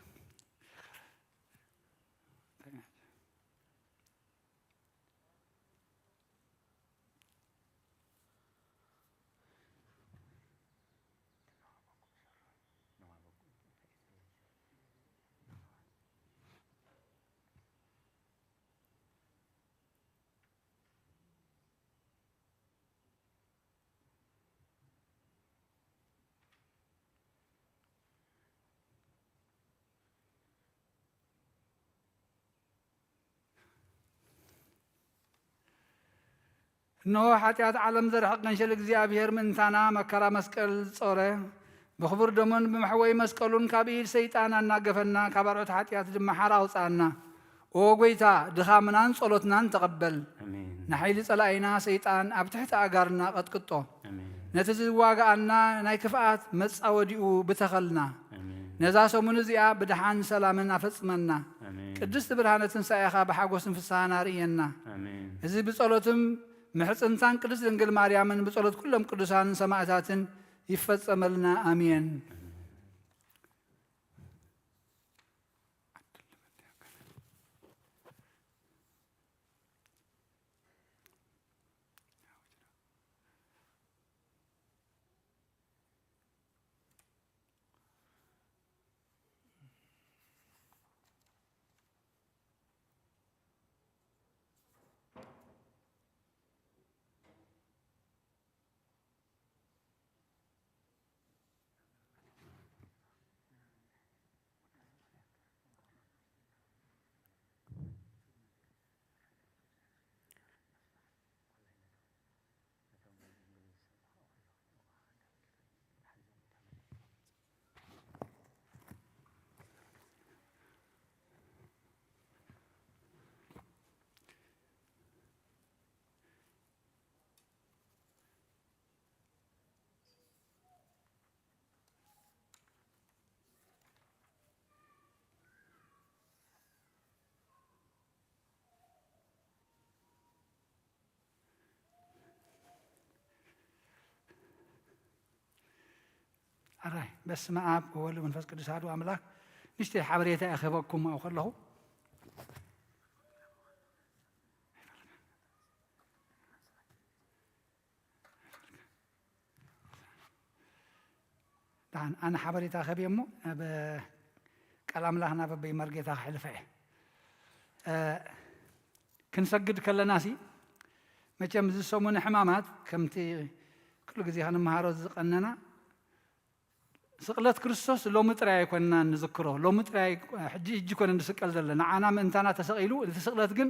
እነሆ ሓጢኣት ዓለም ዘርሕቕ ገንሸል እግዚኣብሔር ምእንታና መከራ መስቀል ጾረ። ብኽቡር ደሙን ብመሕወይ መስቀሉን ካብ ኢድ ሰይጣን ኣናገፈና፣ ካብ ኣርዑት ሓጢኣት ድማ ሓራ ኣውጽኣና። ኦ ጐይታ፣ ድኻምናን ጸሎትናን ተቐበል። ኣሜን። ንሓይሊ ጸላኢና ሰይጣን ኣብ ትሕቲ ኣእጋርና ቀጥቅጦ። ኣሜን። ነቲ ዝዋግኣና ናይ ክፍኣት መጻወዲኡ ብተኸልና። ኣሜን። ነዛ ሰሙን እዚኣ ብደሓን ሰላምን ኣፈጽመና። ኣሜን። ቅድስቲ ብርሃነ ትንሳኤኻ ብሓጎስን ፍስሓን ኣርእየና። ኣሜን። እዚ ብጸሎትም ምሕጽንታን ቅድስት ድንግል ማርያምን ብጸሎት ኩሎም ቅዱሳን ሰማዕታትን ይፈጸመልና። ኣሜን። ኣራይ፣ በስመ አብ ወወልድ ወመንፈስ ቅዱስ አሐዱ አምላክ። ንእሽተይ ሓበሬታ እየ ክህበኩም ኣብኡ ከለኹ። ደሓን፣ ኣነ ሓበሬታ ክህብ እየ እሞ፣ ናብ ቃል ኣምላኽ ናብ ኣቦይ መርጌታ ከሕልፈ እየ። እ፣ ክንሰግድ ከለናሲ፣ መቸም እዚ ሰሙን ሕማማት፣ ከምቲ ኩሉ ግዜ ክንመሃሮ ዝቐነና፣ ስቕለት ክርስቶስ ሎሚ ጥራይ ኣይኮንና ንዝክሮ። ሎሚ ጥራይ፣ ሕጂ፣ ሕጂ ኮነ ንስቀል ዘለና። ንዓና ምእንታና ተሰቒሉ፣ እቲ ስቕለት ግን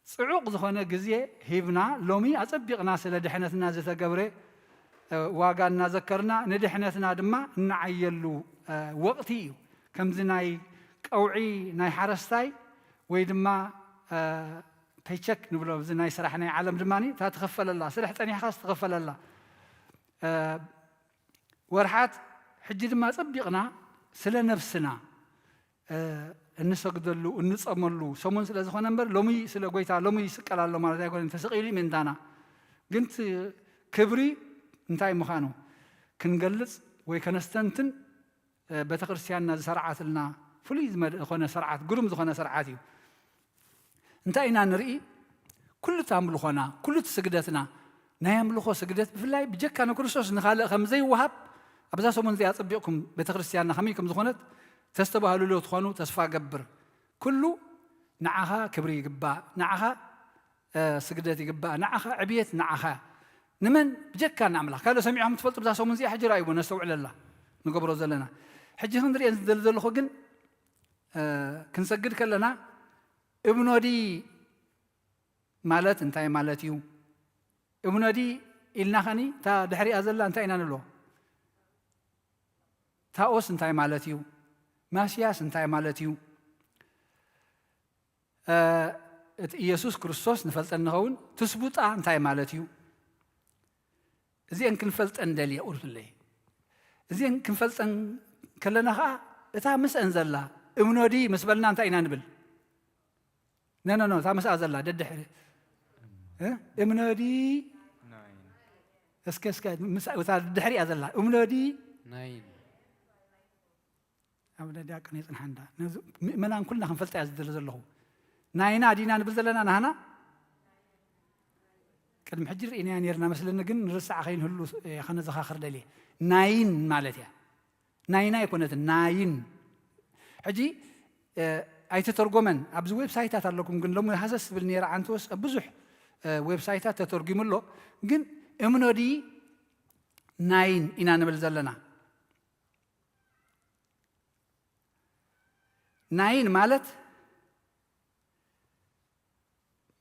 ጽዑቕ ዝኾነ ግዜ ሂብና። ሎሚ ኣጸቢቕና ስለ ድሕነትና ዝተገብረ፣ እ፣ ዋጋ እናዘከርና፣ ንድሕነትና ድማ እንዓየሉ፣ እ፣ ወቕቲ እዩ። ከምዚ ናይ ቀውዒ ናይ ሓረስታይ ወይ ድማ ፔቸክ ንብሎ፣ እዚ ናይ ስራሕ ናይ ዓለም ድማ እታ ትኽፈለላ፣ ስራሕ ጸኒሕካስ ትኽፈለላ ወርሓት። ሕጂ ድማ ጸቢቕና ስለ ነፍስና እንሰግደሉ እንጸመሉ ሰሙን ስለ ዝኾነ እምበር፣ ሎሚ ስለ ጎይታ ሎሚ ይስቀል ኣሎ ማለት ኣይኮነን። ተሰቒሉ እዩ ምእንታና። ግን እቲ ክብሪ እንታይ ምዃኑ ክንገልጽ ወይ ከነስተንትን ቤተ ክርስቲያንና ዝሰርዓትልና ፍሉይ ዝኾነ ስርዓት፣ ግሩም ዝኾነ ስርዓት እዩ። እንታይ ኢና ንርኢ? ኩሉ እቲ ኣምልኾና፣ ኩሉ እቲ ስግደትና፣ ናይ ኣምልኾ ስግደት ብፍላይ ብጀካ ንክርስቶስ ንኻልእ ከም ዘይወሃብ ኣብዛ ሰሙን እዚኣ ኣጸቢቕኩም ቤተ ክርስቲያንና ከመይ ከም ዝኾነት ተስተባህሉሉ ትኾኑ ተስፋ ገብር። ኩሉ ንዓኻ ክብሪ ይግባእ፣ ንዓኻ ስግደት ይግባእ፣ ንዓኻ ዕብየት፣ ንዓኻ ንመን ብጀካ ንኣምላኽ ካልእ ሰሚዕኹም ትፈልጡ? ብዛ ሰሙን እዚኣ ሕጂ ራእይዎ ነስተውዕለላ ንገብሮ ዘለና። ሕጂ ክንሪኦ ዝደሊ ዘለኹ ግን ክንሰግድ ከለና እብኖዲ ማለት እንታይ ማለት እዩ? እብኖዲ ኢልና ኸኒ እታ ድሕሪኣ ዘላ እንታይ ኢና ንብሎ? ታኦስ እንታይ ማለት እዩ? ማስያስ እንታይ ማለት እዩ? እቲ ኢየሱስ ክርስቶስ ንፈልጠን ንኸውን። ትስቡጣ እንታይ ማለት እዩ? እዚአን ክንፈልጠን ደልየ ቁርብለይ። እዚአን ክንፈልጠን ከለና ኸዓ እታ ምስአን ዘላ እምኖዲ ምስ በልና እንታይ ኢና ንብል? ነ ነ ነ እታ ምስኣ ዘላ ደድሕሪ እምኖዲ እስከ እስከ እታ ድሕሪያ ዘላ እምኖዲ ናይን ኣብ ደዳ ቅነ ይጽንሓ እንዳ። ነዚ ምእመናን ኩልና ክንፈልጣ እያ ዝደሊ ዘለኹ። ናይና ዲና ንብል ዘለና ናህና? ቅድሚ ሕጂ ርኢናያ ነርና መስለኒ፣ ግን ንርስዓ ከይንህሉ ከነዘኻኽር ደልየ። ናይን ማለት እያ። ናይና ኣይኮነትን፣ ናይን። ሕጂ ኣይተተርጎመን። ኣብዚ ዌብሳይታት ኣለኩም፣ ግን ሎሚ ሃሰስ ዝብል ነይረ ዓንተወስ ኣብ ብዙሕ ዌብሳይታት ተተርጉሙ ኣሎ። ግን እምኖዲ ናይን ኢና ንብል ዘለና። ናይን ማለት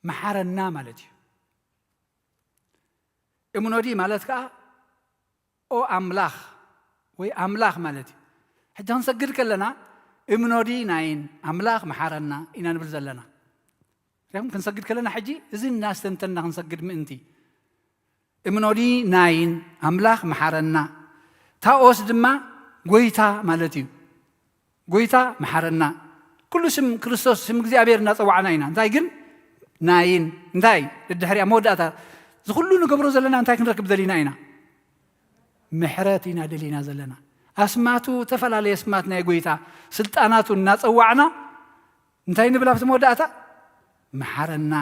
መሓረና ማለት እዩ። እምኖዲ ማለት ከዓ ኦ ኣምላኽ ወይ ኣምላኽ ማለት እዩ። ሕጂ ክንሰግድ ከለና እምኖዲ ናይን ኣምላኽ መሓረና ኢና ንብል ዘለና። ሪኹም ክንሰግድ ከለና ሕጂ እዚ እናስተንተና ክንሰግድ ምእንቲ እምኖዲ ናይን ኣምላኽ መሓረና፣ ታኦስ ድማ ጎይታ ማለት እዩ። ጎይታ መሓረና። ኩሉ ስም ክርስቶስ ስም እግዚኣብሔር እናጸዋዕና ኢና። እንታይ ግን ናይን እንታይ ድድሕሪያ መወዳእታ ዝኩሉ ንገብሮ ዘለና እንታይ ክንረክብ ደሊና ኢና? ምሕረት ኢና ደሊና ዘለና። ኣስማቱ ተፈላለየ ኣስማት ናይ ጎይታ ስልጣናቱ እናጸዋዕና እንታይ ንብል ኣብቲ መወዳእታ? መሓረና።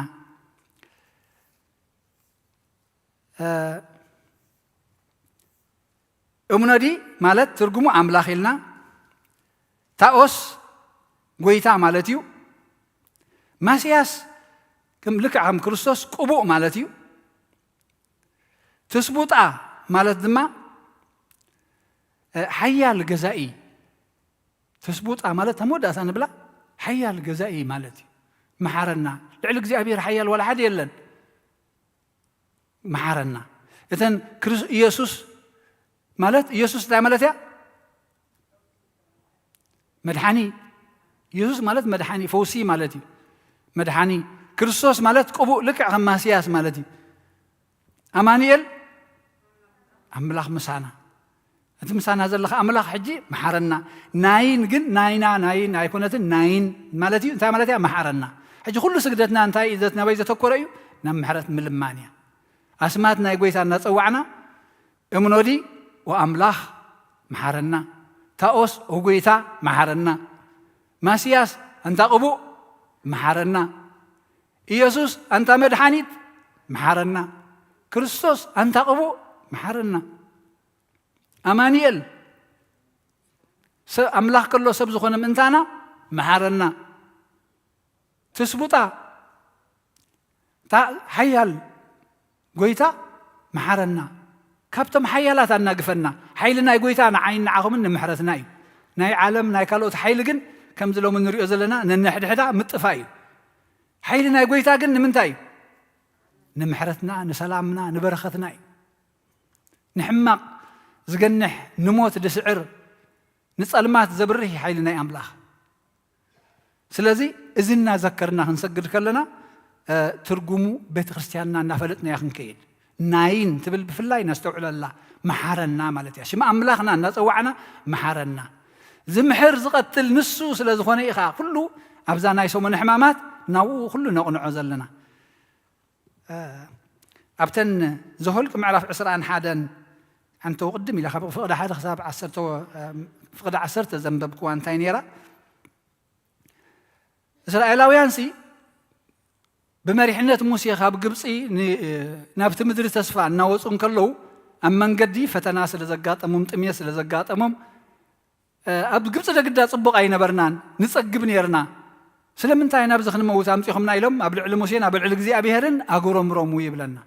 እምኖዲ ማለት ትርጉሙ ኣምላኽ ኢልና፣ ታኦስ ጎይታ ማለት እዩ። ማስያስ ከም ልክዕ ከም ክርስቶስ ቅቡእ ማለት እዩ። ትስቡጣ ማለት ድማ ሓያል ገዛኢ። ትስቡጣ ማለት ተመወዳእታ ንብላ ሓያል ገዛኢ ማለት እዩ። መሓረና። ልዕሊ እግዚኣብሔር ሓያል ዋላ ሓደ የለን። መሓረና። እተን ኢየሱስ ማለት ኢየሱስ እንታይ ማለት እያ? መድሓኒ። ኢየሱስ ማለት መድሓኒ፣ ፈውሲ ማለት እዩ። መድሓኒ። ክርስቶስ ማለት ቅቡእ ልክዕ ከም ማስያስ ማለት እዩ። ኣማኑኤል ኣምላኽ ምሳና። እቲ ምሳና ዘለኻ ኣምላኽ ሕጂ መሓረና። ናይን ግን ናይና ናይን ኣይኮነትን፣ ናይን ማለት እዩ። እንታይ ማለት እያ? መሓረና። ሕጂ ኩሉ ስግደትና እንታይ እዩ? ናበይ ዘተኮረ እዩ? ናብ ምሕረት ምልማን እያ። ኣስማት ናይ ጎይታ እናጸዋዕና እምኖዲ ወኣምላኽ መሓረና፣ ታኦስ ወጎይታ መሓረና፣ ማስያስ ኣንታ ቅቡእ መሓረና፣ ኢየሱስ ኣንታ መድሓኒት መሓረና፣ ክርስቶስ ኣንታ ቅቡእ መሓረና፣ ኣማኑኤል ኣምላኽ ከሎ ሰብ ዝኾነ ምእንታና መሓረና። ትስቡጣ እታ ሓያል ጎይታ መሓረና። ካብቶም ሓያላት ኣናግፈና። ሓይሊ ናይ ጎይታ ንዓይን ንዓኹምን ንምሕረትና እዩ። ናይ ዓለም ናይ ካልኦት ሓይሊ ግን ከምዚ ሎሚ ንሪኦ ዘለና ነንሕድሕዳ ምጥፋእ እዩ። ሓይሊ ናይ ጎይታ ግን ንምንታይ እዩ? ንምሕረትና፣ ንሰላምና፣ ንበረኸትና እዩ። ንሕማቕ ዝገንሕ፣ ንሞት ዝስዕር፣ ንጸልማት ዘብርህ እዩ ሓይሊ ናይ ኣምላኽ። ስለዚ እዚ እናዘከርና ክንሰግድ ከለና ትርጉሙ ቤተ ክርስቲያንና እናፈለጥናያ ክንከይድ፣ ናይን ትብል ብፍላይ ነስተውዕለላ። መሓረና ማለት እያ። ሽም ኣምላኽና እናጸዋዕና መሓረና። ዝምሕር ዝቐትል ንሱ ስለ ዝኾነ ኢኻ ኩሉ ኣብዛ ናይ ሰሙነ ሕማማት ናብኡ ኩሉ ነቕንዖ ዘለና። ኣብተን ዘሆልቅ ምዕራፍ ዕስራን ሓደን ኣንተው ቅድም ኢለ ካብ ፍቕዲ ሓደ ክሳብ ዓሰርተ፣ ፍቕዲ ዓሰርተ ዘንበብክዋ እንታይ ነይራ? እስራኤላውያንሲ ብመሪሕነት ሙሴ ካብ ግብፂ ናብቲ ምድሪ ተስፋ እናወፁ እንከለዉ ኣብ መንገዲ ፈተና ስለ ዘጋጠሞም፣ ጥሜት ስለ ዘጋጠሞም፣ ኣብ ግብፂ ደግዳ ፅቡቕ ኣይነበርናን፣ ንፀግብ ነርና። ስለምንታይ ናብዚ ክንመውት ኣምፂኹምና ኢሎም ኣብ ልዕሊ ሙሴን ኣብ ልዕሊ እግዚኣብሄርን ኣጉረምረሙ ይብለና።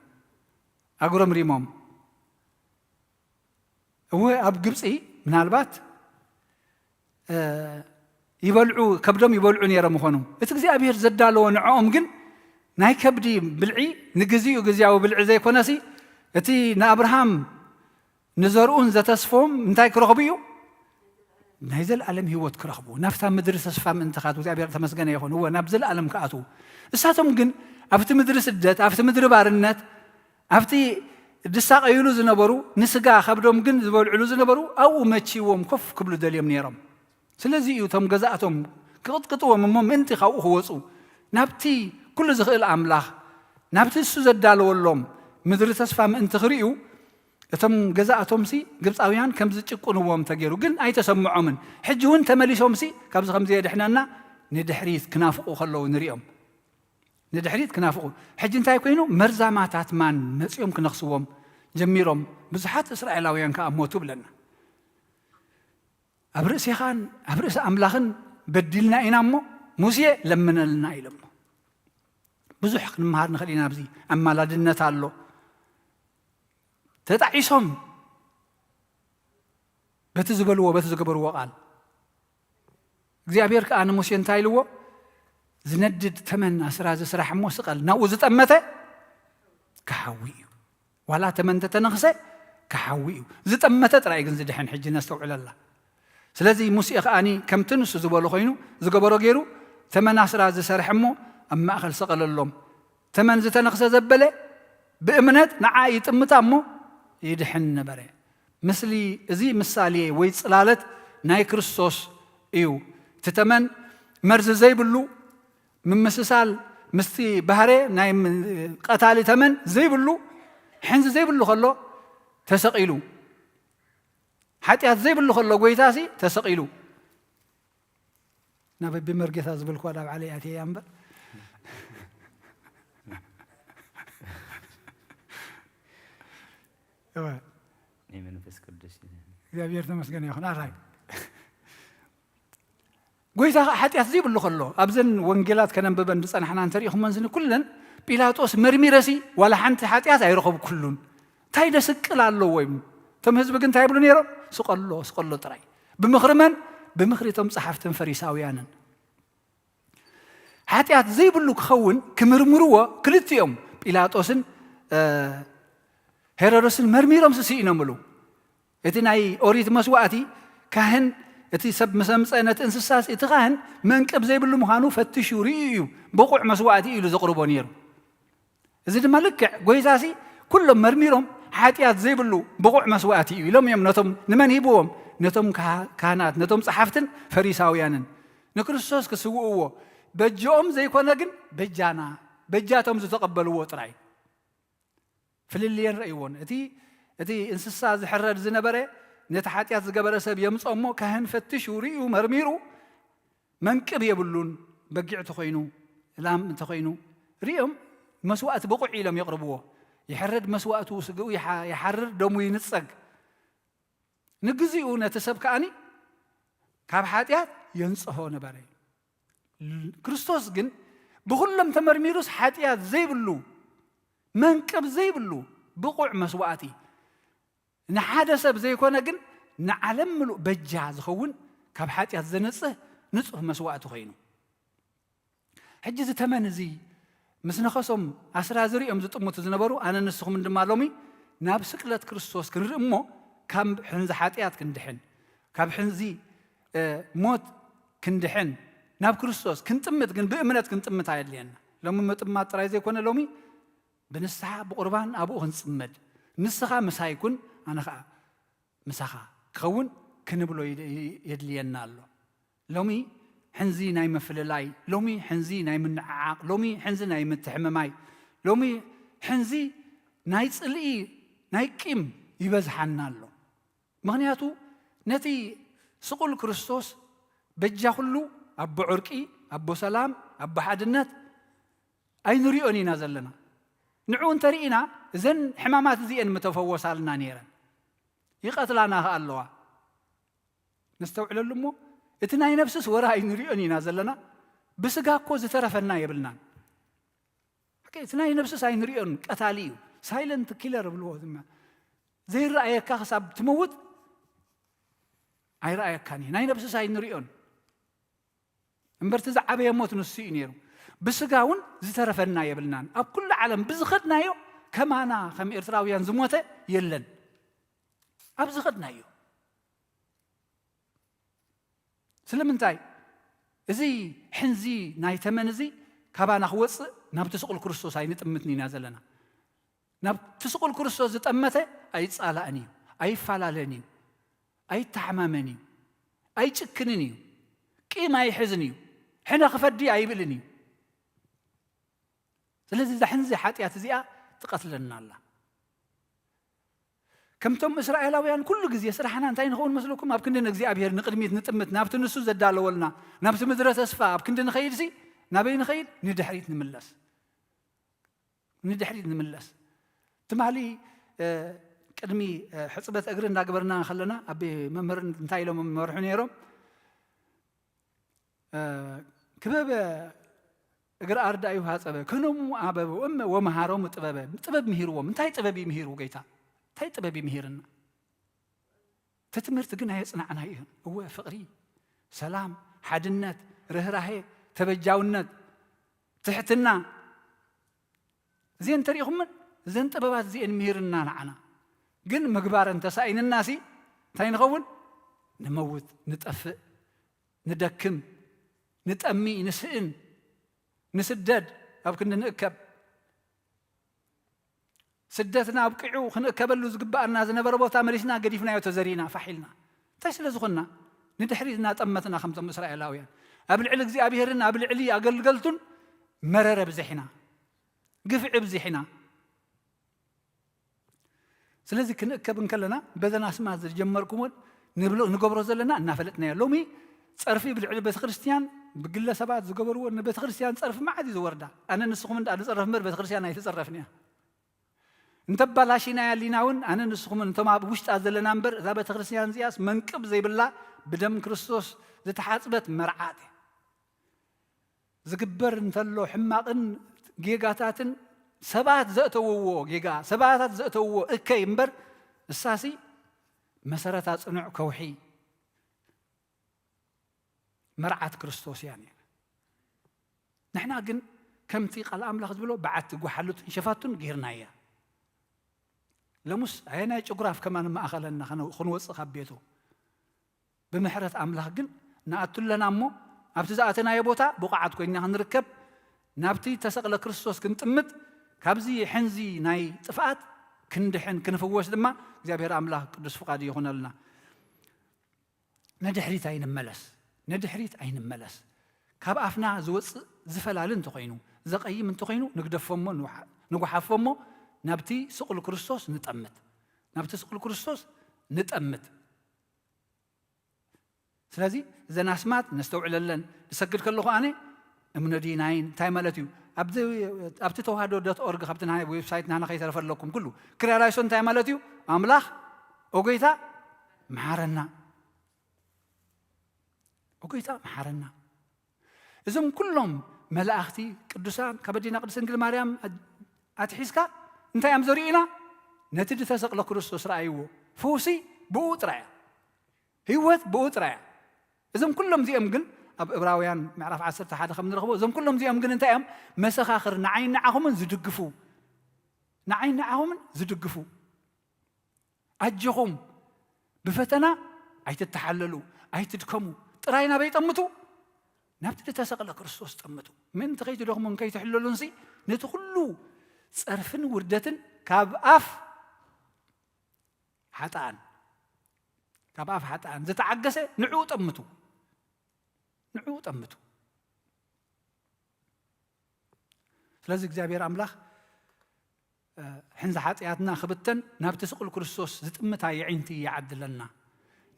ኣጉረምሪሞም። እወ ኣብ ግብፂ ምናልባት ይበልዑ፣ ከብዶም ይበልዑ ነይሮም ይኾኑ። እቲ እግዚኣብሔር ዘዳለዎ ንዕኦም ግን ናይ ከብዲ ብልዒ ንግዚኡ፣ ግዜያዊ ብልዒ ዘይኮነሲ፣ እቲ ንኣብርሃም ንዘርኡን ዘተስፎም እንታይ ክረኽቡ እዩ? ናይ ዘለኣለም ህይወት ክረኽቡ፣ ናብታ ምድሪ ተስፋ ምእንቲ ክኣትዉ። እግዚኣብሔር ተመስገነ ይኹን። እወ ናብ ዘለኣለም ክኣትዉ። እሳቶም ግን ኣብቲ ምድሪ ስደት፣ ኣብቲ ምድሪ ባርነት፣ ኣብቲ ዝሳቐዩሉ ዝነበሩ፣ ንስጋ ከብዶም ግን ዝበልዕሉ ዝነበሩ ኣብኡ መችዎም ኮፍ ክብሉ ደልዮም ነይሮም። ስለዚ እዩ እቶም ገዛእቶም ክቕጥቅጥዎም እሞ ምእንቲ ካብኡ ክወፁ ናብቲ ኩሉ ዝኽእል ኣምላኽ፣ ናብቲ እሱ ዘዳለወሎም ምድሪ ተስፋ ምእንቲ ክርእዩ፣ እቶም ገዛእቶምሲ ግብፃውያን ከም ዝጭቁንዎም ተገይሩ፣ ግን ኣይተሰምዖምን። ሕጂ እውን ተመሊሶምሲ ካብዚ ከም ዘየድሕነና ንድሕሪት ክናፍቑ ከለዉ ንሪኦም። ንድሕሪት ክናፍቑ። ሕጂ እንታይ ኮይኑ? መርዛማታት ማን መፂኦም ክነኽስዎም ጀሚሮም። ብዙሓት እስራኤላውያን ከኣ ሞቱ ብለና። ኣብ ርእሴኻን ኣብ ርእሲ ኣምላኽን በዲልና ኢና እሞ፣ ሙሴ ለምነልና ኢሎሞ። ብዙሕ ክንመሃር ንኽእል ኢና ኣብዚ። ኣማላድነት ኣሎ። ተጣዒሶም በቲ ዝበልዎ፣ በቲ ዝገበርዎ ቃል። እግዚኣብሔር ከኣ ንሙሴ እንታይ ኢልዎ? ዝነድድ ተመን ኣስራዚ ስራሕ እሞ ስቐል፣ ናብኡ ዝጠመተ ክሓዊ እዩ። ዋላ ተመን እንተተነኽሰ ክሓዊ እዩ። ዝጠመተ ጥራይ ግን ዝድሕን። ሕጂ ነስተውዕለላ። ስለዚ ሙሴ ከኣኒ ከምቲ ንሱ ዝበሎ ኮይኑ ዝገበሮ ገይሩ፣ ተመን ኣስራዚ ሰርሐ እሞ ኣብ ማእከል ሰቐለሎም። ተመን ዝተነኽሰ ዘበለ ብእምነት ንዓ ይጥምታ እሞ ይድሕን ነበረ። ምስሊ፣ እዚ ምሳሌ ወይ ጽላለት ናይ ክርስቶስ እዩ። እቲ ተመን መርዚ ዘይብሉ፣ ምምስሳል ምስቲ ባህረ ናይ ም-፣ ቀታሊ ተመን ዘይብሉ፣ ሕንዚ ዘይብሉ ከሎ ተሰቒሉ። ሓጢኣት ዘይብሉ ከሎ ጎይታሲ ተሰቒሉ። ናብ በቢ መርጌታ ዝበልኩዋ ናብ ዓለይ ኣትየ እያ እምበር። እወ። ናይ መንፈስ ቅዱስ እዩ። እግዚኣብሔር ተመስገን ይኹን። ኣራይ። ጎይታ ኸዓ ሓጢኣት ዘይብሉ ከሎ፣ ኣብዘን ወንጌላት ከነንብበን ዝጸናሕና እንተሪእኹመን ዝኒ ኩለን፣ ጲላጦስ መርሚረሲ ዋላ ሓንቲ ሓጢኣት ኣይረኸብኩሉን። እንታይ ደስቅል ኣለዎ እዩ? እቶም ህዝቢ ግን እንታይ ይብሉ ነይሮም? ስቐሎ፣ ስቐሎ ጥራይ። ብምኽሪ መን? ብምኽሪ እቶም ጸሓፍትን ፈሪሳውያንን። ሓጢኣት ዘይብሉ ክኸውን ክምርምርዎ ክልቲኦም ጲላጦስን፣ እ፣ ሄሮድስን መርሚሮም ስኢኖምሉ። እቲ ናይ ኦሪት መስዋእቲ ካህን፣ እቲ ሰብ ምስ ኣምጸ ነቲ እንስሳስ፣ እቲ ካህን መንቅብ ዘይብሉ ምዃኑ ፈትሹ ርእዩ እዩ፣ ብቑዕ መስዋእቲ እዩ ኢሉ ዘቕርቦ ነይሩ። እዚ ድማ ልክዕ ጎይታሲ ኩሎም መርሚሮም ሓጢኣት ዘይብሉ ብቑዕ መስዋእቲ እዩ ኢሎም እዮም ነቶም፣ ንመን ሂብዎም? ነቶም ካህ-፣ ካህናት፣ ነቶም ጸሓፍትን ፈሪሳውያንን ንክርስቶስ ክስውእዎ። በጅኦም ዘይኮነ ግን በጃና፣ በጃቶም ዝተቐበልዎ ጥራይ። ፍልልየን ረእይዎን። እቲ፣ እቲ እንስሳ ዝሕረድ ዝነበረ ነቲ ሓጢኣት ዝገበረ ሰብ የምጾ እሞ ካህን ፈትሹ፣ ርእዩ፣ መርሚሩ መንቅብ የብሉን፣ በጊዕ ተኾይኑ፣ ላም እንተኾይኑ ርእዮም መስዋእቲ ብቑዕ ኢሎም የቕርብዎ። ይሕረድ መስዋእቱ፣ ስግኡ ይሓ-፣ ይሓርር፣ ደሙ ይንጸግ። ንግዚኡ ነቲ ሰብ ከኣኒ ካብ ሓጢኣት የንጽሆ ነበረ። ክርስቶስ ግን ብኹሎም ተመርሚሩስ ሓጢኣት ዘይብሉ፣ መንቅብ ዘይብሉ ብቑዕ መስዋእቲ፣ ንሓደ ሰብ ዘይኮነ ግን ንዓለም ምሉእ በጃ ዝኸውን፣ ካብ ሓጢኣት ዘንጽህ ንጹህ መስዋእቲ ኮይኑ። ሕጂ እዚ ተመን እዚ ምስ ነኸሶም ኣስራ ዝሪኦም ዝጥምቱ ዝነበሩ፣ ኣነ ንስኹምን ድማ ሎሚ ናብ ስቅለት ክርስቶስ ክንርኢ እሞ ካብ ሕንዚ ሓጢኣት ክንድሕን፣ ካብ ሕንዚ እ፣ ሞት ክንድሕን ናብ ክርስቶስ ክንጥምት ግን ብእምነት ክንጥምት ኣየድልየና። ሎሚ ምጥማት ጥራይ ዘይኮነ፣ ሎሚ ብንስሓ ብቁርባን ኣብኡ ክንጽመድ፣ ንስኻ ምሳይ ኩን ኣነ ኸኣ ምሳኻ ክኸውን ክንብሎ ይድ-፣ የድልየና ኣሎ። ሎሚ ሕንዚ ናይ ምፍልላይ፣ ሎሚ ሕንዚ ናይ ምንዕዓቕ፣ ሎሚ ሕንዚ ናይ ምትሕምማይ፣ ሎሚ ሕንዚ ናይ ጽልኢ፣ ናይ ቂም ይበዝሓና ኣሎ። ምኽንያቱ ነቲ ስቑል ክርስቶስ በጃ ኩሉ ኣቦ ዕርቂ፣ ኣቦ ሰላም፣ ኣቦ ሓድነት ኣይንሪኦን ኢና ዘለና። ንዕኡ እንተርኢና እዘን ሕማማት እዚኤን ምተፈወሳልና ነይረን። ይቐትላና ኸኣ ኣለዋ። ነስተውዕለሉ እሞ እቲ ናይ ነፍስስ ወረ ኣይንሪኦን ኢና ዘለና። ብስጋ እኮ ዝተረፈና የብልናን። ሓቂ፣ እቲ ናይ ነብስስ ኣይንሪኦን፣ ቀታሊ እዩ። ሳይለንት ኪለር ብልዎ ዝማ-፣ ዘይረኣየካ ክሳብ ትመውት ኣይረኣየካን እዩ። ናይ ነብስስ ኣይንሪኦን። እምበርቲ ዝዓበየ ሞት ንሱ እዩ ነይሩ። ብስጋ እውን ዝተረፈና የብልናን። ኣብ ኩሉ ዓለም ብዝኸድናዮ ከማና ከም ኤርትራውያን ዝሞተ የለን። ኣብ ዝኸድናዮ። ስለምንታይ? እዚ ሕንዚ ናይ ተመን እዚ ካባና ክወጽእ ናብቲ ስቑል ክርስቶስ ኣይንጥምትን ኢና ዘለና። ናብቲ ስቑል ክርስቶስ ዝጠመተ ኣይጻላእን እዩ፣ ኣይፈላለን እዩ፣ ኣይተሓማመን እዩ፣ ኣይጭክንን እዩ፣ ቂም ኣይሕዝን እዩ፣ ሕነ ክፈዲ ኣይብልን እዩ። ስለዚ እዛ ሕንዚ ሓጢኣት እዚኣ ትቐትለና ኣላ። ከምቶም እስራኤላውያን ኩሉ ግዜ ስራሕና እንታይ ንኸውን መስለኩም? ኣብ ክንዲ ንእግዚኣብሔር ንቕድሚት ንጥምት፣ ናብቲ ንሱ ዘዳለወልና፣ ናብቲ ምድረ ተስፋ ኣብ ክንዲ ንኸይድሲ፣ ናበይ ንኸይድ? ንድሕሪት ንምለስ። ንድሕሪት ንምለስ። ትማሊ፣ እ፣ ቅድሚ፣ እ፣ ሕጽበት እግሪ እንዳገበርና ከለና፣ ኣብ መምህር እንታይ ኢሎም መርሑ ነይሮም? እ፣ ክበበ እግር ኣርዳኢሁ ሃጸበ፣ ከኖሙ ኣበቡ እመ ወመሃሮሙ ጥበበ። ጥበብ ምሂርዎም። እንታይ ጥበብ እዩ ምሂሩ ጌታ? እንታይ ጥበብ እዩ ምሂርና? እቲ ትምህርቲ ግን ኣየጽናዕናዮን። እወ፣ ፍቕሪ፣ ሰላም፣ ሓድነት፣ ርህራሄ፣ ተበጃውነት፣ ትሕትና፣ እዚአን እንተሪኢኹምን፣ እዘን ጥበባት እዚአን ምሂርና ንዓና። ግን ምግባረን ተሳኢንናሲ እንታይ ንኸውን? ንመውት፣ ንጠፍእ፣ ንደክም፣ ንጠሚ፣ ንስእን፣ ንስደድ፣ ኣብ ክንዲ ንእከብ። ስደትና ኣብቂዑ ክንእከበሉ ዝግብኣና ዝነበረ ቦታ መሊስና ገዲፍናዮ፣ ተዘሪና፣ ፋሕ ኢልና። እንታይ ስለ ዝኾንና? ንድሕሪት እናጠመትና ከምቶም እስራኤላውያን። ኣብ ልዕሊ እግዚኣብሄርን ኣብ ልዕሊ ኣገልገልቱን መረረ ብዚሕና፣ ግፍዒ ብዚሕና። ስለዚ ክንእከብ እንከለና በዘን ኣስማት ዝጀመርኩሞን ንብሎ-፣ ንገብሮ ዘለና እናፈለጥናዮ። ሎሚ ጸርፊ ብልዕሊ ቤተ ክርስቲያን ብግለሰባት ዝገበርዎ ንቤተ ክርስቲያን ጸርፊ መዓት እዩ ዝወርዳ። ኣነ ንስኹም እንዳ ንጸረፍ እምበር ቤተ ክርስቲያን ኣይትጸረፍን እያ። እንተባላሽናያ ሊና እውን ኣነ ንስኹምን እቶም ኣብ ውሽጣ ዘለና እምበር እዛ ቤተ ክርስቲያን እዚኣስ መንቅብ ዘይብላ ብደም ክርስቶስ ዝተሓጽበት መርዓት እያ። ዝግበር እንተሎ ሕማቕን ጌጋታትን ሰባት ዘእተውዎ ጌጋ፣ ሰባታት ዘእተውዎ እከይ እምበር እሳሲ መሰረታ ጽኑዕ ከውሒ መርዓት ክርስቶስ እያ ነይራ። ንሕና ግን ከምቲ ቃል ኣምላኽ ዝብሎ በዓቲ ጓሓሉትን ሸፋቱን ጌርናያ። ለሙስ ኣየናይ ጭጉራፍ ከማን ማእኸለና ከነ-፣ ክንወጽእ ካብ ቤቱ። ብምሕረት ኣምላኽ ግን ንኣቱ ኣለና እሞ ኣብቲ ዝኣተናዮ ቦታ ብቑዓት ኮይንና ክንርከብ፣ ናብቲ ተሰቕለ ክርስቶስ ክንጥምት፣ ካብዚ ሕንዚ ናይ ጥፍኣት ክንድሕን ክንፍወስ ድማ እግዚኣብሔር ኣምላኽ ቅዱስ ፍቓዱ ይኹነልና። ንድሕሪት ኣይንመለስ፣ ንድሕሪት ኣይንመለስ። ካብ ኣፍና ዝወጽእ ዝፈላሊ እንተኾይኑ፣ ዘቐይም እንተኾይኑ ንግደፎ እሞ ንውሓ-፣ ንጉሓፎ እሞ ናብቲ ስቕል ክርስቶስ ንጠምት፣ ናብቲ ስቕል ክርስቶስ ንጠምት። ስለዚ እዘን ኣስማት ነስተውዕለለን። ዝሰግድ ከለኹ ኣነ እምኖ ዲናይን እንታይ ማለት እዩ? ኣብዚ፣ ኣብቲ ተዋህዶ ዶት ኦርግ ካብቲ ናይ ዌብሳይት ናና ከይተረፈለኩም ኩሉ ክሪያላይሶ እንታይ ማለት እዩ? ኣምላኽ ኦጎይታ መሓረና፣ ኦጎይታ መሓረና። እዞም ኩሎም መላእኽቲ፣ ቅዱሳን፣ ካብ ኣዴና ቅድስት ድንግል ማርያም ኣትሒዝካ እንታይ እዮም ዘርእዩና? ነቲ ዝተሰቕለ ክርስቶስ ረኣይዎ። ፈውሲ ብኡ ጥራይ እያ። ህይወት ብኡ ጥራይ እያ። እዞም ኩሎም እዚኦም ግን ኣብ ዕብራውያን ምዕራፍ ዓሰርተ ሓደ ከም ንረኽቦ፣ እዞም ኩሎም እዚኦም ግን እንታይ እዮም? መሰኻኽር ንዓይን ንዓኹምን ዝድግፉ፣ ንዓይን ንዓኹምን ዝድግፉ። ኣጆኹም፣ ብፈተና ኣይትተሓለሉ፣ ኣይትድከሙ፣ ጥራይ ናበይ ጠምቱ? ናብቲ ዝተሰቕለ ክርስቶስ ጠምቱ። ምእንቲ ከይትደኽሙን ከይትሕለሉንሲ፣ ነቲ ኩሉ ጸርፍን ውርደትን ካብ ኣፍ ሓጥኣን፣ ካብ ኣፍ ሓጥኣን ዝተዓገሰ ንዕኡ ጠምቱ፣ ንዕኡ ጠምቱ። ስለዚ እግዚኣብሔር ኣምላኽ፣ እ፣ ሕንዚ ሓጢኣትና ክብተን ናብቲ ስቕል ክርስቶስ ዝጥምታ የዒንቲ ይዓድለና።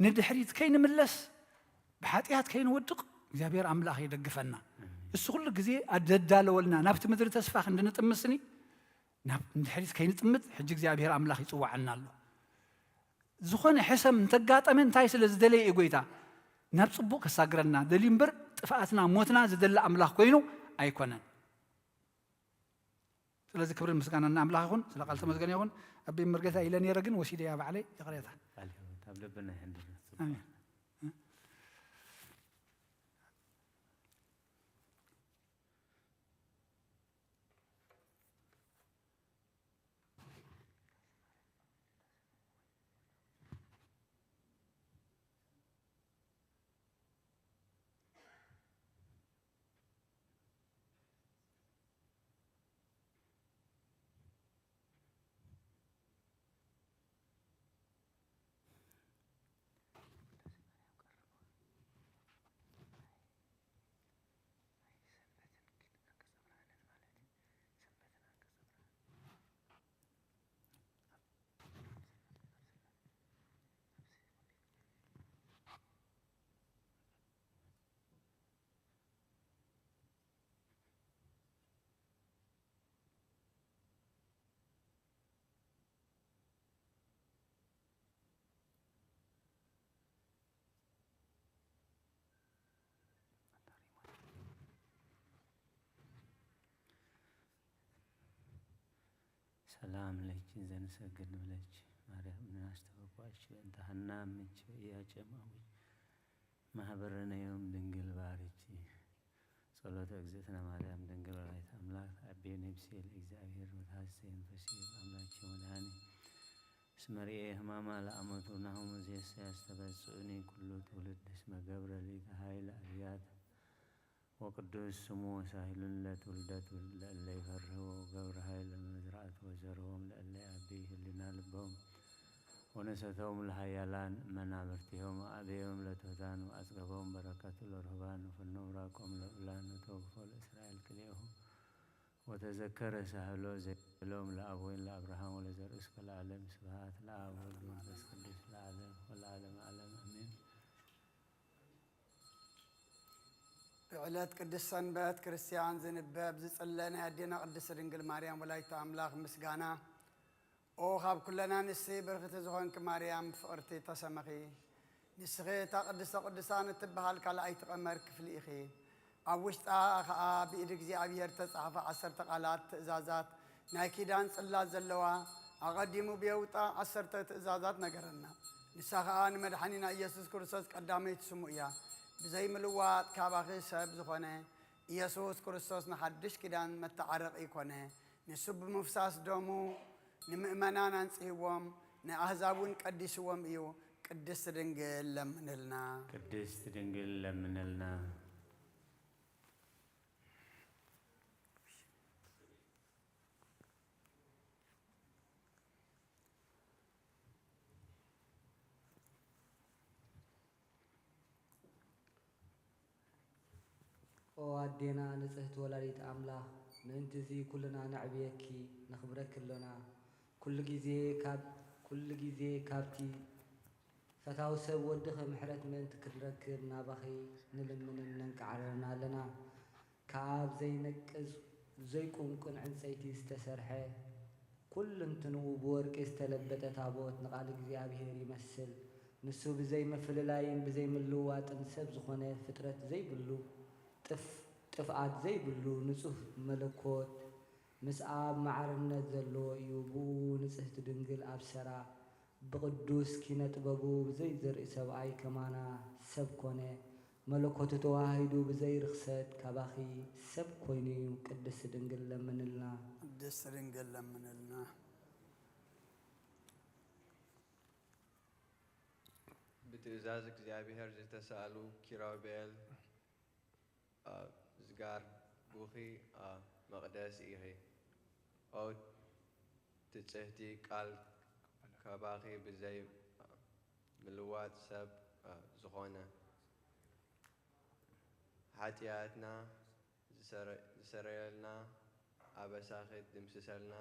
ንድሕሪት ከይንምለስ፣ ብሓጢኣት ከይንወድቕ እግዚኣብሔር ኣምላኽ ይደግፈና። እሱ ኩሉ ግዜ ኣደዳለወልና፣ ናብቲ ምድሪ ተስፋ ክንድንጥምስኒ፣ ናብ ንድሕሪት ከይንጥምት ሕጂ እግዚኣብሔር ኣምላኽ ይጽውዓና ኣሎ። ዝኾነ ሕሰም እንተጋጠመ እንታይ ስለ ዝደለየ እዩ ጎይታ? ናብ ጽቡቕ ከሳግረና ደልዩ እምበር ጥፍኣትና ሞትና ዝደሊ ኣምላኽ ኮይኑ ኣይኮነን። ስለዚ ክብርን ምስጋናን ንኣምላኽ ይኹን። ስለ ቃል ተመስገን ይኹን። ኣቢ መርጌታ ኢለ ነይረ ግን ወሲደያ ባዕለይ፣ ይቕሬታ። ቃል ሕይወት ኣብ ልብና ይሕድር። ኣሜን። ሰላም ለኪ ዘንሰግድ ብለኪ ማርያም እናስተበቋች በእንተ ሐና ምች በኢያጨማዊ ማህበረነ ዮም ድንግል ባርኪ። ጸሎተ እግዝእትነ ማርያም ድንግል ወላዲተ አምላክ ተአቤ ነብሴ ለእግዚአብሔር ወተሐሴ መንፈሴ በአምላኬ መድኃኒ። እስመ ርኤ ሕማማ ለአመቱ ናሁ እምይእዜሰ ያስተበጽኡኒ ኩሉ ትውልድ እስመ ገብረ ሊተ ኃይለ አብያተ ወቅዱስ ስሙ ወሳሂሉን ለትውልደ ትውልድ ለእለ ይፈርህዎ ገብረ ኃይለ መዝራእቱ ወዘርዎም ለእለ አቢ ህሊና ልቦም ወነሰቶም ለሃያላን መናብርቲሆም አበዮም ለትሑታን ወአጽገቦም በረከቱ ለርሁባን ወፈኖም ራቆም ለብላን ወተወክፎ ለእስራኤል ክልኤሁ ወተዘከረ ሳህሎ ዘይሎም ለአብ ወይን ለአብርሃም ወለዘርእስከ ለዓለም። ስብሐት ለአብ ወወልድ ወመንፈስ ቅዱስ ለዓለም ወለዓለመ ዓለም አሜን። ብዕለት ቅድስት ሰንበት ክርስቲያን ዝንበብ ዝጽለ ናይ ኣዴና ቅድስት ድንግል ማርያም ወላዲተ ኣምላኽ ምስጋና። ኦ፣ ካብ ኩለን ኣንስቲ ብርኽቲ ዝኾንኪ ማርያም ፍቕርቲ ተሰመኺ። ንስኺ እታ ቅድስተ ቅዱሳን እትበሃል ካልኣይቲ ቀመር ክፍሊ ኢኺ። ኣብ ውሽጣ ኸኣ ብኢድ እግዚኣብሔር እተጻሕፋ ዓሰርተ ቃላት ትእዛዛት ናይ ኪዳን ጽላት ዘለዋ፣ ኣቐዲሙ ብየውጣ ዓሰርተ ትእዛዛት ነገረና። ንሳ ኸኣ ንመድሓኒና ኢየሱስ ክርስቶስ ቀዳመይቲ ስሙ እያ። ብዘይ ምልዋጥ ካባኺ ሰብ ዝኾነ ኢየሱስ ክርስቶስ ንሓድሽ ኪዳን መተዓረቒ ኮነ። ንሱ ብምፍሳስ ደሙ ንምእመናን ኣንጽህዎም፣ ንኣህዛብ እውን ቀዲስዎም እዩ። ቅድስት ድንግል ለምንልና። ቅድስት ድንግል ለምንልና። ኦ ኣዴና ንጽህቲ ወላዲት ኣምላኽ፣ ምእንቲ እዚ ኩልና ነዕብየኪ፣ ነኽብረኪ ኣሎና። ኩሉ ግዜ ካብ፣ ኩሉ ግዜ ካብቲ ፈታዊ ሰብ ወድኺ ምሕረት ምእንቲ ክንረክብ ናባኺ ንልምንን ነንቃዕረርን ኣለና። ካብ ዘይነቅዝ ዘይቁንቁን ዕንጸይቲ ዝተሰርሐ፣ ኩልንትንኡ ብወርቂ ዝተለበጠ ታቦት ንቓል እግዚኣብሔር ይመስል። ንሱ ብዘይ ምፍልላይን ብዘይ ምልውዋጥን ሰብ ዝኾነ ፍጥረት ዘይብሉ፣ ጥፍ-፣ ጥፍኣት ዘይብሉ ንጹህ መለኮት፣ ምስ ኣብ ማዕርነት ዘለዎ እዩ። ብኡ ንጽህቲ ድንግል ኣብሰራ፣ ብቕዱስ ኪነ ጥበቡ ብዘይ ዘርኢ ሰብኣይ ከማና ሰብ ኮነ። መለኮቱ ተዋሂዱ ብዘይ ርኽሰት ካባኺ ሰብ ኮይኑ እዩ። ቅድስት ድንግል ለምንልና። ቅድስት ድንግል ለምንልና። ትእዛዝ እግዚኣብሔር ዝተሳእሉ ኪሩቤል ኣብ ዝጋር ቡኺ ኣብ መቕደስ ኢኺ። ኦ ትጽህቲ ቃል ካባኺ ብዘይ ምልዋጥ ሰብ ዝኾነ ሓጢኣትና ዝሰረ- ዝሰረየልና ኣበሳኺ ድምስሰልና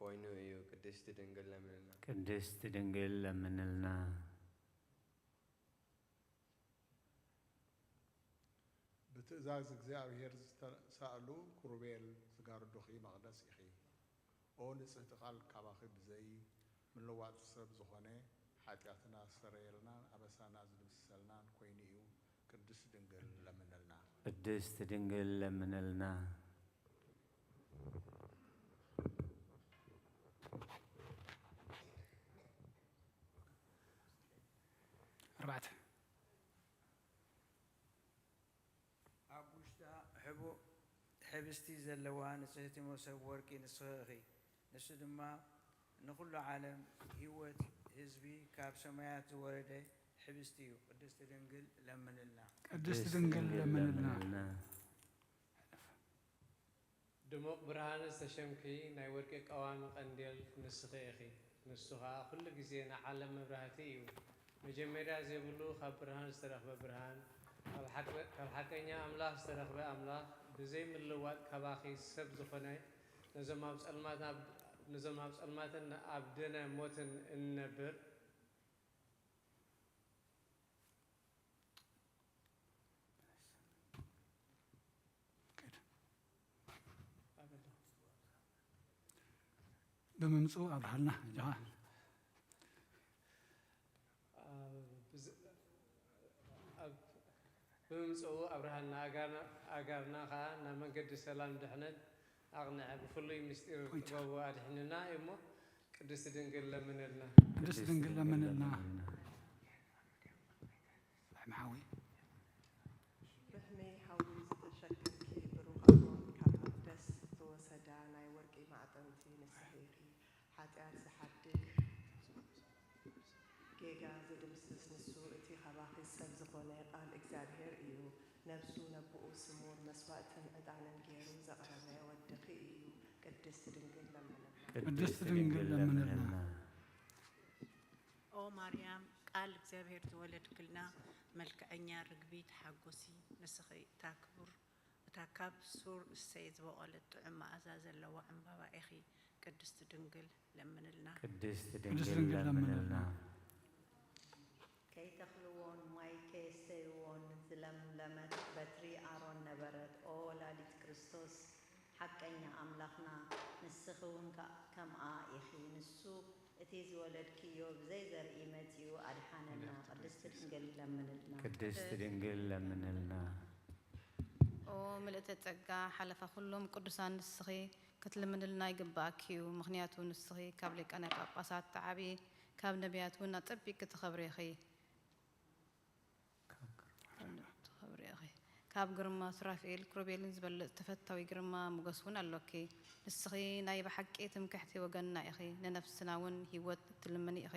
ኮይኑ እዩ። ቅድስቲ ድንግል ለምንልና። ቅድስቲ ድንግል ለምንልና። ብትእዛዝ እግዚኣብሔር ዝተሳእሉ ክሩቤል ዝጋርዱኺ መቕደስ ኢኺ። ኦ ንጽህቲ ቃል ካባኺ ብዘይ ምልዋጥ ሰብ ዝኾነ ሓጢኣትና ዝሰረየልናን ኣበሳና ዝድምስሰልናን ኮይኑ እዩ። ቅድስቲ ድንግል ለምንልና። ቅድስቲ ድንግል ለምንልና። ኣርባዕተ ኣብ ውሽጣ ሕቡእ ሕብስቲ ዘለዋ ንጽህቲ መሶብ ወርቂ ንስኺ ኢኺ። ንሱ ድማ ንኹሉ ዓለም ህይወት ህዝቢ ካብ ሰማያት ዝወረደ ሕብስቲ እዩ። ቅድስቲ ድንግል ለምንልና። ቅድስቲ ድንግል ለምንልና። ድሙቕ ብርሃን ዝተሸምኪ ናይ ወርቂ ቀዋሚ ቀንዴል ንስኺ ኢኺ። ንሱ ኸኣ ኩሉ ግዜ ንዓለም መብራህቲ እዩ። መጀመርያ ዘይብሉ ካብ ብርሃን ዝተረኽበ ብርሃን፣ ካብ ሓቀ- ካብ ሓቀኛ ኣምላኽ ዝተረኽበ ኣምላኽ፣ ብዘይ ምልዋጥ ካባኺ ሰብ ዝኾነ፣ ነዞም ኣብ ጸልማት ኣብ- ነዞም ኣብ ጸልማትን ኣብ ደነ ሞትን እንነብር፣ ብምምፅኡ ኣብርሃልና ጃኻ። ብምምፅኡ ኣብርሃልና፣ ኣጋርና ከኣ ናብ መንገዲ ሰላም ድሕነት ኣቕንዐ። ብፍሉይ ምስጢር ጥበቡ ኣድሕንና እሞ ቅድስቲ ድንግል ለምንልና። ቅድስቲ ድንግል ለምንልና። ርሕሚ ሓዊ። ርሕሚ ሓዊ ዝተሸከምኪ ብሩኽ ኣሮን ካብ መቕደስ ዝተወሰዳ ናይ ወርቂ ማዕጠንቲ ንስኺ ኢኺ። ሓጢኣት ዝሓድግ ጌጋ ዝድምስስ ንሱ እቲ ካባኺ ሰብ ዝኾነ ቃል እግዚኣብሔር እዩ። ነብሱ ነብኡ ስሙር መስዋእትን ዕጣንን ገይሩ ዘቕረበ ወድኺ እዩ። ቅድስቲ ድንግል ለምንልና። ቅድስቲ ድንግል ለምንልና። ኦ ማርያም ቃል እግዚኣብሔር ዝወለድክልና መልክዐኛ ርግቢ ተሓጎሲ ንስኺ እታ ክቡር እታ ካብ ሱር እሰይ ዝበቖለት ጥዑም መኣዛ ዘለዋ ዕምባባ ኢኺ ቅድስቲ ድንግል ለምንልና። ቅድስቲ ቅድስቲ ድንግል ድንግል ለምንልና። ለምንልና። ከይተኽልዎን ማይ ከየስተይዎን ዝለምለመት በትሪ ኣሮን ነበረት። ኦ ወላዲት ክርስቶስ ሓቀኛ ኣምላኽና ንስኺ እውን ከ- ከምኣ ኢኺ። ንሱ እቲ ዝወለድክዮ ብዘይ ዘርኢ መጺኡ ኣድሓነና። ቅድስቲ ድንግል ለምንልና። ቅድስቲ ድንግል ለምንልና። ኦ ምልእተ ጸጋ ሓለፋ ኩሎም ቅዱሳን ንስኺ ክትልምንልና ይግብኣኪ እዩ። ምኽንያቱ ንስኺ ካብ ሊቃነ ጳጳሳት ትዓብዪ ካብ ነቢያት እውን ኣጸቢቕኪ ትኸብሪ ኢኺ። ትኸብሪ ኢኺ። ካብ ግርማ ሱራፌል ክሩቤልን ዝበልጽ ተፈታዊ ግርማ ሞገስ እውን ኣሎኪ። ንስኺ ናይ ብሓቂ ትምክሕቲ ወገንና ኢኺ። ንነፍስና እውን ህይወት እትልምኒ ኢኺ።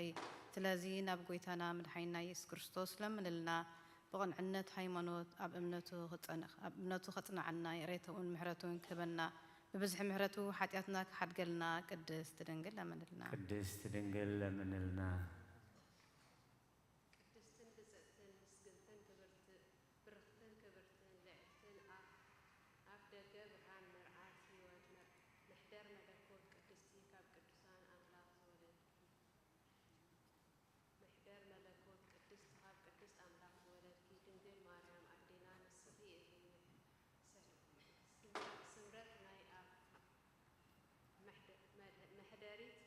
ስለዚ ናብ ጐይታና መድሓኒና የሱስ ክርስቶስ ለምንልና። ብቕንዕነት ሃይማኖት ኣብ እምነቱ ክጸንዕ ኣብ እምነቱ ከጽንዓና ይቕሬታኡን ምሕረቱን ክህበና ብብዝሒ ምሕረቱ ሓጢኣትና ክሓድገልና ቅድስት ድንግል ለምንልና። ቅድስት ድንግል ለምንልና። ቅድስትን ብፅዕትን ምስግንትን ክብርት ብርኽትን ክብርትን ልዕልትን ኣፍ ኣፍ ደገ ብርሃን መርዓት ህይወት መር- መሕደር መለኮት ቅድስቲ ካብ ቅዱሳን ኣምላኽ ዝወለድኪ መሕደር መለኮት ቅድስት ካብ ቅድስት ኣምላኽ ዝወለድኪ ድንግል ማርያም ኣዴና ንስኺ ኢኺ ስምረት ናይ ኣብ መሕደሪት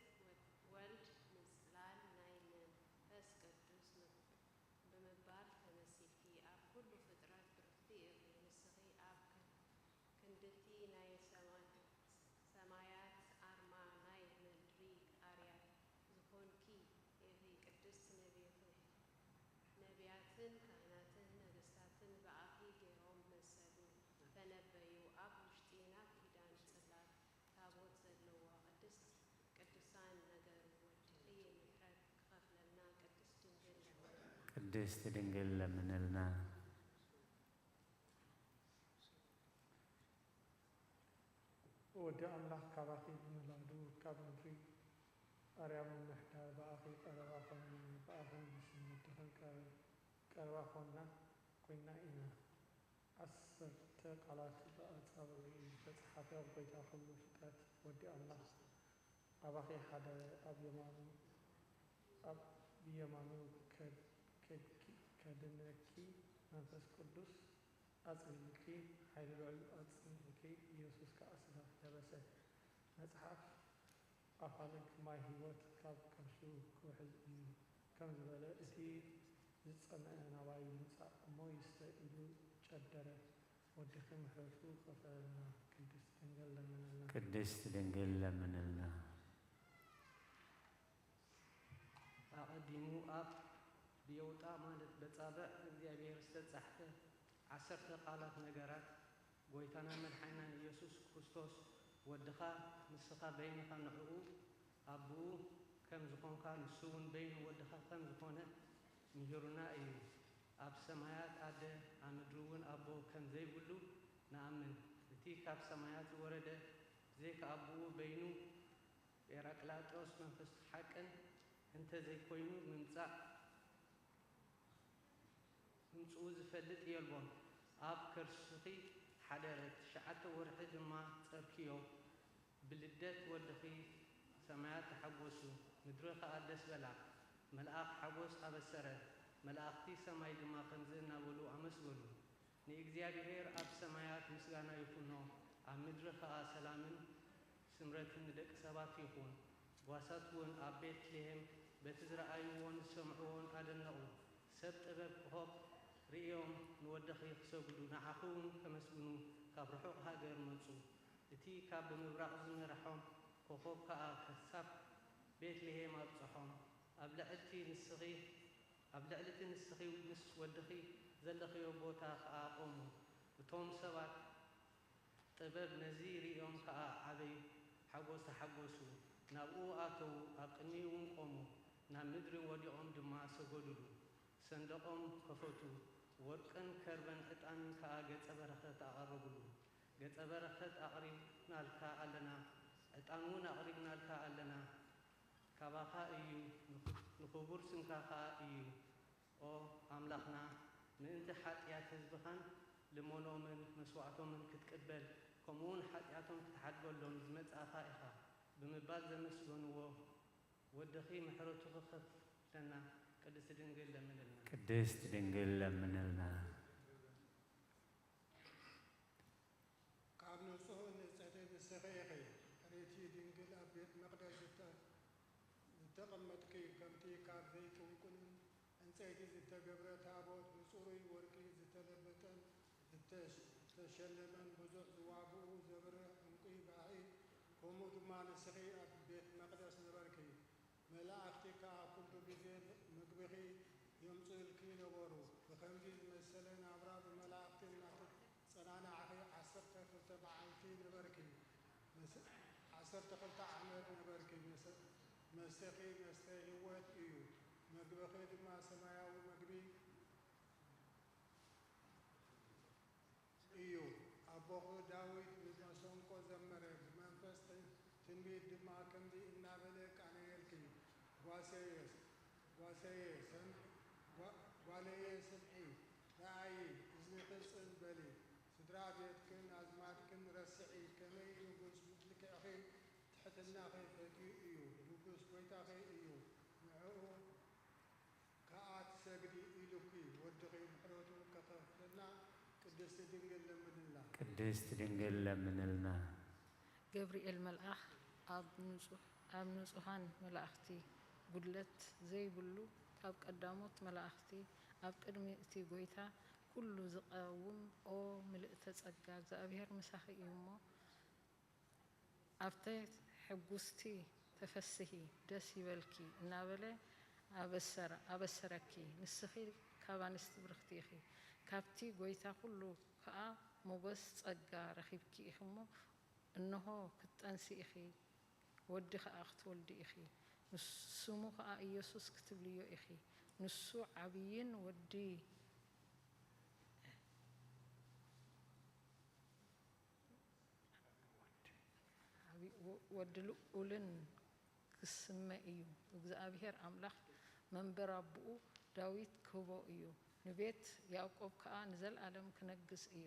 ወልድ ምጽላል ናይ መንፈስ ቅዱስ ብምባል ተመሲልኪ ኣብ ኩሉ ፍጥረት ብርኽቲ ኢኺ። ንስኺ ኣብ ክንድቲ ናይ ሰማያት ኣርማ ናይ ምድሪ ኣርያ ዝኾንኪ ኢኺ። ቅድስት ነቢያትን ካህናትን ነገስታትን ብኣኺ ገይሮም መሰሉ ተነበዩ። ኣብ ውሽጢ ናብ ኪዳን ጽላት ታቦት ዘለዋ ቅድስት ቅዱሳን ነገሩ ወድኺ ምሕረት ክኸፍለልና ቅድስት ድንግል ለምንልና። ቅድስት ድንግል ለምንልና። ወዲ ኣምላኽ ካባኺ ብምውላዱ ካብ ምድሪ ኣርያም ንምሕዳር ብኣኺ ቀረባ ኾንና፣ ብኣኽን ብስም ወድኽን ቀረ-፣ ቀረባ ኾንና ኮይና ኢና። ዓሰርተ ቃላት ብኣጻብዕ ዝተጻሕፈ ጎይታ ኩሉ ፍጥረት ወዲ ኣምላኽ ኣባኺ ሓደረ፣ ኣብ የማኑ፣ ኣብ ብየማኑ ከድ-፣ ከድኪ-፣ ከድነኪ መንፈስ ቅዱስ ኣጽሊልኪ፣ ሓይሊ ልዑል ኣጽኒዕኪ፣ ኢየሱስ ከኣ ስጋ ለበሰ። መጽሓፍ ኣፋልግ ማይ ህይወት ካብ ከርሱ ክውሕዝ እዩ ከም ዝበለ፣ እቲ ዝጸምአ ናባይ ይምጻእ እሞ ይስተ ኢሉ ጨደረ። ወድኺ ምሕረቱ ክፈለልና። ቅድስት ድንግል ለምንልና። ቅድስት ድንግል ለምንልና። ኣቐዲሙ ኣብ ብየውጣ ማለት በጻብዕ እግዚኣብሔር ዝተጻሕፈ ዓሰርተ ቃላት ነገራት ጎይታና መድሓኒናን ኢየሱስ ክርስቶስ ወድኻ ንስኻ በይንኻ ንዕኡ ኣቦኡ ከም ዝኾንካ ንሱ እውን በይኑ ወድኻ ከም ዝኾነ ምሂሩና እዩ። ኣብ ሰማያት ኣደ ኣብ ምድሪ እውን ኣቦ ከም ዘይብሉ ንኣምን። እቲ ካብ ሰማያት ዝወረደ ብዘይካ ኣቦኡ በይኑ ጴራቅላጦስ መንፈስ ሓቅን እንተ ዘይኮይኑ ምምጻእ ምምጽኡ ዝፈልጥ የልቦን። ኣብ ከርስኺ ሓደረ፣ ትሽዓተ ወርሒ ድማ ጸርክዮ። ብልደት ወድኺ ሰማያት ተሓጎሱ፣ ምድሪ ኸኣ ደስ በላ። መልኣኽ ሓጎስ ኣበሰረ፣ መላእኽቲ ሰማይ ድማ ከምዚ እናበሉ ኣመስገኑ። ንእግዚኣብሔር ኣብ ሰማያት ምስጋና ይኹኖ፣ ኣብ ምድሪ ኸኣ ሰላምን ስምረትን ንደቂ ሰባት ይኹን። ጓሳት እውን ኣብ ቤት ልሔም በቲ ዝረኣይዎን ዝሰምዕዎን ኣደነቑ። ሰብ ጥበብ ኮኾብ ርእዮም ንወድኺ ክሰግዱ ንዓኺ እውን ከመስግኑ ካብ ርሑቕ ሃገር መጹ። እቲ ካብ ብምብራቕ ዝመርሖም ኮኾብ ከኣ ክሳብ ቤት ልሔም ኣብጽሖም። ኣብ ልዕልቲ ንስኺ ኣብ ልዕሊ እቲ ንስኺ ምስ ወድኺ ዘለኽዮ ቦታ ኸኣ ቖሙ። እቶም ሰባት ጥበብ ነዚ ርእዮም ከኣ ዓቢ ሓጎስ ተሓጎሱ። ናብኡ ኣተዉ፣ ኣብ ቅድሚኡ እውን ቖሙ። ናብ ምድሪ ወዲቖም ድማ ሰገዱሉ። ሰንደቖም ከፈቱ፣ ወርቅን ከርበን ዕጣንን ከኣ ገጸ በረኸት ኣቐረቡሉ። ገጸ በረኸት ኣቕሪብናልካ ኣለና፣ ዕጣን እውን ኣቕሪብናልካ ኣለና። ካባኻ እዩ፣ ንኽ-፣ ንኽቡር ስምካ ኸኣ እዩ። ኦ ኣምላኽና፣ ምእንቲ ሓጢኣት ህዝብኻን ልመኖምን መስዋዕቶምን ክትቅበል፣ ከምኡውን ሓጢኣቶም ክትሓድገሎም ዝመጻእኻ ኢኻ ብምባል ዘመስገንዎ ወድኺ ምሕረቱ ክኸፍለና ቅድስቲ ድንግል ለምንልና። ቅድስት ድንግል ለምንልና። ካብ ንጹህ ንጽሕቲ ንስኺ ኢኺ፣ ሕርይቲ ድንግል ኣብ ቤት መቕደስ ዝተ-፣ ዝተቐመጥኪ፣ ከምቲ ካብ ዘይትውቅንን ዕንጸይቲ ዝተገብረ ታቦት፣ ብጽሩይ ወርቂ ዝተለበጠን ዝተሽ-፣ ዝተሸለመን ብዙሕ ዝዋግኡ ዘብርህ ዕንቁ ባሒ፣ ከምኡ ድማ ንስኺ ኣብ ቤት መቕደስ ነበርኪ። መላእኽቲ ከኣ ኩሉ ግዜ ምግብኺ የምጽኡልኪ ነበሩ። ብኸምዚ ዝመሰለ ናብራ ብመላእኽቲ እናተጸናናዕኺ ዓሰርተ ክልተ መዓልቲ ነበርኪ። መስ-፣ ዓሰርተ ክልተ ዓመት ነበርኪ። መስ-፣ መስተኺ መስተ ህይወት እዩ፣ ምግብኺ ድማ ሰማያዊ ምግቢ እዩ። ኣቦኺ ዳዊት ብመሰንቆ ዘመረ፣ ብመንፈስ ት-፣ ትንቢት ድማ ከምዚ እናበለ ቃነየልኪ፣ ጓሰየ፣ ጓሰየ፣ ሰም-፣ ጓ-፣ ጓለየ ስምዒ፣ ረኣዪ፣ እዝንኺ ጽን በሊ፣ ስድራ ቤትክን ኣዝማድክን ረስዒ፣ ከመይ ንጉስ ብልክዕኺ ትሕትናኺ ፈትዩ እዩ፣ ንጉስ ጐይታኺ እዩ፣ ንዕኡ ከኣ ትሰግዲ ኢሉኪ፣ ወድኺ ምሕረቱ ከኸፍለልና ቅድስቲ ድንግል ለምንልና። ቅድስት ድንግል ለምንልና። ገብርኤል መልኣኽ ኣብ ንጹህ-፣ ኣብ ንጹሃን መላእኽቲ ጉድለት ዘይብሉ፣ ካብ ቀዳሞት መላእኽቲ ኣብ ቅድሚ እቲ ጐይታ ኩሉ ዝቐውም፣ ኦ ምልእተ ጸጋ፣ እግዚኣብሔር ምሳኺ እዩ እሞ፣ ኣብቲ ሕጉስቲ ተፈስሂ፣ ደስ ይበልኪ እናበለ ኣበሰረ-፣ ኣበሰረኪ። ንስኺ ካብ ኣንስቲ ብርኽቲ ኢኺ፣ ካብቲ ጐይታ ኩሉ ከኣ ሞገስ ጸጋ ረኺብኪ ኢኺ እሞ፣ እንሆ ክትጠንሲ ኢኺ፣ ወዲ ኸኣ ክትወልዲ ኢኺ፣ ንስሙ ኸኣ ኢየሱስ ክትብልዮ ኢኺ። ንሱ ዓብይን ወዲ ዓብይ-፣ ወ-፣ ወዲ ልዑልን ክስመ እዩ። እግዚኣብሄር ኣምላኽ መንበር ኣቦኡ ዳዊት ክህቦ እዩ፣ ንቤት ያዕቆብ ከኣ ንዘለኣለም ክነግስ እዩ፣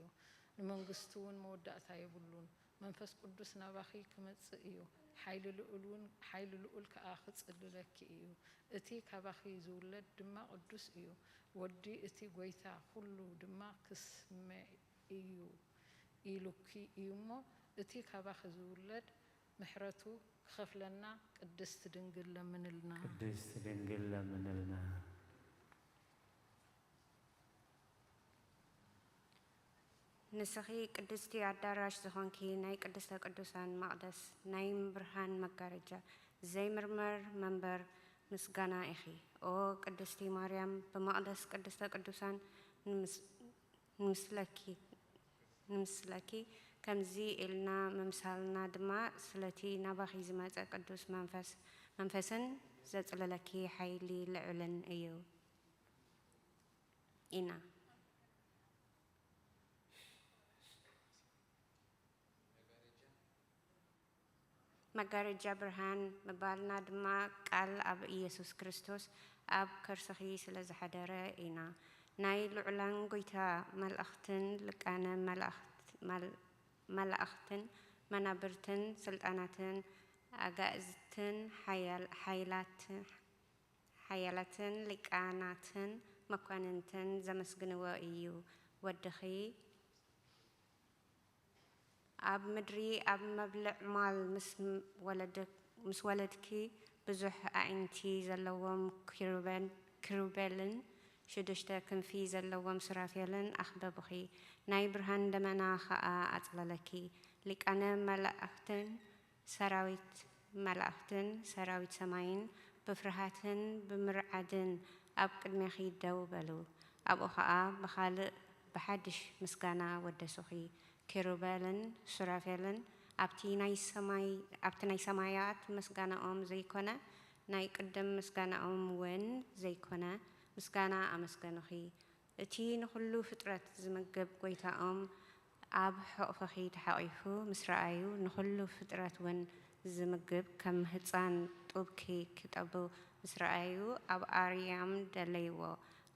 ንመንግስቱ እውን መወዳእታ የብሉን። መንፈስ ቅዱስ ናባኺ ክመጽእ እዩ፣ ሓይሊ ልዑል እውን፣ ሓይሊ ልዑል ከኣ ክጽልለኪ እዩ። እቲ ካባኺ ዝውለድ ድማ ቅዱስ እዩ፣ ወዲ እቲ ጐይታ ኹሉ ድማ ክስመ እዩ ኢሉኪ እዩ እሞ፣ እቲ ካባኺ ዝውለድ ምሕረቱ ክኸፍለና ቅድስት ድንግል ለምንልና። ቅድስት ድንግል ለምንልና። ንስኺ ቅድስቲ ኣዳራሽ ዝኾንኪ ናይ ቅድስተ ቅዱሳን መቕደስ ናይ ብርሃን መጋረጃ ዘይምርመር መንበር ምስጋና ኢኺ። ኦ ቅድስቲ ማርያም ብመቕደስ ቅድስተ ቅዱሳን ንምስ-፣ ንምስለኪ፣ ንምስለኪ ከምዚ ኢልና ምምሳልና ድማ ስለቲ ናባኺ ዝመጸ ቅዱስ መንፈስ፣ መንፈስን ዘጽልለኪ ሓይሊ ልዑልን እዩ ኢና። መጋረጃ ብርሃን ምባልና ድማ ቃል ኣብ ኢየሱስ ክርስቶስ ኣብ ከርስኺ ስለ ዝሓደረ ኢና። ናይ ልዑላን ጐይታ መላእኽትን ልቃነ መላእኽት-፣ መል-፣ መላእኽትን መናብርትን ስልጣናትን ኣጋእዝትን ሓያል-፣ ሓይላት-፣ ሓያላትን ሊቃናትን መኳንንትን ዘመስግንዎ እዩ። ወድኺ ኣብ ምድሪ ኣብ መብልዕ ማል ምስ ወለድ-፣ ምስ ወለድኪ፣ ብዙሕ ኣዒንቲ ዘለዎም ኪሩበን-፣ ኪሩቤልን ሽዱሽተ ክንፊ ዘለዎም ሱራፌልን ኣኽበቡኺ። ናይ ብርሃን ደመና ኸኣ ኣጽለለኪ። ሊቃነ መላእኽትን ሰራዊት መላእኽትን ሰራዊት ሰማይን ብፍርሃትን ብምርዓድን ኣብ ቅድሜኺ ደው በሉ። ኣብኡ ኸኣ ብኻልእ ብሓድሽ ምስጋና ወደሱኺ። ኪሩቤልን ሱራፌልን ኣብቲ ናይ ሰማይ-፣ ኣብቲ ናይ ሰማያት ምስጋናኦም ዘይኮነ፣ ናይ ቅድም ምስጋናኦም እውን ዘይኮነ ምስጋና ኣመስገኑኺ። እቲ ንኹሉ ፍጥረት ዝምግብ ጐይታኦም ኣብ ሕቑፍኺ ተሓቒፉ ምስ ረኣዩ፣ ንኹሉ ፍጥረት እውን ዝምግብ ከም ህጻን ጡብኪ ክጠቡ ምስ ረኣዩ፣ ኣብ ኣርያም ደለይዎ።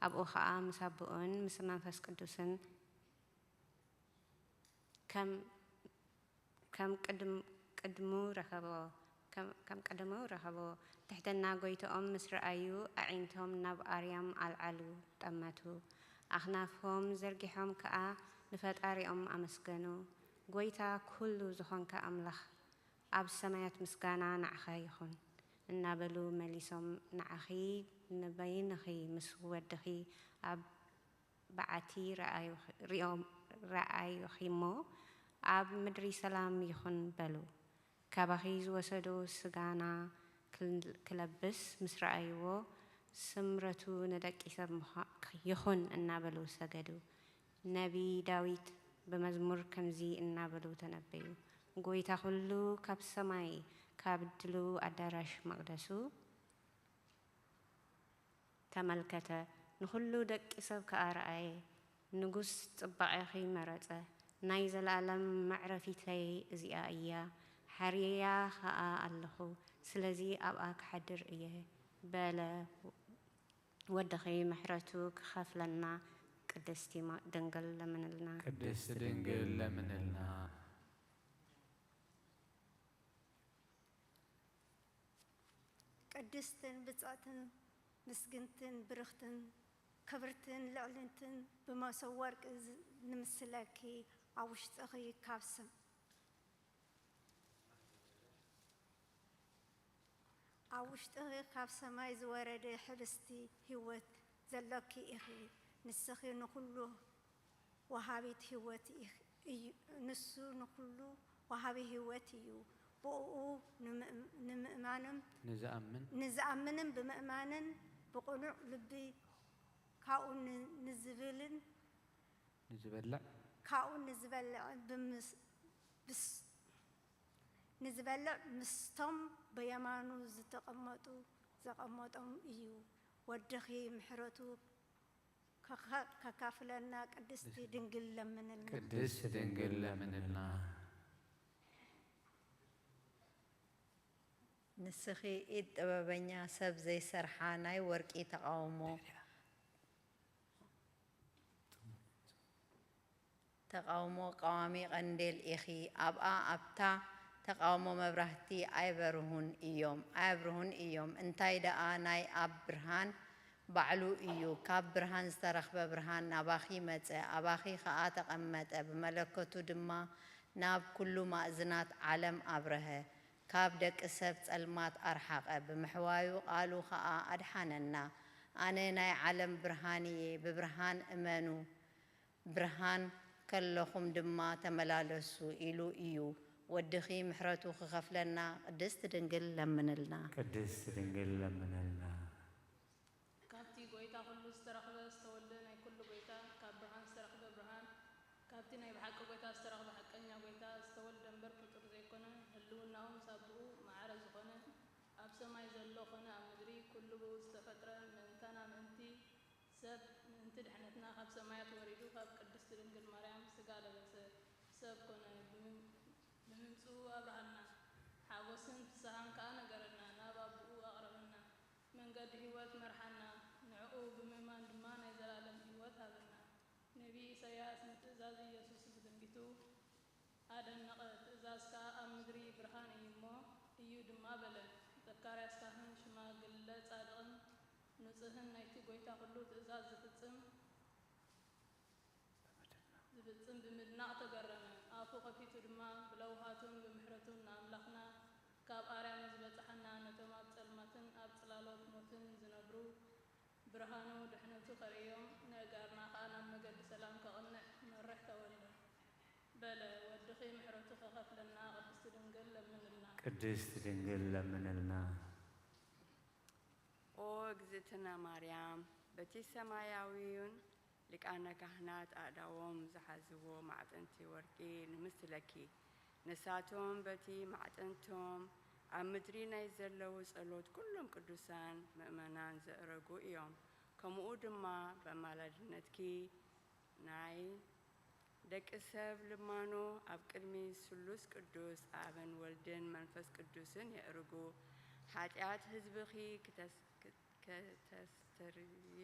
ኣብኡ ኸኣ ምስ ኣቦኡን ምስ መንፈስ ቅዱስን ከም፣ ከም ቅድም-፣ ቅድሙ ረኸቦ፣ ከም፣ ከም ቀደሙ ረኸቦ። ትሕትና ጐይትኦም ምስ ረኣዩ፣ ኣዒንቶም ናብ ኣርያም ኣልዓሉ፣ ጠመቱ። ኣኽናፎም ዘርጊሖም ከኣ ንፈጣሪኦም ኣመስገኑ። ጐይታ ኩሉ ዝኾንካ ኣምላኽ፣ ኣብ ሰማያት ምስጋና ንዓኻ ይኹን፣ እናበሉ መሊሶም፣ ንዓኺ ንበይንኺ ምስ ወድኺ ኣብ በዓቲ ረኣዩ-፣ ሪኦም-፣ ረኣዩኺ እሞ፣ ኣብ ምድሪ ሰላም ይኹን በሉ። ካባኺ ዝወሰዶ ስጋና ክል-፣ ክለብስ ምስ ረኣይዎ፣ ስምረቱ ንደቂ ሰብ ምዃ-፣ ይኹን እናበሉ ሰገዱ። ነቢይ ዳዊት ብመዝሙር ከምዚ እናበሉ ተነበዩ፣ ጐይታ ኹሉ ካብ ሰማይ፣ ካብ ድሉው ኣዳራሽ መቕደሱ፣ ተመልከተ፣ ንኹሉ ደቂ ሰብ ከኣ ረኣየ። ንጉስ ጽባቐኺ መረጸ። ናይ ዘለኣለም መዕረፊተይ እዚኣ እያ፣ ሓርየያ ኸኣ ኣለኹ፣ ስለዚ ኣብኣ ክሓድር እየ በለ። ወድኺ ምሕረቱ ክኸፍለና ቅድስቲ ማ-፣ ድንግል ለምንልና። ቅድስቲ ድንግል ለምንልና። ቅድስትን ብፅዕትን ምስግንትን ብርኽትን ክብርትን ልዕልንትን ብመሶብ ወርቂ ዝ-፣ ንምስለኪ ኣብ ውሽጥኺ ካብ ሰ-፣ ኣብ ውሽጥኺ ካብ ሰማይ ዝወረደ ሕብስቲ ህይወት ዘሎኪ ኢኺ። ንስኺ ንኹሉ ወሃቢት ህይወት ኢኽ-፣ እዩ፣ ንሱ ንኹሉ ወሃቢ ህይወት እዩ። ብእኡ ንምእም-፣ ንምእማንም ንዝኣምን። ንዝኣምንን ብምእማንን ብቕኑዕ ልቢ ካብኡ ን-፣ ንዝብልን ንዝበልዕ። ካብኡ ንዝበልዕን ብምስ-፣ ብስ-፣ ንዝበልዕ ምስቶም ብየማኑ ዝተቐመጡ ዘቐመጦም እዩ። ወድኺ ምሕረቱ ከካ-፣ ከካፍለና ቅድስቲ ድንግል ለምንልና። ቅድስት ድንግል ለምንልና። ንስኺ ኢድ ጥበበኛ ሰብ ዘይሰርሓ ናይ ወርቂ ተቓውሞ ተቓውሞ ቀዋሚ ቀንዴል ኢኺ። ኣብኣ ኣብታ ተቓውሞ መብራህቲ ኣይበርሁን እዮም፣ ኣየብርሁን እዮም። እንታይ ደኣ ናይ ኣብ ብርሃን ባዕሉ እዩ። ካብ ብርሃን ዝተረኽበ ብርሃን ናባኺ መጸ፣ ኣባኺ ኸኣ ተቐመጠ፣ ብመለከቱ ድማ ናብ ኩሉ ማእዝናት ዓለም ኣብረሀ። ካብ ደቂ ሰብ ጸልማት ኣርሓቐ፣ ብምሕዋዩ ቃሉ ኸኣ ኣድሓነና። ኣነ ናይ ዓለም ብርሃን እየ፣ ብብርሃን እመኑ፣ ብርሃን ከለኹም ድማ ተመላለሱ ኢሉ እዩ። ወድኺ ምሕረቱ ክኸፍለና ቅድስት ድንግል ለምንልና። ቅድስት ድንግል ለምንልና። ካብቲ ጐይታ ኹሉ ዝተረኽበ ዝተወልደ ናይ ኩሉ ጐይታ፣ ካብ ብርሃን ዝተረኽበ ብርሃን፣ ካብቲ ናይ ብሓቂ ጐይታ ዝተረኽበ ሓቀኛ ጐይታ፣ ዝተወልደ እምበር ፍጡር ዘይኮነ፣ ህልውናኡ ምስ ኣቦኡ ማዕረ ዝኾነ፣ ኣብ ሰማይ ዘሎ ኾነ ኣብ ምድሪ ኩሉ ብኡ ዝተፈጥረ፣ ምእንታና ምእንቲ ሰብ ምእንቲ ድሕነትና ካብ ሰማያት ወሪዱ ካብ ቅድስቲ ድንግል ማርያም ስጋ ለበሰ፣ ሰብ ኮነ፣ ብምም-፣ ብምምጽኡ ኣብርሃልና፣ ሓጎስን ፍስሃን ከኣ ነገረና፣ ናብ ኣቦኡ ኣቕረበና፣ መንገዲ ህይወት መርሓና፣ ንዕኡ ብምእማን ድማ ናይ ዘለኣለም ህይወት ሃበና። ነቢይ ኢሳይያስ ንትእዛዝ ኢየሱስ ብትንቢቱ ኣደነቐ፣ ትእዛዝካ ኣብ ምድሪ ብርሃን እዩ እሞ እዩ ድማ በለ። ዘካርያስ ካህን ሽማግለ ጻድቕን ንጹህን ናይቲ ጐይታ ኹሉ ትእዛዝ ዝፍጽም ዝፍጽም ብምድናቕ ተገረመ። ኣፉ ኸፊቱ ድማ ብለውሃቱን ብምሕረቱን ንኣምላኽና ካብ ኣርያም ንዝበጽሓና ነቶም ኣብ ጸልማትን ኣብ ጽላሎት ሞትን ዝነብሩ ብርሃኑ ድሕነቱ ከርእዮም፣ ነእጋርና ኸኣ ናብ መገዲ ሰላም ከቕንዕ ክመርሕ ተወልደ። በለ፣ ወድኺ ምሕረቱ ኸኸፍለና ቅድስቲ ድንግል ለምንልና። ቅድስት ድንግል ለምንልና። ኦ እግዝእትነ ማርያም፣ በቲ ሰማያዊውን ሊቃነ ካህናት ኣእዳዎም ዝሓዝዎ ማዕጠንቲ ወርቂ ንምስለኪ። ንሳቶም በቲ ማዕጠንቶም ኣብ ምድሪ ናይ ዘለዉ ጸሎት ኩሎም ቅዱሳን ምእመናን ዘእረጉ እዮም። ከምኡ ድማ በማላድነትኪ ናይ ደቂ ሰብ ልማኖ ኣብ ቅድሚ ስሉስ ቅዱስ ኣብን ወልድን መንፈስ ቅዱስን የእርጉ። ሓጢኣት ህዝብኺ ክተስ-፣ ክተስተርዩ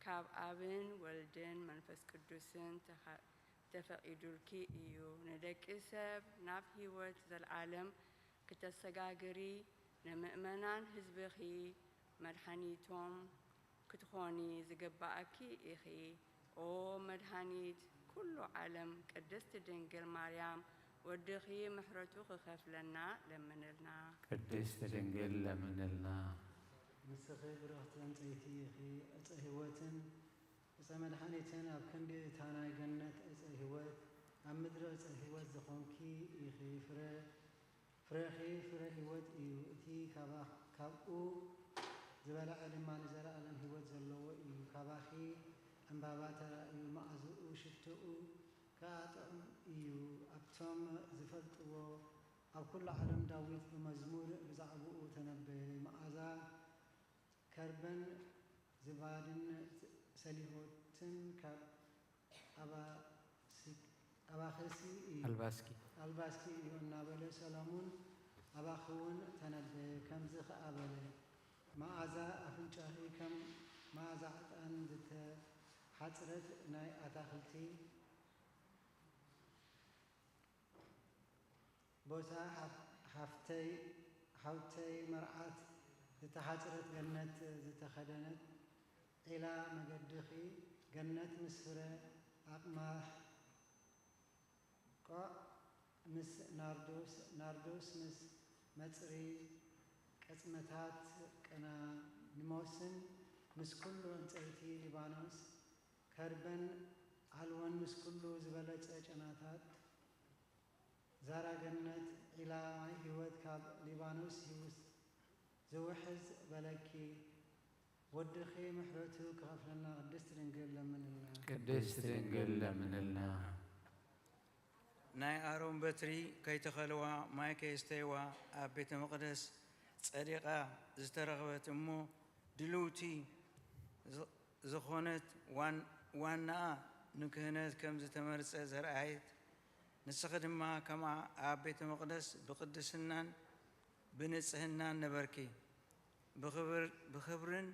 ካብ ኣብን ወልድን መንፈስ ቅዱስን ተኻ-፣ ተፈቒዱልኪ እዩ። ንደቂ ሰብ ናብ ህይወት ዘለዓለም ክተሰጋግሪ ንምእመናን ህዝብኺ መድሓኒቶም ክትኾኒ ዝግባኣኪ ኢኺ። ኦ መድሃኒት ኩሉ ዓለም ቅድስት ድንግል ማርያም ወድኺ ምሕረቱ ክኸፍለና ለምንልና። ቅድስት ድንግል ለምንልና። ንስኺ ብርኽቲ ዕንጸይቲ ኢኺ፣ ዕጸ ህይወትን ዕጸ መድሓኒትን ኣብ ክንዲ እታ ናይ ገነት ዕጸ ህይወት ኣብ ምድሪ ዕጸ ህይወት ዝኾንኪ ኢኺ። ፍረ ፍሬኺ ፍረ ህይወት እዩ። እቲ ካባ-፣ ካብኡ ዝበልዐ ድማ ንዘለኣለም ህይወት ዘለዎ እዩ። ካባኺ ዕምባባ ተራእዩ፣ መኣዝኡ ሽትኡ ከኣ ጥዑም እዩ። ኣብቶም ዝፈልጥዎ ኣብ ኩሉ ዓለም ዳዊት ብመዝሙር ብዛዕባኡ ተነበየ። መኣዛ ከርበን ዝባድን ሰሊሆትን ካብ ኣባሲ-፣ ኣባኽሲ እዩ፣ ኣልባስኪ። ኣልባስኪ እዩ እናበለ ሰሎሙን ኣባኺ እውን ተነበየ። ከምዚ ኸኣ በለ፣ መኣዛ ኣፍንጫኺ ከም መኣዛ ዕጣን ዝተሓጽረት ናይ ኣታኽልቲ ቦታ፣ ሓፍ-፣ ሓፍተይ፣ ሓውተይ መርዓት ዝተሓጽረት ገነት ዝተኸደነት ዒላ መገድኺ ገነት ምስ ፍረ ኣቕማሕ ቆዕ ምስ ናርዶስ፣ ናርዶስ ምስ መጽሪ ቀጽመታት ቀናኒሞስን ምስ ኩሉ ዕንጸይቲ ሊባኖስ ከርበን ዓልዎን ምስ ኩሉ ዝበለጸ ጨናታት ዛራ ገነት ዒላ ማይ ህይወት ካብ ሊባኖስ ይውስ-፣ ዝውሕዝ በለኪ። ወድኺ ምሕረቱ ክኸፍለና ቅድስት ድንግል ለምንልና። ቅድስት ድንግል ለምንልና። ናይ ኣሮን በትሪ ከይተኸልዋ ማይ ከየስተይዋ ኣብ ቤተ መቕደስ ጸዲቓ ዝተረኽበት እሞ ድልውቲ ዝ-፣ ዝኾነት ዋን-፣ ዋናኣ ንክህነት ከም ዝተመርጸ ዘርኣየት፣ ንስኺ ድማ ከምኣ ኣብ ቤተ መቕደስ ብቕድስናን ብንጽህናን ነበርኪ። ብኽብር-፣ ብኽብርን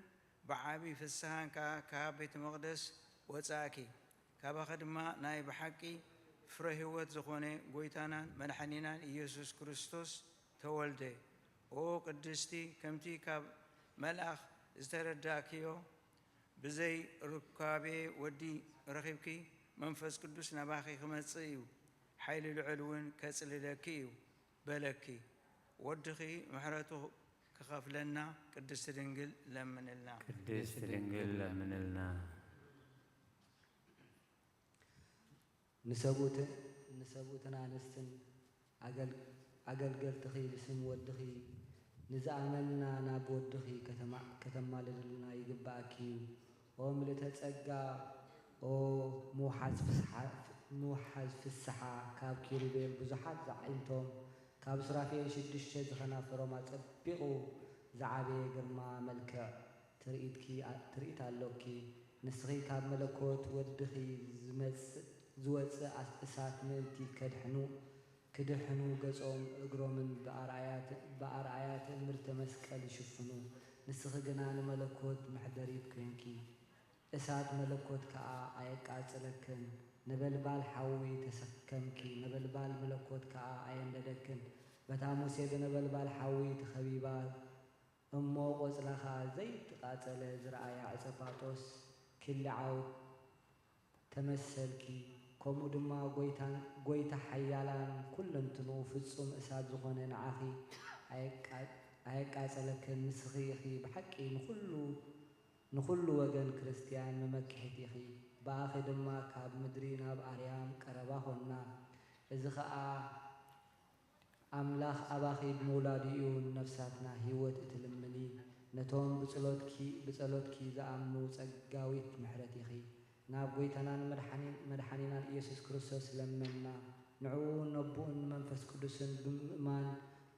ብዓቢ ፍስሃን ከኣ ካብ ቤተ መቕደስ ወጻእኪ። ካባኺ ድማ ናይ ብሓቂ ፍረ ህይወት ዝኾነ ጐይታናን መድሓኒናን ኢየሱስ ክርስቶስ ተወልደ። ኦ ቅድስቲ፣ ከምቲ ካብ መልኣኽ ዝተረዳእክዮ፣ ብዘይ ርካቤ ወዲ ረኺብኪ፣ መንፈስ ቅዱስ ናባኺ ክመጽእ እዩ፣ ሓይሊ ልዑል እውን ከጽልለኪ እዩ በለኪ። ወድኺ ምሕረቱ ክኸፍለና ቅድስቲ ድንግል ለምንልና። ቅድስቲ ድንግል ለምንልና። ንሰብኡትን፣ ንሰብኡትን ኣንስትን ኣገል-፣ ኣገልገልትኺ ብስም ወድኺ ንዝኣመንና ናብ ወድኺ ከተማ-፣ ከተማልድልና ይግብኣኪ እዩ። ኦ ምልእተ ጸጋ፣ ኦ ምውሓዝ ፍስሓ-፣ ምውሓዝ ፍስሓ፣ ካብ ኪሩቤል ብዙሓት ዘዓይንቶም፣ ካብ ሱራፌል ሽዱሽተ ዝኸናፈሮም ኣጸቢቑ ዝዓበየ ግርማ መልክዕ ትርኢትኪ-፣ ትርኢት ኣሎኪ። ንስኺ ካብ መለኮት ወድኺ ዝመጽእ፣ ዝወጽእ ኣስ-፣ እሳት ምእንቲ ከድሕኑ፣ ክድሕኑ ገጾም እግሮምን ብኣርኣያ ት-፣ ብኣርኣያ ትእምርተ መስቀል ይሽፍኑ። ንስኺ ግና ንመለኮት መሕደሪት ኮንኪ። እሳት መለኮት ከኣ ኣየቃጸለክን፣ ነበልባል ሓዊ ተሰከምኪ፣ ነበልባል መለኮት ከኣ ኣየንደደክን። በታ ሙሴ ብነበልባል ሓዊ ተኸቢባ እሞ ቆጽላ ኸኣ ዘይተቓጸለ ዝረኣያ ዕጸ ጳጦስ ክሊ ዓወት ተመሰልኪ። ከምኡ ድማ ጐይታን፣ ጐይታ ሓያላን ኩለንትንኡ ፍጹም እሳት ዝኾነ ንዓኺ ኣየቃ-፣ ኣየቃጸለክን። ንስኺ ኢኺ ብሓቂ ንኹሉ፣ ንኹሉ ወገን ክርስትያን መመክሒት ኢኺ። ብኣኺ ድማ ካብ ምድሪ ናብ ኣርያም ቀረባ ኾንና። እዚ ኸኣ ኣምላኽ ኣባኺ ብምውላዱ እዩ ንነፍሳትና ህይወት እትልምኒ። ነቶም ብጸሎትኪ፣ ብጸሎትኪ ዝኣምኑ ጸጋዊት ምሕረት ኢኺ። ናብ ጐይታናን መድሓኒ-፣ መድሓኒናን ኢየሱስ ክርስቶስ ለመንና። ንዕኡ ነቦኡን ንመንፈስ ቅዱስን ብምእማን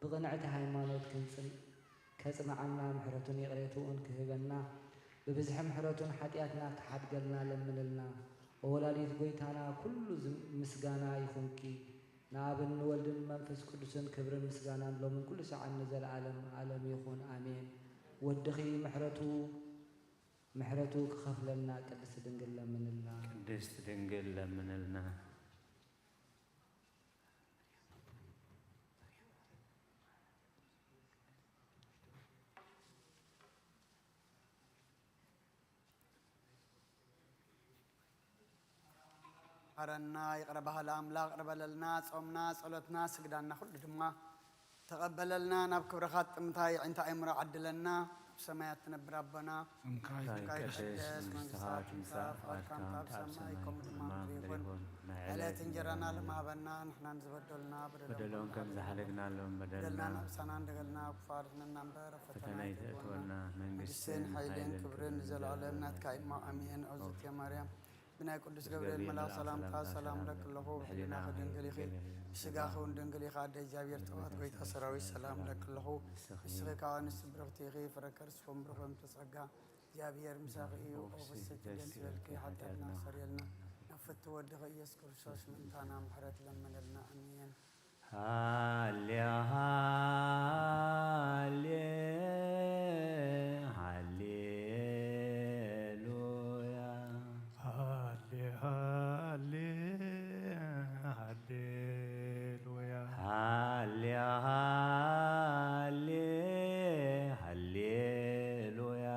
ብቕንዕቲ ሃይማኖት ክንጽን-፣ ከጽንዓና ምሕረቱን ይቕሬትኡን ክህበና ብብዝሒ ምሕረቱን ሓጢኣትና ክሓድገልና ለምንልና። ኦ ወላዲት ጐይታና ኩሉ ዝም-፣ ምስጋና ይኹንኪ። ንኣብን ንወልድን መንፈስ ቅዱስን ክብርን ምስጋናን ሎምን ኩሉ ሰዓን ንዘለኣለም ዓለም ይኹን፣ ኣሜን። ወድኺ ምሕረቱ፣ ምሕረቱ ክኸፍለልና ቅድስቲ ድንግል ለምንልና። ቅድስት ድንግል ለምንልና። መሓረና፣ ይቕረ በሃሊ ኣምላኽ ይቕረ በለልና። ጾምና፣ ጸሎትና፣ ስግዳንና ኩሉ ድማ ተቐበለልና። ናብ ክብርኻ ጥምታ የዒንታ ኣእምሮ ዓድለና። ኣብ ሰማያት ትነብር ኣቦና፣ ስምካ ይትቀደስ፣ መንግስትኻ ትምጻእ፣ ፍቓድካ ከምታ ኣብ ሰማይ ከምኡ ድማ ኣብ ምድሪ ይኹን። ናይ ዕለት እንጀራና ሎም ሃበና፣ ንሕና ንዝበደሉና በደሎም ከም ዝሓለግናሎም በደልና፣ በደልና ንክሳና እንደገልና፣ ክፉ ኣድሕነና እምበር፣ ኣብ ፈተና ኣይተእትወና፣ መንግስትን ሓይልን ክብርን ንዘለኣለም ናትካ እዩ እሞ፣ ኣሜን። እግዝእትየ ማርያም፣ ብናይ ቅዱስ ገብርኤል መልኣኽ ሰላምታ ሰላም እብለኪ ኣለኹ፣ ብሕሊናኺ ድንግል ኢኺ፣ ብስጋኺ እውን ድንግል ኢኺ። ኣደ እግዚኣብሔር፣ ጽባሕ ጐይታ ሰራዊት፣ ሰላም እብለኪ ኣለኹ። ንስኺ ካብ ኣንስቲ ብርኽቲ ኢኺ፣ ፍረ ከርስኺ እውን ብሩኽ እዩ። ጸጋ እግዚኣብሔር ምሳኺ እዩ። ኦ ፍስሕቲ ደስ ይበልኪ፣ ሓጢኣትና ኣስተሰርየልና፣ ናብ ፍትው ወድኺ ኢየሱስ ክርስቶስ ምእንታና ምሕረት ለምነልና። ኣሜን። ሃሌ ሃሌ ሃሌሉያ። ሃሌ ሃሌ ሃሌሉያ። ሃሌ ሃሌ ሃሌሉያ።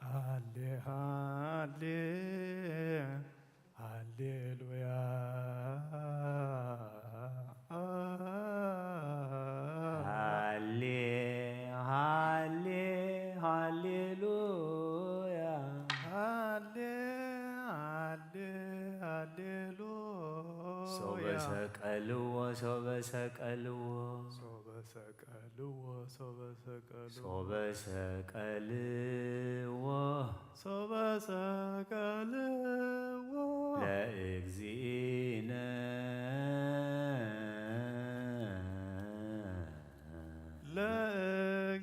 ሃሌ ሃሌ ሃሌሉያ። ሃሌ ሃሌ ሃሌሉያ። ሃሌ ሃሌ ሃሌሉያ። ሶበ ሰቀልዎ፣ ሶበ ሰቀልዎ። ሶበ ሰቀልዎ፣ ሶበ ሰቀልዎ። ሶበ ሰቀልዎ። ሶበ ሰቀልዎ። ለእግዚእነ። ለእግዚእነ።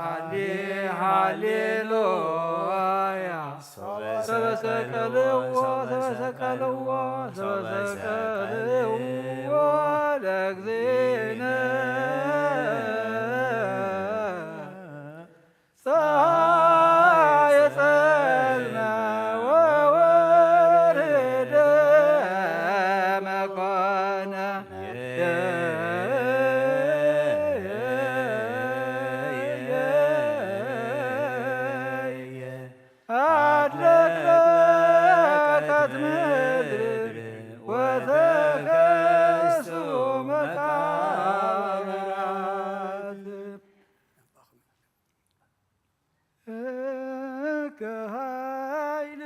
ሃሌ ሃሌሉያ። ሰበሰቀልዎ ሰበሰቀልዎ ሰበሰቀልዎ ለእግዚእነ ፀሐየ ጸልመ ወወርህ ደመ ኮነ። አድለቅለቀት ምድር ወተከስቱ መቃብራት። ከኃይል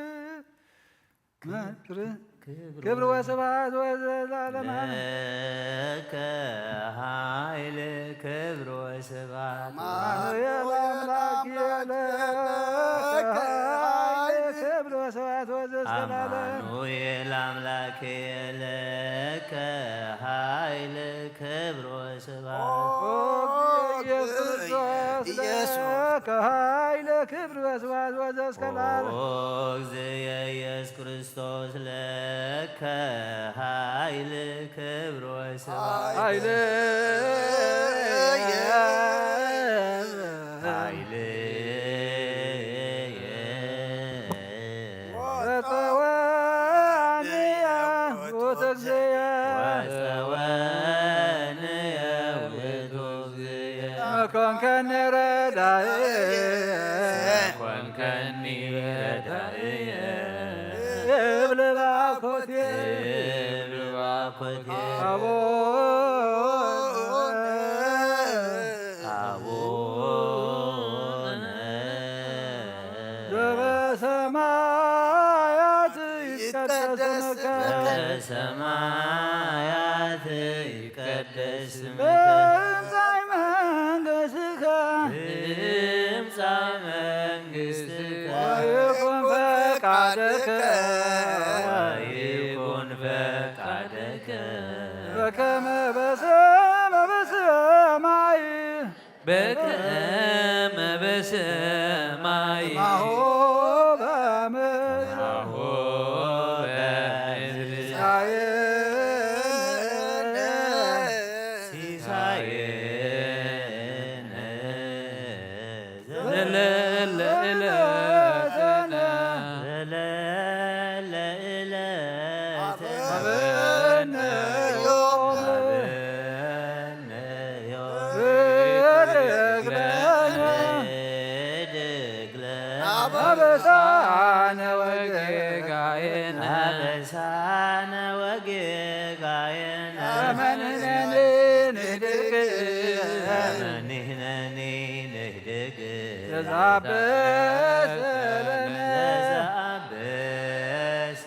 ክብር ወስብሐት ወዘላለማ። ለከ ኃይል ክብር ወስብሐት። አማኑኤል አምላክ ለከ ኃይል ክብር ወስብሐት ወዘዘላለም። አማኑኤል አምላክ ለከ ኃይል ክብር ወስብሐት። ኦ ኢየሱስ ኢየሱስ። ለከ ኃይል ክብር ወስብሐት ወዘእስከ ለዓለም። ኦ እግዝየ ኢየሱስ ክርስቶስ ለከ ኃይል ክብር ወስብሐት። ኃይል ኃይል ወጸወንየ ውእቱ እግዚእየ። ወጸወንየ ውእቱ እግዚእየ። ኮንከኒ ረዳእየ። ኮንከኒ ረዳእየ። እብል ባኮቴ። እብል ባኮቴ። አቡነ። አቡነ ዘበሰማያት ይትቀደስ ስምከ። ዘበሰማያት ይትቀደስ ስምከ። ትምጻእ መንግሥትከ። ትምጻእ መንግሥትከ። ወይኩን ፈቃድከ። ወይኩን ፈቃድከ። በከመ በሰማይ በሰማይ በከመ በሰማይ ከማሁ በምድር። ከማሁ በምድር። ሲሳየነ ሲሳየነ ዘለለ ዕለትነ። ዘለለ ዕለትነ። ሀበነ ዮም። ሀበነ ዮም። ህድግ ለነ። ህድግ ለነ። አበሳነ ወጌጋየነ። አበሳነ ወጌጋየነ። አመንነኒ ንህድግ። አመንነኒ ንህድግ። ዘዛበሰ ለነ። ዘዛበሰ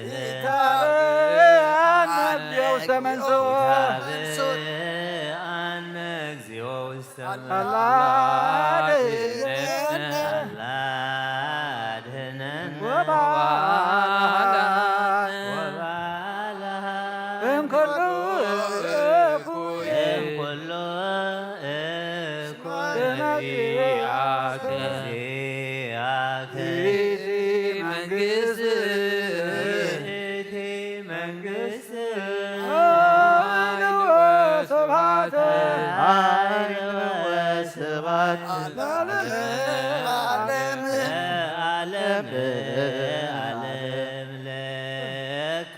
ለነ። ይታበአነ እግዚኦ ውስተ መንሱት። ይታበአነ እግዚኦ ውስተ መንሱት። አላድህነነ። አላድህነነ። ወባልሃ። ወባልሃ። እምኩሉ እኩይ። እምኩሉ እኩይ። በመንጽአከ። በመንጽአከ። ይእቲ መንግስት። ይእቲ መንግስት። ኃይል ወስብሐት። ኃይል ወስብሐት። ለዓለመ ዓለም። ለዓለመ ዓለም። ለዓለመ ዓለም። ለከ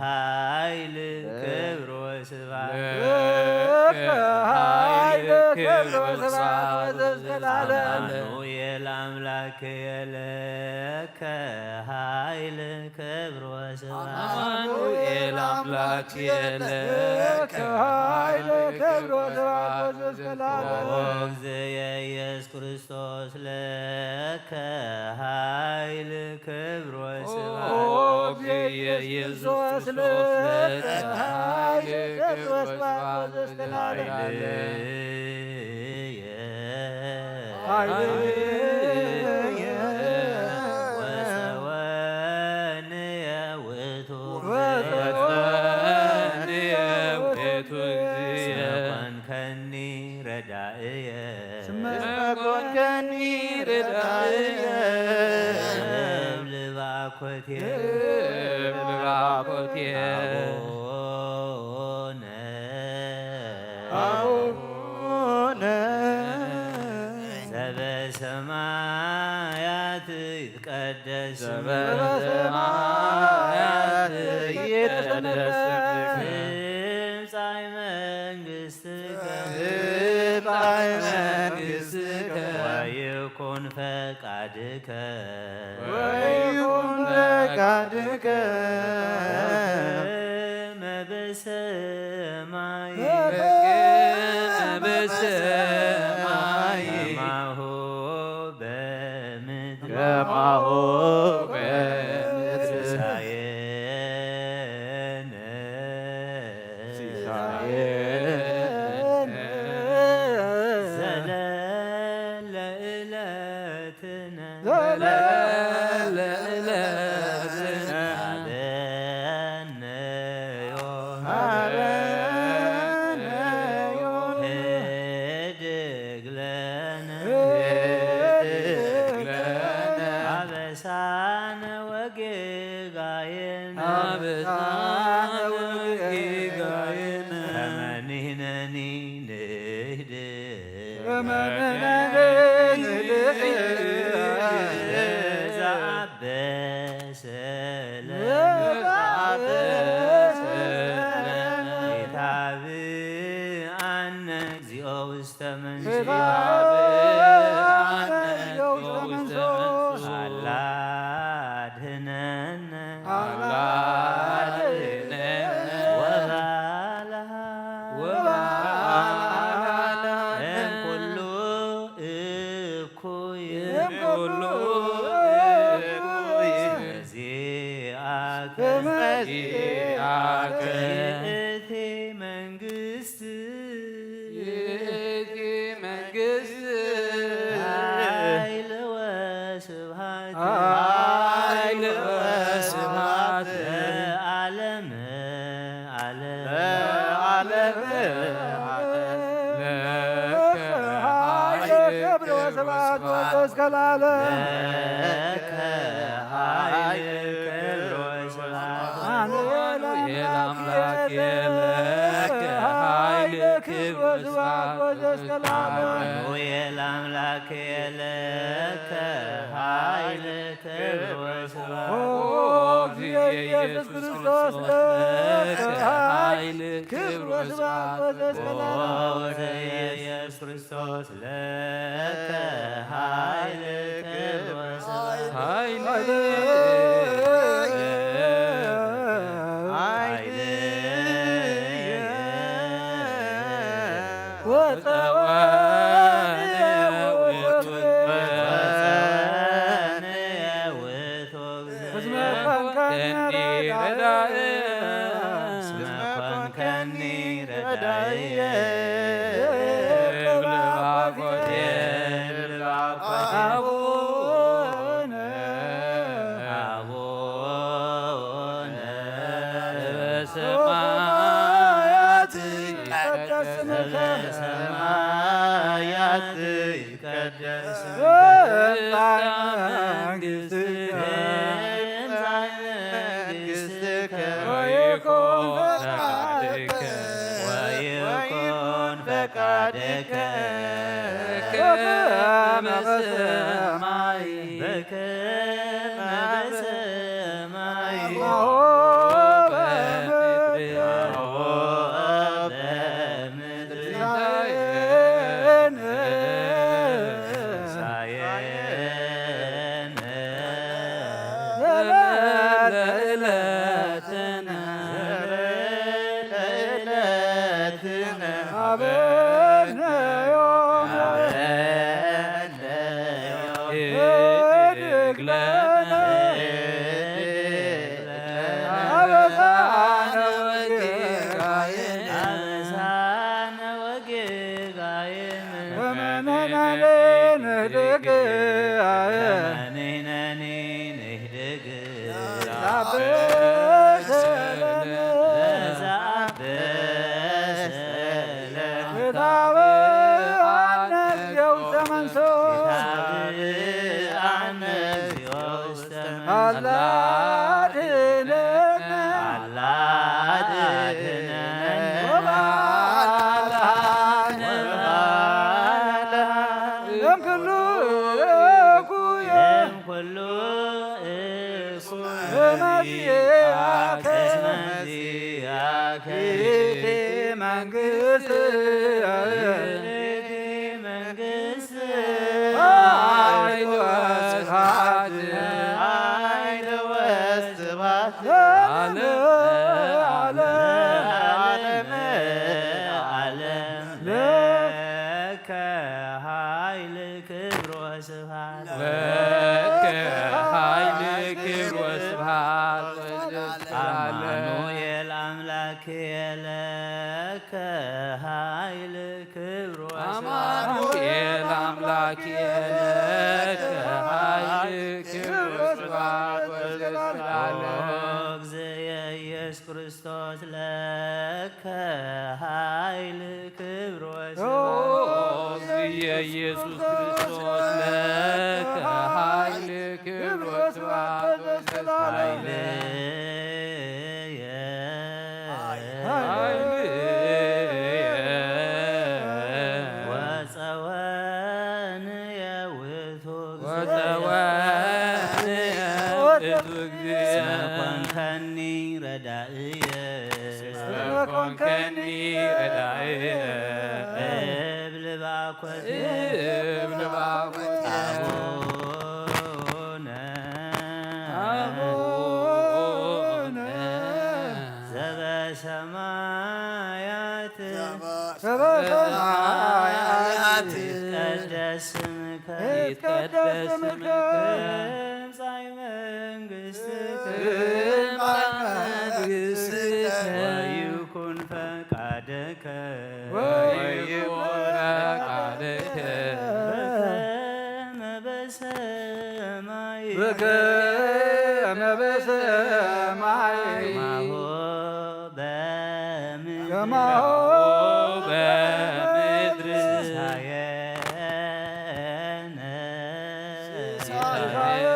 ኃይል ክብር ወስብሐት። ለከ ኃይል ክብር ወስብሐት ወዘእስከ ለዓለም። አማኑኤል አምላክ ለከ ኃይል ክብር ወስብሐት። አማኑኤል አምላክ ለከ ኃይል ክብር ወስብሐት ወዘእስከ ለዓለም። ኦ እግዝእየ ኢየሱስ ክርስቶስ ለከ ኃይል ክብር ወስብሐት። ኦ እግዝእየ ኢየሱስ ክርስቶስ ለከ ኃይል ዘስተላለ ኃይልየ ኃይልየ ወፀወንየ ውእቱ ወፀወንየ ውእቱ እግዚእ። እስመ ኮንከኒ ረዳእየ። እስመ ኮንከኒ ረዳእየ። እብል ባኮቴ። እብል ባኮቴ። አቡነ። አቡነ። ዘበሰማያት ይትቀደስ ስምከ። ዘበሰማያት ይትቀደስ ስምከ። ትምጻእ መንግሥትከ። ትምጻእ መንግሥትከ። ወይኩን ፈቃድከ። ወይኩን ፈቃድከ። በከመ በሰማይ። በከመ በሰማይ። ከማሁ በምድር። ከማሁ በምድር። ሲሳየነ። ሲሳየነ። ዘለለ ዕለትነ። ዘለለ ዕለትነ። ሀበነ ዮም። ሀበነ ዮም። ህድግ ለነ። ህድግ ለነ። አበሳነ ወጌጋየነ። አበሳነ ወጌጋየነ። ከመ ንሕነኒ ንህድግ። ከመ ንሕነኒ ንህድግ። ዘአበሰ ለነ። ዘአበሰ ለነ። ኢታብአነ እግዚኦ ውስተ መንሱት። ኢታብአነ እግዚኦ ውስተ መንሱት። አላ አድህነነ። አላ አድህነነ። ወባልሐነ። ወባልሐነ። እምኩሉ እኩይ። እምኩሉ እኩይ። ዚአከ። ዚአከ። ይእቲ መንግስት። ይእቲ መንግስት። ኃይል ወስብሐት። ኃይል ወስብሐት። ለዓለመ ዓለም። ለዓለመ ዓለም። ለከ ኃይል ክብር ወስብሐት ወዘእስከ ለዓለም። ለከ ኃይል ክብር ወስብሐት። አማኑኤል አምላክ ለከ ኃይል ክብር ወስብሐት ወዘእስከ ለዓለም። አማኑኤል አምላክ ለከ ኃይል ክብር ወስብሐት። ኦ እግዚእ ኢየሱስ ክርስቶስ ለከ ኃይል ክብር ወስብሐት ወዘእስከ ለዓለም። ኦ እግዚእ ኢየሱስ ክርስቶስ ለከ ኃይል ክብር ወስብሐት። ኃይል ኃይል ወጸወነ ውእቱ። ወጸወነ ውእቱ። እስመ ኮንከኒ ረዳእ። እስመ ኮንከኒ ረዳእየ። እብል ባኮቴ። እብል ባኮቴ። አቡነ። አቡነ። ዘበሰማያት ይትቀደስ ስምከ። ዘበሰማያት ይትቀደስ ስምከ። ትምጻእ መንግሥትከ። ትምጻእ መንግሥትከ። ወይኩን ፈቃድከ። ወይኩን ፈቃድከ። በከመ በሰማይ። በከመ በሰማይ። ከማሁ በምድር። ከማሁ በምድር። ሲሳየነ። ሲሳየነ። ዘለለ ዕለትነ። ዘለለ ዕለትነ። ሀበነ ዮም። ሀበነ ዮም። ህድግ ለነ። ህድግ ለነ። አበሳነ ወጌጋየነ። አበሳ ንህድግ ከመ ንሕነኒ ንህድግ ለዘአበሰ ለነ። ፍትሐነ እግዚኦ ውስተ መንሱት። ፍትሐነ እግዚኦ ውስተ መንሱት። አላ አድኅነነ። አላ አድኅነነ። ወባልሐነ። ወባልሐነ። እምኩሉ እኩየ። እምኩሉ እኩየ። እስመ ዚአከ። እስመ ዚአከ። ይእቲ መንግስት። ይእቲ መንግስት። ኃይል ወስብሐት። ኃይል ወስብሐት። ለዓለመ ዓለም። ለዓለመ ዓለም። ለከ ኃይል ክብር ወስብሐት። ለከ ኃይል ክብር ወስብሐት ወዘለዓለም። አማኑኤል አምላክ ለከ ኃይል ክብር ወስብሐት። አማኑኤል አምላክ ለከ ኃይል ክብር ወስብሐት ወዘለዓለም። ኦ እግዝየ ኢየሱስ ክርስቶስ ለከ ኃይል ክብር ወስብሐት። ኦ እግዝየ ኢየሱስ ክርስቶስ ለከ ኃይል ክብር ወስብሐት ወዘለዓለም። ኃይልየ ኃይልየ ወጸወንየ ውእቱ ወጸወንየ ውእቱ እግዚእ። እስመ ኮንከኒ ረዳእየ። እስመ ኮንከኒ ረዳእየ። እብል ባኮት። እብል ባኮት። አቡነ። አቡነ። ዘበሰማያት። ዘበሰማያት። ይትቀደስ ስምከ። ይትቀደስ ስምከ። ትምጻእ መንግስትከ። ትምጻእ መንግስትከ። ወይኩን ፈቃድከ። ወይኩን ፈቃድከ። በከመ በሰማይ። በከመ በሰማይ። ከማሁ በምድር። ከማሁ በምድር። ሲሳየነ። ሲሳየነ።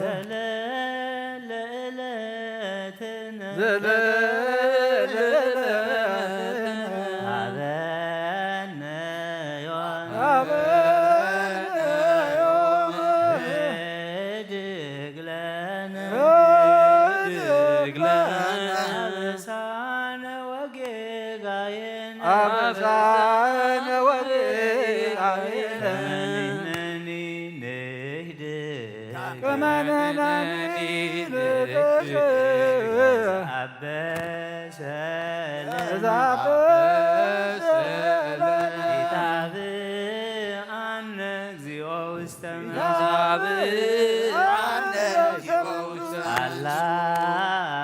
ዘለለ ዕለትነ። ዘለለ ዕለትነ። ሀበነ ዮም። ሀበነ ዮም። ህድግ ለነ። ህድግ ለነ። አበሳነ ወጌጋየነ። አበሳነ ወጌጋየነ። ከመ ንሕነኒ ንህድግ። ከመ ንሕነኒ ንህድግ። አበሰ ለነ። አበሰ ለነ። ኢታብአነ እግዚኦ ውስተ መንሱት። ኢታብአነ እግዚኦ ውስተ መንሱት። አላ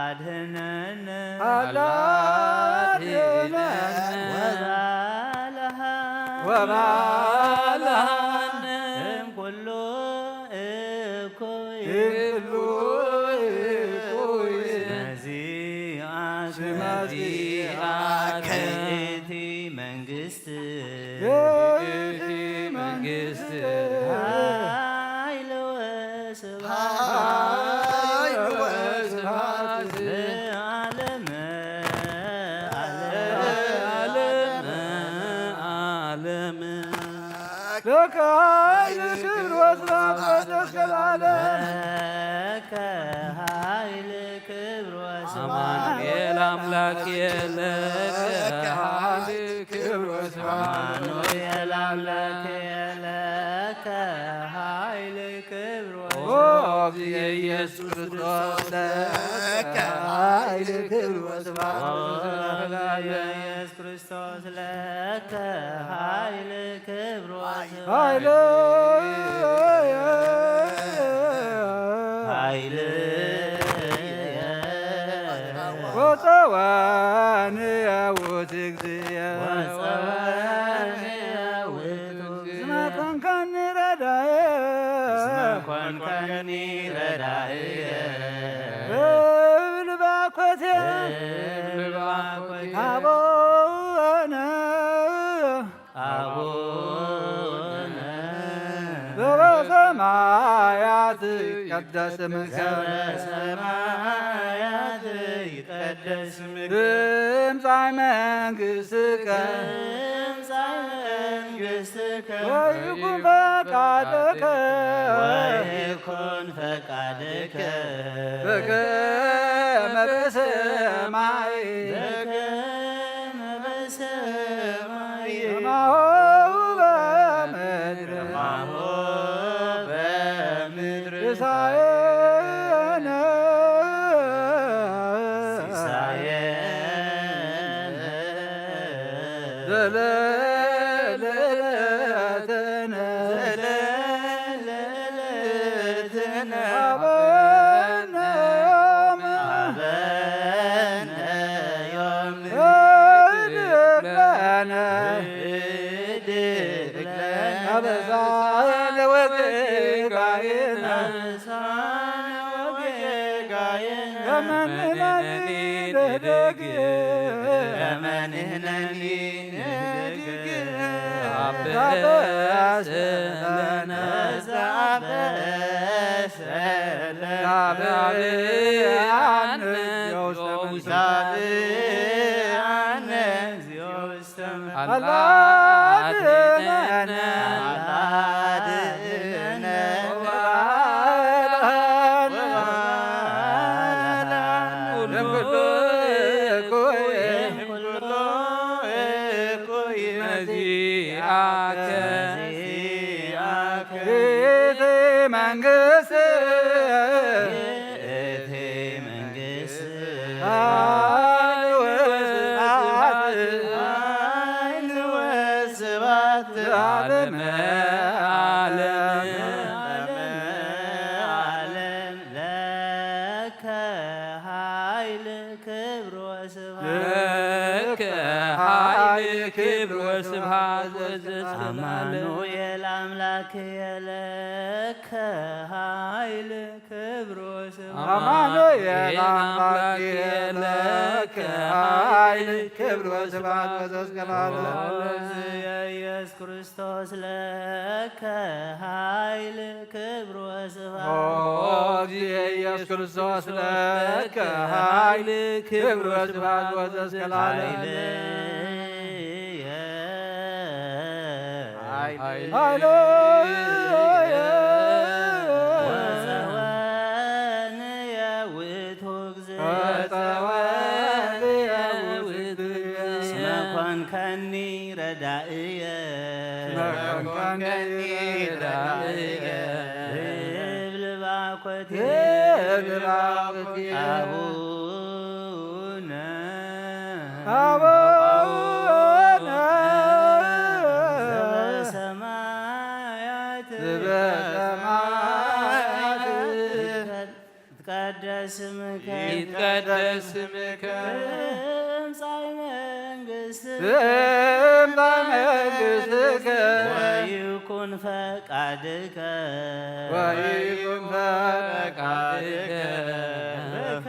አድኅነነ። አላ አድኅነነ። ወባልሐነ። ወባልሐነ። እምኩሉ እኩይ። እምኩሉ እኩይ። እስመ ዚአከ። እስመ ዚአከ። ይእቲ መንግስት። ይእቲ መንግስት። ኃይል ወስብሐት። ኃይል ወስብሐት። ለዓለመ ዓለም። ለዓለመ ዓለም። ለከ ኃይል ክብር ወስብሐት እስከ ለዓለም። ለከ ኃይል ክብር ወስብሐት። አማኑኤል አምላክ ለከ ኃይል ክብር ወስብሐት። አማኑኤል አምላክ ለከ ኃይል ክብር ኦ ወስብሐት። እግዚእ ኢየሱስ ክርስቶስ ለከ ኃይል ክብር ወስብሐት። ኦ እግዚእ ኢየሱስ ክርስቶስ ለከ ኃይል ክብር ወስብሐት። ኃይል ኃይል ወጸዋንያ ውእቱ እግዚእ። ወጸዋንያ አቡነ አቡነ ዘበሰማያት ይትቀደስ ስምከ። ዘበሰማያት ይትቀደስ ስምከ። ትምጻእ መንግሥትከ። ትምጻእ መንግሥትከ። ወይኩን ፈቃድከ። ወይኩን ፈቃድከ። በከመ በሰማይ። በከመ በሰማይ። ከማሁ በምድር። ከማሁ በምድር። ሲሳየነ። ሲሳየነ። ዘለለዕለትነ። ዘለለዕለትነ። ሀበነ ዮም። ሀበነ ዮም። ህድግ ለነ። ህድግ ለነ። አበሳነ ወጌጋየነ። አበሳነ ወጌጋየነ። ከመ ንሕነኒ ንህድግ። ከመ ንሕነኒ ንህድግ። አበሰ ለነ። አበሰ ለነ። አበሳነ ወጌጋየነ። አበሳነ ወጌጋየነ። አላድነነ። አላድነነ። ወባልዓነ። ወባልዓነ። ኩሉ እኩይ። ኩሉ እኩይ። መዚአከ። መዚአከ። ይእቲ መንግሥት። ይእቲ መንግሥት። ኃይል ወስብሐት። ኃይል ወስብሐት። ለዓለመ ዓለም። ዓለም ለከ ኃይል ክብር ወስብሐት። ለከ ኃይል ክብር ወስብሐት ወዘተ። አማኑኤል አምላክ የለከ ኃይል ክብር ወስብሐት። አማኑኤል አምላክ ለከ ኃይል ክብር ወስብሐት ወዘተ። ኢየሱስ ክርስቶስ ለከ ኃይል ክብር ወስብሐት። ኦ እግዚእ ኢየሱስ ክርስቶስ ለከ ኃይል ክብር ወስብሐት ወዘተ። ኃይልየ ኃይልየ ወጸወንየ ውእቱ እግዝእትየ። ወጸወንየ ውእቱ እግዝእትየ። እስመ ኮንከኒ ረዳእየ። እስመ ኮንከኒ ረዳእየ። እብል ባኮቴ። እብል ባኮቴ። አቡነ አቡነ ዘበሰማያት። ዘበሰማያት። ይትቀደስ ስምከ። ይትቀደስ ስምከ። ትምጻእ መንግሥትከ። ትምጻእ መንግሥትከ። ወይኩን ፈቃድከ። ወይኩን ፈቃድከ። በከመ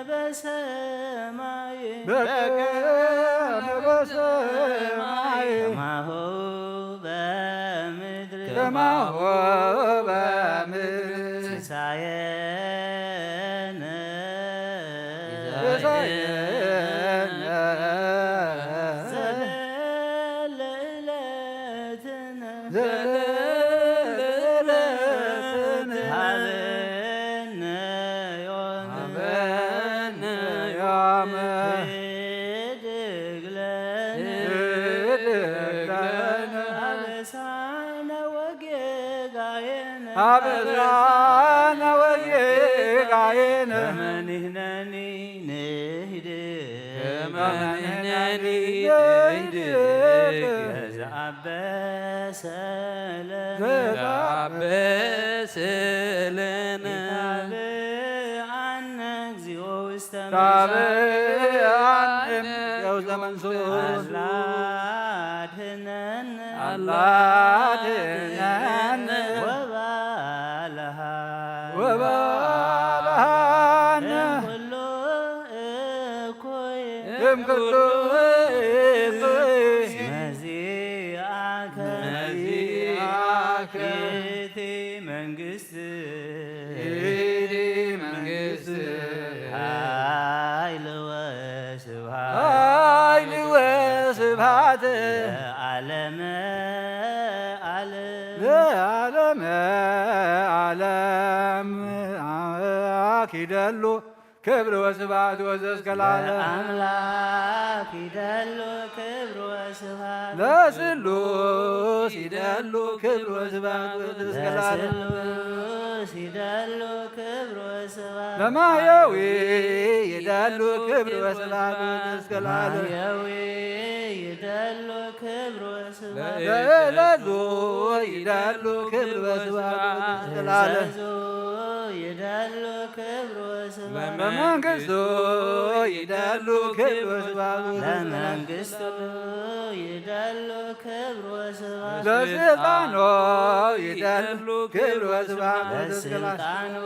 በሰማይ። በከመ በሰማይ። ከማሁ በምድር። ከማሁ በምድር። ሲሳየነ። ሲሳየነ። ዘለለ ዕለትነ። ዘለለ ዕለትነ። ሀበነ ዮም። ሀበነ ዮም። ህድግ ለነ። ህድግ ለነ። አበሳነ ወጌጋየነ። አበሳነ ወጌጋየነ። ከመ ንሕነኒ ንህድግ። ከመ ንሕነኒ ንህድግ። ለዘአበሰ ለነ። ለዘአበሰ ለነ። ኢታብአነ እግዚኦ ውስተ መንሱት። ኢታብአነ እግዚኦ ውስተ መንሱት። አላ አድህነነ። አላ አድህነነ። ወባልሐነ። ወባልሐነ። እምኩሉ እም ኩሉ መዚኣከ መዚኣከ ይእቲ መንግስት ይእቲ መንግስት ሓይሊ ወስብሃት ሓይሊ ወስብሃት ለዓለመ ዓለም ለዓለመ ዓለም ኣኪደሉ ክብር ወስብሐት ወዘእስከ ለዓለም። ለአምላክ ይደሉ ክብር ወስብሐት ለስሉስ ይደሉ ክብር ወስብሐት ወዘእስከ ለዓለም። ለስሉስ ይደሉ ክብር ወስብሐት ለማሕየዊ ይደሉ ክብር ወስብሐት ወዘእስከ ለዓለም። ማሕየዊ ይደሉ ክብር ወስብሐት ለእዘዙ ይደሉ ክብር ወስብሐት ወዘእስከ ለዓለም። ለእዘዙ ይደሉ ክብር ወስብሐት በመንግስቱ ይደሉ ክብር ወስብሐት ለመንግስቱ ይደሉ ክብር ወስብሐት ለስልጣኑ ይደሉ ክብር ወስብሐት ወዘእስከ ለዓለም። ለስልጣኑ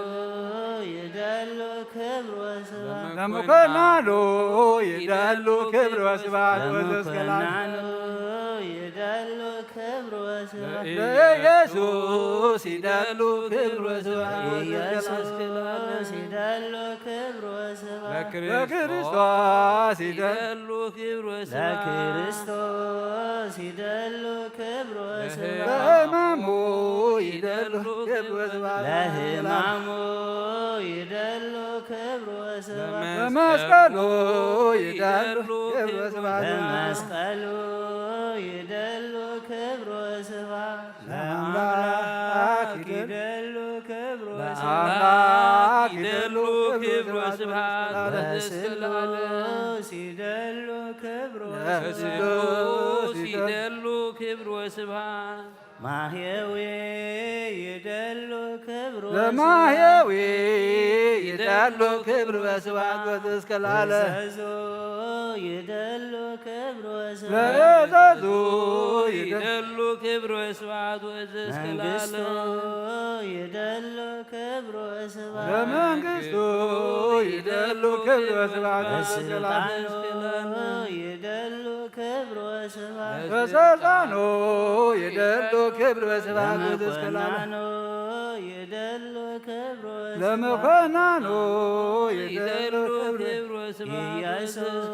ይደሉ ክብር ወስብሐት ለመኮንኑ ይደሉ ክብር ወስብሐት ወዘእስከ ለዓለም። ለመኮንኑ ይደሉ ክብር ወስብሐት ለኢየሱስ ይደሉ ክብር ወስብሐት ወዘእስከ ለዓለም። ለኢየሱስ ይደሉ ክብር ወስብሐት ለክርስቶስ ይደሉ ክብር ወስብሐት ለክርስቶስ ይደሉ ክብር ወስብሐት ለሕማሙ ይደሉ ክብር ወስብሐት ለሕማሙ ይደሉ ክብር ወስብሐት ለመስቀሉ ይደሉ ክብር ወስብሐት ለመስቀሉ ይደሉ ክብር ወስብሐት ለአምላክ ይደሉ ክብር ወስብሐት ለአምላክ ይደሉ ክብር ወስብሐት ወዘእስከ ለዓለም። ለስሉስ ይደሉ ክብር ወስብሐት ለስሉስ ይደሉ ክብር ወስብሐት ማሕየዊ ይደሉ ክብር ወስብሐት ለማሕየዊ ይደሉ ክብር ወስብሐት ወዘእስከ ለዓለም። ለእዘዙ ይደሉ ክብር ወስብሐት ለእዘዙ ይደሉ ይደሉ ክብር ወስብሐት ወዘእስከ መንግስቱ ለዓለም። ይደሉ ክብር ወስብሐት ለመንግስቱ ይደሉ ክብር ወስብሐት ወዘእስከ ለዓለም። ለስልጣኑ ይደሉ ክብር ወስብሐት ለስልጣኑ ይደሉ ክብር ወስብሐት ወዘእስከ ለዓለም። ለመኮንኑ ይደሉ ክብር ወስብሐት ለመኮንኑ ይደሉ ይደሉ ክብር ክብር ወስብሐት ኢየሱስ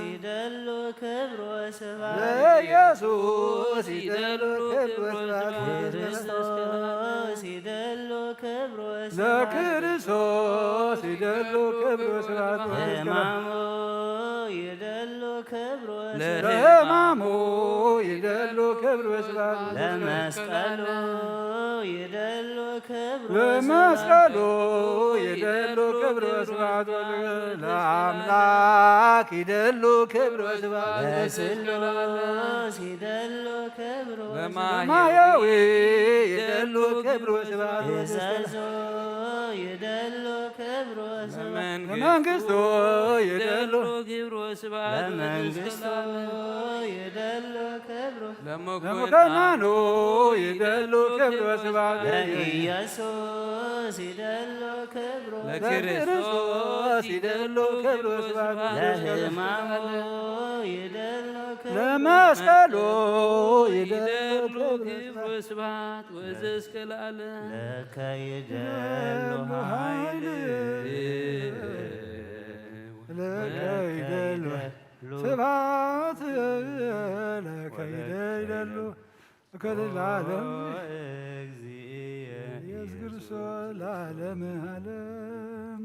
ይደሉ ክብር ወስብሐት ለኢየሱስ ይደሉ ክብር ወስብሐት ክርስቶስ ይደሉ ክብር ወስብሐት ለክርስቶስ ይደሉ ክብር ወስብሐት ወዘእስከ ለዓለም። ሕማሙ ይደሉ ክብር ወስብሐት ለሕማሙ ይደሉ ክብር ወስብሐት ለመስቀሉ ይደሉ ክብር ወስብሐት ለመስቀሉ ይደሉ ክብር ወስብሐት ለአምላክ ይደሉ ክብር ወስብሐት ለስሉስ ይደሉ ክብር ወስብሐት ለማሕየዊ ይደሉ ክብር ወስብሐት ለእዘዙ ይደሉ ክብር ወስብሐት ለመንግስቱ ይደሉ ክብር ወስብሐት ለመንግስቱ ይደሉ ክብር ለመኮንኑ ይደሉ ክብር ወስብሐት ለኢየሱስ ይደሉ ክብር ለክርስቶስ ይደሉ ክብር ወስብሐት ለሕማሙ ይደሉ ክብር ለመስቀሉ ይደሉ ይደሉ ክብር ክብር ወስብሐት ወዘእስከ ለዓለም። ለከ ይደሉ ኃይል ለከ ይደሉ ስብሐት ለከ ይደሉ ክብር ለዓለም። እግዚእየ ኢየሱስ ክርስቶስ ለዓለመ ዓለም።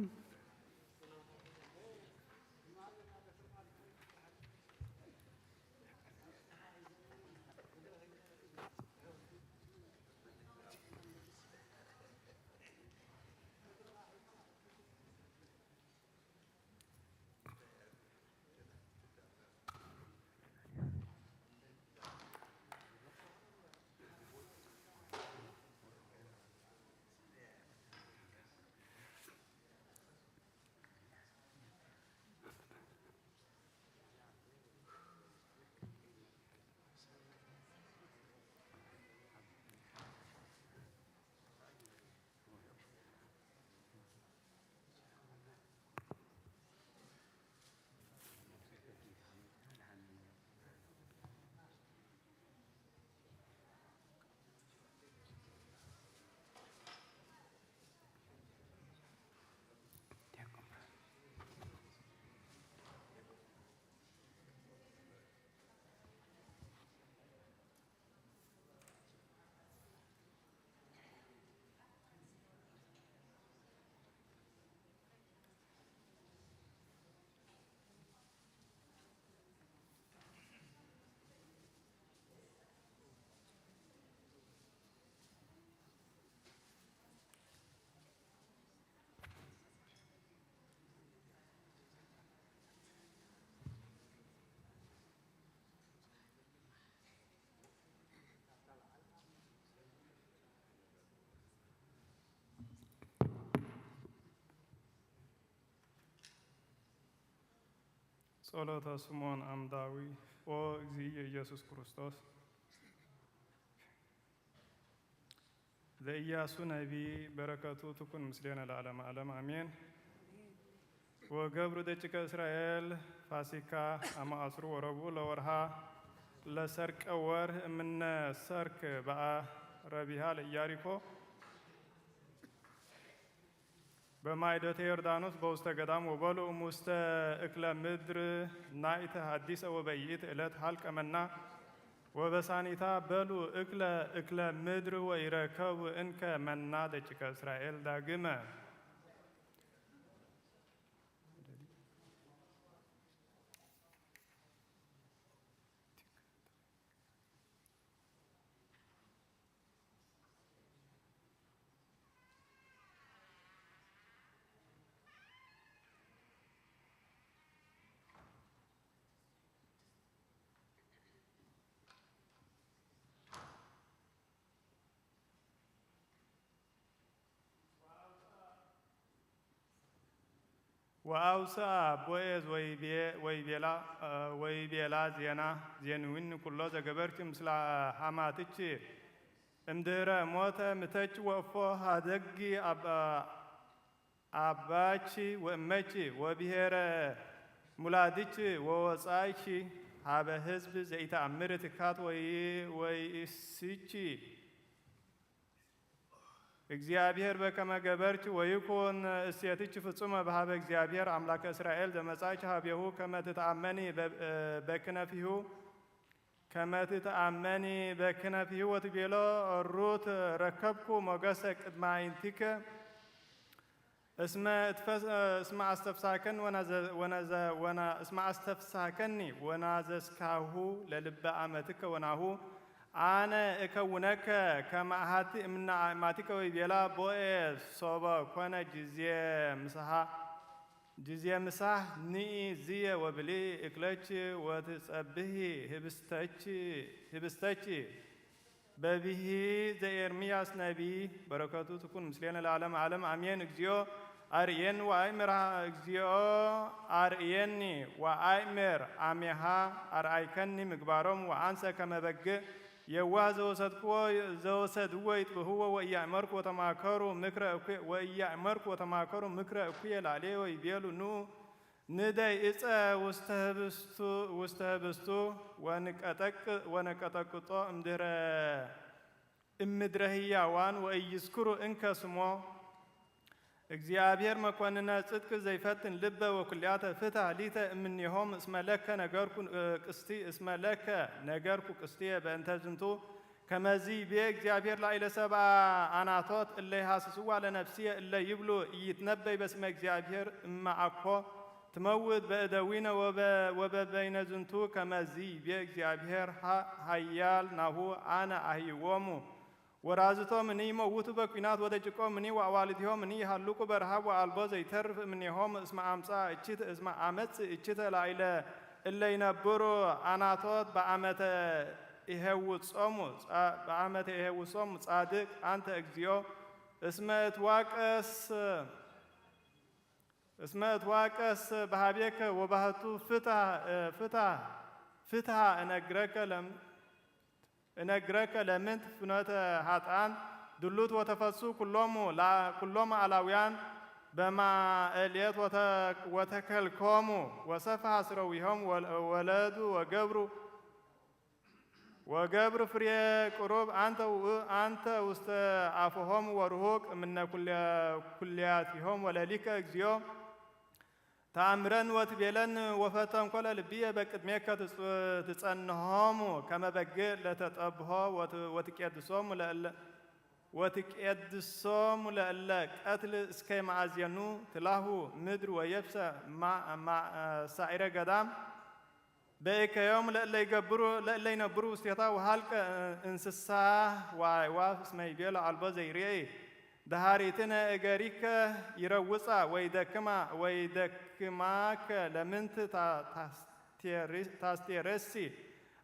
ጸሎተ ስምዖን ዓምዳዊ። ኦ እግዚእ ኢየሱስ ክርስቶስ ዘኢያሱ ነቢይ፣ በረከቱ ትኩን ምስሌነ ለዓለመ ዓለም፣ ኣሜን። ወገብሩ ደቂቀ እስራኤል ፋሲካ አመ አስሩ ወረብኡ ለወርሃ ለሰርቀ ወርህ እምነ ሰርክ በአ ረቢሃ ለኢያሪኮ በማይዶተ ዮርዳኖስ በውስተ ገዳም ወበሉ እሙስተ እክለ ምድር ናይተ ሐዲሰ ወበይእቲ ዕለት ሀልቀ መና ወበሳኒታ በሉ እክለ እክለ ምድር ወኢረከቡ እንከ መና ደቂቀ እስራኤል ዳግመ። ወአውስአ ቦዔዝ ወይቤ-፣ ወይቤላ፣ ወይቤላ ዜና ዜንዊኒ ኩሎ ዘገበርኪ ምስለ ሐማትኪ እምድህረ ሞተ ምተኪ ወእፎ ሀደጊ አባ-፣ አባኪ ወእመኪ ወብሔረ ሙላድኪ ወወጻኪ ሀበ ህዝብ ዘኢተአምር ትካት ወይ-፣ ወይእስኪ። እግዚአብሔር በከመ ገበርኪ ወይኩን እሴትኪ ፍጹመ በሀበ እግዚአብሔር አምላከ እስራኤል ዘመጻኪ ሀቤሁ ከመ ትትአመኒ በ-፣ በክነፊሁ፣ ከመ ትትአመኒ በክነፊሁ ወትቤሎ ሩት ረከብኩ ሞገሰ ቅድመ አዕይንቲከ። እስመ እትፈስ-፣ እስመ አስተፍሳከኒ ወናዘ-፣ ወናዘ-፣ ወና-፣ እስመ አስተፍሳከኒ ወናዘዝካሁ ለልበ አመትከ ወናሁ አነ እከውነከ ከመ አሐቲ እምነ አእማቲከ ወይቤላ ቦዔዝ ሶበ ኮነ ጊዜ ምሳሐ፣ ጊዜ ምሳሕ ንኢ ዝየ ወብልዒ እክለኪ ወትጸብሒ ህብስተኪ፣ ህብስተኪ። በብሂ ዘኤርምያስ ነቢይ፣ በረከቱ ትኩን ምስሌነ ለዓለመ ዓለም፣ ኣሜን። እግዚኦ አርእየኒ ወአእምር፣ እግዚኦ አርእየኒ ወአእምር፣ አሜሃ አርአይከኒ ምግባሮም፣ ወአንሰ ከመ በግዕ የዋህ ዘወሰድክዎ፣ ዘወሰድዎ ይጥብህዎ፣ ወኢያእመርኩ ወተማከሩ ምክረ እኩ-፣ ወኢያእመርኩ ወተማከሩ ምክረ እኩየ ላዕሌ ወይቤሉ ኑ ንደይ እፀ ውስተ ህብስቱ፣ ውስተ ህብስቱ ወንቀጠቅ-፣ ወነቀጠቅጦ እምድረ፣ እምድረ ህያዋን ወኢይዝክሩ እንከ ስሞ። እግዚአብሔር መኮንነ ጽድቅ ዘይፈትን ልበ ወኩልያተ ፍትሐ ሊተ እምኔሆም እስመ ለከ ነገርኩ ቅስቲ፣ እስመ ለከ ነገርኩ ቅስቲየ በእንተ ዝንቱ ከመዚ ይቤ እግዚአብሔር ላዕለ ሰብአ አናቶት እለ ይሃስስዋ ለነፍስየ እለ ይብሉ ኢይትነበይ በስመ እግዚአብሔር እመ አኮ ትመውት በእደዊነ ወበ-፣ ወበበይነ ዝንቱ ከመዚ ይቤ እግዚአብሔር ሀ-፣ ሀያል ናሁ አነ አህይዎሙ ወራዝቶም እኒ ይመውቱ በኩናት ወደቂቆም እኒ ወአዋልድሆም እኒ ይሃልቁ በረሃብ ወአልቦ ዘይተርፍ እምኔሆም እስመ አምጻ እችት እስመ አመጽ እችተ ላዕለ እለ ይነብሩ አናቶት በአመተ ይሄውጾሙ ጻ-፣ በአመተ ይሄውጾሙ ጻድቅ አንተ እግዚኦ እስመ እትዋቀስ፣ እስመ እትዋቀስ በሃቤከ ወባህቱ ፍትሃ፣ ፍትሃ፣ ፍትሃ እነግረከ ለም-፣ እነግረከ ለምንት ፍኖተ ኃጥኣን ድሉት ወተፈሱ ኩሎሙ ላ-፣ ኩሎሙ አላውያን በማእሌት ወተ-፣ ወተከልኮሙ ወሰፍሃ ስረዊሆም ወለ-፣ ወለዱ ወገብሩ ወገብር ፍሬ ቅሩብ አንተ ውእ-፣ አንተ ውስተ አፍሆም ወርሁቅ እምነ ኩለ-፣ ኩለያቲሆም ወለሊከ እግዚኦ ተአምረን ወትቤለን ወፈተንኮ ለልብየ በቅድሜከ ትጽ-፣ ትጸንሆሙ ከመ በግዕ ለተጠብሆ ወት-፣ ወትቄድሶሙ ለእለ-፣ ወትቄድሶሙ ለእለ ቀትል እስከ መአዜኑ ትላሁ ምድር ወየብሰ ማ-፣ ማ-፣ ሳዒረ ገዳም በእከዮም ለእለ ይገብሩ፣ ለእለ ይነብሩ ውስቴታ ወሃልቀ እንስሳ ወአዕዋፍ እስመ ይቤሎ አልቦ ዘይሬኢ። ደሃሪትነ እገሪከ ይረውጻ ወይደክማ፣ ወይደክማከ ለምንት ታ-፣ ታስቴሪ-፣ ታስቴረሲ።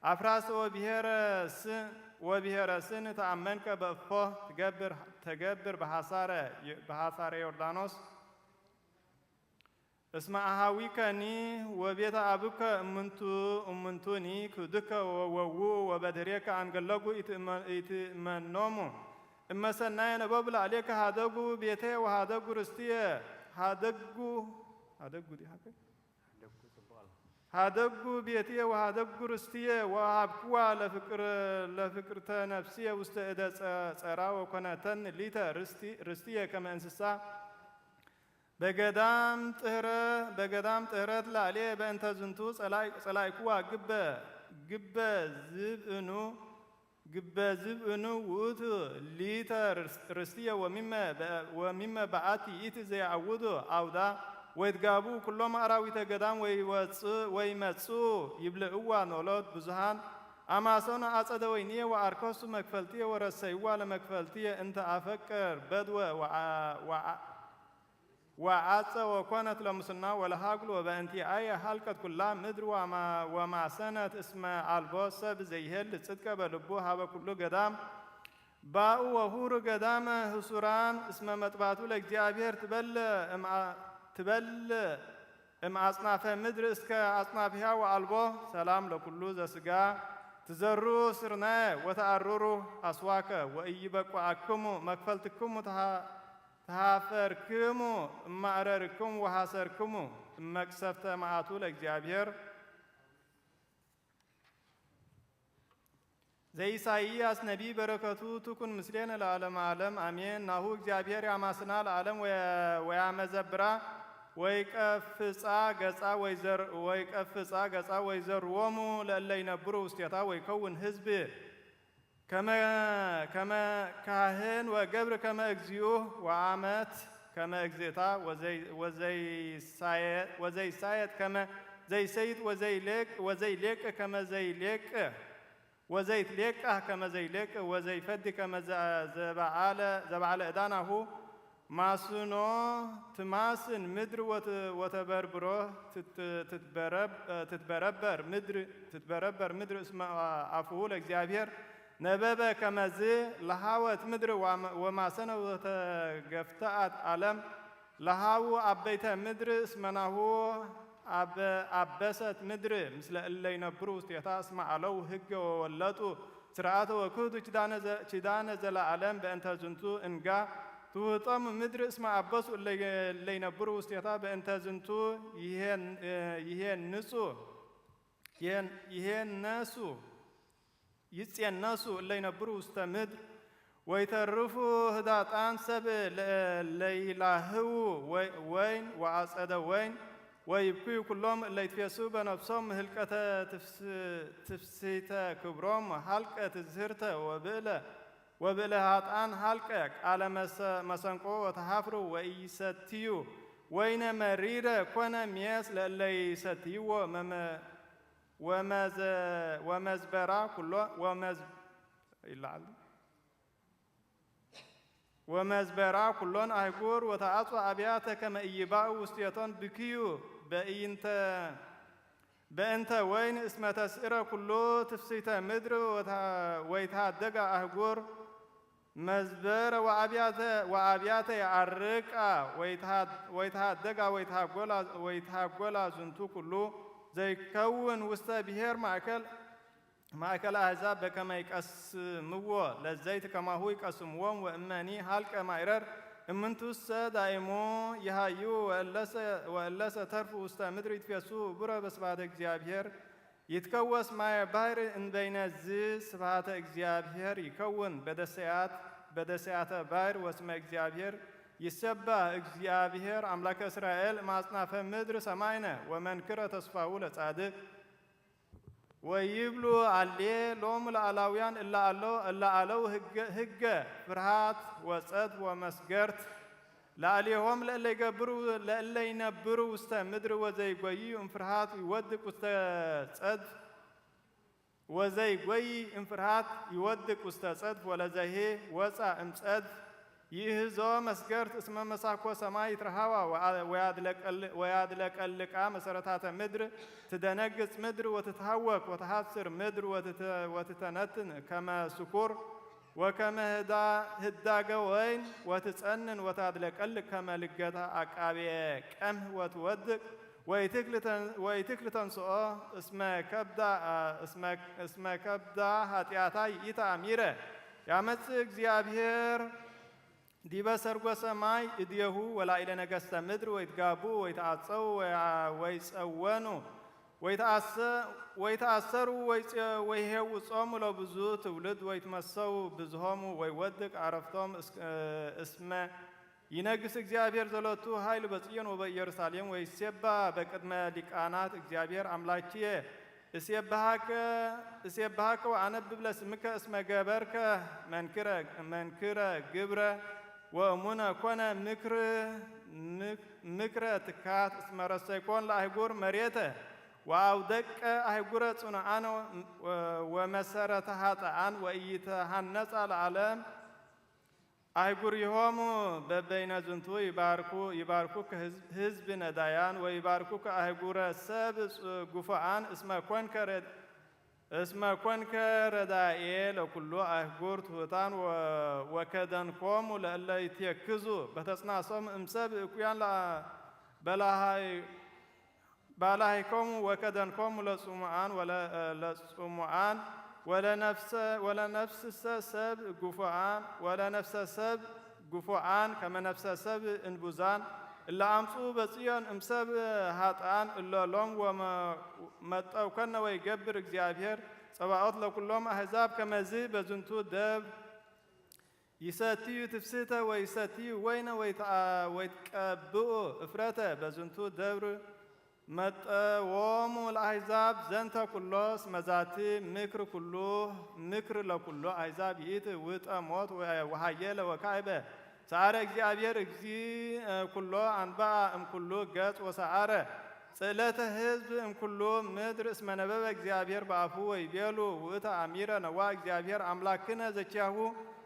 አፍራስ ወብሔረ ስ-፣ ወብሔረ ስን ተአመንከ በእፎ ትገብር፣ ተገብር በሐሳረ፣ በሐሳረ ዮርዳኖስ። እስመ አሃዊከኒ ወቤተ አብከ እምንቱ እምንቱኒ ክብድከ ወወዉ ወበድሬከ አንገለጉ ኢትእመ- ኢትእመኖሙ። እመ ሰናየ ነበቡ ላዕሌከ ሃደጉ ቤቴ ወሃደጉ ርስትየ። ሃደጉ ሃደጉ ዲኻ ከ? ሃደጉ ቤትየ ወሃደጉ ርስትየ ወሃብክዋ ለፍቅር- ለፍቅርተ ነፍስየ ውስተ እደ ጸ- ጸራ ወኮነተን ሊተ ርስቲ- ርስትየ ከመ እንስሳ በገዳም ጥህረ- በገዳም ጥህረት ላዕሌ በእንተ ዝንቱ ጸላኢ- ጸላኢክዋ ግበ ግበ ዝብእኑ ግበ ዝብእኑ ውእቱ ሊተ ርስ- ርስትየ ወሚመ በ- ወሚመ በአቲ ይእቲ ዘይአውዱ አውዳ ወይትጋቡ ኩሎም አራዊተ ገዳም ወይወጽእ ወይመጽኡ ይብልእዋ ኖሎት ብዙሃን አማሰኑ አጸደ ወይንየ ወአርከሱ መክፈልትየ ወረሰይዋ ለመክፈልትየ እንተ አፈቅር በድወ ወአ- ወአ- ወአጸ ወኮነት ለሙስና ወለሃግሉ ወበእንቲአየ ሃልቀት ኩላ ምድር ወማ- ወማሰነት እስመ አልቦ ሰብ ዘይሄል ጽድቀ በልቡ ሃበ ኩሉ ገዳም ባኡ ወሁሩ ገዳመ ህሱራን እስመ መጥባቱ ለእግዚአብሔር ትበልዕ እምአ- ትበልዕ እምአጽናፈ ምድር እስከ አጽናፊሃ ወአልቦ ሰላም ለኩሉ ዘስጋ ትዘሩ ስርናየ ወተአርሩ አስዋከ ወኢይበቁአክሙ መክፈልትክሙ ተሃ- ተሃፈርክሙ እማእረርክሙ ወሐሰርክሙ እመቅሰፍተ መዓቱ ለእግዚአብሔር። ዘኢሳይያስ ነቢይ በረከቱ ትኩን ምስሌነ ለዓለመ ዓለም አሜን። ናሁ እግዚአብሔር ያማስና ለዓለም ወያ- ወያመዘብራ ወይቀፍጻ ገጻ ወይዘር- ወይቀፍጻ ገጻ ወይዘርዎሙ ለእለ ይነብሩ ውስቴታ ወይከውን ህዝብ ከመ ከመ ካህን ወገብር ከመ እግዚኡ ወአመት ከመ እግዝእታ ወዘይ- ወዘይሳየ- ወዘይሳየጥ ከመ ዘይሰይጥ ወዘይሌቅ ወዘይሌቅ ከመ ዘይሌቅ ወዘይትሌቃህ ከመ ዘይሌቅ ወዘይፈዲ ከመ ዘ- ዘበዓለ ዘበዓለ ዕዳናሁ ማስኖ ትማስን ምድር ወት- ወተበርብሮ ትት- ትትበረብ- ትትበረበር ምድር ትትበረበር ምድር እስመ አፉሁ ለእግዚአብሔር ነበበ ከመዝ ለሃወት ምድር ዋመ- ወማሰነ ወተገፍተአት ዓለም ለሃዉ አበይተ ምድር እስመናሁ አበ- አበሰት ምድር ምስለ እለ ይነብሩ ውስቴታ እስመ አለው ህገ ወወለጡ ስርዓተ ወክህዱ ኪዳነ ዘ- ኪዳነ ዘለዓለም በእንተ ዝንቱ እንጋ ትውህጦም ምድር እስመ አበሱ እለ- እለ ይነብሩ ውስቴታ በእንተ ዝንቱ ይሄን- ይሄንጹ ይሄን- ይሄነሱ ይጼነሱ እለ ይነብሩ ውስተ ምድር ወይተርፉ ህዳጣን ሰብ ለ- ለይላህው ወይ- ወይን ወአጸደ ወይን ወይብክዩ ኩሎም እለ ይትፌሱ በነፍሶም ህልቀተ ትፍስ- ትፍስሕተ ክብሮም ሃልቀ ትዝህርተ ወብእለ ወብእለ ሃጣን ሃልቀ ቃለ መሰ- መሰንቆ ወተሃፍሩ ወኢይሰትዩ ወይነ መሪረ ኮነ ሜስ ለእለ ይሰትይዎ መመ- ወመዘ- ወመዝበራ ኩሎ ወመዝ- ይለዓል። ወመዝበራ ኩሎን አህጉር ወተአጽወ አብያተ ከመ ኢይባኡ ውስቴቶን ብክዩ በኢንተ በእንተ ወይን እስመ ተስእረ ኩሉ ትፍስሕተ ምድር ወታ- ወይትሃደጋ አህጉር መዝበረ ወአብያተ ወአብያተ የዐርቃ ወይትሃ- ወይትሃደጋ ወይትሃጎላ ወይትሃጎላ ዝንቱ ኩሉ ዘይከውን ውስተ ብሔር ማእከል ማእከለ አሕዛብ በከመ ይቀስምዎ ለዘይት ከማሁ ይቀስምዎም ወእመኒ ሀልቀ ማይረር እምንቱሰ ዳይሙ ይሃዩ ወእለሰ ወእለሰ ተርፉ ውስተ ምድር ይትፌሱ ብረ በስባተ እግዚአብሔር ይትከወስ ማየ ባሕር እንበይነ ዝ ስብሐተ እግዚአብሔር ይከውን በደሰያት በደሰያተ ባሕር ወስመ እግዚአብሔር ይሰባህ እግዚአብሔር አምላከ እስራኤል ማጽናፈ ምድር ሰማይነ ወመንክረ ተስፋሁ ለጻድቅ ወይብሉ አሌ ሎሙ ለአላውያን እለ አለው እለ አለው ህገ ህገ ፍርሃት ወጸት ወመስገርት ለአሌሆም ለእለ ይገብሩ ለእለ ይነብሩ ውስተ ምድር ወዘይጎዩ እምፍርሃት ይወድቅ ውስተ ጸድፍ ወዘይጎይ እምፍርሃት ይወድቅ ውስተ ጸድፍ ወለዘሄ ወፃ እምጸድፍ ይእህዞ መስገርት እስመ መሳኮ ሰማይ ይትረሃዋ ወያድለቀልቃ መሰረታተ ምድር ትደነግጽ ምድር ወትትሃወክ ወተሃስር ምድር ወትተነትን ከመ ስኩር ወከመ ህዳ-፣ ህዳገ ወይን ወትጸንን ወታድለቀልቅ ከመ ልገታ አቃቤ ቀምህ ወትወድቅ ወይትክል ተን-፣ ወይትክል ተንስኦ እስመ ከብዳ፣ እስመ፣ እስመ ከብዳ ኃጢአታ ይኢታ አሚረ ያመጽእ እግዚአብሔር ዲበ ሰርጎ ሰማይ እዴሁ ወላኢለ ነገስተ ምድር ወይትጋቡ ወይትአጸው ወያ-፣ ወይጸወኑ ወይተአሰ-፣ ወይተአሰሩ ወይጽ-፣ ወይሄውጾሙ ለብዙ ትውልድ ወይትመሰው ብዝሆሙ ወይወድቅ አረፍቶም እስ-፣ እስመ ይነግስ እግዚአብሔር ዘሎቱ ኃይል በጽዮን ወበኢየሩሳሌም ወይሴባ በቅድመ ሊቃናት እግዚአብሔር አምላኪየ እሴብሃከ፣ እሴብሃከ ወአነብብ ለስምከ እስመ ገበርከ መንክረ፣ መንክረ ግብረ ወእሙነ ኮነ ምክር፣ ምክ-፣ ምክረ ትካት እስመ ረሰይኮን ለአህጉር መሬተ ወአውደቀ አህጉረ ጽኑዓን ወመሰረተ ኃጥኣን ወኢይትሃነጻ ለዓለም አህጉሪሆሙ በበይነ ዝንቱ ይባርኩ፣ ይባርኩከ ህዝብ፣ ህዝብ ነዳያን ወይባርኩከ አህጉረ ሰብ ጽ-፣ ጉፉዓን እስመ ኮንከ ረድ-፣ እስመ ኮንከ ረዳኤ ለኩሉ አህጉር ትሑታን ወ-፣ ወከደንኮሙ ለእለ ይትየክዙ በተጽናሶም እምሰብ እኩያን ለአ-፣ በላሃይ ባላሂኮሙ ወከደንኮሙ ለጽሙዓን ወለ-፣ ለጽሙዓን ወለነፍሰ-፣ ወለነፍስሰ ሰብ ግፉዓን ወለነፍሰ ሰብ ግፉዓን ከመ ነፍሰ ሰብ እንቡዛን እለ አምጽኡ በጽዮን እምሰብ ኃጥኣን እለ ሎም ወመ-፣ መጠውከነ ወይገብር እግዚአብሔር ጸባኦት ለኩሎም አሕዛብ ከመዝ በዝንቱ ደብር ይሰትዩ ትፍስህተ ወይሰትዩ ወይነ ወይትአ-፣ ወይትቀብኡ እፍረተ በዝንቱ ደብር መጠዎሙ ለአሕዛብ ዘንተ ኩሎ እስመ ዛቲ ምክር ኩሉ ምክር ለኩሉ አሕዛብ ይእቲ ውጠ ሞት ወ-፣ ወሃየለ ወካዕበ ሰዓረ እግዚአብሔር እግዚ ኩሎ አንብአ እምኩሉ ገጽ ወሰዓረ ጽእለተ ህዝብ እምኩሉ ምድር እስመ ነበበ እግዚአብሔር በአፉ ወይቤሉ ውእተ አሚረ ነዋ እግዚአብሔር አምላክነ ዘኪያሁ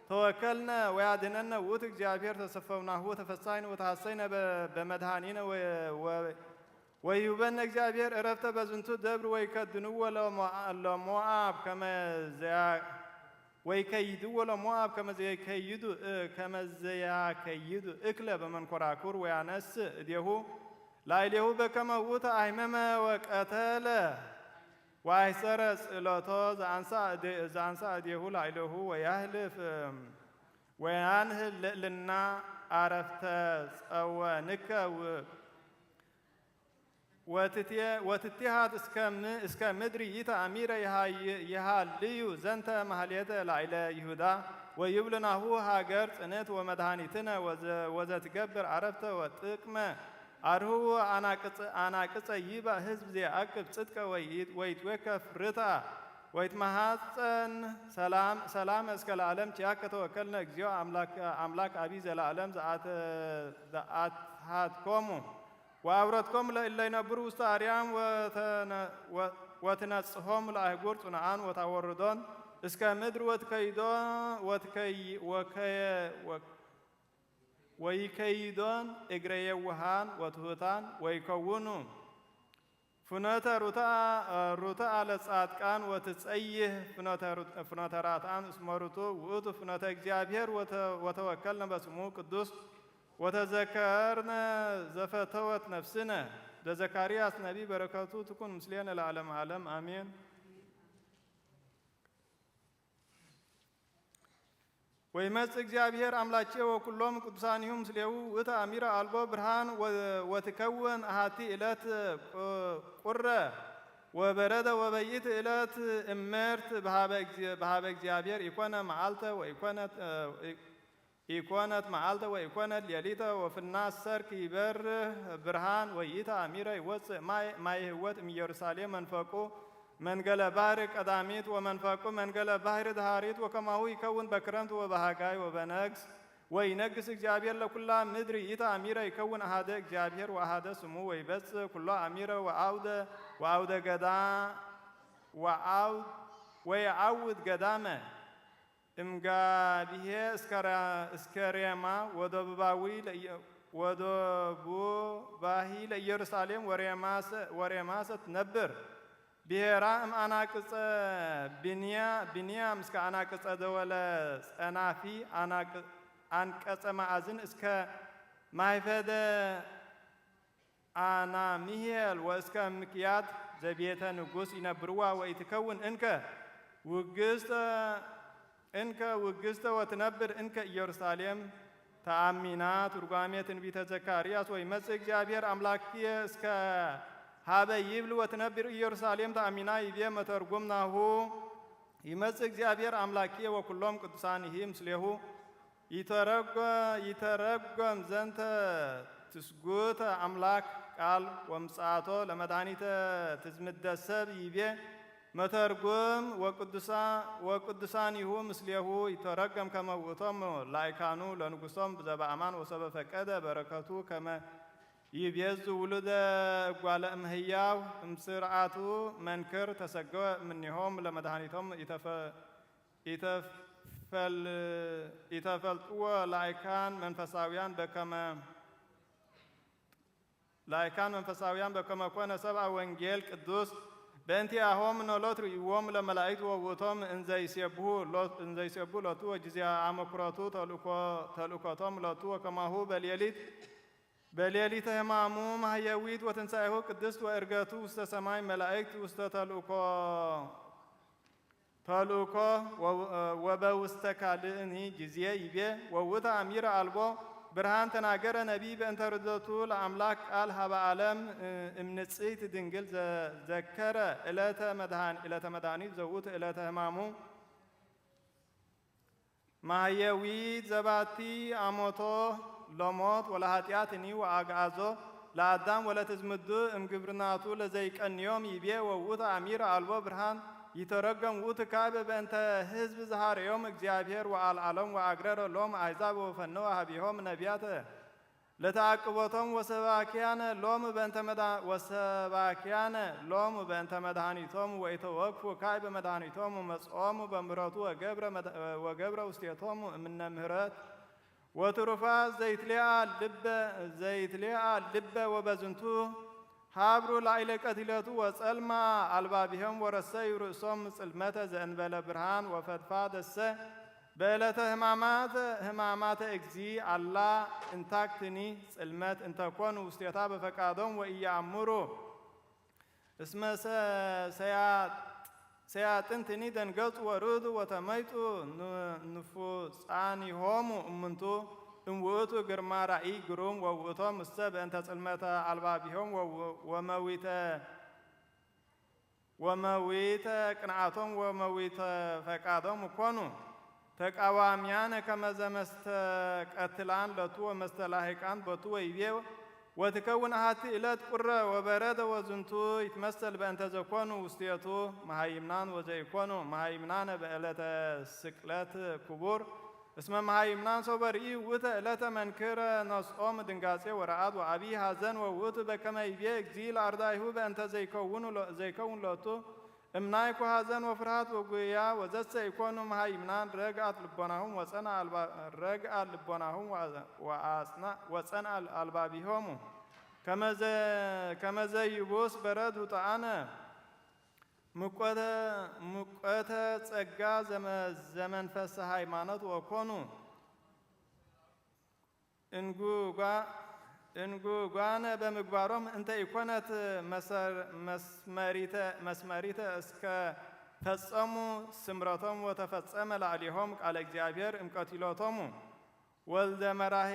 ተወከልነ ወያድነነ ውእቱ እግዚአብሔር ተሰፈውናሁ ተፈሳይነ ወተሐሰይነ በ-፣ በመድኃኒነ ወ-፣ ወ-፣ ወይሁበነ እግዚአብሔር ዕረፍተ በዝንቱ ደብር ወይከድንዎ ለሞ-፣ ለሞአብ ከመ ዘያ-፣ ወይከይድዎ ለሞአብ ከመ ዘይከይዱ እ-፣ ከመ ዘያከይዱ እክለ በመንኮራኩር ወያነስ እዴሁ ላዕሌሁ በከመ ውእቱ አሕመመ ወቀተለ ወአሕሰረ ጽእለቶ ዘአንሳ እዴ-፣ ዘአንሳ እዴሁ ላዕሌሁ ወያህልፍ ወያንህል ልዕልና አረፍተ ጸወንከ ው-፣ ወትቴ-፣ ወትቴሃት እስከ ም-፣ እስከ ምድሪ ይተአሚረ ይሃይ-፣ ይሃልዩ ዘንተ ማህሌተ ላዕለ ይሁዳ ወይብሉ ናሁ ሃገር ጽንዕት ወመድኃኒትነ ወዘ-፣ ወዘትገብር አረፍተ ወጥቅመ አድህዎ አናቅጸ-፣ አናቅጸ ይባእ ህዝብ ዘየአቅብ ጽድቀ ወይት-፣ ወይትዌከፍ ርትአ ወይትመሃጸን ሰላም፣ ሰላም እስከ ለዓለም ኪያከ ተወከልነ እግዚኦ አምላክ፣ አምላክ አቢ ዘለዓለም ዘአተ-፣ ዘአትሃትኮሙ ወአብረትኮሙ ለእለ ይነብሩ ውስተ አርያም ወተነ-፣ ወ-፣ ወትነጽሖሙ ለአህጉር ጽኑዓን ወታወርዶን እስከ ምድር ወትከይዶ-፣ ወትከይ-፣ ወከየ-፣ ወ-፣ ወይከይዶን እግረ የውሃን ወትሑታን ወይከውኑ ፍኖተ ሩታ-፣ ሩታ ለጻድቃን ወትጸይህ ፍኖተ ሩ-፣ ፍኖተ ራትዓን እስመ ርቱ ውእቱ ፍኖተ እግዚአብሔር ወተ-፣ ወተወከልነ በስሙ ቅዱስ ወተዘከርነ ዘፈተወት ነፍስነ። ለዘካርያስ ነቢይ በረከቱ ትኩን ምስሌነ ለዓለመ ዓለም አሜን። ወይመጽእ እግዚአብሔር አምላኬ ወኩሎም ቅዱሳኒሁ ምስሌሁ ውእተ አሚረ አልቦ ብርሃን ወ-፣ ወትከውን አሐቲ ዕለት ቁ-፣ ቁረ ወበረደ ወበይእቲ ዕለት እምርት በሃበ እግዚ-፣ በሃበ እግዚአብሔር ኢኮነ መዓልተ ወኢኮነት፣ እ፣ ኢኮነት መዓልተ ወኢኮነት ሌሊተ ወፍና ሰርክ ይበርህ ብርሃን ወይእቲ አሚረ ይወፅእ ማይ፣ ማይ ህይወት እምኢየሩሳሌም መንፈቁ መንገለ ባሕር ቀዳሚት ወመንፈቁ መንገለ ባሕር ደሃሪት ወከማሁ ይከውን በክረምት ወበሃጋይ ወበነግስ ወይነግስ እግዚአብሔር ለኩላ ምድር ይእቲ አሚረ ይከውን አሃደ እግዚአብሔር ወአሃደ ስሙ ወይበጽእ ኩሎ አሚረ ወአውደ ወአውደ ገዳ ወአው-፣ ወየአውድ ገዳመ እምጋብሄ እስከ ራ-፣ እስከ ሬማ ወደቡባዊ ለኢየ-፣ ወደቡባሂ ለኢየሩሳሌም ወሬማሰ-፣ ወሬማሰ ትነብር። ብሔራ እምአናቅጸ ብንያ-፣ ብንያም እስከ አናቅጸ ደወለ ጸናፊ አናቅ-፣ አንቀጸ ማእዝን እስከ ማይፈደ አናምሄል ወእስከ ምክያድ ዘቤተ ንጉስ ይነብርዋ ወኢትከውን እንከ ውግስተ፣ እንከ ውግስተ ወትነብር እንከ ኢየሩሳሌም ተአሚና። ትርጓሜ ትንቢተ ዘካርያስ። ወይመጽእ እግዚአብሔር አምላክየ እስከ ሀበ ይብል ወትነብር ኢየሩሳሌም ተአሚና ይቤ መተርጉም ናሁ። ይመጽእ እግዚአብሔር አምላክየ ወኩሎም ቅዱሳን ይሂ ምስሌሁ ይተረጎ-፣ ይተረጎም ዘንተ ትስጉተ አምላክ ቃል ወምጽአቶ ለመድኃኒተ ትዝምደ ሰብ ይቤ መተርጉም ወቅዱሳ-፣ ወቅዱሳኒሁ ምስሌሁ ይተረገም ከመ ውእቶም ላይካኑ ለንጉሶም ዘበአማን ወሰበ ፈቀደ በረከቱ ከመ ይቤዙ ውሉደ እጓለ እምሕያው እምስርዓቱ መንክር ተሰገወ እምኔሆም ለመድኃኒቶም ኢተፈ-፣ ኢተፈል-፣ ኢተፈልጥዎ ላይካን መንፈሳውያን በከመ ላይካን መንፈሳውያን በከመ ኮነ ሰብአ ወንጌል ቅዱስ በእንቲአሆም ኖሎት ርእይዎም ለመላእክት ወውእቶም እንዘይሴብሁ ሎ-፣ እንዘይሴብሁ ሎቱ ወጊዜ አመክሮቱ ተልእኮ-፣ ተልእኮቶም ሎቱ ወከማሁ በሌሊት በሌሊተ ሕማሙ ማህየዊት ወትንሣኤሁ ቅድስት ወእርገቱ ውስተ ሰማይ መላእክት ውስተ ተልእኮ ተልእኮ ወ-፣ ወበውስተ ካልእኒ ጊዜ ይቤ ወውእተ አሚረ አልቦ ብርሃን ተናገረ ነቢይ በእንተ ርደቱ ለአምላክ ቃል ሀበ ዓለም እምንጽሕት ድንግል ዘ-፣ ዘከረ ዕለተ መድኃኒ-፣ ዕለተ መድኃኒት ዘውእቱ ዕለተ ሕማሙ ማህየዊት ዘባቲ አሞቶ ለሞት ወለኃጢአትኒ ወአግዓዞ ለአዳም ወለትዝምዱ እምግብርናቱ ለዘይቀንዮም ይቤ ወውእቱ አሚረ አልቦ ብርሃን ይተረገም ውእቱ ካዕበ በእንተ ህዝብ ዝሃረዮም እግዚአብሔር ወአልዓሎም ወአግረረ ሎም አሕዛብ ወፈነወ ሀቢሆም ነቢያተ ለተዓቅቦቶም ወሰባኪያነ ሎም በእንተ መዳ-፣ ወሰባኪያነ ሎም በእንተ መድኃኒቶም ወኢተወክፉ ካዕበ መድኃኒቶም መጽኦም በምህረቱ ወገብረ መድ-፣ ወገብረ ውስቴቶም እምነ ምህረት ወትሩፋት ዘይትሌአ ልበ፣ ዘይትሌአ ልበ ወበዝንቱ ሀብሩ ላዕለ ቀቲለቱ ወጸልማ አልባቢሆም ወረሰዩ ርእሶም ጽልመተ ዘእንበለ ብርሃን ወፈድፋደሰ በዕለተ ሕማማት ሕማማተ እግዚ አላ እንታክትኒ ጽልመት እንተኮኑ ውስቴታ በፈቃዶም ወኢየአምሩ እስመ ሰ-፣ ሰያጥ-፣ ሰያጥንትኒ ደንገጹ ወርዱ ወተመይጡ ኑ-፣ ንፉጻኒሆሙ እምንቱ እምውእቱ ግርማ ራእይ ግሩም ወውእቶም እሰ በእንተ ጽልመተ አልባቢሆም ወው-፣ ወመዊተ ወመዊተ ቅንዓቶም ወመዊተ ፈቃዶም እኮኑ። ተቃዋሚያነ ከመዘ መስተቀትላን ለቱ ወመስተላሂቃን በቱ ወይቤ ወትከውን አሐቲ ዕለት ቁረ ወበረደ ወዝንቱ ይትመሰል በእንተ ዘኮኑ ውስቴቱ መሃይምናን ወዘይኮኑ መሃይምናነ በዕለተ ስቅለት ክቡር እስመ መሃይምናን ሶበ ርእዩ ውእተ ዕለተ መንክረ ነስኦም ድንጋጼ ወረዓድ ወአብይ ሐዘን ወውእቱ በከመ ይቤ እግዚእ ለአርዳኢሁ በእንተ ዘይከውኑ ሎ-፣ ዘይከውን ሎቱ እምናይኩ ሐዘን ወፍርሃት ወጉያ ወዘሰ ይኮኑ መሃይምናን ረግአት ልቦናሁም ወጸንአ አልባ-፣ ረግአ ልቦናሁም ወአ-፣ ወአጽና-፣ ወጸንአ አልባቢሆሙ ከመዘ-፣ ከመዘ ይቡስ በረድ ውጠአነ ሙቀተ፣ ሙቀተ ጸጋ ዘመ-፣ ዘመንፈሰ ሃይማኖት ወኮኑ እንጉጓ-፣ እንጉጓነ በምግባሮም እንተ ኢኮነት መሰር-፣ መስመሪተ፣ መስመሪተ እስከ ፈጸሙ ስምረቶም ወተፈጸመ ላዕሌሆም ቃለ እግዚአብሔር እምቀቲሎቶሙ ወልደ መራሄ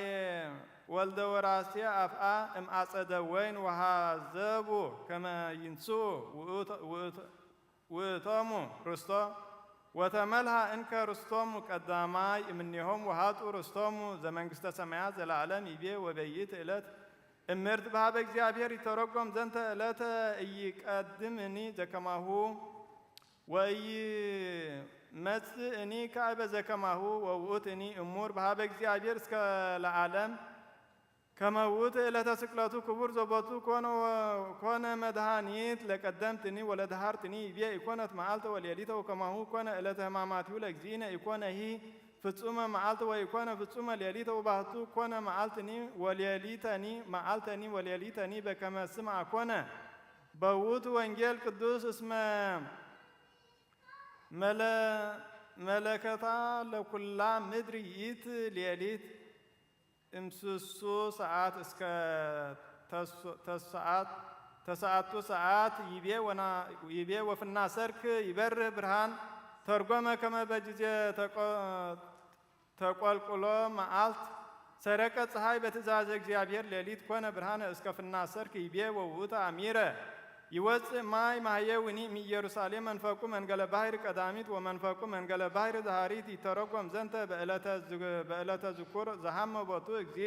ወልደ ወራሴ አፍአ እምአጸደ ወይን ወሃዘቡ ከመ ይንስኡ ውእቶ-፣ ውእቶ-፣ ውእቶሙ ርስቶ ወተመልሃ እንከ ርስቶሙ ቀዳማይ እምኔሆም ወሃጡ ርስቶሙ ዘመንግስተ ሰማያት ዘለዓለም ይቤ ወበይት ዕለት እምርት በሃበ እግዚአብሔር ይተረጎም ዘንተ ዕለተ እይቀድምኒ ዘከማሁ ወእይመጽእኒ ካዕበ ዘከማሁ ወውእትኒ እሙር በሃበ እግዚአብሔር እስከ ለዓለም ከመ ውእቱ ዕለተ ስቅለቱ ክቡር ዘቦቱ ኮነ ወ-፣ ኮነ መድኃኒት ለቀደምትኒ ወለደሃርትኒ ይቤ ኢኮነት መዓልተ ወሌሊተ ወከማሁ ኮነ ዕለተ ሕማማቲሁ ለእግዚእነ ኢኮነሂ ፍጹመ መዓልተ ወኢኮነ ፍጹመ ሌሊተ ወባህቱ ኮነ መዓልትኒ ወሌሊተኒ መዓልተኒ ወሌሊተኒ በከመ ስምዐ ኮነ ወውቱ ወንጌል ቅዱስ እስመ መለ-፣ መለከታ ለኩላ ምድር ይእቲ ሌሊት እምስሱ ሰዓት እስከ ተስ-፣ ተሰዓት፣ ተሰዓቱ ሰዓት ይቤ ወና-፣ ይቤ ወፍና ሰርክ ይበርህ ብርሃን ተርጎመ ከመ በጊዜ ተቆ-፣ ተቆልቁሎ መዓልት ሰረቀ ፀሐይ በትእዛዘ እግዚአብሔር ሌሊት ኮነ ብርሃነ እስከ ፍና ሰርክ ይቤ ወውእቱ አሚረ ይወፅእ ማይ ማህየውኒ እምኢየሩሳሌም መንፈቁ መንገለ ባሕር ቀዳሚት ወመንፈቁ መንገለ ባሕር ዛሃሪት ይተረጎም ዘንተ በዕለተ ዝግ-፣ በዕለተ ዝኩር ዘሃመ ቦቱ እግዚ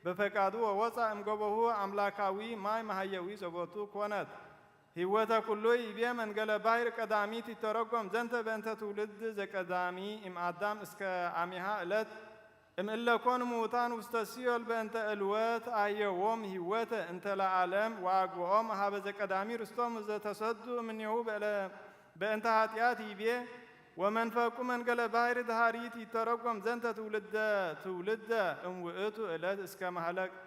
በፈቃዱ ወወፃ እምገቦሁ አምላካዊ ማይ ማህየዊ ዘቦቱ ኮነት ህይወተ ኩሉ ይቤ መንገለ ባሕር ቀዳሚት ይተረጎም ዘንተ በእንተ ትውልድ ዘቀዳሚ እምአዳም እስከ አሚሃ ዕለት እምእለ ኮኑ ምዉታን ውስተ ሲኦል በእንተ እልወት አህየዎም ህይወተ እንተ ለዓለም ወአግብኦም ሀበ ዘቀዳሚ ርስቶም ዘተሰዱ እምኔሁ በእለ-፣ በእንተ ኃጢአት ይቤ ወመንፈቁ መንገለ ባሕር ድሃሪት ይተረጎም ዘንተ ትውልደ ትውልደ እምውእቱ ዕለት እስከ ማህለቅት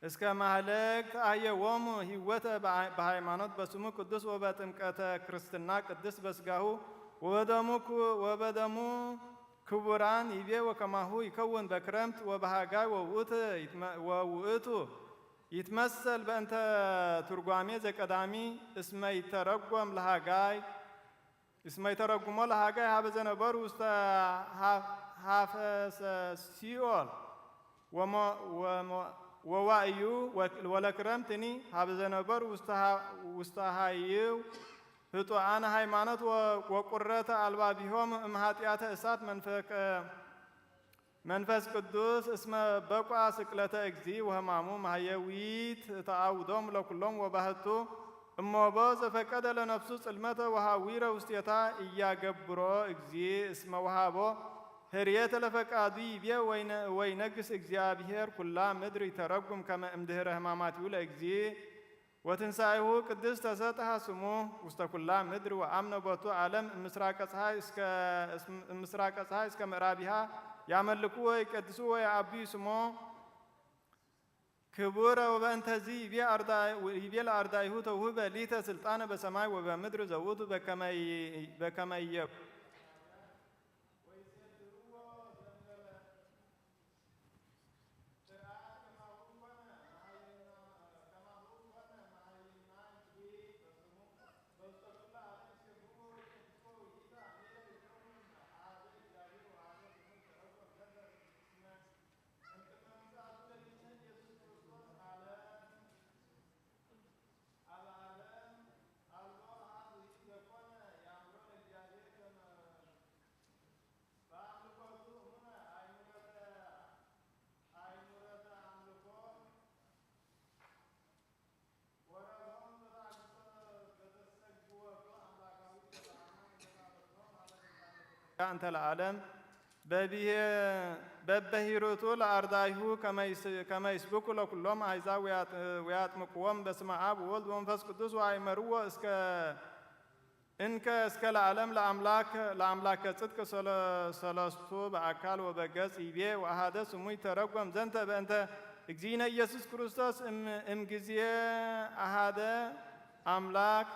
እስከ ማህለቅት አህየዎሙ ህይወተ በሃ-፣ በሃይማኖት በስሙ ቅዱስ ወበጥምቀተ ክርስትና ቅድስት በስጋሁ ወበደሙ ክቡ-፣ ወበደሙ ክቡራን ይቤ ወከማሁ ይከውን በክረምት ወበሃጋይ ወውእቱ ይትመ-፣ ወውእቱ ይትመሰል በእንተ ትርጓሜ ዘቀዳሚ እስመ ይተረጎም ለሃጋይ እስመ ይተረጉሞ ለሃጋይ ሀበ ዘነበሩ ውስተ ሀ-፣ ሀፈሰ ሲኦል ወሞ-፣ ወሞ-፣ ወዋእዩ ወ-፣ ወለክረምትኒ ሀበ ዘነበሩ ውስተ ሀ-፣ ውስተ ሃይው ህጡአነ ሃይማኖት ወ-፣ ወቁረተ አልባቢሆም እምኃጢአተ እሳት መንፈቀ መንፈስ ቅዱስ እስመ በቋ ስቅለተ እግዚ ወሕማሙ ማህየዊት ተአውዶም ለኩሎም ወባህቱ እሞቦ ዘፈቀደ ለነፍሱ ጽልመተ ወሃዊረ ውስቴታ እያገብሮ እግዚ እስመ ወሃቦ ህርየተ ለፈቃዱ ይቤ ወይነ-፣ ወይነግስ እግዚአብሔር ኩላ ምድር ይተረጉም ከመ እምድህረ ሕማማቲሁ ለእግዚእ ወትንሳኤሁ ቅድስት ተሰጥሐ ስሙ ውስተ ኩላ ምድር ወአምነ ቦቱ ዓለም እምስራቀ ፀሐይ እስከ፣ እምስራቀ ፀሐይ እስከ ምዕራቢሃ ያመልኩ ወይቀድሱ ወየአብዩ ስሞ ክቡረ ወበእንተዚ ይቤ አርዳ-፣ ይቤ ለአርዳይሁ ተውህበ ሊተ ስልጣነ በሰማይ ወበምድር ዘውቱ በከመ ይ-፣ በከመ ይብ-፣ እንተ ለዓለም በብሔ-፣ በበሂሩቱ ለአርዳይሁ ከመ ይስ-፣ ከመ ይስብኩ ለኩሎም አሕዛብ ወያጥ-፣ ወያጥምቅዎም በስመ አብ ወወልድ ወመንፈስ ቅዱስ ወአይመርዎ እስከ እንከ እስከ ለዓለም ለአምላክ፣ ለአምላከ ጽድቅ ሰለ-፣ ሰለስቱ በአካል ወበገጽ ይቤ ወአሃደ ስሙ ይተረጎም ዘንተ በእንተ እግዚእነ ኢየሱስ ክርስቶስ እም-፣ እምጊዜ አሃደ አምላክ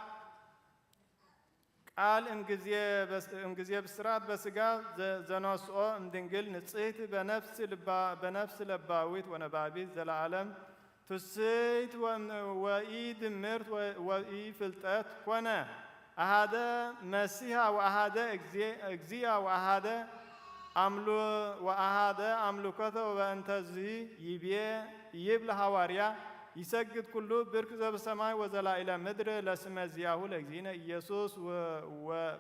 ቃል እምጊዜ በስ-፣ እምጊዜ ብስራት በስጋ ዘ-፣ ዘነስኦ እምድንግል ንጽሕት በነፍስ ልባ-፣ በነፍስ ለባዊት ወነባቢት ዘለዓለም ትስይት ወ-፣ ወኢድምርት ወ-፣ ወኢፍልጠት ኮነ። አሃደ መሲሐ ወአሃደ እግዚ-፣ እግዚአ ወአሃደ አምሉ-፣ ወአሃደ አምልኮተ ወበእንተዚ ይቤ ይብል ሐዋርያ ይሰግድ ኩሉ ብርክ ዘበሰማይ ወዘላኢለ ምድር ለስመ ዚአሁ ለእግዚእነ ኢየሱስ ወ-፣ ወ-፣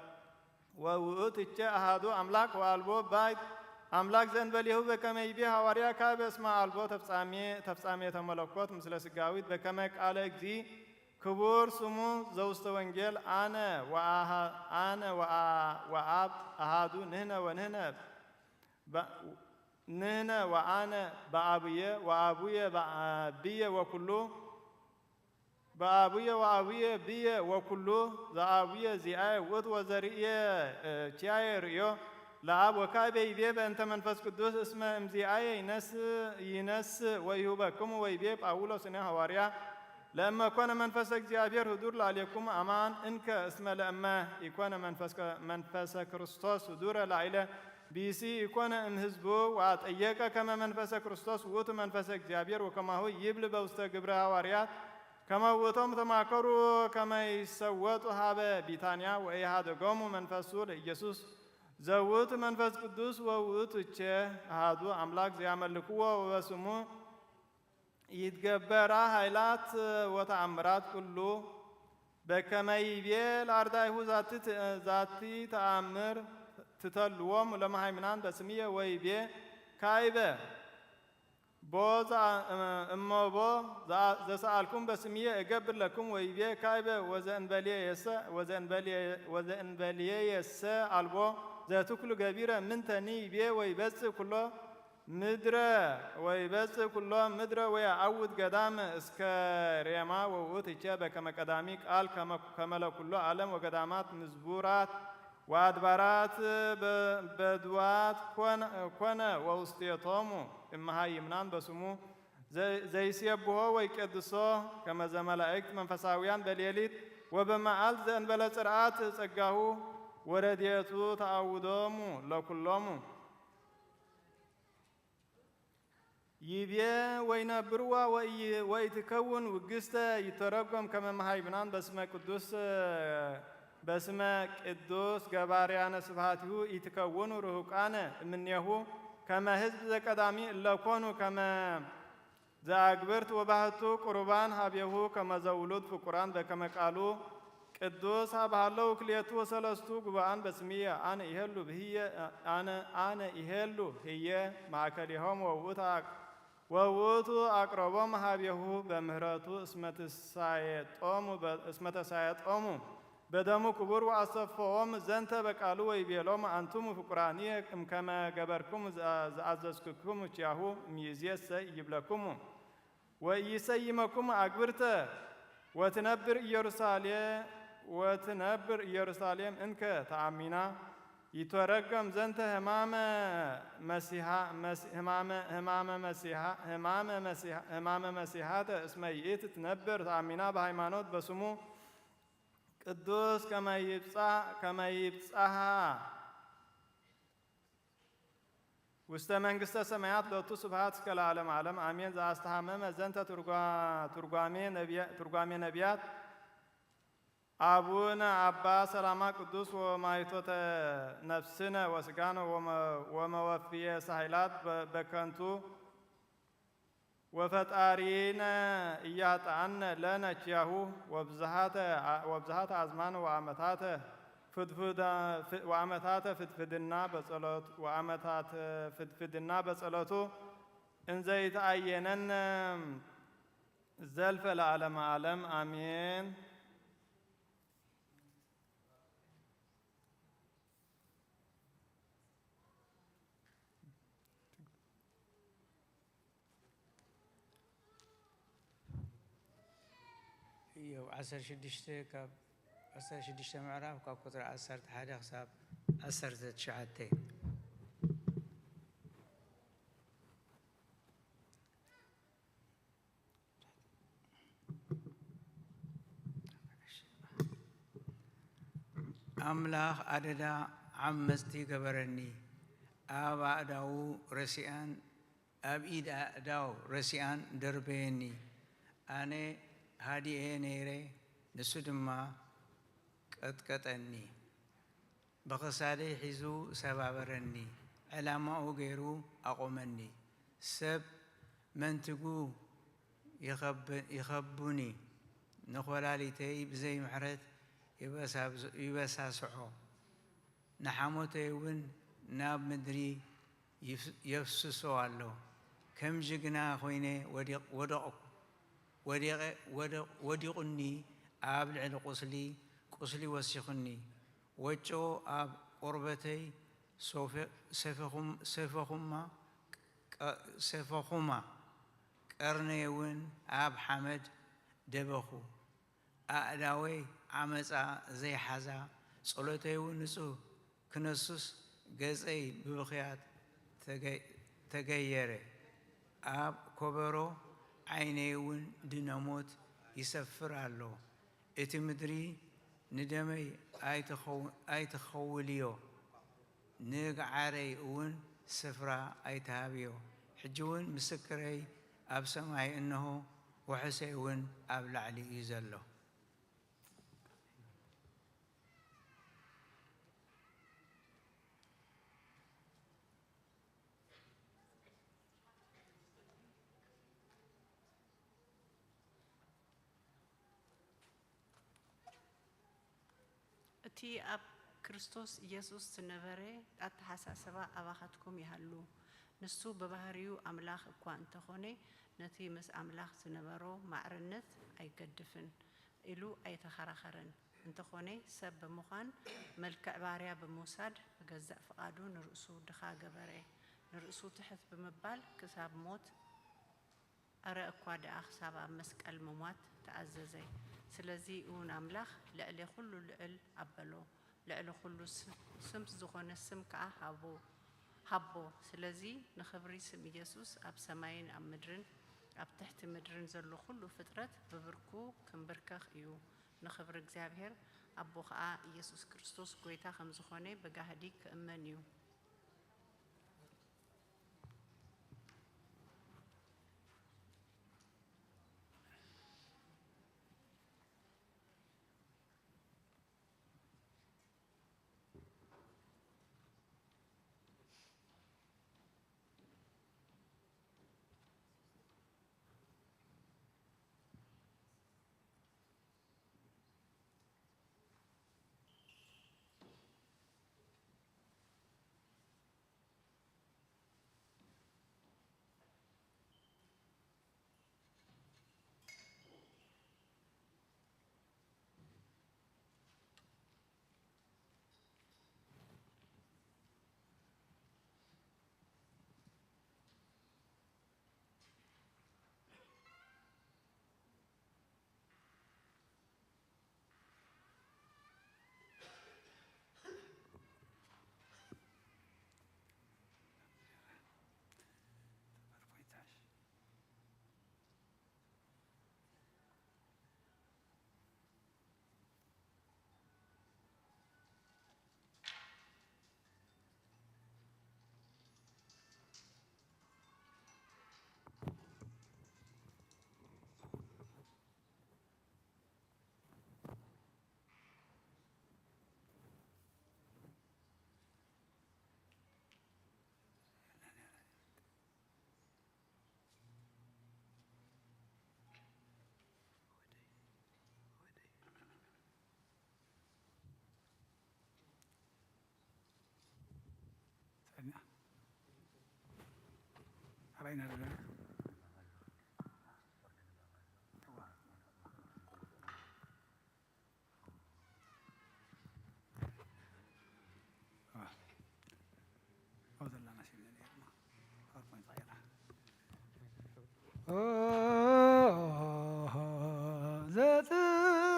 ወውእቱ እቼ አሃዱ አምላክ ወአልቦ ባይድ አምላክ ዘእንበሌሁ በከመ ይቤ ሐዋርያ ካበ እስመ አልቦ ተፍጻሜ፣ ተፍጻሜተ መለኮት ምስለ ስጋዊት በከመ ቃለ እግዚ ክቡር ስሙ ዘውስተ ወንጌል አነ ወአሃ-፣ አነ ወአ-፣ ወአብ አሃዱ ንሕነ ወንሕነ በ-፣ ንሕነ ወአነ በአብየ ወአቡየ በአ-፣ ብየ ወኩሉ በአቡየ ወአቡየ ብየ ወኩሉ ዘአቡየ ዚአየ ውእቱ ወዘርእየ ኪያየ ርእዮ ለአብ ወካዕበ ይቤ በእንተ መንፈስ ቅዱስ እስመ እምዚአየ ይነስ-፣ ይነስእ ወይሁበክሙ ወይቤ ጳውሎስ እኔ ሐዋርያ ለእመ ኮነ መንፈሰ እግዚኣብሔር ህዱር ላዕሌኩም ኣማን እንከ እስመ ለእመ ኢኮነ መንፈስ ከ-፣ መንፈሰ ክርስቶስ ህዱረ ላዕለ ብእሲ ኢኮነ እምህዝቡ ወአጠየቀ ከመ መንፈሰ ክርስቶስ ውእቱ መንፈሰ እግዚኣብሔር ወከማሁ ይብል በውስተ ግብረ ሃዋርያት ከመ ውእቶም ተማከሩ ከመ ይሰወጡ ሀበ ቢታንያ ወኢሃደጎሙ መንፈሱ ለኢየሱስ ዘውእቱ መንፈስ ቅዱስ ወውእቱ ቼ አሃዱ አምላክ ዘያመልክዎ ወበስሙ ይትገበራ ኃይላት ወተአምራት ኩሉ በከመ ይቤ ለአርዳይሁ ዛቲ ት-፣ ዛቲ ተአምር ትተልዎም ለመሃይምናን በስምየ ወይቤ ካይበ ቦ ዘአ-፣ እመቦ ዘአ-፣ ዘሰአልኩም በስምየ እገብር ለኩም ወይቤ ካይበ ወዘእንበልየ የሰ-፣ ወዘእንበልየ-፣ ወዘእንበልየ የሰ አልቦ ዘትኩሉ ገቢረ ምንተኒ ይቤ ወይበጽእ ኩሎ ምድረ ወይበጽእ ኩሎ ምድረ ወየዐውድ ገዳም እስከ ሬማ ወውእቱ ይቼ በከመ ቀዳሚ ቃል ከመ-፣ ከመ ለኩሉ ዓለም ወገዳማት ምዝቡራት ወአድባራት በ-፣ በድዋት ኮነ፣ ኮነ ወውስቴቶሙ እመሃይምናን በስሙ ዘ-፣ ዘይሴብሖ ወይቄድሶ ከመዘ መላእክት መንፈሳውያን በሌሊት ወበመዓልት ዘእንበለ ጽርዓት ጸጋሁ ወረድኤቱ ተአውዶሙ ለኩሎሙ። ይቤ ወይነብርዋ ወኢ-፣ ወኢትከውን ውግስተ ይተረጎም ከመ መሃይምናን በስመ ቅዱስ፣ በስመ ቅዱስ ገባርያነ ስብሐቲሁ ኢትከውኑ ርሁቃነ እምኔሁ ከመ ሕዝብ ዘቀዳሚ እለኮኑ ከመ ዘአግብርት ወባህቱ ቁሩባን ሀቤሁ ከመ ዘውሉድ ፍቁራን በከመ ቃሉ ቅዱስ ሀበሃለው ክልኤቱ ወሰለስቱ ጉባአን በስምየ አነ ኢሄሉ ብህየ አነ፣ አነ ኢሄሉ ህየ ማእከሊሆም ወውእቱ አቅ-፣ ወውእቱ አቅረቦም ሀቤሁ በምህረቱ እስመ ትሳየጦሙ በ-፣ እስመ ተሳየጦሙ በደሙ ክቡር ወአሰፈዎም ዘንተ በቃሉ ወይቤሎም አንትሙ ፍቁራንየ እምከመ ገበርክሙ ዘ-፣ ዘአዘዝክክሙ ኪያሁ እምይእዜሰ ኢይብለክሙ ወኢይሰይመክሙ አግብርተ ወትነብር ኢየሩሳሌ-፣ ወትነብር ኢየሩሳሌም እንከ ተአሚና ይትወረገም ዘንተ ህማመ መሲሓ-፣ መስ-፣ ህማመ፣ ህማመ መሲሓ-፣ ህማመ መሲሓ-፣ ህማመ መሲሓተ እስመ ይእቲ ትነብር ተአሚና በሃይማኖት በስሙ ቅዱስ ከመ ይብጻ-፣ ከመ ይብጻሃ ውስተ መንግስተ ሰማያት ሎቱ ስብሐት እስከ ለዓለመ ዓለም አሜን። ዘአስተሐመመ ዘንተ ትርጓ-፣ ትርጓሜ ነቢያ-፣ ትርጓሜ ነቢያት አቡነ አባ ሰላማ ቅዱስ ወማይቶተ ነፍስነ ወስጋነ ወመ-፣ ወመወፍየ ሳይላት በ-፣ በከንቱ ወፈጣሪነ ኢያጥአነ ለነ ኪያሁ ወብዝሃተ አ-፣ ወብዝሃተ አዝማን ወአመታተ ፍድፍዳ-፣ ፍ-፣ ወአመታተ ፍድፍድና በጸሎት፣ ወአመታተ ፍድፍድና በጸሎቱ እንዘ ይትአየነነ ዘልፈ ለዓለመ ዓለም አሜን። እዮብ ዓሰርተ ሽዱሽተ ካብ ዓሰርተ ሽዱሽተ ምዕራፍ ካብ ቁጽሪ ዓሰርተ ሓደ ክሳብ ዓሰርተ ትሽዓተ። ኣምላኽ ኣደዳ ዓመጽቲ ገበረኒ፣ ኣብ ኣእዳዉ ረሲኣን፣ ኣብ ኢድ ኣእዳው ረሲኣን ደርበየኒ። ኣነ ሃዲኤ ነይረ፣ ንሱ ድማ ቀጥቀጠኒ። ብኽሳደይ ሒዙ ሰባበረኒ፣ ዕላማኡ ገይሩ ኣቖመኒ። ሰብ መንትጉ ይኸብ-፣ ይኸቡኒ፣ ንኾላሊተይ ብዘይ ምሕረት ይበሳብስ-፣ ይበሳስዖ፣ ንሓሞተይ እውን ናብ ምድሪ ይፍ-፣ የፍስሶ ኣሎ። ከም ጅግና ኮይነ ወዲቕ-፣ ወደቕኩ፣ ወዲቐ-፣ ወደ-፣ ወዲቑኒ፣ ኣብ ልዕሊ ቁስሊ፣ ቁስሊ ወሲኹኒ። ወጮ ኣብ ቁርበተይ ሶፈ-፣ ሰፈኹም-፣ ሰፈኹማ ቀ-፣ ሰፈኹማ፣ ቀርነይ እውን ኣብ ሓመድ ደበኹ። ኣእዳወይ ዓመጻ ዘይሓዛ፣ ጸሎተይ እውን ንጹህ ክነሱስ ገጸይ ብብኽያት ተገ-፣ ተገየረ። ኣብ ኮበሮ ዓይነይ እውን ድነ ሞት ይሰፍር ኣሎ። እቲ ምድሪ ንደመይ ኣይትኸው-፣ ኣይትኸውልዮ፣ ንግዓረይ እውን ስፍራ ኣይትሃብዮ። ሕጂ እውን ምስክረይ ኣብ ሰማይ፣ እንሆ፣ ውሑሰይ እውን ኣብ ላዕሊ እዩ ዘሎ። እቲ ኣብ ክርስቶስ ኢየሱስ ዝነበረ ኣተሓሳስባ ኣባኻትኩም ይሃሉ። ንሱ ብባህሪኡ ኣምላኽ እኳ እንተኾነ፣ ነቲ ምስ ኣምላኽ ዝነበሮ ማዕርነት ኣይገድፍን ኢሉ ኣይተኸራኸረን። እንተኾነ፣ ሰብ ብምዃን፣ መልክዕ ባርያ ብምውሳድ፣ ብገዛእ ፍቓዱ ንርእሱ ድኻ ገበረ። ንርእሱ ትሕት ብምባል፣ ክሳብ ሞት፣ ኣረ እኳ ደኣ ክሳብ ኣብ መስቀል ምሟት ተኣዘዘ። ስለዚ እውን ኣምላኽ ልዕሊ ኹሉ ልዕል ኣበሎ፣ ልዕሊ ኹሉ ስ-፣ ስም ዝኾነ ስም ከኣ ሃቦ፣ ሃቦ። ስለዚ ንኽብሪ ስም ኢየሱስ ኣብ ሰማይን ኣብ ምድርን ኣብ ትሕቲ ምድርን ዘሎ ኹሉ ፍጥረት ብብርኩ ክንብርከኽ እዩ። ንኽብሪ እግዚኣብሔር ኣቦ ኸኣ ኢየሱስ ክርስቶስ ጐይታ ከም ዝኾነ ብጋህዲ ክእመን እዩ።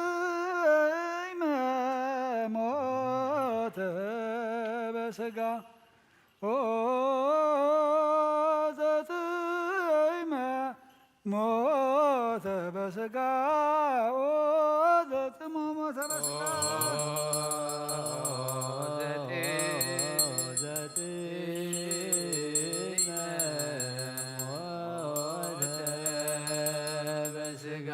ዘጥዕመ ሞተ በስጋ ኦ ዘጥዕመ ሞተ በስጋ ኦ ዘጥዕመ ሞተ በስጋ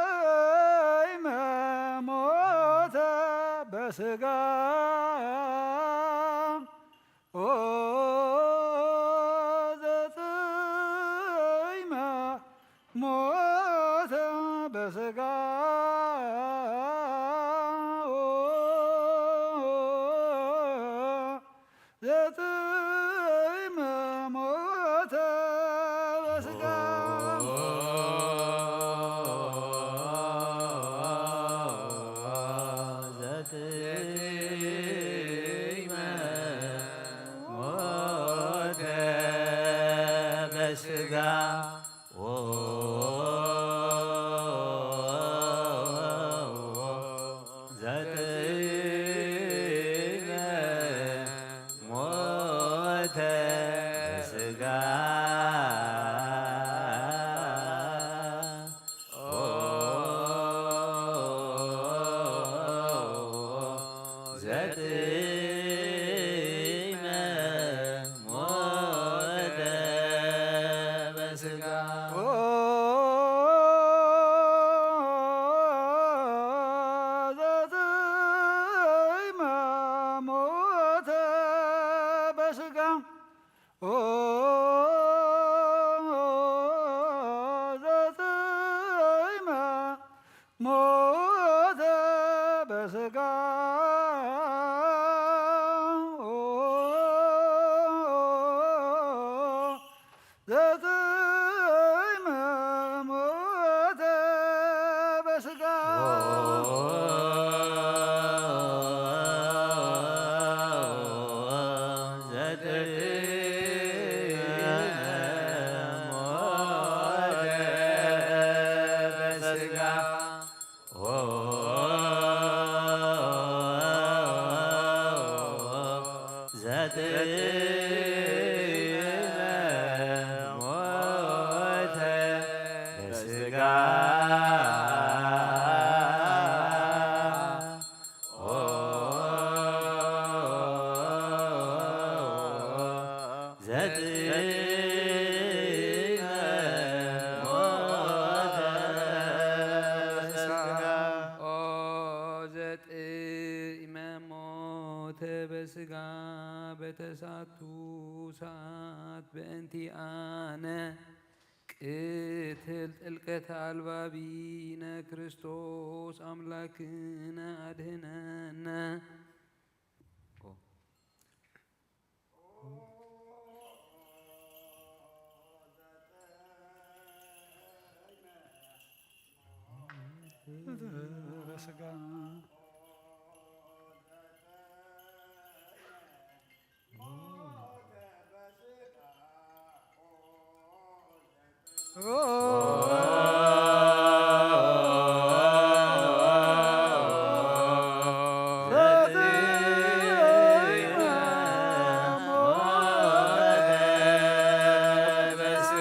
ዘተይመ ሞተ በስጋ ኦ ዘተይመ ሞተ በስጋ ኦ ዘተይመ ሞተ ስጋ ዘጥዕመ ሞተ በስጋ ዘጥዕመ ሞተ በስጋ ዘጥዕመ ሞተ በስጋ ዘጥዕመ ሞተ በስጋ። ኦ ዘጥዕመ ሞተ በስጋ በተሳቱ ሰዓት በእንቲኣነ ቅትል ጥልቀት ኣልባቢነ ክርስቶስ ኣምላክነ ኣድህነነ። በስጋ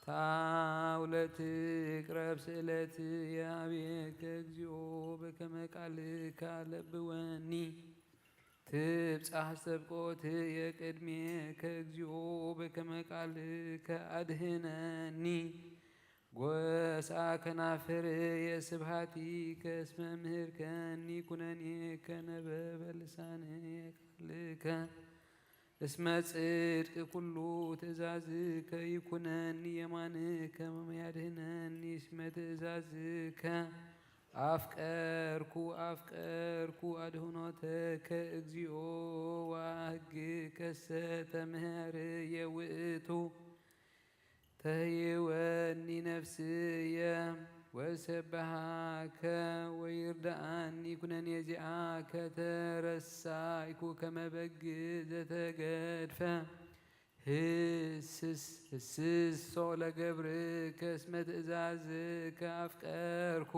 ታውለት ቅረብ ስእለት የአብየከ እግዚኦ በከመ ቃልከ ለብወኒ። ትብጻሕ ሰብቆትየ ቅድሜከ እግዚኦ በከመ ቃልከ ኣድህነኒ። ጎስኣ ከናፍርየ ስብሃቲከ እስመ ምህርከኒ ኩነኔከ ነበበ ልሳንየ ቃልከ እስመ ጽድቅ ኩሉ ትእዛዝከ ይኩነኒ የማንከ ያድህነኒ እስመ ትእዛዝከ ኣፍቀርኩ ኣፍቀርኩ ኣድህኖተከ እግዚኦ ወሕግከሰ ተምህርየ ውእቱ ተህይወኒ ነፍስየ ወሰብሃከ ወይርድኣኒ ኩነኔ ዚኣከ ተረሳይኩ ከመ በግ ዘተገድፈ ህስስ ህስሶ ለገብርከ እስመ ትእዛዝከ ኣፍቀርኩ።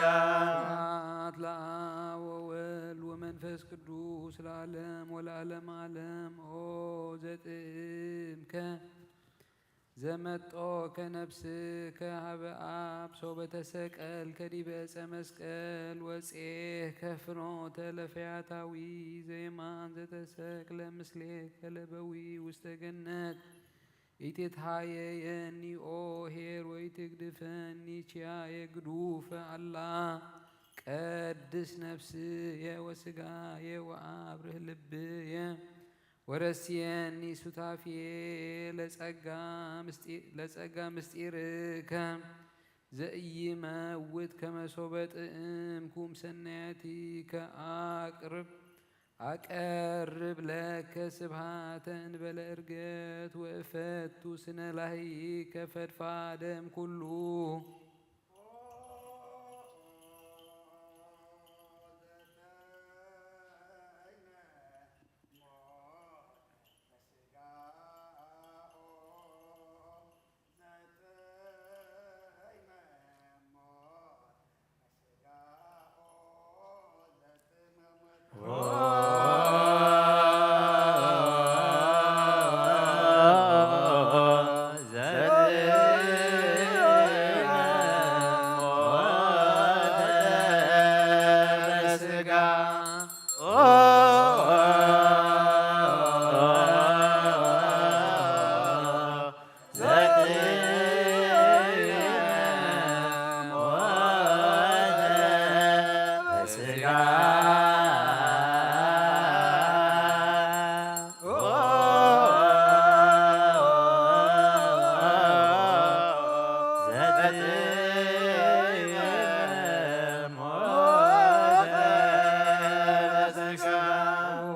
ስብሐት ለአብ ወወልድ ወመንፈስ ቅዱስ ለዓለም ወለዓለም ዓለም። ኦ ዘጥምከ ዘመጦ ከነፍስከ ሀበ አብ ሶበ ተሰቀልከ ዲበ ዕፀ መስቀል ወጼከ ፍኖተ ለፈያታዊ ዘየማን ዘተሰቅለ ምስሌከ ለበዊ ውስተ ገነት ኢትትሃየየኒ ኦ ኄር ወኢትግድፈኒ ኪያየ ግዱፈ ኣላ። ቀድስ ነፍስየ ወስጋየ ወኣብርህ ልብየ ወረስየኒ ሱታፌ ለጸጋ ምስጢ-፣ ለጸጋ ምስጢርከ ዘኢይመውት ከመ ሶበ ጥእምኩም ሰናያቲከ ኣቅርብ ኣቀርብ ለከ ስብሃተ እንበለ እርገት ወእፈቱ ስነ ላህይከ ፈድፋደም ኩሉ።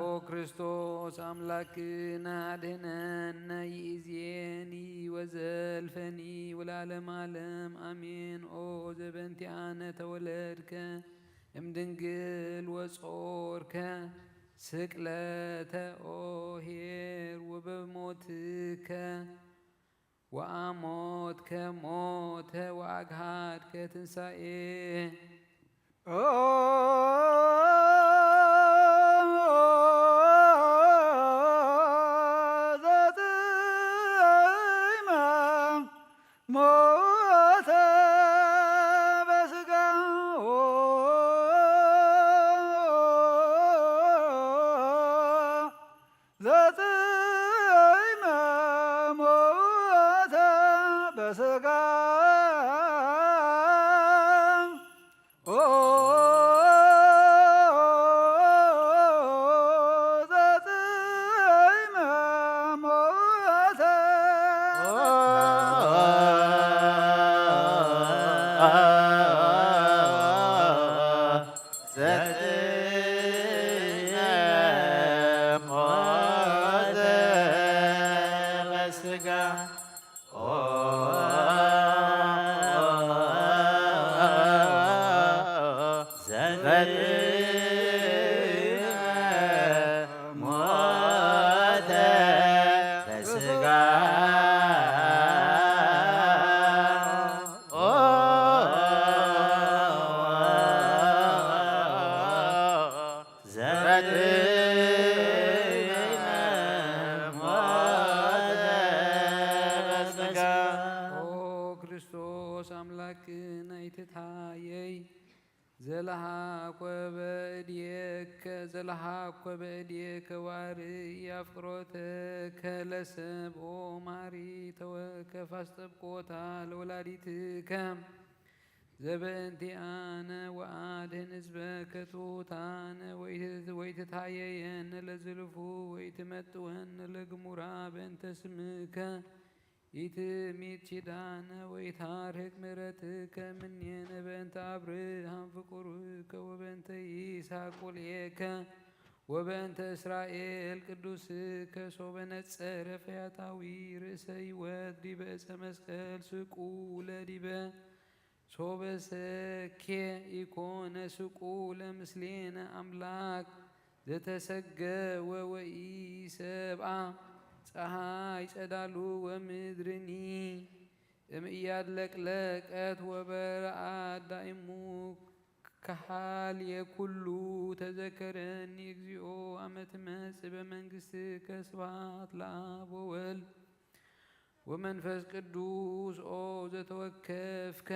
ኦ ክርስቶስ ኣምላክና ኣድህነነ ይእዜኒ ወዘልፈኒ ወለዓለመ ዓለም ኣሜን። ኦ ዘበንቲኣነ ተወለድከ እምድንግል ወጾርከ ስቅለተ ኦ ኄር ወበሞትከ ወአሞትከ ሞተ ወአግሃድከ ትንሳኤ። ዘጥዕመ ሞተ በስጋ ዘጥዕመ ሞተ በስጋ ኦ ዘጥዕመ ሞተ ዘጥዕመ ሞተ በስጋ ኦ ዘጥዕመ ሞተ በስጋ ኦ ዘበትነ ሞተ በስጋ። ኦ ክርስቶስ ኣምላክና ኣይትትሃየይ። ዘለሃኮ በእድየከ፣ ዘለሃኮ በእድየከ ዋርይ አፍቅሮተከ ለሰብ። ኦ ማሪ ተወከፍ አስጠብቆታ ለወላዲትከ። ዘበእንቲአነ ወአድህን ህዝበከ ትሑታነ ወይት-፣ ወይትትሃየየነ ለዝልፉ ወይትመጥወነ ለግሙራ በእንተ ስምከ። ኢትሚት ኪዳነ ወይታርህቅ ምሕረትከ እምኔነ በእንተ አብርሃም ፍቁርከ ወበእንተ ይስሐቅ ቁልኤከ ወበእንተ እስራኤል ቅዱስከ ሶበ ነጸረ ፈያታዊ ርእሰ ሕይወት ዲበ ዕፀ መስቀል ስቁለ ዲበ ሶበ ሰኬ ኢኮነ ስቁለ ምስሌነ አምላክ ዘተሰገወ ወኢሰብአ ጸሃይ ጸዳሉ ወምድርኒ እምእያድለቅለቀት ወበረአት ዳእሙ ከሃልየ ኩሉ። ተዘከረኒ እግዚኦ አመ ትመጽእ በመንግስትከ። ስብሐት ለአብ ወወልድ ወመንፈስ ቅዱስ። ኦ ዘተወከፍከ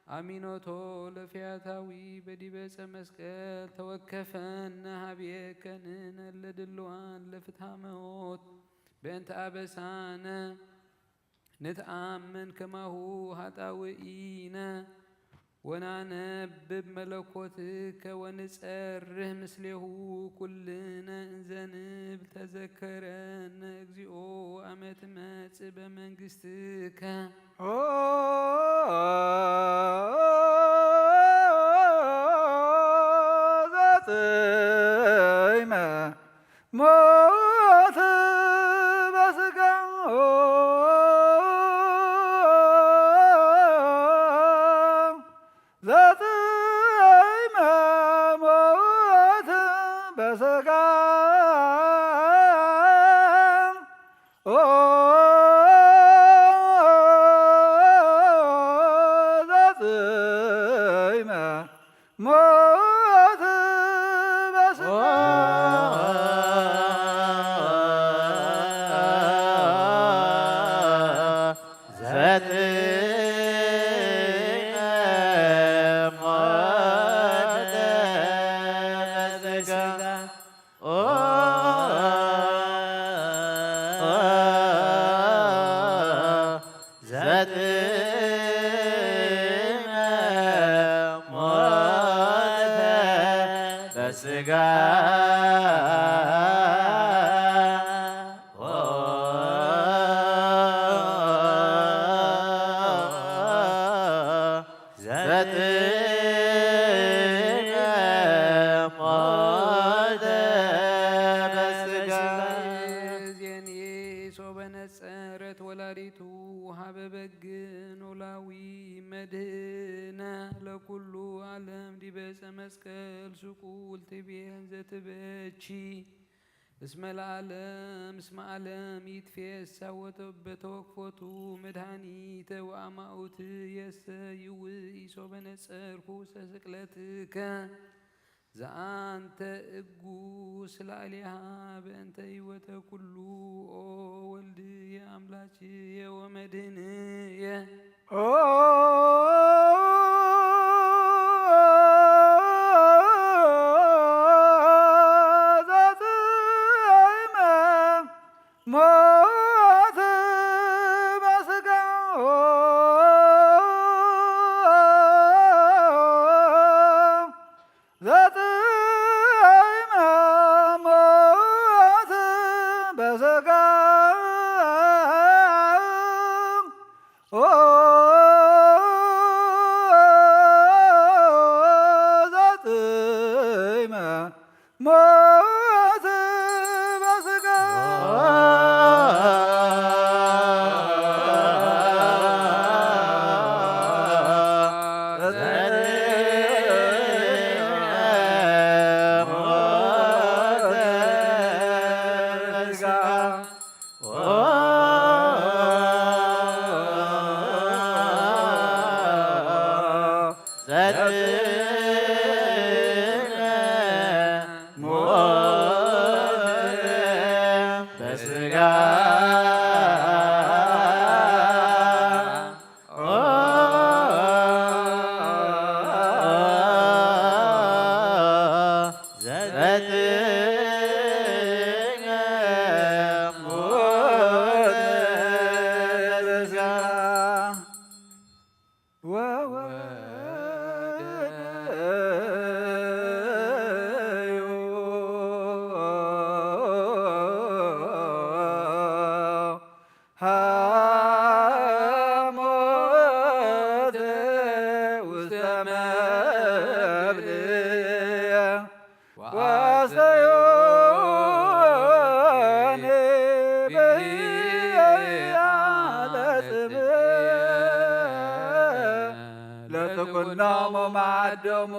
አሚኖቶ ለፈያታዊ በዲበ ዕፀ መስቀል ተወከፈነ ሀቤከ ንሕነ ለድልዋን ለፍትሐ መዎት በእንተ አበሳነ ንትኣምን ከማሁ ኃጣውኢነ ወናነብብ መለኮትከ ወንጸርህ ምስሌሁ ኩልነ እንዘ ንብል ተዘከረነ እግዚኦ አመ ትመጽእ በመንግሥትከ። ኦ ዘጽይመ ሞት በስጋ ዘጥዕመ ሞት በስጋ ኦ ዘጥዕመ ሞት በስጋ ዘጥዕመ ሞት በስጋ ዘጥዕመ ሞተ በስጋ ዘጥዕመ ሞተ በስጋ። ዜኔ ሶበ ነጸረት ወላዲቱ ሀበ በግ ኖላዊ መድህነ ለኩሉ ዓለም ዲበ ዕፀ መስቀል ስቁል ትቤን ዘትበቺ እስመ ለዓለም እስመ ዓለም ይትፌሳ ወተወክፎቱ መድኃኒተ ወአማኡት የሰይው ኢሶ በነጸርኩ ሰስቅለትከ ዘአንተ እጉስ ላዕሌሃ በእንተ ሕይወተ ኩሉ ኦ ወልድየ አምላክየ ወመድህንየ ኦ ዘጥዕመ ሞት በስጋ ዘጥዕመ ሞት በስጋ ኦ ዘጥዕመ ሞት በስጋ ዘጥዕመ ሞት በስጋ ዘጥዕመ ሞት በስጋ ወወደዩ ሐሞተ ውስተ መብልዕ ወአስተዮኒ ብህያለ ጽምእ ለትኩኖሙ ማዕዶሙ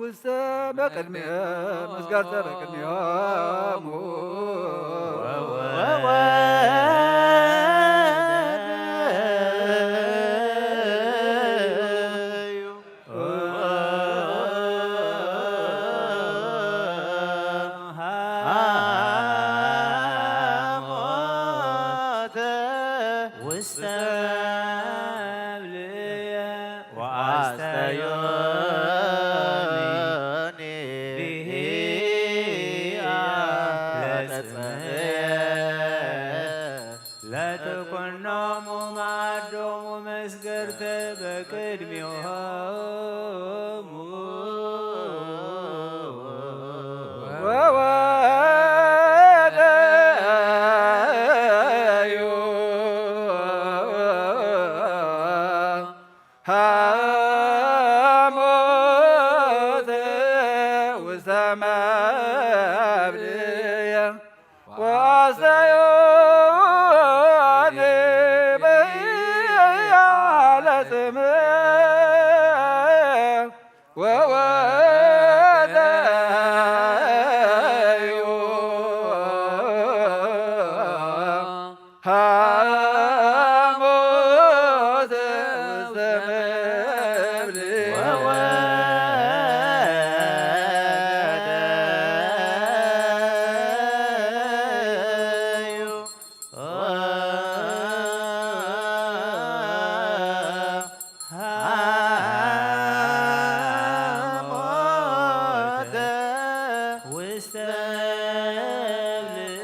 ውስተ በቅድሚኦም ምስጋድተ በቅድሚኦሙ ወወደዩ ሐሞተ ውስተ መብልዕ ወአስተዮኒ ብህያለ ጽምእ ለትኩኖሙ ዮኒ በያለ ስምዕ ወወደዩ ሐሞት ውስተ መብል ወወደዩ ሐሞተ ውስተ እብሊ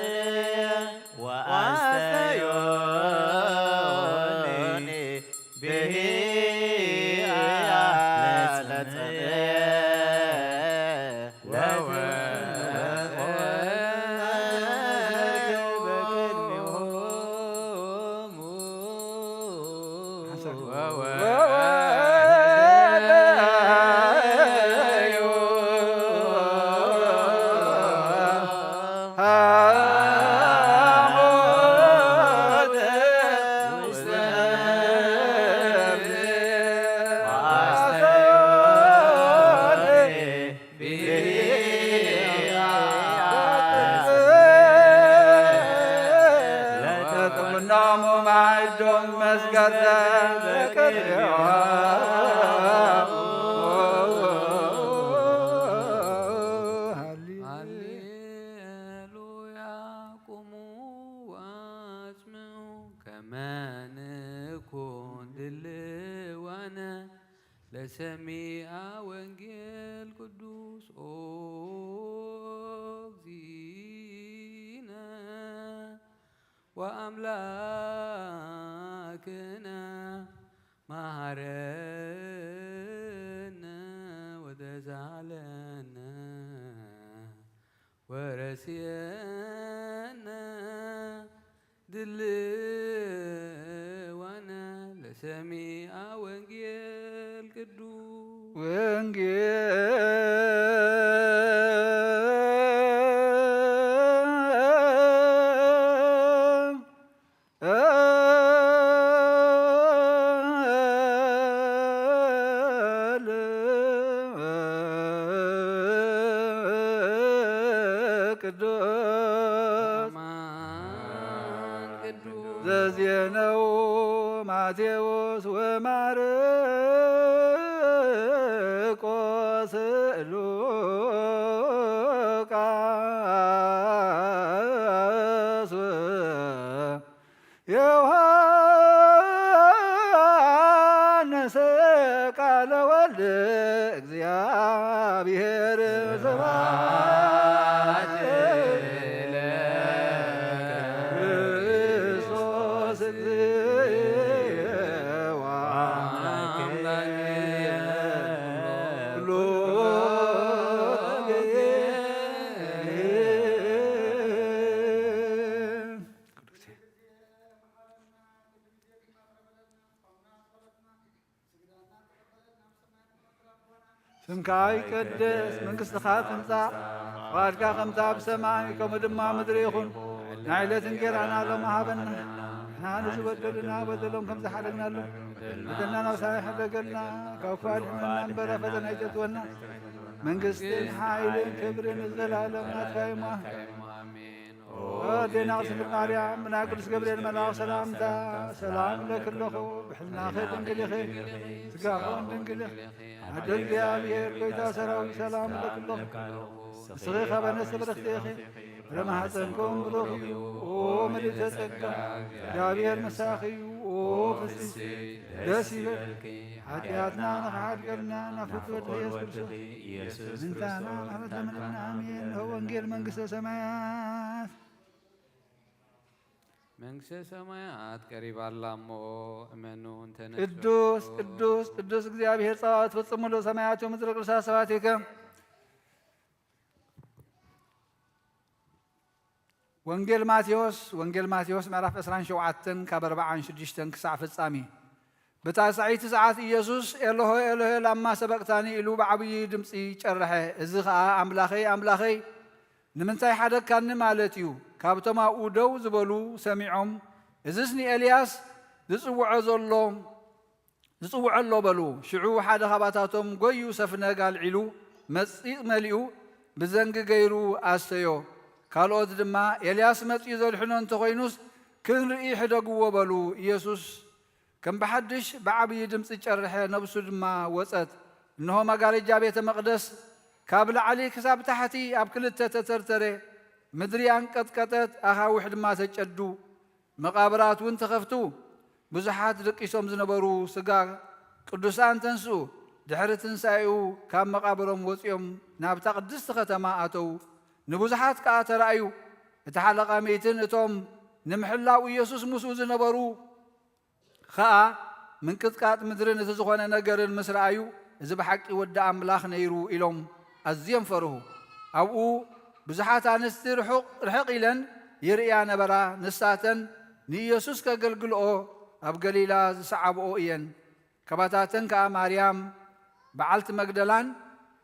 ወአስተዮኒ ብሂ ለጽምእ ለተጥምናሙ ማይዶም መስገደ ዘቀድዮ። ሃሌሉያ። ቁሙ ወአጽምዑ ከመ ንኩን ድልዋነ ለሰሚዐ ወንጌል ቅዱስ ኦ እግዚእነ ወአምላክነ መሐረነ ወተሳሃለነ ወረስየነ ድልዋነ ለሰሚዐ ወንጌል ቅዱስ። ወንጌል ቅዱስ ዘዜነው ማቴዎስ ወማርቆስ ዮሐንስ ቃለ ወልድ እግዚአብሔር ስብሐት ለክርስቶስ እግዚእ ወአምላክነ ኩሉ ጊዜ። ስምካ ይቀደስ፣ መንግስትኻ ትምጻእ፣ ፍቓድካ ከምታ ኣብ ሰማይ ከምኡ ድማ ኣብ ምድሪ ይኹን። ናይ ዕለት እንጌራና ሎሚ ሃበና። ንሕና ንዝበደሉና በደሎም ከም ዝሓለናሉ፣ በደልና ናብ ሰማይ ሕደገልና፣ ካብ ክፉ ኣድሕነና እምበር ኣብ ፈተና ኣይተእትወና። መንግስትን ሓይልን ክብርን ንዘለኣለም ናትካ እዩ እሞ። ኦ ኣዴና ቅድስት ድንግል ማርያም፣ ብናይ ቅዱስ ገብርኤል መልኣኽ ሰላምታ ሰላም እለኪ ኣለኹ። ብሕልናኺ ድንግል ኢኺ፣ ስጋኺ እውን ድንግል ኢኺ። ኣደ እግዚኣብሔር፣ ጎይታ ሰራዊት፣ ሰላም እለኪ ኣለኹ። ንስኺ ካብ ኣንስቲ ብርኽቲ ኢኺ፣ ፍረ ማሕፀንኩም ብሩኽ እዩ። ኦ ምልዕተ ጸጋ፣ እግዚኣብሔር ምሳኺ እዩ። ኦ ፍስሕቲ፣ ደስ ይበልኪ፣ ሓጢኣትና ንኽሓድገልና ናብ ፍቁር ወድኺ ኢየሱስ ክርስቶስ ምንታና ምሕረት ለምንና። ኣሜን። ወንጌል መንግስተ ሰማያት። መንግስተ ሰማያት ቀሪባ ኣላ እሞ እመኑ እንተ ነፍስኹም። ቅዱስ ቅዱስ ቅዱስ እግዚኣብሔር ጸባኦት ፍጹም ምሉእ ሰማያት ወምድሪ ቅዱሳት ሰባቲከ። ወንጌል ማቴዎስ፣ ወንጌል ማቴዎስ ምዕራፍ ዕስራን ሸውዓተን ካብ ኣርብዓን ሽዱሽተን ክሳዕ ፍጻሜ። በታ ሰዓይቲ ሰዓት ኢየሱስ ኤሎሆ ኤሎሆ ላማ ሰበቅታኒ ኢሉ ብዓብዪ ድምፂ ጨርሐ። እዚ ኸዓ ኣምላኸይ ኣምላኸይ ንምንታይ ሓደግካኒ ማለት እዩ። ካብቶም ኣብኡ ደው ዝበሉ ሰሚዖም፣ እዝስ ንኤልያስ ዝጽውዖ ዘሎ፣ ዝጽውዖ ኣሎ በሉ። ሽዑ ሓደ ካብኣታቶም ጎዩ ሰፍነግ ኣልዒሉ መጺጽ መሊኡ ብዘንጊ ገይሩ ኣስተዮ። ካልኦት ድማ፣ ኤልያስ መጺኡ ዘድሕኖ እንተኾይኑስ ክንርኢ ሕደግዎ በሉ። ኢየሱስ ከም ብሓድሽ ብዓብዪ ድምጺ ጨርሐ፣ ነብሱ ድማ ወጸት። እንሆ መጋረጃ ቤተ መቕደስ ካብ ላዕሊ ክሳብ ታሕቲ ኣብ ክልተ ተተርተረ። ምድሪ ኣንቀጥቀጠት፣ ኣኻውሕ ድማ ተጨዱ። መቓብራት እውን ተኸፍቱ። ብዙሓት ደቂሶም ዝነበሩ ስጋ ቅዱሳን ተንስኡ። ድሕሪ ትንሳኤኡ ካብ መቓብሮም ወጺኦም ናብታ ቅድስቲ ከተማ ኣተዉ። ንብዙሓት ከኣ ተራእዩ። እቲ ሓለቓ ሚእትን እቶም ንምሕላው ኢየሱስ ምስኡ ዝነበሩ ኸኣ ምንቅጥቃጥ ምድርን እቲ ዝኾነ ነገርን ምስ ረኣዩ፣ "እዚ ብሓቂ ወዲ ኣምላኽ ነይሩ" ኢሎም ኣዝዮም ፈርሁ። ኣብኡ ብዙሓት ኣንስቲ ርሑቕ፣ ርሕቕ ኢለን ይርእያ ነበራ። ንሳተን ንኢየሱስ ከገልግልኦ ኣብ ገሊላ ዝሰዓብኦ እየን። ካባታተን ከኣ ማርያም በዓልቲ መግደላን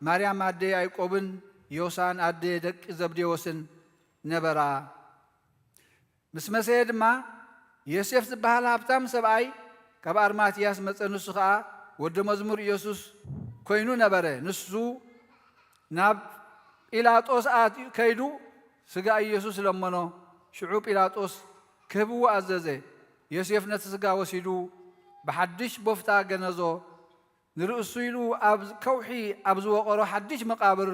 ማርያም ኣደ ያዕቆብን ዮሳን ኣደ ደቂ ዘብዴዎስን ነበራ። ምስ መሰየ ድማ፣ ዮሴፍ ዝበሃል ሃብታም ሰብኣይ ካብ ኣርማትያስ መጸ፣ ንሱ ኸኣ ወዲ መዝሙር ኢየሱስ ኮይኑ ነበረ። ንሱ ናብ ጲላጦስ ኣትዩ ከይዱ ስጋ ኢየሱስ ለመኖ። ሽዑ ጲላጦስ ክህብዎ ኣዘዘ። ዮሴፍ ነቲ ስጋ ወሲዱ ብሓድሽ ቦፍታ ገነዞ። ንርእሱ ኢሉ ኣብ ከውሒ ኣብ ዝወቐሮ ሓድሽ መቓብር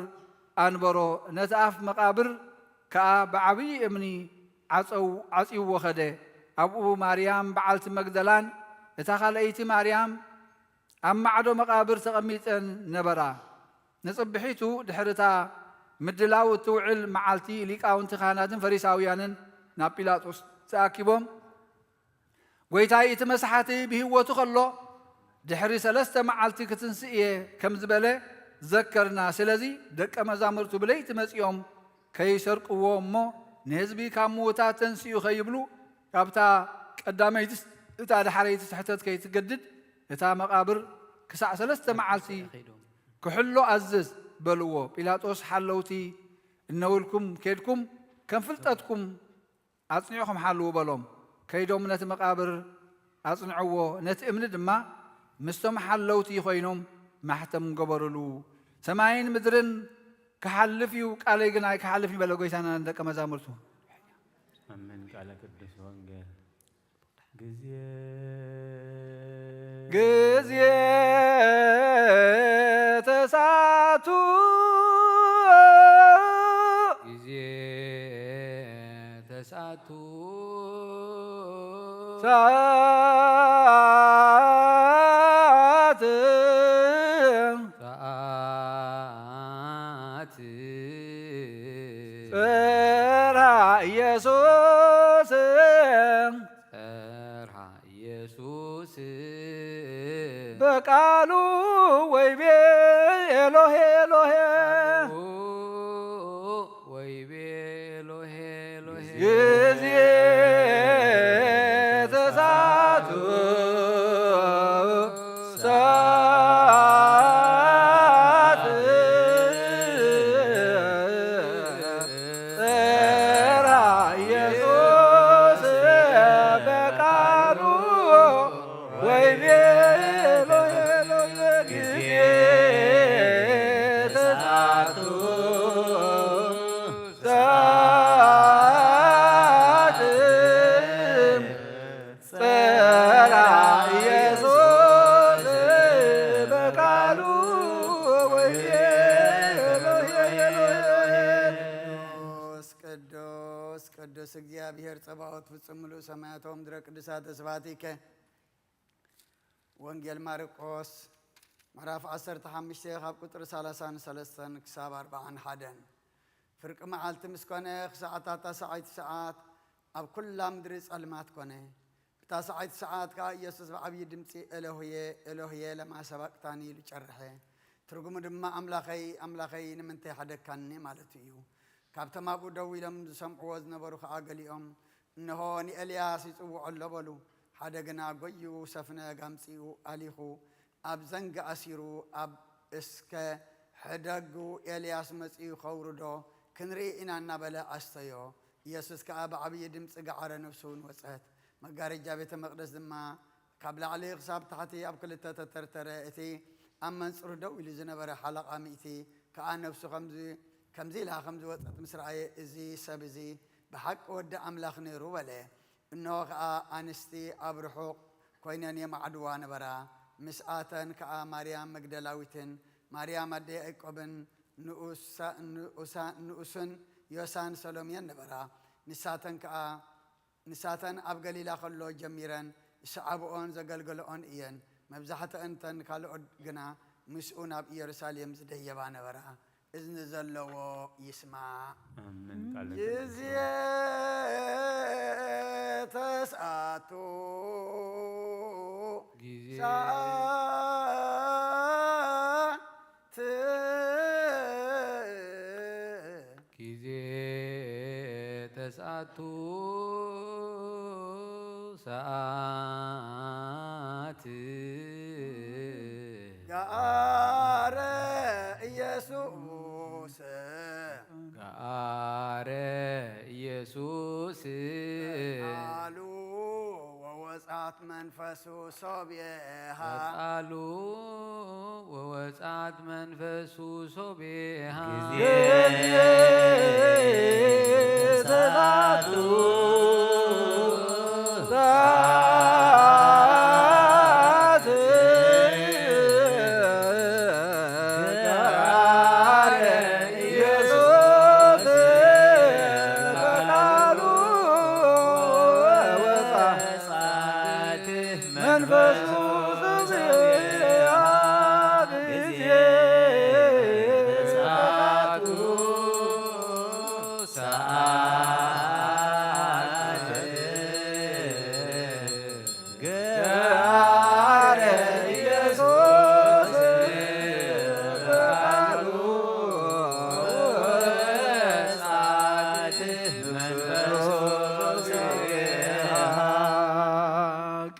ኣንበሮ። ነቲ ኣፍ መቓብር ከኣ ብዓብዪ እምኒ ዓጸው-፣ ዓጽይዎ ኸደ። ኣብኡ ማርያም በዓልቲ መግደላን እታ ካልኣይቲ ማርያም ኣብ ማዕዶ መቓብር ተቐሚጠን ነበራ። ንጽብሒቱ ድሕሪ እታ ምድላው እትውዕል መዓልቲ ሊቃውንቲ ካህናትን ፈሪሳውያንን ናብ ጲላጦስ ተኣኪቦም፣ "ጐይታይ፣ እቲ መስሓቲ ብህይወቱ ኸሎ ድሕሪ ሰለስተ መዓልቲ ክትንስእ እየ ከም ዝበለ ዘከርና። ስለዚ ደቀ መዛሙርቱ ብለይቲ መጺኦም ከይሰርቅዎ እሞ ንህዝቢ ካብ ምዉታት ተንሲኡ ከይብሉ ካብታ ቀዳመይቲ እታ ዳሕረይቲ ስሕተት ከይትገድድ እታ መቓብር ክሳዕ ሰለስተ መዓልቲ ክሕሎ ኣዝዝ" በልዎ። ጲላጦስ ሓለውቲ እነውልኩም ኬድኩም ከም ፍልጠትኩም ኣጽኒዕኩም ሓልዉ በሎም። ከይዶም ነቲ መቓብር ኣጽንዕዎ፣ ነቲ እምኒ ድማ ምስቶም ሓለውቲ ኮይኖም ማሕተም ገበሩሉ። ሰማይን ምድርን ክሓልፍ እዩ፣ ቃለይ ግን ኣይክሓልፍን እዩ በለ ጐይታና ንደቀ መዛሙርቱ። ኣሜን። ቃለ ቅዱስ ወንጌል። ግዜ ግዜ ተሳቱ ግዜ ተሳቱ ሰዓት ሰዓት ጽርሐ ኢየሱስ ጸርሃ ኢየሱስ በቃሉ ወይቤ ኤሎሄ ኤሎሄ ወይቤ ኤሎሄ ኤሎሄ ግዜ ተሳቱ ሰዓት ጸራ ኢየሱስ በቃሉ ወይቤ ጊዜ ተሳቱ ሰዓት ጸራ ኢየሱስ በቃሉ ወይቤ ኤሎሄ ኤሎሄ። ቅዱስ ቅዱስ ቅዱስ እግዚኣብሔር ጸባኦት ፍጹም ምሉእ ሰማያት ወምድረ ቅዱሳት ስብሐቲከ። ወንጌል ማርቆስ ምዕራፍ ዓሰርተ ሓሙሽተ ካብ ቁጽሪ ሰላሳን ሰለስተን ክሳብ ኣርብዓን ሓደን። ፍርቂ መዓልቲ ምስ ኮነ፣ ክሳዕ እታ ታስዓይቲ ሰዓት ኣብ ኩላ ምድሪ ጸልማት ኮነ። እታ ሰዓይቲ ሰዓት ከኣ ኢየሱስ ብዓብዪ ድምጺ፣ "ኤሎሄ፣ ኤሎሄ፣ ለማ ሰባቅታኒ?" ኢሉ ጨርሐ። ትርጉሙ ድማ፣ "ኣምላኸይ፣ ኣምላኸይ፣ ንምንታይ ሓደግካኒ?" ማለቱ እዩ። ካብቶም ኣብኡ ደው ኢሎም ዝሰምዕዎ ዝነበሩ ከኣ ገሊኦም፣ "እንሆ፣ ንኤልያስ ይጽውዖ ኣሎ" በሉ። ሓደ ግና ጎዩ ሰፍነግ ኣምጺኡ ኣሊኹ ኣብ ዘንጊ ኣሲሩ፣ ኣብ እስከ ሕደጉ፣ ኤልያስ መጺኡ ከውርዶ፣ ክንርኢ ኢና እናበለ ኣስተዮ። ኢየሱስ ከኣ ብዓብዪ ድምጺ ገዓረ፣ ነፍሱ እውን ወጸት። መጋረጃ ቤተ መቕደስ ድማ ካብ ላዕሊ ክሳብ ታሕቲ ኣብ ክልተ ተተርተረ። እቲ ኣብ መንጽሩ ደው ኢሉ ዝነበረ ሓለቓ ሚእቲ ከኣ ነፍሱ ከምዚ፣ ከምዚ ኢላ ከም ዝወጸት ምስ ረኣየ፣ "እዚ ሰብ እዚ ብሓቂ ወዲ ኣምላኽ ነይሩ" በለ። እንሆ ኸኣ ኣንስቲ ኣብ ርሑቕ ኮይነን የማዕድዋ ነበራ። ምስኣተን ከኣ ማርያም መግደላዊትን ማርያም ኣደ ያዕቆብን ንኡሳ-፣ ንኡሳ-፣ ንኡስን ዮሳን ሰሎሜን ነበራ። ንሳተን ከኣ፣ ንሳተን ኣብ ገሊላ ኸሎ ጀሚረን ዝሰዓብኦን ዘገልገለኦን እየን። መብዛሕትአን እተን ካልኦት ግና ምስኡ ናብ ኢየሩሳሌም ዝደየባ ነበራ። እዝኒ ዘለዎ ይስማዕ። ኣሜን። ቃል ግዜ ተስኣቱ ግዜ ሰዓት ግዜ ተስኣቱ ሰዓት ገኣረ ኢየሱስ ገኣረ ኢየሱስ ቃሉ ወወጻት መንፈሱ ሶብየሃ ቃሉ ወወጻት መንፈሱ ሶብየሃ ግዜ ሰዓቱ ሰዓት ኢየሱስ በቃሉ ወጻ መንፈሱ ጊዜ ሰዓቱ ሰዓት ገአረ ኢየሱስ በቃሉ ወጻት መንፈሱ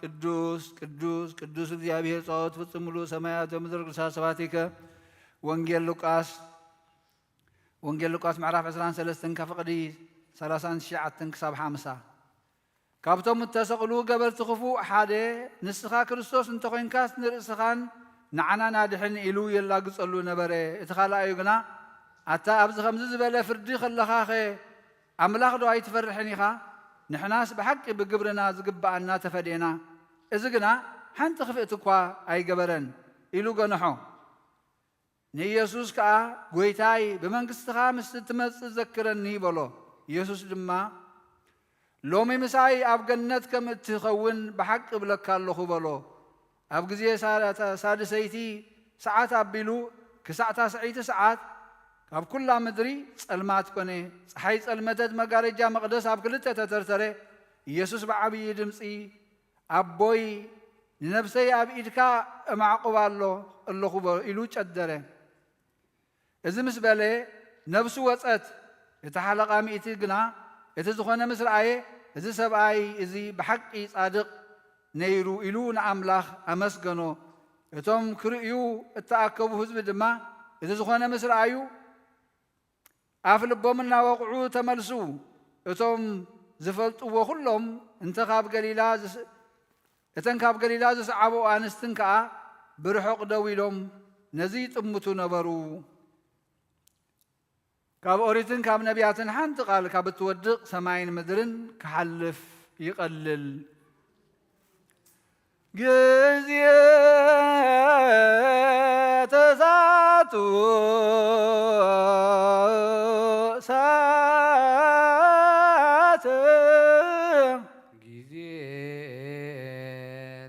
ቅዱስ ቅዱስ ቅዱስ እግዚኣብሔር ጸባኦት ፍጹም ምሉእ ሰማያት ወምድር ቅዱሳት ስብሐቲከ። ወንጌል ሉቃስ፣ ወንጌል ሉቃስ ምዕራፍ ዕስራን ሰለስተን ካብ ፍቕዲ ሰላሳን ትሽዓተን ክሳብ ሓምሳ። ካብቶም እተሰቕሉ ገበርቲ ክፉእ ሓደ፣ "ንስኻ ክርስቶስ እንተኾይንካስ ንርእስኻን ንዓናን ኣድሕን" ኢሉ የላግጸሉ ነበረ። እቲ ካልኣዩ ግና፣ "ኣታ ኣብዚ ከምዚ ዝበለ ፍርዲ ከለኻኸ ኣምላኽ ዶ ኣይትፈርሕን ኢኻ? ንሕናስ ብሓቂ ብግብርና ዝግብኣና ተፈዴና፣ እዚ ግና ሓንቲ ክፍእቲ እኳ ኣይገበረን" ኢሉ ገንሖ። ንኢየሱስ ከኣ፣ "ጐይታይ፣ ብመንግስትኻ ምስ እትመጽእ ዘክረኒ" በሎ። ኢየሱስ ድማ፣ "ሎሚ ምሳይ ኣብ ገነት ከም እትኸውን ብሓቂ እብለካ ኣለኹ" በሎ። ኣብ ግዜ ሳ-፣ ሳድሰይቲ ሰዓት ኣቢሉ ክሳዕ ታስዐይቲ ሰዓት ካብ ኩላ ምድሪ ጸልማት ኮነ። ጸሓይ ጸልመተት፣ መጋረጃ መቕደስ ኣብ ክልተ ተተርተረ። ኢየሱስ ብዓብዪ ድምጺ፣ "ኣቦይ፣ ንነብሰይ ኣብ ኢድካ እማዕቁባ ኣሎ-፣ ኣለኹ" በ-፣ ኢሉ ጨደረ። እዚ ምስ በለ ነብሱ ወጸት። እቲ ሓለቓ ሚእቲ ግና እቲ ዝኾነ ምስ ረኣየ፣ "እዚ ሰብኣይ እዚ ብሓቂ ጻድቕ ነይሩ" ኢሉ ንኣምላኽ ኣመስገኖ። እቶም ክርእዩ እተኣከቡ ህዝቢ ድማ እቲ ዝኾነ ምስ ረኣዩ፣ ኣፍ ልቦም እናወቕዑ ተመልሱ። እቶም ዝፈልጥዎ ኩሎም፣ እንተ ካብ ገሊላ ዝስ-፣ እተን ካብ ገሊላ ዝሰዓብኦ ኣንስትን ከኣ ብርሑቕ ደው ኢሎም ነዚ ይጥምቱ ነበሩ። ካብ ኦሪትን ካብ ነቢያትን ሓንቲ ቃል ካብ እትወድቕ ሰማይን ምድርን ክሓልፍ ይቐልል። ግዜ ተሳቱ ሰዓት ግዜ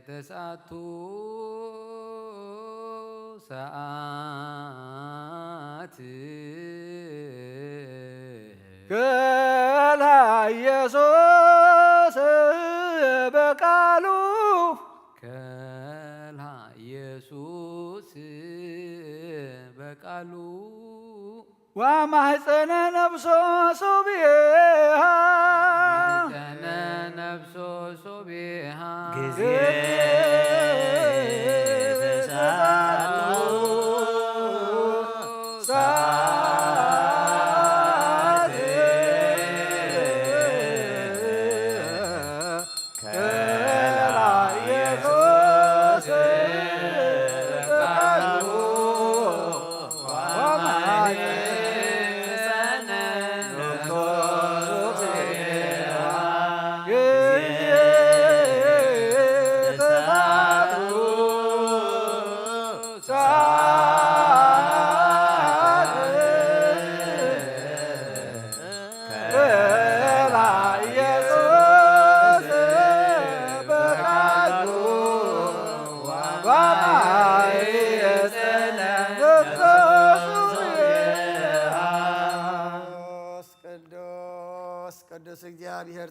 ተስኣቱ ሰዓት ከላ ኢየሱስ በቃሉ ከላ ኢየሱስ በቃሉ ወማህፀነ ነብሶ ሶብየሃ ማህፀነ ነብሶ ሶብየሃ ግዜ ተሳሉ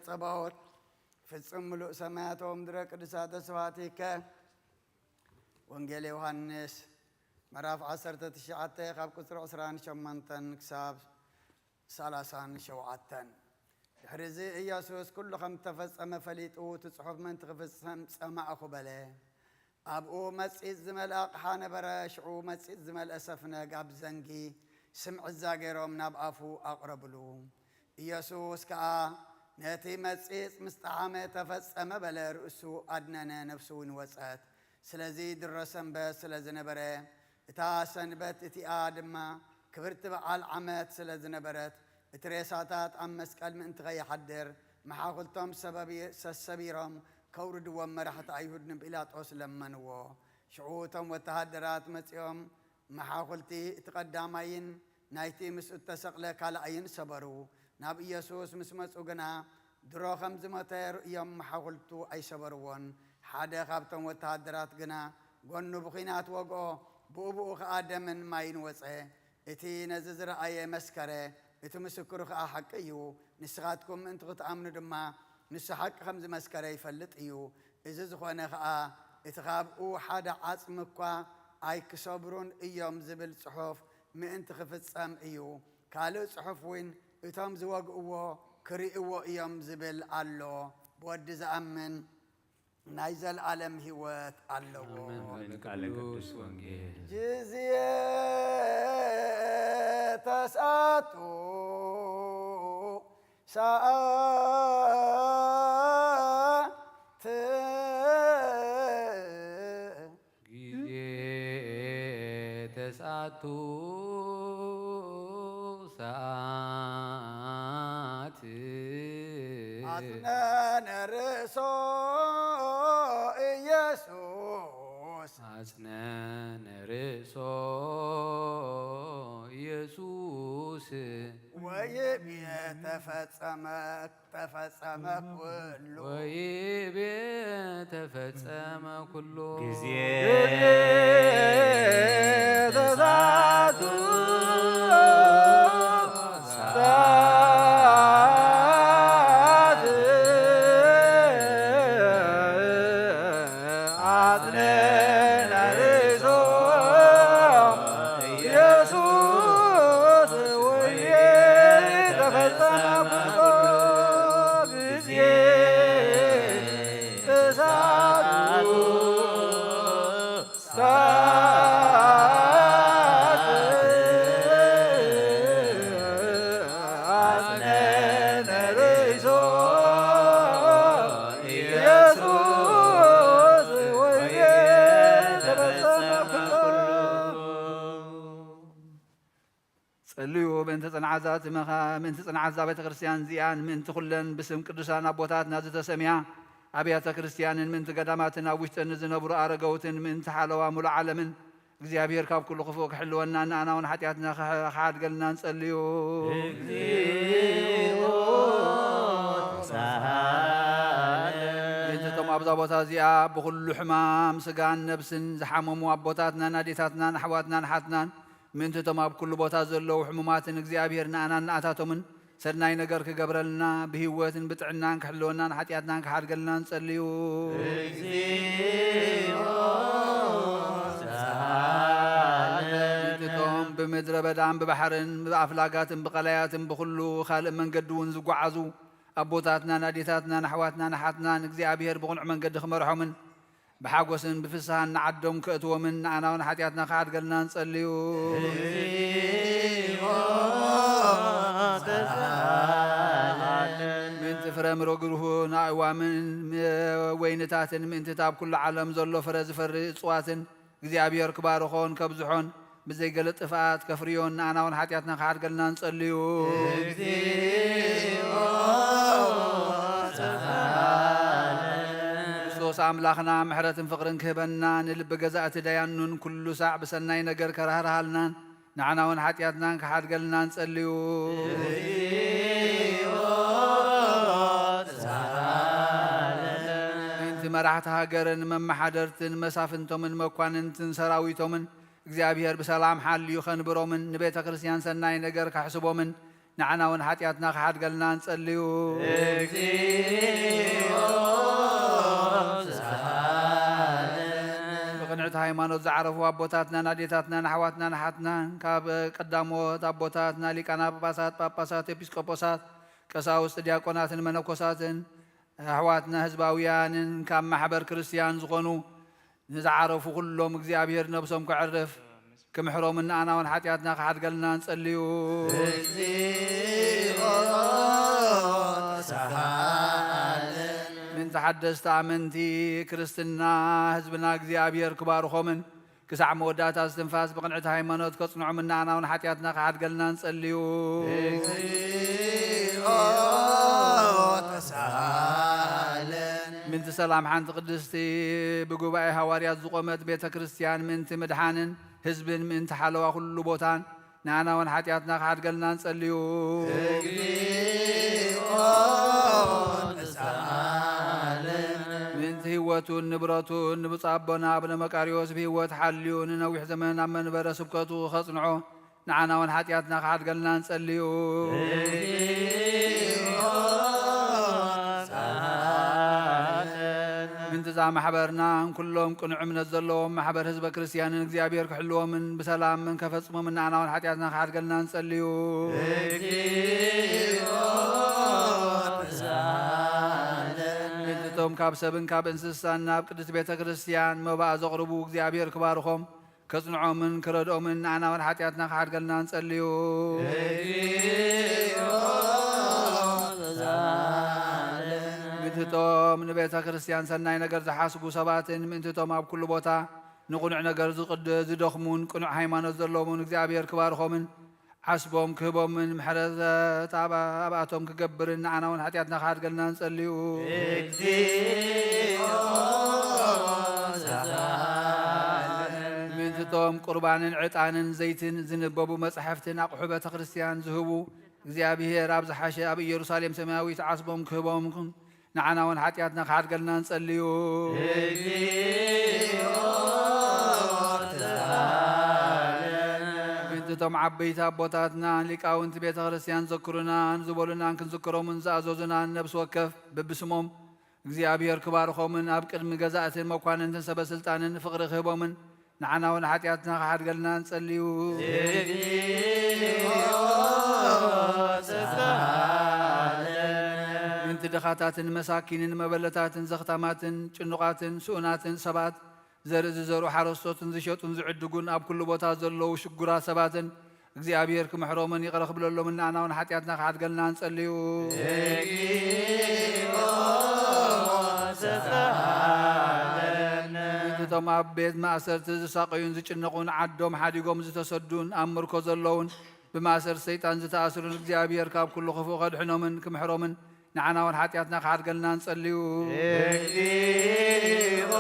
ጸባኦት፣ ፍጹም ምሉእ ሰማያት ወምድረ ቅዱሳተ ስብሐቲከ። ወንጌል ዮሃንስ ምዕራፍ ዓሰርተ ትሽዓተ ካብ ቁጽሪ ዕስራን ሸሞንተን ክሳብ ሰላሳን ሸውዓተን። ድሕሪ እዚ ኢየሱስ ኩሉ ከም እተፈጸመ ፈሊጡ፣ እቲ ጽሑፍ ምእንቲ ክፍጸም ጸማእኹ በለ። ኣብኡ መጺጽ ዝመልአ ኣቕሓ ነበረ። ሽዑ መጺጽ ዝመልአ ሰፍነግ ኣብ ዘንጊ ስምዒዛ ገይሮም ናብ ኣፉ ኣቕረብሉ። ኢየሱስ ከኣ ነቲ መጺጽ ምስ ጠዓመ፣ "ተፈጸመ" በለ። ርእሱ ኣድነነ፣ ነፍሱ እውን ወጸት። ስለዚ ድሮ ሰንበት ስለ ዝነበረ፣ እታ ሰንበት እቲኣ ድማ ክብርቲ በዓል ዓመት ስለ ዝነበረት፣ እቲ ሬሳታት ኣብ መስቀል ምእንቲ ከይሓድር፣ መሓኹልቶም ሰበቢ-፣ ሰሰቢሮም ከውርድዎም መራሕቲ ኣይሁድ ንጲላጦስ ለመንዎ። ሽዑ እቶም ወተሃደራት መጺኦም፣ መሓኹልቲ እቲ ቀዳማይን ናይቲ ምስኡ እተሰቕለ ካልኣይን ሰበሩ። ናብ ኢየሱስ ምስ መጹ ግና፣ ድሮ ከም ዝሞተ ርእዮም መሓኹልቱ ኣይሰበርዎን። ሓደ ካብቶም ወተሃደራት ግና፣ ጎኑ ብኲናት ወግኦ፣ ብኡ ብኡ ኸኣ ደምን ማይን ወጸ። እቲ ነዚ ዝረኣየ መስከረ፣ እቲ ምስክሩ ኸኣ ሓቂ እዩ። ንስኻትኩም ምእንቲ ክትኣምኑ ድማ፣ ንሱ ሓቂ ከም ዝመስከረ ይፈልጥ እዩ። እዚ ዝኾነ ኸኣ፣ እቲ "ካብኡ ሓደ ዓጽሚ እኳ ኣይክሰብሩን እዮም" ዝብል ጽሑፍ ምእንቲ ክፍጸም እዩ። ካልእ ጽሑፍ እውን፣ "እቶም ዝወግእዎ ክርእይዎ እዮም" ዝብል ኣሎ። ብወዲ ዝኣምን ናይ ዘለኣለም ህይወት ኣለዎ። ኣሜን። ቃለ ቅዱስ ወንጌል። ግዜ ተስኣቱ ሰዓት ግዜ ተስኣቱ ሰዓት ኣጽነነ ርእሶ ኢየሱስ ኣጽነነ ርእሶ ኢየሱስ ወይቤ ተፈጸመ ተፈጸመ ኩሉ ወይቤ ተፈጸመ ኩሉ ግዜ ተሳቱ ሰዓት አጽንዕነ ርእሶ ኢየሱስ ወይቤ ተፈጸመ ኩሉ ግዜ ተሳቱ ሰዓት አጽንዕነ ርእሶ ኢየሱስ ወይቤ ተፈጸመ ኩሉ። ጸልዩ ምእንቲ ጽንዓት ዛቲ መኻ-፣ ምእንቲ ጽንዓት እዛ ቤተ ክርስቲያን እዚኣን፣ ምእንቲ ኩለን ብስም ቅዱሳን ኣቦታትና ዝተሰምያ ኣብያተ ክርስቲያንን፣ ምእንቲ ገዳማትን ኣብ ውሽጠን ንዝነብሩ ኣረገውትን፣ ምእንቲ ሓለዋ ሙሉእ ዓለምን፣ እግዚኣብሔር ካብ ኩሉ ክፉእ ክሕልወና፣ ንኣና እውን ሓጢኣትና ክሕ-፣ ክሓድገልና ንጸልዩ። እግዚኦ ተሳሃለ። ምእንቲ እቶም ኣብዛ ቦታ እዚኣ ብኹሉ ሕማም ስጋን ነብስን ዝሓመሙ ኣቦታትናን ኣዴታትናን ኣሕዋትናን ኣሓትናን፣ ምእንቲ እቶም ኣብ ኩሉ ቦታ ዘለዉ ሕሙማትን እግዚኣብሔር ንኣናን ንኣታቶምን ሰናይ ነገር ክገብረልና፣ ብህይወትን ብጥዕናን ክሕልወናን ሓጢኣትናን ክሓድገልና ንጸልዩ። እግዚኦ ተሳሃለ። ምእንቲ እቶም ብምድረ በዳን ብባሕርን ብኣፍላጋትን ብቐላያትን ብኹሉ ካልእ መንገዲ እውን ዝጓዓዙ ኣቦታትናን ኣዴታትናን ኣሕዋትናን ኣሓትናን እግዚኣብሔር ብቕኑዕ መንገዲ ክመርሖምን ብሓጎስን ብፍስሃን ንዓዶም ከእትዎምን ንኣና እውን ሓጢኣትና ክሓድገልና ንጸልዩ። እግዚኦ ተሳሃለነ። ምእንቲ ፍረ ምርግርሁ ንኣእዋምን ወይንታትን፣ ምእንቲ እታ ኣብ ኩሉ ዓለም ዘሎ ፍረ ዝፈሪ እጽዋትን፣ እግዚኣብሔር ክባርኾን ከብዝሖን ብዘይ ገለ ጥፍኣት ከፍርዮን ንኣና እውን ሓጢኣትና ክሓድገልና ንጸልዩ። እግዚኦ ተሳሃለነ። ክርስቶስ ኣምላኽና ምሕረትን ፍቕርን ክህበና፣ ንልቢ ገዛእቲ ደያኑን ኩሉ ሳዕ ብሰናይ ነገር ከራህርሃልናን ንዓና እውን ሓጢኣትናን ክሓድገልና ንጸልዩ። እግዚኦ ተሳሃለነ። ምእንቲ መራሕቲ ሃገርን መመሓደርትን መሳፍንቶምን መኳንንትን ሰራዊቶምን እግዚኣብሔር ብሰላም ሓልዩ ከንብሮምን ንቤተ ክርስቲያን ሰናይ ነገር ከሕስቦምን ንዓና እውን ሓጢኣትና ክሓድገልና ንጸልዩ። እግዚኦ ተሳሃለነ። ብቕንዕቲ ሃይማኖት ዝዓረፉ ኣቦታትናን ኣዴታትናን ኣሕዋትናን ኣሓትናን፣ ካብ ቀዳሞት ኣቦታትና ሊቃና ጳጳሳት፣ ጳጳሳት፣ ኤጲስቆጶሳት፣ ቀሳውስት፣ ዲያቆናትን መነኮሳትን፣ ኣሕዋትና ህዝባውያንን ካብ ማሕበር ክርስትያን ዝኾኑ ንዝዓረፉ ኩሎም እግዚኣብሔር ነብሶም ከዕርፍ ክምሕሮምን ንኣና እውን ሓጢኣትና ክሓድገልና ንጸልዩ። እግዚኦ ተሳሃለነ። ምእንቲ ሓደስቲ ኣመንቲ ክርስትና ህዝብና እግዚኣብሔር ክባርኾምን ክሳዕ መወዳእታ እስትንፋስ ብቕንዕቲ ሃይማኖት ከጽንዖምን ንኣና እውን ሓጢኣትና ክሓድገልና ንጸልዩ። እግዚኦ ተሳሃለነ። ምእንቲ ሰላም ሓንቲ ቅድስቲ ብጉባኤ ሃዋርያት ዝቖመት ቤተ ክርስትያን ምእንቲ ምድሓንን ህዝብን ምእንቲ ሓለዋ ኩሉ ቦታን ንኣና እውን ሓጢኣትና ክሓድገልና ንጸልዩ። እግዚኦ ተሳሃለነ። ምእንቲ ህይወቱን ንብረቱን ንብፁዕ ኣቦና ኣቡነ መቃርዮስ ብህይወት ሓልዩ ንነዊሕ ዘመን ኣብ መንበረ ስብከቱ ከጽንዖ ንዓና እውን ሓጢኣትና ክሓድገልና ንጸልዩ። እግዚኦ ተሳሃለነ። ምእንቲ እዛ ማሕበርና ንኩሎም ቅኑዕ እምነት ዘለዎም ማሕበር ህዝበ ክርስትያንን እግዚኣብሔር ክሕልዎምን ብሰላምን ከፈጽሞምን ንዓና እውን ሓጢኣትና ክሓድገልና ንጸልዩ። እግዚኦ ተሳሃለነ። ምእንቲ እቶም ካብ ሰብን ካብ እንስሳን ናብ ቅድስቲ ቤተ ክርስትያን መባእ ዘቕርቡ እግዚኣብሔር ክባርኾም ከጽንዖምን ክረድኦምን ንዓና እውን ሓጢኣትና ክሓድገልና ንጸልዩ። እግዚኦ ተሳሃለነ። ምእንቲ እቶም ንቤተ ክርስትያን ሰናይ ነገር ዝሓስቡ ሰባትን ምእንቲ እቶም ኣብ ኩሉ ቦታ ንቕኑዕ ነገር ዝቕድ ዝደኽሙን ቅኑዕ ሃይማኖት ዘለዎምን እግዚኣብሔር ክባርኾምን ዓስቦም ክህቦምን ምሕረት ኣብ ኣብኣቶም ክገብርን ንዓና እውን ሓጢኣትና ክሓድገልና ንጸልዩ። እግዚኦ ተሳሃለነ። ምእንቲ እቶም ቁርባንን ዕጣንን ዘይትን ዝንበቡ መጻሕፍትን ኣቕሑ ቤተ ክርስትያን ዝህቡ እግዚኣብሔር ኣብ ዝሓሸ ኣብ ኢየሩሳሌም ሰማያዊት ዓስቦም ክህቦም ንዓና እውን ሓጢኣትና ክሓድገልና ንጸልዩ። እግዚኦ ተሳሃለነ። ምእንቲ እቶም ዓበይቲ ኣቦታትና ሊቃውንቲ ቤተ ክርስትያን ዘክሩናን ዝበሉናን ክንዝክሮምን ዝኣዘዙናን ነብሲ ወከፍ በብስሞም እግዚኣብሔር ክባርኾምን ኣብ ቅድሚ ገዛእትን መኳንንትን ሰበ ስልጣንን ፍቕሪ ክህቦምን ንዓና እውን ሓጢኣትና ክሓድገልና ንጸልዩ። እግዚኦ ተሳሃለነ። ምእንቲ ድኻታትን መሳኪንን መበለታትን ዘኽታማትን ጭኑቓትን ስኡናትን ሰባት ዘርኢ ዝዘርኡ ሓረስቶትን ዝሸጡን ዝዕድጉን ኣብ ኩሉ ቦታ ዘለዉ ሽጉራት ሰባትን እግዚኣብሔር ክምሕሮምን ይቕረ ክብለሎምን ንዓና እውን ሓጢኣትና ክሓድገልና ንጸልዩ። እግዚኦ ተሳሃለነ። ምእንቲ እቶም ኣብ ቤት ማእሰርቲ ዝሳቐዩን ዝጭነቑን ዓዶም ሓዲጎም ዝተሰዱን ኣብ ምርኮ ዘለውን ብማእሰርቲ ሰይጣን ዝተኣስሩን እግዚኣብሔር ካብ ኩሉ ክፉእ ከድሕኖምን ክምሕሮምን ንዓና እውን ሓጢኣትና ክሓድገልና ንጸልዩ። እግዚኦ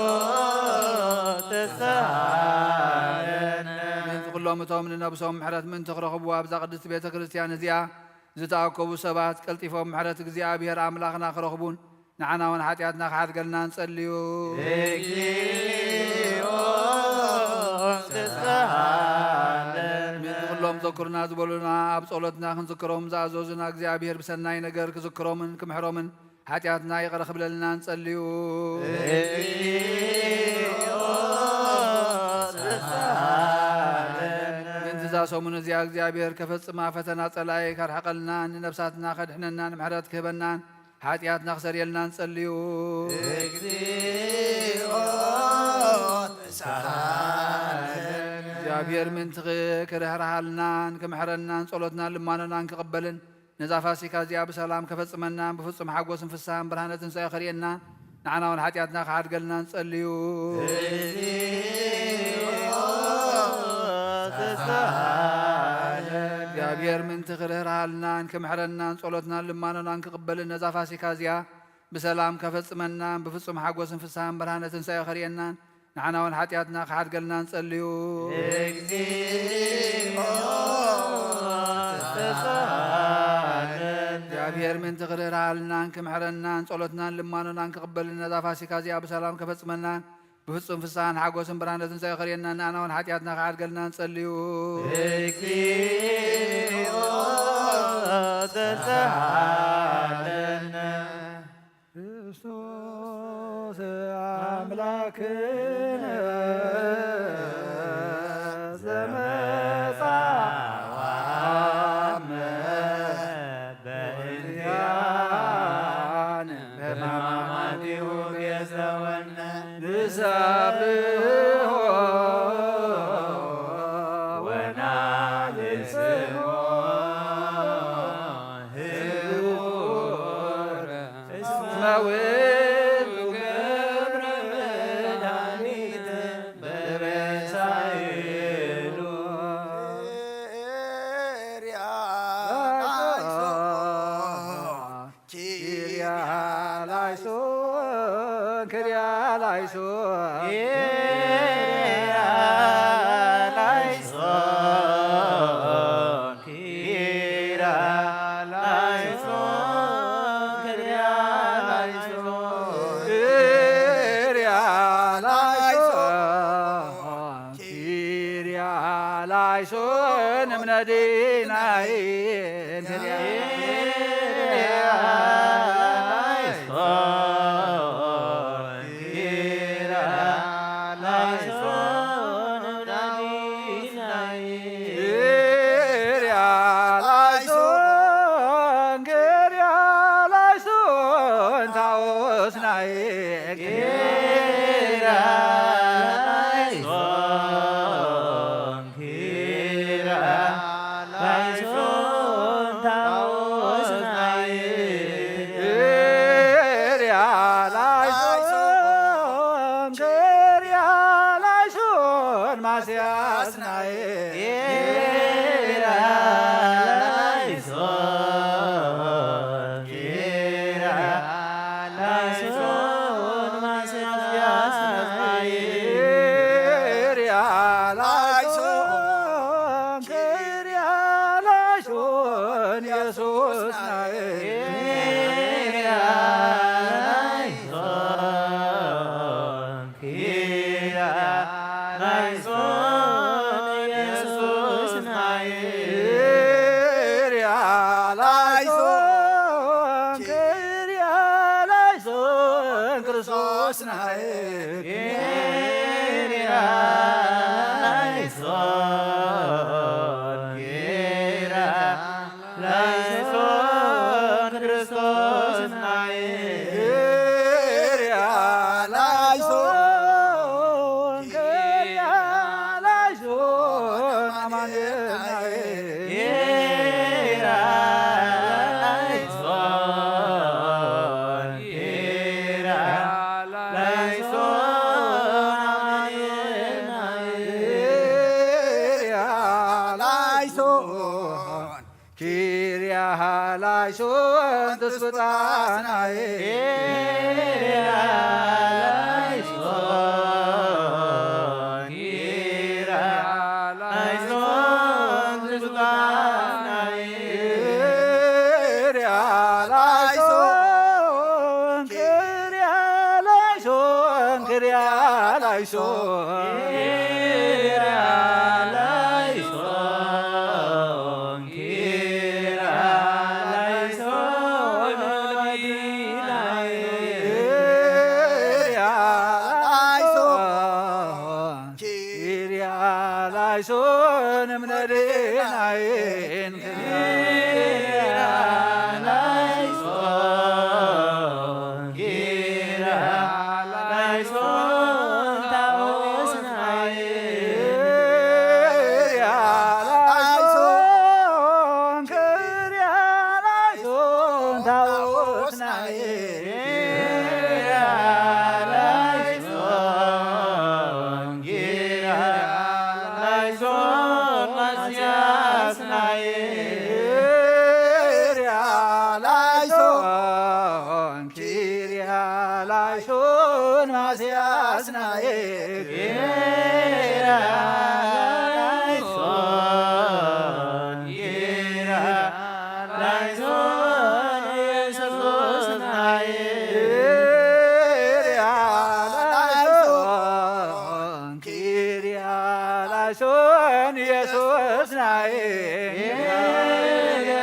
ተሳሃለነ። ምእንቲ ኩሎም እቶም ንነብሶም ምሕረት ምእንቲ ክረኽቡ ኣብዛ ቅድስቲ ቤተ ክርስትያን እዚኣ ዝተኣከቡ ሰባት ቀልጢፎም ምሕረት እግዚኣብሔር ኣምላኽና ክረኽቡን ንዓና እውን ሓጢኣትና ክሓድገልና ንጸልዩ። እግዚኦ ተሳሃለነ። ምእንቲ ኩሎም ዘክሩና ዝበሉና ኣብ ጸሎትና ክንዝክሮም ዝኣዘዙና እግዚኣብሔር ብሰናይ ነገር ክዝክሮምን ክምሕሮምን ሓጢኣትና ይቕረ ክብለልና ንጸልዩ። እግዚኦ ተሳሃለነ። ምእንቲ እዛ ሰሙን እዚኣ እግዚኣብሔር ከፈጽማ ፈተና ጸላኢ ከርሕቐልናን ንነብሳትና ከድሕነናን ምሕረት ክህበናን ሓጢኣትና ክሰርየልና ንጸልዩ። እግዚኦ ተሳሃለነ። እግዚኣብሔር ምእንቲ ክርህርሃልናን ክምሕረናን ጸሎትናን ልማኖናን ክቕበልን ነዛ ፋሲካ እዚኣ ብሰላም ከፈጽመናን ብፍጹም ሓጎስን ፍስሃን ብርሃነ ትንሳኤ ከርእየናን ንዓና እውን ሓጢኣትና ክሓድገልና ንጸልዩ። እግዚኦ ተሳሃለነ። እግዚኣብሔር ምእንቲ ክርህርሃልናን ክምሕረናን ጸሎትናን ልማኖናን ክቕበልን ነዛ ፋሲካ እዚኣ ብሰላም ከፈጽመናን ብፍጹም ሓጎስን ፍስሃን ብርሃነ ትንሳኤ ከርእየናን ንዓና እውን ሓጢኣትና ክሓድገልና ንጸልዩ። እግዚኦ ተሳሃለነ። እግዚኣብሔር ምእንቲ ክርህርሃልናን ክምሕረናን ጸሎትናን ልማኖናን ክቕበልን ነዛ ፋሲካ እዚኣ ብሰላም ከፈጽመናን ብፍጹም ፍስሃን ሓጎስን ብርሃነ ትንሳኤ ከርእየናን ንዓና እውን ሓጢኣትና ክሓድገልና ንጸልዩ። እግዚኦ ዘጸሃለነ። ክርስቶስ ኣምላክነ ዘመጻ ወሃመ በእንቲኣነ በማማቲሁ ቤዘወነ ንሰብሖ ወናልስዎ ህቡረ እስመ ውእቱ ገብረ መድኃኒት በበሳይሉ። ኪርያ ላይሶን፣ ኪርያ ላይሶን፣ ኪርያ ላይሶን፣ ኪርያ ላይሶን፣ ኪርያ ላይሶን፣ ኪርያ ላይሶን፣ ኪርያ ላይሶን እምነዲናይ። ኪርያ ላይሶን ታኦስናይ። ኪርያ ላይሶን፣ ኪርያ ላይሶን ማስያስናይ። ኪርያ ላይሶን፣ ኪርያ ላይሶን ማስያስናይ። ኪርያ ላይሶን፣ ኪርያ ላይሶን ኢየሱስ ናይ። ኪርያ ላይሶን፣ ኪርያ ላይሶን ኢየሱስ ናይ። ኪርያ ላይሶን፣ ኪርያ ላይሶን ክርስቶስ ናይ። ኪርያ ላይሶን፣ ኪርያ ላይሶን ክርስቶስ ናይ። ኪርያ ላይሶን፣ ኪርያ ላይሶን አማኑኤል ናይ። ኪርያ ላይሶን፣ ኪርያ ላይሶን አማኑኤል ናይ። ኪርያ ላይሶን፣ ኪርያ ላይሶን ትስብእታናይ። ኪርያ ላይሶን፣ ኪርያ ላይሶን ትስብእታናይ። ኪርያ ላይሶን፣ ኪርያ ላይሶን፣ ኪርያ ላይሶን። ኪርያ ላይሶን፣ ኪርያ ላይሶን መድኃኒናይ። ኪርያ ላይሶን፣ ኪርያ ላይሶን እምነድናይን። ኪርያ ላይሶን፣ ኪርያ ላይሶን ታኦስናይ። ኪርያ ላይሶን፣ ኪርያ ላይሶን ታኦስናይ። ኪርያ ላይሶን፣ ኪርያ ላይሶን ማስያስናይ። ኪርያ ላይሶን፣ ኪርያ ላይሶን ማስያስናይ። ኪርያ ላይሶን፣ ኪርያ ላይሶን ኢየሱስናይ። ኪርያ ላይሶን፣ ኪርያ ላይሶን ኢየሱስናይ። ኪርያ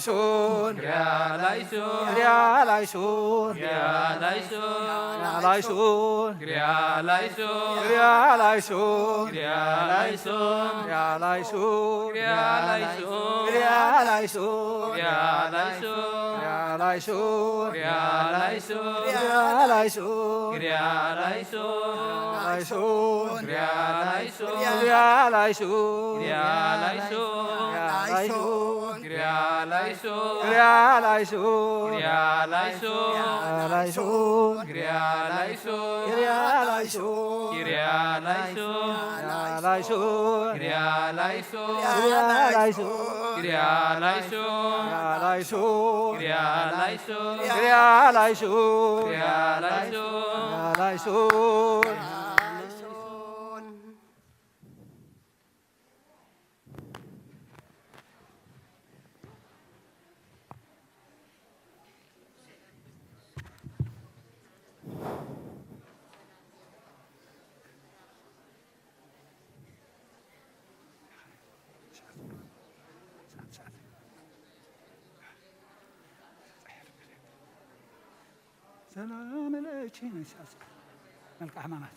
ላይሶን፣ ግሪያ ላይሶን፣ ግሪያ ላይሶን፣ ግሪያ ላይሶን፣ ግሪያ ላይሶን፣ ግሪያ ላይሶን፣ ግሪያ ላይሶን፣ ግሪያ ላይሶን፣ ግሪያ ላይሶን፣ ግሪያ ላይሶን፣ ግሪያ ላይሶን፣ ግሪያ ላይሶን፣ ግሪያ ላይሶን፣ ግሪያ ላይሶን፣ ግሪያ ላይሶን፣ ላይሶን፣ ግሪያ ላይሶን፣ ግሪያ ላይሶን፣ ግሪያ ላይሶን፣ ግሪያ ላይሶን፣ ግሪያ ላይሶን፣ ግሪያ ላይሶን፣ ግሪያ ላይሶን፣ ግሪያ ላይሶን፣ ግሪያ ላይሶን፣ ግሪያ ላይሶን፣ ግሪያ ላይሶን፣ ግሪያ ላይሶን፣ ግሪያ ላይሶን፣ ግሪያ ላይሶን፣ ግሪያ ላይሶን፣ ግሪያ ላይሶን፣ ግሪያ ላይሶን፣ ግሪያ ላይሶን፣ ግሪያ ላይሶን። ሰላም ለኪ ነሽ መልክዓ ሕማማት።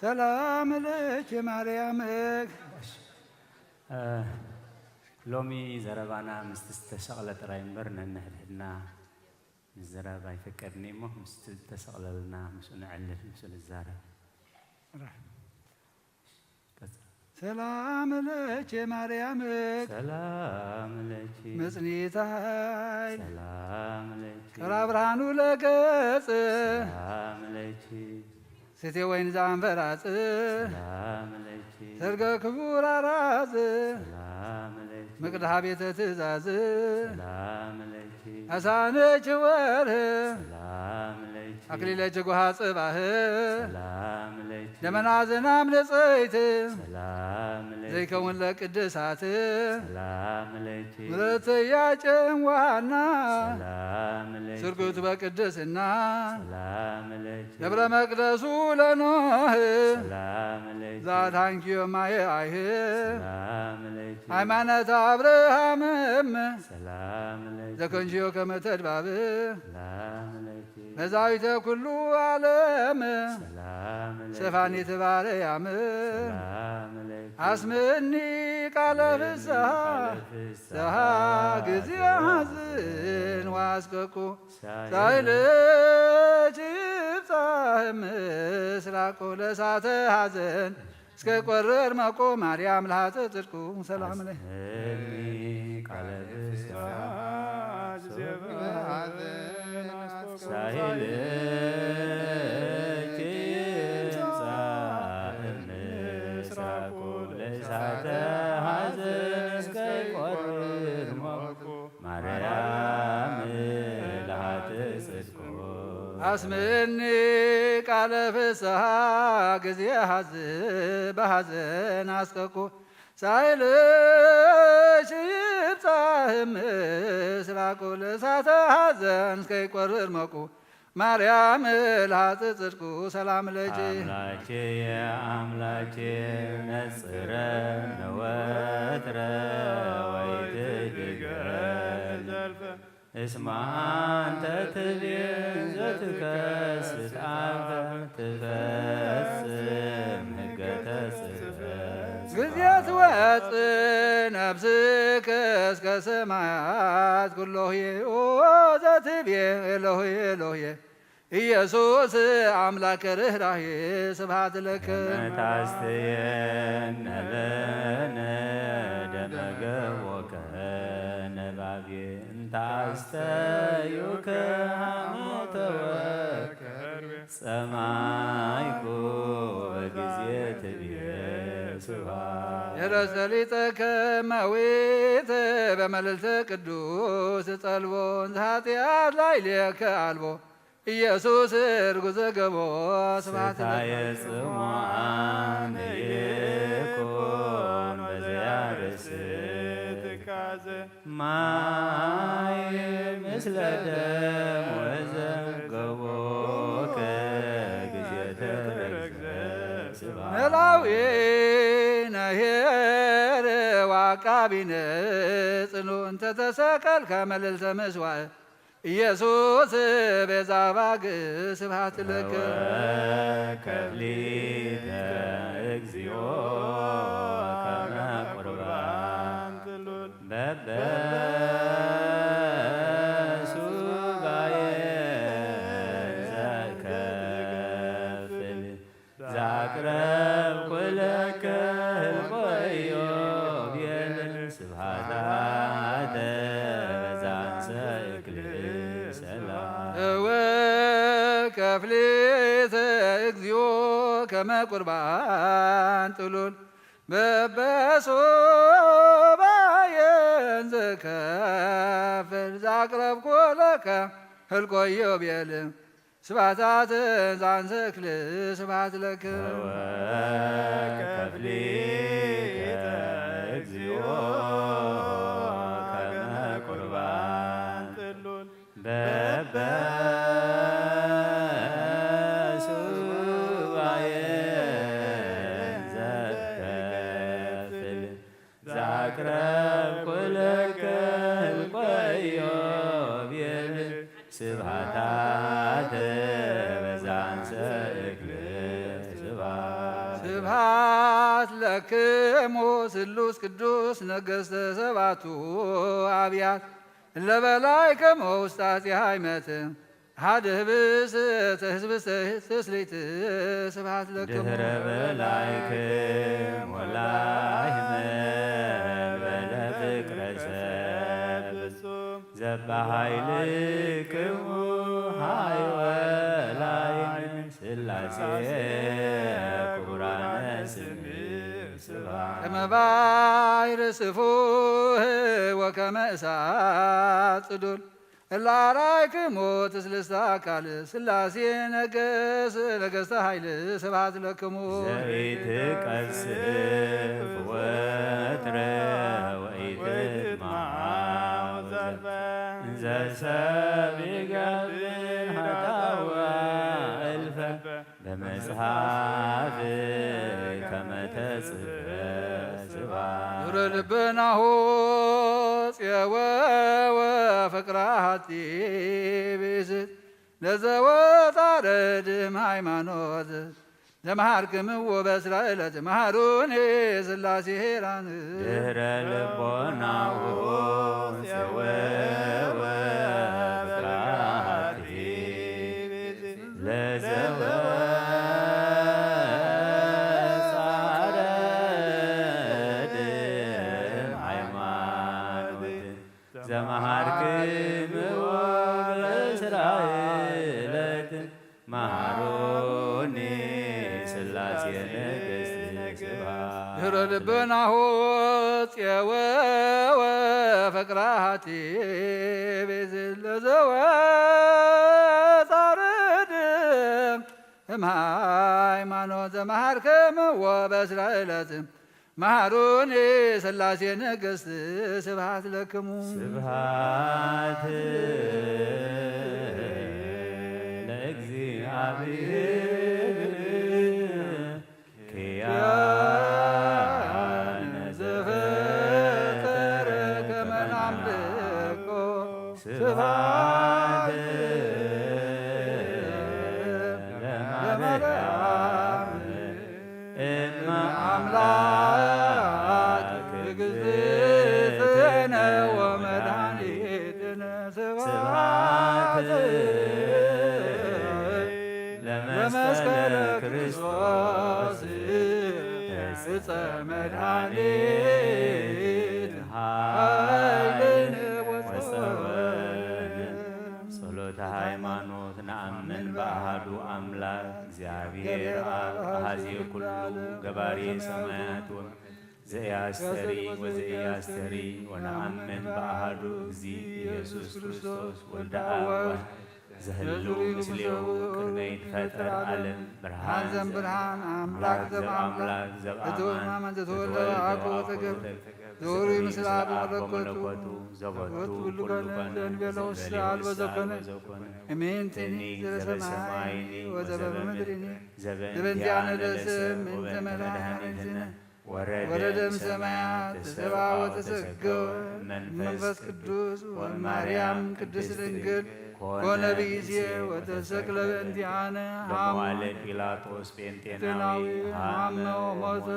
ሰላም ለኪ ማርያም። እ፣ ሎሚ ዘረባና ምስቲ ዝተሰቕለ ጥራይ እምበር ነንሕድሕድና ምዝራብ ኣይፈቀድን እሞ ምስቲ ዝተሰቕለልና ምስኡ ነዕልል፣ ምስኡ ንዛረብ። ራሕ። ቀጽል። ሰላም ለኪ ማርያም። ሰላም ለኪ። መጽንዒተ ኃይል። ሰላም ለኪ። ከራ ብርሃኑ ለገጽ። ሰላም ለኪ። ሴቴ ወይን ዘአንፈራጽ። ሰላም ለኪ። ሰርገ ክቡር አራዝ። ሰላም ለኪ። መቅድሃ ቤተ ትእዛዝ። ሰላም ለኪ። አሳነች ወርህ። ሰላም ለኪ። አክሊለ ጅጓሃ ጽባህ። ሰላም ለኪ። ደመና ዝናም ንጽሕት። ሰላም ለኪ። ዘይከውን ለቅድሳት። ሰላም ለኪ። ምረተያ ጨንዋና። ሰላም ለኪ። ስርጉት በቅድስና። ሰላም ለኪ። ደብረ መቅደሱ ለኖህ። ሰላም ለኪ። ዛታንኪዮ ማየ አይህ። ሰላም ለኪ። ሃይማኖት አብርሃምም። ሰላም ለኪ። ዘከንሽዮ ከመ ተድባብ። ሰላም ለኪ። መዛዊተ ኩሉ ዓለም። ሰላም ለኪ። ሰፋኒት ባርያም። ሰላም ለኪ። አስምኒ ቃለ ፍስሐ። ቃለ ፍስሐ። ሰሃ ጊዜ ሐዘን ዋስቀቁ። ሳይለኪ ይብጻሕ ምስራቁ ለእሳተ ሐዘን እስከ ቆርር መቁ ማርያም ለሃፀ ጽድቁ ሰላም ለኪ። አስኒ ቃለ ፍስሐ። ሳይለኪ ይብጻሕ ምስራቁ ለእሳተ ሐዘን እስከ ቆርር መቁ ማርያም ለሃተ ጽድቁ። አስምኒ ቃለ ፍስሐ ጊዜ ሐዝ በሐዘን አስቀቁ። ሳይልሽ ይብጻሕ ምስራቁ ለእሳተ ሐዘን እስከ ይቆርር መቁ ማርያም ለሃጽ ጽድቁ ሰላም ለኪ። አምላኬ አምላኬ ነጽረነ ወትረ ወይትድገ ዘልፈ። እስመ አንተ ትቤ ዘትከስት አፈ ትፈጽም ሕገ ተጽፈ። ጊዜ ትወጽእ ነፍስከ እስከ ሰማያት ኩሎ ኄ ኦ ዘትቤ ኤሎሄ ኤሎሄ ኢየሱስ አምላከ ርኅራኄ ስብሐት ለከ። ከመ ታስተየነ ለነ ደመ ገቦከ ነባቤ እንተ አስተዩከ ሐሞተ ወከርቤ ጸማይኩ በጊዜ ትቤ ስብሐት። የረሰ ሊጠከ መዊት በመልዕልተ ቅዱስ ጸልቦ እንዘ ኃጢአት ላዕሌከ አልቦ ኢየሱስ ርጉዘ ገቦ ስብሐት ስታይ ለከ። ጽሙዓን ይኩን በዘያርስ ትካዘ ማይ ምስለ ደም ወዘገቦ ከጊዜ ተረግዘ ስብሐት። መላዊ ነሄር ወአቃቢነ ጽኑ እንተ ተሰቀልከ መልዕልተ ምስዋዕ ኢየሱስ ቤዛ ባግ ስብሐት ለከ። ከፍሊተ እግዚኦ ከመ ቁርባን ጥሉል በበ ሱባኤ ዘከፍል ዛቅረብኩ ለከ ህልቆዮ ቤል ስብሐተ በዛንሰ እክል ሰላም። እወ ከፍሊተ እግዚኦ ከመ ቁርባን ጥሉል በበሶባየን ዘከፍል ዛቅረብኩ ለከ ህልቆዮ ቤል ስብሐታት ዛንሰክል ስብሐት ለከ። ከፍሊተ እግዚኦ ከመ ቁርባን ጥሉል በበ ሱባኤ ዘከፍል ዛቅረብኩ ለከ ህልቆዮ ቤል ስብሐታት በዛንሰ እክል ስብሐት። ክሙ ስሉስ ቅዱስ ነገስተ ሰባቱ ኣብያት ለበላይ ከመ ውስጣጺ ሃይመት ሓደ ህብስ ተህዝብስተ ተስሊት ስብሐት ለክሙ። ድህረ በላይክም ወላይመ በለ ፍቅረ ሰብ ፍጹም ዘበሃይልክሙ ሃይወ ላይን ስላሴ ክቡራነ ስም ስብሐት። ከመ ባሕር ስፉህ ወከመ እሳት ጽዱል እለ አርአይክሙ ትስልስተ አካል ስላሴ ነገስ ነገስተ ኃይል ስብሐት ለክሙ። ዘኢትቀስፍ ወትረ ወኢትጥማዕ ዘልፈ እንዘ ሰብ ይገብር ኃጣውእ እልፈ በመጽሐፍ ከመ ተጽሕፈ ስብሐት። ኑረ ልብናሁ ጽየወ ወፍቅራ ሀቲ ብእዝት ለዘወጣረ ድም ሃይማኖት ዘመሃርክምዎ በስራ ዕለት መሃሩኒ ስላሴ ሄራን። ድህረ ልቦናሁ ጽየወ ወፍቅራ ሀቲ ለዘወ ጻረድም ሃይማኖት ዘመሃርክምዎ በስራ ዕለት መሃሩኒ ስላሴ ነገስት ስብሐት። ድህረ ልብናሁ ጽየወ ወፍቅራ ሀቲ ቤዝ ለዘወ ጻረድም እምሃይማኖት ዘመሃርክምዎ በስራ ዕለት መሃሩኒ ስላሴ ነገስት ስብሐት ለክሙ። ስብሐት ለእግዚአብሔር ኪያነ ዘፈጠረ ከመ ናምልኮ ስብሐት ለማርያም እመ አምላክ እግዝእትነ ወመድኃኒትነ ስብሐት ለመስቀለ ክርስቶስ ዕፀ መድኃኒት ኃይልን ወፀወን። ጸሎተ ሃይማኖት። ነአምን በአሐዱ አምላክ እግዚአብሔር አብ አሐዜ ኩሉ ገባሬ ሰማያት ወምድር ዘኢያስተሪ ወዘኢያስተሪ ወነአምን በአሐዱ እግዚ ኢየሱስ ክርስቶስ ወልደ አብ ዋሕድ ዘህልው ምስሌሁ ቅድመ ይትፈጠር ዓለም ብርሃን ዘእምብርሃን አምላክ ዘእምአምላክ ዘእምአማን ዘተወልደ በአሐዱ ወተገብረ ዘወሪ ምስለ አብ በመለኮቱ ዘቦቱ ኩሉ ኮነ ዘእንበሌሁ ስለ አልቦ ዘኮነ እምኔንትኒ ዘበሰማይኒ ወዘበምድሪኒ ዘበእንቲአነ ለሰብ ምእንተ መድኃኒትነ ወረደ እምሰማያት ተሰብአ ወተሰገወ መንፈስ ቅዱስ ወማርያም ቅድስት ድንግል ኮነ ብእሴ ወተሰቅለ በእንቲአነ በመዋዕለ ሐመ ጲላጦስ ጴንጤናዊ ሐመ ወሞተ።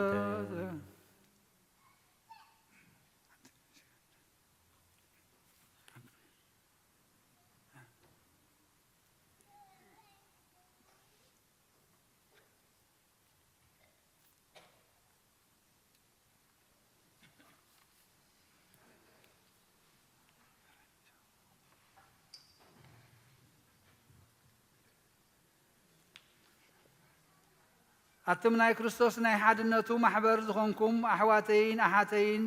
ኣቱም ናይ ክርስቶስ ናይ ሓድነቱ ማሕበር ዝኾንኩም ኣሕዋተይን ኣሓተይን፣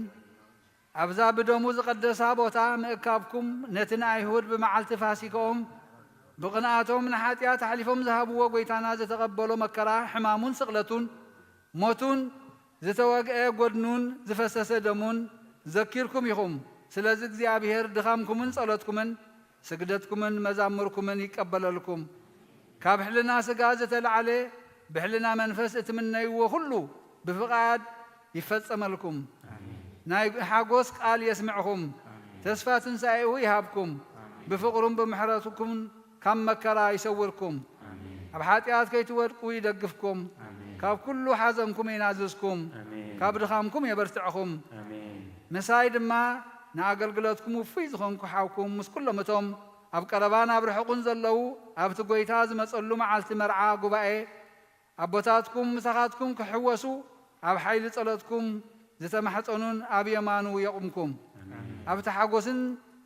ኣብዛ ብደሙ ዝቐደሳ ቦታ ምእካብኩም፣ ነቲ ንኣይሁድ ብመዓልቲ ፋሲካኦም ብቕንኣቶም ንሓጢኣት ኣሕሊፎም ዝሃብዎ ጐይታና ዝተቐበሎ መከራ፣ ሕማሙን ስቕለቱን፣ ሞቱን፣ ዝተወግአ ጐድኑን ዝፈሰሰ ደሙን ዘኪርኩም ኢኹም። ስለዚ እግዚኣብሔር ድኻምኩምን ጸሎትኩምን ስግደትኩምን መዛሙርኩምን ይቀበለልኩም። ካብ ሕልና ሥጋ ዝተላዕለ ብሕልና መንፈስ እትምነይዎ ኩሉ ብፍቓድ ይፈጸመልኩም። ናይ ሓጎስ ቃል የስምዕኹም። ተስፋ ትንሳኤኡ ይሃብኩም። ብፍቕሩን ብምሕረትኩምን ካብ መከራ ይሰውርኩም። ኣብ ሓጢኣት ከይትወድቁ ይደግፍኩም። ካብ ኩሉ ሓዘንኩም ይናዝዝኩም። ካብ ድኻምኩም የበርትዕኹም። ኣሜን። ምሳይ ድማ ንኣገልግሎትኩም ውፉይ ዝኾንኩ ሓውኩም ምስ ኩሎም እቶም ኣብ ቀረባን ኣብ ርሑቕን ዘለዉ ኣብቲ ጐይታ ዝመጸሉ መዓልቲ መርዓ ጉባኤ ኣቦታትኩም ምሳኻትኩም ክሕወሱ ኣብ ሓይሊ ጸሎትኩም ዝተማሕጸኑን ኣብ የማኑ የቑምኩም። ኣብቲ ሓጎስን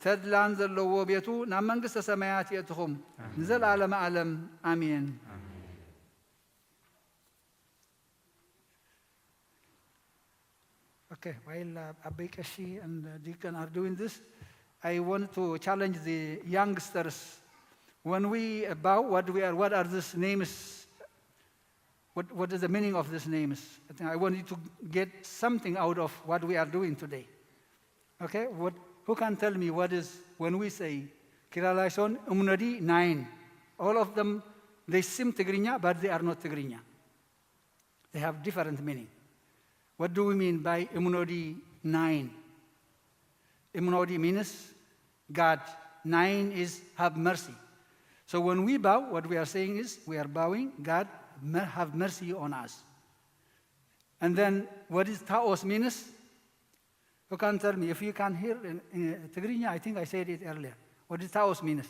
ተድላን ዘለዎ ቤቱ ናብ መንግስተ ሰማያት የእትኹም። ንዘለዓለመ ዓለም ኣሜን። Okay, while uh, Abbey Keshi and uh, Deacon are doing this, I want to challenge the youngsters. When we uh, bow, what we are, what are these names? What, what is the meaning of these names? I think I want you to get something out of what we are doing today. Okay, what, who can tell me what is when we say Kiralaison Umnodi nine? All of them, they seem Tigrinya, but they are not Tigrinya. They have different meaning. What do we mean by Imunodi nine? Imunodi means God. Nine is have mercy. So when we bow, what we are saying is we are bowing, God, mer- have mercy on us. And then what is Taos means? Who can tell me? If you can hear in, in Tigrinya, I think I said it earlier. What is Taos means?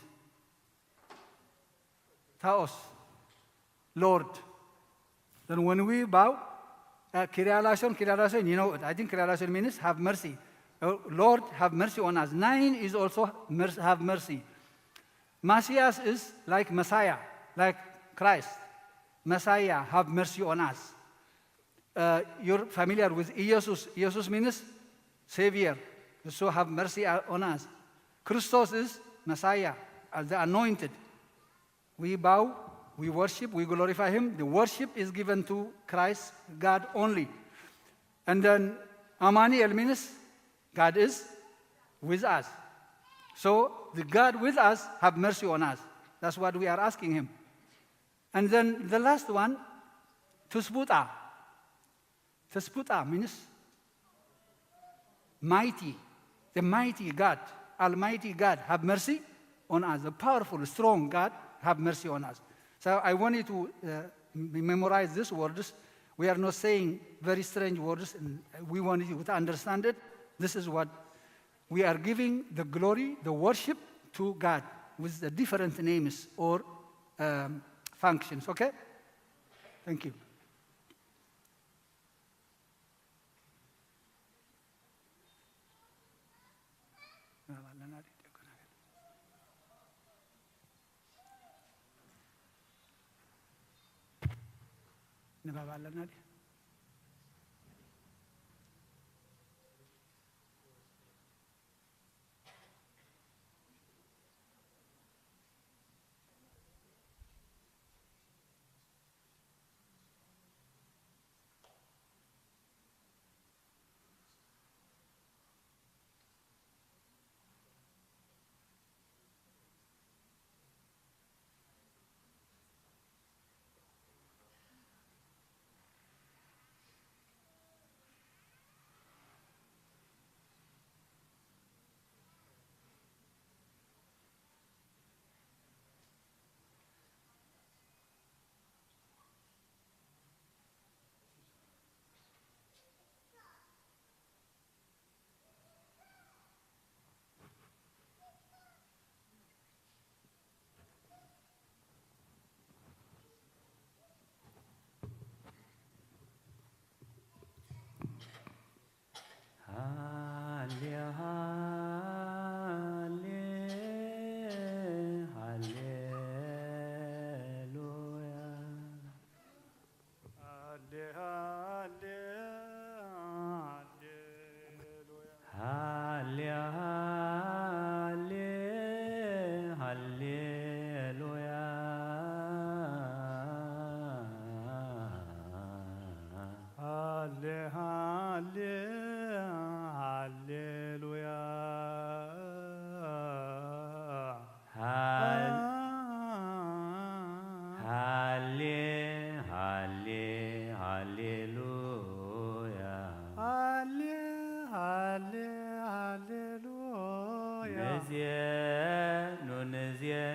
Taos, Lord. Then when we bow, uh, Kyrie eleison, Kyrie eleison, you know it. I think Kyrie eleison means have mercy. Uh, Lord, have mercy on us. Nine is also mercy, have mercy. Messias is like Messiah, like Christ. Messiah, have mercy on us. Uh, you're familiar with Jesus. Jesus means Savior. So have mercy on us. Christos is Messiah, uh, the anointed. We bow, we worship, we glorify Him. The worship is given to Christ, God only. And then Amaniel means God is with us. So the God with us have mercy on us. That's what we are asking Him. And then the last one, Tusbuta. Tusbuta means mighty, the mighty God, Almighty God, have mercy on us. The powerful, strong God, have mercy on us. So I want you to uh, memorize these words. We are not saying very strange words. And we want you to understand it. This is what we are giving the glory, the worship to God with the different names or um, functions. Okay? Thank you. ንባብ ኣለና ድዩ?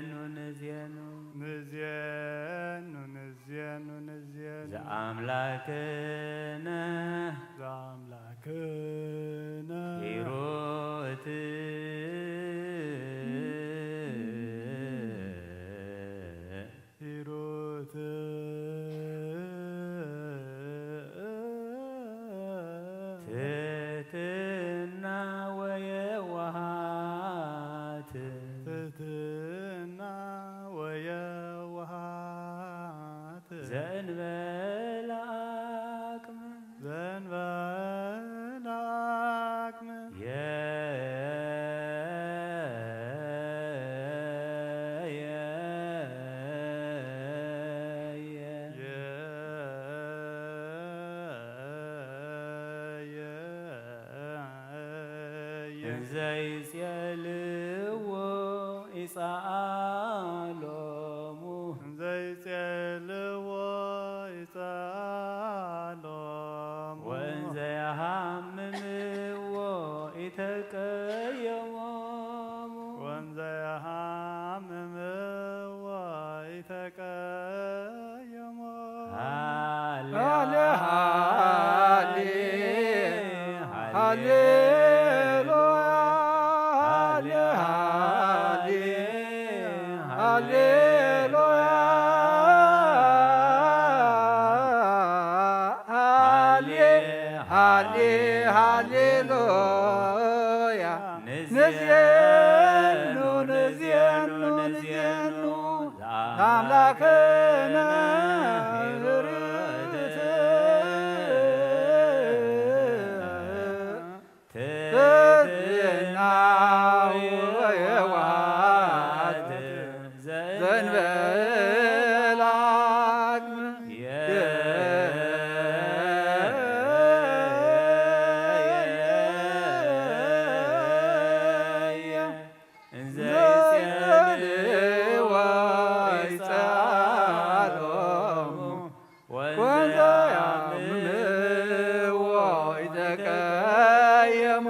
ንዜኑ ንዜኑ ንዜኑ ንዜኑ ንዜኑ ዘኣምላክነ ዘኣምላክነ ሂሩት ሂሩት ትሕትና ወየዋሃት ትሕትና ወየዋሃት ዘእንበለ ዓቅመ ዘእንበለ ዓቅመ የ- የ- የ- የ- እንዘይጼልዎ ይጸኣሎሙ እንዘይጼልዎ ይጸኣሎሙ ወእንዘ ያሃምምዎ ኢተቀየሞሙ ወእንዘ ያሃምምዎ ኢተቀየሞሙ ሃሌ ሃሌ ሃሌ ሃሌ ሃሌ ሃሌ ሃሌ ሃሌሉያ ሃሌ ሃሌ ሃሌሉያ ንዜኑ ንዜኑ ንዜኑ ንዜኑ ንዜኑ ለአምላክነ ለአምላክነ ርትዕ ትሕትና ወየዋሃት ዘእንበለ ዓቅመ እንዘይጼልዎ ይጸኣሎሙ ወእንዘ ያምምዎ ይተቀየሞሙ።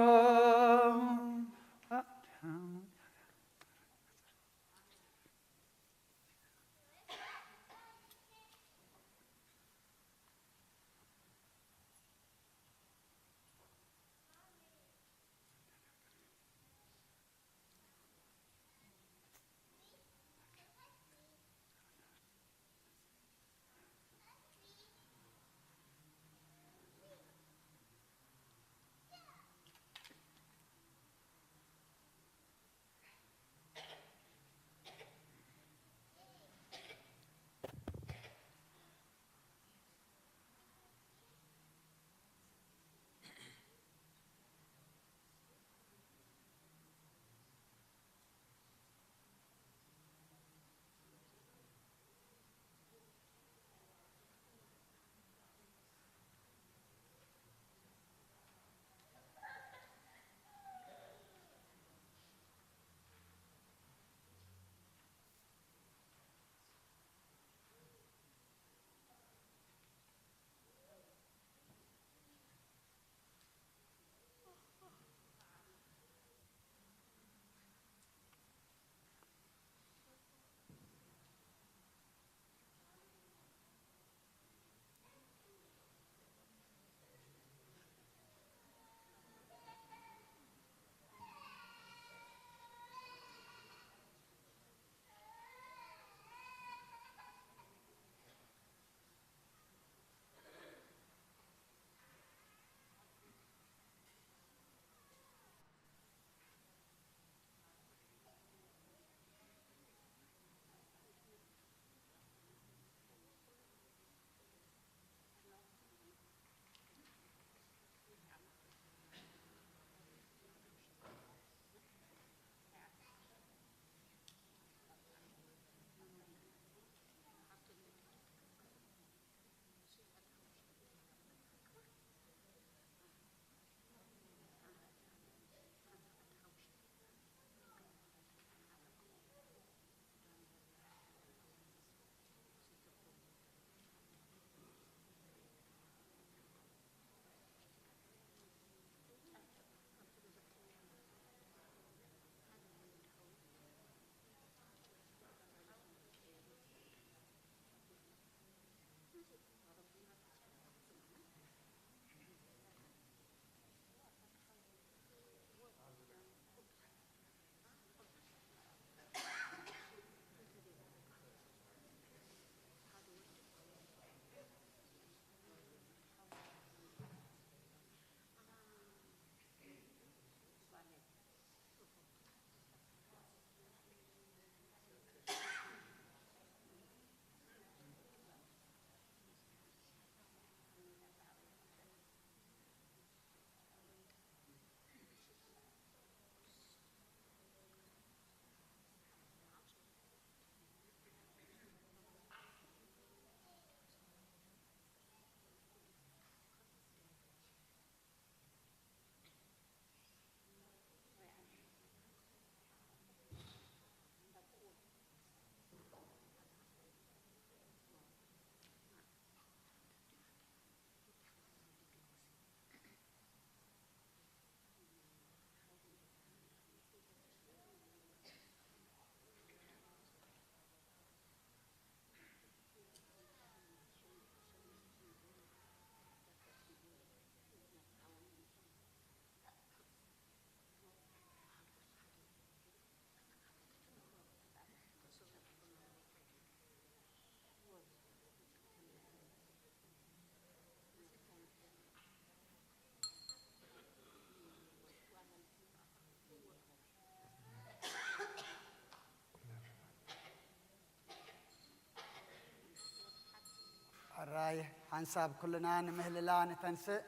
ራይ ሓንሳብ ኩልና ንምህልላ ንተንስእ፣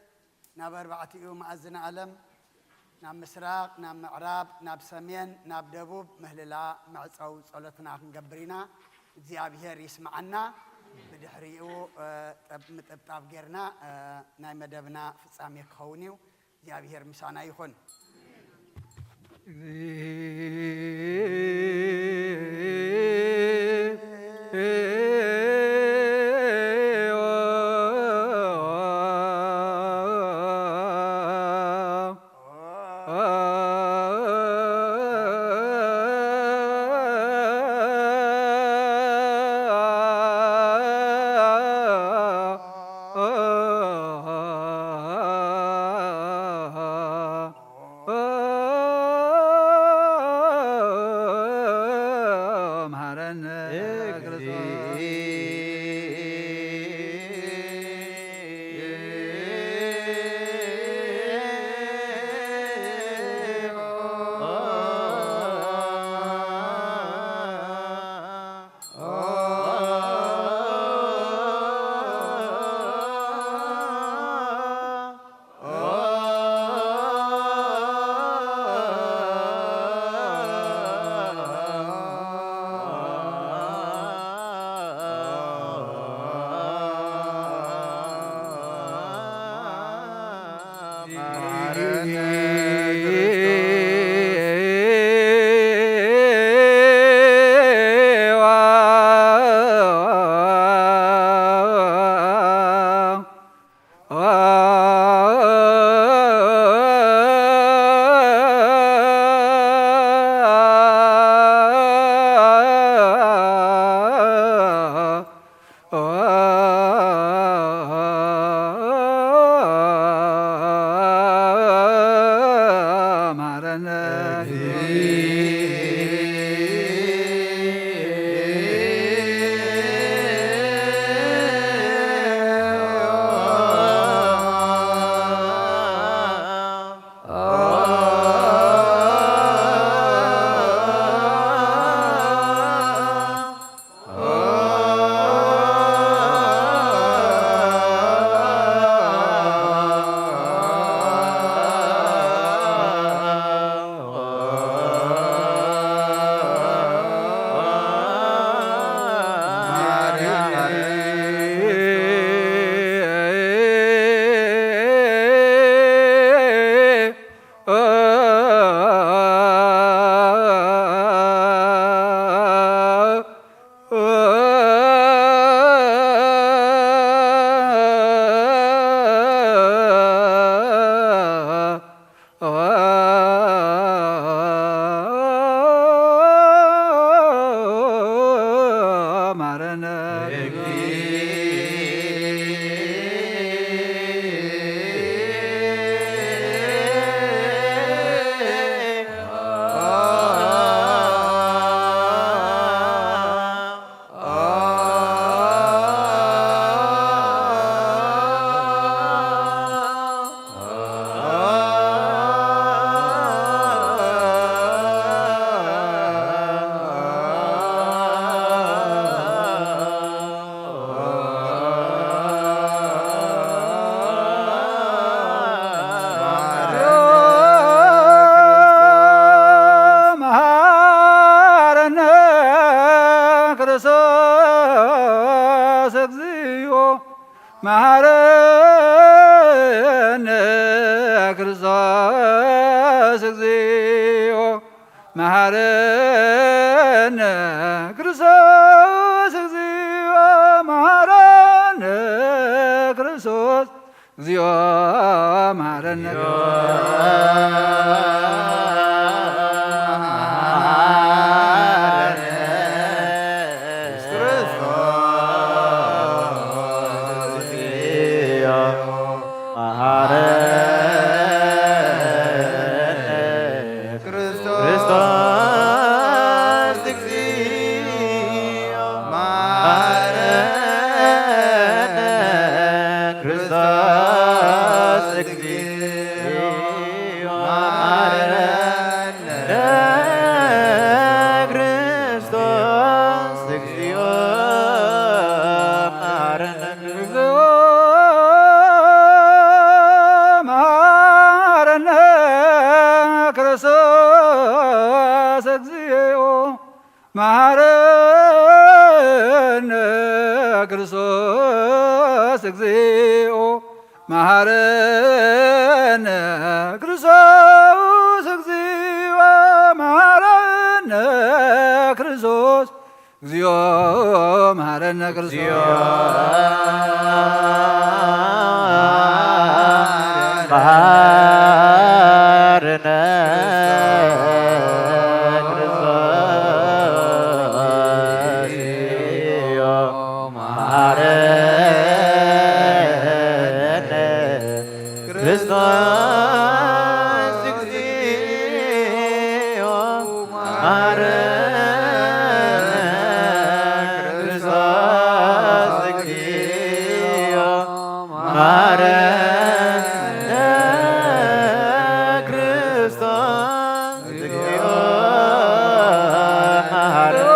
ናብ ኣርባዕቲኡ መኣዝነ ዓለም፣ ናብ ምስራቕ፣ ናብ ምዕራብ፣ ናብ ሰሜን፣ ናብ ደቡብ ምህልላ መዕጸዊ ጸሎትና ክንገብር ኢና። እግዚኣብሔር ይስምዓና። ብድሕሪኡ፣ እ፣ ጠብ-፣ ምጥብጣብ ጌርና፣ እ፣ ናይ መደብና ፍጻሜ ክኸውን እዩ። እግዚኣብሔር ምሳና ይኹን። መሐረነ ክርስቶስ። መሐረነ ክርስቶስ እግዚኦ፣ መሐረነ ክርስቶስ እግዚኦ፣ መሐረነ ክርስቶስ እግዚኦ፣ መሐረነ ክርስቶስ እግዚኦ መሐረነ። ክርስቶስ እግዚኦ እግዚኦ መሐረነ ክርስቶስ፣ እግዚኦ መሐረነ ክርስቶስ፣ እግዚኦ መሐረነ ክርስቶስ። መሐረነ ክርስቶስ፣ እግዚኦ መሐረነ ክርስቶስ፣ እግዚኦ መሐረነ ክርስቶስ፣ እግዚኦ መሐረነ ክርስቶስ፣ እግዚኦ መሐረነ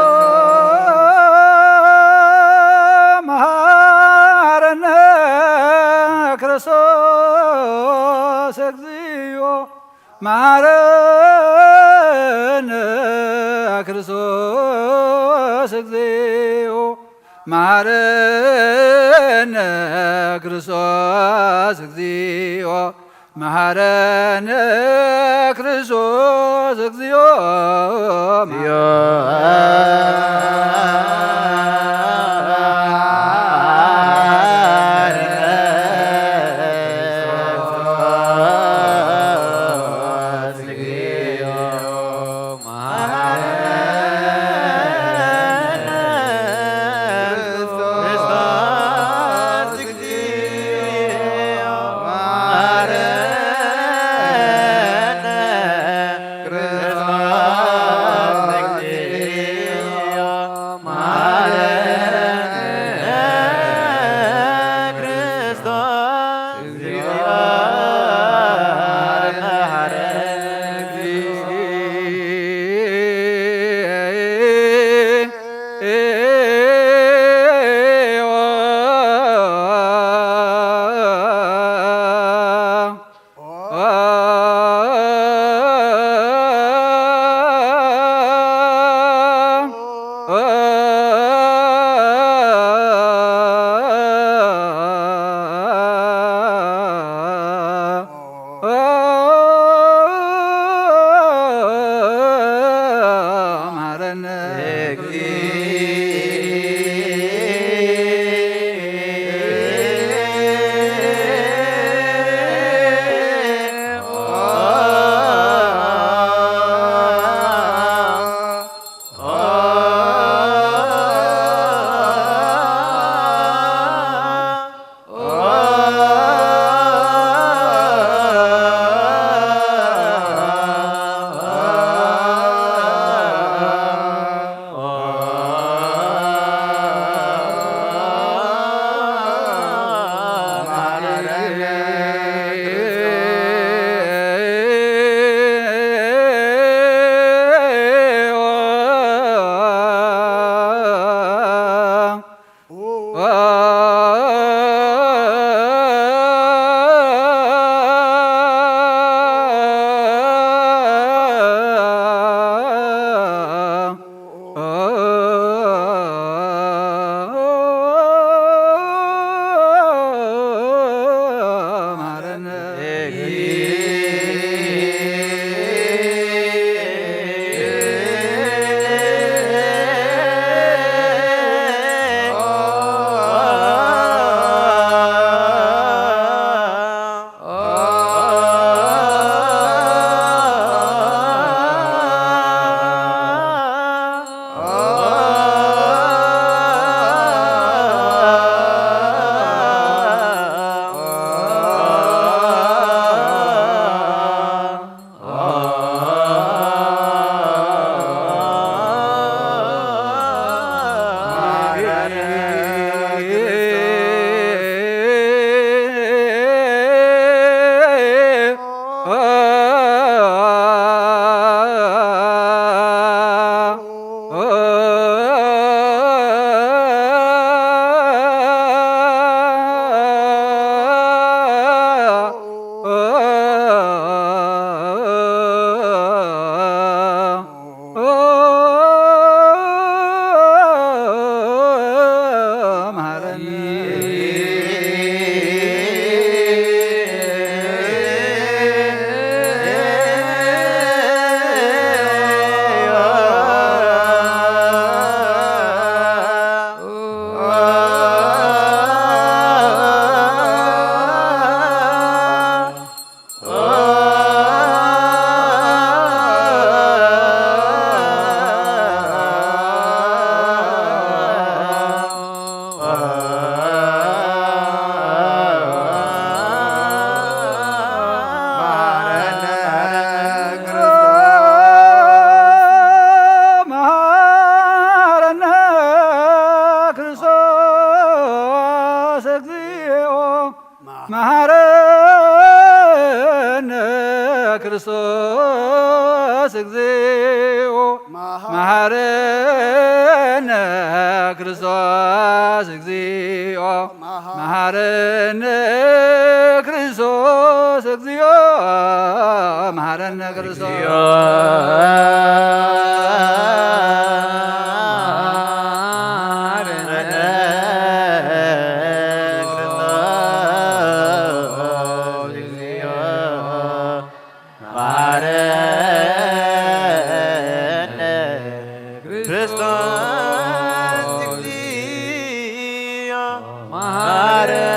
መሐረነ ክርስቶስ፣ እግዚኦ መሐረነ ክርስቶስ፣ እግዚኦ መሐረነ ክርስቶስ፣ እግዚኦ መሐረነ ክርስቶስ፣ እግዚኦ መሐረነ መሐረነ ክርስቶስ እግዚኦ፣ መሐረነ ክርስቶስ እግዚኦ፣ መሐረነ ክርስቶስ እግዚኦ፣ መሐረነ ክርስቶስ። መሐረነ ክርስቶስ እግዚኦ መሐረነ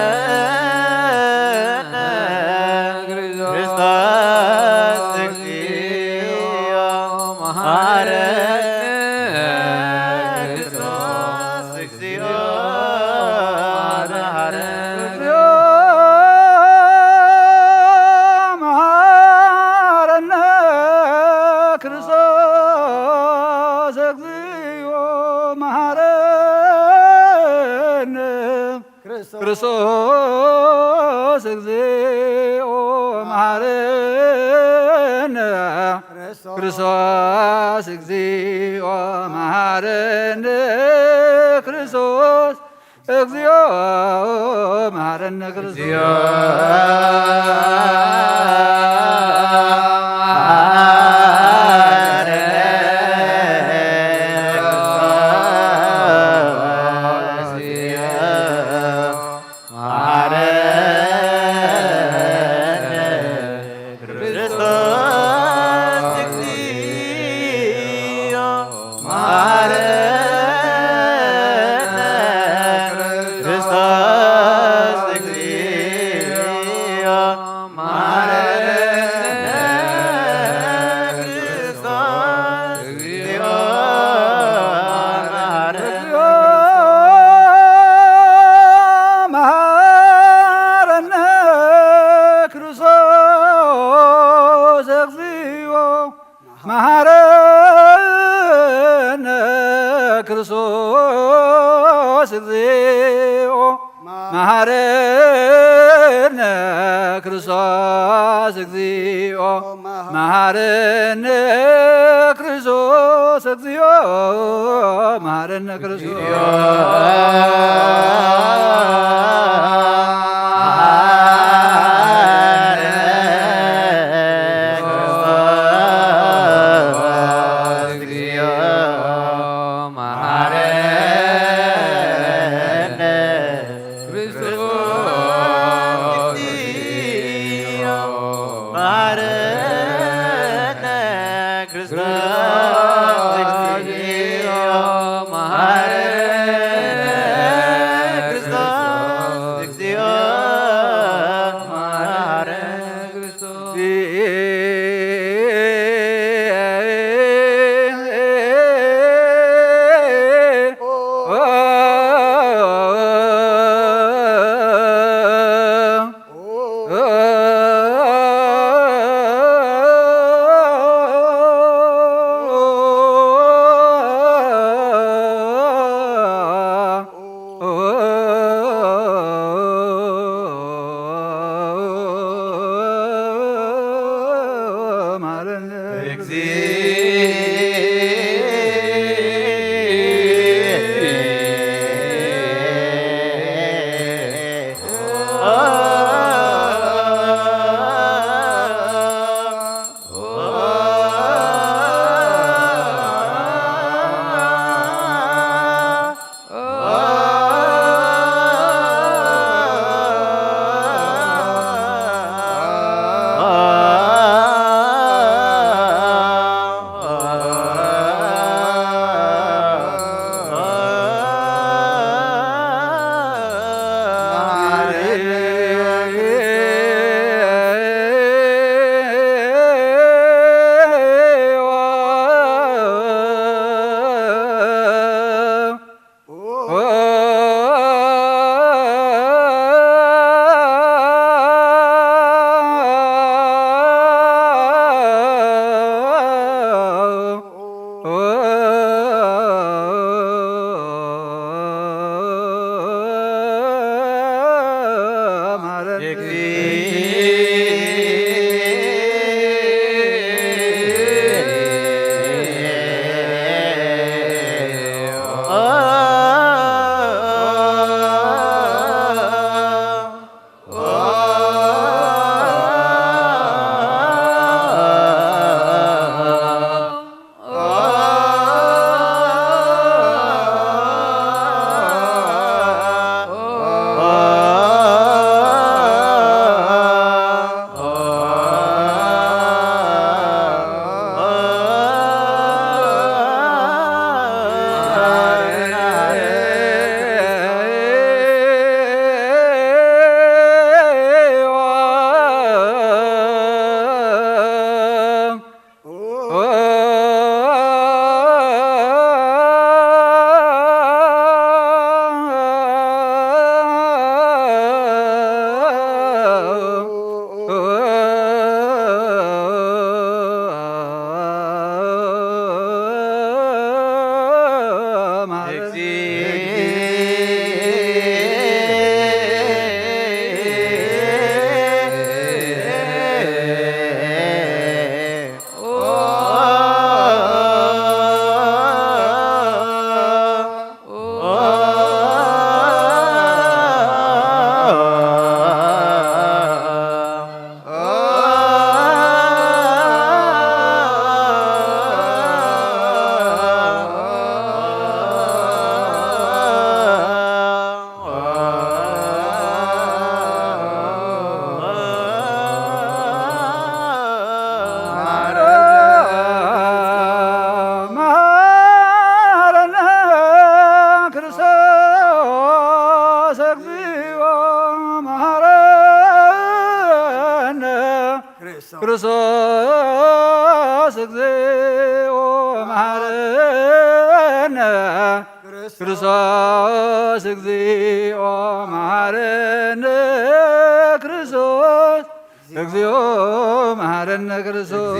ክርስቶስ። ክርስቶስ እግዚኦ መሐረነ ክርስቶስ። ክርስቶስ እግዚኦ መሐረነ ክርስቶስ። እግዚኦ መሐረነ ክርስቶስ። መሐረነ ክርስቶስ እግዚኦ መሐረነ ክርስቶስ እግዚኦ መሐረነ ክርስቶስ እግዚኦ መሐረነ ክርስቶስ እግዚኦ መሐረነ ክርስቶስ። መሃረነ ክርስቶስ እግዚኦ መሃረነ ክርስቶስ እግዚኦ መሃረነ ክርስቶስ እግዚኦ መሃረነ ክርስቶስ እግዚኦ መሃረነ ክርስቶስ።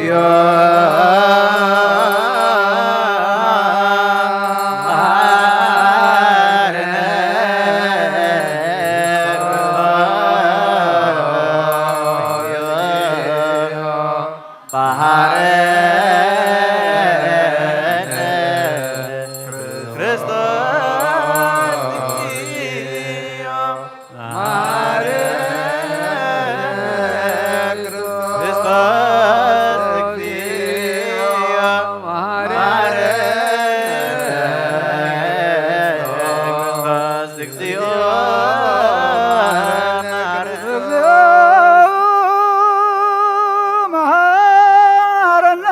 መሃረነ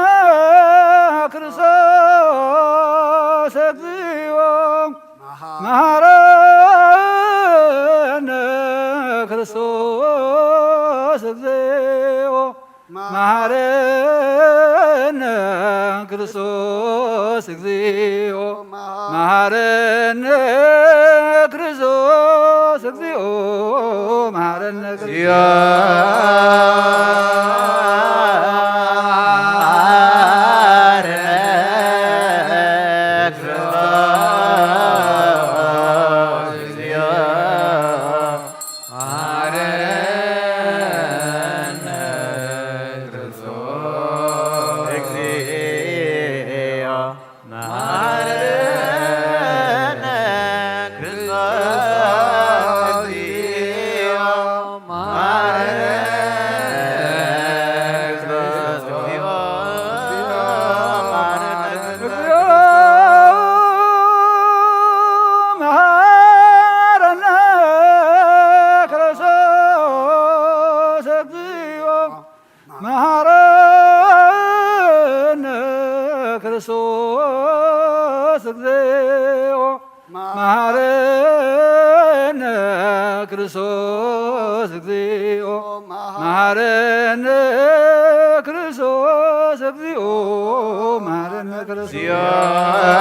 ክርስቶስ እግዚኦ መሃረነ ክርስቶስ እግዚኦ መሃረነ ክርስቶስ እግዚኦ መሃረነ ክርስቶስ እግዚኦ መሃረነ ክርስቶስ። መሃረነ ክርስቶስ እግዚኦ መሃረነ ክርስቶስ እግዚኦ መሃረነ ክርስቶስ እግዚኦ መሃረነ ክርስቶስ እግዚኦ መሃረነ ክርስቶስ።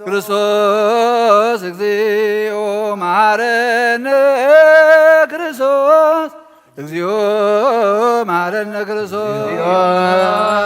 ክርስቶስ እግዚኦ መሐረነ ክርስቶስ እግዚኦ መሐረነ ክርስቶስ።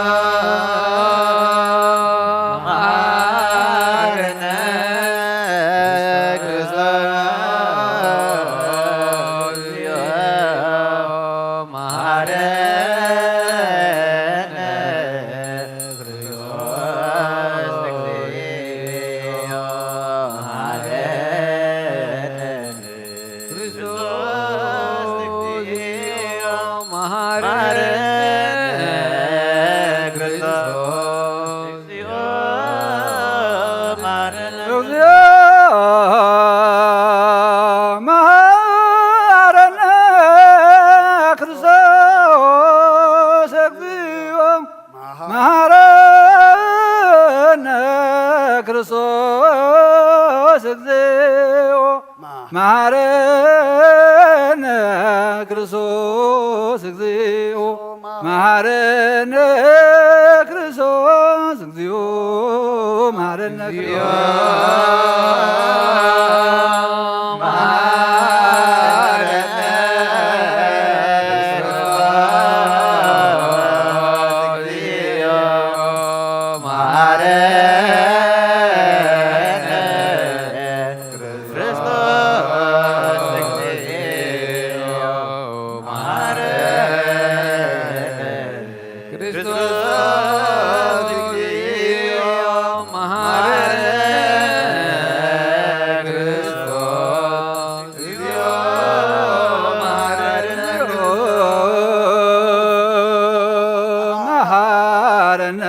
መሐረነ ክርስቶስ እግዚኦ መሐረነ ክርስቶስ እግዚኦ መሐረነ ክርስቶስ እግዚኦ መሐረነ መሐረነ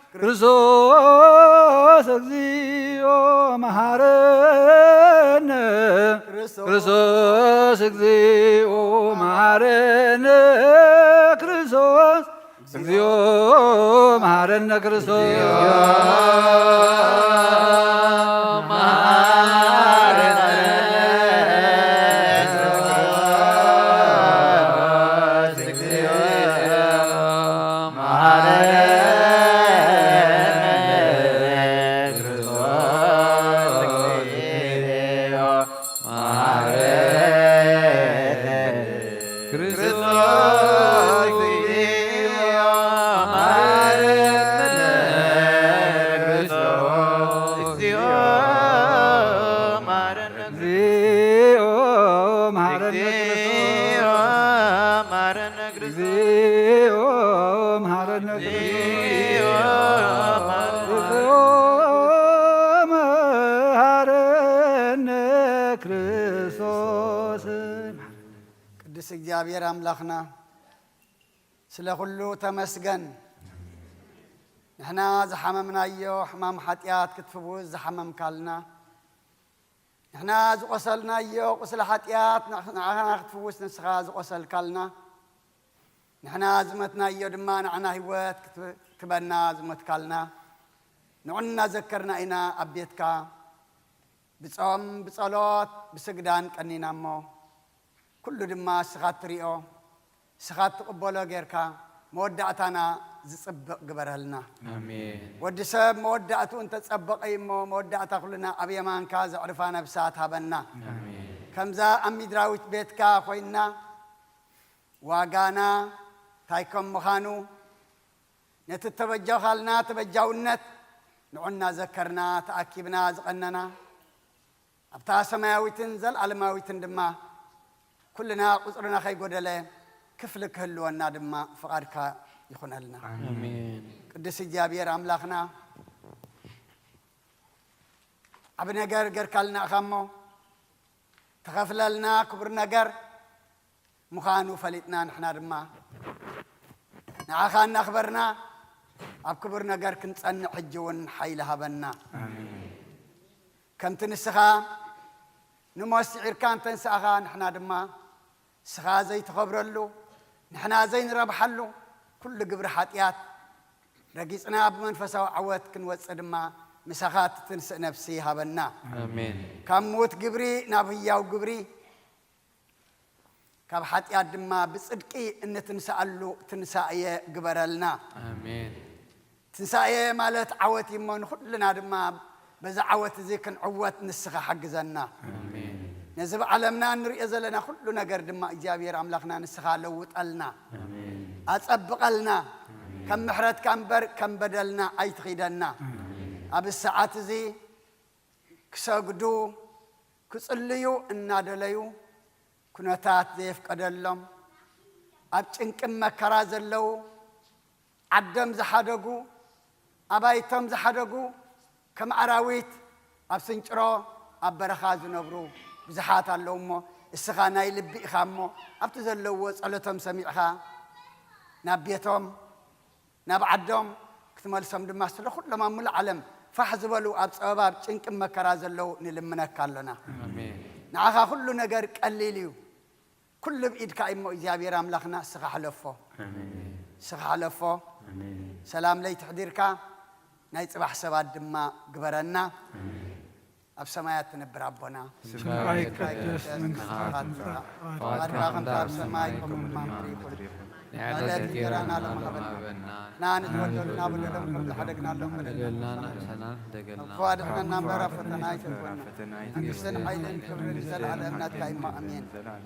ክርስቶስ እግዚኦ መሐረነ ክርስቶስ እግዚኦ መሐረነ ክርስቶስ እግዚኦ መሐረነ ክርስቶስ እግዚኦ መሐረነ ክርስቶስ መሐረነ ክርስቶስ። ቅዱስ እግዚኣብሔር ኣምላኽና ስለ ኩሉ ተመስገን። ንሕና ዝሓመምናዮ ሕማም ሓጢኣት ክትፍውስ ዝሓመምካልና፣ ንሕና ዝቆሰልናዮ ቁስሊ ሓጢኣት ንዓና ክትፍውስ ንስኻ ዝቆሰልካልና፣ ንሕና ዝመትናዮ ድማ ንዓና ህይወት ክትበና ዝሞትካልና፣ ንዑ እናዘከርና ኢና ኣብ ቤትካ ብጾም ብጸሎት ብስግዳን ቀኒና እሞ፣ ኩሉ ድማ እስኻ እትሪኦ እስኻ እትቕበሎ ጌርካ መወዳእታና ዝጽብቕ ግበረልና። ኣሜን። ወዲ ሰብ መወዳእትኡ እንተጸበቐ እዩ እሞ፣ መወዳእታ ኩልና ኣብ የማንካ ዘዕርፋ ነብሳት ሃበና። ኣሜን። ከምዛ ኣብ ሚድራዊት ቤትካ ኮይንና ዋጋና እንታይ ከም ምዃኑ፣ ነቲ እተበጃኻልና ተበጃውነት ንዑ እናዘከርና ተኣኪብና ዝቐነና፣ ኣብታ ሰማያዊትን ዘለኣለማዊትን ድማ ኩልና ቁጽርና ከይጎደለ ክፍሊ ክህልወና ድማ ፍቓድካ ይኹነልና። ኣሜን። ቅዱስ እግዚኣብሔር ኣምላኽና፣ ዓቢ ነገር ገርካልና ኢኻ እሞ፣ ተኸፍለልና ክቡር ነገር ምዃኑ ፈሊጥና፣ ንሕና ድማ ንዓኻ እናኽበርና ኣብ ክቡር ነገር ክንጸንዕ ሕጂ እውን ሓይሊ ሃበና። ኣሜን። ከምቲ ንስኻ ንሞት ስዒርካ እንተንስኣኻ፣ ንሕና ድማ ንስኻ ዘይትኸብረሉ፣ ንሕና ዘይንረብሓሉ፣ ኩሉ ግብሪ ሓጢኣት ረጊጽና ብመንፈሳዊ ዓወት ክንወጽእ ድማ ምሳኻ ትትንስእ ነፍሲ ሃበና። ኣሜን። ካብ ምዉት ግብሪ ናብ ህያው ግብሪ፣ ካብ ሓጢኣት ድማ ብጽድቂ እንትንስኣሉ ትንሳኤ ግበረልና። ኣሜን። ትንሳኤ ማለት ዓወት እዩ እሞ፣ ንኹልና ድማ በዚ ዓወት እዚ ክንዕወት ንስኻ ሓግዘና። ኣሜን። ነዚ ብዓለምና እንርእዮ ዘለና ኩሉ ነገር ድማ እግዚኣብሔር ኣምላኽና ንስኻ ለውጠልና፣ ኣሜን። ኣጸብቐልና። ኣሜን። ከም ምሕረትካ እምበር ከም በደልና ኣይትኺደና። ኣሜን። ኣብ ሰዓት እዚ ክሰግዱ ክጽልዩ እናደለዩ ኩነታት ዘየፍቀደሎም፣ ኣብ ጭንቅን መከራ ዘለዉ፣ ዓዶም ዝሓደጉ፣ ኣባይቶም ዝሓደጉ፣ ከም ኣራዊት ኣብ ስንጭሮ ኣብ በረኻ ዝነብሩ ብዙሓት ኣለዉ እሞ፣ እስኻ ናይ ልቢ ኢኻ እሞ፣ ኣብቲ ዘለውዎ ጸሎቶም ሰሚዕኻ ናብ ቤቶም ናብ ዓዶም ክትመልሶም ድማ ስለ ኩሎም ኣብ ሙሉእ ዓለም ፋሕ ዝበሉ ኣብ ጸበባ ኣብ ጭንቅን መከራ ዘለዉ ንልምነካ ኣሎና። ኣሜን። ንዓኻ ኩሉ ነገር ቀሊል እዩ። ኩሉ ብኢድካ እዩ እሞ እግዚኣብሔር ኣምላኽና እስኻ ሕለፎ። ኣሜን። እስኻ ሕለፎ። ኣሜን። ሰላም ለይቲ ኣሕዲርካ ናይ ጽባሕ ሰባት ድማ ግበረና። ኣሜን። ኣብ ሰማያት ትነብር ኣቦና፣ ስምካ ይቀደስ፣ መንግስትኻ ትምጻእ፣ ፍቓድካ ከምቲ ኣብ ሰማይ ከምኡ ድማ ኣብ ምድሪ ይኹን። ናይ ዕለት እንጀራና ሎሚ ሃበና። ንሕና ንበደለና በደሎም ከም ዝሓደግናሎም በደለና፣ ንሕሰና ንሕደገልና። ክፉ ኣድሕነና እምበር ኣብ ፈተና ኣይተእትወና። መንግስትን ሓይልን ክብርን ንዘለኣለም ናትካ እዩ እሞ፣ ኣሜን።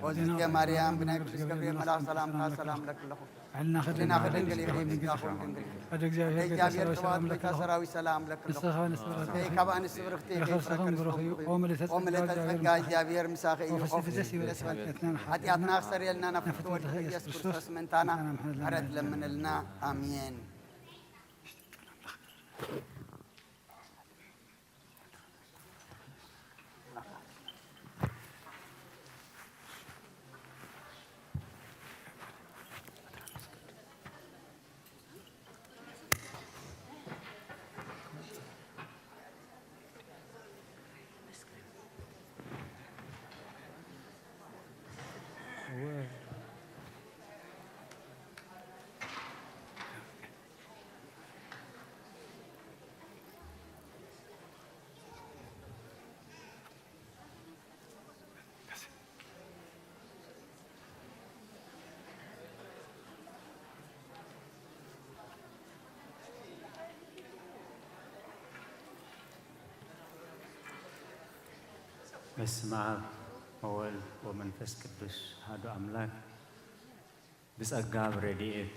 ኦዝተ ማርያም፣ ብናይ ቅዱስ ገብርኤል መልኣኽ ሰላምታ ሰላም እብለኪ ኣለኹ። ሕልና ከድንግል ኢኺ፣ ስጋኹም ድንግል እዩ። ኣደ እግዚኣብሔር፣ ኣደ እግዚኣብሔር ጸባኦት፣ ጌታ ሰራዊት ሰላም እብለኪ ኣለኹ። ንስኻ ንስብርኽቲ ኢኺ፣ ካብ ኣንስቲ ብርኽቲ ኢኺ፣ ፍረ ከርስኽን ብሩኽ እዩ። ኦ ምልእተ ጸጋ፣ እግዚኣብሔር ምሳኺ እዩ። ኦ ፍስሕቲ ደስ ይበልኪ፣ ሓጢኣትና ክሰርየልና ናብ ፍትወልድ ኢየሱስ ክርስቶስ ምእንታና ምሕረት ለምንልና። ኣሜን። በስመ አብ ወወልድ ወመንፈስ ቅዱስ አሐዱ አምላክ። ብጸጋ ብረድኤት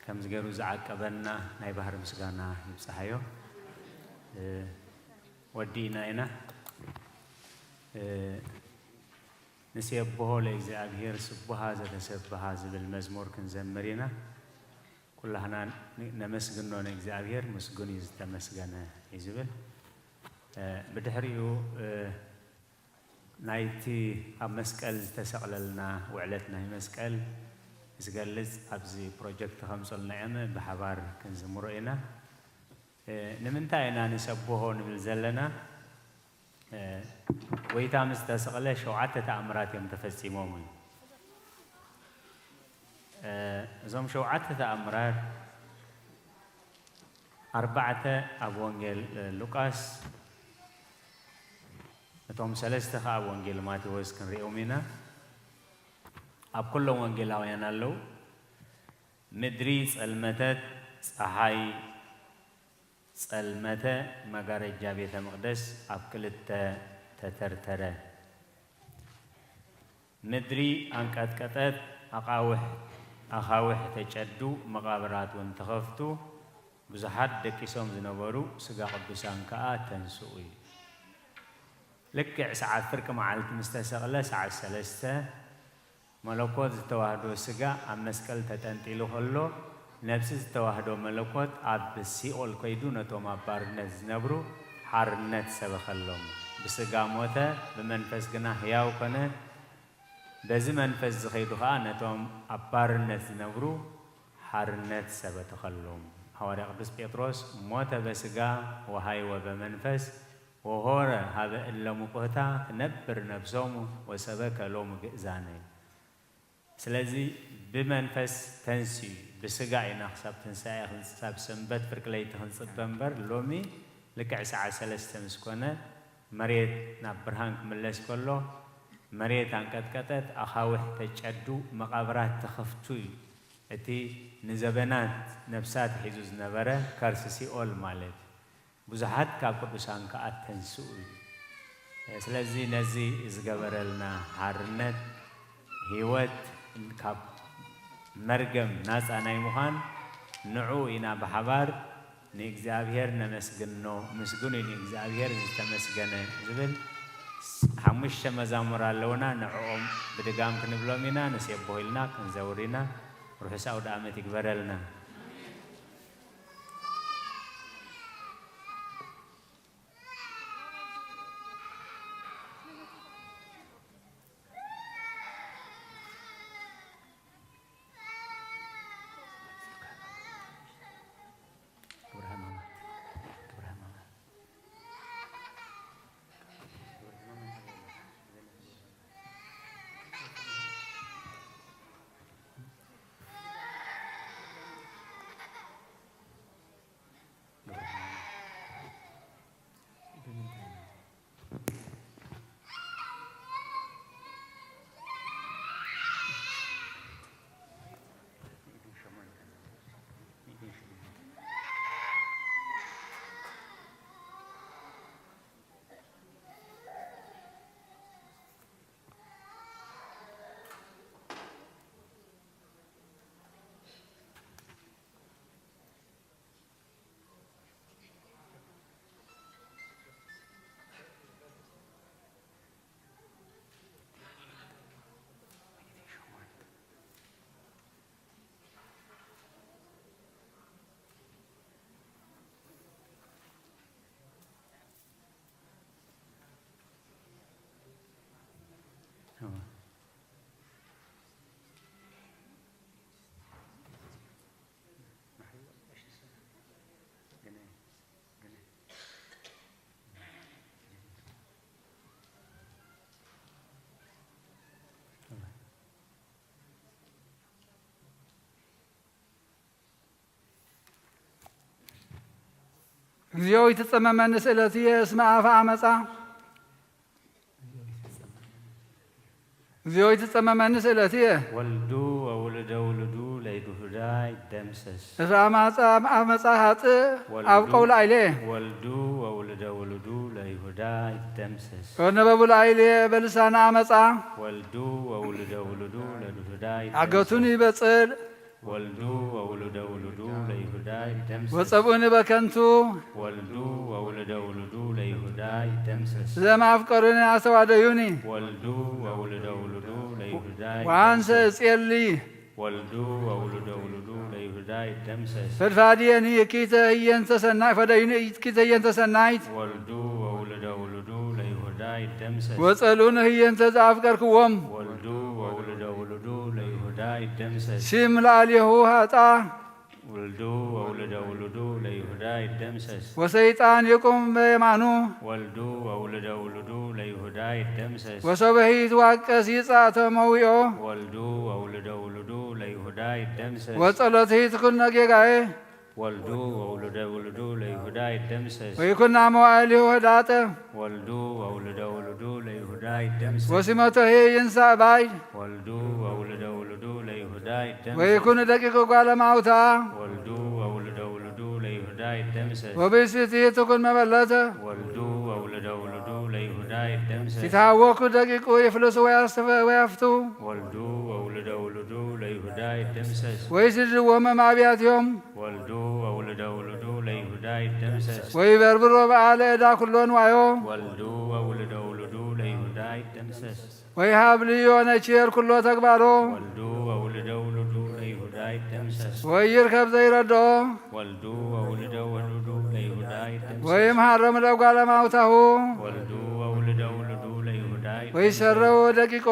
ከምዚ ገይሩ ዝዓቀበና ናይ ባህሪ ምስጋና ይብጽሓዮ። ወዲእና ኢና። ንሴብሖ ለእግዚኣብሔር ስቡሃ ዘተሰብሃ ዝብል መዝሙር ክንዘምር ኢና። ኩላህና ነመስግኖ ንእግዚኣብሔር፣ ምስጉን እዩ ዝተመስገነ እዩ ዝብል። ብድሕሪኡ ናይቲ ኣብ መስቀል ዝተሰቕለልና ውዕለት ናይ መስቀል ዝገልጽ ኣብዚ ፕሮጀክት ከምጽኡልና እዮም፣ ብሓባር ክንዝምሮ ኢና። ንምንታይ ኢና ንሰብሖ ንብል ዘለና? ጎይታ ምስ ተሰቕለ ሸውዓተ ተኣምራት እዮም ተፈጺሞም እዩ። እዞም ሸውዓተ ተኣምራት ኣርባዕተ ኣብ ወንጌል ሉቃስ፣ እቶም ሰለስተ ኸኣ ኣብ ወንጌል ማቴዎስ ክንሪኦም ኢና። ኣብ ኩሎም ወንጌላውያን ኣለዉ። ምድሪ ጸልመተት፣ ጸሓይ ጸልመተ፣ መጋረጃ ቤተ መቕደስ ኣብ ክልተ ተተርተረ። ምድሪ ኣንቀጥቀጠት፣ ኣቓውሕ ኣኻውሕ ተጨዱ፣ መቓብራት እውን ተኸፍቱ፣ ብዙሓት ደቂሶም ዝነበሩ ስጋ ቅዱሳን ከኣ ተንስኡ እዩ። ልክዕ ሰዓት ፍርቂ መዓልቲ ምስ ተሰቕለ ሰዓት ሰለስተ መለኮት ዝተዋህዶ ስጋ ኣብ መስቀል ተጠንጢሉ ከሎ፣ ነብሲ ዝተዋህዶ መለኮት ኣብ ሲኦል ከይዱ ነቶም ኣብ ባርነት ዝነብሩ ሓርነት ሰበኸሎም። ብስጋ ሞተ፣ ብመንፈስ ግና ህያው ኮነ። በዚ መንፈስ ዝኸይዱ ኸኣ ነቶም ኣብ ባርነት ዝነብሩ ሓርነት ሰበተኸሎም። ሃዋርያ ቅዱስ ጴጥሮስ ሞተ በስጋ ወሃይወ በመንፈስ ወሆረ ሀበ እለ ሙቁህታ ትነብር ነብሶሙ ወሰበከ ሎሙ ግእዛነ። ስለዚ ብመንፈስ ተንስኡ፣ ብስጋ ኢና ክሳብ ትንሳኤ ክንሳብ ሰንበት ፍርቂ ለይቲ ክንጽበ እምበር፣ ሎሚ ልክዕ ሰዓት ሰለስተ ምስ ኮነ መሬት ናብ ብርሃን ክምለስ ከሎ፣ መሬት ኣንቀጥቀጠት፣ ኣኻውሕ ተጨዱ፣ መቓብራት ተኸፍቱ እዩ። እቲ ንዘበናት ነፍሳት ሒዙ ዝነበረ ከርሲ ሲኦል ማለት እዩ። ብዙሓት ካብ ቅዱሳን ከኣ ተንስኡ እዩ። ስለዚ ነዚ ዝገበረልና ሓርነት፣ ህይወት፣ ካብ መርገም ናጻ ናይ ምዃን ንዑ ኢና ብሓባር ንእግዚኣብሔር ነመስግኖ። ምስጉን እዩ ንእግዚኣብሔር ዝተመስገነ ዝብል ሓሙሽተ መዛሙር ኣለውና። ንዕኦም ብድጋም ክንብሎም ኢና። ንሴብሖ ኢልና ክንዘውር ኢና። ርሑስ ኣውደ ዓመት ይግበረልና። እግዚኦ ይትጸመመኒ ስእለትየ እስመ ኣፈ ዓመጻ። እግዚኦ ይትጸመመኒ ስእለትየ። ወልዱ ወውሉደ ውሉዱ ለይሁዳ ይደምሰስ። እስመ ኣመጻ፣ ኣመጻ ሃጥእ ወልዱ ኣብ ቀውላ ኣይሌ። ወልዱ ወውሉደ ውሉዱ ለይሁዳ ይደምሰስ። ወነበቡ ላይሌ በልሳነ ኣመጻ። ወልዱ ወውሉደ ውሉዱ ለይሁዳ ይደምሰስ። ዓገቱኒ በጽል። ወልዱ ወውሉደ ውሉዱ ለይሁዳ ይደምሰስ። ወጸብኡኒ በከንቱ። ወልዱ ወውሉደ ውሉዱ ለይሁዳ ይደምሰስ። ዘማፍቀሩኒ ኣስተዋደዩኒ። ወልዱ ወውሉደ ውሉዱ ለይሁዳ ወአንሰ ይደምሰስ። እጼሊ። ወልዱ ወውሉደ ውሉዱ ለይሁዳ ይደምሰስ። ፈድፋድየኒ እኪተ ህየንተ ሰናይ፣ ፈደዩኒ እኪተ ህየንተ ሰናይት። ወልዱ ወውሉደ ውሉዱ ለይሁዳ ይደምሰስ። ወጸልኡኒ ህየንተ ዘኣፍቀርክዎም። ወልዱ ወውሉደ ውሉዱ ለይሁዳ ይደምሰስ። ሲም ለአልየሁ ሃጣ። ወልዱ ወውሉደ ውሉዱ ለይሁዳ ይደምሰስ። ወሰይጣን ይቁም በየማኑ። ወልዱ ወውሉደ ውሉዱ ለይሁዳ ይደምሰስ። ወሶበሂ ይትዋቀስ ይጻእ ተመዊኦ። ወልዱ ወውሉደ ውሉዱ ለይሁዳ ይደምሰስ። ወጸሎትሂ ትኩን ነጌጋዬ። ወልዱ ወውሉደ ውሉዱ ለይሁዳ ይደምሰስ። ወይኩና መዋዕሊሁ ህዳጠ። ወልዱ ወውሉደ ውሉዱ ለይሁዳ ይደምሰስ። ወሲመቶሂ ይንሳእ ባይ። ወልዱ ወውሉደ ውሉዱ ለይሁዳ ይደምሰስ። ወይኩኑ ደቂቁ ጓለ ማውታ። ወልዱ ወውሉደ ውሉዱ ለይሁዳ ይደምሰስ። ወብእሲቲ ትኩን መበለተ። ወልዱ ወውሉደ ውሉዱ ለይሁዳ ይደምሰስ። ይትሃወኩ ደቂቁ ይፍልሱ ወያስተፈ-፣ ወያፍቱ። ወልዱ ወውሉደ ውሉዱ ለይሁዳ ይደምሰስ። ወይስድድዎም እም አብያትዮም። ወልዱ ወውሉደ ውሉዱ ለይሁዳ ይደምሰስ። ወይበርብሮ በዓለ ዕዳ ኩሎ ንዋዮ። ወልዱ ወውሉደ ውሉዱ ለይሁዳ ይደምሰስ። ወይሃብ ልዮ ነቼር ኩሎ ተግባሮ። ወልዱ ወውሉደ ውሉዱ ለይሁዳ ይደምሰስ። ወይርከብ ዘይረድኦ። ወልዱ ወውሉደ ውሉዱ ለይሁዳ ይደምሰስ። ወይምሃሮም ለጓለ ማውታሁ። ወልዱ ወውሉደ ውሉዱ ለይሁዳ ይደምሰስ። ወይሰረው ደቂቆ።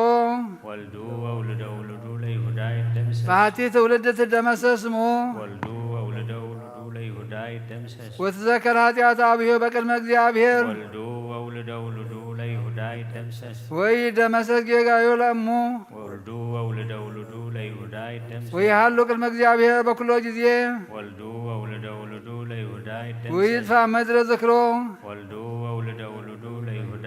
ወልዱ ወውሉደ ውሉዱ ለይሁዳ ይደምሰስ። በሃቲ ትውልድ ትደመሰስ ስሙ። ወልዱ ወውሉደ ውሉዱ ለይሁዳ ይደምሰስ። ወትዘከር ኃጢአት አብዮ በቅድመ እግዚአብሔር። ወልዱ ወውሉደ ውሉዱ ለይሁዳ ይደምሰስ። ወይ ደመሰስ ጌጋዮ ለእሙ። ወልዱ ወውሉደ ውሉዱ ለይሁዳ ይደምሰስ። ወይሃሉ ቅድመ እግዚአብሔር በኩሎ ጊዜ። ወልዱ ወውሉደ ውሉዱ ለይሁዳ ይደምሰስ። ወይጥፋ ምድረ ዝክሮ። ወልዱ ወውሉደ ውሉዱ ለይሁዳ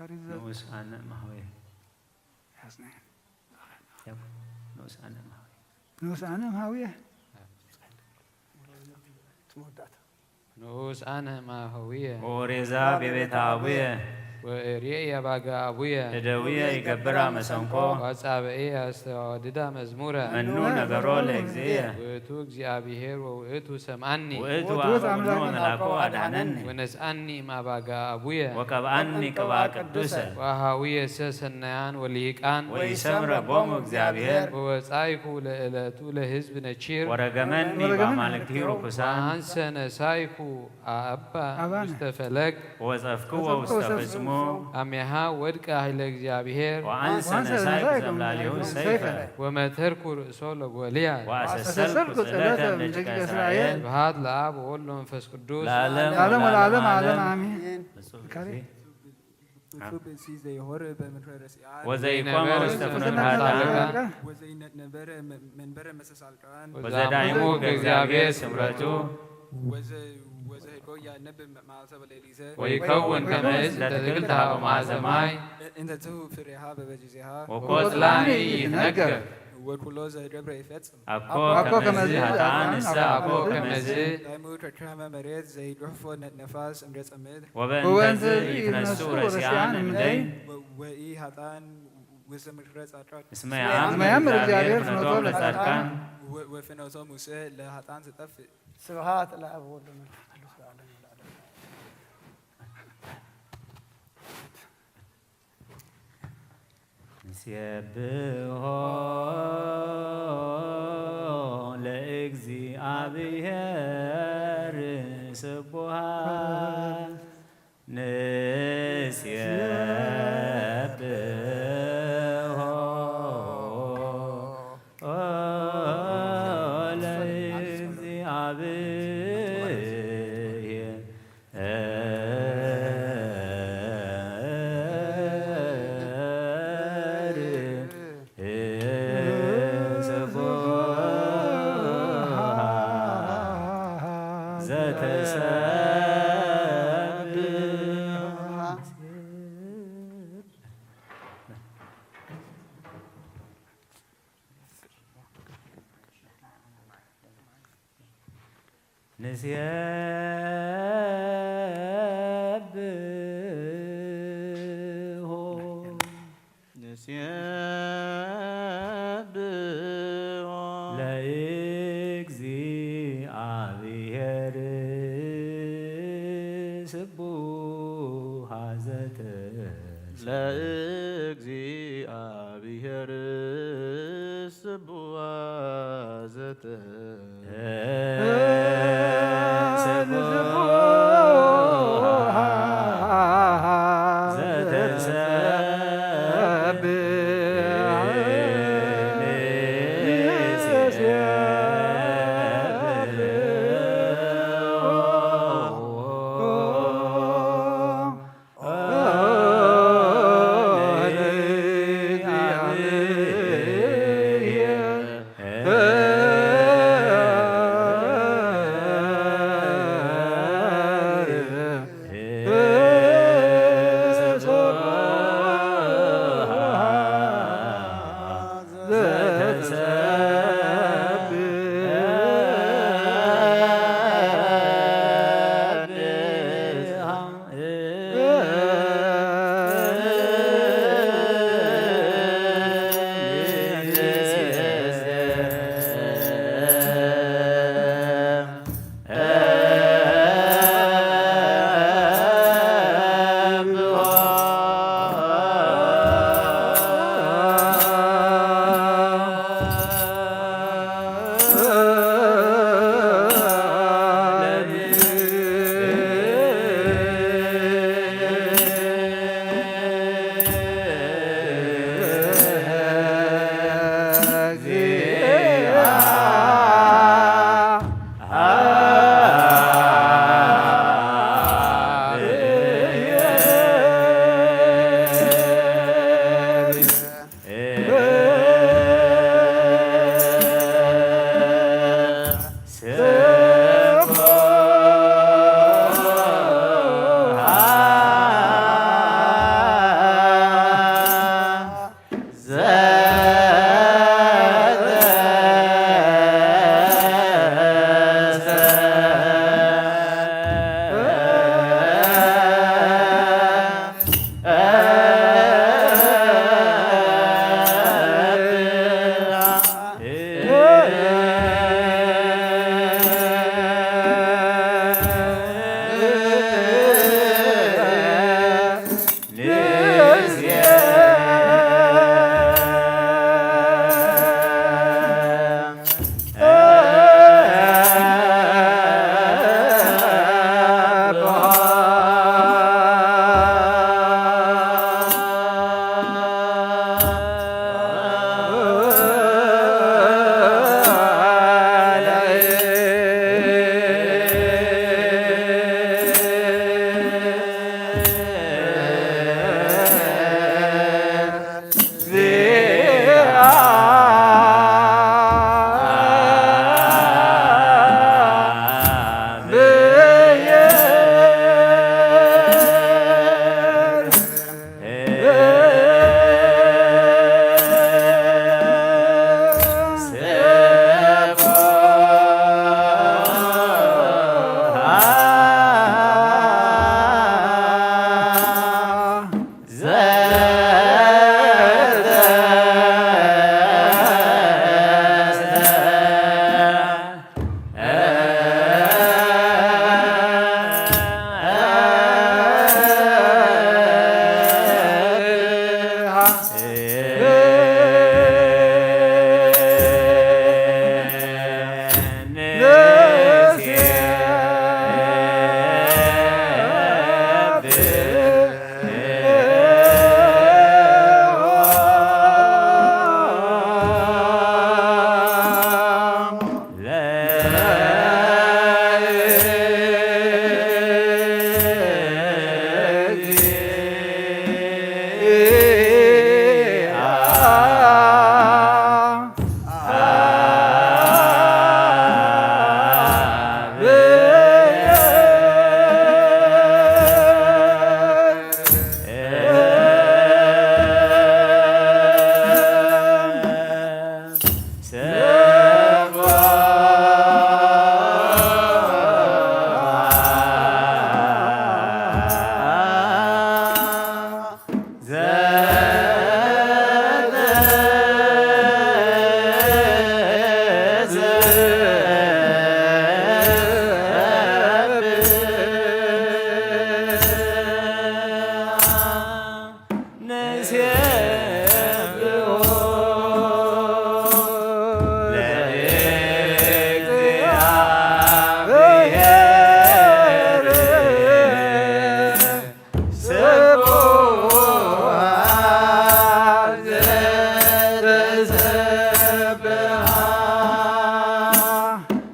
ንኡስ ኣነ እምሃውየ። ያዝናዮ። ያው ንኡስ ኣነ እምሃውየ። ንኡስ ኣነ እምሃውየ። ንኡስ ኣነ እምሃውየ። ወሬዛ ቤቤታ ኣቡየ። ወርእየ ባጋ ኣቡየ። እደውየ ይገብራ መሰንቆ። ዋጻብእየ ኣስተዋድዳ መዝሙረ። መኑ ነገሮ ለእግዚእየ። ውእቱ እግዚኣብሔር ወውእቱ ሰምዓኒ። ውእቱ ውእቱ ኣመኑ ኣምላክ መልአኮ ኣድኃነኒ። ወነስኣኒ እምኣባጋ ኣቡየ። ወቀብኣኒ ቅብኣ ቅዱሰ። ወሃውየ ሰሰናያን ወልሂቃን። ወይሰምረ ቦሙ እግዚኣብሔር። ወወጻይኩ ለእለቱ ለህዝብ ነቺር። ወረገመኒ ወረገመኒ ባማልክቲ ርኩሳን። ወኣንሰ ነሳይኩ ኣባ ኣባነ። ውስተ ፈለግ። ወጸፍክዎ ውስተ ፍጽሙ። ኣሜሃ ወድቀ ኃይለ እግዚኣብሔር። ወአንሰ ነሳይ ብዘምላሊሁ ሰይፈ። ወመተርኩ ርእሶ ለጎልያድ። ወአሰሰልኩ ጽዕለተ እምነ ደቂቀ እስራኤል። ስብሐት ለአብ ወወልድ ወመንፈስ ቅዱስ። ለዓለም ወለዓለመ ዓለም አሜን። ወዘኢኮመ ውስተ ፍኖተ ኃጥኣን። ወዘዳይሙ ከእግዚአብሔር ስምረቱ። ወዘህልቆ ያነብብ መዓልተ ወሌሊተ። ወይከውን ከመ እጽ እንተ ትክል ተሃቦ መዓዘ ማይ። እንተ ትህቡ ፍሬሃ በበጊዜሃ። ወቆጽላኒ ይትነገፍ። ወኩሎ ዘገብረ ይፈጽም። አኮ ከመዝ ኃጥኣን ንስሐ አኮ ከመዝ። ዳይሙ ከከመ መሬት ዘይገፎ ነፋስ እምገጸ ምድር። ወበእንተዝ ይትነስኡ ረሲኣን እምደይ። ወኢ ኃጥኣን ውስተ ምክረ ጻድቃን። እስመ ያአምር እግዚአብሔር ፍኖቶም ለጻድቃን። ወፍኖቶም ውስተ ለኃጥኣን ትጠፍእ። ስብሐት ለአብ ወወልድ ወመንፈስ ቅዱስ ለዓለመ ለዓለም። ንሴብሖ ለእግዚኣብሔር ስቡሐ ንሴብሖ ለእግዚኣብሔር ንሴብሖ ንሴብሖ ለእግዚኣብሔር ስቡሐ ዘተሰብሐ ለእግዚኣብሔር ስቡሐ ዘተ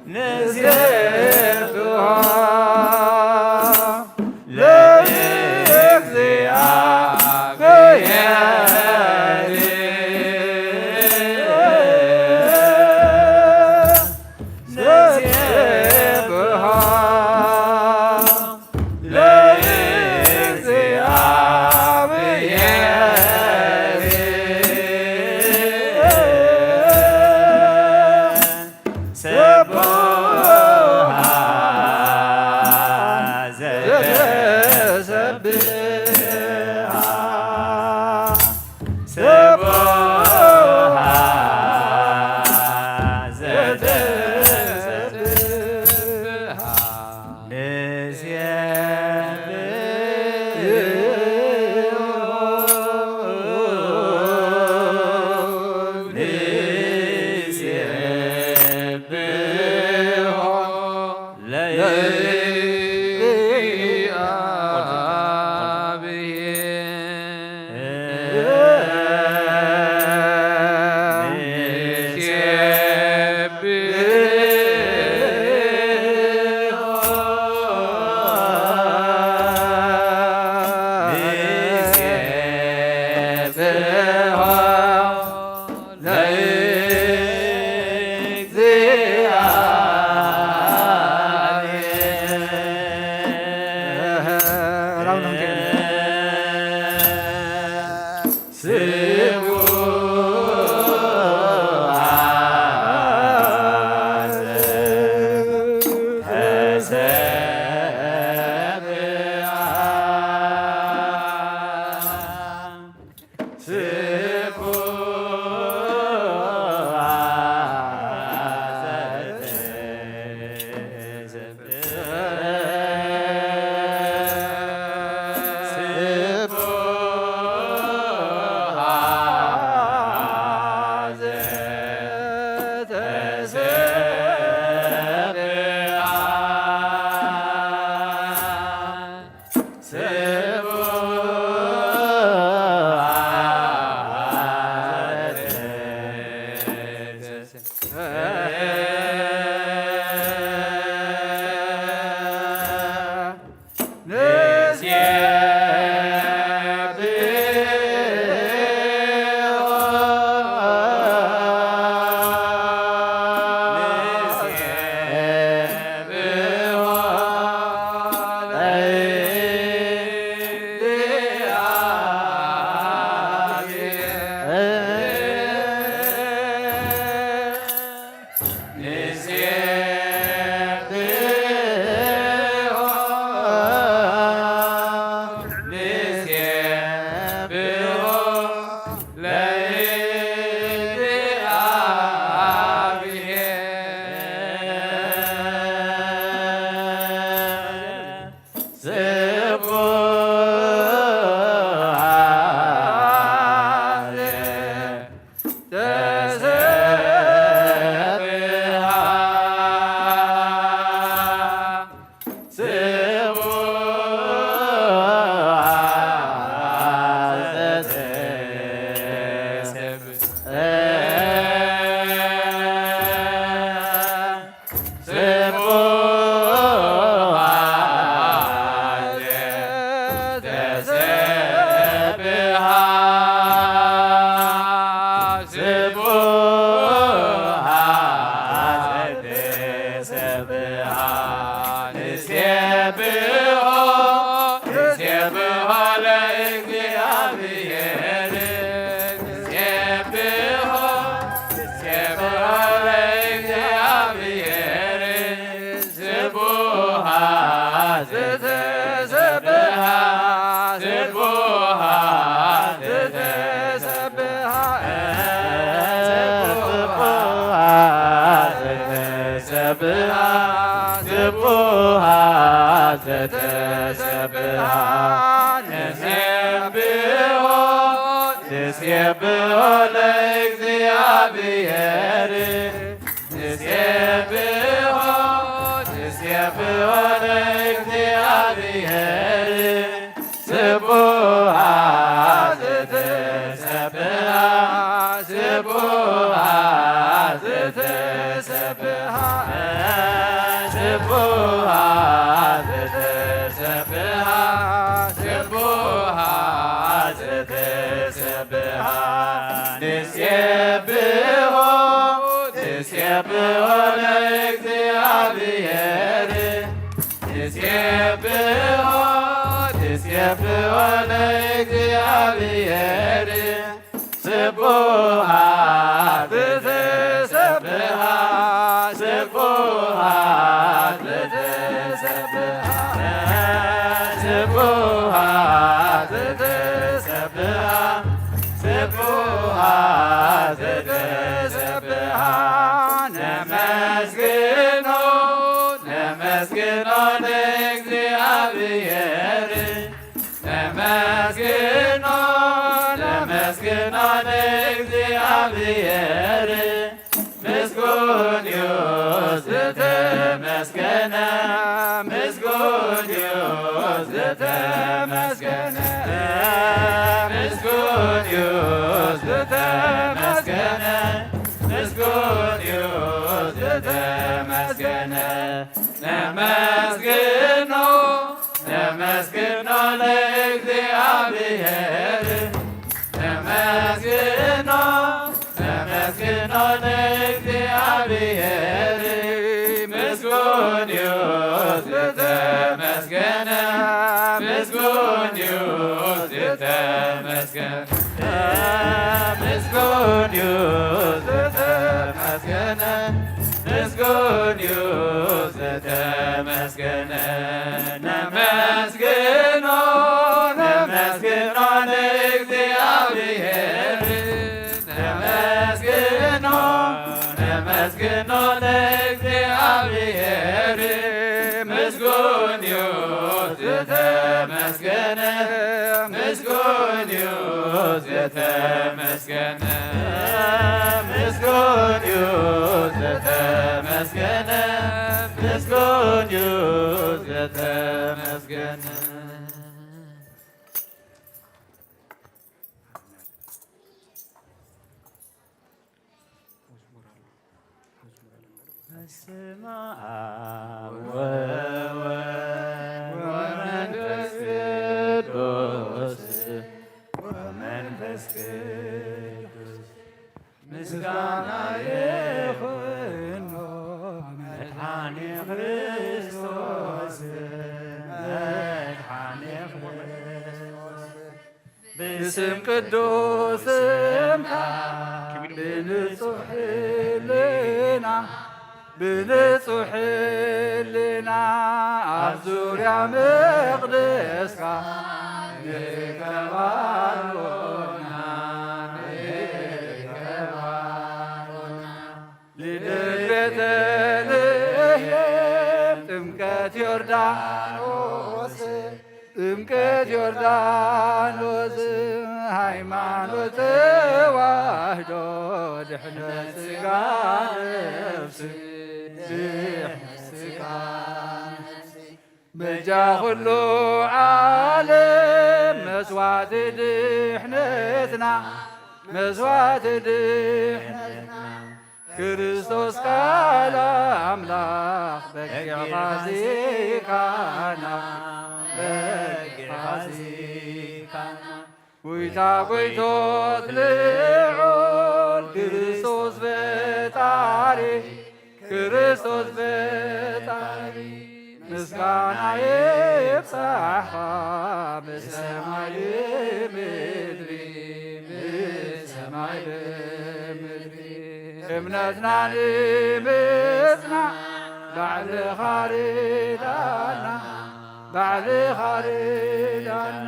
ንሴብሖ ለእግዚአብሔር። ንሴብሖ ለእግዚአብሔር። ስቡሐ ዘተሰብሐ። ስቡሐ ዘተሰብሐ። ንሴብሖ ንሴብሖ ለእግዚአብሔር። ንሴብሖ ለእግዚአብሔር። ስቡሐ ዘተሰብሐ። ስቡሐ ዘተሰብሐ ንሴብሖ ንሴብሖ ለእግዚአብሔር ንሴብሖ ንሴብሖ ለእግዚአብሔር ስቡሐ ዘተሰብሐ ስቡሐ ስቡሃት ዘተሰብሃ፣ ስቡሃት ዘተሰብሃ፣ ስቡሃት ዘተሰብሃ፣ ንሴብሖ፣ ንሴብሖ ለእግዚኣብሔር፣ ንሴብሖ፣ ንሴብሖ ለእግዚኣብሔር። ስቡሃት ዘተሰብሃ፣ ስቡሃት ዘተሰብሃ፣ ስቡሃት ዘተሰብሃ፣ ስቡሃት ዘተሰብሃ። ነመስግኖ፣ ነመስግኖ ለእግዚኣብሔር። ነመስግኖ፣ ነመስግኖ ለእግዚኣብሔር። ምስጉን እዩ ዝተመስገነ፣ ምስጉን እዩ ዝተመስገነ፣ ምስጉን እዩ ዝተመስገነ፣ ምስጉን እዩ ዝተመስገነ። ነመስግኖ፣ ነመስግኖ ለእግዚኣብሔር፣ ነመስግኖ፣ ነመስግኖ ለእግዚኣብሔር። ምስጉን እዩ ዝተመስገነ፣ ምስጉን እዩ ዝተመስገነ። ምስጉን እዩ ዝተመስገነ፣ ምስጉን እዩ ዝተመስገነ። ነመስግኖ፣ ነመስግኖ ለእግዚኣብሔር፣ ነመስግኖ፣ ነመስግኖ ለእግዚኣብሔር። ምስጉን እዩ ዝተመስገነ፣ ምስጉን እዩ ዝተመስገነ፣ ምስጉን እዩ ዝተመስገነ፣ ምስጉን እዩ ዝተመስገነ። በስመ አብ ወወልድ ወመንፈስ ቅዱስ፣ ወመንፈስ ቅዱስ ምስጋና ይኹኖ መድኃኔ ክርስቶስ፣ መድኃኔ ክርስቶስ። ብስም ቅዱስ ስምካ ብንጹሕ ህልና፣ ብንጹሕ ህልና ኣብ ዙርያ መቕደስካ ንርከብ ኣሎና፣ ንርከብ ኣሎና። ልደት ቤተልሔም፣ ጥምቀት ዮርዳኖስ፣ ጥምቀት ዮርዳኖስ፣ ሃይማኖት ተዋህዶ፣ ድሕነት ሥጋ ነፍሲ፣ ድሕነት ሥጋ ነፍሲ። በጃ ኩሉ ዓለም መስዋዕቲ ድሕነትና፣ መስዋዕቲ ድሕነትና፣ ክርስቶስ ቃል ኣምላኽ በጊዕኻ ዚካና፣ በጊዕኻ ዚካና። ጎይታ ጎይቶት ልዑል ክርስቶስ ፈጣሪ፣ ክርስቶስ ፈጣሪ፣ ምስጋና ይብጻሕኻ ብሰማይ ብምድሪ፣ ብሰማይ ብምድሪ። እምነትና ንምጽና ባዕልኻ ርዳና፣ ባዕልኻ ርዳና፣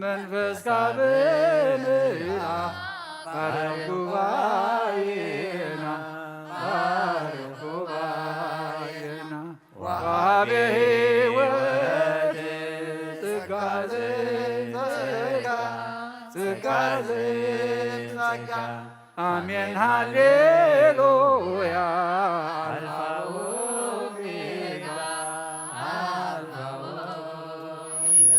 መንፈስካ ብምልኣኽ ባርኽ ጉባኤና፣ ባርኽ ጉባኤና። ወሃቤ ሕይወት ጸጋ ዘጸጋ፣ ጸጋ ዘጸጋ። አሜን ሃሌሉያ። አልፋ ኦሜጋ፣ አልፋ ኦሜጋ።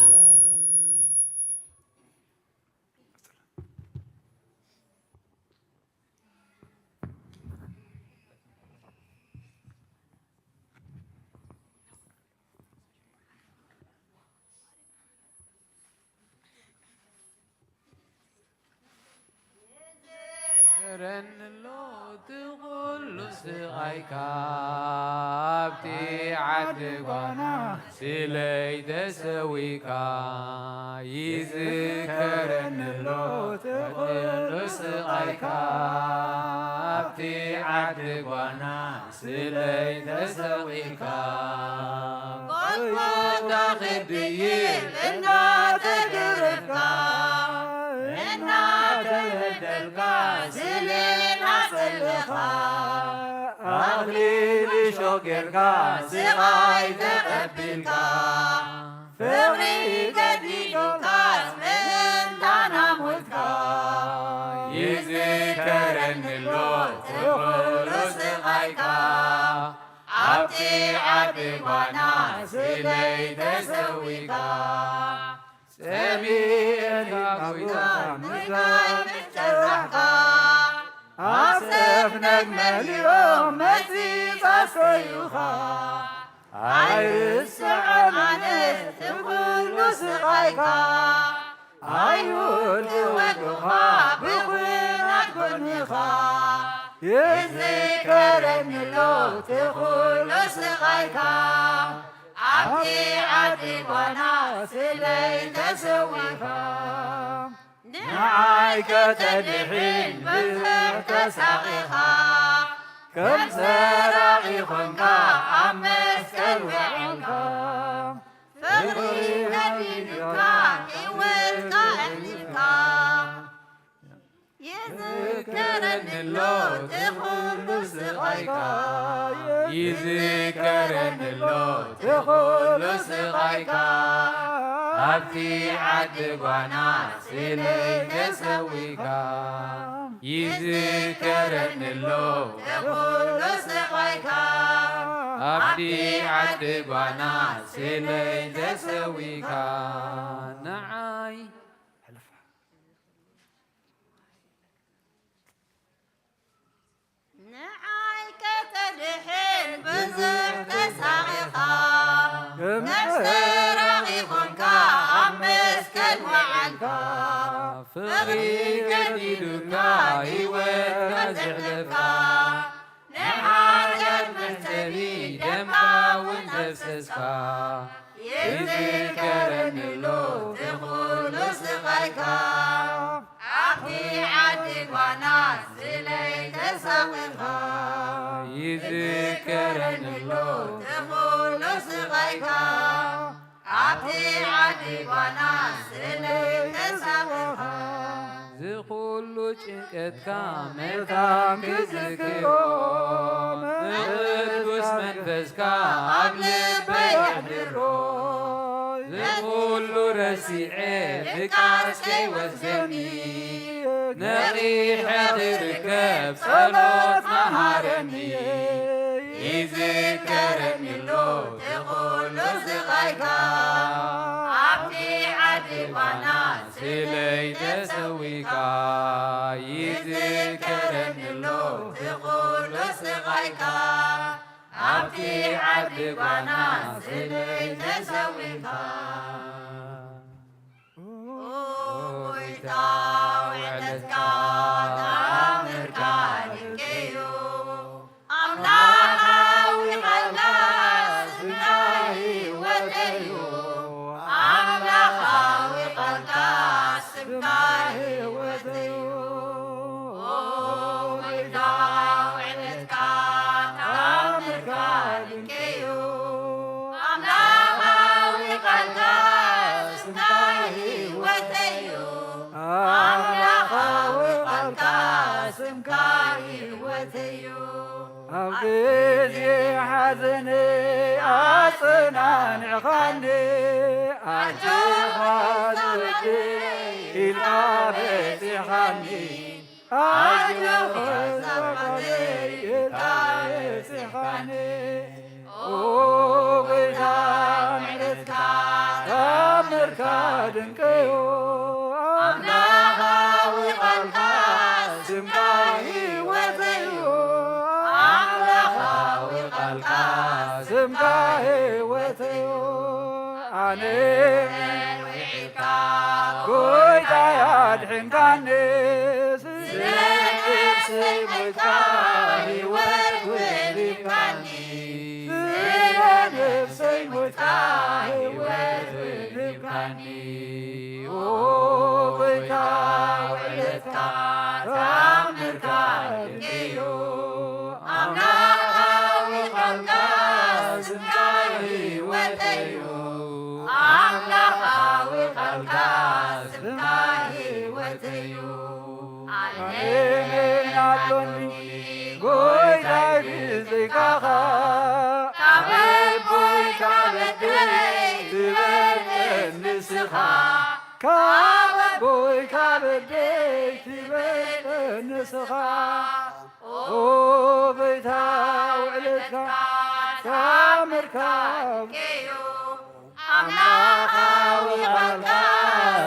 ረንሎ እቲ ኩሉ ስቓይካ ኣብቲ ዓዲ ጓና ስለይ ተሰዊካ ይዝከረንሎ እቲ ኩሉ ስቓይካ ኣብቲ ዓዲ ጓና ስለይ ተሰዊካ ጎልጎታ ክትድይብ እናተገረፍካ እናተበደልካ ስሌና ጸለኻ ኣኽሊል እሾኽ ጌርካ ስቓይ ተቐቢልካ ፍቕሪ ገዲዱካስ ምእንታና ሞትካ ይዝከረኒ ኣሎ እቲ ኩሉ ስቓይካ ኣብቲ ዓዲ ጓና ስለይ ተሰዊካ ጸሚእካ ጎይታ ምድራይ ምጨራሕካ ኣሰፍነግ መሊኦም መጺጻ ሰዩኻ ኣይርስዖን ኣነ እቲ ኩሉ ስቓይካ ኣይሁድ ክወግኡኻ ብኹናት ጎንኻ ይዝከረኒ ኣሎ እቲ ኩሉ ስቓይካ ኣብቲ ዓዲ ጓና ስለይ ተሰዊኻ ንዓይ ከተድሕን ብዙሕ ተሳቒኻ ከም ሰራቒ ኾንካ ኣብ መስቀል ውዒልካ ፍቕሪ ከቢዱካ ህይወትካ ኣሕሊፍካ ይዝከረኒ ኣሎ እቲ ኩሉ ስቓይካ ይዝከረኒ ኣሎ እቲ ኩሉ ስቓይካ ኣብቲ ዓዲ ጓና ስለይ ተሰዊካ ይዝከረኒ ኣሎ እቲ ኩሉ ስቓይካ ኣብቲ ዓዲ ጓና ስለይ ተሰዊካ ንዓይ ንዓይ ከተድሕን ብዙሕ ተሳቒኻ ከም ሰራቒ ኾንካ ኣብ መስቀል ወዓልካ ፍቕሪ ገዲዱካ ህይወትካ ዘሕለፍካ ንሓጢኣት መሕተሚ ደምካ እውን ዘፍሰስካ ይዝከረኒ ኣሎ እቲ ኩሉ ስቓይካ ኣብቲ ዓዲ ጓና ስለይ ተሳቒኻ ይዝከረኒ ኣሎ እቲ ኩሉ ስቓይካ ኣብቲ ዓዲ ጓና ስለይ ተሳቒኻ ዝኹሉ ጭንቀትካ መታን ክዝክሮ ንቅዱስ መንፈስካ ኣብ ልበይ ኣሕድሮ ዝኹሉ ረሲዐ ድቃስ ከይወስደኒ ነቒሐ ክርከብ ጸሎት መሃረኒ ይዝከረኒ ኣሎ እቲ ኩሉ ስቓይካ ኣብቲ ዓዲ ጓና ስለይ ተሰዊካ ይዝከረኒ ኣሎ እቲ ኩሉ ስቓይካ ኣብቲ ዓዲ ጓና ስለይ ተሰዊካ ኦ ጎይታ ውዕለትካ ተኣምርካ ድንቂ እዩ ኣምላኻዊ ቃልካ ስምካ ህይወተይ እዩ ኣምላኻዊ ቃልካ ስምካ ህይወተይ እዩ ኦ ጎይታ ውዕለትካ ተኣምርካ ድንቂ እዩ ኣምላኻዊ ቃልካ ስምካ ህይወተይ እዩ ኣምላኻዊ ቃልካ ስምካ ህይወተይ እዩ ኣብ ግዜ ሓዘነይ ኣጸናንዕኻኒ ኣጆኻ ዝወደይ ኢልካ በጺሕኻኒ ኣጆኻ ዝወደይ ኢልካ በጺሕኻኒ ኦ ጎይታ ምሕረትካ ተኣምርካ ድንቂ እዩ ኣምላኻዊ ቃልካ ስምካ ህይወተይ እዩ ኣምላኻዊ ቃልካ ስምካ ህይወተይ እዩ ኣነ ጎይታ ኣድሕንካኒ ስለነብሰ ነፍሰይ ሞትካ ህይወት ወሊድካኒ፣ ስለ ነፍሰይ ሞትካ ህይወት ወሊድካኒ። ኦ ጎይታ ውዕለትካ ተኣምርካ ድንቅ'ዩ፣ ኣምላኻዊ ቃልካ ስምካ ህይወተይ'ዩ፣ ኣምላኻዊ ቃልካ ስምካ ህይወተይ'ዩ። ኣነ መን ኣሎኒ ጎይታይ ብዘይካኻ፣ ካብ ኣቦይ ካብ ኣደይ ትበልጽ ንስኻ፣ ካብ ኣቦይ ካብ ኣደይ ትበልጽ ንስኻ። ኦ ጎይታ ውዕለትካ ተኣምርካ ድንቅ'ዩ፣ ኣምላኻዊ ቃልካ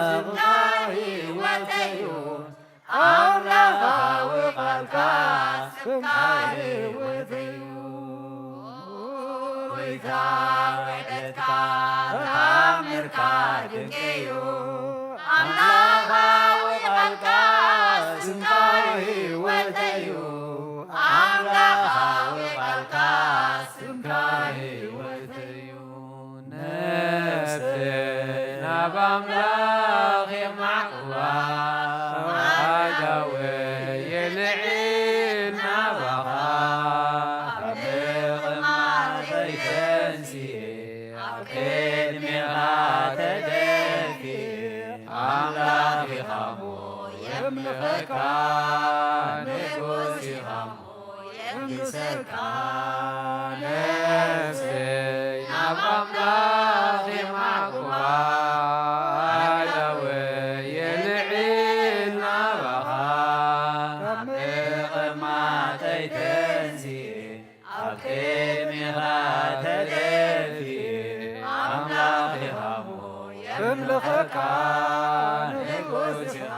ስምካ ህይወተይ'ዩ፣ ኣምላኻዊ ቃልካ ስምካ ህይወተይ'ዩ። ጎይታ ውዕለትካ ተኣምርካ ድንቅ'ዩ፣ ኣምላኻዊ ቃልካ ስምካ ህይወተይ'ዩ፣ ኣምላኻዊ ቃልካ ስምካ ህይወተይ'ዩ። ነፍሰይ ናብ ኣምላኽ የማዕቁባ፣ ኣእዳወይ የልዕል ናባኻ። ካብ ምቕማጠይ ተንሲኤ፣ ኣብ ቅድሜኻ ተደፊኤ፣ ኣምላኽ ኢኻሞ የምልኸካ፣ ንጉስ ኢኻሞ የንግሰካ። ነፍሰይ ናብ ኣምላኽ የማዕቁባ፣ ኣእዳወይ የልዕል ናባኻ። ካብ ምቕማጠይ ተንሲኤ፣ ኣብ ቅድሜኻ ተደፊኤ፣ ኣምላኽ ኢኻሞ የምልኸካ።